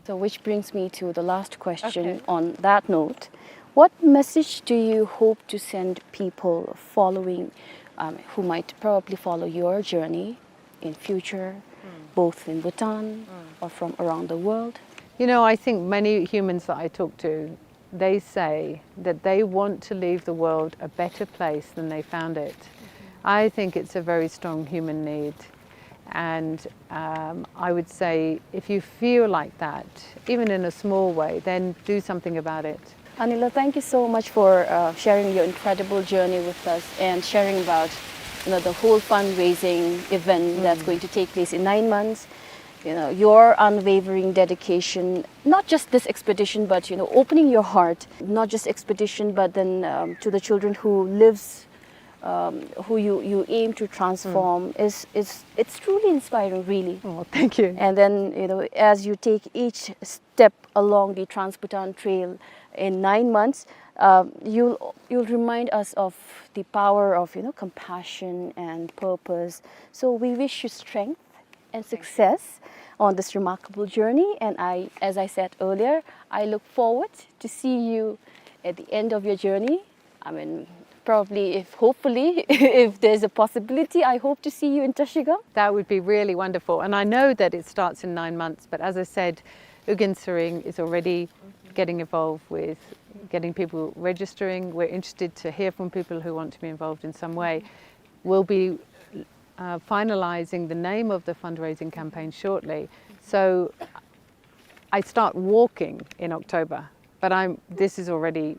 So, which brings me to the last question. Okay. On that note, what message do you hope to send people following, um, who might probably follow your journey in future, both in Bhutan or from around the world? You know, I think many humans that I talk to, they say that they want to leave the world a better place than they found it. I think it's a very strong human need. And, um, I would say if you feel like that, even in a small way, then do something about it. Anila, thank you so much for, uh, sharing your incredible journey with us and sharing about, you know, the whole fundraising event that's going to take place in nine months. You know, your unwavering dedication, not just this expedition, but, you know, opening your heart, not just expedition, but then, um, to the children who lives, um, who you, you aim to transform is, is, it's truly inspiring, really. Oh, thank you. And then, you know, as you take each step along the Trans-Bhutan Trail in nine months, um, you'll, you'll remind us of the power of, you know, compassion and purpose. So we wish you strength and success on this remarkable journey. And I, as I said earlier, I look forward to see you at the end of your journey. I mean, probably, if, hopefully, if there's a possibility, I hope to see you in Trashigang. That would be really wonderful. And I know that it starts in nine months, but as I said, Ugyen Tshering is already getting involved with getting people registering. We're interested to hear from people who want to be involved in some way. We'll be, uh, finalizing the name of the fundraising campaign shortly. So I start walking in October, but I'm, this is already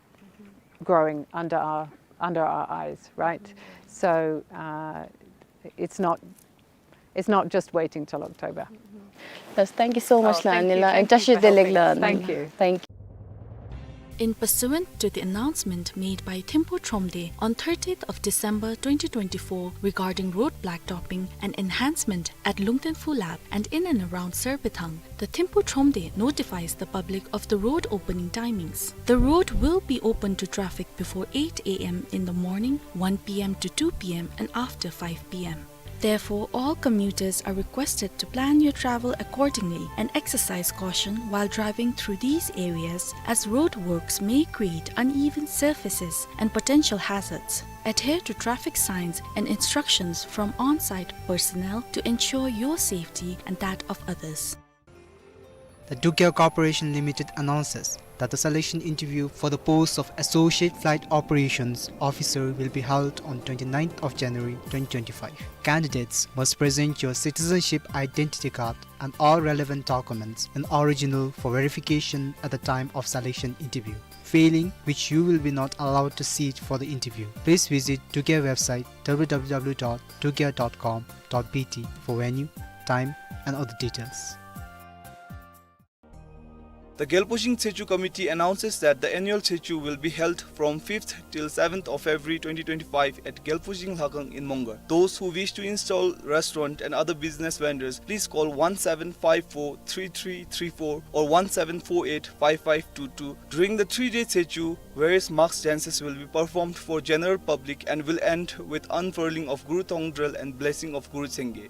growing under our, under our eyes, right? So, uh, it's not, it's not just waiting till October. Yes, thank you so much, Anila, and Tashi Delegla. Thank you. Thank you. In pursuant to the announcement made by Thimphu Thromde on thirtieth of December twenty twenty-four regarding road blacktopping and enhancement at Lungten Phu Lap and in and around Serbethang, the Thimphu Thromde notifies the public of the road opening timings. The road will be open to traffic before eight A M in the morning, one P M to two P M, and after five P M. Therefore, all commuters are requested to plan your travel accordingly and exercise caution while driving through these areas, as roadworks may create uneven surfaces and potential hazards. Adhere to traffic signs and instructions from on-site personnel to ensure your safety and that of others. The Dugya Corporation Limited announces that the selection interview for the post of Associate Flight Operations Officer will be held on twenty-ninth of January twenty twenty-five. Candidates must present your citizenship identity card and all relevant documents in original for verification at the time of selection interview. Failing which, you will be not allowed to sit for the interview. Please visit Dugya website, W W W dot dugya dot com dot B T, for venue, time, and other details. The Gyalpo Shing Tshechu Committee announces that the annual Tshechu will be held from fifth till seventh of February twenty twenty-five at Gyalpo Shing Lhakhang in Mongar. Those who wish to install restaurant and other business vendors, please call one seven five four three three three four or one seven four eight five five two two. During the three-day Tshechu, various mask dances will be performed for general public and will end with unfurling of Guru Thongdral and blessing of Guru Changye.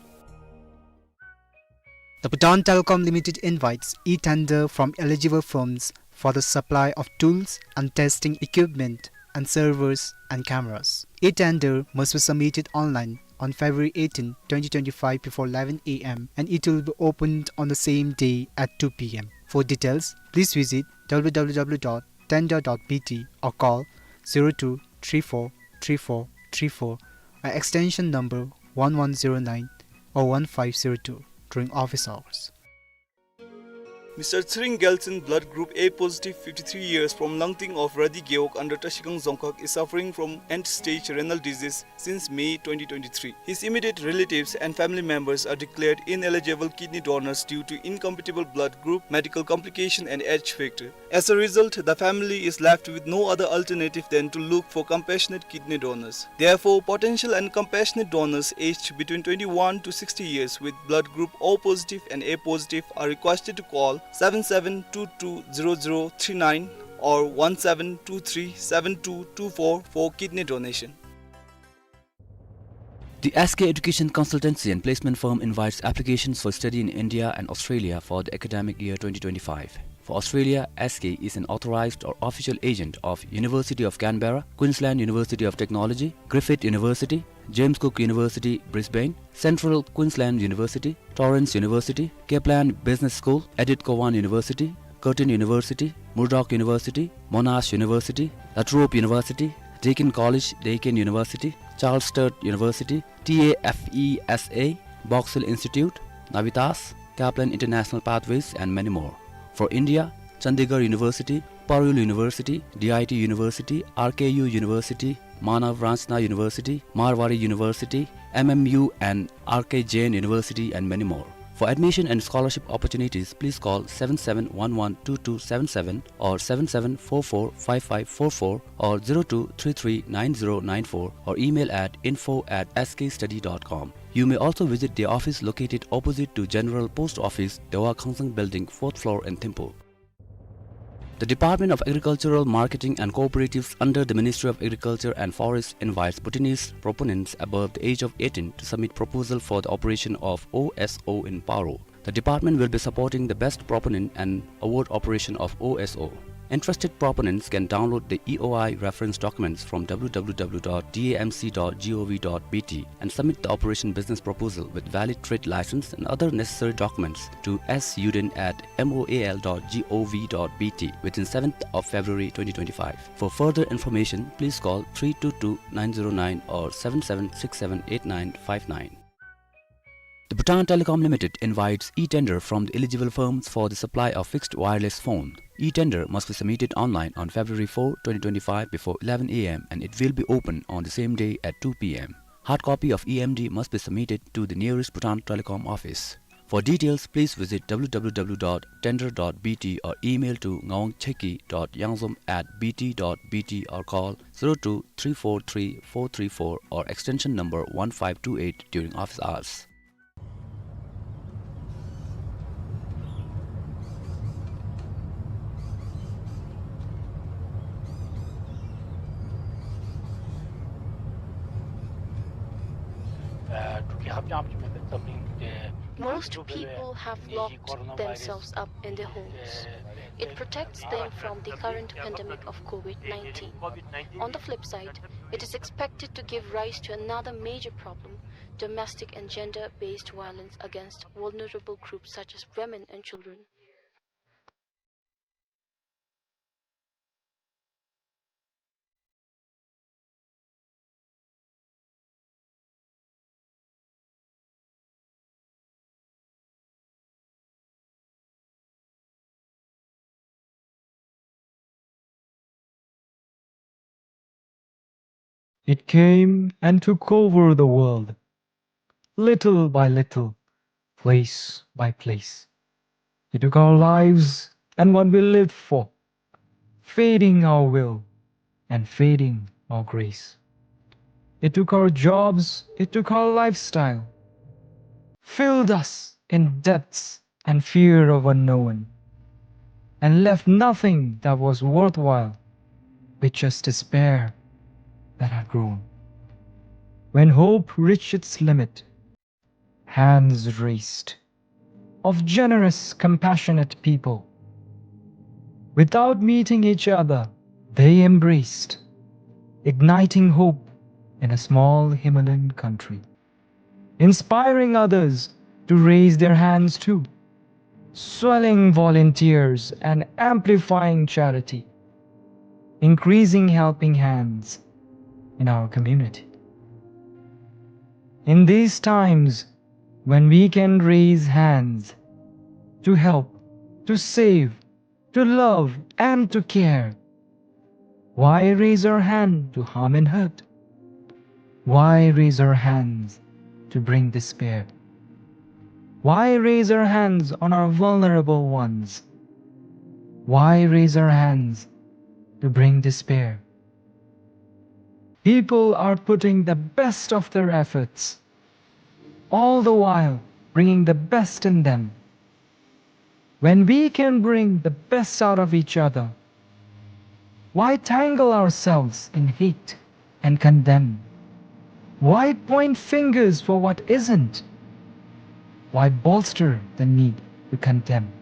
The Bhutan Telecom Limited invites e-tender from eligible firms for the supply of tools and testing equipment and servers and cameras. E-tender must be submitted online on February eighteen, twenty twenty-five, before eleven A M, and it will be opened on the same day at two P M. For details, please visit W W W dot tender dot B T or call zero two three four three four three four, or extension number one one zero nine or one five zero two during office hours. Mister Tshering Gyaltshen, blood group A positive, fifty-three years, from Langting of Radi Gewog under Trashigang Dzongkhag, is suffering from end-stage renal disease since May twenty twenty-three. His immediate relatives and family members are declared ineligible kidney donors due to incompatible blood group, medical complication, and age factor. As a result, the family is left with no other alternative than to look for compassionate kidney donors. Therefore, potential and compassionate donors aged between twenty-one to sixty years with blood group O positive and A positive are requested to call seven seven two two zero zero three nine or one seven two three seven two two four for kidney donation. The S K Education Consultancy and Placement Firm invites applications for study in India and Australia for the academic year twenty twenty-five. For Australia, S K is an authorized or official agent of University of Canberra, Queensland University of Technology, Griffith University, James Cook University, Brisbane, Central Queensland University, Torrens University, Kaplan Business School, Edith Cowan University, Curtin University, Murdoch University, Monash University, La Trobe University, Deakin College, Deakin University, Charles Sturt University, T A F E S A, Box Hill Institute, Navitas, Kaplan International Pathways, and many more. For India, Chandigarh University, Parul University, D I T University, R K U University, Manav Ranchna University, Marwari University, M M U and R K Jain University, and many more. For admission and scholarship opportunities, please call seven seven one one two two seven seven or seven seven four four five five four four or zero two three three nine zero nine four or email at info at S K study dot com. You may also visit the office located opposite to General Post Office, Dewa Khangsang Building, fourth floor in Thimphu. The Department of Agricultural Marketing and Cooperatives under the Ministry of Agriculture and Forests invites Bhutanese proponents above the age of eighteen to submit proposal for the operation of O S O in Paro. The department will be supporting the best proponent and award operation of O S O. Interested proponents can download the E O I reference documents from W W W dot D A M C dot G O V dot B T and submit the operation business proposal with valid trade license and other necessary documents to S Yuden at M O A L dot G O V dot B T within seventh of February twenty twenty-five. For further information, please call three two two nine zero nine or seven seven six seven eight nine five nine. The Bhutan Telecom Limited invites e-tender from the eligible firms for the supply of fixed wireless phone. E-tender must be submitted online on February four, twenty twenty-five before eleven A M and it will be open on the same day at two P M. Hard copy of E M D must be submitted to the nearest Bhutan Telecom office. For details, please visit W W W dot tender dot B T or email to ngawang cheki dot yangzom at B T dot B T or call zero two three four three four three four or extension number one five two eight during office hours. Most people have locked themselves up in their homes. It protects them from the current pandemic of COVID nineteen. On the flip side, it is expected to give rise to another major problem, domestic and gender-based violence against vulnerable groups such as women and children. It came and took over the world, little by little, place by place. It took our lives and what we lived for, feeding our will and feeding our grace. It took our jobs, it took our lifestyle, filled us in debts and fear of unknown, and left nothing that was worthwhile, but just despair that had grown. When hope reached its limit, hands raised of generous, compassionate people. Without meeting each other, they embraced, igniting hope in a small Himalayan country, inspiring others to raise their hands too, swelling volunteers and amplifying charity, increasing helping hands in our community. In these times, when we can raise hands to help, to save, to love, and to care. Why raise our hand to harm and hurt? Why raise our hands to bring despair? Why raise our hands on our vulnerable ones? Why raise our hands to bring despair? People are putting the best of their efforts, all the while bringing the best in them. When we can bring the best out of each other, why tangle ourselves in hate and condemn? Why point fingers for what isn't? Why bolster the need to condemn?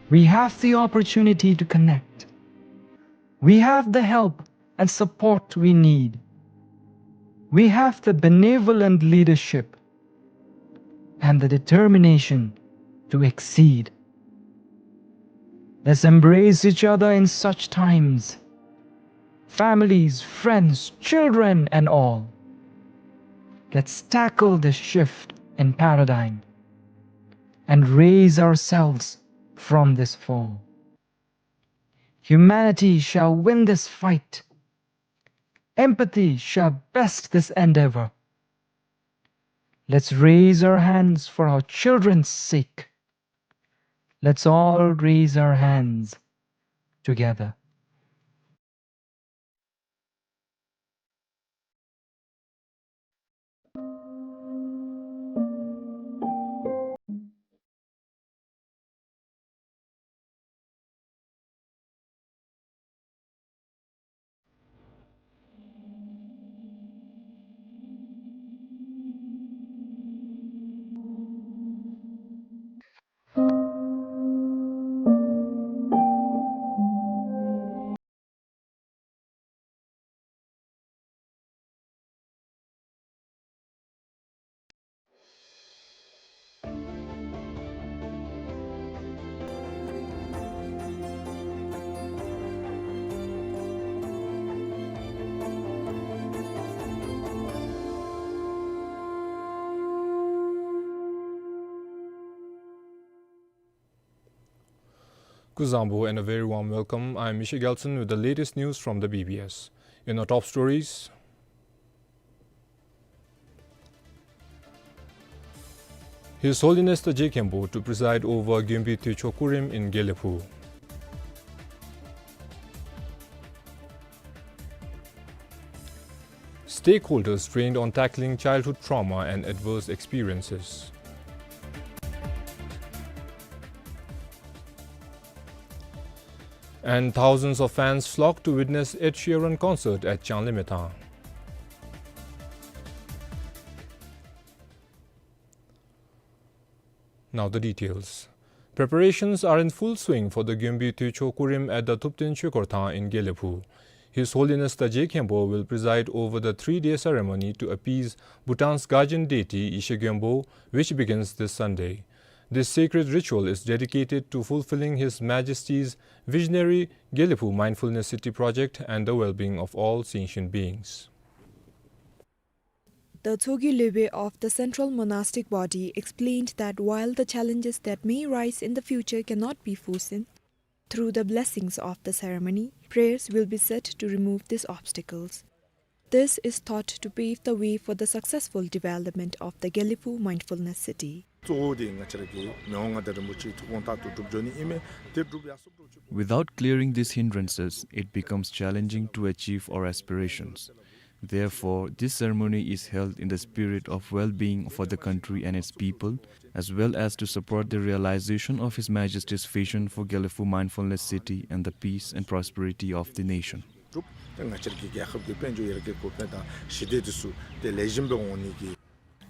We have the opportunity to connect. We have the help and support we need. We have the benevolent leadership and the determination to exceed. Let's embrace each other in such times. Families, friends, children, and all. Let's tackle this shift in paradigm and raise ourselves from this fall. Humanity shall win this fight. Empathy shall best this endeavor. Let's raise our hands for our children's sake. Let's all raise our hands together. Kuzuzangpo and a very warm welcome. I'm Misha Gelson with the latest news from the B B S. In our top stories, His Holiness the Je Khenpo to preside over Gyönbi Tuicho Kurim in Gelephu. Stakeholders trained on tackling childhood trauma and adverse experiences. And thousands of fans flocked to witness Ed Sheeran concert at Changlimethang. Now the details. Preparations are in full swing for the Gyönbi Tuicho Kurim at the Thupten Choekor Thang in Gelephu. His Holiness the Je Khenpo will preside over the three-day ceremony to appease Bhutan's guardian deity Yeshe Gyönpo, which begins this Sunday. This sacred ritual is dedicated to fulfilling His Majesty's visionary Gelephu Mindfulness City project and the well-being of all sentient beings. The Tshogyi Lobey of the Central Monastic Body explained that while the challenges that may rise in the future cannot be foreseen, through the blessings of the ceremony, prayers will be said to remove these obstacles. This is thought to pave the way for the successful development of the Gelephu Mindfulness City. གཙོ་བོ་དེ་ང་བཅས་ར་གི་མི་དབང་མངའ་བདག་རིན་པོ་ཆེའི་ཐུགས་དགོངས་ལྟར་དུ་སྒྲུབ་འགྱོ་ནི་ཨིན་མས། དེ་སྒྲུབ་ཡར་སོང་འགྱོ་ཅིག། Without clearing these hindrances, it becomes challenging to achieve our aspirations. Therefore, this ceremony is held in the spirit of well-being for the country and its people, as well as to support the realization of His Majesty's vision for Gelephu Mindfulness City and the peace and prosperity of the nation. གྲུབ་སྟེ་ང་བཅས་ཀྱི་རྒྱལ་ཁབ་ཀྱི་དཔལ་འབྱོར་ཡར་རྒྱས་གོང་འཕེལ་དང་ཞི་བདེ་དེ་ཚུ་དེ་ལེགས་ཤོམ་སྦེ་འོང་ནི་གི།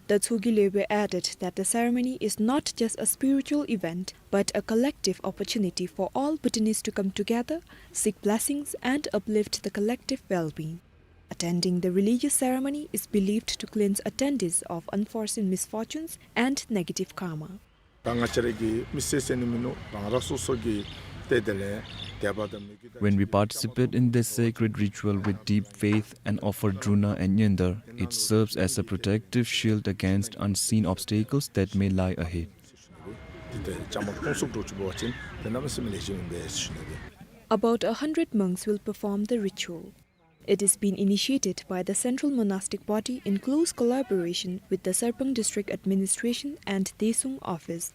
The Tshogyi Lobey added that the ceremony is not just a spiritual event, but a collective opportunity for all Bhutanese to come together, seek blessings, and uplift the collective well-being. Attending the religious ceremony is believed to cleanse attendees of unforeseen misfortunes and negative karma. ད་ང་བཅས་ར་གི་མི་སེར་ཟེར་ནི་མིན་ནུག། རང་རང་སོ་སོ་གི་ཏེ་དེ་ལས་དད་པ་དང་མོས་གུས་དང་། When we participate in this sacred ritual with deep faith and offer Drona and Nyender, it serves as a protective shield against unseen obstacles that may lie ahead. ཏེ་བཅའ་མར་གཏོང་ཚུགས་འགྱོ་ཚུགས་པ་ཅིན་ཏེ་གནམ་མེད་ས་མེད་ལེགས་ཤོམ་ཨིན་པས་ཟེར་ཞུ་ནི་ཨིན། About a hundred monks will perform the ritual. It is being initiated by the Central Monastic Body in close collaboration with the Sarpang District Administration and Daesung Office.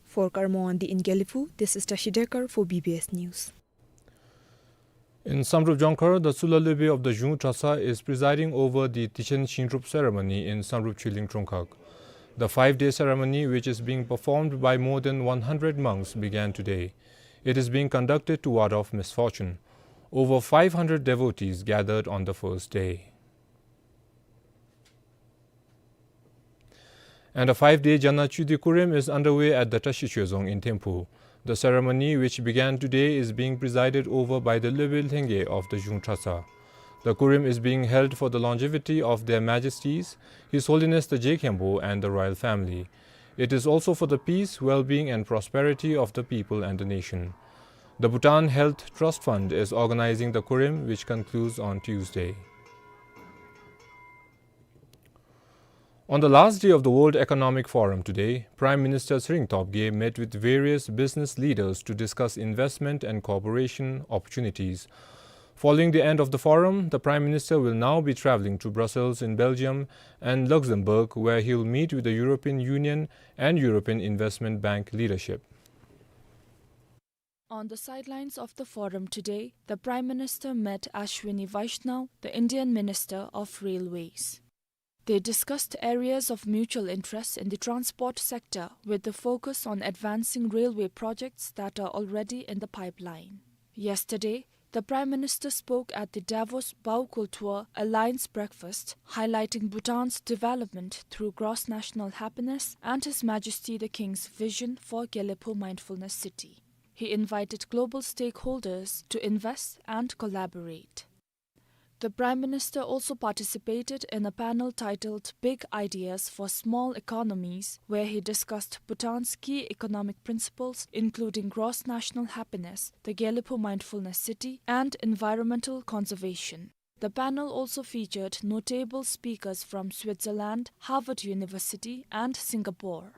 For Karamoawondi in Gelephu, this is Tashi Dekar for B B S News. In Samdrup Jongkhar, the Tsular Lopen of the Zhung Dratshar is presiding over the Tichen Shingdrup ceremony in Samdrup Chilling Trongkhag. The five-day ceremony, which is being performed by more than one hundred monks, began today. It is being conducted to ward off misfortune. Over five hundred devotees gathered on the first day. And a five-day Jana Chudi Kurim is underway at the Tashi Choezong in Thimphu. The ceremony, which began today, is being presided over by the Lopen Lhenge of the Zhung Dratshar. The Kurim is being held for the longevity of Their Majesties, His Holiness the Je Khenpo and the royal family. It is also for the peace, well-being and prosperity of the people and the nation. The Bhutan Health Trust Fund is organizing the Kurim, which concludes on Tuesday. On the last day of the World Economic Forum today, Prime Minister Tshering Tobgay met with various business leaders to discuss investment and cooperation opportunities. Following the end of the forum, the Prime Minister will now be traveling to Brussels in Belgium and Luxembourg, where he'll meet with the European Union and European Investment Bank leadership. On the sidelines of the forum today, the Prime Minister met Ashwini Vaishnaw, the Indian Minister of Railways. They discussed areas of mutual interest in the transport sector, with the focus on advancing railway projects that are already in the pipeline. Yesterday, the Prime Minister spoke at the Davos Baukultur Alliance breakfast, highlighting Bhutan's development through gross national happiness and His Majesty the King's vision for Gelephu Mindfulness City. He invited global stakeholders to invest and collaborate. The Prime Minister also participated in a panel titled Big Ideas for Small Economies, where he discussed Bhutan's key economic principles, including gross national happiness, the Gelephu Mindfulness City, and environmental conservation. The panel also featured notable speakers from Switzerland, Harvard University, and Singapore.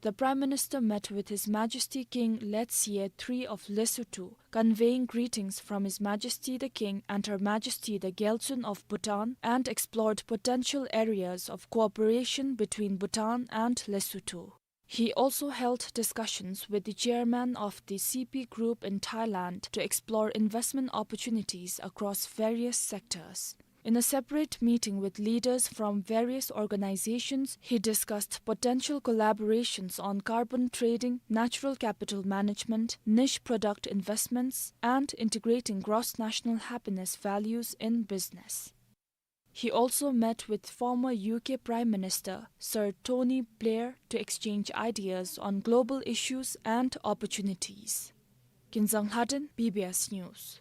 The Prime Minister met with His Majesty King Letsie three of Lesotho, conveying greetings from His Majesty the King and Her Majesty the Gyaltsuen of Bhutan, and explored potential areas of cooperation between Bhutan and Lesotho. He also held discussions with the chairman of the C P Group in Thailand to explore investment opportunities across various sectors. In a separate meeting with leaders from various organizations, he discussed potential collaborations on carbon trading, natural capital management, niche product investments, and integrating gross national happiness values in business. He also met with former U K Prime Minister Sir Tony Blair to exchange ideas on global issues and opportunities. Kinzang Lhaden, B B S News.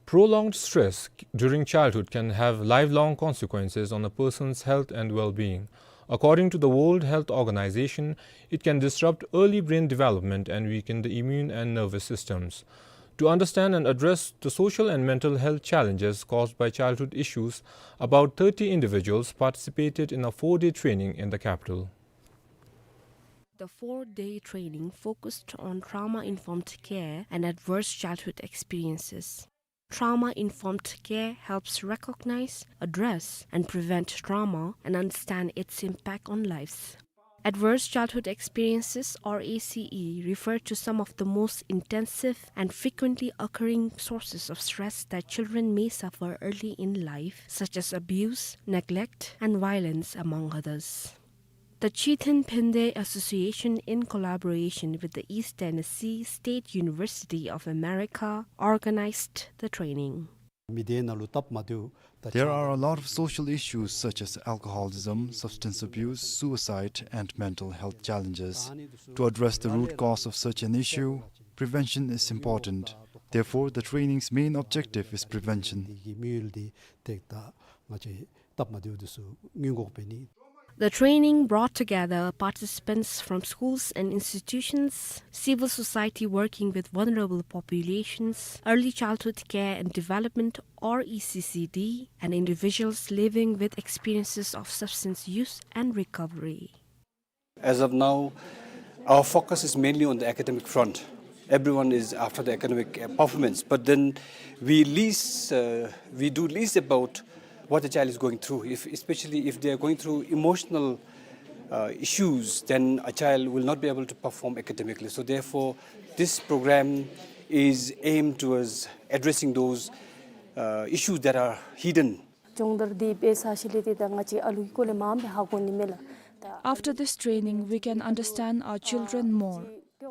Prolonged stress during childhood can have lifelong consequences on a person's health and well-being. According to the World Health Organization, it can disrupt early brain development and weaken the immune and nervous systems. To understand and address the social and mental health challenges caused by childhood issues, about thirty individuals participated in a four-day training in the capital. The four-day training focused on trauma-informed care and adverse childhood experiences. Trauma-informed care helps recognize, address, and prevent trauma and understand its impact on lives. Adverse childhood experiences, or A C E, refer to some of the most intensive and frequently occurring sources of stress that children may suffer early in life, such as abuse, neglect, and violence, among others. The Chithin Phende Association, in collaboration with the East Tennessee State University of America, organized the training. མི་སྡེ་ནང་ལུ་སྟབས་མ་བདེཝ་དང་། There are a lot of social issues such as alcoholism, substance abuse, suicide, and mental health challenges. To address the root cause of such an issue, prevention is important. Therefore, the training's main objective is prevention. འདི་གི་དམིགས་ཡུལ་འདི་ཏེ་ད་ང་བཅས་སྟབས་མ་བདེཝ་འདི་ཚུ་སྔོན་འགོག་འབད་ནི། The training brought together participants from schools and institutions, civil society working with vulnerable populations, early childhood care and development, or E C C D, and individuals living with experiences of substance use and recovery. As of now, our focus is mainly on the academic front. Everyone is after the academic, uh, performance, but then we least, uh, we do least about what the child is going through. If, especially if they are going through emotional, uh, issues, then a child will not be able to perform academically. So therefore, this program is aimed towards addressing those, uh, issues that are hidden. སྦྱོང་བརྡར་འདི་འབད་ཚར་ཞིནམ་ལས་ཏེ་ད་ང་བཅས་ཨ་ལུའི་སྐོར་ལས་མངམ་སྦེ་ཧ་གོ་ནི་མས་ལགས། After this training, we can understand our children more.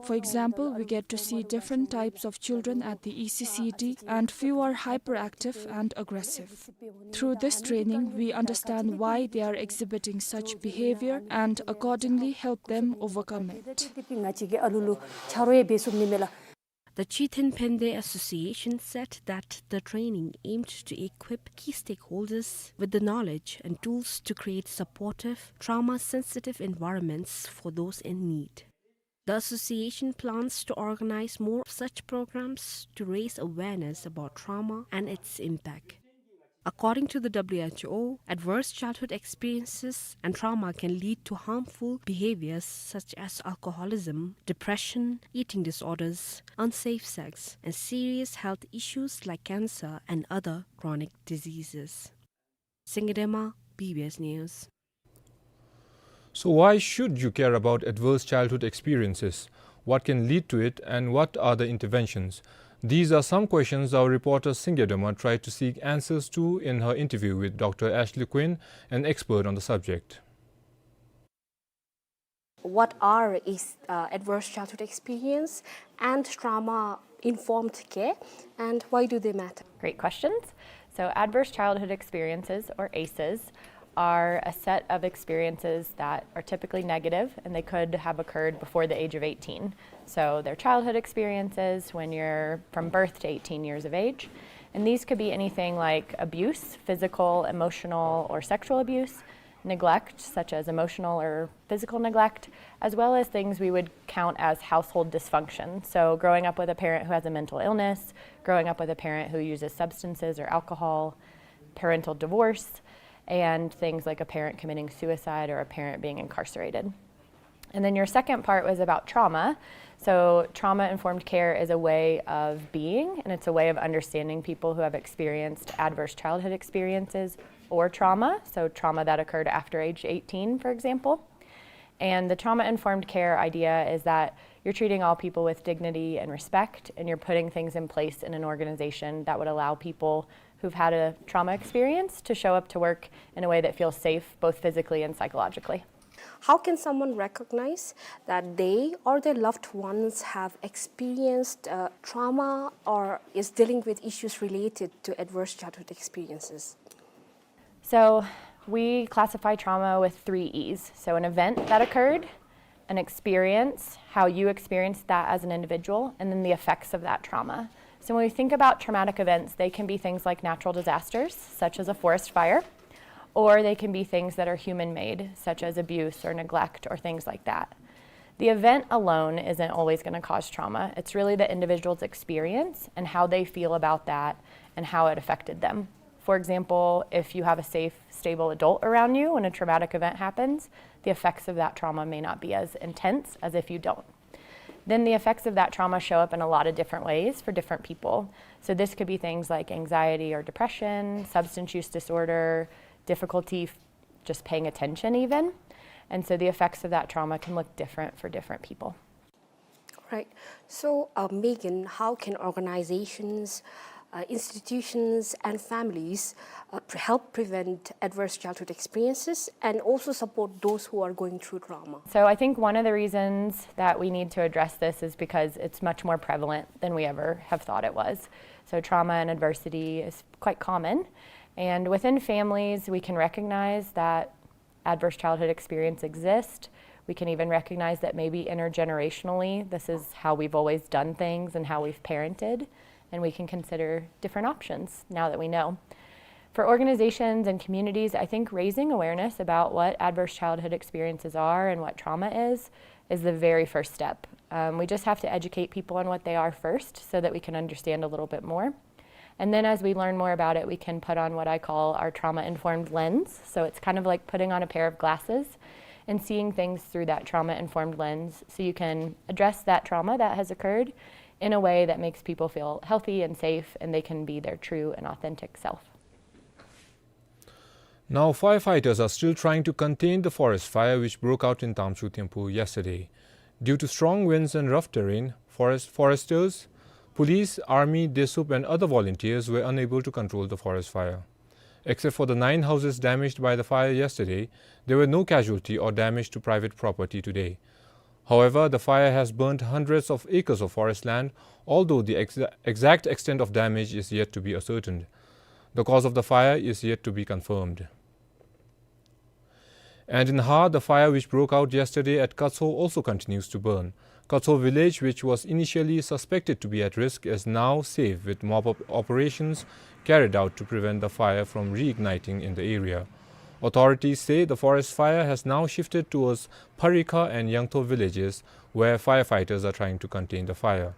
For example, we get to see different types of children at the E C C D, and few are hyperactive and aggressive. Through this training, we understand why they are exhibiting such behavior and accordingly help them overcome it. ང་བཅས་ཀྱིས་ཨ་ལུ་ལུ་ཆ་རོགས་ཡང་འབད་ཚུགས་ནི་མས་ལགས། The Chithinphende Association said that the training aimed to equip key stakeholders with the knowledge and tools to create supportive, trauma-sensitive environments for those in need. The association plans to organize more such programs to raise awareness about trauma and its impact. According to the W H O, adverse childhood experiences and trauma can lead to harmful behaviors such as alcoholism, depression, eating disorders, unsafe sex, and serious health issues like cancer and other chronic diseases. Singye Dema, B B S News. So why should you care about adverse childhood experiences? What can lead to it, and what are the interventions? These are some questions our reporter Singye Dema tried to seek answers to in her interview with Doctor Ashley Quinn, an expert on the subject. What are is, uh, adverse childhood experience and trauma-informed care, and why do they matter? Great questions. So adverse childhood experiences, or aces, are a set of experiences that are typically negative, and they could have occurred before the age of eighteen. So they're childhood experiences when you're from birth to eighteen years of age. And these could be anything like abuse, physical, emotional, or sexual abuse, neglect, such as emotional or physical neglect, as well as things we would count as household dysfunction. So growing up with a parent who has a mental illness, growing up with a parent who uses substances or alcohol, parental divorce, and things like a parent committing suicide or a parent being incarcerated. And then your second part was about trauma. So trauma-informed care is a way of being, and it's a way of understanding people who have experienced adverse childhood experiences or trauma, so trauma that occurred after age eighteen, for example. And the trauma-informed care idea is that you're treating all people with dignity and respect, and you're putting things in place in an organization that would allow people who've had a trauma experience to show up to work in a way that feels safe, both physically and psychologically. How can someone recognize that they or their loved ones have experienced, uh, trauma or is dealing with issues related to adverse childhood experiences? So we classify trauma with three E's. So an event that occurred, an experience, how you experienced that as an individual, and then the effects of that trauma. So when we think about traumatic events, they can be things like natural disasters, such as a forest fire, or they can be things that are human-made, such as abuse or neglect or things like that. The event alone isn't always gonna cause trauma. It's really the individual's experience and how they feel about that and how it affected them. For example, if you have a safe, stable adult around you when a traumatic event happens, the effects of that trauma may not be as intense as if you don't. Then the effects of that trauma show up in a lot of different ways for different people. So this could be things like anxiety or depression, substance use disorder, difficulty f-, just paying attention even. And so the effects of that trauma can look different for different people. Right. So, uh, Megan, how can organizations, uh, institutions, and families, uh, pre-, help prevent adverse childhood experiences and also support those who are going through trauma? So I think one of the reasons that we need to address this is because it's much more prevalent than we ever have thought it was. So trauma and adversity is quite common. And within families, we can recognize that adverse childhood experience exist. We can even recognize that maybe intergenerationally, this is how we've always done things and how we've parented, and we can consider different options now that we know. For organizations and communities, I think raising awareness about what adverse childhood experiences are and what trauma is, is the very first step. Um, we just have to educate people on what they are first so that we can understand a little bit more. And then as we learn more about it, we can put on what I call our trauma-informed lens. So it's kind of like putting on a pair of glasses And seeing things through that trauma-informed lens, so you can address that trauma that has occurred in a way that makes people feel healthy and safe, and they can be their true and authentic self. Now, firefighters are still trying to contain the forest fire which broke out in Tamsui Thimphu yesterday. Due to strong winds and rough terrain, forest, foresters, police, army, DESUP and other volunteers were unable to control the forest fire. Except for the nine houses damaged by the fire yesterday, there were no casualty or damage to private property today. However, the fire has burnt hundreds of acres of forest land, although the ex-, exact extent of damage is yet to be ascertained. The cause of the fire is yet to be confirmed. And in Har, the fire which broke out yesterday at Katso also continues to burn. Katso village, which was initially suspected to be at risk, is now safe, with mop-up operations carried out to prevent the fire from reigniting in the area. Authorities say the forest fire has now shifted towards Pharikha and Yangtho villages, where firefighters are trying to contain the fire.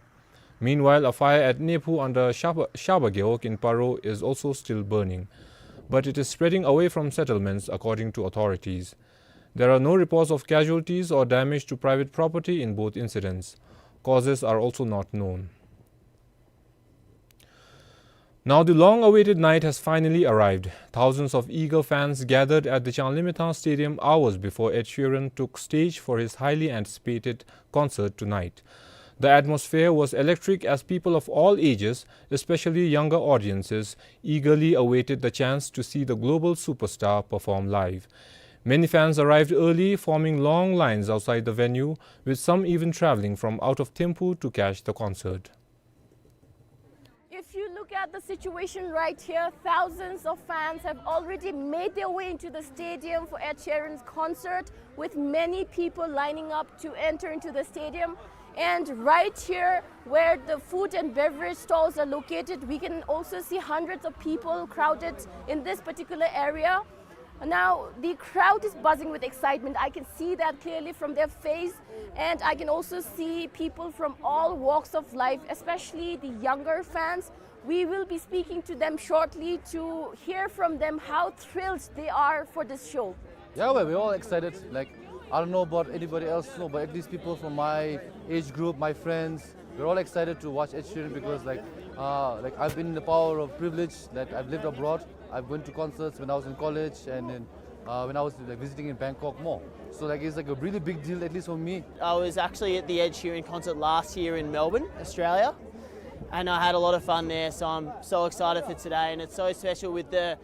Meanwhile, a fire at Nephu under Shaba, Shaba Gewog in Paro is also still burning, but it is spreading away from settlements, according to authorities. There are no reports of casualties or damage to private property in both incidents. Causes are also not known. Now the long-awaited night has finally arrived. Thousands of eager fans gathered at the Changlimithang Stadium hours before Ed Sheeran took stage for his highly anticipated concert tonight. The atmosphere was electric as people of all ages, especially younger audiences, eagerly awaited the chance to see the global superstar perform live. Many fans arrived early, forming long lines outside the venue, with some even travelling from out of Thimphu to catch the concert. If you look at the situation right here, thousands of fans have already made their way into the stadium for Ed Sheeran's concert, with many people lining up to enter into the stadium. And right here, where the food and beverage stalls are located, we can also see hundreds of people crowded in this particular area. Now, the crowd is buzzing with excitement. I can see that clearly from their face, and I can also see people from all walks of life, especially the younger fans. We will be speaking to them shortly to hear from them how thrilled they are for this show. Yeah, well, we're all excited. Like, I don't know about anybody else, no, but at least people from my age group, my friends, we're all excited to watch Ed Sheeran because, like, uh, like, I've been in the power of privilege that I've lived abroad. I went to concerts when I was in college and then, uh, when I was, like, visiting in Bangkok more. So, like, it's, like, a really big deal, at least for me. I was actually at the Ed Sheeran concert last year in Melbourne, Australia, and I had a lot of fun there. So I'm so excited for today, and it's so special with the,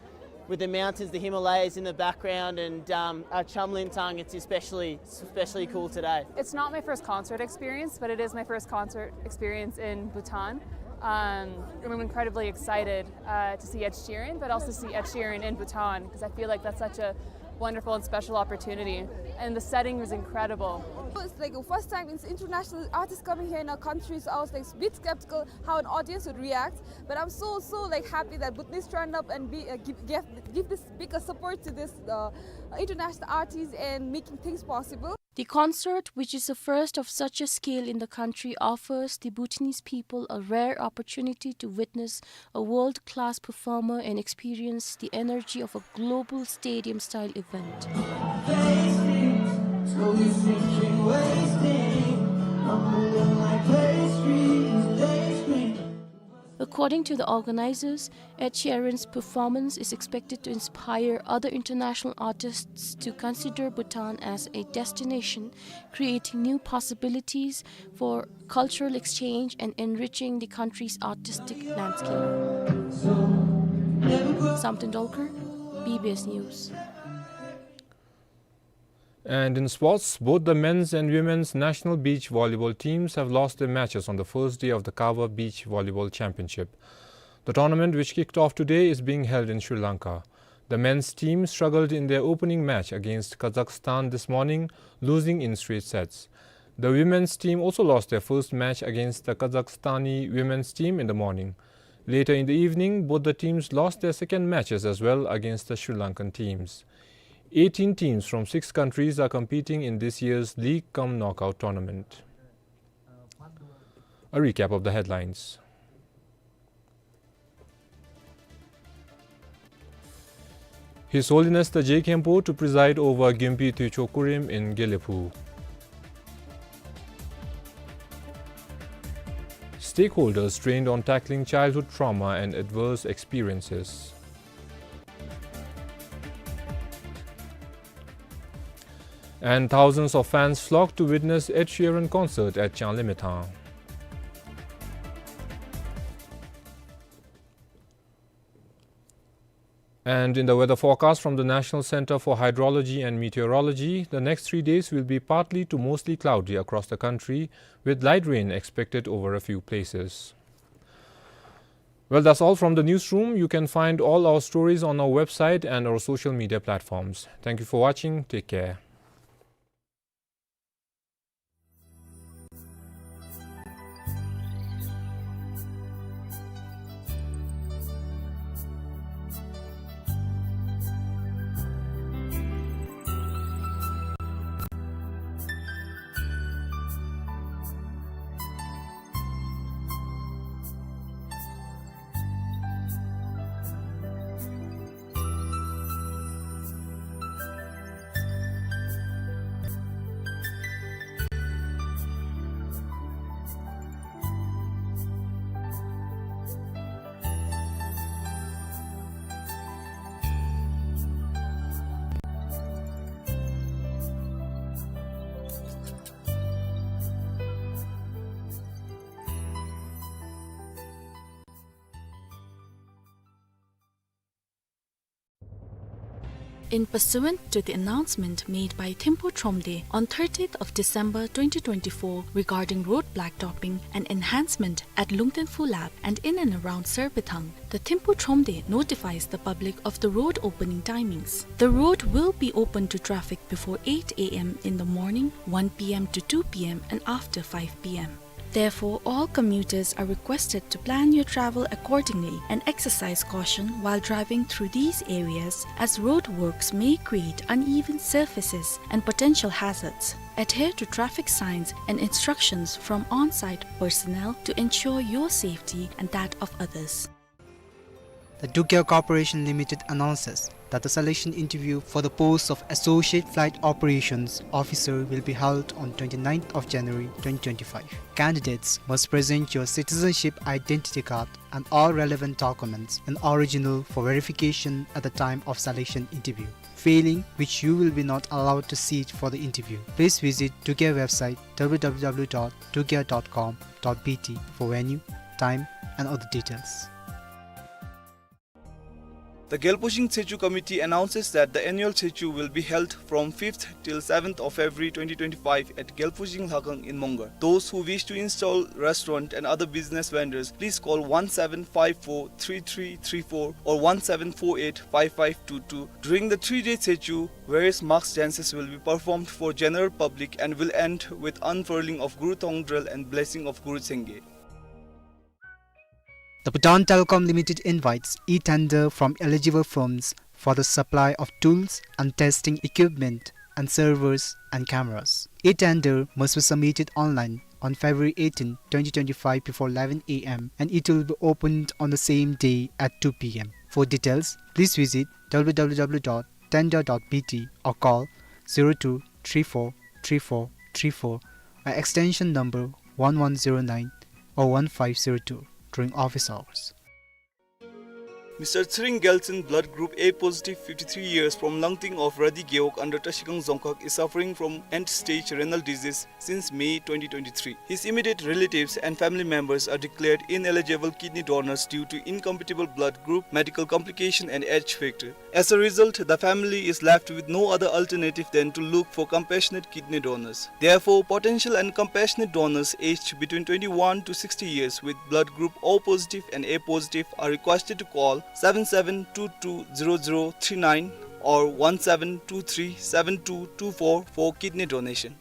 with the mountains, the Himalayas in the background, and, um, at Changlimithang, it's especially, especially cool today. It's not my first concert experience, but it is my first concert experience in Bhutan. Um, and I'm incredibly excited, uh, to see Ed Sheeran, but also see Ed Sheeran in Bhutan, 'cause I feel like that's such a wonderful and special opportunity. And the setting was incredible. It's like the first time it's international artists coming here in our country, so I was, like, a bit skeptical how an audience would react. But I'm so, so, like, happy that Bhutanese turned up and be, uh, give, give, give this big a support to this, uh, international artist and making things possible. The concert, which is the first of such a scale in the country, offers the Bhutanese people a rare opportunity to witness a world-class performer and experience the energy of a global stadium-style event. According to the organizers, Ed Sheeran's performance is expected to inspire other international artists to consider Bhutan as a destination, creating new possibilities for cultural exchange and enriching the country's artistic landscape. Samten Dolkar, B B S News. And in sports, both the men's and women's national beach volleyball teams have lost their matches on the first day of the CAVA Beach Volleyball Championship. The tournament, which kicked off today, is being held in Sri Lanka. The men's team struggled in their opening match against Kazakhstan this morning, losing in straight sets. The women's team also lost their first match against the Kazakhstani women's team in the morning. Later in the evening, both the teams lost their second matches as well against the Sri Lankan teams. Eighteen teams from six countries are competing in this year's league cum knockout tournament. A recap of the headlines. His Holiness the Je Khenpo to preside over Gyumpi Tuicho Kurim in Gelephu. Stakeholders trained on tackling childhood trauma and adverse experiences. And thousands of fans flocked to witness Ed Sheeran concert at Changlimethang. And in the weather forecast from the National Center for Hydrology and Meteorology, the next three days will be partly to mostly cloudy across the country, with light rain expected over a few places. Well, that's all from the newsroom. You can find all our stories on our website and our social media platforms. Thank you for watching. Take care. In pursuant to the announcement made by Thimphu Thromde on thirtieth of December twenty twenty-four regarding road blacktopping and enhancement at Lungten Phu Lap and in and around Serbethang, the Thimphu Thromde notifies the public of the road opening timings. The road will be open to traffic before eight A M in the morning, one P M to two P M, and after five P M. Therefore, all commuters are requested to plan your travel accordingly and exercise caution while driving through these areas, as roadworks may create uneven surfaces and potential hazards. Adhere to traffic signs and instructions from on-site personnel to ensure your safety and that of others. The Dugya Corporation Limited announces that the selection interview for the post of Associate Flight Operations Officer will be held on twenty-ninth of January twenty twenty-five. Candidates must present your citizenship identity card and all relevant documents in original for verification at the time of selection interview, failing which you will be not allowed to seat for the interview. Please visit Dugya website W W W dot dugya dot com dot B T for venue, time and other details. The Gyalpo Shing Tsechu Committee announces that the annual Tsechu will be held from fifth till seventh of February twenty twenty-five at Gyalpo Shing Lhakang in Mongar. Those who wish to install restaurant and other business vendors, please call one seven five four three three three four or one seven four eight five five two two. During the three-day Tsechu, various mass dances will be performed for general public and will end with unfurling of Guru Thongdrel and blessing of Guru Changye. The Bhutan Telecom Limited invites e-tender from eligible firms for the supply of tools and testing equipment and servers and cameras. E-tender must be submitted online on February eighteen, twenty twenty-five before eleven A M and it will be opened on the same day at two P M. For details, please visit W W W dot tender dot B T or call zero two three four three four three four, or extension number one one zero nine or one five zero two during office hours. Mister Tshering Gyaltshen, blood group A positive, fifty-three years, from Langting of Radi Gewog under Trashigang Dzongkhag, is suffering from end-stage renal disease since May twenty twenty-three. His immediate relatives and family members are declared ineligible kidney donors due to incompatible blood group, medical complication and age factor. As a result, the family is left with no other alternative than to look for compassionate kidney donors. Therefore, potential and compassionate donors aged between twenty-one to sixty years with blood group O positive and A positive are requested to call seven seven two two zero zero three nine or one seven two three seven two two four for kidney donation.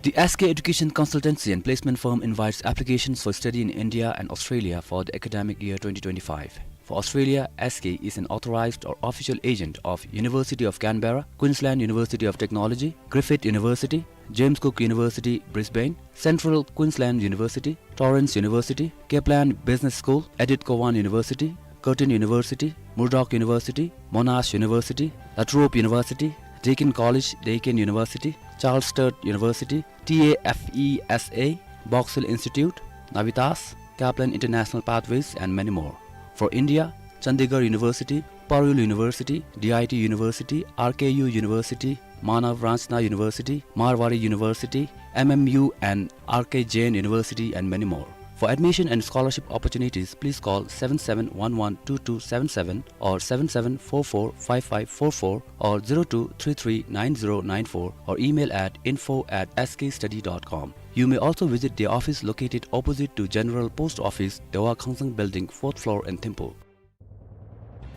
The S K Education Consultancy and Placement Firm invites applications for study in India and Australia for the academic year twenty twenty-five. For Australia, S K is an authorized or official agent of University of Canberra, Queensland University of Technology, Griffith University, James Cook University, Brisbane, Central Queensland University, Torrens University, Kaplan Business School, Edith Cowan University, Curtin University, Murdoch University, Monash University, La Trobe University, Deakin College, Deakin University, Charles Sturt University, T A F E S A, Box Hill Institute, Navitas, Kaplan International Pathways, and many more. For India, Chandigarh University, Parul University, D I T University, R K U University, Manav Ranchna University, Marwari University, M M U and R K Jain University, and many more. For admission and scholarship opportunities, please call seven seven one one two two seven seven or seven seven four four five five four four or zero two three three nine zero nine four or email at info at S K study dot com. You may also visit the office located opposite to General Post Office, Dewa Khangsang Building, fourth floor in Thimphu.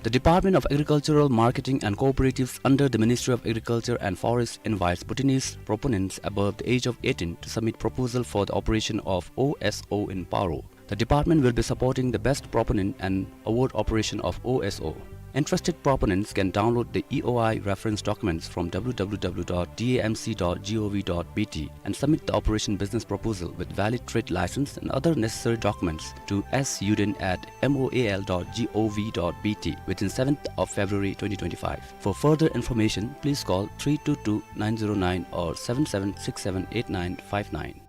The Department of Agricultural Marketing and Cooperatives under the Ministry of Agriculture and Forests invites Bhutanese proponents above the age of eighteen to submit proposal for the operation of O S O in Paro. The department will be supporting the best proponent and award operation of O S O. Interested proponents can download the E O I reference documents from W W W dot D A M C dot gov dot B T and submit the operation business proposal with valid trade license and other necessary documents to S Yuden at M O A L dot gov dot B T within seventh of February twenty twenty-five. For further information, please call three two two nine zero nine or seven seven six seven eight nine five nine.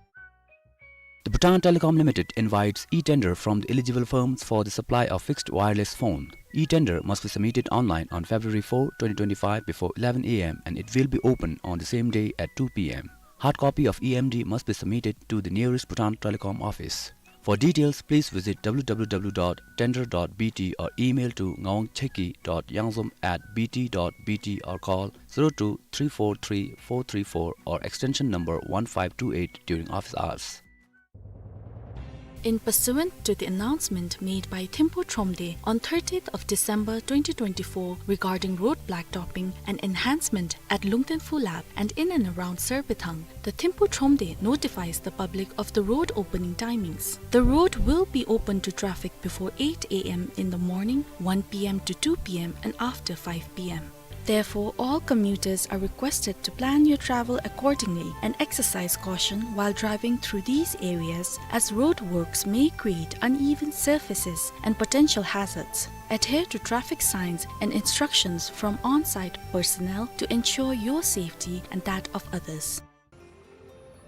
The Bhutan Telecom Limited invites e-tender from the eligible firms for the supply of fixed wireless phone. E-tender must be submitted online on February four, twenty twenty-five before eleven A M and it will be open on the same day at two P M. Hard copy of E M D must be submitted to the nearest Bhutan Telecom office. For details, please visit W W W dot tender dot B T or email to ngawang cheki dot yangzom at B T dot B T or call zero two three four three four three four or extension number one five two eight during office hours. In pursuant to the announcement made by Thimphu Thromde on thirtieth of December twenty twenty-four regarding road blacktopping and enhancement at Lungten Phu Lap and in and around Serbethang, the Thimphu Thromde notifies the public of the road opening timings. The road will be open to traffic before eight A M in the morning, one P M to two P M, and after five P M. Therefore, all commuters are requested to plan your travel accordingly and exercise caution while driving through these areas, as roadworks may create uneven surfaces and potential hazards. Adhere to traffic signs and instructions from on-site personnel to ensure your safety and that of others.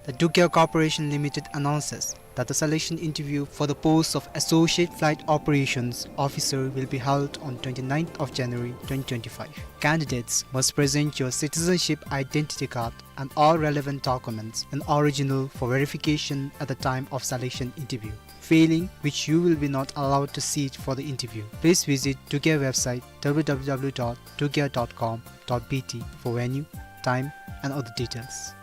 The Dukya Corporation Limited announces that the selection interview for the post of Associate Flight Operations Officer will be held on twenty-ninth of January twenty twenty-five. Candidates must present your citizenship identity card and all relevant documents in original for verification at the time of selection interview, failing which you will be not allowed to sit for the interview. Please visit Dukya website W W W dot dukya dot com dot B T for venue, time, and other details.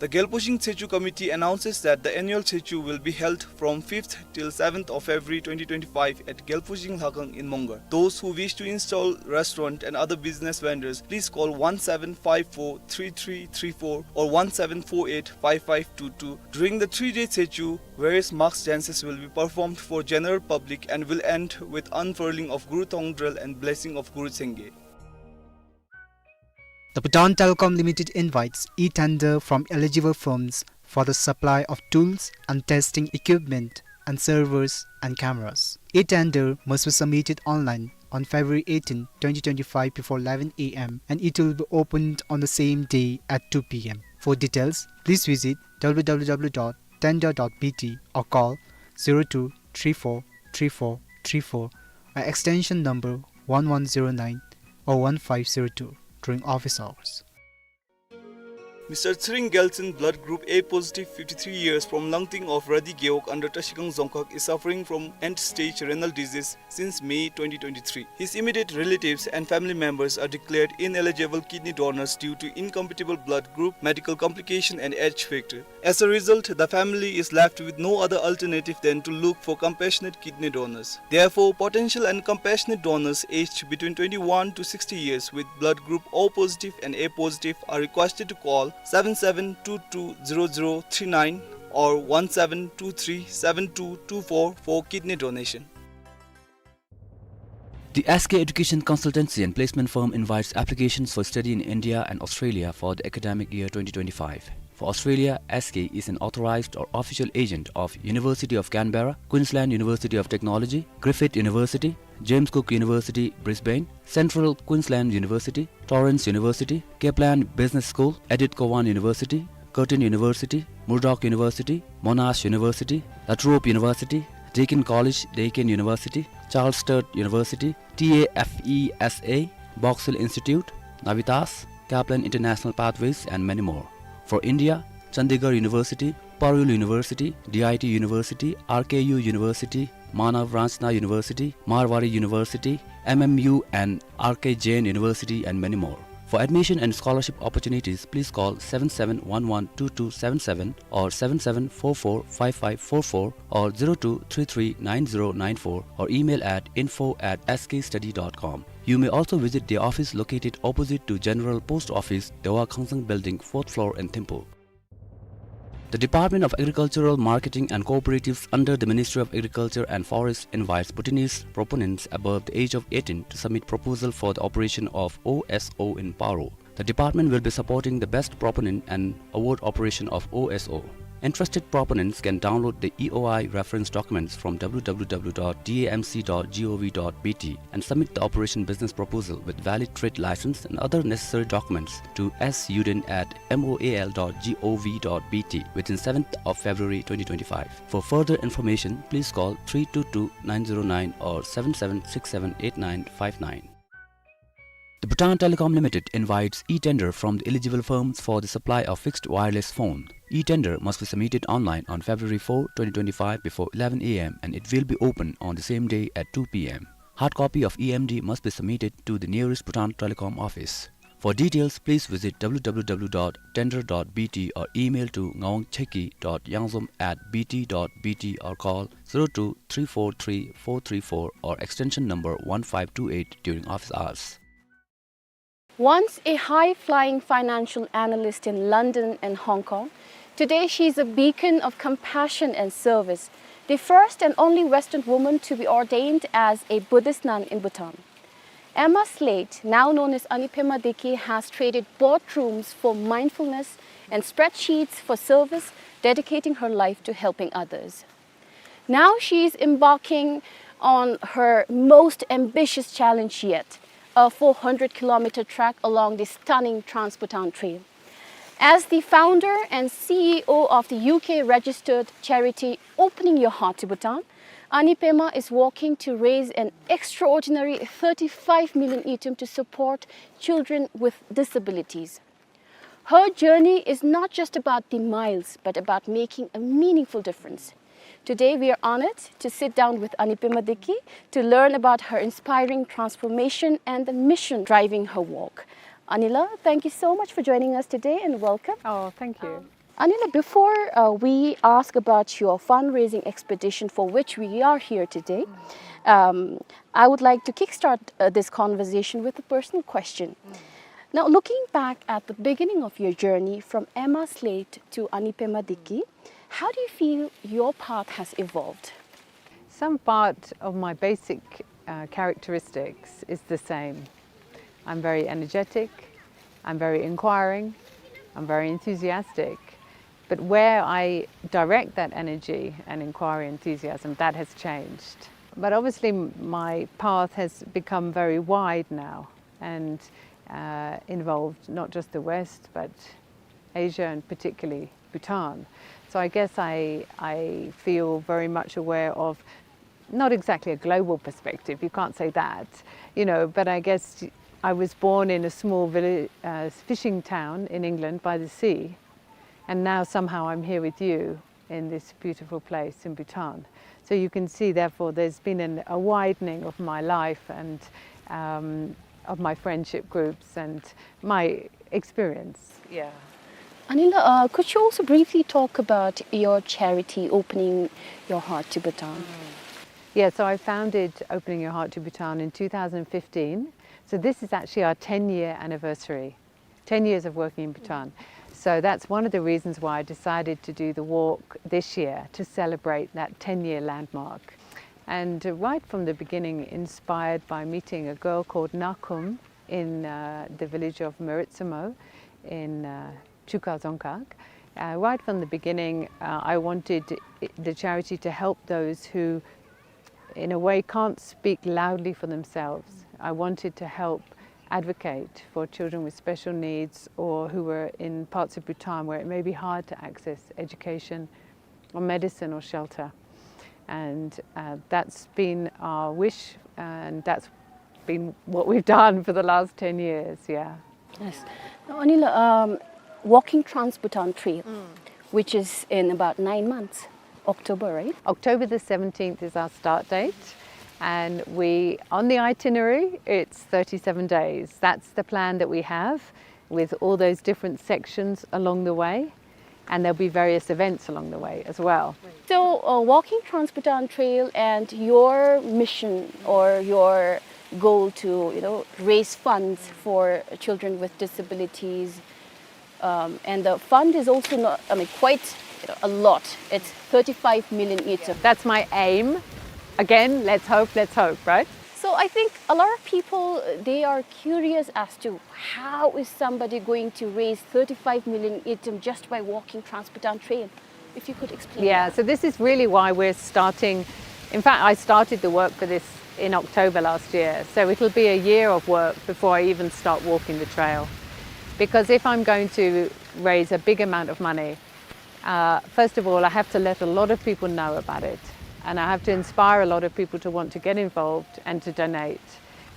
The Gelpushing Tsechu Committee announces that the annual Tsechu will be held from fifth till seventh of February twenty twenty-five at Gelpushing Lhakang in Mongar. Those who wish to install restaurant and other business vendors, please call one seven five four three three three four or one seven four eight five five two two. During the three-day Tsechu, various mask dances will be performed for general public and will end with unfurling of Guru Thong Drel and blessing of Guru Chenge. The Bhutan Telecom Limited invites e-tender from eligible firms for the supply of tools and testing equipment and servers and cameras. E-tender must be submitted online on February eighteenth, twenty twenty-five before eleven A M and it will be opened on the same day at two P M. For details, please visit W W W dot tender dot B T or call zero two three four three four three four, uh, extension number one one zero nine or one five zero two during office hours. Mister Tsering Geltsen, blood group A positive, fifty-three years, from Langting of Radi Gewog under Trashigang Dzongkhag, is suffering from end-stage renal disease since May twenty twenty-three. His immediate relatives and family members are declared ineligible kidney donors due to incompatible blood group, medical complication and age factor. As a result, the family is left with no other alternative than to look for compassionate kidney donors. Therefore, potential and compassionate donors aged between twenty-one to sixty years with blood group O positive and A positive are requested to call seven seven two two zero zero three nine or one seven two three seven two two four for kidney donation. The S K Education Consultancy and Placement Firm invites applications for study in India and Australia for the academic year twenty twenty-five. For Australia, S K is an authorized or official agent of University of Canberra, Queensland University of Technology, Griffith University, James Cook University, Brisbane, Central Queensland University, Torrens University, Kaplan Business School, Edith Cowan University, Curtin University, Murdoch University, Monash University, La Trobe University, Deakin College, Deakin University, Charles Sturt University, T A F E S A, Box Hill Institute, Navitas, Kaplan International Pathways, and many more. For India, Chandigarh University, Parul University, D I T University, R K U University, Manav Ranchna University, Marwari University, M M U and R K Jain University, and many more. For admission and scholarship opportunities, please call seven seven one one two two seven seven or seven seven four four five five four four or zero two three three nine zero nine four or email at info at S K study dot com. You may also visit the office located opposite to General Post Office, Dewa Khangsang Building, fourth floor in Thimphu. The Department of Agricultural Marketing and Cooperatives under the Ministry of Agriculture and Forests invites Bhutanese proponents above the age of eighteen to submit proposal for the operation of O S O in Paro. The department will be supporting the best proponent and award operation of O S O. Interested proponents can download the E O I reference documents from W W W dot D A M C dot gov dot B T and submit the operation business proposal with valid trade license and other necessary documents to S Yuden at moal dot gov dot B T within seventh of February twenty twenty-five. For further information, please call three two two nine zero nine or seven seven six seven eight nine five nine. The Bhutan Telecom Limited invites e-tender from the eligible firms for the supply of fixed wireless phone. E-tender must be submitted online on February four, twenty twenty-five before eleven A M and it will be open on the same day at two P M. Hard copy of E M D must be submitted to the nearest Bhutan Telecom office. For details, please visit W W W dot tender dot B T or email to ngawang cheki dot yangzom at B T dot B T or call zero two three four three four three four or extension number one five two eight during office hours. Once a high-flying financial analyst in London and Hong Kong, today she is a beacon of compassion and service, the first and only Western woman to be ordained as a Buddhist nun in Bhutan. Emma Slate, now known as Ani Pema Deki, has traded boardrooms for mindfulness and spreadsheets for service, dedicating her life to helping others. Now she is embarking on her most ambitious challenge yet, a four hundred kilometer trek along the stunning Trans-Bhutan Trail. As the founder and C E O of the U K-registered charity Opening Your Heart to Bhutan, Ani Pema is working to raise an extraordinary thirty-five million ngultrum to support children with disabilities. Her journey is not just about the miles, but about making a meaningful difference. Today, we are honored to sit down with Ani Pema Deki to learn about her inspiring transformation and the mission driving her work. Anila, thank you so much for joining us today and welcome. Oh, thank you. Um, Anila, before, uh, we ask about your fundraising expedition for which we are here today, um, I would like to kickstart, uh, this conversation with a personal question. Now, looking back at the beginning of your journey from Emma Slate to Ani Pema Deki, how do you feel your path has evolved? Some part of my basic, uh, characteristics is the same. I'm very energetic, I'm very inquiring, I'm very enthusiastic. But where I direct that energy and inquiry, enthusiasm, that has changed. But obviously, m-, my path has become very wide now and, uh, involved not just the West, but Asia and particularly Bhutan. So I guess I, I feel very much aware of not exactly a global perspective, you can't say that, you know, but I guess I was born in a small village, uh, fishing town in England by the sea, and now somehow I'm here with you in this beautiful place in Bhutan. So you can see, therefore, there's been an, a widening of my life and, um, of my friendship groups and my experience. Yeah. Anila, uh, could you also briefly talk about your charity, Opening Your Heart to Bhutan? Mm. Yeah, so I founded Opening Your Heart to Bhutan in two thousand fifteen. So this is actually our ten-year anniversary, ten years of working in Bhutan. So that's one of the reasons why I decided to do the walk this year, to celebrate that ten-year landmark. And, uh, right from the beginning, inspired by meeting a girl called Nakum in, uh, the village of Meritsumo in, uh, Chuka Dzongkhag. Uh, right from the beginning, uh, I wanted i-, the charity to help those who, in a way, can't speak loudly for themselves. I wanted to help advocate for children with special needs or who were in parts of Bhutan where it may be hard to access education or medicine or shelter. And, uh, that's been our wish, and that's been what we've done for the last ten years, yeah. Yes. Now, Anila, um, Walking Trans Bhutan Trail, which is in about nine months, October, right? October the seventeenth is our start date, and we, on the itinerary, it's thirty-seven days. That's the plan that we have, with all those different sections along the way, and there'll be various events along the way as well. So, uh, Walking Trans Bhutan Trail and your mission or your goal to, you know, raise funds for children with disabilities, um, and the fund is also not, I mean, quite, you know, a lot. It's thirty-five million ngultrum. That's my aim. Again, let's hope, let's hope, right? So I think a lot of people, they are curious as to how is somebody going to raise thirty-five million ngultrum just by walking Trans-Bhutan Trail. If you could explain. Yeah, that. So this is really why we're starting. In fact, I started the work for this in October last year, so it'll be a year of work before I even start walking the trail. Because if I'm going to raise a big amount of money, uh, first of all, I have to let a lot of people know about it, and I have to inspire a lot of people to want to get involved and to donate.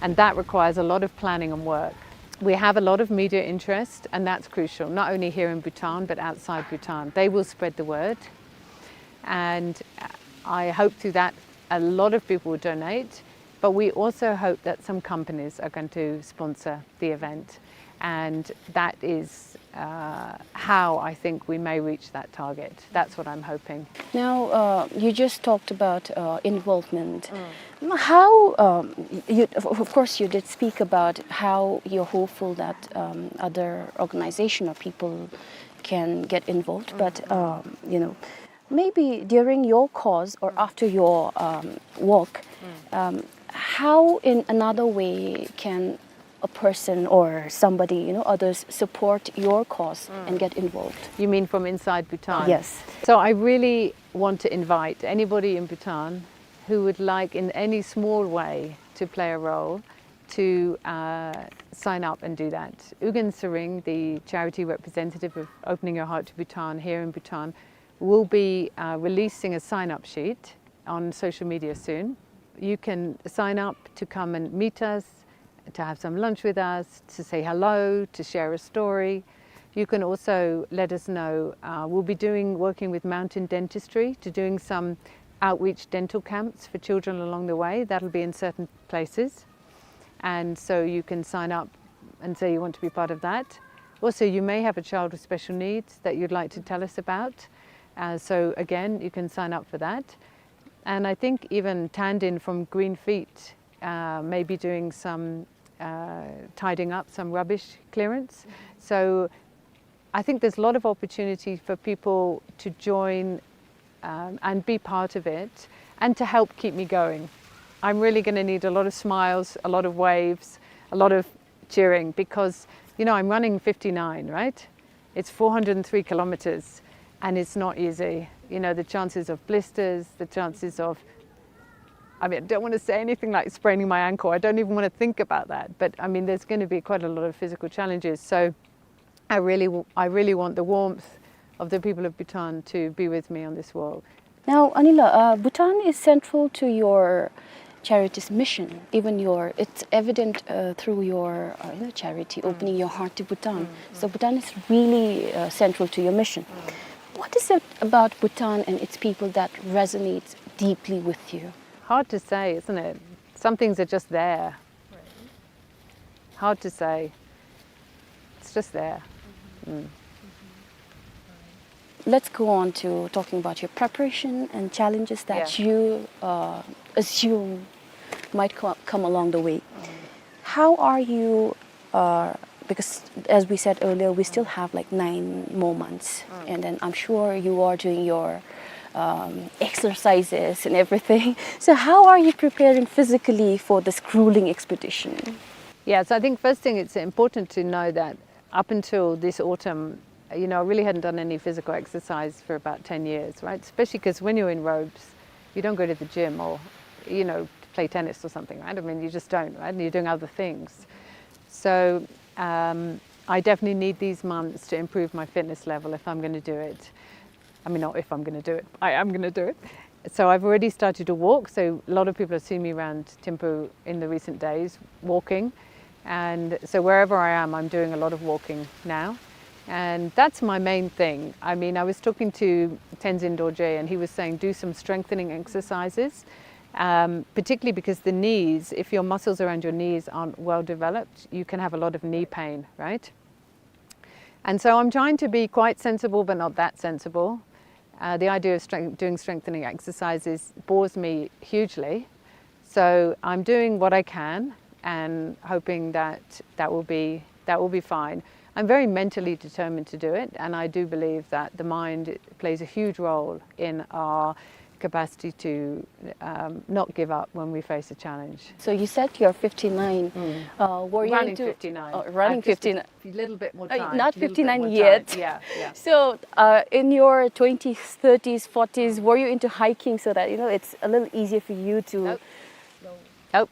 And that requires a lot of planning and work. We have a lot of media interest, and that's crucial, not only here in Bhutan, but outside Bhutan. They will spread the word. And I hope through that a lot of people will donate, but we also hope that some companies are going to sponsor the event. And that is, uh, how I think we may reach that target. That's what I'm hoping. Now, uh, you just talked about, uh, involvement. Mm. How, um, y-, you, of, of course, you did speak about how you're hopeful that, um, other organization or people can get involved, but, um, you know, maybe during your course or after your, um, walk, um, how in another way can a person or somebody, you know, others support your cause and get involved? You mean from inside Bhutan? Yes. So I really want to invite anybody in Bhutan who would like in any small way to play a role to, uh, sign up and do that. Ugyen Tshering, the charity representative of Opening Your Heart to Bhutan here in Bhutan, will be, uh, releasing a sign-up sheet on social media soon. You can sign up to come and meet us, to have some lunch with us, to say hello, to share a story. You can also let us know, uh, we'll be doing, working with Mountain Dentistry to doing some outreach dental camps for children along the way. That'll be in certain places. And so you can sign up and say you want to be part of that. Also, you may have a child with special needs that you'd like to tell us about. Uh, so again, you can sign up for that. And I think even Tandin from Green Feet, uh, may be doing some, uh, tidying up, some rubbish clearance. So I think there's a lot of opportunity for people to join, um, and be part of it and to help keep me going. I'm really gonna need a lot of smiles, a lot of waves, a lot of cheering because, you know, I'm running fifty-nine, right? It's four hundred and three kilometers and it's not easy. You know, the chances of blisters, the chances of, I mean, I don't wanna say anything like spraining my ankle. I don't even wanna think about that. But, I mean, there's gonna be quite a lot of physical challenges. So I really w-, I really want the warmth of the people of Bhutan to be with me on this walk. Now, Anila, uh, Bhutan is central to your charity's mission. Even your, it's evident, uh, through your, uh, you know, charity, Opening Your Heart to Bhutan. So Bhutan is really, uh, central to your mission. What is it about Bhutan and its people that resonates deeply with you? Hard to say, isn't it? Some things are just there. Hard to say. It's just there. Mm. Let's go on to talking about your preparation and challenges that you, uh, assume might co-, come along the way. How are you, uh, because as we said earlier, we still have, like, nine more months, and then I'm sure you are doing your, um, exercises and everything. So how are you preparing physically for this grueling expedition? Yeah, so I think first thing, it's important to know that up until this autumn, You know, I really hadn't done any physical exercise for about ten years, right? Especially 'cause when you're in robes, you don't go to the gym or, you know, play tennis or something, right? I mean, you just don't, right? And you're doing other things. So, um, I definitely need these months to improve my fitness level if I'm gonna do it. I mean, not if I'm gonna do it, I am gonna do it. So I've already started to walk. So a lot of people have seen me around Thimphu in the recent days walking. And so wherever I am, I'm doing a lot of walking now. And that's my main thing. I mean, I was talking to Tenzin Dorje and he was saying do some strengthening exercises, um, particularly because the knees, if your muscles around your knees aren't well developed, you can have a lot of knee pain, right? And so I'm trying to be quite sensible, but not that sensible. Uh, the idea of strength, doing strengthening exercises bores me hugely. So I'm doing what I can and hoping that that will be, that will be fine. I'm very mentally determined to do it, and I do believe that the mind plays a huge role in our capacity to, um, not give up when we face a challenge. So you said you're fifty-nine. Mm. Uh, were you running into, fifty-nine. Uh, running fifty-nine. A little bit more time. Uh, not fifty-nine yet. Yeah, yeah. So, uh, in your twenties, thirties, forties, were you into hiking so that, you know, it's a little easier for you to... Nope. Nope.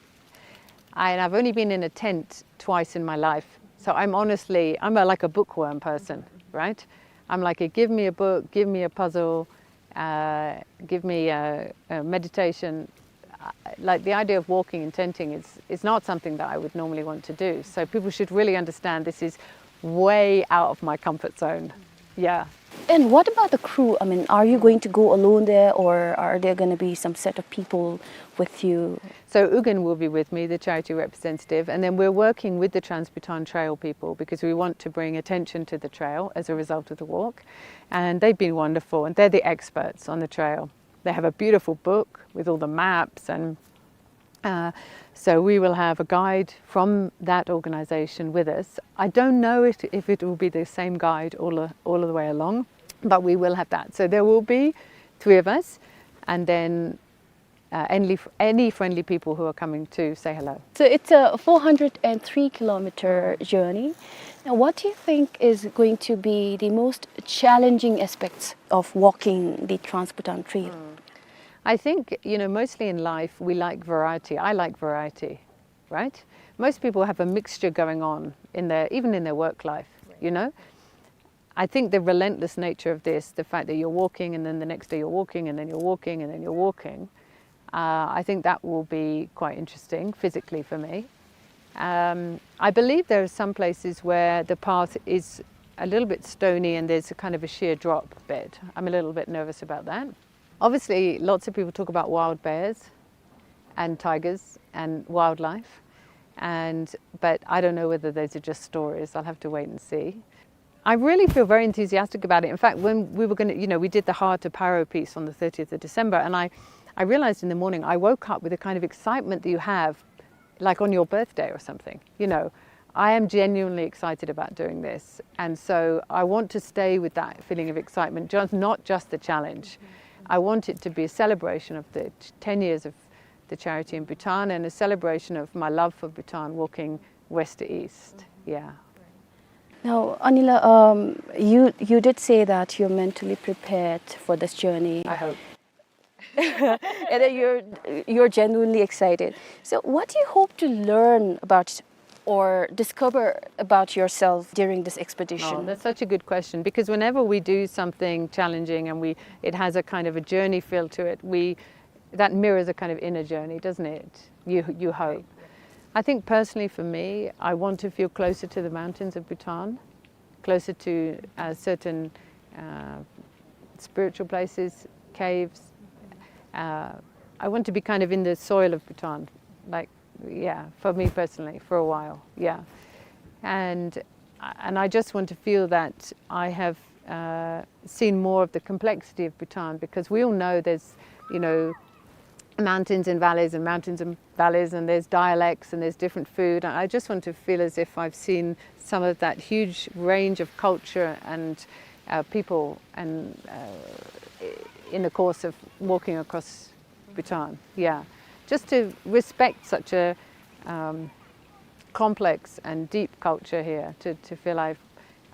And I've only been in a tent twice in my life. So I'm honestly, I'm a, like, a bookworm person, right? I'm like, give me a book, give me a puzzle, uh, give me a, a meditation. Uh, like, the idea of walking and tenting is, is not something that I would normally want to do. So people should really understand this is way out of my comfort zone. Yeah. And what about the crew? I mean, are you going to go alone there, or are there gonna be some set of people with you? So Ugin will be with me, the charity representative, and then we're working with the Trans-Bhutan Trail people because we want to bring attention to the trail as a result of the walk. And they've been wonderful, and they're the experts on the trail. They have a beautiful book with all the maps, and, uh, so we will have a guide from that organization with us. I don't know if, if it will be the same guide all the, all the way along, but we will have that. So there will be three of us, and then, uh, any, any friendly people who are coming to say hello. So it's a four hundred and three kilometer journey. Now, what do you think is going to be the most challenging aspects of walking the Trans-Bhutan Trail? Mm. I think, you know, mostly in life, we like variety. I like variety, right? Most people have a mixture going on in their, even in their work life, you know? I think the relentless nature of this, the fact that you're walking and then the next day you're walking and then you're walking and then you're walking, uh, I think that will be quite interesting physically for me. Um, I believe there are some places where the path is a little bit stony and there's a kind of a sheer drop bed. I'm a little bit nervous about that. Obviously, lots of people talk about wild bears and tigers and wildlife, and, but I don't know whether those are just stories. I'll have to wait and see. I really feel very enthusiastic about it. In fact, when we were gonna, you know, we did the Heart of Paro piece on the thirtieth of December, and I, I realized in the morning, I woke up with a kind of excitement that you have, like, on your birthday or something, you know. I am genuinely excited about doing this, and so I want to stay with that feeling of excitement, just, not just the challenge. I want it to be a celebration of the t-, ten years of the charity in Bhutan and a celebration of my love for Bhutan, walking west to east. Yeah. Now, Anila, um, you, you did say that you're mentally prepared for this journey. I hope. And that you're, you're genuinely excited. So what do you hope to learn about or discover about yourself during this expedition? Oh, that's such a good question, because whenever we do something challenging and we, it has a kind of a journey feel to it, we, that mirrors a kind of inner journey, doesn't it? You, you hope. I think personally for me, I want to feel closer to the mountains of Bhutan, closer to, uh, certain, uh, spiritual places, caves. Uh, I want to be kind of in the soil of Bhutan, like, yeah, for me personally, for a while, yeah. And, and I just want to feel that I have, uh, seen more of the complexity of Bhutan, because we all know there's, you know, mountains and valleys and mountains and valleys, and there's dialects and there's different food. And I just want to feel as if I've seen some of that huge range of culture and, uh, people and, uh, in the course of walking across Bhutan. Yeah, just to respect such a, um, complex and deep culture here, to, to feel I've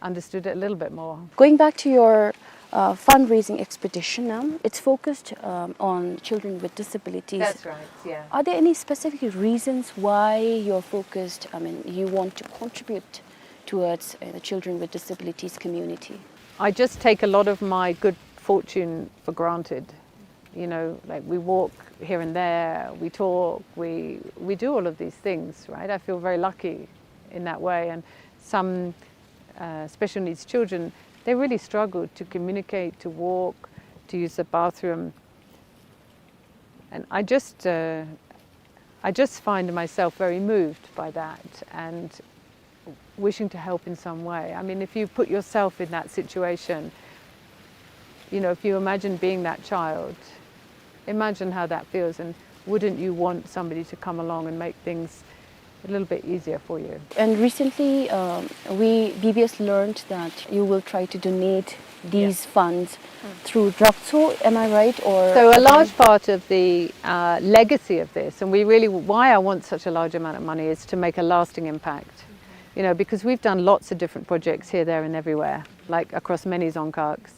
understood it a little bit more. Going back to your uh, fundraising expedition, um, it's focused um, on children with disabilities. That's right, yeah. Are there any specific reasons why you're focused, I mean, you want to contribute towards uh, the children with disabilities community? I just take a lot of my good fortune for granted. You know, like, we walk here and there, we talk, we, we do all of these things, right? I feel very lucky in that way. And some uh, special needs children, they really struggle to communicate, to walk, to use the bathroom. And I just, uh, I just find myself very moved by that and wishing to help in some way. I mean, if you put yourself in that situation, you know, if you imagine being that child, imagine how that feels, and wouldn't you want somebody to come along and make things a little bit easier for you? And recently, um, we, B B S learned that you will try to donate these funds through Drakso, am I right? Or so a large part of the uh, legacy of this, and we really, why I want such a large amount of money is to make a lasting impact. You know, because we've done lots of different projects here, there, and everywhere, like, across many dzongkhags.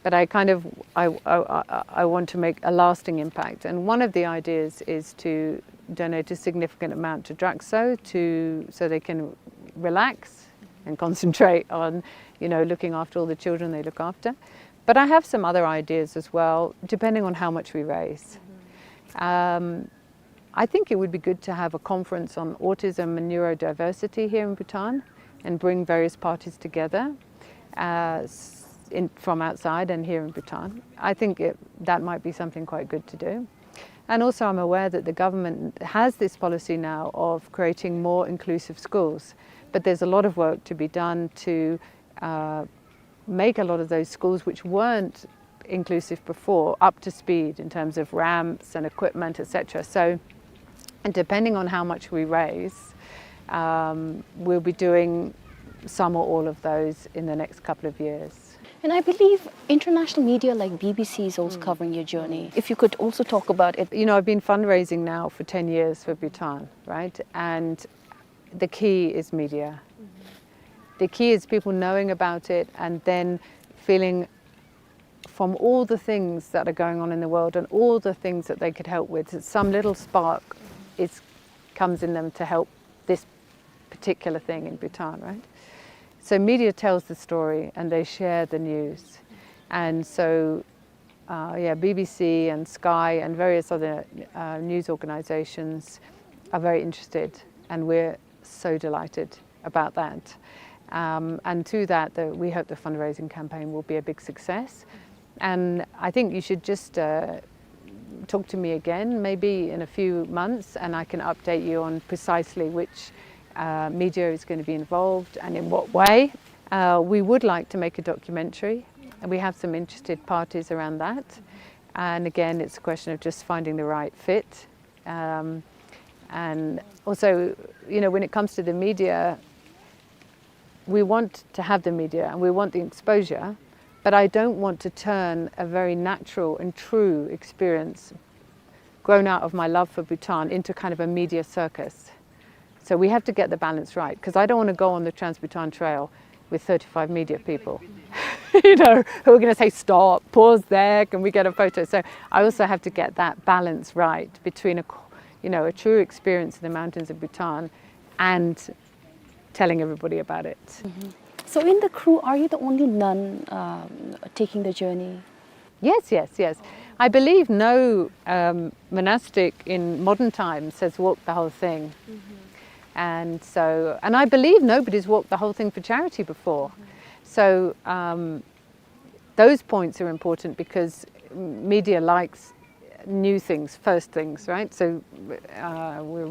But I kind of, I, I, I, I want to make a lasting impact. And one of the ideas is to donate a significant amount to Drakso to, so they can relax and concentrate on, you know, looking after all the children they look after. But I have some other ideas as well, depending on how much we raise. Um, I think it would be good to have a conference on autism and neurodiversity here in Bhutan and bring various parties together uh, s- in, from outside and here in Bhutan. I think it, that might be something quite good to do. And also, I'm aware that the government has this policy now of creating more inclusive schools, but there's a lot of work to be done to uh, make a lot of those schools which weren't inclusive before up to speed in terms of ramps and equipment, et cetera. So, and depending on how much we raise, um, we'll be doing some or all of those in the next couple of years. And I believe international media like B B C is also covering your journey. If you could also talk about it. You know, I've been fundraising now for ten years for Bhutan, right? And the key is media. The key is people knowing about it and then feeling from all the things that are going on in the world and all the things that they could help with, some little spark is, comes in them to help this particular thing in Bhutan, right? So media tells the story and they share the news. And so uh, yeah, B B C and Sky and various other uh, news organizations are very interested, and we're so delighted about that. Um, and through that, the, we hope the fundraising campaign will be a big success. And I think you should just uh, talk to me again, maybe in a few months, and I can update you on precisely which uh, media is going to be involved and in what way. Uh, we would like to make a documentary, and we have some interested parties around that. And again, it's a question of just finding the right fit. Um, and also, you know, when it comes to the media, we want to have the media and we want the exposure, but I don't want to turn a very natural and true experience grown out of my love for Bhutan into kind of a media circus. So we have to get the balance right, because I don't want to go on the Trans-Bhutan Trail with thirty-five media people, you know, who are going to say, "Stop, pause there, can we get a photo?" So I also have to get that balance right between a, you know, a true experience in the mountains of Bhutan and telling everybody about it. So in the crew, are you the only nun um, taking the journey? Yes, yes, yes. I believe no um, monastic in modern times has walked the whole thing. And so, and I believe nobody's walked the whole thing for charity before. So um, those points are important because media likes new things, first things, right? So uh, we're,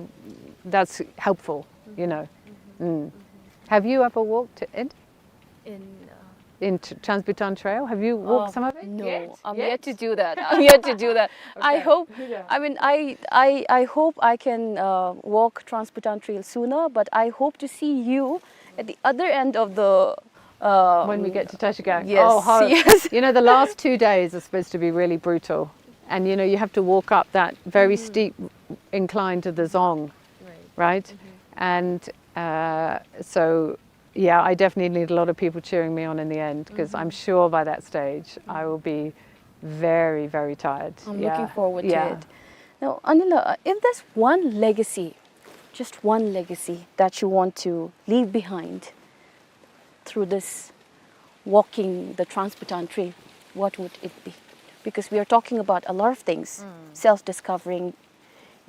that's helpful, you know. Mm. Have you ever walked it? In uh, in Trans-Bhutan Trail? Have you walked uh, some of it? No, yet? I'm yet? Yet to do that. I'm yet to do that. I hope. Yeah. I mean, I, I, I hope I can uh, walk Trans-Bhutan Trail sooner, but I hope to see you at the other end of the. Uh, when we get to Tashkent. Yes. Oh, how, yes. You know, the last two days are supposed to be really brutal, and you know, you have to walk up that very mm-hmm. steep incline to the Dzong, right? Right? Mm-hmm. And uh, so Yeah, I definitely need a lot of people cheering me on in the end, 'cause I'm sure by that stage I will be very, very tired. I'm looking forward to it. Now, Anila, uh, if there's one legacy, just one legacy that you want to leave behind through this walking the Trans-Bhutan Trail, what would it be? Because we are talking about a lot of things, self-discovering,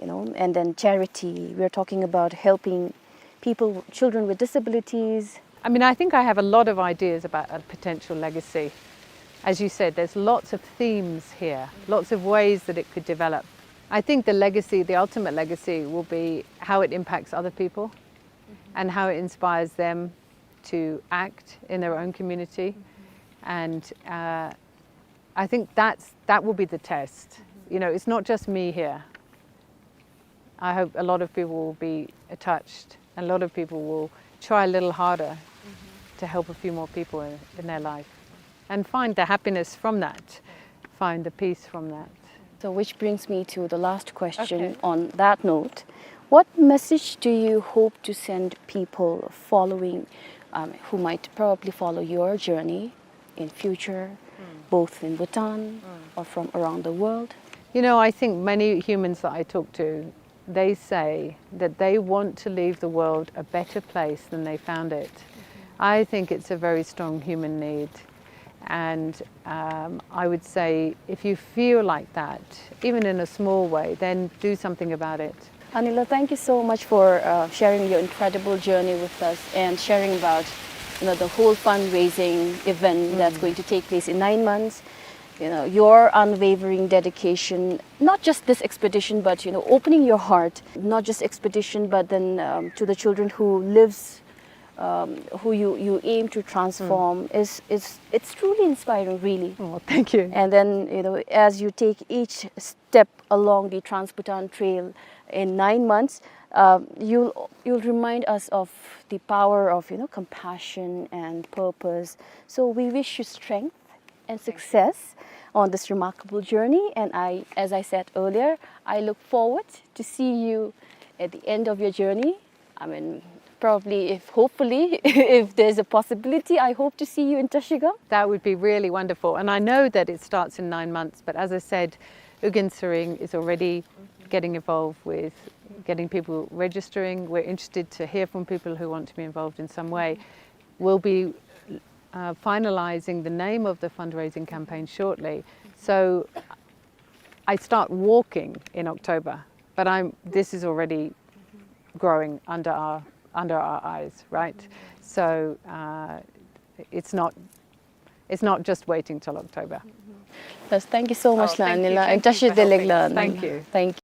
you know, and then charity. We are talking about helping people, children with disabilities. I mean, I think I have a lot of ideas about a potential legacy. As you said, there's lots of themes here, lots of ways that it could develop. I think the legacy, the ultimate legacy, will be how it impacts other people and how it inspires them to act in their own community. And, uh, I think that's, that will be the test. You know, it's not just me here. I hope a lot of people will be touched, and a lot of people will try a little harder to help a few more people in, in their life and find the happiness from that, find the peace from that. So, which brings me to the last question. Okay. On that note, what message do you hope to send people following, um, who might probably follow your journey in future, both in Bhutan or from around the world? You know, I think many humans that I talk to, they say that they want to leave the world a better place than they found it. I think it's a very strong human need. And, um, I would say, if you feel like that, even in a small way, then do something about it. Anila, thank you so much for, uh, sharing your incredible journey with us and sharing about, you know, the whole fundraising event that's going to take place in nine months. You know, your unwavering dedication, not just this expedition, but, you know, opening your heart, not just expedition, but then, um, to the children who lives, um, who you, you aim to transform is, is, it's truly inspiring, really. Oh, thank you. And then, you know, as you take each step along the Trans-Bhutan Trail in nine months, um, you'll, you'll remind us of the power of, you know, compassion and purpose. So we wish you strength and success on this remarkable journey. And I, as I said earlier, I look forward to see you at the end of your journey. I mean, probably, if, hopefully, if there's a possibility, I hope to see you in Trashigang. That would be really wonderful. And I know that it starts in nine months, but as I said, Ugyen Tshering is already getting involved with getting people registering. We're interested to hear from people who want to be involved in some way. We'll be, uh, finalizing the name of the fundraising campaign shortly. So I start walking in October, but I'm, this is already growing under our, under our eyes, right? So, uh, it's not, it's not just waiting till October. Yes, thank you so much, Anila, and tashi delek la. Thank you. Thank you.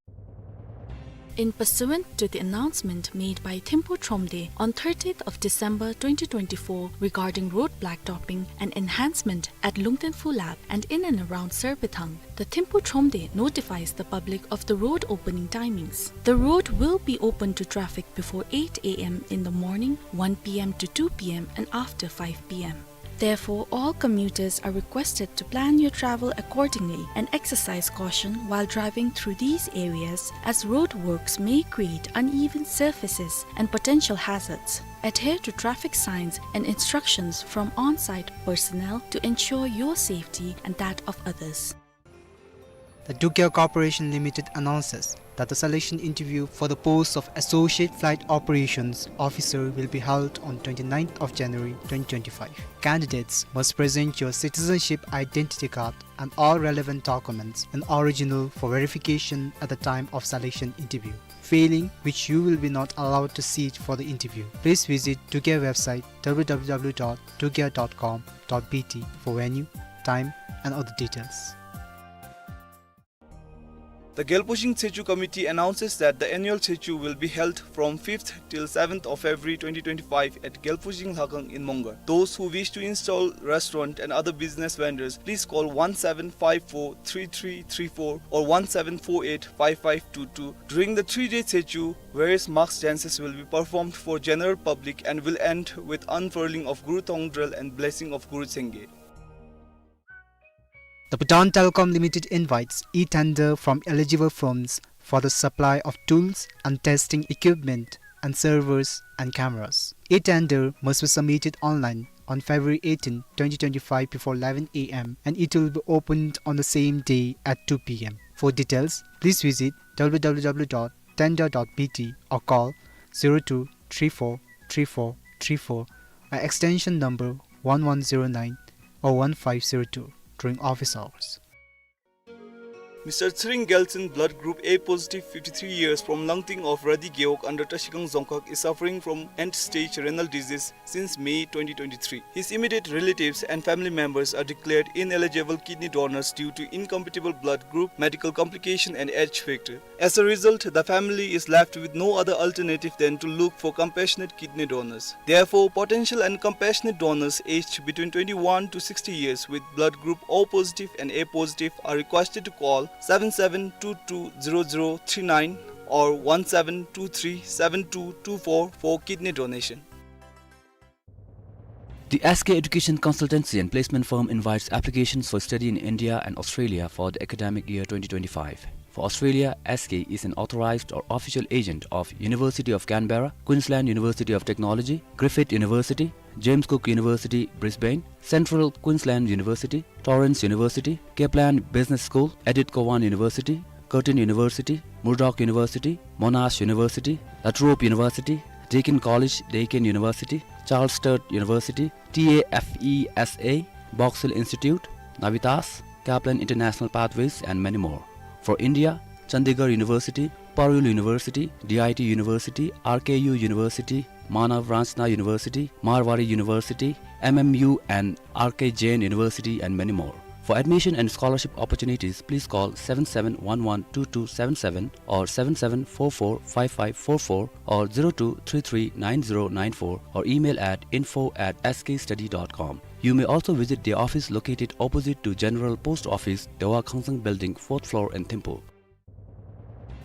In pursuant to the announcement made by Thimphu Thromde on thirtieth of December twenty twenty-four regarding road blacktopping and enhancement at Lungten Phu Lap and in and around Sir Pethang, the Thimphu Thromde notifies the public of the road opening timings. The road will be open to traffic before eight A M in the morning, one P M to two P M, and after five P M. Therefore, all commuters are requested to plan your travel accordingly and exercise caution while driving through these areas, as road works may create uneven surfaces and potential hazards. Adhere to traffic signs and instructions from on-site personnel to ensure your safety and that of others. The Dugya Corporation Limited announces that the selection interview for the post of Associate Flight Operations Officer will be held on twenty-ninth of January twenty twenty-five. Candidates must present your citizenship identity card and all relevant documents in original for verification at the time of selection interview, failing which you will be not allowed to sit for the interview. Please visit Dugya website W W W dot dugya dot com dot B T for venue, time and other details. The Gelpujing Tsechu Committee announces that the annual Tsechu will be held from fifth till seventh of February twenty twenty-five at Gelpujing Lhakhang in Mongar. Those who wish to install restaurant and other business vendors, please call one seven five four three three three four or one seven four eight five five two two. During the three-day Tsechu, various mask dances will be performed for general public and will end with unfurling of Guru Thongdrel and blessing of Guru Changye. The Bhutan Telecom Limited invites e-tender from eligible firms for the supply of tools and testing equipment and servers and cameras. E-tender must be submitted online on February eighteen, twenty twenty-five before eleven a m and it will be opened on the same day at two p m. For details, please visit w w w dot tender dot b t or call zero two three four three four three four or extension number one one zero nine or one five zero two during office hours. Mister Tshering Gyaltshen, blood group A positive, fifty-three years, from Langting of Radi Gewog under Trashigang Dzongkhag, is suffering from end-stage renal disease since May twenty twenty-three. His immediate relatives and family members are declared ineligible kidney donors due to incompatible blood group, medical complication, and age factor. As a result, the family is left with no other alternative than to look for compassionate kidney donors. Therefore, potential and compassionate donors aged between twenty-one to sixty years with blood group O positive and A positive are requested to call seven seven two two zero zero three nine or one seven two three seven two two four for kidney donation. The S K Education Consultancy and Placement Firm invites applications for study in India and Australia for the academic year twenty twenty-five. For Australia, S K is an authorized or official agent of University of Canberra, Queensland University of Technology, Griffith University, James Cook University, Brisbane, Central Queensland University, Torrens University, Kaplan Business School, Edith Cowan University, Curtin University, Murdoch University, Monash University, La Trobe University, Deakin College, Deakin University, Charles Sturt University, T A F E S A, Box Hill Institute, Navitas, Kaplan International Pathways, and many more. For India, Chandigarh University, Parul University, D I T University, R K U University, Manav Ranchna University, Marwari University, M M U and R K Jain University, and many more. For admission and scholarship opportunities, please call seven seven one one two two seven seven or seven seven four four five five four four or zero two three three nine zero nine four or email at info at S K study dot com. You may also visit their office located opposite to General Post Office, Dewa Khangsang Building, fourth floor in Thimphu.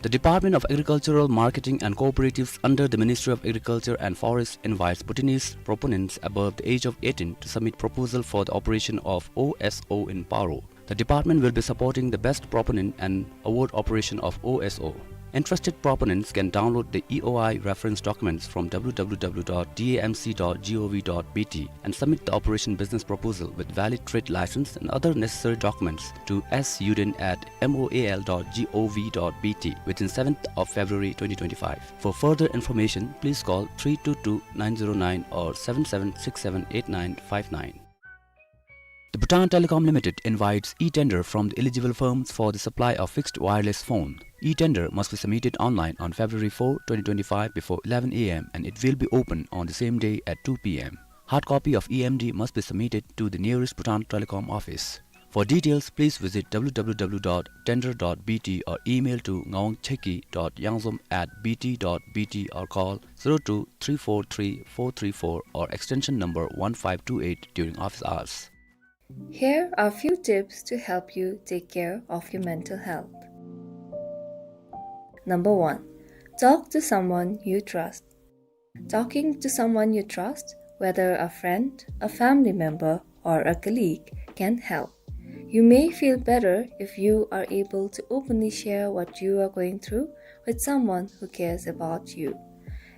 The Department of Agricultural Marketing and Cooperatives under the Ministry of Agriculture and Forests invites Bhutanese proponents above the age of eighteen to submit proposal for the operation of O S O in Paro. The department will be supporting the best proponent and award operation of O S O. Interested proponents can download the E O I reference documents from w w w dot d a m c dot g o v dot b t and submit the operation business proposal with valid trade license and other necessary documents to s udin at m o a l dot g o v dot b t within seventh of February twenty twenty-five. For further information, please call three two two nine zero nine or seven seven six seven eight nine five nine. The Bhutan Telecom Limited invites e-tender from the eligible firms for the supply of fixed wireless phone. E-tender must be submitted online on February four, twenty twenty-five before eleven a m and it will be open on the same day at two p m. Hard copy of E M D must be submitted to the nearest Bhutan Telecom office. For details, please visit w w w dot tender dot b t or email to ngawang cheki dot yangzom at b t dot b t or call zero two three four three four three four or extension number one five two eight during office hours. Here are few tips to help you take care of your mental health. Number one, talk to someone you trust. Talking to someone you trust, whether a friend, a family member, or a colleague, can help. You may feel better if you are able to openly share what you are going through with someone who cares about you.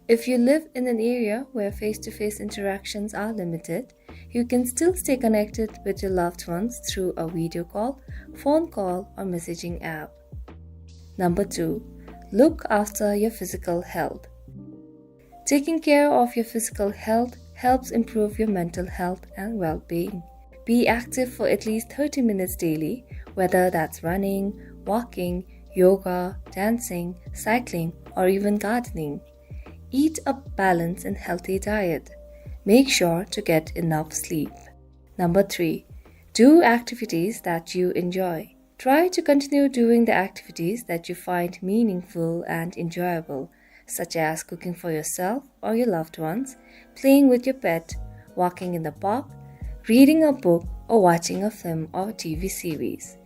If you live in an area where face-to-face interactions are limited, you can still stay connected with your loved ones through a video call, phone call, or messaging app. Number two, look after your physical health. Taking care of your physical health helps improve your mental health and well-being. Be active for at least thirty minutes daily, whether that's running, walking, yoga, dancing, cycling, or even gardening. Eat a balanced and healthy diet. Make sure to get enough sleep. Number three, do activities that you enjoy. Try to continue doing the activities that you find meaningful and enjoyable, such as cooking for yourself or your loved ones, playing with your pet, walking in the park, reading a book, or watching a film or T V series.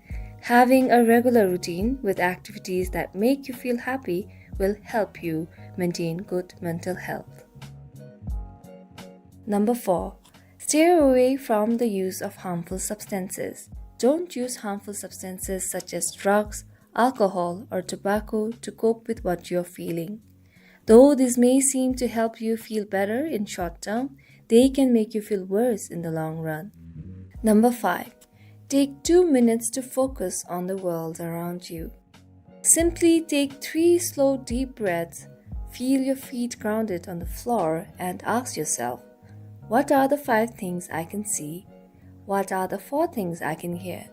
Having a regular routine with activities that make you feel happy will help you maintain good mental health. Number four, steer away from the use of harmful substances. Don't use harmful substances such as drugs, alcohol, or tobacco to cope with what you're feeling. Though this may seem to help you feel better in short term, they can make you feel worse in the long run. Number five, take two minutes to focus on the world around you. Simply take three slow, deep breaths, feel your feet grounded on the floor, and ask yourself, "What are the five things I can see? What are the four things I can hear?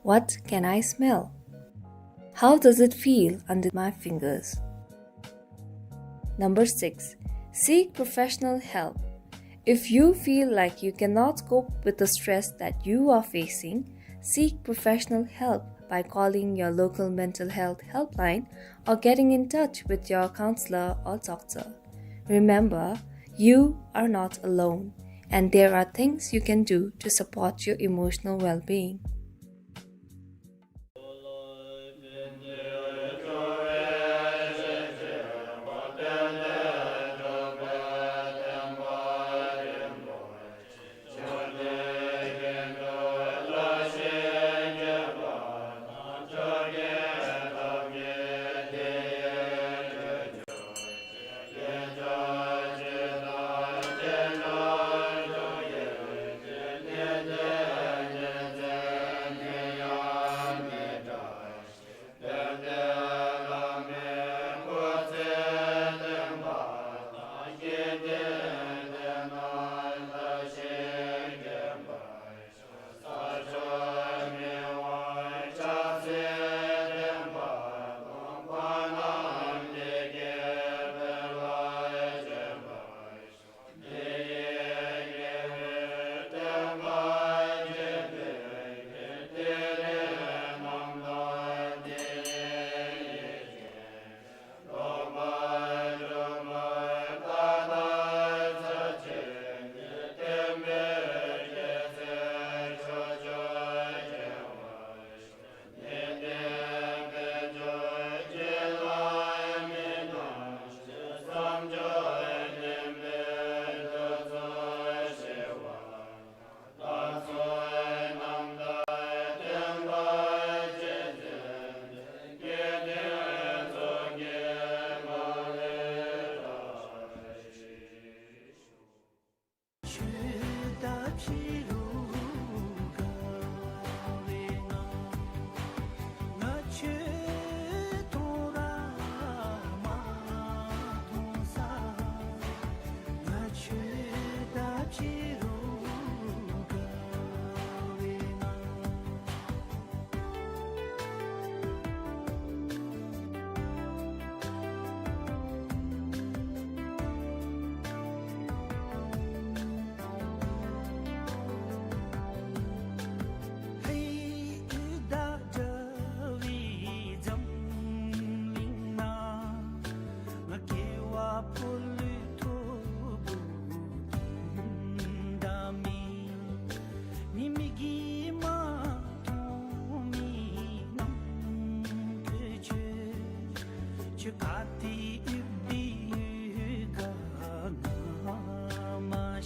What can I smell? How does it feel under my fingers?" Number six, seek professional help. If you feel like you cannot cope with the stress that you are facing, seek professional help by calling your local mental health helpline or getting in touch with your counselor or doctor. Remember, you are not alone, and there are things you can do to support your emotional well-being.